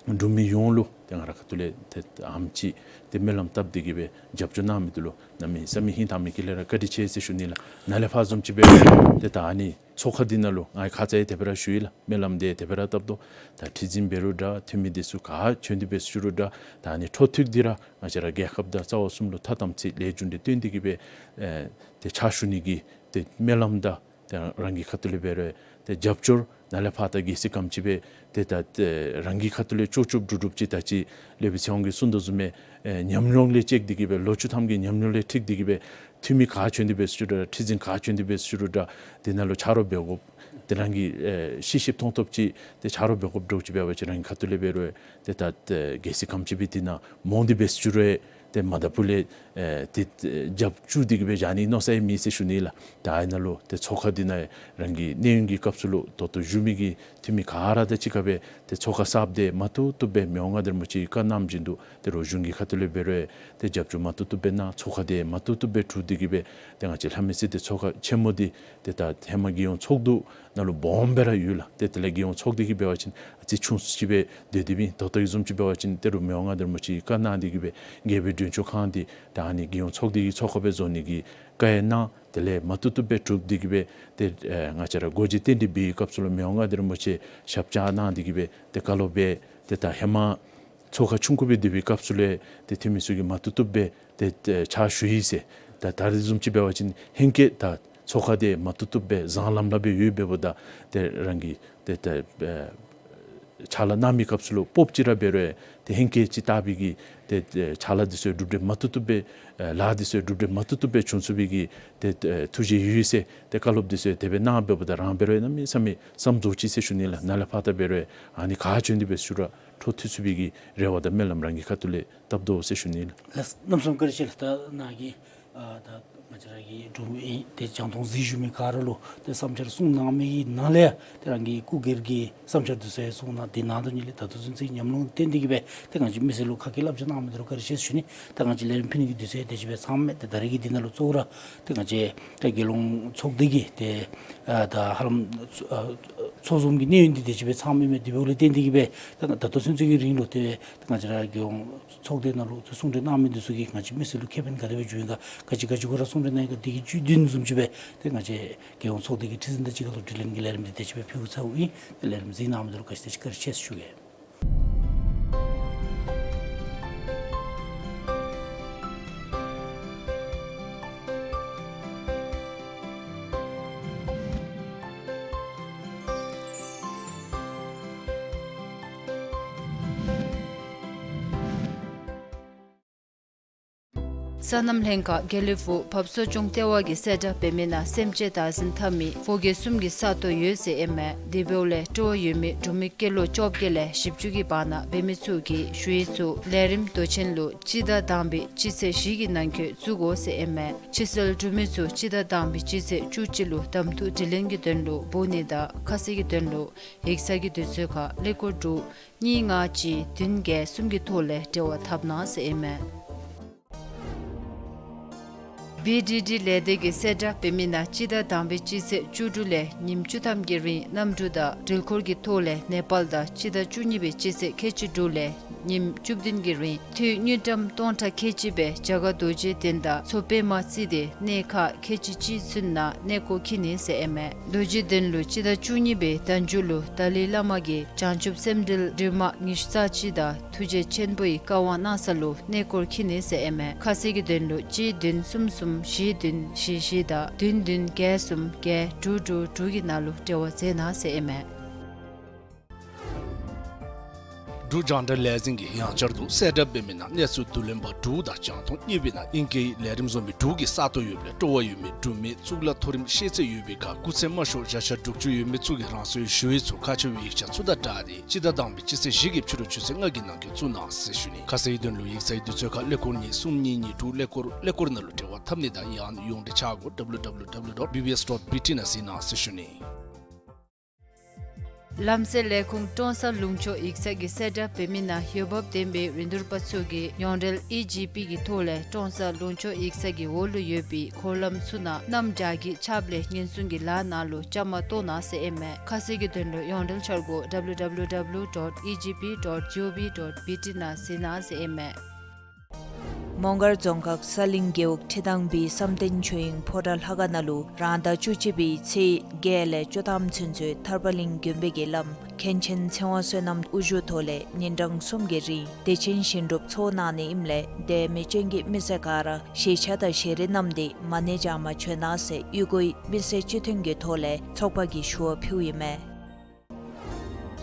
འབྲུག་མི་ཡོངས་ལུ་ཏེ་ང་རའི་ཁ་ཐུག་ལས་ཏེ་ཨ་ནེམ་ཅིག་ཏེ་སྨོན་ལམ་བཏབ་སྟེ་གིས་སྦེ་རྒྱབ་སྐྱོར་གནང་མི་འདི་ལུ་གནམ་མེད་ས་མེད་ཧིང་ཐང་མི་དཀྱིལ་ལས་ར་བཀའ་དྲིན་ཆེ་ཟེར་ཞུ་ནི་ལགས། ནཱ་ལས་ཕར་བཟུམ་ཅིག་འབད་ཏེ་ད་ཨ་ནི་ཚོགས་ཁང་འདི་ནང་ལུ་ང་ཁ་ཙ་ཡང་དེ་སྦེ་ར་ཞུ་ཡི་ལགས། སྨོན་ལམ་འདི་དེ་སྦེ་ར་བཏབ་དོ། ད་ཁྲི་འཛིན་འབད་རུང་འདྲ་འཐུས་མི་འདི་ཚུ་ག་བྱོན་ཏེ་འབད་ཟེར་ཞུ་རུང་འདྲ་ད་ཨ་ནི་འཕྲོ་མཐུད་དེ་ར་ང་བཅས་ར་རྒྱལ་ཁབ་དང་རྩ་བ་གསུམ་ལུ་ཐ་དམ་ཚིག་ལས་རྒྱུ་འབྲས་བཏོན་ཏེ་གིས་སྦེ་ཨེ་ཏེ་ཕྱག་ཞུ་ནི་གི་ཏེ་སྨོན་ལམ་དང་ཏེ་རང་གི་ཁ་ཐུག་ལས་འབད་རུང་ཏེ་རྒྱབ་སྐྱོར་ནཱ་ལས་ཕར་ད་གལ་སྲིད་ག་དེམ་ཅིག་སྦེ་ཏེ་ད་ཏེ་རང་གི་ཁ་ཐུག་ལས་ལྕོགས་ལྕོགས་གྲུབ་གྲུབ་ཅིག་ད་ཅི་སློབ་དཔོན་ཚེ་དབང་གིས་གསུངས་དོ་བཟུམ་སྦེ་ཨེ་ཉམས་མྱོང་ལས་བཅད་དེ་གིས་སྦེ་ལོ་བཅུ་ཐམ་གྱི་ཉམས་མྱོང་ལས་འཁྲིལ་ཏེ་གིས་སྦེ་འཐུས་མི་ག་བྱོན་ཏེ་འབད་ཟེར་ཞུ་རུང་འདྲ་ཁྲི་འཛིན་ག་བྱོན་ཏེ་འབད་ཟེར་ཞུ་རུང་འདྲ་དེ་ནང་ལུ་ཆ་རོགས་འབད་དགོཔ་ཏེ་རང་གི་ཨེ་ཤེས་ཤེསཔ་མཐོང་ཐོབ་ཅིག་ཏེ་ཆ་རོགས་འབད་དགོཔ་འདྲཝ་ཅིག་འབད་བ་ཅིན་རང་གི་ཁ་ཐུག་ལས་འབད་རུང་ཏེ་ད་ཏེ་གལ་སྲིད་ག་དེམ་ཅིག་སྦེ་དེ་ནང་མང་སྟེ་འབད་ཟེར་ཞུ་རུང་ཏེ་མ་ད་པུ་ལས་ཨེ་ཏེ་ཏེ་རྒྱབ་བཅུག་སྟེ་གིས་སྦེ་བཞག་ནི་མནོ་ས་ཡང་མེད་ཟེར་ཞུ་ནི་ལགས། ད་ཨ་ནཱ་ལུ་ཏེ་ཚོགས་ཁང་འདི་ནང་རང་གི་གནས་ཡུན་གྱི་སྐབས་སུ་ལུ་ད་ལྟོ་བཞུགས་མི་གི་འཐུས་མི་ག་ར་དང་གཅིག་ཁར་སྦེ་ཏེ་ཚོགས་ཁང་གསརཔ་འདི་མ་བཏུབ་བཏུབ་སྦེ་མི་དབང་མངའ་བདག་རིན་པོ་ཆེ་གིས་བཀའ་གནངམ་བཞིན་དུ་ཏེ་རོགས་གཞུང་གི་ཁ་ཐུག་ལས་འབད་རུང་ཏེ་རྒྱབ་སྐྱོར་མ་བཏུབ་བཏུབ་སྦེ་གནང་། ཚོགས་ཁང་འདི་མ་བཏུབ་བཏུབ་སྦེ་གྲུབ་སྟེ་གིས་སྦེ་ཏེ་ང་བཅས་ལྷ་མི་སྲིད་ཏེ་ཚོགས་ཁང་ཆེན་མོ་འདི་ཏེ་ད་ཧེ་མ་རྒྱལ་ཡོངས་ཚོགས་འདུ་ནང་ལུ་སྦོམ་སྦེ་ར་ཡོད་ལགས། ཏེ་དེ་ལས་རྒྱལ་ཡོངས་ཚོགས་འདུ་གིས་འབད་བ་ཅིན་ཨ་ཙི་ཆུང་སུ་ཅིག་སྦེ་སྡོད་དེ་འབད་ཨིན། ད་ལྟོ་གི་བཟུམ་ཅིག་འབད་བ་ཅིན་ཏེ་རུང་མི་དབང་མངའ་བདག་རིན་པོ་ཆེ་གིས་བཀའ་གནང་སྟེ་གིས་སྦེ་རྒྱལ་པོའི་མགྲོན་བརྒྱུད་ཁང་འདི་ད་ཨ་ནི་རྒྱལ་ཡོངས་ཚོགས་སྡེ་གི་ཚོགས་ཁང་སྦེ་བཟོ་ནི་གི་བཀའ་ཡང་གནང་། དེ་ལས་མ་བཏུབ་བཏུབ་སྦེ་གྲུབ་སྟེ་གིས་སྦེ་ཏེ་ཨེ་ང་བཅས་ར་སྒོ་འབྱེད་རྟེན་འབྲེལ་འབད་བའི་སྐབས་སུ་ལུ་མི་དབང་མངའ་བདག་རིན་པོ་ཆེ་ཞབས་བཀྱག་གནང་སྟེ་གིས་སྦེ་ཏེ་བཀའ་སློབ་འབད། ཏེ་ད་ཧེ་མ་ཚོགས་ཁང་ཆུང་ཀུ་སྦེ་སྡོད་པའི་སྐབས་སུ་ལས་ཏེ་འཐུས་མི་ཚུ་གིས་མ་བཏུབ་བཏུབ་སྦེ་ཏེ་ཏེ་ཕྱག་ཞུ་ཡི་ཟེར། ད་ད་རེས་བཟུམ་ཅིག་འབད་བ་ཅིན་ཧེང་སྐལ་ད་ཚོགས་ཁང་འདི་མ་བཏུབ་བཏུབ་སྦེ་བཟང་ལམ་ལམ་སྦེ་ཡོདཔ་འབདཝ་ད་ཏེ་རང་གི་ཏེ་ཏེ་ཨེ་ཕྱག་ལཱ་གནང་མི་སྐབས་སུ་ལུ་སྤོབས་ཅིག་ར་འབད་རུང་ཏེ་ཧེང་སྐལ་ཅིག་བལྟ་བའི་གི་ཏེ་ཏེ་ཕྱག་ལཱ་འདི་ཚུ་གྲུབ་འབྲས་མ་བཏུབ་བཏུབ་སྦེ་ཨེ་ལཱ་འདི་ཚུ་གྲུབ་འབྲས་མ་བཏུབ་བཏུབ་སྦེ་བྱུང་ཚུགས་པའི་གི་ཏེ་ཏེ་ཐུགས་བཞེད་ཡོད་ཟེར་ཏེ་བཀའ་སློབ་འདི་ཚུ་དེ་སྦེ་གནངམ་འབདཝ་ད་རང་འབད་རུང་གནམ་མེད་ས་མེད་བསམ་རྫོགས་ཅི་ཟེར་ཞུ་ནི་ལགས། ནཱ་ལས་ཕར་ད་འབད་རུང་ཨ་ནི་ག་བྱོན་ཏེ་འབད་ཟེར་ཞུ་རུང་འཕྲོ་མཐུད་ཚུགས་པའི་གི་རེ་བ་དང་སྨོན་ལམ་རང་གི་ཁ་ཐུག་ལས་བཏབ་དོ་ཟེར་ཞུ་ནི་ལགས། ལགས་གནམ་མེད་ས་མེད་བཀའ་དྲིན་ཆེ་ལགས། ད་ནཱ་གིས་ཨ་ད་ང་བཅས་ར་གི་འབྲུག་མི་ཏེ་རྒྱང་མཐོང་གཟིགས་བཞུགས་མི་ག་ར་ལུ་ཏེ་བསམ་འཆར་གསུངས་གནང་མི་གི་ནང་ལས་ཏེ་རང་གི་སྐུ་སྒེར་གྱི་བསམ་འཆར་འདི་ཚུ་ཡང་གསུངས་གནང་། དེ་ནང་དོན་ཉིད་ལས་ད་ལྟོ་ཚུན་ཚོད་ཉམས་མྱོང་བརྟེན་ཏེ་གིས་སྦེ་ཏེ་ང་བཅས་མི་སེར་ལུ་ཁ་སྐད་བསླབ་བྱ་གནང་མི་འདི་ལུ་བཀའ་དྲིན་ཆེ་ཟེར་ཞུ་ནི། ད་ང་བཅས་ལས་རིམ་ཕུལ་ནི་གི་དུས་ཚོད་དེ་ཅིག་སྦེ་ཚང་མས། ཏེ་ད་རེས་ཀྱི་འདི་ནང་ལུ་གཙོ་བོ་ར་ཏེ་ང་བཅས་ཏེ་རྒྱལ་ཡོངས་ཚོགས་སྡེ་གི་ཏེ་ཨ་ད་ཧ་ལམ་ཨ་ཚོགས་འཛོམས་ཀྱི་གནས་ཡུན་འདི་དེ་ཅིག་སྦེ་ཚང་མས་མས། དེ་འབདཝ་ལས་བརྟེན་ཏེ་གིས་སྦེ་ད་ད་ལྟོ་ཚུན་ཚོད་ཀྱི་རིང་ལུ་ཏེ་ཏེ་ང་བཅས་ར་རྒྱལ་ཡོངས་ཚོགས་སྡེ་ནང་ལུ་ཏེ་གསུང་གྲོས་གནང་མི་འདི་ཚུ་གིས་ང་བཅས་མི་སེར་ལུ་ཁེ་ཕན་ག་དེ་སྦེ་འབྱུང་ཡི་ག་ག་ཅི་ག་ཅི་གུ་ར་གསུང་གྲོས་གནང་ཡི་ག་དེ་གི་བཅུད་བདུན་བཟུམ་ཅིག་སྦེ་ཏེ་ང་བཅས་རྒྱལ་ཡོངས་ཚོགས་སྡེ་གི་ཁྲི་འཛིན་དང་གཅིག་ཁར་ལུ་དྲི་ལན་གྱི་ལས་རིམ་འདི་དེ་ཅིག་སྦེ་ཕུལ་ཚརཝ་ཨིན། ཏེ་ལས་རིམ་གཟིགས་གནང་མི་འདི་ལུ་བཀའ་དྲིན་ཆེ་ཟེར་ཞུ་གེ། སོ་ནམ་ལྷན་ཁག་དགེ་ལེགས་ཕུག་བབས་གསོ་སྦྱོང་ལྟེ་བ་གིས་གསལ་བསྒྲགས་འབད་མི་ནང་སེམས་ཅན་བདག་འཛིན་འཐབ་མི་ཕོ་རྒྱས་གསུམ་གྱི་ས་སྟོང་ཡོད་ཟེར་ཨིན་མས། དེ་འབདཝ་ལས་སྤྲོ་བ་ཡོད་མི་འབྲུག་མི་སྐྱེས་ལོ་བཅོ་བརྒྱད་ལས་བཞི་བཅུ་གི་བར་ན་འབད་མི་ཚུ་གིས་ཞུ་ཡིག་ཚུ་ལས་རིམ་མདོ་ཆེན་ལུ་སྤྱི་ཟླ་དང་པའི་སྤྱི་ཚེས་བཞི་གི་ནང་འཁོད་བཙུགས་དགོ་ཟེར་ཨིན་མས། ཕྱི་སེལ་འབྲུག་མི་ཚུ་སྤྱི་ཟླ་དང་པའི་སྤྱི་ཚེས་བཅུ་གཅིག་ལུ་གདམ་འཐུ་དྲི་ལན་གྱི་དོན་ལུ་འབོ་ནི་དང་ཁ་གསལ་གྱི་དོན་ལུ་ཡིག་ཚང་གི་དུས་ཚོད་ཁར་ཀླད་ཀོར་དྲུག་གཉིས་ལྔ་གཅིག་བདུན་བརྒྱད་གསུམ་གྱི་ཐོག་ལས་འབྲེལ་བ་འཐབ་གནང་ཟེར་ཨིན་མས། བི་ཌི་ཌི་ལས་སྡེ་གིས་གསལ་བསྒྲགས་འབད་མི་ནང་སྤྱི་ཟླ་དང་པའི་སྤྱི་ཚེས་བཅུ་དྲུག་ལས་ཉིནམ་བཅུ་ཐམ་གྱི་རིང་གནམ་གྲུ་དང་འགྲུལ་འཁོར་གྱི་ཐོག་ལས་ནེ་པཱལ་དང་སྤྱི་ཟླ་བཅུ་གཉིས་པའི་སྤྱི་ཚེས་ཁལ་གཅིག་དྲུག་ལས་ཉིནམ་བཅུ་བདུན་གྱི་རིང་འཐུས་དངུལ་ཀྲམ་སྟོང་ཕྲག་ཁལ་གཅིག་སྦེ་རྒྱ་གར་རྡོ་རྗེ་གདན་དང་མཚོ་པདྨ་རྩེ་ལྟེ་གནས་ཁག་ཁལ་གཅིག་གཅིག་ཚུན་ནང་གནས་སྐོར་འཁྱིད་ནི་ཟེར་ཨིན་མས། རྡོ་རྗེ་གདན་ལུ་སྤྱི་ཟླ་བཅུ་གཉིས་པའི་ཟླ་མཇུག་ལུ་ཏཱ་ལའི་བླ་མ་གིས་བྱང་ཆུབ་སེམས་འགྲེལ་འགྲོས་མ་ཉི་ཤུ་རྩ་གཅིག་དང་ཐུགས་རྗེ་ཆེན་པོའི་བཀའ་དབང་གནང་ས་ལུ་གནས་སྐོར་འཁྱིད་ནི་ཟེར་ཨིན་མས། ཁ་གསལ་གྱི་དོན་ལུ་གཅིག་བདུན་གསུམ་གསུམ་བཞི་བདུན་བཞི་བཞི་དང་བདུན་བདུན་བརྒྱད་གསུམ་བརྒྱད་དྲུག་དྲུག་དྲུག་གི་ནང་ལུ་འབྲེལ་བ་མཛད་གནང་ཟེར་ཨིན་མས། འབྲུག་རྒྱང་བསྒྲགས་ལས་འཛིན་གྱིས་ཡང་བསྐྱར་དུ་གསལ་བསྒྲགས་འབད་མི་ནང་གནས་ཚུལ་བསྡུ་ལེན་པ་དྲུག་དང་རྒྱང་མཐོང་གཉིས་པའི་ནང་ཨིང་སྐད་ལས་རིམ་བཟོ་མི་དྲུག་གི་ས་སྟོང་ཡོདཔ་ལས་སྤྲོ་བ་ཡོད་མི་འབྲུག་མི་གཙུག་ལག་མཐོ་རིམ་ཤེས་ཚད་ཡོད་པའི་ཁར་སྐུ་ཚེ་མ་ཤོར་བརྒྱ་ཆ་དྲུག་ཅུ་ཡོད་མི་ཚུ་གིས་རང་སོའི་ཞུ་ཡིག་ཚུ་ཁག་ཆེ་བའི་ཡིག་ཆ་ཚུ་དང་སྦྲགས་ཏེ་སྤྱི་ཟླ་དང་པའི་སྤྱི་ཚེས་བཞི་གི་ཕྱི་རུ་ཆུ་ཚོད་ལྔ་གི་ནང་འཁོད་བཙུགས་གནང་ཟེར་ཞུ་ནི། ཁ་གསལ་དོན་ལུ་ཡིག་ཚང་དུས་ཚོད་ཁར་ཀླད་ཀོར་གཉིས་གསུམ་གཉིས་གཉིས་དྲུག་ཀླད་ཀོར་ཀླད་ཀོར་ནང་ལུ་འབྲེལ་བ་འཐབ་ནི་དང་ཡང་ན་ཡོངས་འབྲེལ་ཆ་སྒོ་W W W dot B B S dot B T ནང་གཟིགས་གནང་ཟེར་ཞུ་ནི། ལམ་སེལ་ལས་ཁུངས་ཀྲོང་གསར་ལུང་ཕྱོགས་ཡིག་ཚང་གིས་གསལ་བསྒྲགས་འབད་མི་ནང་འོས་འབབ་ལྡན་པའི་རིན་བསྡུར་པ་ཚུ་གིས་ཡོངས་འབྲེལ་ཨི་ཇི་པི་གི་ཐོག་ལས་ཀྲོང་གསར་ལུང་ཕྱོགས་ཡིག་ཚང་གི་འོག་ལུ་ཡོད་པའི་འཁོར་ལམ་ཚུ་ནང་གནམ་བྱཱར་གྱི་ཆརཔ་ལས་ཉེན་སྲུང་གི་ལཱ་ནང་ལུ་བཅའ་མར་གཏོགས་གནང་ཟེར་ཨིན་མས། ཁ་གསལ་གྱི་དོན་ལུ་ཡོངས་འབྲེལ་འཆར་སྒོ་W W W dot E G P dot G O V dot B T ནང་གཟིགས་གནང་ཟེར་ཨིན་མས། མོང་སྒར་རྫོང་ཁག་ས་གླིང་རྒེད་འོག་ཁྲི་ཐང་པའི་བསམ་གཏན་ཆོས་དབྱིངས་ཕོ་བྲང་ལྷ་ཁང་ནང་ལུ་རང་ཟླ་བཅུ་གཅིག་པའི་ཚེས་བརྒྱད་ལས་བཅུ་ཐམ་ཚུན་ཚོད་ཐར་པ་གླིང་དགོན་པའི་བླམ་མཁན་ཆེན་ཚེ་དབང་བསོད་ནམས་དབུ་བཞུགས་ཐོག་ལས་ཉིན་གྲངས་གསུམ་གྱི་རིང་བདེ་ཆེན་ཞིང་སྒྲུབ་ཚོགས་གནང་ནི་ཨིནམ་ལས་དད་མོས་ཅན་གྱི་མི་སེར་ག་ར་ཞལ་ཆས་དང་ཞལ་རས་བསྣམས་ཏེ་མ་ཎི་བགྱང་པར་བྱོན་གནང་ཟེར་གཡུས་སྒོའི་མི་སེར་སྤྱི་མཐུན་གྱི་ཐོག་ལས་ཚོགས་པ་གིས་ཞུ་བ་ཕུལཝ་ཨིན་མས།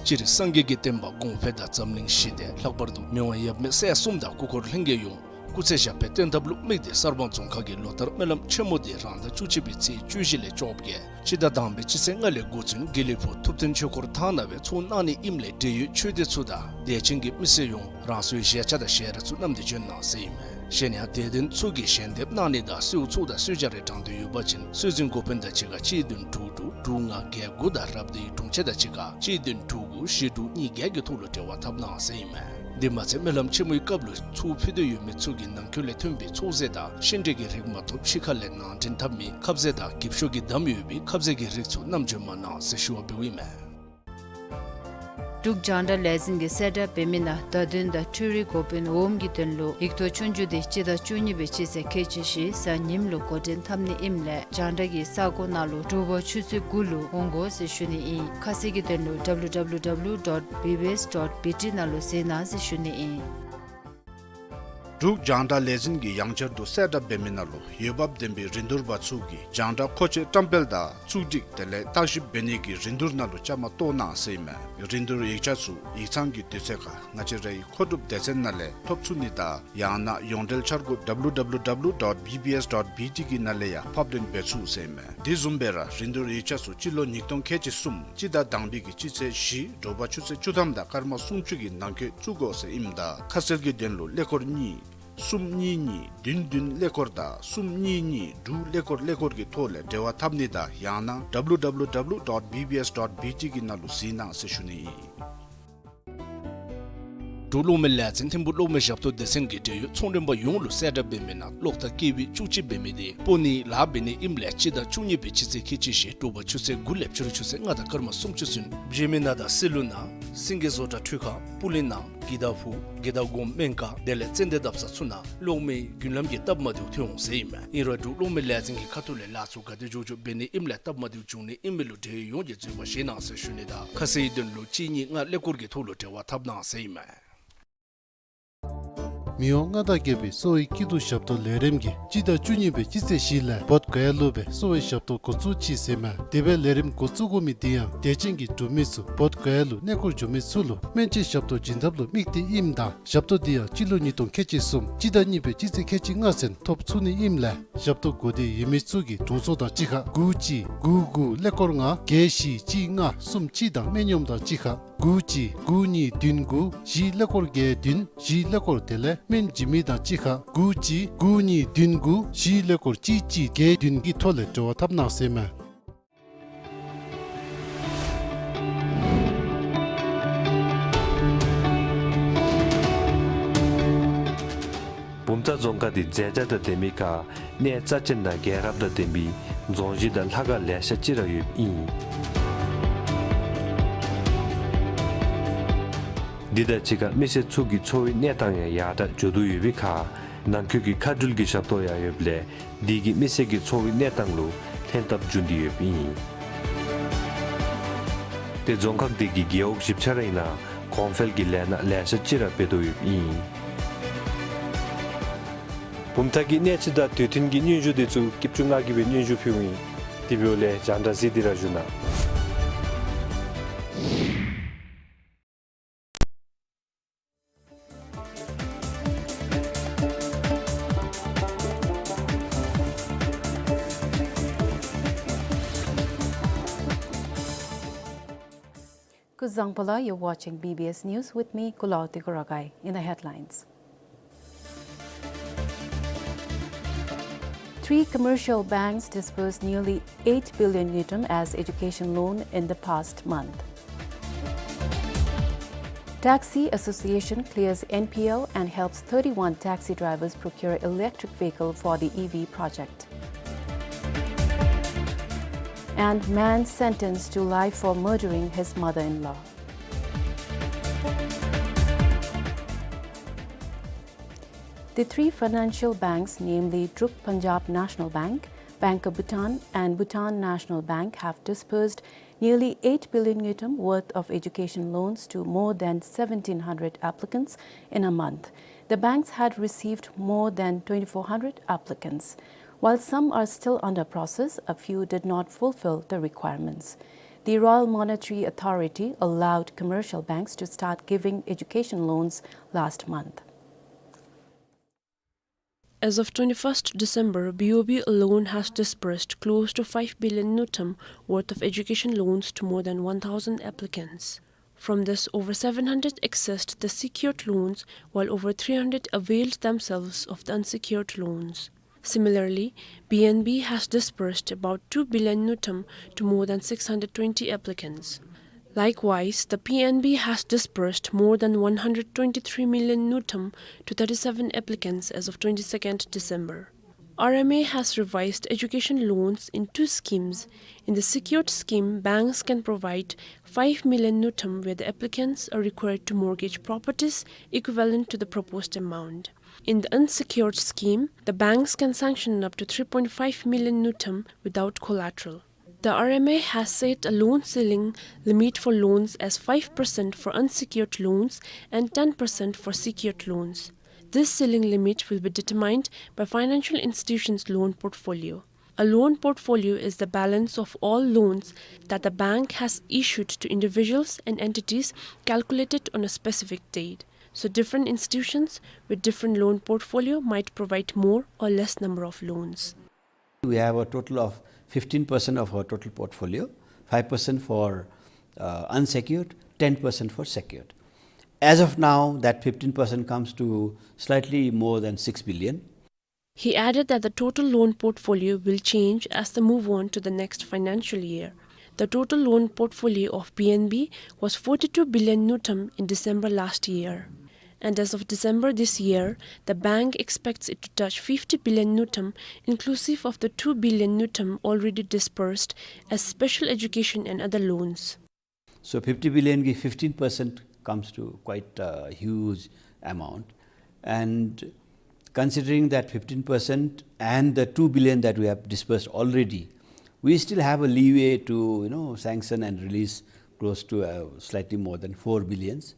སྤྱིར་སངས་རྒྱས་ཀྱི་བསྟན་པ་གོང་འཕེལ་དང་འཛམ་གླིང་ཞི་བདེ། ལྷག་པར་དུ་མི་དབང་ཡབ་མེས་སྲས་གསུམ་དང་སྐུ་འཁོར་ལྷན་རྒྱས་ཡོངས་སྐུ་ཚེ་ཞབས་པད་བརྟན་ཐབས་ལུ་དམིགས་ཏེ་གསར་སྤང་རྫོང་ཁག་གིས་ལོ་ལྟར་སྨོན་ལམ་ཆེན་མོ་འདི་རང་ཟླ་བཅུ་གཅིག་པའི་ཚེས་བཅུ་བཞི་ལས་བཅོ་བརྒྱད་སྤྱི་ཟླ་དང་པའི་སྤྱི་ཚེས་ལྔ་ལས་འགོ་བཙུགས་དགེ་ལེགས་ཕུག་ཐུབ་བསྟན་ཆོས་འཁོར་ཐང་ནང་སྦེ་ཚོགས་གནང་ནི་ཨིནམ་ལས་འབྲེལ་ཡོད་ཆོས་སྡེ་ཚུ་དང་དད་ཅན་གྱི་མི་སེར་ཡོངས་རང་སོའི་ཞལ་ཆས་དང་ཞལ་རས་ཚུ་བསྣམས་ཏེ་བྱོན་གནང་ཟེར་ཨིན་མས། གཞན་ཡང་དད་ལྡན་ཚུ་གིས་ཞལ་འདེབས་གནང་ནི་དང་གསོལ་ཚོགས་དང་གསོལ་ཇ་རེ་དྲང་འདོད་ཡོད་པ་ཅིན་སྲོལ་འཛིན་འགོ་དཔོན་དང་གཅིག་ཁར་གཅིག་བདུན་དྲུག་དྲུག་དྲུག་ལྔ་བརྒྱད་དགུ་དང་རབ་སྡེའི་དྲུང་ཆེ་དང་གཅིག་ཁར་གཅིག་བདུན་དྲུག་དགུ་བཞི་དྲུག་གཉིས་བརྒྱད་ཀྱི་ཐོག་ལུ་འབྲེལ་བ་འཐབ་གནང་ཟེར་ཨིན་མས། འདི་མ་ཚད་སྨོན་ལམ་ཆེན་མོའི་སྐབས་ལུ་ཚོགས་ཕུལ་འདོད་ཡོད་མི་ཚུ་གིས་ནང་འཁོད་ལས་ཐོན་པའི་ཚོགས་རྫས་དང་ཤིང་འབྲས་ཀྱི་རིགས་མ་གཏོགས་ཕྱི་ཁ་ལས་ནང་འདྲེན་འཐབ་མི་ཁབ་ཟས་དང་འགྱིབ་ཤོག་གི་དམ་ཡོད་པའི་ཁབ་ཟས་ཀྱི་རིགས་ཚུ་བསྣམས་བྱོན་མ་གནང་ཟེར་ཞུ་བ་འབདཝ་ཨིན་མས། འབྲུག་རྒྱང་བསྒྲགས་ལས་འཛིན་གྱིས་གསལ་བསྒྲགས་འབད་མི་ནང་བརྡ་དོན་དང་འཕྲུལ་རིག་འགོ་དཔོན་འོགམ་གྱི་དོན་ལུ་ཡིག་ཐོག་ཆོས་རྒྱུགས་འདི་སྤྱི་ཟླ་བཅུ་གཉིས་པའི་སྤྱི་ཚེས་ཁལ་གཅིག་བཞི་གཟའ་ཉིམ་ལུ་འགོ་འདྲེན་འཐབ་ནི་ཨིནམ་ལས་རྒྱང་བསྒྲགས་ཀྱི་ས་གོ་ནང་ལུ་དྲོ་པ་ཆུ་ཚོད་དགུ་ལུ་འོང་དགོ་ཟེར་ཞུ་ནི་ཨིན། ཁ་གསལ་གྱི་དོན་ལུ་W W W dot B B S dot B T ནང་ལུ་གཟིགས་གནང་ཟེར་ཞུ་ནི་ཨིན། འབྲུག་རྒྱང་བསྒྲགས་ལས་འཛིན་གྱིས་ཡང་བསྐྱར་དུ་གསལ་བསྒྲགས་འབད་མི་ནང་ལུ་འོས་འབབ་ལྡན་པའི་རིན་བསྡུར་པ་ཚུ་གིས་རྒྱང་བསྒྲགས་མཁོ་ཆས་བཀྲམ་སྤེལ་དང་བཙུགས་སྒྲིག་དེ་ལས་བརྟག་ཞིབ་འབད་ནི་གི་རིན་བསྡུར་ནང་ལུ་བཅའ་མར་གཏོགས་གནང་ཟེར་ཨིན་མས། རིན་བསྡུར་ཡིག་ཆ་ཚུ་ཡིག་ཚང་གི་དུས་ཚོད་ཁར་ང་བཅས་རའི་མཁོ་སྒྲུབ་སྡེ་ཚན་ནང་ལས་ཐོབ་ཚུགས་ནི་དང་ཡང་ན་ཡོངས་འབྲེལ་འཆར་སྒོ་W W W dot B B S dot B T གི་ནང་ལས་ཡང་ཕབ་ལེན་འབད་ཚུགས་ཟེར་ཨིན་མས། དེ་བཟུམ་སྦེ་ར་རིན་བསྡུར་ཡིག་ཆ་ཚུ་སྤྱི་ལོ་ཉིས་སྟོང་ཁལ་གཅིག་གསུམ་སྤྱི་ཟླ་དང་པའི་གི་སྤྱི་ཚེས་བཞི་དྲོ་པ་ཆུ་ཚོད་བཅུ་ཐམ་དང་སྐར་མ་སུམ་ཅུ་གི་ནང་འཁོད་བཙུགས་དགོ་ཟེར་ཨིནམ་ད་ཁ་གསལ་གྱི་དོན་ལུ་ཀླད་ཀོར་གཉིས་གསུམ་གཉིས་གཉིས་བདུན་བདུན་ཀླད་ཀོར་དང་གསུམ་གཉིས་གཉིས་དྲུག་ཀླད་ཀོར་ཀླད་ཀོར་གྱི་ཐོག་ལས་འབྲེལ་བ་འཐབ་ནི་དང་ཡང་ན་W W W dot B B S dot B T གི་ནང་ལུ་གཟིགས་གནང་ཟེར་ཞུ་ནི་ཨིན། འབྲུག་གློག་མེ་ལས་འཛིན་ཐིམ་ཕུག་གློག་མེ་ཞབས་ཏོག་སྡེ་ཚན་གྱིས་འབྲེལ་ཡོད་ཚོང་མགྲོན་པ་ཡོངས་ལུ་གསལ་བསྒྲགས་འབད་མི་ནང་གློག་དང་ཀེ་བི་བཅུ་གཅིག་འབད་མི་དེ་སྤོ་ནིའི་ལཱ་འབད་ནི་ཨིནམ་ལས་སྤྱི་ཟླ་བཅུ་གཉིས་པའི་སྤྱི་ཚེས་ཁལ་གཅིག་བཞི་དྲོ་པ་ཆུ་ཚོད་དགུ་ལས་ཕྱི་རུ་ཆུ་ཚོད་ལྔ་དང་སྐར་མ་སུམ་ཅུ་ཚུན་འཇིགས་མེད་ནགས་དང་སི་ལུ་ནང་སེང་གེ་བཟོ་གྲྭ་འཕྲུལ་ཁང་སྤུ་ལིང་ནང་དགེ་ཐག་ཕུག་དགེ་ཐག་སྒོམ་སྨན་ཁང་དེ་ལས་ཙན་དན་འདབ་ས་ཚུ་ནང་གློག་མེའི་རྒྱུན་ལམ་གྱི་སྟབས་མ་བདེཝ་ཐོན་འོང་ཟེར་ཨིན་མས། ཨིན་རུང་འབྲུག་གློག་མེ་ལས་འཛིན་གྱི་ཁ་ཐུག་ལས་ལཱ་ཚུ་ག་དེ་མགྱོགས་མགྱོགས་འབད་ནི་ཨིནམ་ལས་སྟབས་མ་བདེཝ་འབྱུང་ནི་ཨིན་མི་ལུ་འབྲེལ་ཡོད་ཡོངས་ཀྱིས་འཛོལ་བ་བཞེས་གནང་ཟེར་ཞུ་ནི་དང་ཁ་གསལ་གྱི་དོན་ལུ་གཅིག་གཉིས་ལྔ་ཀླད་ཀོར་གྱི་ཐོག་ལུ་འབྲེལ་བ་འཐབ་གནང་ཟེར་ཨིན་མས། མི་དབང་མངའ་བདག་རྒྱལ་པོའི་གསོ་བའི་སྐྱིད་སྡུག་ཞབས་ཏོག་ལས་རིམ་གྱིས་སྤྱི་ཟླ་བཅུ་གཉིས་པའི་སྤྱི་ཚེས་བཞི་ལས་བོདྷ་ག་ཡ་ལུ་སྦེ་གསོ་བའི་ཞབས་ཏོག་འགོ་བཙུགས་ཅི་ཟེར་ཨིན་མས། དེ་སྦེ་ལས་རིམ་འགོ་བཙུགས་དགོ་མི་དེ་ཡང་དད་ཅན་གྱི་འབྲུག་མི་ཚུ་བོདྷ་ག་ཡ་ལུ་གནས་སྐོར་འགྱོ་མི་ཚུ་ལུ་སྨན་བཅོས་ཞབས་ཏོག་བྱིན་ཐབས་ལུ་དམིགས་ཏེ་ཨིནམ་ད་ཞབས་ཏོག་དེ་ཡང་སྤྱི་ལོ་ཉིས་སྟོང་ཁལ་གཅིག་གསུམ་སྤྱི་ཟླ་གཉིས་པའི་སྤྱི་ཚེས་ཁལ་གཅིག་ལྔ་ཚུན་ཐོབ་ཚུགས་ནི་ཨིནམ་ལས་ཞབས་ཏོག་དགོས་འདོད་ཡོད་མི་ཚུ་གིས་དྲུང་འཚོ་དང་གཅིག་ཁར་དགུ་གཅིག་དགུ་དགུ་ཀླད་ཀོར་ལྔ་བརྒྱད་བཞི་གཅིག་ལྔ་གསུམ་གཅིག་དང་སྨན་གཡོགམོ་དང་གཅིག་ཁར་དགུ་གཅིག་དགུ་གཉིས་བདུན་དགུ་བཞི་ཀླད་ཀོར་བརྒྱད་བདུན་བཞི་ཀླད་ཀོར་དེ་ལས་སྨན་བྱིན་མི་དང་གཅིག་ཁར་དགུ་གཅིག་དགུ་གཉིས་བདུན་དགུ་བཞི་ཀླད་ཀོར་གཅིག་གཅིག་བརྒྱད་བདུན་གྱི་ཐོག་ལས་འབྲེལ་བ་འཐབ་གནང་ཟེར་ཨིན་མས། བུམ་ཐང་རྫོང་ཁག་འདི་མཛེས་ཆ་དང་ལྡན་མི་ཁར་གནས་རྩ་ཅན་དང་རྒྱལ་རབས་དང་ལྡན་པའི་རྫོང་གཞི་དང་ལྷ་ཁང་ལེ་ཤ་ཅིག་ར་ཡོདཔ་ཨིན། འདི་དང་གཅིག་ཁར་མི་སེར་ཚུ་གི་འཚོ་བའི་གནས་སྟངས་ཡང་ཡར་དྲག་འགྱོ་དོ་ཡོད་པའི་ཁར་ནང་འཁོད་ཀྱི་མཁའ་འགྲུལ་གྱི་ཞབས་ཏོག་ཡང་ཡོདཔ་ལས་འདི་གིས་མི་སེར་གྱི་འཚོ་བའི་གནས་སྟངས་ལུ་ལྷན་ཐབས་འབྱུང་སྟེ་ཡོདཔ་ཨིན། ཏེ་རྫོང་ཁག་འདི་གི་རྒེད་འོག་བཞི་ཆ་ར་ཨིན་ན་གོང་འཕེལ་གྱི་ལས་སྣ་ལེ་ཤ་ཅིག་ར་འབད་དོ་ཡོདཔ་ཨིན། བུམ་ཐང་གི་གནས་ཚུལ་དང་དུས་མཐུན་གྱི་སྙན་ཞུ་འདི་ཚུ་སྐྱིད་ཆུ་ང་གིས་སྦེ་སྙན་ཞུ་ཕུལཝ་ཨིན། དེ་འབདཝ་ལས་རྒྱང་བསྒྲགས་གཟིགས་ཏེ་ར་བཞུགས་གནང་། Kuzuzangpo ལགས, you're watching B B S News with me, Kulao Tikurogai. In the headlines, three commercial banks disbursed nearly eight billion ngultrum as education loan in the past month. Taxi Association clears N P L and helps thirty-one taxi drivers procure electric vehicle for the E V project. And man sentenced to life for murdering his mother-in-law. The three financial banks, namely Druk Punjab National Bank, Bank of Bhutan, and Bhutan National Bank, have disbursed nearly eight billion ngultrum worth of education loans to more than seventeen hundred applicants in a month. The banks had received more than twenty-four hundred applicants. While some are still under process, a few did not fulfill the requirements. The Royal Monetary Authority allowed commercial banks to start giving education loans last month. As of twenty-first December, B O B alone has disbursed close to five billion ngultrum worth of education loans to more than one thousand applicants. From this, over seven hundred accessed the secured loans, while over three hundred availed themselves of the unsecured loans. Similarly, B N B has disbursed about two billion ngultrum to more than six hundred twenty applicants. Likewise, the P N B has disbursed more than one hundred twenty-three million ngultrum to thirty-seven applicants as of twenty-second December. R M A has revised education loans in two schemes. In the secured scheme, banks can provide five million ngultrum, where the applicants are required to mortgage properties equivalent to the proposed amount. In the unsecured scheme, the banks can sanction up to three point five million ngultrum without collateral. The R M A has set a loan ceiling limit for loans as five percent for unsecured loans and ten percent for secured loans. This ceiling limit will be determined by financial institutions' loan portfolio. A loan portfolio is the balance of all loans that the bank has issued to individuals and entities calculated on a specific date. So different institutions with different loan portfolio might provide more or less number of loans. We have a total of fifteen percent of our total portfolio, five percent for, uh, unsecured, ten percent for secured. As of now, that fifteen percent comes to slightly more than six billion. He added that the total loan portfolio will change as they move on to the next financial year. The total loan portfolio of P N B was forty-two billion ngultrum in December last year. And as of December this year, the bank expects it to touch fifty billion ngultrum, inclusive of the two billion ngultrum already disbursed as special education and other loans. So fifty billion ki fifteen percent comes to quite a huge amount. And considering that fifteen percent and the two billion that we have disbursed already, we still have a leeway to, you know, sanction and release close to, uh, slightly more than four billions.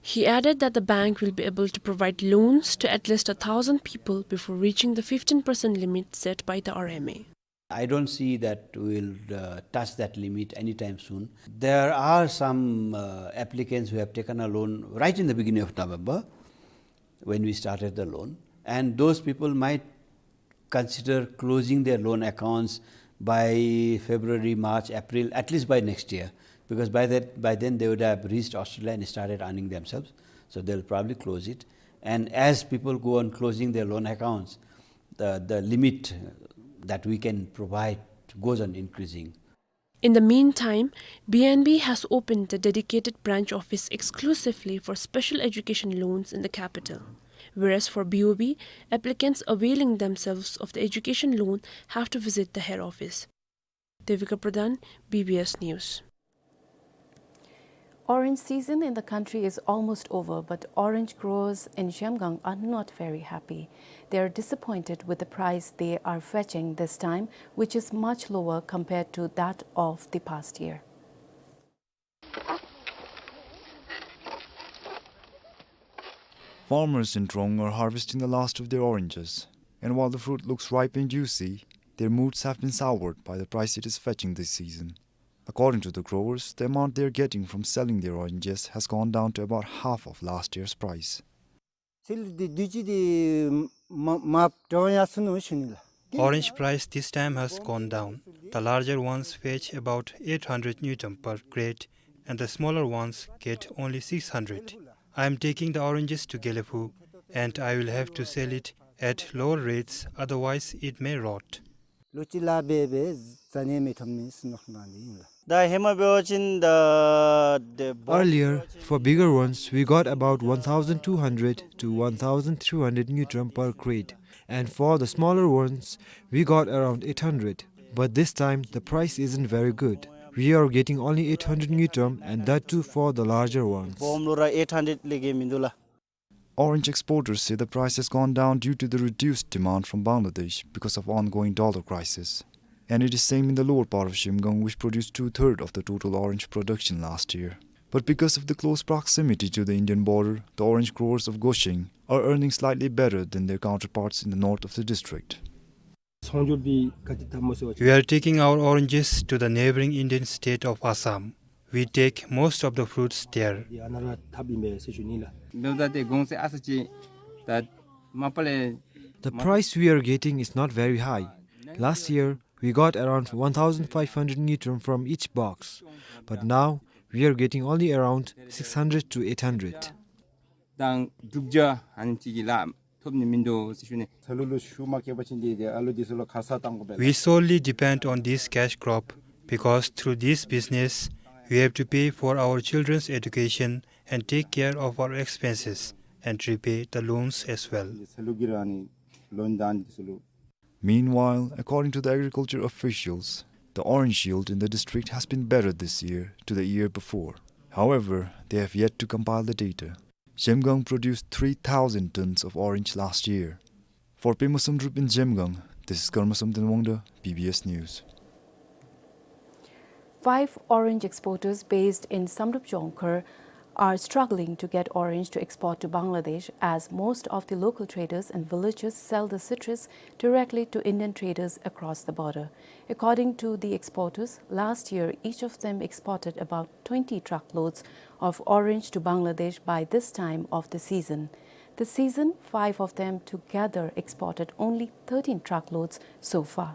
He added that the bank will be able to provide loans to at least a thousand people before reaching the fifteen percent limit set by the R M A. I don't see that we'll, uh, touch that limit anytime soon. There are some, uh, applicants who have taken a loan right in the beginning of November when we started the loan, and those people might consider closing their loan accounts by February, March, April, at least by next year, because by that, by then they would have reached Australia and started earning themselves. So they'll probably close it. And as people go on closing their loan accounts, the, the limit that we can provide goes on increasing. In the meantime, B N B has opened a dedicated branch office exclusively for special education loans in the capital, whereas for B O B, applicants availing themselves of the education loan have to visit the head office. Devika Pradhan, B B S News. Orange season in the country is almost over, but orange growers in Zhemgang are not very happy. They are disappointed with the price they are fetching this time, which is much lower compared to that of the past year. Farmers in Trong are harvesting the last of their oranges, and while the fruit looks ripe and juicy, their moods have been soured by the price it is fetching this season. According to the growers, the amount they are getting from selling their oranges has gone down to about half of last year's price. Orange price this time has gone down. The larger ones fetch about eight hundred ngultrum per crate, and the smaller ones get only six hundred. I am taking the oranges to Gelephu, and I will have to sell it at lower rates, otherwise it may rot. ལོ་གཅིག་ལས་སྦེ་སྦེ་ཟ་ནི་མི་ཐོབ་ནི་ཟེར་མནོ་བསམ་བཏང་སྟེ་ཨིན་ལགས། ད་ཧེ་མ་འབད་བ་ཅིན་ད་དེ་Earlier, for bigger ones, we got about one thousand two hundred to one thousand three hundred ngultrum per crate, and for the smaller ones, we got around eight hundred. But this time, the price isn't very good. We are getting only eight hundred ngultrum, and that too for the larger ones. སྦོམ་ལུ་ར་eight hundred ལས་བརྒལ་མིན་འདུག་ལགས། Orange exporters say the price has gone down due to the reduced demand from Bangladesh because of ongoing dollar crisis. And it is same in the lower part of Zhemgang, which produced two-thirds of the total orange production last year. But because of the close proximity to the Indian border, the orange growers of Gosheng are earning slightly better than their counterparts in the north of the district. We are taking our oranges to the neighboring Indian state of Assam. We take most of the fruits there. འདི་ཨ་ནཱ་ར་འཐབ་ཨིན་པས་ཟེར་ཞུ་ནི་ལགས། འབདཝ་ད་ཏེ་གོང་ཚད་ཨ་ཙི་ཅིག་ད་མ་པ་ལས། The price we are getting is not very high. Last year, we got around one thousand five hundred ngultrum from each box, but now we are getting only around six hundred to eight hundred. དང་དྲུག་བརྒྱ་ཨ་ནི་ཅིག་གི་ལཱ་ཐོབ་ནི་མིན་འདུག་ཟེར་ཞུ་ནི། ཚ་ལུ་ལུ་ཤུགས་མ་བཀལ་བ་ཅིན་འདི་ཏེ་ཨ་ལུ་འདི་ཚུ་ལུ་ཁ་ས་བཏང་དགོ་པས། We solely depend on this cash crop because through this business, we have to pay for our children's education and take care of our expenses and repay the loans as well. ཚ་ལུ་གི་ར་ཨ་ནི་ལོན་དང་འདི་ཚུ་ལུ། Meanwhile, according to the agriculture officials, the orange yield in the district has been better this year to the year before. However, they have yet to compile the data. Zhemgang produced three thousand tons of orange last year. For Pema Samdrup in Zhemgang, this is Karma Samten Wangda, B B S News. Five orange exporters based in Samdrup Jongkhar are struggling to get orange to export to Bangladesh, as most of the local traders and villagers sell the citrus directly to Indian traders across the border. According to the exporters, last year each of them exported about twenty truckloads of orange to Bangladesh by this time of the season. This season, five of them together exported only thirteen truckloads so far.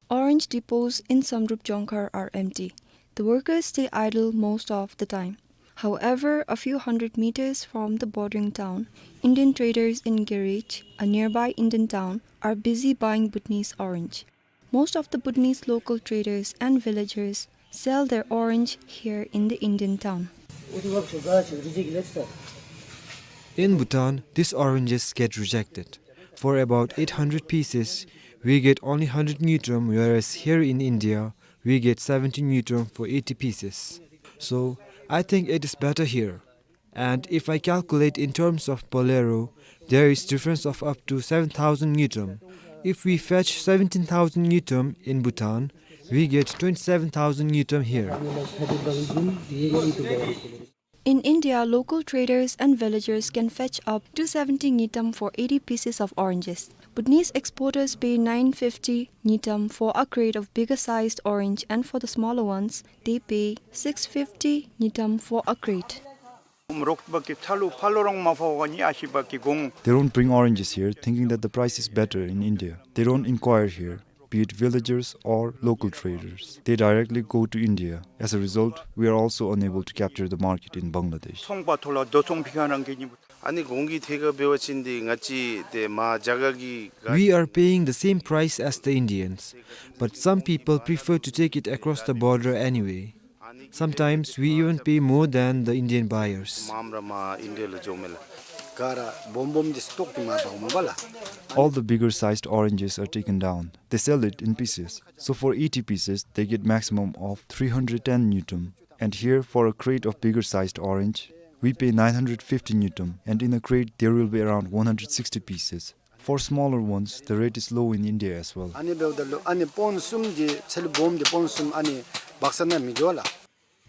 Orange depots in Samdrup Jongkhar are empty. The workers stay idle most of the time. However, a few hundred meters from the bordering town, Indian traders in Gerich, a nearby Indian town, are busy buying Bhutanese orange. Most of the Bhutanese local traders and villagers sell their orange here in the Indian town. In Bhutan, these oranges get rejected. For about eight hundred pieces, we get only hundred ngultrum, whereas here in India, we get seventy ngultrum for eighty pieces. So, I think it is better here. And if I calculate in terms of bolero, there is difference of up to seven thousand ngultrum. If we fetch seventeen thousand ngultrum in Bhutan, we get twenty-seven thousand ngultrum here. In India, local traders and villagers can fetch up two seventy ngultrum for eighty pieces of oranges. Bhutanese exporters pay nine fifty ngultrum for a crate of bigger sized orange, and for the smaller ones, they pay six fifty ngultrum for a crate. They don't bring oranges here thinking that the price is better in India. They don't inquire here, be it villagers or local traders. They directly go to India. As a result, we are also unable to capture the market in Bangladesh. We are paying the same price as the Indians, but some people prefer to take it across the border anyway. Sometimes we even pay more than the Indian buyers. All the bigger sized oranges are taken down. They sell it in pieces. So for eighty pieces, they get maximum of three hundred ten ngultrum. And here, for a crate of bigger sized orange, we pay nine hundred fifty ngultrum, and in a crate there will be around one hundred sixty pieces. For smaller ones, the rate is low in India as well. ཨ་ནི་འབདཝ་ད་ལུ་ཨ་ནི་པོན་གསུམ་འདི་ཚལ་སྦོམ་འདི་པོན་གསུམ་ཨ་ནི་བག་ས་ནང་མི་འགྱོ་ལགས།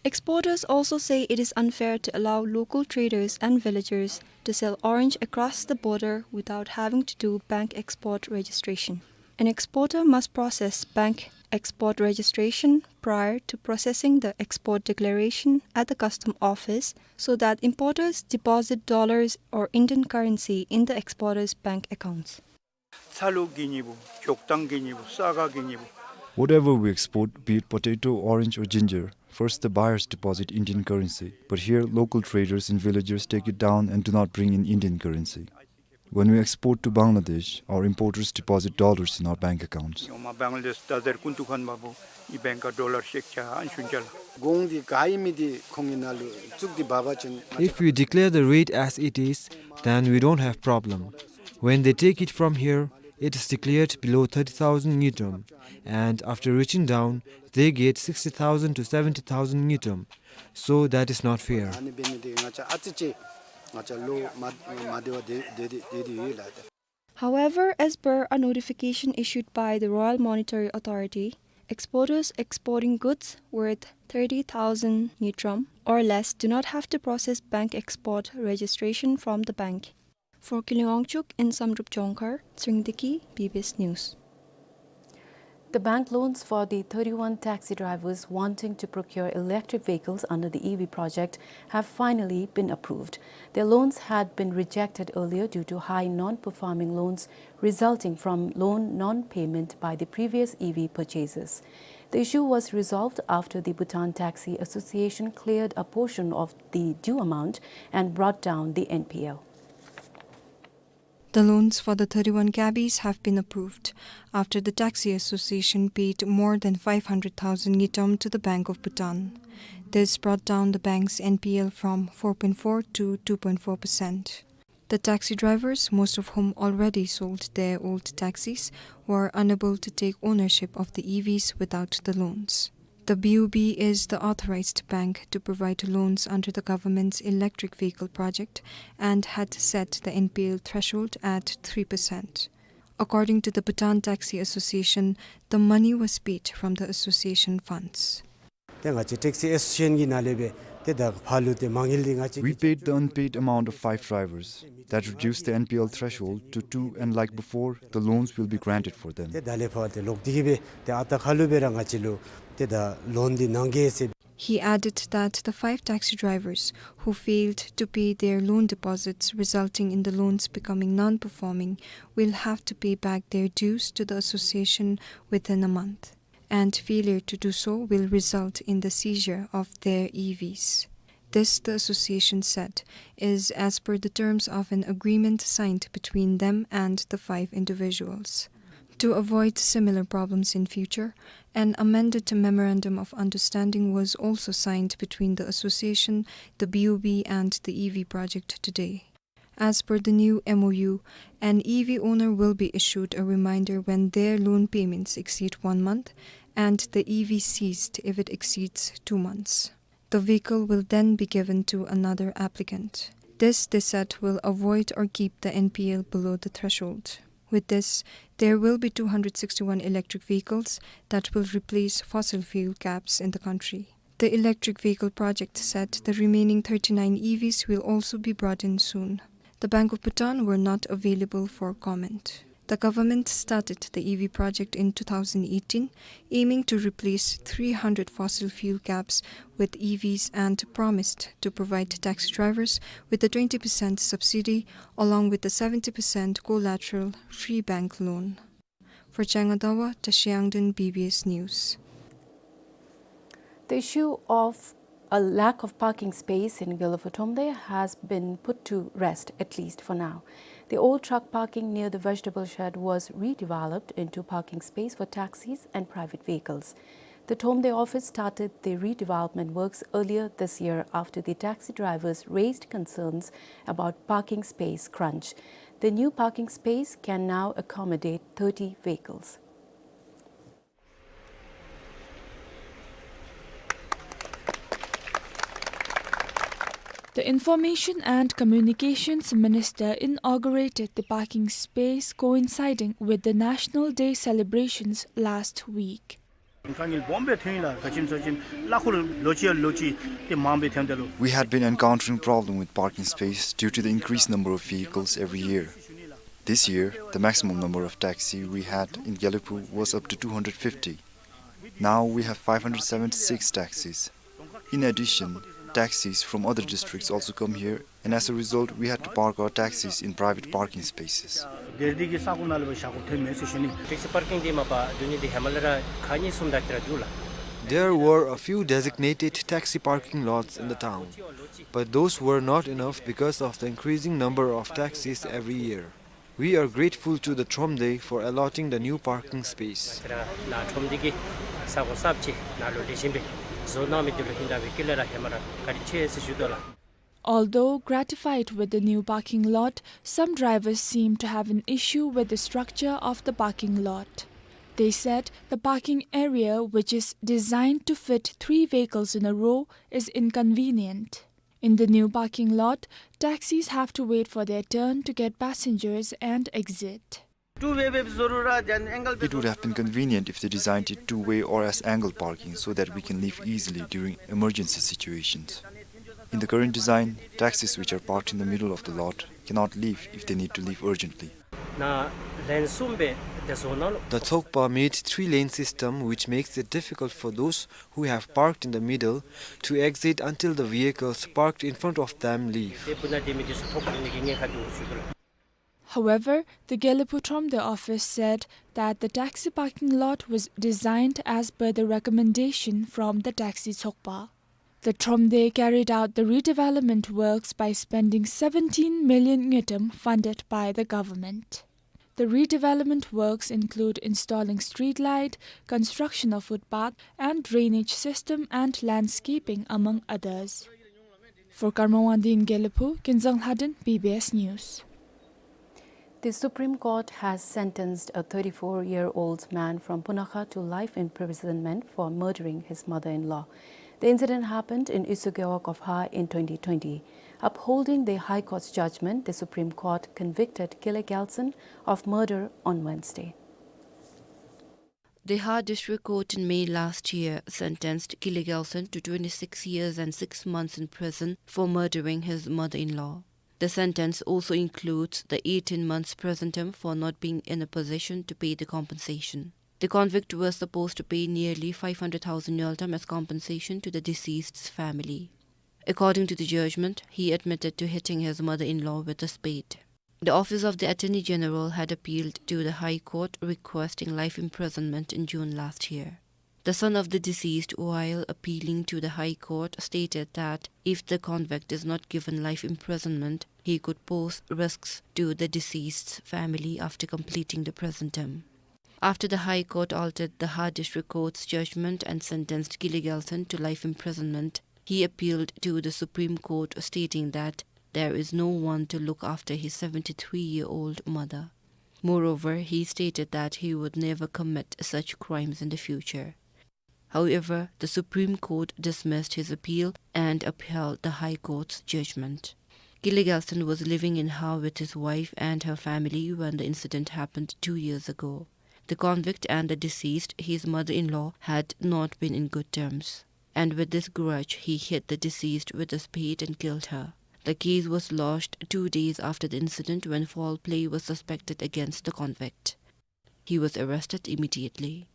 Exporters also say it is unfair to allow local traders and villagers to sell orange across the border without having to do bank export registration. An exporter must process bank export registration prior to processing the export declaration at the custom office so that importers deposit dollars or Indian currency in the exporters' bank accounts. Whatever we export, be it potato, orange or ginger, First, the buyers deposit Indian currency, but here local traders and villagers take it down and do not bring in Indian currency. When we export to Bangladesh, our importers deposit dollars in our bank accounts. ཡོང་མ་བང་ལ་དེཤ་ད་ཟེར་ཀུན་ཏུ་ཁན་བ་བུ་ཨི་བེང་ཀ་ཌོ་ལར་ཤེག་ཆ་ཨན་ཤུན་ཅ་ལ། གོང་འདི་ག་ཨིན་མི་འདི་ཁོང་གི་ནང་ལུ་བཙུགས་ཏེ་འབད་བ་ཅིན། If we declare the rate as it is, then we don't have problem. When they take it from here, it is declared below thirty thousand ngultrum, and after reaching down, they get sixty thousand to seventy thousand ngultrum. So that is not fair. ཨ་ནི་འབད་ནི་འདི་ང་བཅས་ཨ་ཙི་ཅིག་ང་བཅས་ལུ་མ་མ་བདེཝ་དེ་དེ་དེ་དེ་ཡོད་ལགས། However, as per a notification issued by the Royal Monetary Authority, exporters exporting goods worth thirty thousand ngultrum or less do not have to process bank export registration from the bank. For Killionger Wangchuk in Samdrup Jongkhar, Tshering Deki, B B S News. The bank loans for the thirty-one taxi drivers wanting to procure electric vehicles under the E V project have finally been approved. Their loans had been rejected earlier due to high non-performing loans resulting from loan non-payment by the previous E V purchasers. The issue was resolved after the Bhutan Taxi Association cleared a portion of the due amount and brought down the N P L. The loans for the thirty-one cabbies have been approved after the Taxi Association paid more than five hundred thousand ngultrum to the Bank of Bhutan. This brought down the bank's N P L from four point four to two point four percent. The taxi drivers, most of whom already sold their old taxis, were unable to take ownership of the E Vs without the loans. The B O B is the authorized bank to provide loans under the government's electric vehicle project and had set the N P L threshold at three percent. According to the Bhutan Taxi Association, the money was paid from the association funds. ཏེ་ང་བཅས་ཊེག་སི་ཨེ་སོ་སི་ཨེ་ཤན་གྱི་ནང་ལས་སྦེ་ཏེ་ད་ཕར་ལུ་ཏེ་མ་དངུལ་འདི་ང་བཅས། We paid the unpaid amount of five drivers. That reduced the N P L threshold to two, and like before, the loans will be granted for them. ཏེ་ད་ལས་ཕར་ཏེ་ལོག་སྟེ་གི་སྦེ་ཏེ་ཨ་རྟག་ཁ་ལུ་སྦེ་ར་ང་བཅས་ལུ་ཏེ་ད་ལོན་འདི་གནང་གེ་ཟེར། He added that the five taxi drivers who failed to pay their loan deposits, resulting in the loans becoming non-performing, will have to pay back their dues to the association within a month, and failure to do so will result in the seizure of their E Vs. This, the association said, is as per the terms of an agreement signed between them and the five individuals. To avoid similar problems in future, an amended memorandum of understanding was also signed between the association, the B O B, and the E V project today. As per the new M O U, an E V owner will be issued a reminder when their loan payments exceed one month and the E V seized if it exceeds two months. The vehicle will then be given to another applicant. This, they said, will avoid or keep the N P L below the threshold. With this, there will be two hundred sixty-one electric vehicles that will replace fossil fuel cabs in the country. The electric vehicle project said the remaining thirty-nine E Vs will also be brought in soon. The Bank of Bhutan were not available for comment. The government started the E V project in two thousand eighteen, aiming to replace three hundred fossil fuel cabs with E Vs and promised to provide taxi drivers with a twenty percent subsidy along with a seventy percent collateral-free bank loan. For Changa Dawa, Tashi Yangden, B B S News. The issue of a lack of parking space in Gelephu Thromde has been put to rest, at least for now. The old truck parking near the vegetable shed was redeveloped into parking space for taxis and private vehicles. The Thromde office started the redevelopment works earlier this year after the taxi drivers raised concerns about parking space crunch. The new parking space can now accommodate thirty vehicles. The Information and Communications Minister inaugurated the parking space coinciding with the National Day celebrations last week. དཀའ་ངལ་སྦོམ་སྦེ་ཐོན་ཡི་ལགས། ག་ཅི་སྨོ་ཟེར་བ་ཅིན་གླ་འཁོར་ལོ་གཅིག་ལོ་གཅིག་ཏེ་མངམ་སྦེ་ཐོནམ་ད་ལུ། We had been encountering problem with parking space due to the increased number of vehicles every year. This year, the maximum number of taxi we had in Gelephu was up to two hundred fifty. Now we have five hundred seventy-six taxis. In addition, taxis from other districts also come here, and as a result, we had to park our taxis in private parking spaces. དེ་རིགས་ཀྱི་ས་གོ་ནང་ལུ་སྦེ་བཞག་དགོཔ་ཐོནམ་མས་ཟེར་ཞུ་ནི། ཊེག་སི་པར་ཀིང་འདི་མ་པ་འདི་ནི་འདི་ཧེ་མ་ལས་ར་ཁ་ཉིནམ་གསུམ་དེ་ཅིག་ར་འདུག་ལགས། There were a few designated taxi parking lots in the town, but those were not enough because of the increasing number of taxis every year. We are grateful to the Thromde for allotting the new parking space. Although gratified with the new parking lot, some drivers seem to have an issue with the structure of the parking lot. They said the parking area, which is designed to fit three vehicles in a row, is inconvenient. In the new parking lot, taxis have to wait for their turn to get passengers and exit. It would have been convenient if they designed it two-way or as angled parking so that we can leave easily during emergency situations. In the current design, taxis which are parked in the middle of the lot cannot leave if they need to leave urgently. The Tsokpa made three-lane system, which makes it difficult for those who have parked in the middle to exit until the vehicles parked in front of them leave. However, the Gelephu Thromde office said that the taxi parking lot was designed as per the recommendation from the Taxi Tsokpa. The Thromde carried out the redevelopment works by spending seventeen million ngultrum funded by the government. The redevelopment works include installing street light, construction of footpath and drainage system and landscaping, among others. For Karma Wangdi in Gelephu, Kinzang Lhaden, B B S News. The Supreme Court has sentenced a thirty-four-year-old man from Punakha to life imprisonment for murdering his mother-in-law. The incident happened in Isu Gewog of Ha in twenty twenty. Upholding the High Court's judgment, the Supreme Court convicted Kile Gyaltsen of murder on Wednesday. The Ha District Court in May last year sentenced Kile Gyaltsen to twenty-six years and six months in prison for murdering his mother-in-law. The sentence also includes the eighteen months prison term for not being in a position to pay the compensation. The convict was supposed to pay nearly five hundred thousand ngultrum as compensation to the deceased's family. According to the judgment, he admitted to hitting his mother-in-law with a spade. The Office of the Attorney General had appealed to the High Court requesting life imprisonment in June last year. The son of the deceased, while appealing to the High Court, stated that if the convict is not given life imprisonment, he could pose risks to the deceased's family after completing the prison term. After the High Court altered the Ha District Court's judgment and sentenced Kile Gyaltsen to life imprisonment, he appealed to the Supreme Court, stating that there is no one to look after his seventy-three-year-old mother. Moreover, he stated that he would never commit such crimes in the future. However, the Supreme Court dismissed his appeal and upheld the High Court's judgment. Kile Gyaltsen was living in Ha with his wife and her family when the incident happened two years ago. The convict and the deceased, his mother-in-law, had not been in good terms, and with this grudge, he hit the deceased with a spade and killed her. The case was lodged two days after the incident, when foul play was suspected against the convict. He was arrested immediately.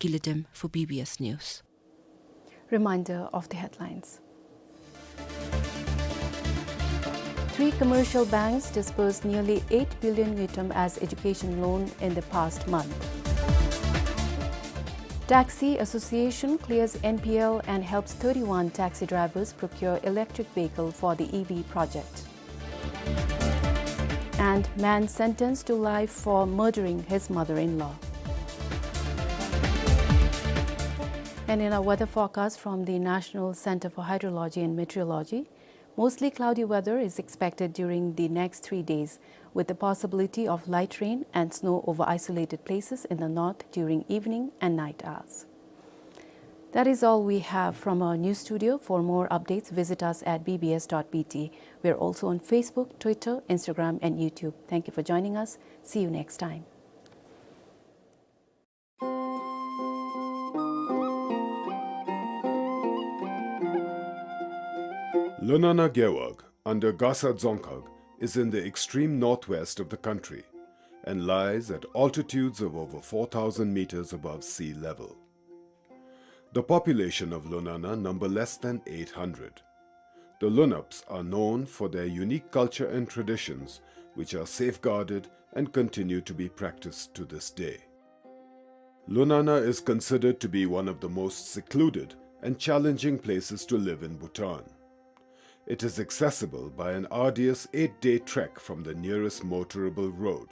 Kiletem for B B S News. Reminder of the headlines. Three commercial banks disbursed nearly eight billion ngultrum as education loan in the past month. Taxi Association clears N P L and helps thirty-one taxi drivers procure electric vehicle for the E V project. And man sentenced to life for murdering his mother-in-law. And in our weather forecast from the National Center for Hydrology and Meteorology, mostly cloudy weather is expected during the next three days, with the possibility of light rain and snow over isolated places in the north during evening and night hours. That is all we have from our news studio. For more updates, visit us at B B S dot B T. We are also on Facebook, Twitter, Instagram, and YouTube. Thank you for joining us. See you next time. Lunana Gewog, under Gasa Dzongkhag, is in the extreme northwest of the country and lies at altitudes of over four thousand meters above sea level. The population of Lunana number less than eight hundred. The Lunaps are known for their unique culture and traditions, which are safeguarded and continue to be practiced to this day. Lunana is considered to be one of the most secluded and challenging places to live in Bhutan. It is accessible by an arduous eight-day trek from the nearest motorable road.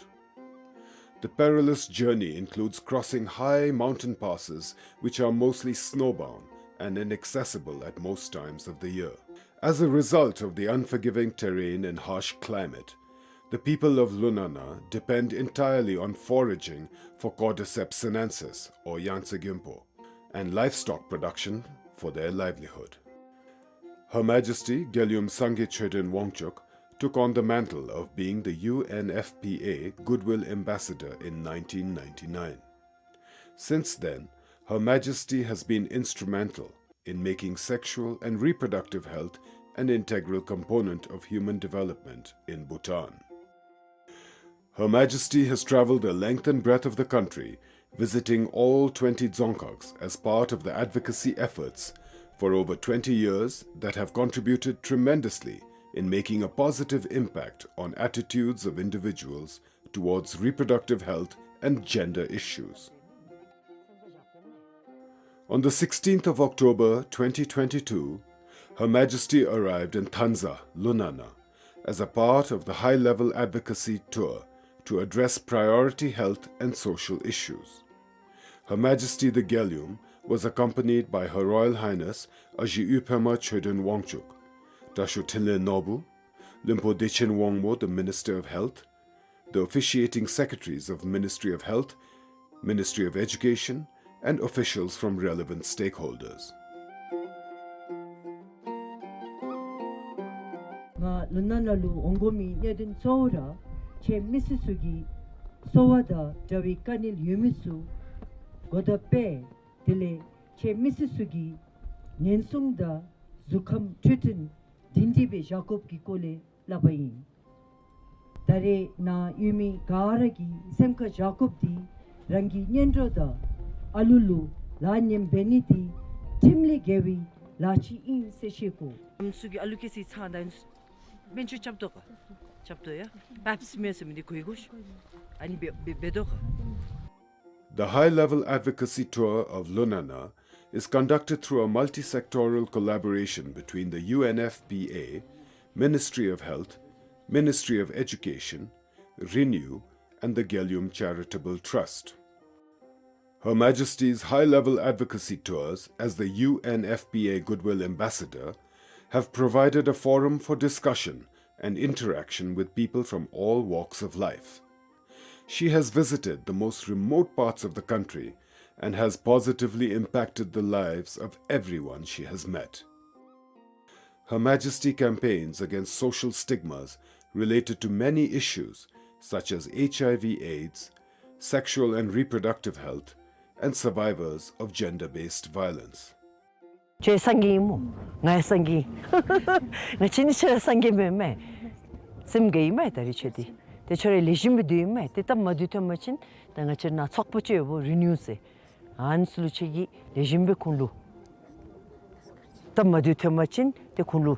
The perilous journey includes crossing high mountain passes, which are mostly snowbound and inaccessible at most times of the year. As a result of the unforgiving terrain and harsh climate, the people of Lunana depend entirely on foraging for Cordyceps sinensis, or Yangtze Gyompo, and livestock production for their livelihood. Her Majesty Gyalum Sangay Choeden Wangchuk took on the mantle of being the U N F P A Goodwill Ambassador in nineteen ninety-nine. Since then, Her Majesty has been instrumental in making sexual and reproductive health an integral component of human development in Bhutan. Her Majesty has traveled the length and breadth of the country, visiting all twenty dzongkhags as part of the advocacy efforts for over twenty years that have contributed tremendously in making a positive impact on attitudes of individuals towards reproductive health and gender issues. On the sixteenth of October twenty twenty-two, Her Majesty arrived in Thanza, Lunana, as a part of the high-level advocacy tour to address priority health and social issues. Her Majesty the Gyalum was accompanied by Her Royal Highness Aji Ü Pema Choeden Wangchuk, Tasho Thinley Norbu, Lunpo Dechen Wangmo, the Minister of Health, the officiating secretaries of Ministry of Health, Ministry of Education, and officials from relevant stakeholders. ང་ལུ་ན་ན་ལུ་འོང་དགོ་མི་གནད་དོན་གཙོ་བོ་ར་ཁྱེད་མི་སེར་ཚུ་གི་གསོ་བ་དང་འདྲ་བའི་དཀའ་ངལ་ཡོད་མི་ཚུ་གོ་བརྡ་སྤེལ། དེ་ལས་ཁྱེད་མི་སེར་ཚུ་གི་ཉེན་སྲུང་དང་གཟུགས་ཁམས་འཕྲོད་བསྟེན་སྒྲིང་སྒྲི་སྦེ་བཞག་དགོཔ་གི་སྐོར་ལས་སླབ་པ་ཨིན། ད་རེས་ནཱ་ཡོད་མི་ག་ར་གིས་སེམས་ཁར་བཞག་དགོཔ་འདི་རང་གི་གཉེན་གྲོགས་དང་ཨ་ལུ་ལུ་ལཱ་ཉན་འབད་ནི་འདི་ཁྲིམས་ལས་འགལ་བའི་ལཱ་ཅིག་ཨིན་ཟེར་ཤེས་དགོ། ཨམ་སྲུ་གི་ཨ་ལུ་སྐྱེས་སི་ཚང་ད་ཨིན་སྨན་བཅོས་རྐྱབ་དོ་ག། རྐྱབ་དོ་ཡ། པེབ་སི་མེར་ཟེར་མི་འདི་གོ་ཡི་གོ་ཤ། ཨ་ནི་འབད་འབད་འབད་དོ་ག། The high-level advocacy tour of Lunana is conducted through a multi-sectoral collaboration between the U N F P A, Ministry of Health, Ministry of Education, Renew, and the Gyalum Charitable Trust. Her Majesty's high-level advocacy tours as the U N F P A Goodwill Ambassador have provided a forum for discussion and interaction with people from all walks of life. She has visited the most remote parts of the country and has positively impacted the lives of everyone she has met. Her Majesty campaigns against social stigmas related to many issues such as H I V AIDS, sexual and reproductive health, and survivors of gender-based violence. ཁྱོད་སངས་རྒྱས་ཨིན་མོ། ང་ཡང་སངས་རྒྱས་ཨིན། ང་བཅས་གཉིས་ཆ་ར་སངས་རྒྱས་མེན་མས། སེམས་དགའ་ཡི་མས་ད་རིས་ཁྱོད་འདི། ཏེ་ཁྱོད་ར་ལེགས་ཤོམ་སྦེ་སྡོད་ཡི་མས། ཏེ་སྟབས་མ་བདེཝ་ཐོན་པ་ཅིན་ད་ང་བཅས་ནཱ་ཚོགས་པ་ཅིག་ཡོདཔ་རི་ནིའུ་ཟེར། ཨ་ནི་ཚུ་ལུ་ཁྱོད་ཀྱིས་ལེགས་ཤོམ་སྦེ་ཁོང་ལུ་སྟབས་མ་བདེཝ་ཐོན་པ་ཅིན་ཏེ་ཁོང་ལུ་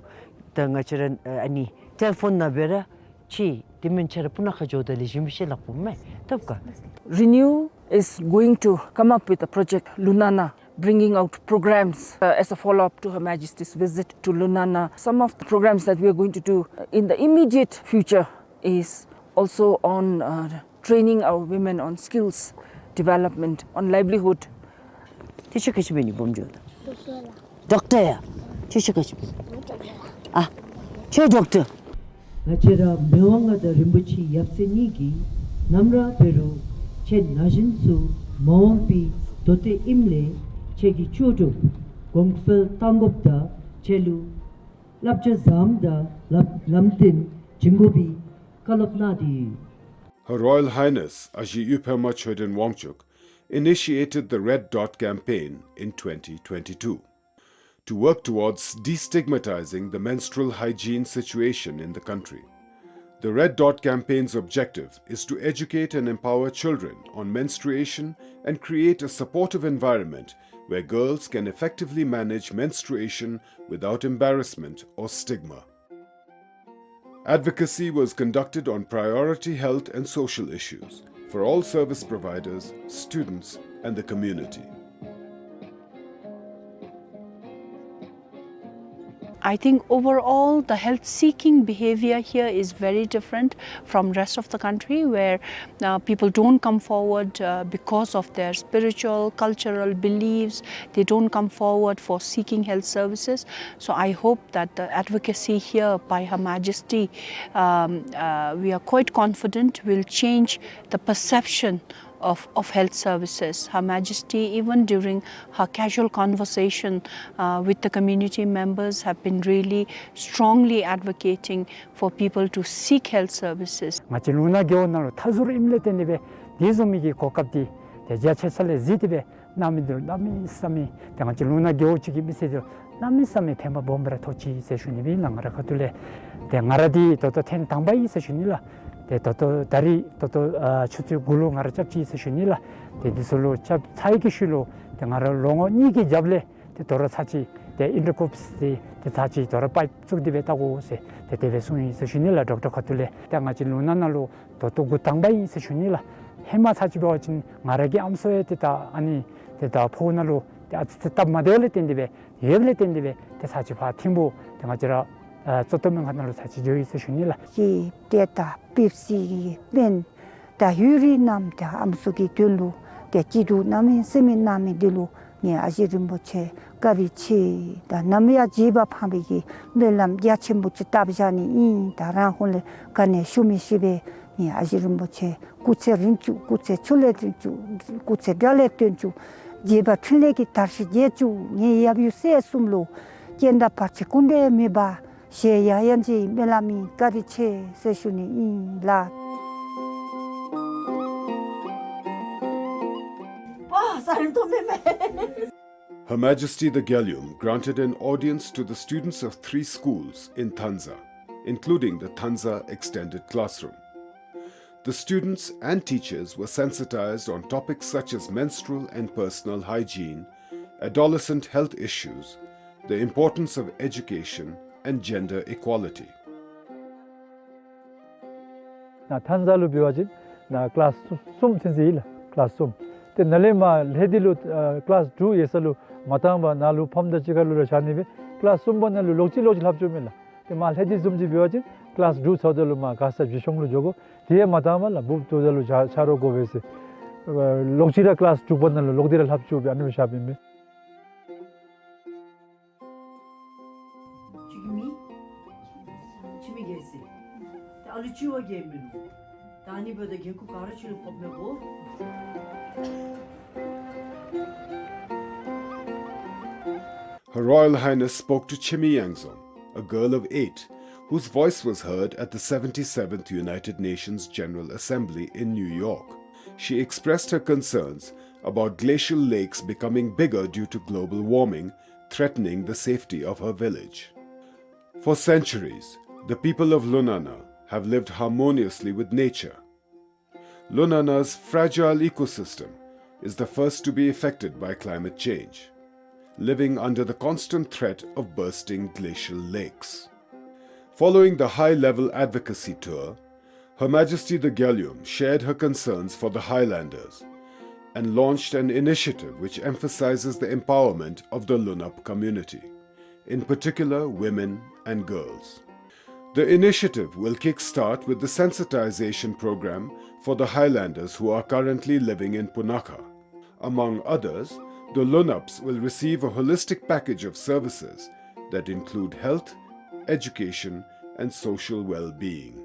ད་ང་བཅས་ར་ཨ་ནི་ཊེ་ལི་ཕོན་ནང་སྦེ་ར་ཅིག་དེ་མེན་ཁྱོད་ར་སྤུ་ན་ཁ་འགྱོཝ་ད་ལེགས་ཤོམ་སྦེ་ཤེས་ལགས་པོ་མས། ཐོབ་ག། Renew is going to come up with a project Lunana, bringing out programs, uh, as a follow-up to Her Majesty's visit to Lunana. Some of the programs that we are going to do, uh, in the immediate future is also on, uh, training our women on skills development, on livelihood. ཁྱོད་ཆོས་ག་ཅི་འབད་ནི་སྦོམ་འགྱོ་ད། ཌོག་ཊར་ཡ། ཁྱོད་ཆོས་ག་ཅི་འབད། ཨ། ཁྱོད་ཌོག་ཊར། ང་བཅས་ར་མི་དབང་མངའ་བདག་རིན་པོ་ཆེ་ཡབ་སྲས་གཉིས་ཀྱིས་ནམ་ར་འབད་རུང་ཁྱེད་ན་གཞོན་ཚུ་མ་འོངས་པའི་མདོ་སྟོད་ཨིནམ་ལས་ཁྱེད་ཀྱི་ལྕོགས་གྲུབ་གོང་འཕེལ་གཏང་དགོཔ་དང་ཁྱེད་ལུ་བསླབ་བྱ་བཟངམ་དང་ལམ་ལམ་སྟོན་བྱིན་དགོ་པའི་བཀའ་སློབ་གནང་སྟེ། Her Royal Highness Aji Ü Pema Choeden Wangchuk initiated the Red Dot Campaign in twenty twenty-two to work towards destigmatizing the menstrual hygiene situation in the country. The Red Dot Campaign's objective is to educate and empower children on menstruation and create a supportive environment where girls can effectively manage menstruation without embarrassment or stigma. Advocacy was conducted on priority health and social issues for all service providers, students, and the community. I think overall, the health-seeking behavior here is very different from rest of the country, where, uh, people don't come forward, uh, because of their spiritual, cultural beliefs. They don't come forward for seeking health services. So I hope that the advocacy here by Her Majesty, um, uh, we are quite confident, will change the perception of, of health services. Her Majesty, even during her casual conversation, uh, with the community members, have been really strongly advocating for people to seek health services. ང་བཅས་ལུང་ནག་རྒེད་འོག་ནང་ལུ་མཐའ་ཟུར་ཨིནམ་ལས་བརྟེན་ཏེ་སྦེ་དེ་བཟུམ་མའི་གི་གོ་སྐབས་འདི་ཏེ་རྒྱ་ཆེ་ས་ལས་གཟིགས་ཏེ་སྦེ་གནང་མི་འདི་ལུ་གནམ་མེད་ས་མེད་ཏེ་ང་བཅས་ལུང་ནག་རྒེད་འོག་ཅིག་གི་མི་སེར་འདི་ལུ་གནམ་མེད་ས་མེད་ཕན་པ་སྦོམ་སྦེ་ར་ཐོགས་ཅི་ཟེར་ཞུ་ནི་སྦེ་ཨིན་ལགས། ང་རའི་ཁ་ཐུག་ལས། ཏེ་ང་ར་འདི་ད་ལྟོ་ཐེངས་དང་པ་ཨིན་ཟེར་ཞུ་ནི་ལགས། ཏེ་ད་ལྟོ་ད་རིས་ད་ལྟོ་ཨ་ཆུ་ཚོད་དགུ་ལུ་ང་ར་རྐྱབ་ཅི་ཟེར་ཞུ་ནི་ལགས། ཏེ་འདི་ཚུ་ལུ་རྐྱབ་ཚར་བའི་ཤུལ་ལུ་ཏེ་ང་ར་ལོ་ངོ་གཉིས་ཀྱི་རྒྱབ་ལས་ཏེ་དོ་རུང་ཚར་ཅིག་ཏེ་ཨིན་ཊར་ཀོརསི་ཏེ་ཏེ་ཚར་ཅིག་དོ་རུང་པའིཔ་བཙུགས་ཏེ་སྦེ་བལྟ་དགོ་ཟེར་ཏེ་དེ་སྦེ་གསུངས་ཡི་ཟེར་ཞུ་ནི་ལགས། ཌོག་ཊར་ཁ་ཐུག་ལས། ཏེ་ང་བཅས་ལུང་ནག་ནང་ལུ་ད་ལྟོ་འགོ་དང་པ་ཨིན་ཟེར་ཞུ་ནི་ལགས། ཧེ་མ་ཚར་ཅིག་འབད་བ་ཅིན་ང་ར་གི་ཨམ་སྲུ་ཡང་ཏེ་ད་ཨ་ནི་ཏེ་ད་ཕོཝ་ནང་ལུ་ཏེ་ཨ་ཙི་ཙི་སྟབས་མ་བདེཝ་ལས་བརྟེན་ཏེ་སྦེ་ཡོདཔ་ལས་བརྟེན་ཏེ་སྦེ་ཏེ་ཚར་ཅིག་ཕར་ཐིམ་ཕུག་ཏེ་ང་བཅས་ར་ཨ་གཙུག་ཏོར་སྨན་ཁང་ནང་ལུ་ཚར་ཅིག་འགྱོ་ཡི་ཟེར་ཞུ་ནི་ལགས། ཀྱི་ཏེ་ད་པེབ་སི་གི་སྨན་ད་ཡུན་རིང་གནངམ་ད་ཨམ་སྲུ་གི་དོན་ལུ་ཏེ་སྐྱིད་སྡུག་གནང་མི་གསན་མི་གནང་མི་འདི་ལུ་ངེ་ཨ་ཞེ་རིན་པོ་ཆེ་བཀའ་དྲིན་ཆེ། ད་ནམ་ཡང་བརྗེད་པ་ཕངས་པའི་གི་སྨོན་ལམ་རྒྱ་ཆེན་པོ་ཅིག་བཏབ་བཞག་ནི་ཨིན། ད་རང་ཧོངས་ལས་ག་ནི་ཞུ་མི་ཤེས་པས། ངེ་ཨ་ཞེ་རིན་པོ་ཆེ་སྐུ་ཚེ་རིང་བཅུག། སྐུ་ཚེ་ཆུ་ལས་རིང་བཅུག། སྐུ་ཚེ་དགྲ་ལས་བཏོན་བཅུག། བརྗེད་པ་འཕྲིན་ལས་ཀྱི་དར་ཞིང་རྒྱས་བཅུག། ངེ་ཡབ་ཡུམ་སྲས་གསུམ་ལུ་སྐྱེ་འདས་བར་ཆད་ཀུན་ཏུ་མེད་པ་ཞལ་ཡང་ཡང་མཇལ་བའི་སྨོན་ལམ་ཨིན། བཀའ་དྲིན་ཆེ་ཟེར་ཞུ་ནི་ཨིན་ལགས། པ་ས་རིམ་ཐོབ་མེད་མས། Her Majesty the Gyalyum granted an audience to the students of three schools in Thanza, including the Thanza Extended Classroom. The students and teachers were sensitized on topics such as menstrual and personal hygiene, adolescent health issues, the importance of education, and gender equality. ནཱ་ཐཱན་ཟ་ལུ་འབད་བ་ཅིན་ནཱ་ཀི་ལཱསི་གསུམ་ཚུན་ཚོད་ཨིན་ལགས། ཀི་ལཱསི་གསུམ། ཏེ་ནཱ་ལས་མར་ལྷ་ལྡི་ལུ་ཨ་ཀི་ལཱསི་དྲུག་ཡོད་ས་ལུ་མ་བཏང་པར་ནཱ་ལུ་ཕམ་དང་གཅིག་ཁར་ལུ་ར་བཞག་ནི་སྦེ་ཀི་ལཱསི་གསུམ་པ་ནང་ལུ་ལོག་ཅི་ལོག་ཅི་ལྷབ་བཅུགཔ་མས་ལགས། ཏེ་མར་ལྷ་ལྡི་བཟུམ་ཅིག་འབད་བ་ཅིན་ཀི་ལཱསི་དྲུག་ཚརཝ་ད་ལུ་མར་མགར་ས་བཞེས་སྲུང་ལུ་འགྱོ་དགོ། དེ་ཡང་མ་བཏང་པར་ལགས་འབུཔ་ཚརཝ་ད་ལུ་ཆ་ཆ་རོགས་དགོ་པས་ཟེར། ཨ་ལོག་ཅི་ར་ཀི་ལཱསི་དྲུག་པ་ནང་ལུ་ལོག་སྟེ་ར་ལྷབ་བཅུག་སྦེ་ཨ་ནི་སྦེ་བཞགཔ་ཨིན་མས། ཁྱོད་ཀྱི་མིང་། འཆི་མེད་རྒྱལ་མཚན། ད་ཨ་ལུ་གཅིག་བ་རྒྱལ་མེད་ནོ། ད་ཨ་ནི་འབདཝ་ད་རྒྱལ་ཁབ་ག་ར་ཁྱོད་ལུ་ཕོགཔ་མས་གོ། Her Royal Highness spoke to Chemi Yangzom, a girl of eight, whose voice was heard at the seventy-seventh United Nations General Assembly in New York. She expressed her concerns about glacial lakes becoming bigger due to global warming, threatening the safety of her village. For centuries, the people of Lunana have lived harmoniously with nature. Lunana's fragile ecosystem is the first to be affected by climate change, living under the constant threat of bursting glacial lakes. Following the high-level advocacy tour, Her Majesty the Gyalyum shared her concerns for the Highlanders and launched an initiative which emphasizes the empowerment of the Lunap community, in particular women and girls. The initiative will kick-start with the sensitization program for the Highlanders who are currently living in Punakha. Among others, the Lunaps will receive a holistic package of services that include health, education, and social well-being.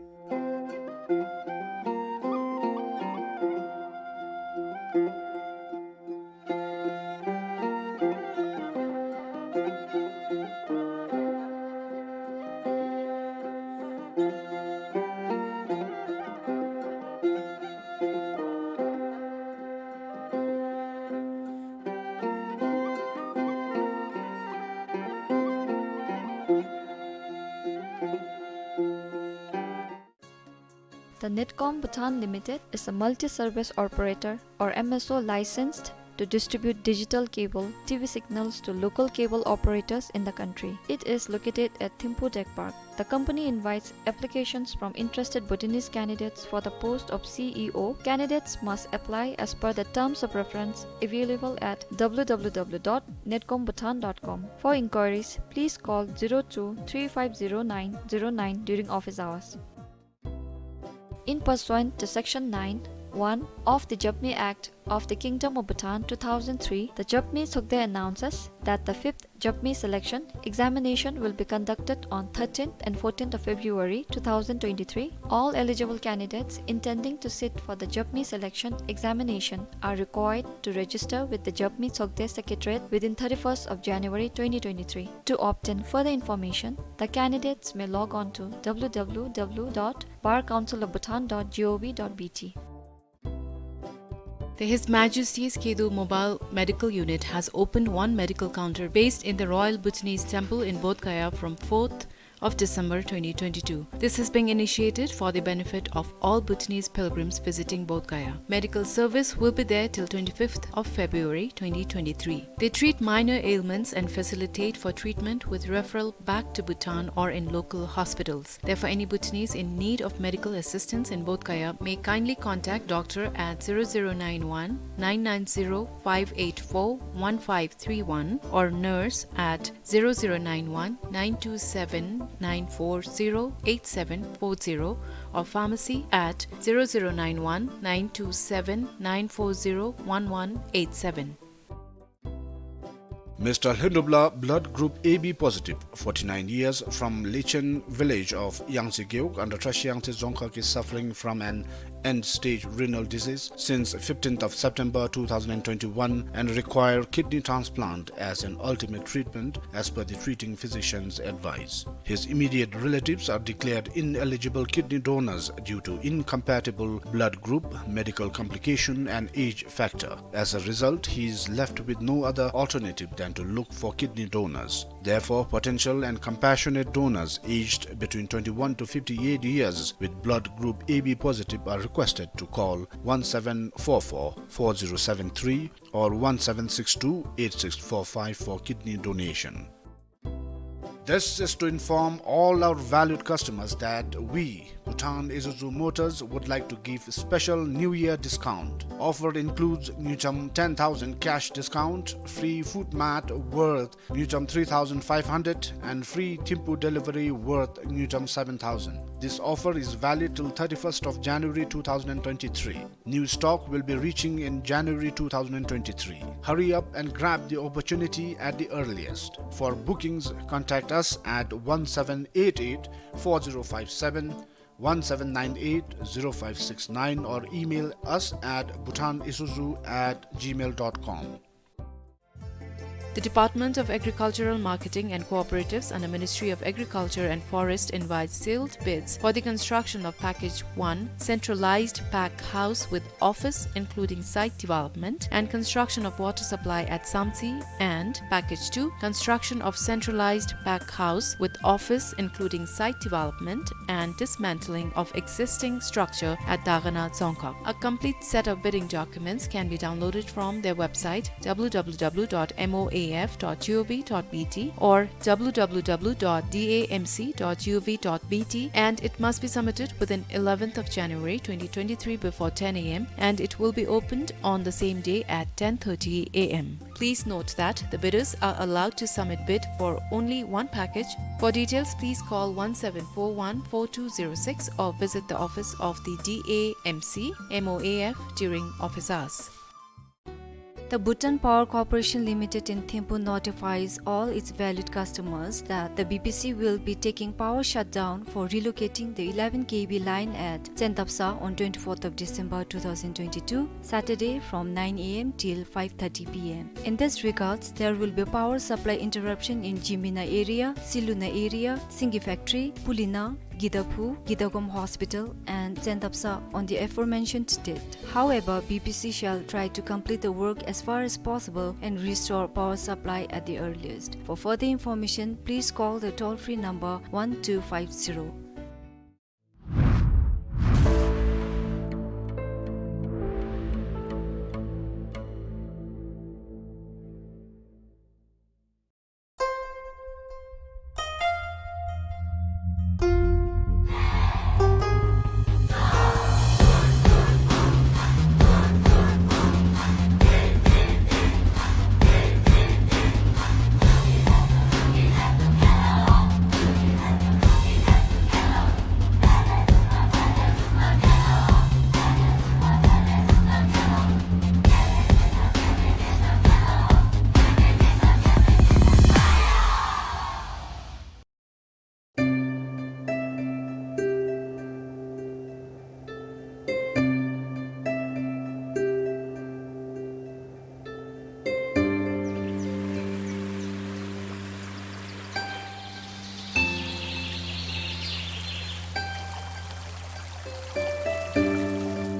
The Netcom Bhutan Limited is a multi-service operator, or M S O, licensed to distribute digital cable T V signals to local cable operators in the country. It is located at Thimphu Tech Park. The company invites applications from interested Bhutanese candidates for the post of C E O. Candidates must apply as per the terms of reference available at w w w dot netcom bhutan dot com. For inquiries, please call zero two three five zero nine zero nine during office hours. In pursuant to Section nine one of the Jabmi Act of the Kingdom of Bhutan two thousand three, the Jabmi Tsokde announces that the fifth Jabmi selection examination will be conducted on thirteenth and fourteenth of February two thousand twenty-three. All eligible candidates intending to sit for the Jabmi selection examination are required to register with the Jabmi Tsokde Secretariat within thirty-first of January twenty twenty-three. To obtain further information, the candidates may log on to w w w dot bar council of bhutan dot g o v dot b t. The His Majesty's Khedu Mobile Medical Unit has opened one medical counter based in the Royal Bhutanese Temple in Bodh Gaya from fourth of December twenty twenty-two. This is being initiated for the benefit of all Bhutanese pilgrims visiting Bodh Gaya. Medical service will be there till twenty-fifth of February twenty twenty-three. They treat minor ailments and facilitate for treatment with referral back to Bhutan or in local hospitals. Therefore, any Bhutanese in need of medical assistance in Bodh Gaya may kindly contact doctor at zero zero nine one nine nine zero five eight four one five three one or nurse at zero zero nine one nine two seven nine four zero eight seven four zero or pharmacy at zero zero nine one nine two seven nine four zero one one eight seven. Mister Lhundrupla, blood group A B positive, forty-nine years, from Lichen village of Yangtse Gewog under Trashi Yangtse Dzongkhag, is suffering from an end-stage renal disease since fifteenth of September two thousand twenty-one and require kidney transplant as an ultimate treatment, as per the treating physician's advice. His immediate relatives are declared ineligible kidney donors due to incompatible blood group, medical complication, and age factor. As a result, he is left with no other alternative than to look for kidney donors. Therefore, potential and compassionate donors aged between twenty-one to fifty-eight years with blood group A B positive are requested to call one seven four four four zero seven three or one seven six two eight six four five for kidney donation. This is to inform all our valued customers that we, Bhutan Isuzu Motors, would like to give special New Year discount. Offer includes Ngultrum ten thousand cash discount, free foot mat worth Ngultrum three thousand five hundred, and free Thimphu delivery worth Ngultrum seven thousand. This offer is valid till thirty-first of January two thousand twenty-three. New stock will be reaching in January two thousand twenty-three. Hurry up and grab the opportunity at the earliest. For bookings, contact us at one seven eight eight four zero five seven, one seven nine eight zero five six nine, or email us at bhutanisuzu at gmail dot com. The Department of Agricultural Marketing and Cooperatives under Ministry of Agriculture and Forest invites sealed bids for the construction of Package one, centralized pack house with office including site development, and construction of water supply at Samtse, and Package two, construction of centralized pack house with office including site development and dismantling of existing structure at Daghana Dzongkhag. A complete set of bidding documents can be downloaded from their website w w w dot m o a f dot g o v dot b t or w w w dot d a m c dot g o v dot b t, and it must be submitted within eleventh of January twenty twenty-three before ten a m, and it will be opened on the same day at ten thirty a m. Please note that the bidders are allowed to submit bid for only one package. For details, please call one seven four one four two zero six or visit the office of the D A M C M O A F during office hours. The Bhutan Power Corporation Limited in Thimphu notifies all its valued customers that the B P C will be taking power shutdown for relocating the eleven K V line at Tsendapsa on twenty-fourth of December two thousand twenty-two, Saturday, from nine a m till five thirty p m. In this regards, there will be power supply interruption in Jimina area, Siluna area, Singi Factory, Pulina, Gidaphu, Gidagom Hospital, and Tsendapsa on the aforementioned date. However, B P C shall try to complete the work as far as possible and restore power supply at the earliest. For further information, please call the toll-free number one two five zero.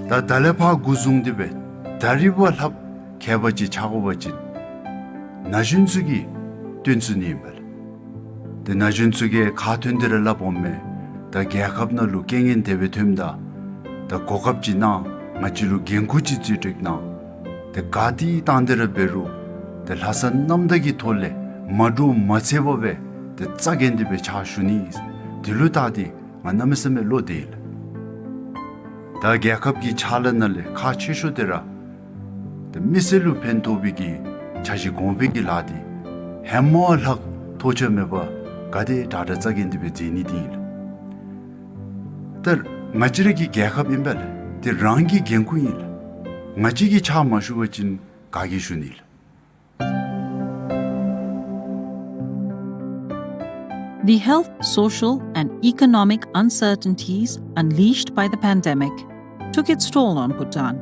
ད་ད་ལས་ཕར་འགོ་བཟུང་སྟེ་སྦེ་ད་རིས་བ་ལྷགཔ་ཁྱད་པར་ཅིག་ཆགས་དགོ་པ་ཅིན་ན་གཞོན་ཚུ་གིས་སྟོན་ཚུགས་ནི་ཨིན་པས་ལགས། ཏེ་ན་གཞོན་ཚུ་གིས་ཁ་ཐོན་ཏེ་ར་སླབ་འོང་མས། ད་རྒྱལ་ཁབ་ནང་ལུ་རྐྱེན་ངན་དེ་སྦེ་ཐོནམ་ད་ད་གོ་སྐབས་ཅིག་གནང་། ང་བཅས་ལུ་འགན་ཁུར་ཅིག་བརྩི་སྤྲོད་གནང་། ཏེ་ག་ཏེ་བཏང་སྟེ་ར་འབད་རུང་ཏེ་ལྷག་བསམ་རྣམ་དག་གི་ཐོག་ལས་མ་འདྲོག་མ་འཚེར་བར་སྦེ་ཏེ་རྩ་འགེངས་ཏེ་སྦེ་ཕྱག་ཞུ་ནི། དེ་ལུ་བལྟ་སྟེ་ང་གནམ་མེད་ས་མེད་བློ་བདེ་ལགས། ད་རྒྱལ་ཁབ་ཀྱི་ཕྱག་ལཱ་ནང་ལས་ཁག་ཆེ་ཤོས་དེ་ར་ཏེ་མི་སེར་ལུ་ཕན་ཐོགས་པའི་གི་འཆར་གཞི་གོང་འཕེལ་གྱི་ལཱ་འདི་ཧེ་མ་ལྷག་ཐོགས་ཆགས་མེད་པར་ག་དེ་དྲག་དྲག་རྩ་འགེངས་ཏེ་སྦེ་མཛད་ནི་འདི་ཨིན་ལགས། ད་ང་བཅས་ར་གི་རྒྱལ་ཁབ་ཨིན་པས་ལགས། ཏེ་རང་གི་འགན་ཁུར་ཨིན་ལགས། ང་བཅས་ཀྱིས་ཕྱག་མ་ཞུ་བ་ཅིན་ག་གིས་ཞུ་ནི་ལགས། The health, social, and economic uncertainties unleashed by the pandemic took its toll on Bhutan.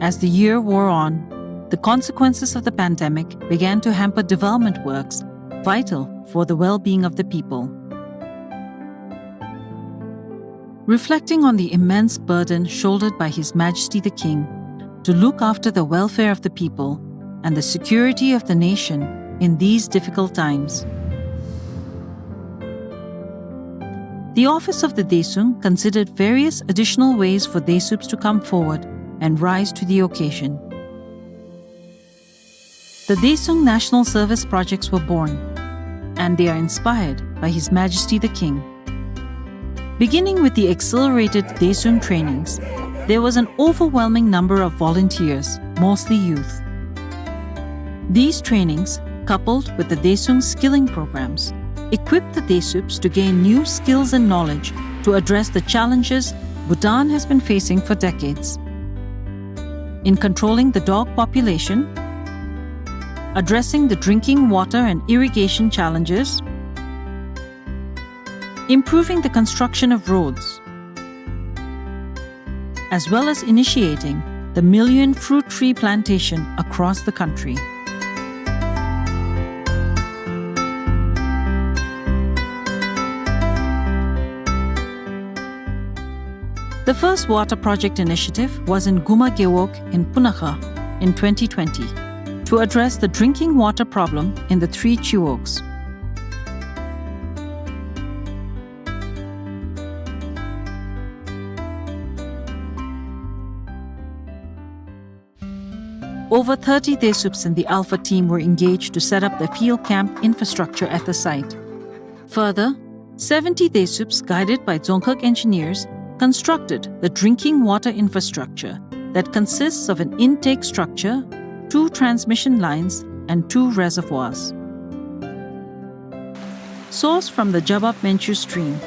As the year wore on, the consequences of the pandemic began to hamper development works vital for the well-being of the people. Reflecting on the immense burden shouldered by His Majesty the King to look after the welfare of the people and the security of the nation in these difficult times, the office of the Daesung considered various additional ways for Daesups to come forward and rise to the occasion. The Daesung National Service projects were born, and they are inspired by His Majesty the King. Beginning with the accelerated Daesung trainings, there was an overwhelming number of volunteers, mostly youth. These trainings, coupled with the Daesung skilling programs, equipped the Daesups to gain new skills and knowledge to address the challenges Bhutan has been facing for decades. In controlling the dog population, addressing the drinking water and irrigation challenges, improving the construction of roads, as well as initiating the million fruit tree plantation across the country. The first water project initiative was in Guma Gewog in Punakha in twenty twenty to address the drinking water problem in the three Chiwogs. Over thirty Daesups in the Alpha team were engaged to set up the field camp infrastructure at the site. Further, seventy Daesups, guided by Dzongkhag engineers, constructed the drinking water infrastructure that consists of an intake structure, two transmission lines, and two reservoirs. Sourced from the Jabab Menchu stream,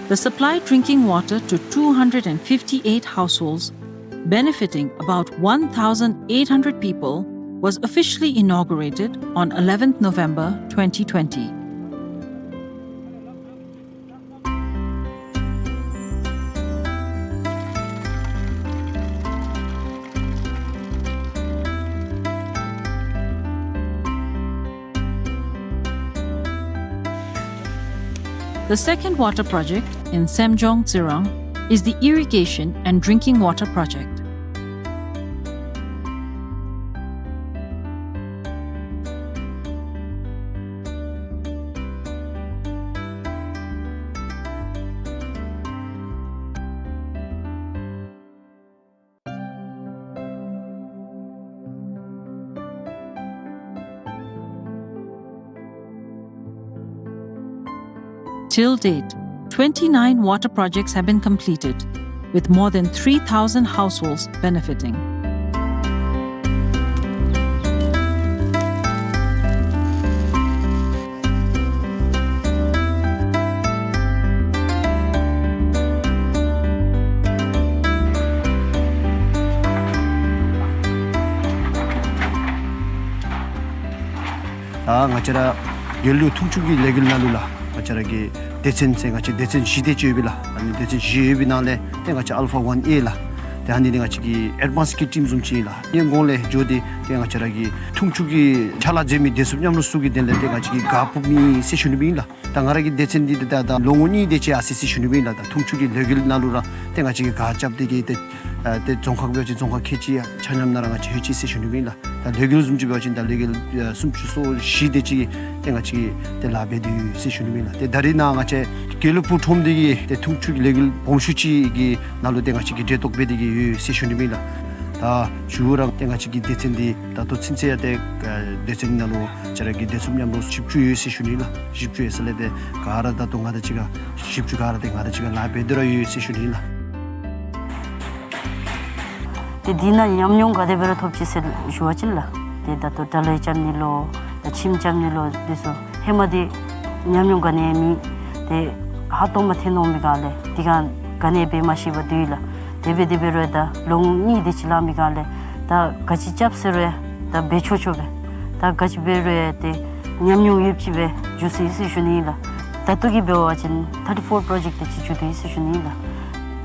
the supplied drinking water to two hundred and fifty-eight households, benefiting about one thousand eight hundred people, was officially inaugurated on eleventh November twenty twenty. The second water project in Semjong Tsirang is the irrigation and drinking water project. Till date, twenty-nine water projects have been completed, with more than three thousand households benefiting. ད་ང་བཅས་ར་ཡར་ལུ་འཐུང་ཆུ་གི་ལས་འགུལ་ནང་ལུ་ལགས། ང་བཅས་ར་གི་སྡེ་ཚན་ཟེར་ང་བཅས་སྡེ་ཚན་བཞི་དེ་ཅིག་ཡོད་པས་ལགས། ཨ་ནི་སྡེ་ཚན་བཞི་ཡོད་པའི་ནང་ལས་ཏེ་ང་བཅས་Alpha One A ལགས། ཏེ་ ད་ཨ་ནི་འདི་ང་བཅས་ཀྱི་ཨེཌ་ཝཱནསི་ཀིཊ་ཊིམ་བཟུམ་ཅིག་ཨིན་ལགས། ཨ་ནི་གོང་ལས་འགྱོ་སྟེ་ཏེ་ང་བཅས་ར་གི་འཐུང་ཆུ་གི་ཕྱག་ལཱ་མཛད་མི་བདེ་སྲུངཔ་མཉམ་རོགས་ཚུ་གི་དོན་ལས་ཏེ་ང་བཅས་ཀྱིས་གཱ་ཕུབ་མི་ཟེར་ཞུ་ནི་ཨིན་ལགས། ད་ང་ར་གི་སྡེ་ཚན་འདི་ཏེ་ད་ད་ལོ་ངོ་གཉིས་དེ་ཅིག་ཡར་སོ་ཡི་ཟེར་ཞུ་ནི་ཨིན་ལགས། ད་འཐུང་ཆུ་གི་ལས་འགུལ་ནང་ལུ་ར་ཏེ་ང་བཅས་ཀྱིས་གཱ་རྐྱབ་སྟེ་གི་ཏེ་ཨ་ཏེ་རྫོང་ཁག་འབད་བ་ཅིན་རྫོང་ཁག་ཁལ་གཅིག་ཡང་ཆ་མཉམ་ནང་ར་ང་བཅས་ལྷོད་ཅི་ཟེར་ཞུ་ནི་ཨིན་ལགས། ད་ལས་འགུལ་བཟུམ་ཅིག་འབད་བ་ཅིན་ད་ལས་འགུལ་ཨ་སུམ་ཅུ་སོ་བཞི་དེ་ཅིག་ཏེ་ང་བཅས་ཀྱིས་ཏེ་ལཱ་འབད་དེ་ཡོད་ཟེར་ཞུ་ནི་ཨིན་ལགས། ཏེ་ད་རེས་ནཱ་ང་བཅས་དགེ་ལུགས་པ་ཁྲོམ་སྡེ་གི་ཏེ་འཐུང་ཆུ་གི་ལས་འགུལ་སྦོམ་ཤོས་ཅིག་གི་ནང་ལུ་ཏེ་ང་བཅས་ཀྱིས་གྲལ་གཏོགས་འབད་དེ་གི་ཡོད་ཟེར་ཞུ་ནི་ཨིན་ལགས། ད་མཇུག་ར་ཏེ་ང་བཅས་ཀྱི་སྡེ་ཚན་འདི་ད་ལྟོ་ཚུན་ཚོད་ཡང་ཏེ་ཨ་སྡེ་ཚན་ནང་ལུ་ང་བཅས་ར་གི་བདེ་སྲུངཔ་མཉམ་རོགས་བཞི་བཅུ་ཡོད་ཟེར་ཞུ་ནི་ཨིན་ལགས། བཞི་བཅུ་ཡོད་ས་ལས་ཏེ་ག་ར་ད་ལྟོ་ང་དང་གཅིག་ཁར་བཞི་བཅུ་ག་ར་ཏེ་ང་དང་གཅིག་ཁར་ལཱ་འབད་དེ་ར་ཡོད་ཟེར་ཞུ་ནི་ཨིན་ལགས། ཏེ་འདི་ནང་ཉམས་མྱོང་ག་དེ་སྦེ་ར་ཐོབ་ཅི་ཟེར་ཞུ་བ་ཅིན་ལགས། ཏེ་ད་ལྟོ་དགྲ་ལན་རྐྱབ་ནི་ལོ་ད་ཁྱིམ་རྐྱབ་ནི་ལོ་འདི་ཚུ་ཧེ་མ་འདི་ཉམས་མྱོང་ག་ནི་ཡང་མེད། ཏེ་ཧ་གཏོང་མ་ཐོན་འོང་མི་ག་ལས་འདི་ག་ག་ནི་འབད་མ་ཤེས་པར་སྡོད་ཡི་ལགས། དེ་སྦེ་དེ་སྦེ་རུང་ད་ལོ་ངོ་གཉིས་དེ་ཅིག་ལང་མི་ག་ལས་ད་ག་ཅི་རྐྱབ་ཟེར་རུང་ད་འབད་ཆོག་ཆོ་སྦེ་ད་ག་ཅི་འབད་རུང་ཏེ་ཉམས་མྱོང་ཡོདཔ་ཅིག་སྦེ་འགྱོ་སོ་ཡི་ཟེར་ཞུ་ནི་ཨིན་ལགས། ད་ལྟོ་གི་འབད་བ་ཅིན་ཐར་ཊི་ཕོར་པྲོ་ཇེཀཊ་དེ་ཅིག་འགྱོ་དོ་ཡི་ཟེར་ཞུ་ནི་ཨིན་ལགས།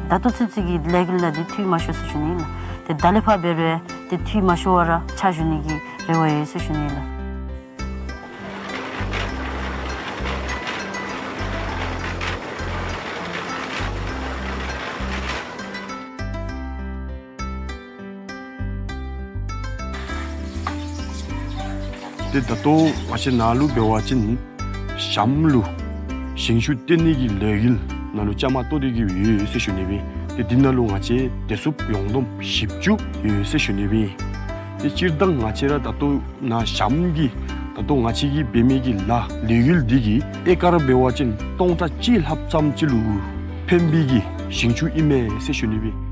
ད་ལྟོ་ཚུན་ཚོད་ཀྱི་ལས་འགུལ་ནང་འདི་འཐུས་མ་ཤོར་ཟེར་ཞུ་ནི་ཨིན་ལགས། ཏེ་ད་ལས་ཕར་འབད་རུང་ཏེ་འཐུས་མ་ཤོར་བར་ར་ཕྱག་ཞུ་ནི་གི་རེ་བ་ཡོད་ཟེར་ཞུ་ནི་ཨིན་ལགས། ཏེ་ད་ལྟོ་ང་བཅས་ནཱ་ལུ་འབད་བ་ཅིན་ཞྭམོ་ལུ་ཞིང་ཆུ་བཏོན་ནི་གི་ལས་འགུལ་ནང་ལུ་བཅའ་མར་གཏོགས་ཏེ་གི་ཡོད་ཟེར་ཞུ་ནི་ཨིན། ཏེ་འདི་ནང་ལུ་ང་བཅས་བདེ་སྲུངཔ་ཡོངས་བསྡོམས་བཞི་བཅུ་ཡོད་ཟེར་ཞུ་ནི་ཨིན། ཏེ་སྤྱིར་བཏང་ང་བཅས་ར་ད་ལྟོ་ནཱ་ཞྭམོ་གི་ད་ལྟོ་ང་བཅས་ཀྱིས་འབད་མི་གི་ལཱ་ལས་འགུལ་འདི་གིས་ཨེ་ཀར་འབད་བ་ཅིན་སྟོང་ཕྲག་གཅིག་ལྷགཔ་ཙམ་ཅིག་ལུ་ཕན་པའི་གི་ཞིང་ཆུ་ཨིན་མས་ཟེར་ཞུ་ནི་ཨིན།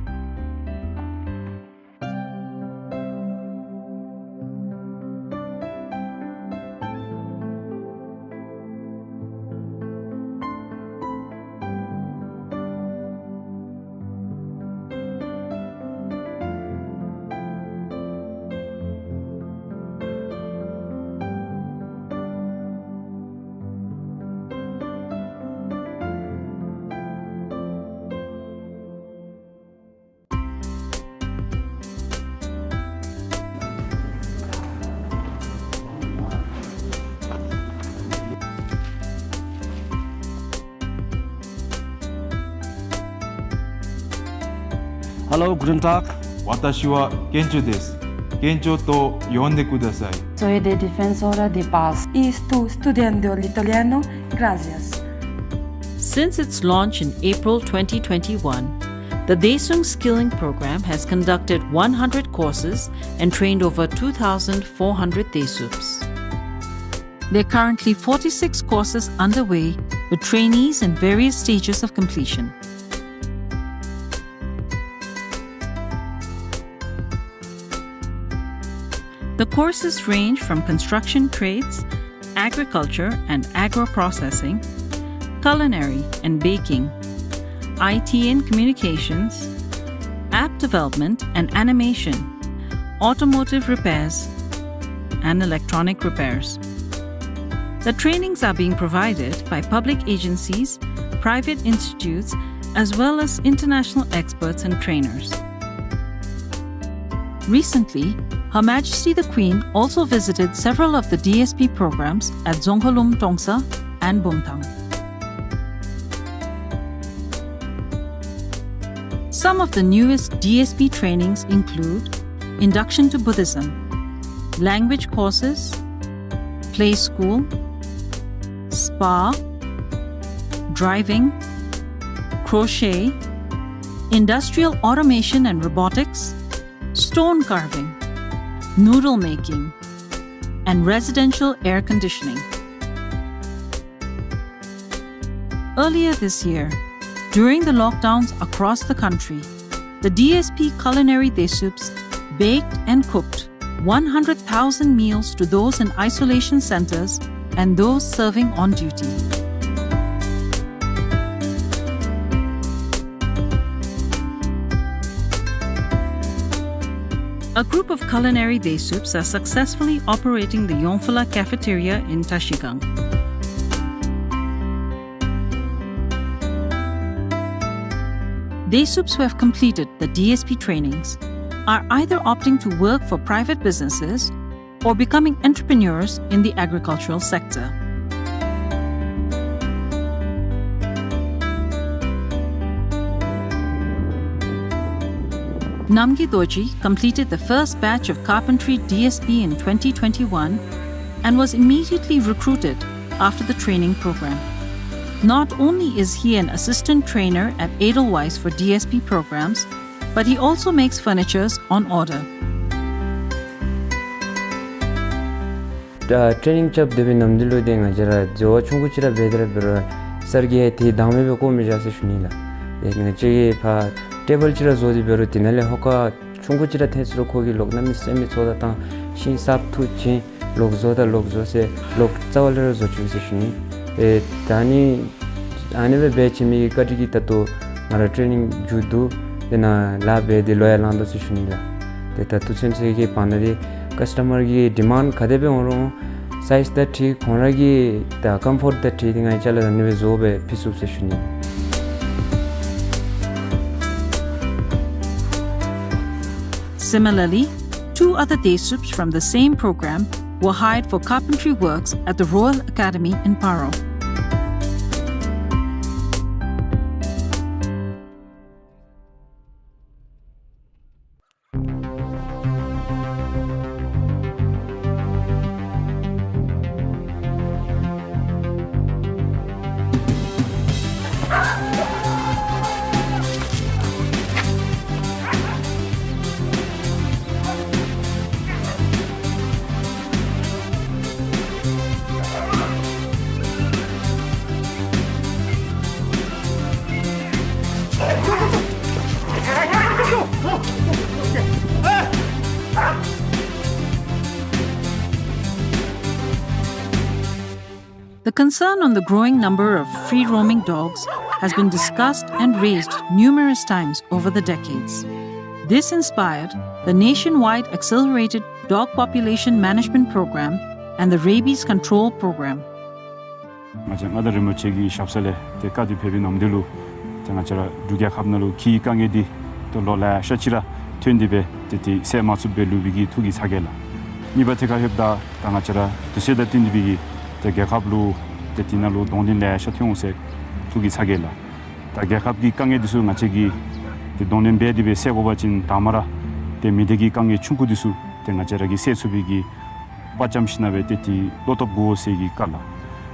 Hello, guten Tag. 私はケンチョです。ケンチョと呼んでください。Soy de Defensora de Paz. Y stu-, studiando el italiano. Gracias. Since its launch in April twenty twenty-one, the Daesung Skilling Program has conducted one hundred courses and trained over two thousand four hundred Daesups. There are currently forty-six courses underway, with trainees in various stages of completion. The courses range from construction trades, agriculture and agro-processing, culinary and baking, I T and communications, app development and animation, automotive repairs, and electronic repairs. The trainings are being provided by public agencies, private institutes, as well as international experts and trainers. Recently, Her Majesty the Queen also visited several of the D S P programs at Dzongkhalum Tongsa and Bumthang. Some of the newest D S P trainings include Induction to Buddhism, language courses, play school, spa, driving, crochet, industrial automation and robotics, stone carving, noodle making, and residential air conditioning. Earlier this year, during the lockdowns across the country, the D S P Culinary Daesups baked and cooked one hundred thousand meals to those in isolation centers and those serving on duty. A group of Culinary Daesups are successfully operating the Yongphola Cafeteria in Tashigang. Desuups who have completed the D S P trainings are either opting to work for private businesses or becoming entrepreneurs in the agricultural sector. Namgay Dorji completed the first batch of carpentry D S P in twenty twenty-one and was immediately recruited after the training program. Not only is he an assistant trainer at Edelweiss for D S P programs, but he also makes furnitures on order. ད་ཊེ་རེ་ནིང་རྐྱབ་སྡོད་པའི་ནམ་དུས་ལུ་ཏེ་ང་བཅས་ར་བཟོ་བ་ཆུང་ཀུ་ཅིག་ར་འབད་དེ་ར་འབད་རུང་སར་གྱིས་ཡང་ཏེ་དང་མེད་པའི་བཀོ་མི་བཞག་ཟེར་ཞུ་ནི་ལགས། ཏེ་ང་བཅས་ཀྱིས་ཕར་ཊེ་བཱལ་ཅིག་ར་བཟོ་སྟེ་འབད་རུང་དེ་ནང་ལས་ཧོ་ཀ་ཆུང་ཀུ་ཅིག་ར་ཐལ་ཚུ་རུང་ཁོ་གིས་ལོག་གནམ་མེད་ས་མེད་ཚོགས་ད་བཏང་ཤིང་གསརཔ་འཐུ་བྱིན་ལོག་བཟོ་ད་ལོག་བཟོ་ཟེར་ལོག་རྩ་བ་ལས་ར་བཟོ་བཅུག་ཟེར་ཞུ་ནི། ཨེ་ད་ནི་ཨ་ནི་སྦེ་འབད་བྱིན་མི་གི་བཀའ་དྲིན་གྱིས་ད་ལྟོ་ང་ར་ཊེ་རེ་ནིང་མཇུག་བསྡུ་ཏེ་ནཱ་ལཱ་འབད་དེ་ལོ་ཡང་ལང་དོ་ཟེར་ཞུ་ནི་ལགས། ཏེ་ད་ལྟོ་ཚུན་ཚོད་ཀྱི་བར་ན་འདི་ཀཱསི་ཊ་མར་གྱི་ཌི་མཱནཌ་ག་དེ་སྦེ་འོང་རུང་སའིཛ་དང་འཁྲིལ་ཁོང་ར་གི་ད་ཀམ་ཕོརཊ་དང་འཁྲིལ་ཏེ་ང་བཅས་ལུ་ཨ་ནི་སྦེ་བཟོ་སྦེ་ཕུལ་ཚུགས་ཟེར་ཞུ་ནི། Similarly, two other Desuups from the same program were hired for carpentry works at the Royal Academy in Paro. The concern on the growing number of free-roaming dogs has been discussed and raised numerous times over the decades. This inspired the nationwide Accelerated Dog Population Management Program and the Rabies Control Program. ང་བཅས་མངའ་བདག་རིན་པོ་ཆེ་གི་ཞབས་ས་ལས་ཏེ་བཀའ་དྲིན་ཕེབས་པའི་ནམ་དུས་ལུ་ཏེ་ང་བཅས་ར་འབྲུག་རྒྱལ་ཁབ་ནང་ལུ་ཁྱི་གི་དཀའ་ངལ་འདི་ཏེ་ལོ་ལེ་ཤ་ཅིག་ར་ཐོན་ཏེ་སྦེ་ཏེ་ཏེ་སེལ་མ་ཚུགསཔ་སྦེ་ལུས་པའི་གི་ཐུགས་ཀྱི་ཚ་གྱང་ལགས། གཉིས་པ་ཐད་ཁར་ལྷོདཔ་ད་ད་ང་བཅས་ར་དུས་ཚོད་དང་བསྟུན་ཏེ་སྦེ་གི་ཏེ་རྒྱལ་ཁབ་ལུ་ཏེ་དེ་ནང་ལུ་གདོང་ལེན་ལེ་ཤ་ཐོན་འོང་ཟེར་ཐུགས་ཀྱི་ཚ་གྱང་ལགས། ད་རྒྱལ་ཁབ་ཀྱི་དཀའ་ངལ་འདི་ཚུ་ང་བཅས་ཀྱིས་ཏེ་གདོང་ལེན་འབད་དེ་སྦེ་སེལ་དགོ་པ་ཅིན་དང་པ་ར་ཏེ་མི་སྡེ་གི་དཀའ་ངལ་ཆུང་ཀུ་འདི་ཚུ་ཏེ་ང་བཅས་ར་གིས་སེལ་ཚུགས་པའི་གི་དཔའ་བཅམ་ཞིན་ན་སྦེ་ཏེ་ཏེ་བློ་སྟོབས་དགོ་ཟེར་གྱི་བཀའ་ལགས།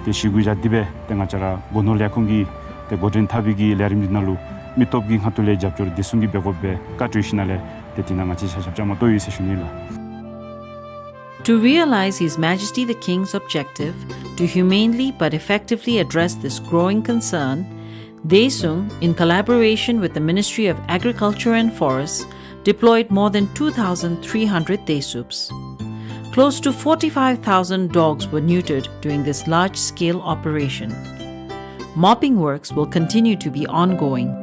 ཏེ་ཞུ་གུ་བཞག་སྟེ་སྦེ་ཏེ་ང་བཅས་ར་སྒོ་ནོར་ལས་ཁུངས་ཀྱིས་ཏེ་འགོ་འདྲེན་འཐབ་པའི་གི་ལས་རིམ་འདི་ནང་ལུ་མི་སྟོབས་ཀྱི་ཁ་ཐུག་ལས་རྒྱབ་སྐྱོར་བདེ་སྲུང་གིས་འབད་དགོཔ་སྦེ་བཀའ་གྲོས་ཞིན་ན་ལས་ཏེ་དེ་ནང་ང་བཅས་ཆ་ཁྱབ་བཅའ་མར་གཏོགས་ཡི་ཟེར་ཞུ་ནི་ལགས། To realize His Majesty the King's objective to humanely but effectively address this growing concern, Daesung, in collaboration with the Ministry of Agriculture and Forests, deployed more than two thousand three hundred Daesoops. Close to forty-five thousand dogs were neutered during this large-scale operation. Mopping works will continue to be ongoing.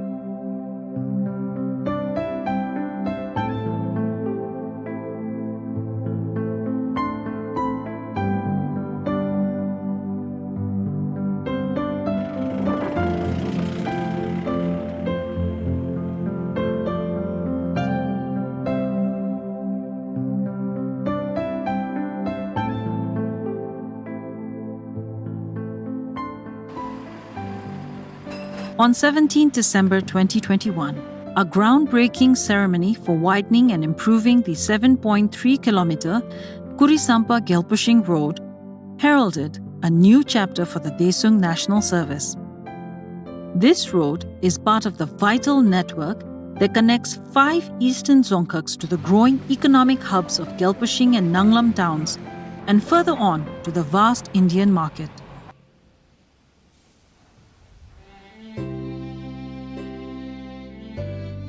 On seventeenth December twenty twenty-one, a groundbreaking ceremony for widening and improving the seven point three kilometer Kurisampa Gyalpushing Road heralded a new chapter for the Daesung National Service. This road is part of the vital network that connects five eastern Dzongkhags to the growing economic hubs of Gyalpushing and Nanglam towns, and further on to the vast Indian market.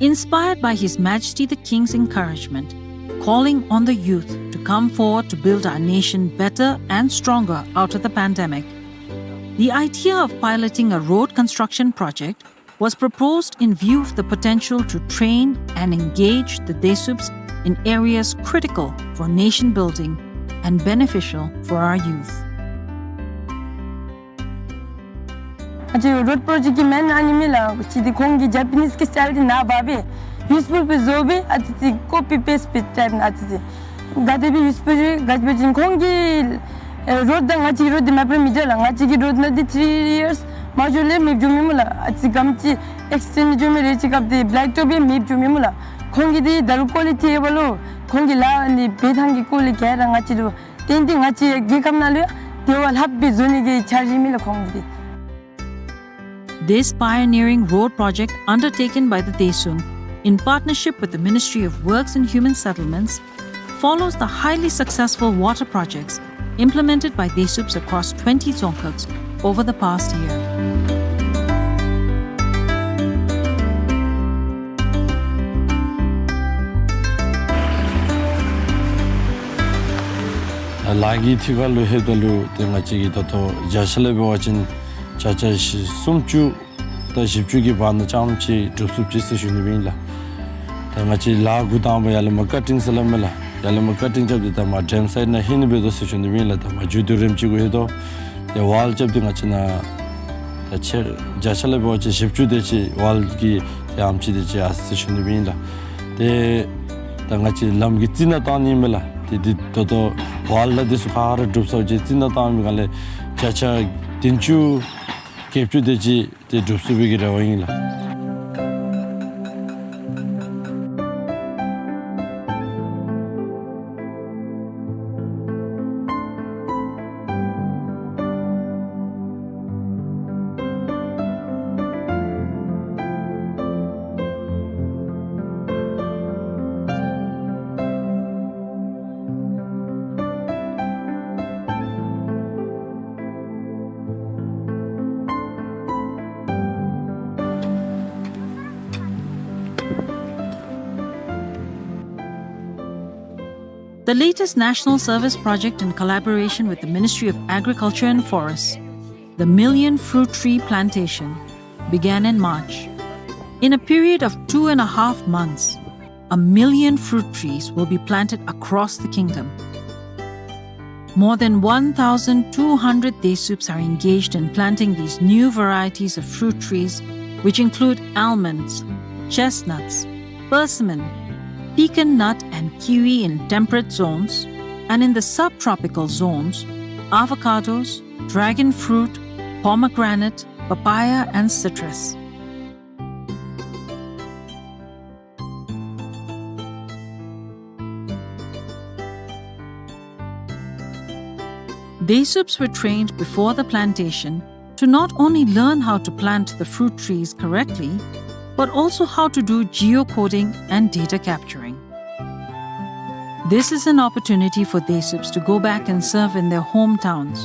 Inspired by His Majesty the King's encouragement, calling on the youth to come forward to build our nation better and stronger out of the pandemic, the idea of piloting a road construction project was proposed in view of the potential to train and engage the Daesoops in areas critical for nation building and beneficial for our youth. ང་བཅས་རོཌ་པྲོ་ཇེཀཊ་ཀྱི་མེན་ཨ་ནི་མས་ལགས། གཅིག་འདི་ཁོང་གི་ཇ་པ་ནིས་ཀྱི་སི་ཊའིལ་འདི་ནཱ་འབག་སྦེ་ཡུས་ཕུལ་སྦེ་བཟོ་སྦེ་ཨ་ཙི་ཙི་ཀོ་པི་པེསཊ་སྦེ་ཊའིཔ་ཨ་ཙི་ཙི། ག་དེ་སྦེ་ཡུས་ཕུལ་ཅི་ག་ཅི་སྦེ་ཅིན་ཁོང་གི་ཨེ་རོཌ་དང་ང་བཅས་ཀྱི་རོཌ་འདི་མ་པ་ར་མི་འདྲ་ལགས། ང་བཅས་ཀྱི་རོཌ་ནང་འདི་ཐི་རི་ཡརསི་མ་འགྱོ་ལས་མེདཔ་འགྱོ་མི་སྨོ་ལགས། ཨ་ཙི་གམ་ཅིག་ཨེགསི་ཊེནཌ་འགྱོ་མི་རེ་ཅིག་སྐབས་འདི་བེ་ལེཀ་ཊོཔ་ཡང་མེདཔ་འགྱོ་མི་སྨོ་ལགས། ཁོང་གི་འདི་ད་རུང་ཀོ་ལི་ཊི་ཨེ་བ་ལོ་ཁོང་གི་ལཱ་ནི་འབད་ཐངས་ཀྱི་ཀོ་ལི་ག་ར་ང་བཅས་ར་ཏན་ཏན་ང་བཅས་རྒྱལ་ཁབ་ནང་ལུ་ཡང་དེ་བ་ལྷགཔ་སྦེ་བཟོ་ནི་གི་འཆར་གཞི་མས་ལགས་ཁོང་གི་འདི། This pioneering road project undertaken by the Daesung in partnership with the Ministry of Works and Human Settlements follows the highly successful water projects implemented by Daesups across twenty dzongkhags over the past year. ལཱ་གི་ཐད་ཁར་ལུ་ལྷོདཔ་ད་ལུ་ཏེ་ང་བཅས་ཀྱིས་ད་ལྟོ་བརྒྱ་ཆ་ལས་འབད་བ་ཅིན་བརྒྱ་ཆ་བཞི་སུམ་ཅུ་དང་བཞི་བཅུ་གི་བར་ན་རྐྱངམ་ཅིག་འགྲུབ་ཚུགས་ཅི་ཟེར་ཞུ་ནི་ཨིན་ལགས། ད་ང་བཅས་ལཱ་འགོ་དང་པ་ཡར་ལས་མར་ཀ་ཊིང་ཟེར་སླབ་མས་ལགས། ཡར་ལས་མར་ཀ་ཊིང་རྐྱབ་སྟེ་ད་མར་ཌེམ་སའིཌ་ནང་ལྷོད་ནི་འབད་དོ་ཟེར་ཞུ་ནི་ཨིན་ལགས། ད་མར་མཇུག་བསྡུ་རནམ་ཅིག་གུ་ལྷོད་དོ། ཏེ་ཝཱལ་རྐྱབ་སྟེ་ང་བཅས་ནཱ་ད་ཆེ་བརྒྱ་ཆ་ལས་འབད་བ་ཅིན་བཞི་བཅུ་དེ་ཅིག་ཝཱལ་གྱི་ཏེ་ཨམ་ཅིག་དེ་ཅིག་ཡར་སོ་ཡི་ཟེར་ཞུ་ནི་ཨིན་ལགས། ཏེ་ད་ང་བཅས་ལམ་གྱི་རྩི་ནག་བཏང་ནི་མས་ལགས། ཏེ་འདི་ད་ལྟོ་ཝཱལ་དང་འདི་ཚུ་ག་ར་འགྲུབ་ཚར་བའི་རྩི་ནག་བཏང་མི་སྒང་ལས་བརྒྱ་ཆ་བདུན་ཅུ་བརྒྱད་ཅུ་དེ་ཅིག་ཏེ་འགྲུབ་ཚུགས་པའི་གི་རེ་བ་ཨིན་ལགས། The latest national service project in collaboration with the Ministry of Agriculture and Forests, the Million Fruit Tree Plantation, began in March. In a period of two and a half months, a million fruit trees will be planted across the kingdom. More than one thousand two hundred Daesups are engaged in planting these new varieties of fruit trees, which include almonds, chestnuts, persimmon, pecan nut and kiwi in temperate zones, and in the subtropical zones, avocados, dragon fruit, pomegranate, papaya, and citrus. Daesups were trained before the plantation to not only learn how to plant the fruit trees correctly, but also how to do geocoding and data capturing. This is an opportunity for Daesups to go back and serve in their hometowns,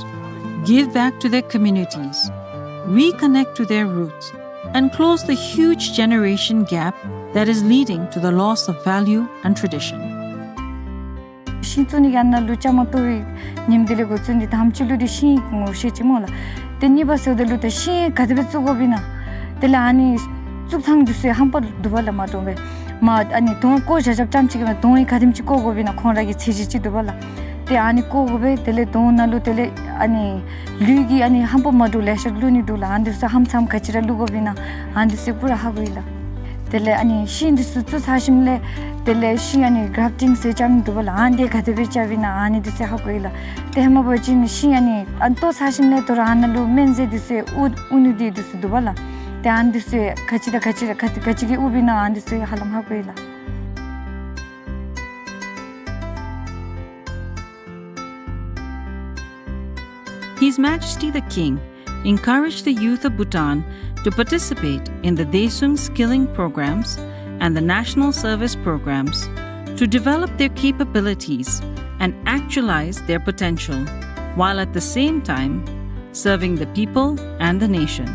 give back to their communities, reconnect to their roots, and close the huge generation gap that is leading to the loss of value and tradition. ཤིང་བཙུགས་ནི་གི་ཨ་ནཱ་ལུ་བཅའ་མར་གཏོགས་པའི་ཉིནམ་དེ་ལས་འགོ་བཙུགས་ཏེ་དང་པ་ཅིག་ལུ་འདི་ཤིང་ངོ་ཤེས་ཅི་སྨོ་ལགས། ཏེ་གཉིས་པ་ཟེརཝ་ད་ལུ་ད་ཤིང་ག་དེ་སྦེ་བཙུགས་དགོཔ་ཨིན་ན། དེ་ལས་ཨ་ནི་བཙུགས་ཐངས་འདི་ཚུ་ཧམ་པ་འདུག་པ་ལགས། མ་འདྲཝ་སྦེ་མ་ཨ་ནི་དོང་བརྐོ་བཞག་བཞགཔ་ཙམ་ཅིག་གིས་དོང་ཡང་ག་དེམ་ཅིག་བརྐོ་དགོཔ་ཨིན་ན་ཁོང་ར་གི་ཚད་གཞི་ཅིག་འདུག་པ་ལགས། ཏེ་ཨ་ནི་བརྐོ་དགོ་པས། དེ་ལས་དོང་ནང་ལུ་དེ་ལས་ཨ་ནི་ལུད་ཀྱི་ཨ་ནི་ཧམ་པ་མ་འདྲཝ་ལེ་ཤ་བླུག་ནི་འདུག་ལགས། ཨ་ནི་འདི་ཚུ་ཧམ་ཚམ་ག་ཅི་ར་བླུག་དགོཔ་ཨིན་ན་ཨ་ནི་འདི་ཚུ་པུ་ར་ཧ་གོ་ཡི་ལགས། དེ་ལས་ཨ་ནི་ཤིང་འདི་ཚུ་བཙུགས་ཚར་ཞིནམ་ལས་དེ་ལས་ཤིང་ཨ་ནི་གརབ་ཊིང་ཟེར་རྐྱབ་ནི་འདུག་པ་ལགས། ཨ་ནི་འདི་ག་དེ་སྦེ་རྐྱབ་ཨིན་ན་ཨ་ནི་འདི་ཚུ་ཧ་གོ་ཡི་ལགས། ཏེ་ཧེ་མ་འབད་བ་ཅིན་ཤིང་ཨ་ནི་ཨ་ནི་བཏོག་ཚར་ཞིནམ་ལས་དོ་རུང་ཨ་ནཱ་ལུ་སྨན་རྫས་འདི་ཚུ་དབུར་དབུར་ནི་འདི་འདི་ཚུ་འདུག་པ་ལགས། ཏེ་ཨ་ནི་འདི་ཚུ་ག་ཅི་དང་ག་ཅི་ར་ག་ཅི་ག་ཅི་གིས་དབུརཝ་ཨིན་ན་ཨ་ནི་འདི་ཚུ་ཧ་ལམ་ཧ་གོ་ཡི་ལགས། His Majesty the King encouraged the youth of Bhutan to participate in the Daesung skilling programs and the national service programs to develop their capabilities and actualize their potential, while at the same time serving the people and the nation.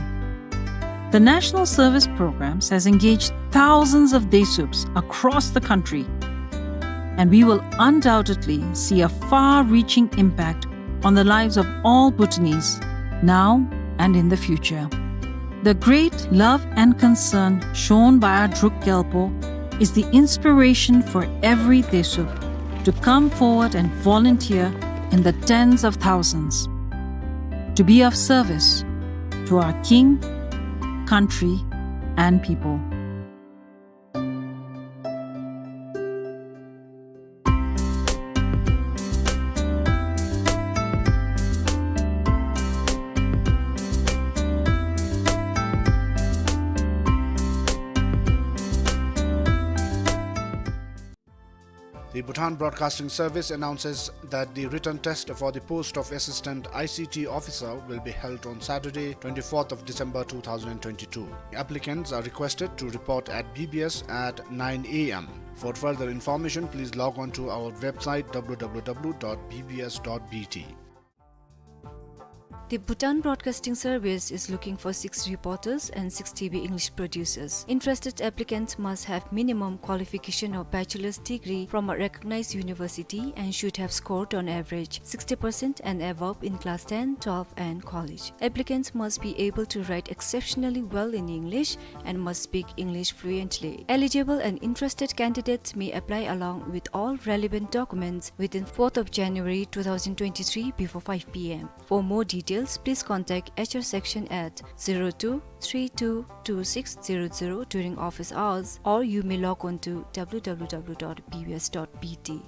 The National Service Programs has engaged thousands of Daesups across the country, and we will undoubtedly see a far-reaching impact on the lives of all Bhutanese, now and in the future. The great love and concern shown by our Druk Gyalpo is the inspiration for every Daesup to come forward and volunteer in the tens of thousands, to be of service, to our king, country, and people. The Bhutan Broadcasting Service announces that the written test for the post of Assistant I C T Officer will be held on Saturday, twenty-fourth of December two thousand twenty-two. Applicants are requested to report at B B S at nine A M. For further information, please log on to our website, W W W dot B B S dot B T. The Bhutan Broadcasting Service is looking for six reporters and six T V English producers. Interested applicants must have minimum qualification of bachelor's degree from a recognized university and should have scored on average sixty percent and above in class ten, twelve, and college. Applicants must be able to write exceptionally well in English and must speak English fluently. Eligible and interested candidates may apply along with all relevant documents within fourth of January two thousand twenty-three before five P M. For more details, please contact H R section at zero two three two two six zero zero during office hours, or you may log on to W W W dot B B S dot B T.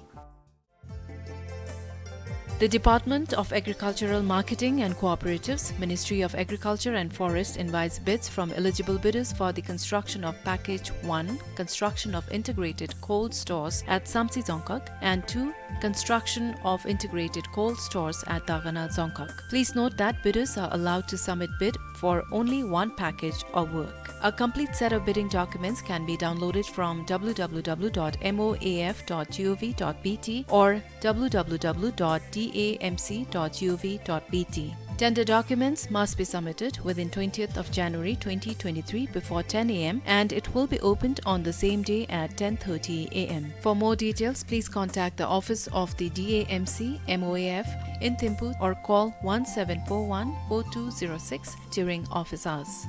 The Department of Agricultural Marketing and Cooperatives, Ministry of Agriculture and Forest, invites bids from eligible bidders for the construction of Package one, construction of integrated cold stores at Samtse Dzongkhag, and two, construction of integrated cold stores at Dagana Dzongkhag. Please note that bidders are allowed to submit bid for only one package or work. A complete set of bidding documents can be downloaded from W W W dot M O A F dot G O V dot B T or W W W dot D A M C dot G O V dot B T. Tender documents must be submitted within twentieth of January twenty twenty-three before ten A M, and it will be opened on the same day at ten thirty A M. For more details, please contact the office of the D A M C M O A F in Thimphu or call one seven four one four two zero six during office hours.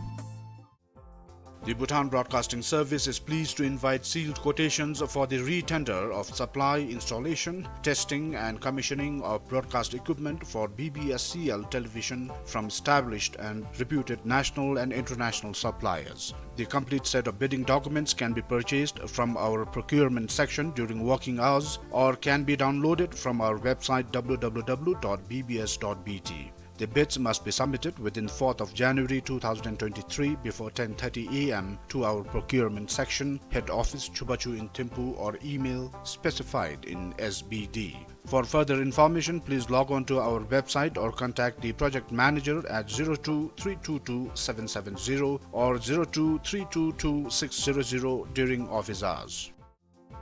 The Bhutan Broadcasting Service is pleased to invite sealed quotations for the re-tender of supply, installation, testing and commissioning of broadcast equipment for B B S C L television from established and reputed national and international suppliers. The complete set of bidding documents can be purchased from our procurement section during working hours or can be downloaded from our website, W W W dot B B S dot B T. The bids must be submitted within fourth of January two thousand twenty-three before ten thirty A M to our procurement section, head office, Chubachu in Thimphu, or email specified in S B D. For further information, please log on to our website or contact the project manager at zero two three two two seven seven zero or zero two three two two six zero zero during office hours.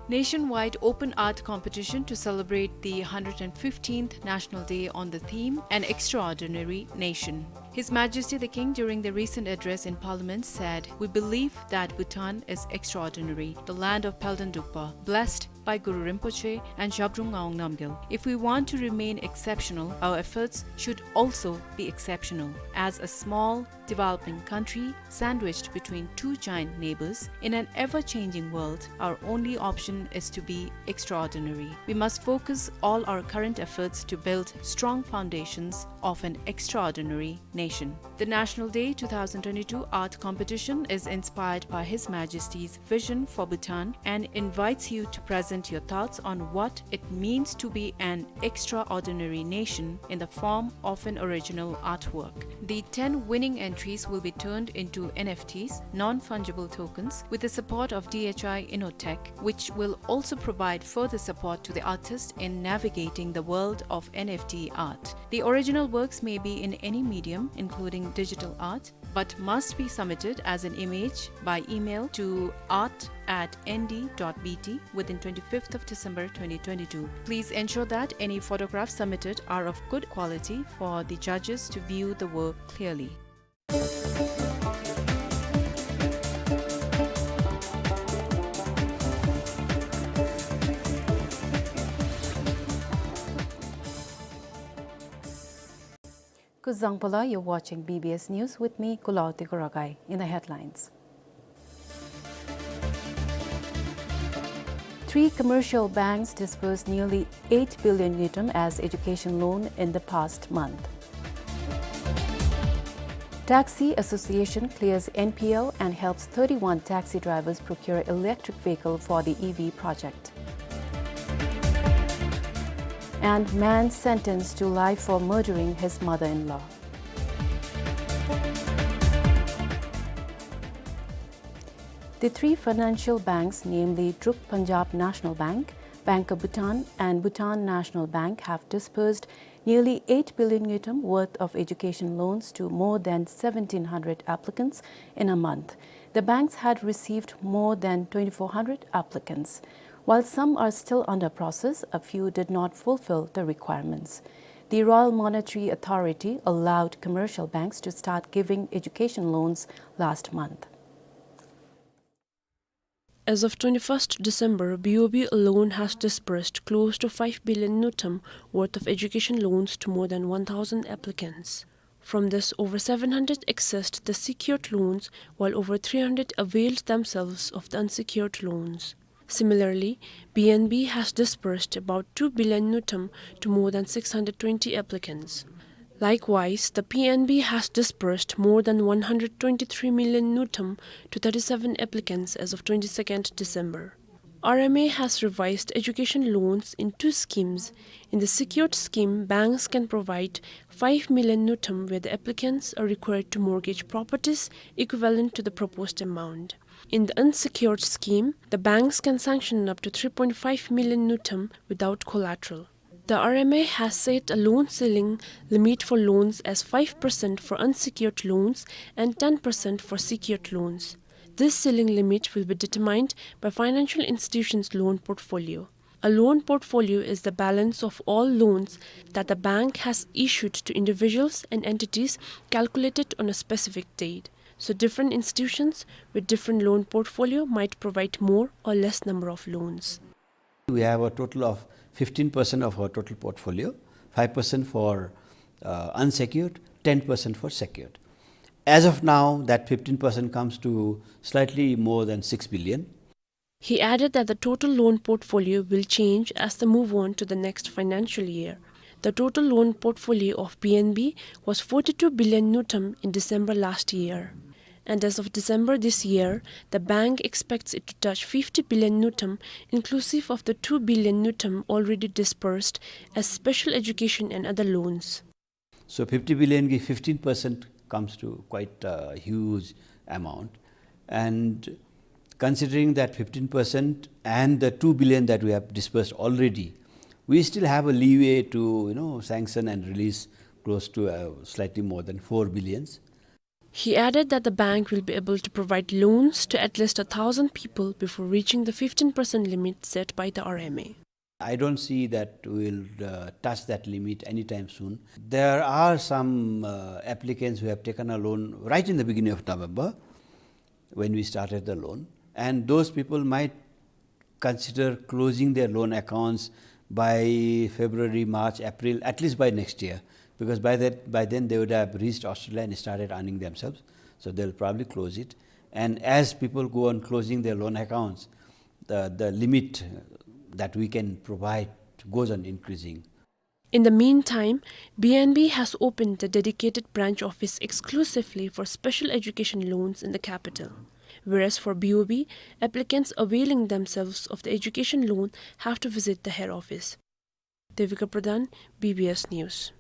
Nationwide open art competition to celebrate the hundred and fifteenth National Day on the theme, An Extraordinary Nation. His Majesty the King, during the recent address in Parliament, said, "We believe that Bhutan is extraordinary, the land of Palden Drukpa, blessed by Guru Rinpoche and Zhabdrung Ngawang Namgyal. If we want to remain exceptional, our efforts should also be exceptional." As a small, developing country sandwiched between two giant neighbors, in an ever-changing world, our only option is to be extraordinary. We must focus all our current efforts to build strong foundations of an extraordinary nation. The National Day two thousand twenty-two art competition is inspired by His Majesty's vision for Bhutan and invites you to present your thoughts on what it means to be an extraordinary nation in the form of an original artwork. The ten winning entries will be turned into N F Ts, non-fungible tokens, with the support of D H I Innotech, which will also provide further support to the artist in navigating the world of N F T art. The original works may be in any medium, including digital art, but must be submitted as an image by email to art at N D dot B T within twenty-fifth of December twenty twenty-two. Please ensure that any photographs submitted are of good quality for the judges to view the work clearly. Kuzuzangpo la, you're watching B B S News with me, Kulao Tikurogai. In the headlines, three commercial banks disbursed nearly eight billion ngultrum as education loan in the past month. Taxi Association clears N P L and helps thirty-one taxi drivers procure electric vehicle for the E V project. And man sentenced to life for murdering his mother-in-law. The three financial banks, namely Druk Punjab National Bank, Bank of Bhutan, and Bhutan National Bank, have disbursed nearly eight billion ngultrum worth of education loans to more than seventeen hundred applicants in a month. The banks had received more than twenty-four hundred applicants. While some are still under process, a few did not fulfill the requirements. The Royal Monetary Authority allowed commercial banks to start giving education loans last month. As of twenty-first December, B O B alone has disbursed close to five billion ngultrum worth of education loans to more than one thousand applicants. From this, over seven hundred accessed the secured loans, while over three hundred availed themselves of the unsecured loans. Similarly, B N B has disbursed about two billion ngultrum to more than six hundred twenty applicants. Likewise, the P N B has disbursed more than one hundred twenty-three million ngultrum to thirty-seven applicants as of twenty-second December. R M A has revised education loans in two schemes. In the secured scheme, banks can provide five million ngultrum, where the applicants are required to mortgage properties equivalent to the proposed amount. In the unsecured scheme, the banks can sanction up to three point five million ngultrum without collateral. The R M A has set a loan ceiling limit for loans as five percent for unsecured loans and ten percent for secured loans. This ceiling limit will be determined by financial institution's loan portfolio. A loan portfolio is the balance of all loans that the bank has issued to individuals and entities, calculated on a specific date. So different institutions with different loan portfolio might provide more or less number of loans. We have a total of fifteen percent of our total portfolio, five percent for, uh, unsecured, ten percent for secured. As of now, that fifteen percent comes to slightly more than six billion. He added that the total loan portfolio will change as they move on to the next financial year. The total loan portfolio of P N B was forty-two billion ngultrum in December last year. And as of December this year, the bank expects it to touch fifty billion ngultrum, inclusive of the two billion ngultrum already disbursed as special education and other loans. So fifty billion ki fifteen percent comes to quite a huge amount. And considering that fifteen percent and the two billion that we have disbursed already, we still have a leeway to, you know, sanction and release close to, uh, slightly more than four billions. He added that the bank will be able to provide loans to at least a thousand people before reaching the fifteen percent limit set by the R M A. I don't see that we'll, uh, touch that limit anytime soon. There are some, uh, applicants who have taken a loan right in the beginning of November when we started the loan, and those people might consider closing their loan accounts by February, March, April, at least by next year, because by that, by then they would have reached Australia and started earning themselves. So they'll probably close it. And as people go on closing their loan accounts, the, the limit that we can provide goes on increasing. In the meantime, B N B has opened a dedicated branch office exclusively for special education loans in the capital. Whereas for B O B, applicants availing themselves of the education loan have to visit the head office. Devika Pradhan, B B S News.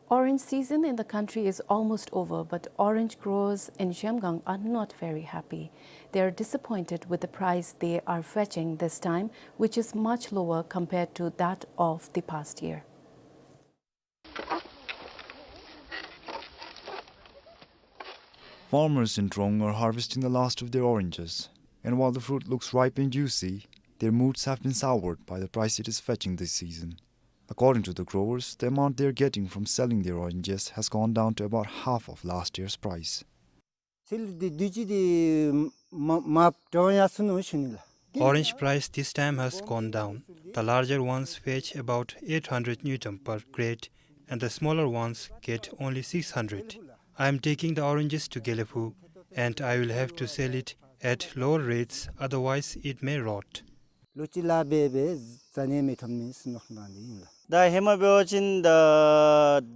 Orange season in the country is almost over, but orange growers in Zhemgang are not very happy. They are disappointed with the price they are fetching this time, which is much lower compared to that of the past year. Farmers in Trong are harvesting the last of their oranges, and while the fruit looks ripe and juicy, their moods have been soured by the price it is fetching this season. According to the growers, the amount they are getting from selling their oranges has gone down to about half of last year's price. Orange price this time has gone down. The larger ones fetch about eight hundred ngultrum per crate, and the smaller ones get only six hundred. I am taking the oranges to Gelephu, and I will have to sell it at lower rates, otherwise it may rot. ལོ་གཅིག་ལཱ་འབད་འབད་བཟའ་ནི་མི་ཐོབ་ནི་ཟེར་མནོ་བསམ་བཏང་སྟེ་ཨིན་ལགས། ད་ཧེ་མ་འབད་བ་ཅིན་ད་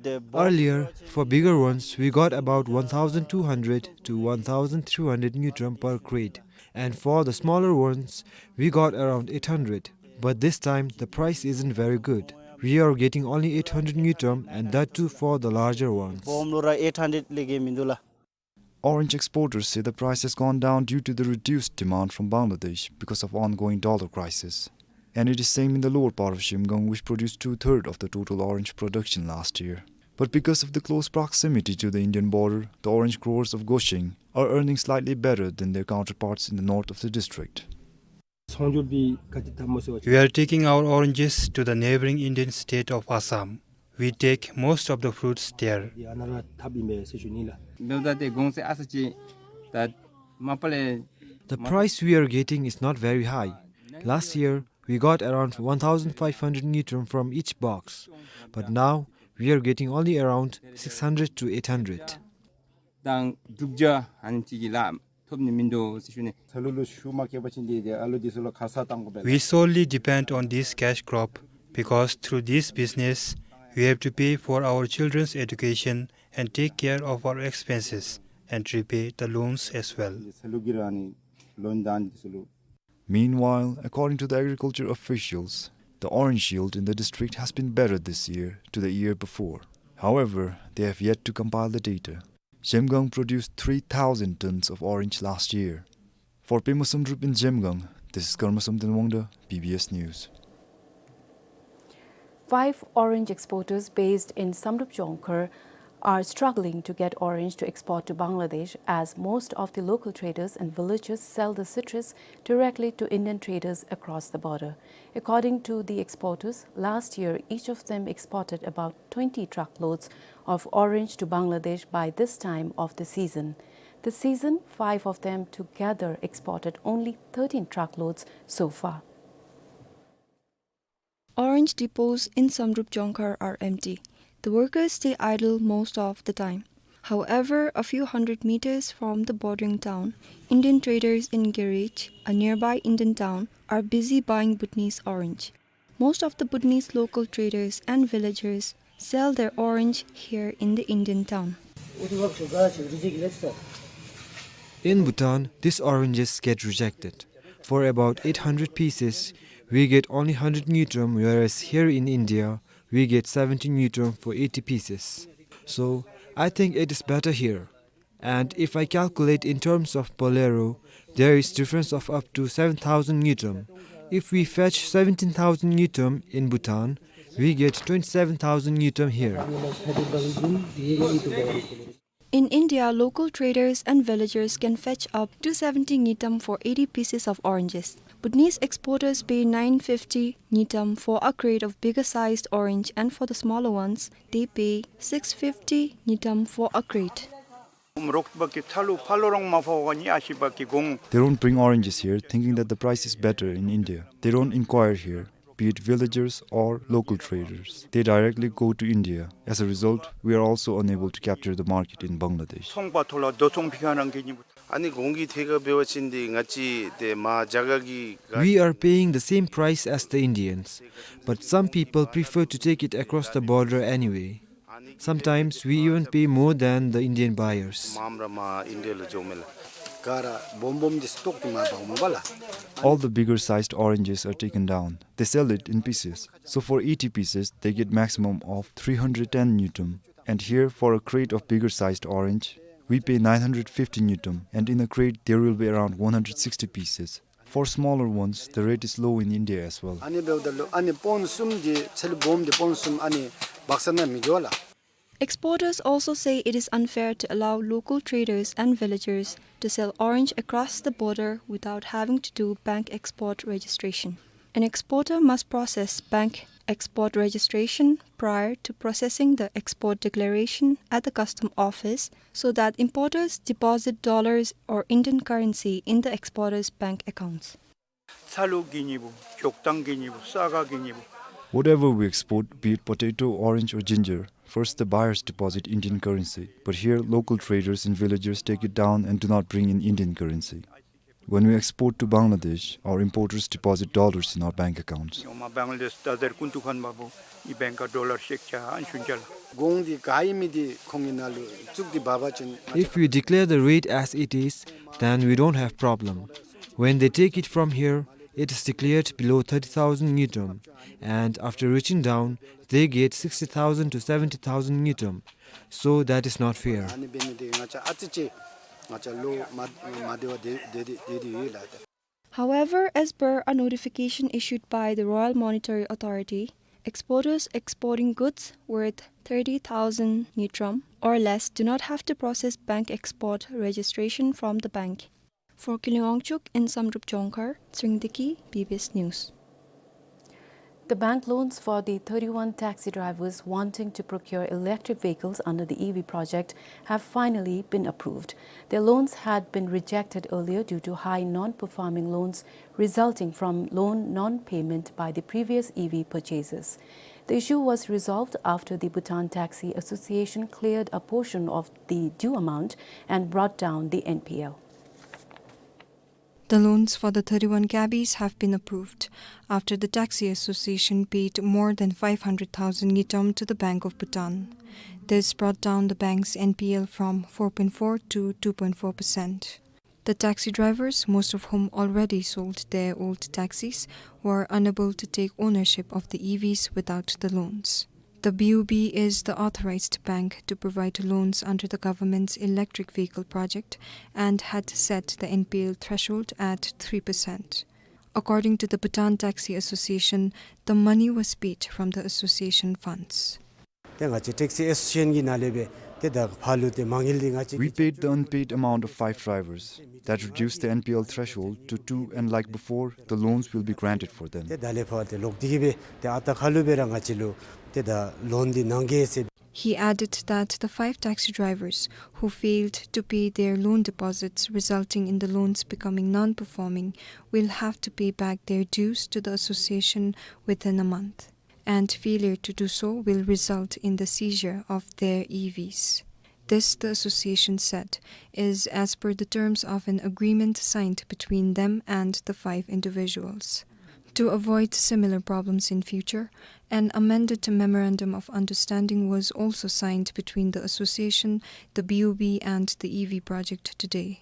དེ་སྦོམ། Earlier, for bigger ones, we got about one thousand two hundred to one thousand three hundred ngultrum per crate, and for the smaller ones, we got around eight hundred. But this time, the price isn't very good. We are getting only eight hundred ngultrum, and that too for the larger ones. སྦོམ་ལུ་ར་eight hundred ལས་བརྒལ་མིན་འདུག་ལགས། Orange exporters say the price has gone down due to the reduced demand from Bangladesh because of ongoing dollar crisis. And it is same in the lower part of Zhemgang, which produced two-thirds of the total orange production last year. But because of the close proximity to the Indian border, the orange growers of Gosheng are earning slightly better than their counterparts in the north of the district. We are taking our oranges to the neighboring Indian state of Assam. We take most of the fruits there. The price we are getting is not very high. Last year, we got around one thousand five hundred ngultrum from each box, but now we are getting only around six hundred to eight hundred. དང་དྲུག་བརྒྱ་ཨ་ནི་ཅིག་གི་ལཱ་ཐོབ་ནི་མིན་འདུག་ཟེར་ཞུ་ནི། ཚ་ལུ་ལུ་ཤུལ་མ་སྐྱེས་པ་ཅིན་འདི་དེ་ཨ་ལུ་འདི་ཚུ་ལུ་ཁར་ས་བཏང་དགོ་པས། We solely depend on this cash crop because through this business, we have to pay for our children's education and take care of our expenses and repay the loans as well. ཚ་ལུ་གི་ར་ནི་ལོན་དང་འདི་ཚུ་ལུ། Meanwhile, according to the agriculture officials, the orange yield in the district has been better this year to the year before. However, they have yet to compile the data. Zhemgang produced three thousand tons of orange last year. For Pema Samdrup in Zhemgang, this is Karma Samten Wangda, B B S News. Five orange exporters based in Samdrup Jongkhar are struggling to get orange to export to Bangladesh, as most of the local traders and villagers sell the citrus directly to Indian traders across the border. According to the exporters, last year each of them exported about twenty truckloads of orange to Bangladesh by this time of the season. This season, five of them together exported only thirteen truckloads so far. Orange depots in Samdrup Jongkhar are empty. The workers stay idle most of the time. However, a few hundred meters from the bordering town, Indian traders in Gerich, a nearby Indian town, are busy buying Bhutanese orange. Most of the Bhutanese local traders and villagers sell their orange here in the Indian town. In Bhutan, these oranges get rejected. For about eight hundred pieces, we get only hundred ngultrum, whereas here in India, we get seventy ngultrum for eighty pieces. So, I think it is better here. And if I calculate in terms of bolero, there is difference of up to seven thousand ngultrum. If we fetch seventeen thousand ngultrum in Bhutan, we get twenty-seven thousand ngultrum here. In India, local traders and villagers can fetch up two seventy ngultrum for eighty pieces of oranges. Bhutanese exporters pay nine fifty ngultrum for a crate of bigger sized orange, and for the smaller ones, they pay six fifty ngultrum for a crate. They don't bring oranges here thinking that the price is better in India. They don't inquire here, be it villagers or local traders. They directly go to India. As a result, we are also unable to capture the market in Bangladesh. ཚོང་པ་ཐོག་ལུ་དོ་ཚོང་ཕི་ཁ་རང་གི་ཉིན་པོ། ཨ་ནི་གོང་གི་ཐད་ཁར་འབད་བ་ཅིན་འདི་ང་བཅས་དེ་མ་རྒྱ་གར་གྱི། We are paying the same price as the Indians, but some people prefer to take it across the border anyway. Sometimes we even pay more than the Indian buyers. མམ་ར་མ་ཨིན་ཌི་ཡ་ལུ་འགྱོཝ་མས་ལགས། ག་ར་སྦོམ་སྦོམ་འདི་སི་ཊོག་འདི་མར་འབགཝ་མས་པ་ལགས། All the bigger sized oranges are taken down. They sell it in pieces. So for eighty pieces, they get maximum of three hundred ten ngultrum. And here, for a crate of bigger sized orange, we pay nine hundred fifty ngultrum, and in a crate there will be around one hundred sixty pieces. For smaller ones, the rate is low in India as well. ཨ་ནི་འབདཝ་ད་ལུ་ཨ་ནི་པོན་གསུམ་འདི་ཚལ་སྦོམ་འདི་པོན་གསུམ་ཨ་ནི་བག་ས་ནང་མི་འགྱོ་བས་ལགས། Exporters also say it is unfair to allow local traders and villagers to sell orange across the border without having to do bank export registration. An exporter must process bank export registration prior to processing the export declaration at the custom office so that importers deposit dollars or Indian currency in the exporters' bank accounts. ཚ་ལུ་གི་ཉིན་པོ། ཅོག་ཐང་གི་ཉིན་པོ། ས་ག་གི་ཉིན་པོ། Whatever we export, be it potato, orange or ginger, first the buyers deposit Indian currency. But here, local traders and villagers take it down and do not bring in Indian currency. When we export to Bangladesh, our importers deposit dollars in our bank accounts. ཡོང་མ་བང་ལ་དེཤ་ད་དེར་ཀུན་ཏུ་ཁན་བ་བུ་ཨི་བེང་ཀ་ཌོ་ལར་ཤེག་ཆ་ཨན་ཤུན་ཅ་ལ། གོང་འདི་ག་ཨིན་མི་འདི་ཁོང་གི་ནང་ལུ་བཙུགས་ཏེ་འབག་པ་ཅིན། If we declare the rate as it is, then we don't have problem. When they take it from here, it is declared below thirty thousand ngultrum, and after reaching down, they get sixty thousand to seventy thousand ngultrum. So that is not fair. ཨ་ནི་འབད་ནི་འདི་ང་བཅས་ཨ་ཙི་ཅིག་ང་བཅས་ལུ་མ་མ་བདེ་བ་དེ་དེ་དེ་དེ་ཡོད་ལགས། However, as per a notification issued by the Royal Monetary Authority, exporters exporting goods worth thirty thousand ngultrum or less do not have to process bank export registration from the bank. For Killing Wangchuk in Samdrup Jongkhar, Sringdiki, B B S News. The bank loans for the thirty-one taxi drivers wanting to procure electric vehicles under the E V project have finally been approved. Their loans had been rejected earlier due to high non-performing loans resulting from loan non-payment by the previous E V purchasers. The issue was resolved after the Bhutan Taxi Association cleared a portion of the due amount and brought down the N P L. The loans for the thirty-one cabbies have been approved after the Taxi Association paid more than five hundred thousand ngultrum to the Bank of Bhutan. This brought down the bank's N P L from four point four to two point four percent. The taxi drivers, most of whom already sold their old taxis, were unable to take ownership of the E Vs without the loans. The B O B is the authorized bank to provide loans under the government's electric vehicle project and had set the N P L threshold at three percent. According to the Bhutan Taxi Association, the money was paid from the association funds. ཏེ་ང་བཅས་ཊེག་སི་ཨེ་སོ་སི་ཨེ་ཤཱན་གྱི་ནང་ལས་སྦེ་ཏེ་ད་ཕར་ལུ་ཏེ་མ་དངུལ་འདི་ང་བཅས། We paid the unpaid amount of five drivers. That reduced the N P L threshold to two, and like before, the loans will be granted for them. ཏེ་ད་ལས་ཕར་ཏེ་ལོག་སྟེ་གི་སྦེ་ཏེ་ཨ་རྟག་ཁ་ལུ་སྦེ་ར་ང་བཅས་ལུ་ཏེ་ད་ལོན་འདི་གནང་གེ་ཟེར། He added that the five taxi drivers who failed to pay their loan deposits, resulting in the loans becoming non-performing, will have to pay back their dues to the association within a month, and failure to do so will result in the seizure of their E Vs. This, the association said, is as per the terms of an agreement signed between them and the five individuals. To avoid similar problems in future, an amended memorandum of understanding was also signed between the association, the B O B, and the E V project today.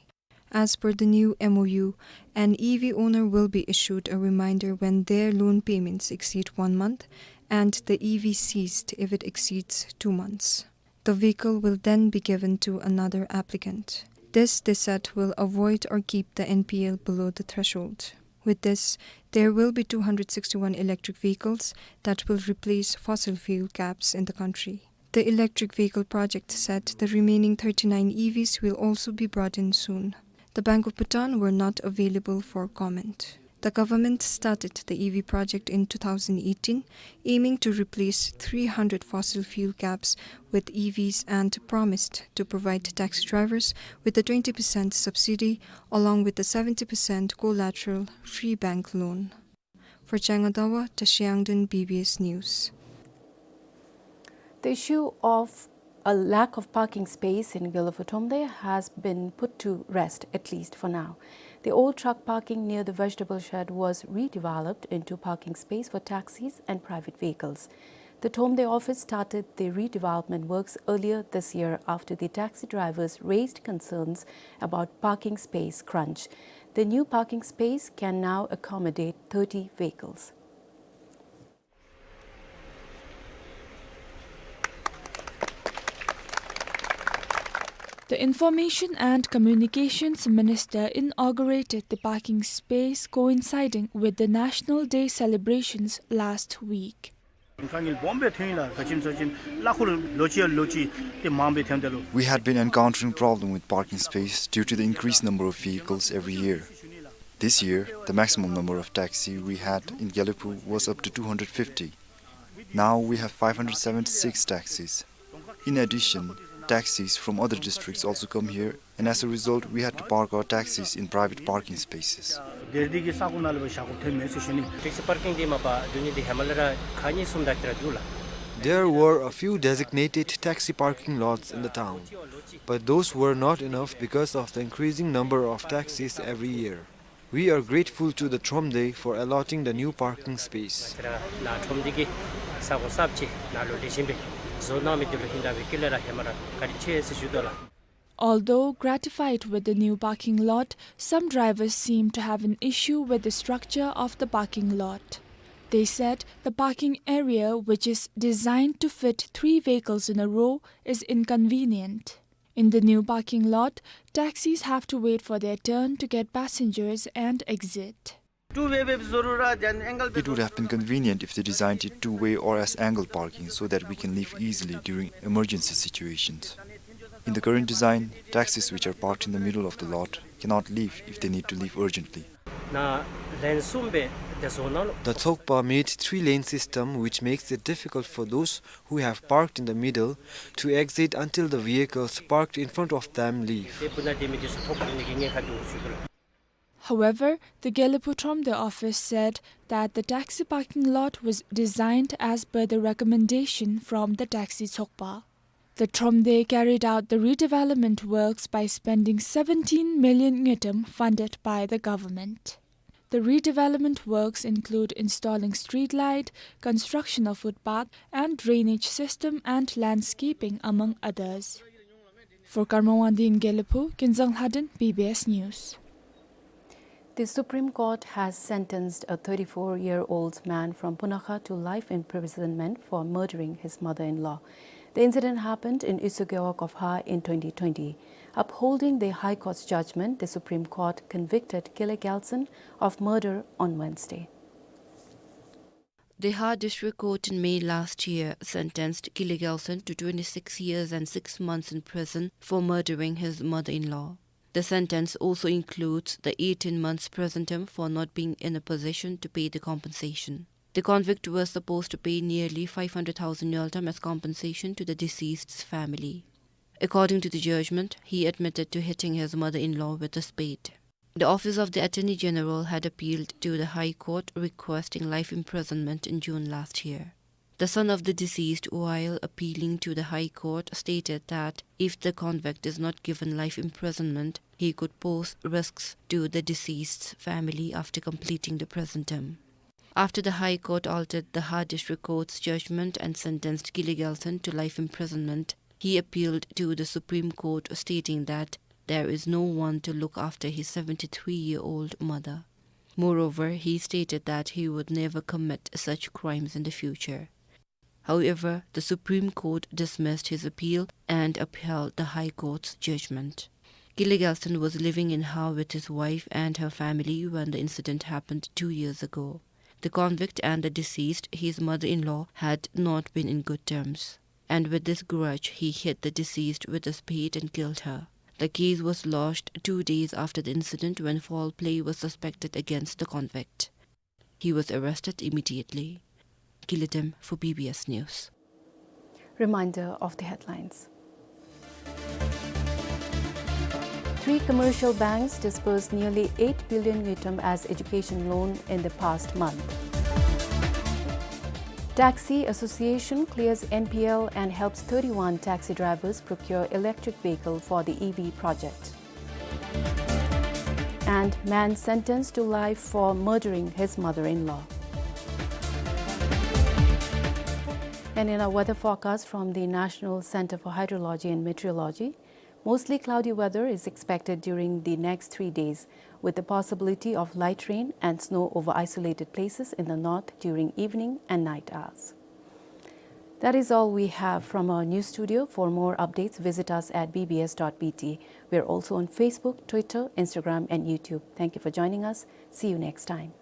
As per the new M O U, an E V owner will be issued a reminder when their loan payments exceed one month and the E V seized if it exceeds two months. The vehicle will then be given to another applicant. This, they said, will avoid or keep the N P L below the threshold. With this, there will be two hundred sixty-one electric vehicles that will replace fossil fuel cabs in the country. The electric vehicle project said the remaining thirty-nine E Vs will also be brought in soon. The Bank of Bhutan were not available for comment. The government started the E V project in two thousand eighteen, aiming to replace three hundred fossil fuel cabs with E Vs and promised to provide taxi drivers with a twenty percent subsidy along with a seventy percent collateral free bank loan. For Changadawa, Tashiangden, B B S News. The issue of a lack of parking space in Gelephu Thromde has been put to rest, at least for now. The old truck parking near the vegetable shed was redeveloped into parking space for taxis and private vehicles. The Thromde office started the redevelopment works earlier this year after the taxi drivers raised concerns about parking space crunch. The new parking space can now accommodate thirty vehicles. The Information and Communications Minister inaugurated the parking space coinciding with the National Day celebrations last week. དཀའ་ངལ་སྦོམ་སྦེ་ཐོན་ཡི་ལགས། ག་ཅི་སྨོ་ཟེར་བ་ཅིན་གླ་འཁོར་ལོ་གཅིག་ལོ་གཅིག་ཏེ་མངམ་སྦེ་ཐོནམ་ད་ལུ། We had been encountering problem with parking space due to the increased number of vehicles every year. This year, the maximum number of taxi we had in Gelephu was up to two hundred fifty. Now we have five hundred seventy-six taxis. In addition, taxis from other districts also come here, and as a result, we had to park our taxis in private parking spaces. དེར་འདི་གི་ས་གོ་ནང་ལུ་སྦེ་བཞག་དགོཔ་ཐོནམ་མས་ཟེར་ཞུ་ནི། ཊེག་སི་པར་ཀིང་འདི་མ་པ་འདུག་ནི་འདི་ཧེ་མ་ལས་ར་ཁ་གཉིས་གསུམ་དེ་ཅིག་ར་འདུག་ལགས། There were a few designated taxi parking lots in the town, but those were not enough because of the increasing number of taxis every year. We are grateful to the Thromde for allotting the new parking space. ང་བཅས་ར་ནཱ་ཁྲོམ་སྡེ་གིས་ས་གོ་གསརཔ་ཅིག་ནཱ་ལུ་ལེགས་ཤོམ་སྦེ་བཟོ་གནང་མི་འདི་ལུ་ཧིང་དང་སྦེ་ཀུན་ལེགས་ར་ཧེ་མ་ར་བཀའ་དྲིན་ཆེ་ཟེར་ཞུ་དོ་ལགས། Although gratified with the new parking lot, some drivers seem to have an issue with the structure of the parking lot. They said the parking area, which is designed to fit three vehicles in a row, is inconvenient. In the new parking lot, taxis have to wait for their turn to get passengers and exit. It would have been convenient if they designed it two-way or as angle parking so that we can leave easily during emergency situations. In the current design, taxis which are parked in the middle of the lot cannot leave if they need to leave urgently. ནཱ་ལེན་གསུམ་སྦེ་དེ་བཟོ་གནང་ལོ། The Tsokpa made three-lane system, which makes it difficult for those who have parked in the middle to exit until the vehicles parked in front of them leave. དེ་སྤུ་ན་དེ་མི་དེ་ཚུ་ཐོག་ཁར་ནི་གི་ཉེན་ཁ་འདུག་ཞུ་དོ་ལགས། However, the Gelephu Thromde office said that the taxi parking lot was designed as per the recommendation from the Taxi Tsokpa. The Thromde carried out the redevelopment works by spending seventeen million ngultrum funded by the government. The redevelopment works include installing street light, construction of footpath and drainage system and landscaping, among others. For Karma Wangdi in Gelephu, Kinzang Lhaden, B B S News. The Supreme Court has sentenced a thirty-four-year-old man from Punakha to life imprisonment for murdering his mother-in-law. The incident happened in Uiso Gewog of Ha in twenty twenty. Upholding the High Court's judgment, the Supreme Court convicted Kile Gyaltsen of murder on Wednesday. The Ha District Court in May last year sentenced Kile Gyaltsen to twenty-six years and six months in prison for murdering his mother-in-law. The sentence also includes the eighteen months prison term for not being in a position to pay the compensation. The convict was supposed to pay nearly five hundred thousand ngultrum as compensation to the deceased's family. According to the judgment, he admitted to hitting his mother-in-law with a spade. The Office of the Attorney General had appealed to the High Court requesting life imprisonment in June last year. The son of the deceased, while appealing to the High Court, stated that if the convict is not given life imprisonment, he could pose risks to the deceased's family after completing the prison term. After the High Court altered the Ha District Court's judgment and sentenced Kile Gyaltsen to life imprisonment, he appealed to the Supreme Court, stating that there is no one to look after his seventy-three-year-old mother. Moreover, he stated that he would never commit such crimes in the future. However, the Supreme Court dismissed his appeal and upheld the High Court's judgment. Kile Gyaltsen was living in Ha with his wife and her family when the incident happened two years ago. The convict and the deceased, his mother-in-law, had not been in good terms. And with this grudge, he hit the deceased with a spade and killed her. The case was lodged two days after the incident when foul play was suspected against the convict. He was arrested immediately. Kile Dem for B B S News. Reminder of the headlines. Three commercial banks disbursed nearly eight billion ngultrum as education loan in the past month. Taxi Association clears N P L and helps thirty-one taxi drivers procure electric vehicle for the E V project. And man sentenced to life for murdering his mother-in-law. And in our weather forecast from the National Center for Hydrology and Meteorology, mostly cloudy weather is expected during the next three days, with the possibility of light rain and snow over isolated places in the north during evening and night hours. That is all we have from our news studio. For more updates, visit us at B B S dot B T. We are also on Facebook, Twitter, Instagram, and YouTube. Thank you for joining us. See you next time.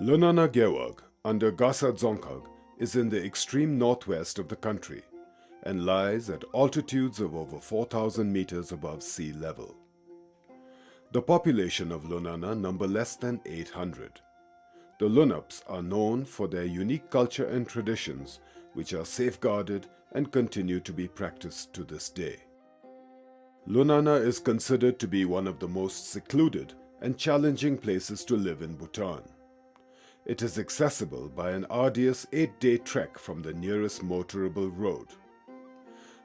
Lunana Gewog, under Gasa Dzongkhag, is in the extreme northwest of the country and lies at altitudes of over four thousand meters above sea level. The population of Lunana number less than eight hundred. The Lunaps are known for their unique culture and traditions, which are safeguarded and continue to be practiced to this day. Lunana is considered to be one of the most secluded and challenging places to live in Bhutan. It is accessible by an arduous eight-day trek from the nearest motorable road.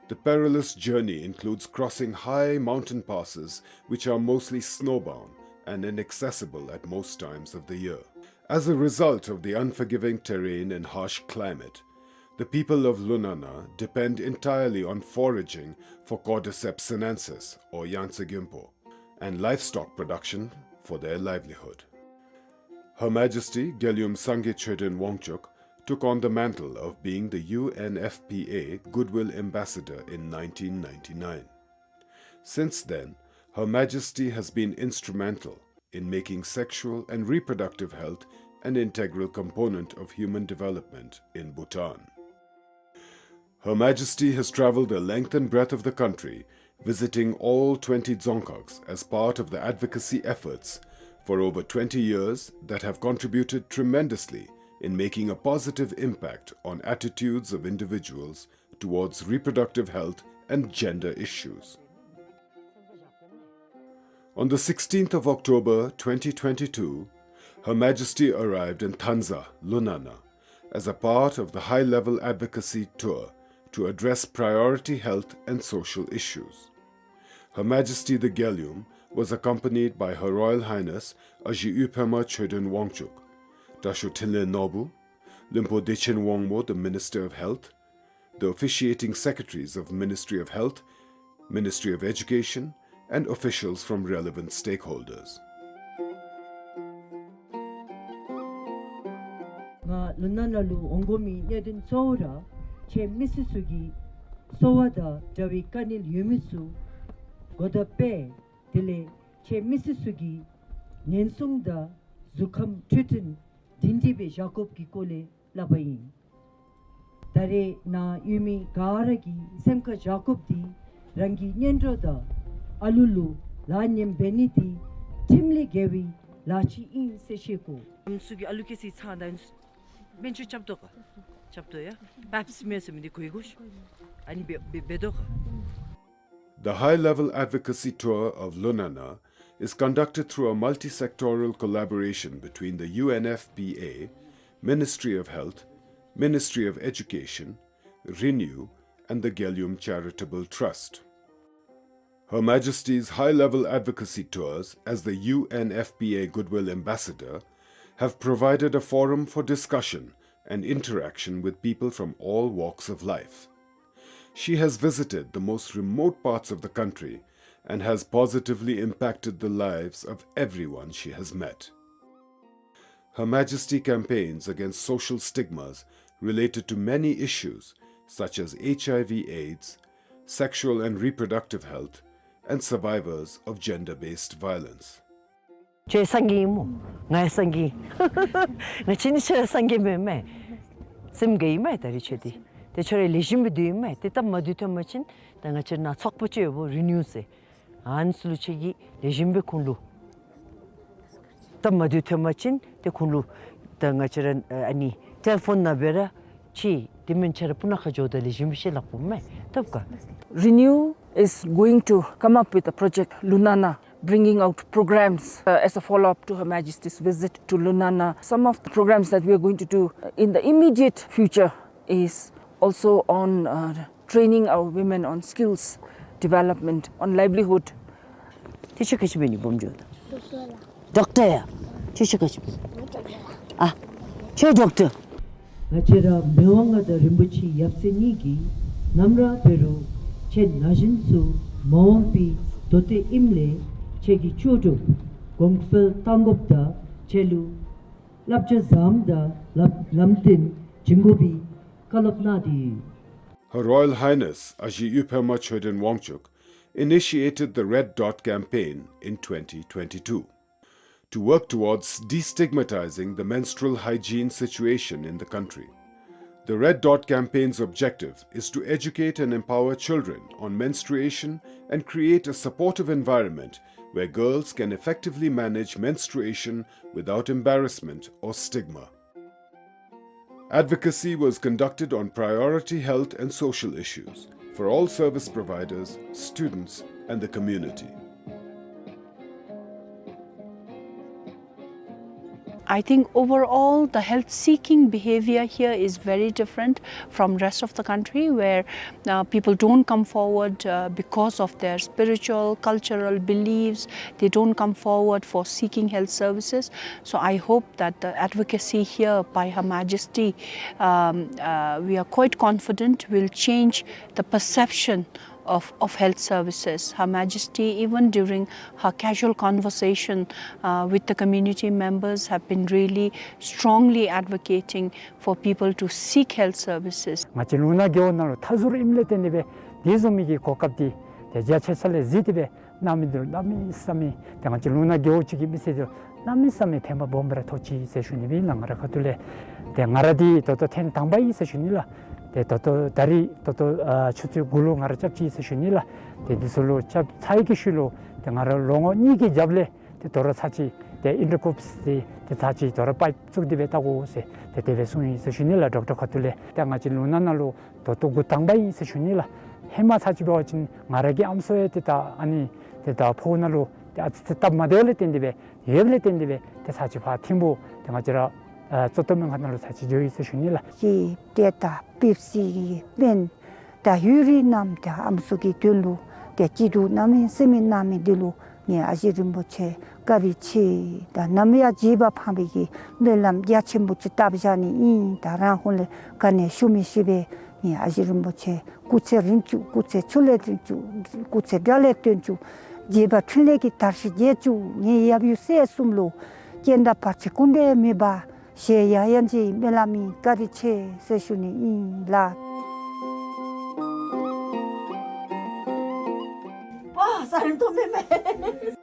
The perilous journey includes crossing high mountain passes, which are mostly snowbound and inaccessible at most times of the year. As a result of the unforgiving terrain and harsh climate, the people of Lunana depend entirely on foraging for Cordyceps sinensis, or Yangtze Gyompo, and livestock production for their livelihood. Her Majesty Gyaliyum Sangay Choeden Wangchuck took on the mantle of being the U N F P A Goodwill Ambassador in nineteen ninety-nine. Since then, Her Majesty has been instrumental in making sexual and reproductive health an integral component of human development in Bhutan. Her Majesty has traveled the length and breadth of the country, visiting all twenty dzongkhags as part of the advocacy efforts for over twenty years that have contributed tremendously in making a positive impact on attitudes of individuals towards reproductive health and gender issues. On the sixteenth of October twenty twenty-two, Her Majesty arrived in Thanza, Lunana, as a part of the high-level advocacy tour to address priority health and social issues. Her Majesty the Gyaliyum was accompanied by Her Royal Highness Aji Ü Pema Choeden Wangchuck, Dasho Thinley Norbu, Lwinpo Dechen Wangmo, the Minister of Health, the officiating secretaries of Ministry of Health, Ministry of Education, and officials from relevant stakeholders. ང་ལུ་ན་ན་ལུ་འོང་དགོ་མི་གནད་དོན་གཙོ་བོ་ར་ཁྱེད་མི་སེར་ཚུ་གི་གསོ་བ་དང་འདྲ་བའི་དཀའ་ངལ་ཡོད་མི་ཚུ་གོ་བརྡ་སྤེལ། དེ་ལས་ཁྱེད་མི་སེར་ཚུ་གི་ཉེན་སྲུང་དང་གཟུགས་ཁམས་འཕྲོད་བསྟེན་སྒྲིང་སྒྲི་སྦེ་བཞག་དགོཔ་གི་སྐོར་ལས་སླབ་པ་ཨིན། ད་རེས་ནཱ་ཡོད་མི་ག་ར་གིས་སེམས་ཁར་བཞག་དགོཔ་འདི་རང་གི་གཉེན་གྲོགས་དང་ཨ་ལུ་ལུ་ལཱ་ཉམས་འབད་ནི་འདི་ཁྲིམས་ལས་འགལ་བའི་ལཱ་ཅིག་ཨིན་ཟེར་ཤེས་དགོ། ཨམ་སྲུ་གི་ཨ་ལུ་སྐྱེས་ཚེ་ཚང་ད་སྨན་བཅོས་རྐྱབ་དོ་ག། རྐྱབ་དོ་ཡ། པེབ་སི་མེར་ཟེར་མི་འདི་གོ་ཡི་གོ་ཤིག། ཨ་ནི་འབད་འབད་འབད་དོ་ག། The high-level advocacy tour of Lunana is conducted through a multi-sectoral collaboration between the U N F P A, Ministry of Health, Ministry of Education, Renew, and the Gyaliyum Charitable Trust. Her Majesty's high-level advocacy tours as the U N F P A Goodwill Ambassador have provided a forum for discussion and interaction with people from all walks of life. She has visited the most remote parts of the country and has positively impacted the lives of everyone she has met. Her Majesty campaigns against social stigmas related to many issues such as H I V AIDS, sexual and reproductive health, and survivors of gender-based violence. ཁྱོད་སངས་རྒྱས་ཨིན་མོ། ང་ཡང་སངས་རྒྱས་ཨིན། ང་བཅས་གཉིས་ཆ་ར་སངས་རྒྱས་མེན་མས། སེམས་དགའ་ཡི་མས་ད་རིས་ཁྱོད་འདི། ཏེ་ཁྱོད་ར་ལེགས་ཤོམ་སྦེ་སྡོད་ཡི་མས། ཏེ་སྟབས་མ་བདེཝ་ཐོན་པ་ཅིན་ད་ང་བཅས་ནཱ་ཚོགས་པ་ཅིག་ཡོདཔ་རི་ནིའུ་ཟེར། ཨ་ནི་ཚུ་ལུ་ཁྱོད་ཀྱིས་ལེགས་ཤོམ་སྦེ་ཁོང་ལུ་སྟབས་མ་བདེཝ་ཐོན་པ་ཅིན་ཏེ་ཁོང་ལུ་ད་ང་བཅས་ར་ཨ་ནི་ཊེ་ལི་ཕོན་ནང་སྦེ་ར་ཅིག་དེ་མེན་ཁྱོད་ར་སྤུ་ན་ཁ་འགྱོཝ་ད་ལེགས་ཤོམ་སྦེ་ཤེས་ལགས་པོ་མས། སྟབས་ག། Renew is going to come up with a project, Lunana, bringing out programs, uh, as a follow-up to Her Majesty's visit to Lunana. Some of the programs that we are going to do in the immediate future is also on, uh, training our women on skills development, on livelihood. ཁྱོད་ཆོས་ག་ཅི་འབད་ནི་སྦོམ་འགྱོ་ད། ཌོག་ཊར་ཡ། ཁྱོད་ཆོས་ག་ཅི་འབད། ཨ། ཁྱོད་ཌོག་ཊར། ང་བཅས་ར་མི་དབང་མངའ་བདག་རིན་པོ་ཆེ་ཡབ་སྲས་གཉིས་ཀྱིས་ནམ་ར་འབད་རུང་ཁྱེད་ན་གཞོན་ཚུ་མ་འོངས་པའི་མདོ་སྟོད་ཨིནམ་ལས་ཁྱེད་ཀྱི་ལྕོགས་གྲུབ་གོང་འཕེལ་གཏང་དགོཔ་དང་ཁྱེད་ལུ་བསླབ་བྱ་བཟངམ་དང་ལམ་ལམ་སྟོན་བྱིན་དགོ་པའི་བཀའ་སློབ་གནང་སྟེ། Her Royal Highness Aji Ü Pema Choeden Wangchuck initiated the Red Dot Campaign in twenty twenty-two to work towards destigmatizing the menstrual hygiene situation in the country. The Red Dot Campaign's objective is to educate and empower children on menstruation and create a supportive environment where girls can effectively manage menstruation without embarrassment or stigma. Advocacy was conducted on priority health and social issues for all service providers, students, and the community. I think overall the health-seeking behavior here is very different from rest of the country, where uh, people don't come forward uh, because of their spiritual, cultural beliefs. They don't come forward for seeking health services. So I hope that the advocacy here by Her Majesty, um, uh, we are quite confident, will change the perception of, of health services. Her Majesty, even during her casual conversation uh, with the community members, have been really strongly advocating for people to seek health services. ང་བཅས་ལུང་ནག་རྒེད་འོག་ནང་ལུ་མཐའ་ཟུར་ཨིནམ་ལས་བརྟེན་ཏེ་སྦེ་དེ་བཟུམ་མའི་གི་གོ་སྐབས་འདི་ཏེ་རྒྱ་ཆེ་ས་ལས་གཟིགས་ཏེ་སྦེ་གནང་མི་འདི་ལུ་གནམ་མེད་ས་མེད་ཏེ་ང་བཅས་ལུང་ནག་རྒེད་འོག་ཅིག་གི་མི་སེར་འདི་ལུ་གནམ་མེད་ས་མེད་ཕན་པ་སྦོམ་སྦེ་ར་ཐོགས་ཅི་ཟེར་ཞུ་ནི་སྦེ་ཨིན་ལགས། ང་རའི་ཁ་ཐུག་ལས་ཏེ་ང་ར་འདི་ད་ལྟོ་ཐེངས་དང་པ་ཨིན་ཟེར་ཞུ་ནི་ལགས། ཏེ་ད་ལྟོ་ད་རིས་ད་ལྟོ་ཨ་ཆུ་ཚོད་དགུ་ལུ་ང་ར་རྐྱབ་ཅི་ཟེར་ཞུ་ནི་ལགས། ཏེ་འདི་ཚུ་ལུ་རྐྱབ་ཚར་བའི་གི་ཤུལ་ལུ་ཏེ་ང་ར་ལོ་ངོ་གཉིས་ཀྱི་རྒྱབ་ལས་ཏེ་དོ་རུང་ཚར་གཅིག་ཏེ་ཨིན་ཌོ་སི་ཀོ་པི་ཟེར་ཏེ་ཚར་གཅིག་དོ་རུང་པའིཔ་བཙུགས་ཏེ་སྦེ་བལྟ་དགོ་ཟེར་ཏེ་དེ་སྦེ་གསུངས་ཡི་ཟེར་ཞུ་ནི་ལགས། ཌོག་ཊར་ཁ་ཐུག་ལས། ཏེ་ང་བཅས་ལུང་ནག་ནང་ལུ་ད་ལྟོ་འགོ་དང་པ་ཨིན་ཟེར་ཞུ་ནི་ལགས། ཧེ་མ་ཚར་གཅིག་འབད་བ་ཅིན་ང་ར་གི་ཨམ་སྲུ་ཡང་ཏེ་ད་ཨ་ནི་ཏེ་ད་ཕོཝ་ནང་ལུ་ཏེ་ཨ་ཙི་ཙི་སྟབས་མ་བདེཝ་ལས་བརྟེན་ཏེ་སྦེ་ཡོདཔ་ལས་བརྟེན་ཏེ་སྦེ་ཏེ་ཚར་གཅིག་ཕར་ཐིམ་ཕུག་ཏེ་ང་བཅས་ར་ཨ་གཙུག་ཏོར་སྨན་ཁང་ནང་ལུ་ཚར་གཅིག་འགྱོ་ཡི་ཟེར་ཞུ་ནི་ལགས། ཀྱི་ཏེ་ད་པེབ་སི་གི་སྨན་ད་ཡུན་རིང་གནངམ་ད་ཨམ་སྲུ་གི་དོན་ལུ་ཏེ་སྐྱིད་སྡུག་གནམ་མེད་ས་མེད་གནང་མི་འདི་ལུ་ངེའི་ཨ་ཞེ་རིན་པོ་ཆེ་བཀའ་དྲིན་ཆེ། ད་ནམ་ཡང་བརྗེད་པ་ཕངས་པའི་གི་སྨོན་ལམ་རྒྱ་ཆེན་པོ་ཅིག་བཏབ་བཞག་ནི་ཨིན། ད་རང་ཧོངས་ལས་ག་ནི་ཞུ་མི་ཤེས་པས། ངེའི་ཨ་ཞེ་རིན་པོ་ཆེ་སྐུ་ཚེ་རིང་བཅུག། སྐུ་ཚེ་ཆུ་ལས་རིང་བཅུག། སྐུ་ཚེ་དགྲ་ལས་བཏོན་བཅུག། བརྗེད་པ་འཕྲིན་ལས་ཀྱི་དར་ཞིང་རྒྱས་བཅུག། ངེའི་ཡབ་ཡུམ་སྲས་གསུམ་ལུ་རྐྱེན་དང་བར་ཆད་ཀུན་ནས་མི་འབག། ཞེས་ཡང་ཡང་ཅིག་སྨོན་ལམ་ཨིན། བཀའ་དྲིན་ཆེ་ཟེར་ཞུ་ནི་ཨིན་ལགས། ཨ་ས་རིམ་ཐོབ་མེད་མས།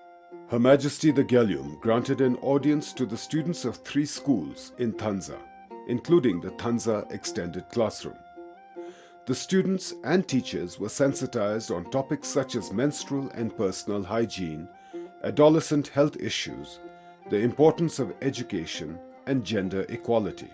Her Majesty the Gyalyum granted an audience to the students of three schools in Thanza, including the Thanza Extended Classroom. The students and teachers were sensitized on topics such as menstrual and personal hygiene, adolescent health issues, the importance of education, and gender equality.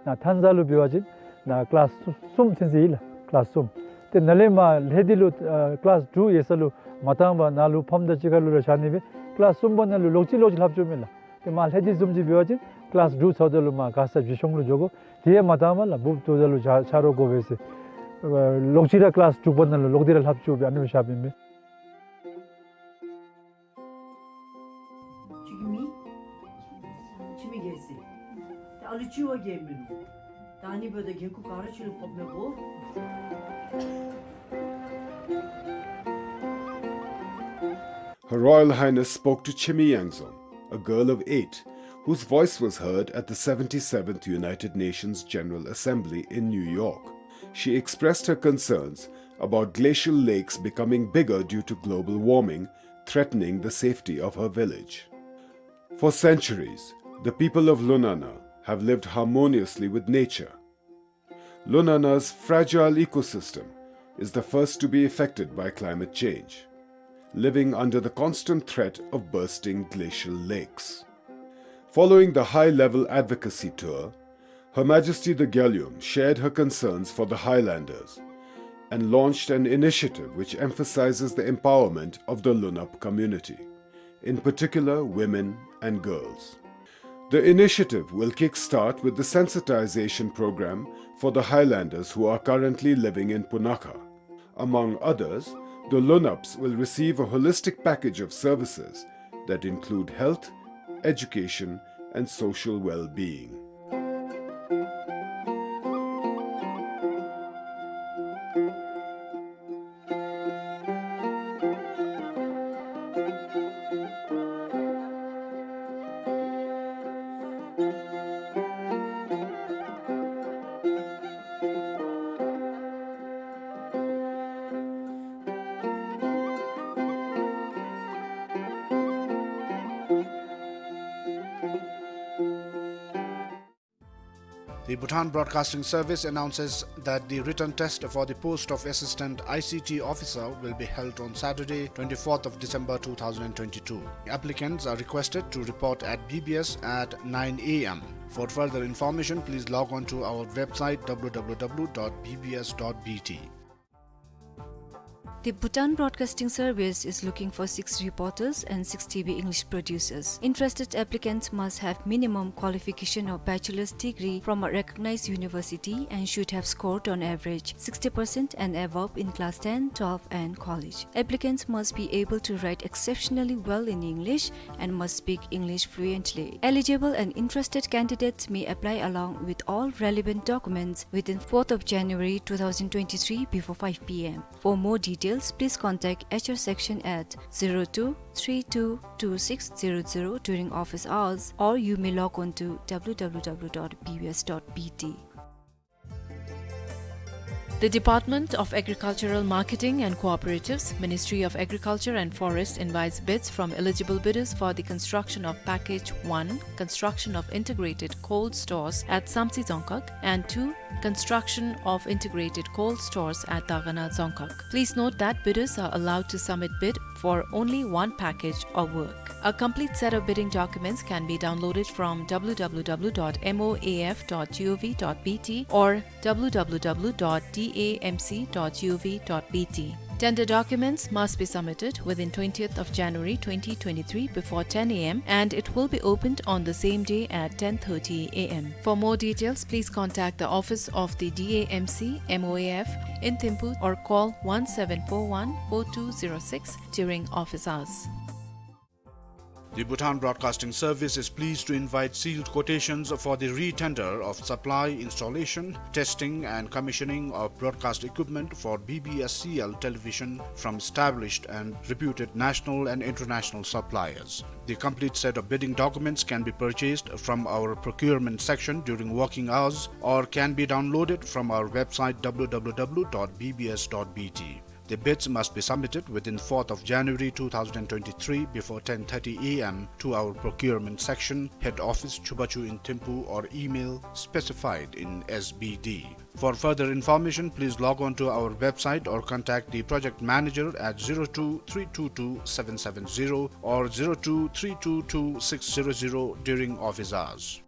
ནཱ་ཐཱན་ཟ་ལུ་འབད་བ་ཅིན་ནཱ་ཀི་ལཱསི་གསུམ་ཚུན་ཚོད་ཨིན་ལགས། ཀི་ལཱསི་གསུམ། ཏེ་ནཱ་ལས་མར་ལྷ་སྡེ་ལུ་ཨ་ཀི་ལཱསི་དྲུག་ཡོད་ས་ལུ་མ་བཏང་པར་ནཱ་ལུ་ཕམ་དང་གཅིག་ཁར་ལུ་ར་བཞག་ནི་སྦེ་ཀི་ལཱསི་གསུམ་པ་ནང་ལུ་ལོག་ཅི་ལོག་ཅི་ལྷབ་བཅུག་མས་ལགས། ཏེ་མར་ལྷ་སྡེ་བཟུམ་ཅིག་འབད་བ་ཅིན་ཀི་ལཱསི་དྲུག་ཚརཝ་ད་ལུ་མར་མགར་ས་བཞི་གཤོང་ལུ་འགྱོ་དགོ། དེ་ཡང་མ་བཏང་པར་ལགས་འབུཔ་ཚརཝ་ད་ལུ་ཆ་ཆ་རོགས་དགོ་པས་ཟེར། ལོག་ཅི་ར་ཀི་ལཱསི་དྲུག་པ་ནང་ལུ་ལོག་སྟེ་ར་ལྷབ་བཅུག་སྦེ་ཨ་ནི་སྦེ་བཞགཔ་ཨིན་མས། ཁྱོད་ཀྱི་མིང་། འཆི་མེད་རྒྱལ་མཚན། ད་ཨ་ལུ་འཆི་བ་རྒྱལ་མེད་ལོ། ད་ཨ་ནི་འབདཝ་ད་རྒན་ཁོ་ག་ར་ཁྱོད་ལུ་ཕོགཔ་མས་གོ། Her Royal Highness spoke to Chemi Yangzom, a girl of eight, whose voice was heard at the seventy-seventh United Nations General Assembly in New York. She expressed her concerns about glacial lakes becoming bigger due to global warming, threatening the safety of her village. For centuries, the people of Lunana have lived harmoniously with nature. Lunana's fragile ecosystem is the first to be affected by climate change, living under the constant threat of bursting glacial lakes. Following the high-level advocacy tour, Her Majesty the Gyalyum shared her concerns for the Highlanders and launched an initiative which emphasizes the empowerment of the Lunup community, in particular women and girls. The initiative will kick-start with the sensitization program for the Highlanders who are currently living in Punakha. Among others, the Lunups will receive a holistic package of services that include health, education, and social well-being. The Bhutan Broadcasting Service announces that the written test for the post of Assistant I C T Officer will be held on Saturday, twenty-fourth of December two thousand twenty-two. Applicants are requested to report at B B S at nine A M. For further information, please log on to our website, W W W dot B B S dot B T. The Bhutan Broadcasting Service is looking for six reporters and six T V English producers. Interested applicants must have minimum qualification of bachelor's degree from a recognized university and should have scored on average sixty percent and above in class ten, twelve, and college. Applicants must be able to write exceptionally well in English and must speak English fluently. Eligible and interested candidates may apply along with all relevant documents within fourth of January two thousand twenty-three before five P M. For more details, please contact H R section at zero two three two two six zero zero during office hours, or you may log on to W W W dot B B S dot B T. The Department of Agricultural Marketing and Cooperatives, Ministry of Agriculture and Forest invites bids from eligible bidders for the construction of Package one, construction of integrated cold stores at Samtse Dzongkhag, and two, construction of integrated cold stores at Dagana Dzongkhag. Please note that bidders are allowed to submit bid for only one package of work. A complete set of bidding documents can be downloaded from W W W dot M O A F dot G O V dot B T or W W W dot D A M C dot G O V dot B T. Tender documents must be submitted within twentieth of January twenty twenty-three before ten A M, and it will be opened on the same day at ten thirty A M. For more details, please contact the office of the D A M C M O A F in Thimphu or call one seven four one four two zero six during office hours. The Bhutan Broadcasting Service is pleased to invite sealed quotations for the re-tender of supply, installation, testing and commissioning of broadcast equipment for B B S C L television from established and reputed national and international suppliers. The complete set of bidding documents can be purchased from our procurement section during working hours or can be downloaded from our website W W W dot B B S dot B T. The bids must be submitted within fourth of January two thousand twenty-three before ten thirty A M to our procurement section, head office, Chubachu in Thimphu, or email specified in S B D. For further information, please log on to our website or contact the project manager at zero two three two two seven seven zero or zero two three two two six zero zero during office hours.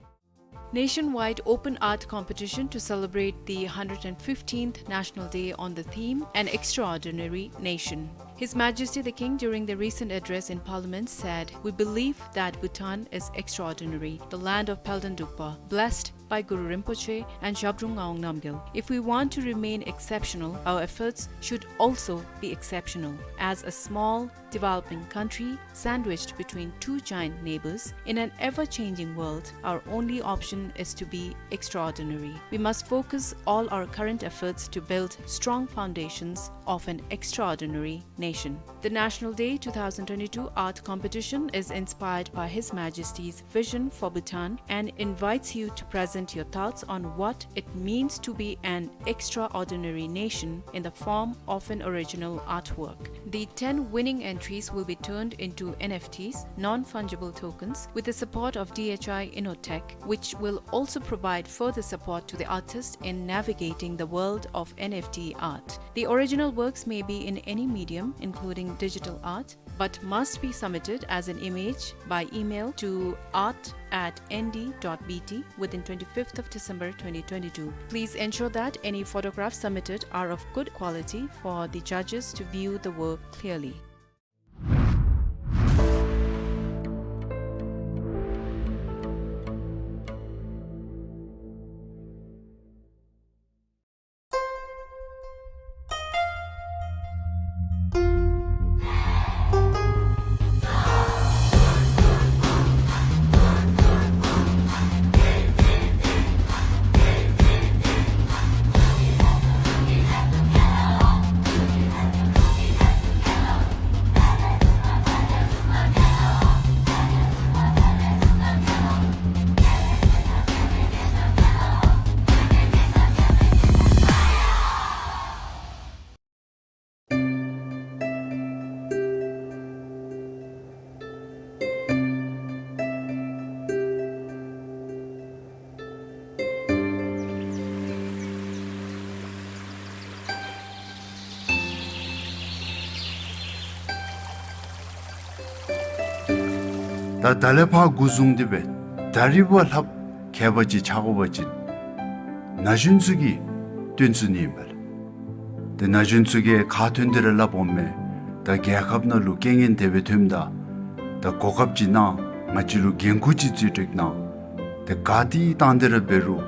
Nationwide open art competition to celebrate the hundred and fifteenth National Day on the theme, An Extraordinary Nation. His Majesty the King, during the recent address in Parliament, said, "We believe that Bhutan is extraordinary, the land of Palden Drukpa, blessed by Guru Rinpoche and Zhabdrung Ngawang Namgyal. If we want to remain exceptional, our efforts should also be exceptional. As a small, developing country sandwiched between two giant neighbors, in an ever-changing world, our only option is to be extraordinary. We must focus all our current efforts to build strong foundations of an extraordinary nation." The National Day two thousand twenty-two art competition is inspired by His Majesty's vision for Bhutan and invites you to present your thoughts on what it means to be an extraordinary nation in the form of an original artwork. The ten winning entries will be turned into N F Ts, non-fungible tokens, with the support of D H I Innotech, which will also provide further support to the artist in navigating the world of N F T art. The original works may be in any medium, including digital art, but must be submitted as an image by email to art at N D dot B T within twenty-fifth of December twenty twenty-two. Please ensure that any photographs submitted are of good quality for the judges to view the work clearly. ད་ད་ལས་ཕར་འགོ་བཟུང་སྟེ་སྦེ་ད་རིས་བ་ལྷགཔ་མཁས་པ་ཅིག་ཆགས་དགོ་པ་ཅིན་ན་གཞོན་ཚུ་གིས་སྟོན་ཚུགས་ནི་ཨིན་པས་ལགས། ཏེ་ན་གཞོན་ཚུ་གིས་ཁ་ཐོན་ཏེ་ར་སླབ་འོང་མས། ད་རྒྱལ་ཁབ་ནང་ལུ་རྐྱེན་ངན་དེ་སྦེ་ཐོནམ་ད་ད་གོ་སྐབས་ཅིག་གནང་། ང་བཅས་ལུ་འགན་ཁུར་ཅིག་བརྩི་སྟེ་གནང་། ཏེ་ག་ཏེ་བཏང་སྟེ་ར་འབད་རུང་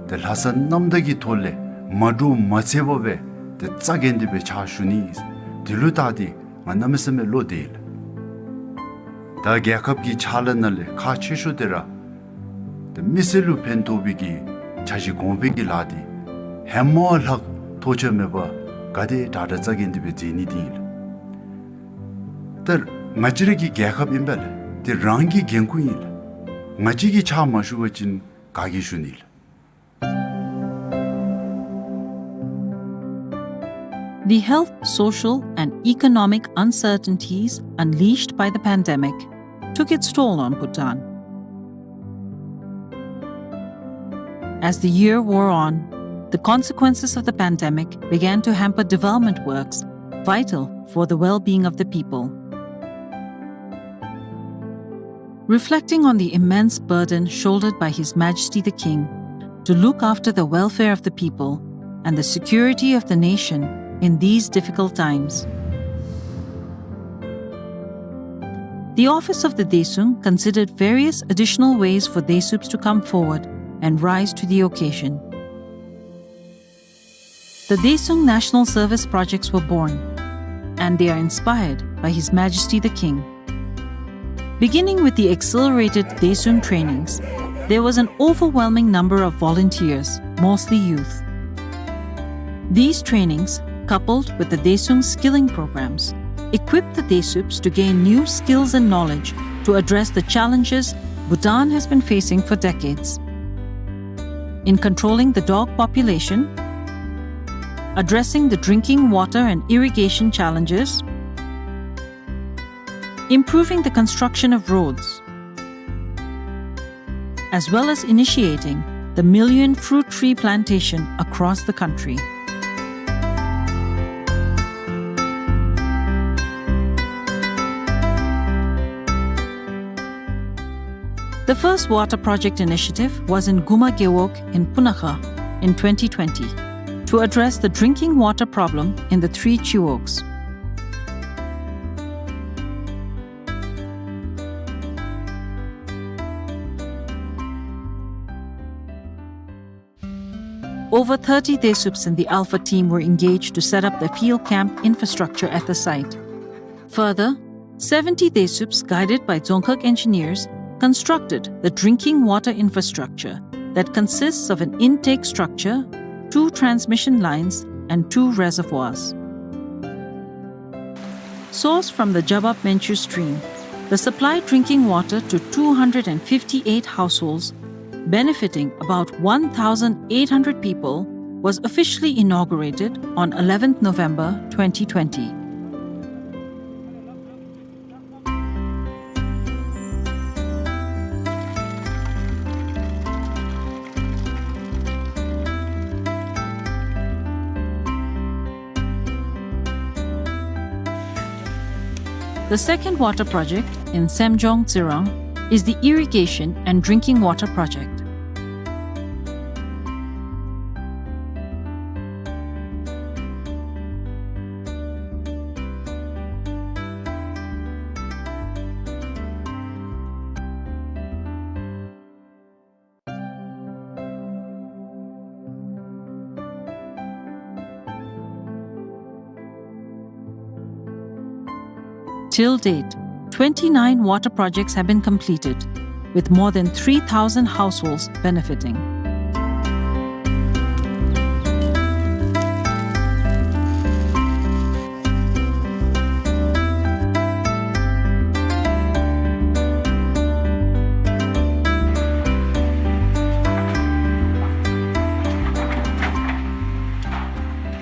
ཏེ་ལྷག་བསམ་རྣམ་དག་གི་ཐོག་ལས་མ་འདྲོག་མ་འཚེར་བར་སྦེ་ཏེ་རྩ་འགེངས་ཏེ་སྦེ་ཕྱག་ཞུ་ནི། དེ་ལུ་བལྟ་སྟེ་ང་གནམ་མེད་ས་མེད་བློ་བདེ་ཡི་ལགས། ད་རྒྱལ་ཁབ་ཀྱི་ཕྱག་ལཱ་ནང་ལས་ཁག་ཆེ་ཤོས་དེ་ར་ཏེ་མི་སེར་ལུ་ཕན་ཐོགས་པའི་གི་འཆར་གཞི་གོང་འཕེལ་གྱི་ལཱ་འདི་ཧེ་མ་ལྷག་ཐོགས་ཆགས་མེད་པར་ག་དེ་དྲག་དྲག་རྩ་འགེངས་ཏེ་སྦེ་མཛད་ནི་འདི་ཨིན་ལགས། ད་ང་བཅས་ར་གི་རྒྱལ་ཁབ་ཨིན་པས་ལགས། ཏེ་རང་གི་འགན་ཁུར་ཨིན་ལགས། ང་བཅས་ཀྱིས་ཕྱག་མ་ཞུ་བ་ཅིན་ག་གིས་ཞུ་ནི་ལགས། The health, social, and economic uncertainties unleashed by the pandemic took its toll on Bhutan. As the year wore on, the consequences of the pandemic began to hamper development works vital for the well-being of the people. Reflecting on the immense burden shouldered by His Majesty the King to look after the welfare of the people and the security of the nation in these difficult times, the office of the Daesung considered various additional ways for Daesubs to come forward and rise to the occasion. The Daesung National Service projects were born, and they are inspired by His Majesty the King. Beginning with the accelerated Daesung trainings, there was an overwhelming number of volunteers, mostly youth. These trainings, coupled with the Daesung skilling programs, equipped the Daesubs to gain new skills and knowledge to address the challenges Bhutan has been facing for decades. In controlling the dog population, addressing the drinking water and irrigation challenges, improving the construction of roads, as well as initiating the million fruit tree plantation across the country. The first water project initiative was in Guma Gewog in Punakha in twenty twenty to address the drinking water problem in the three Chiwogs. Over thirty Daesubs in the Alpha team were engaged to set up the field camp infrastructure at the site. Further, seventy Daesubs, guided by Dzongkhag engineers, constructed the drinking water infrastructure that consists of an intake structure, two transmission lines, and two reservoirs. Sourced from the Jabab Menchu stream, the supplied drinking water to two hundred and fifty-eight households, benefiting about one thousand eight hundred people, was officially inaugurated on eleventh November twenty twenty. The second water project in Semjong Tsirang is the irrigation and drinking water project. Till date, twenty-nine water projects have been completed, with more than three thousand households benefiting.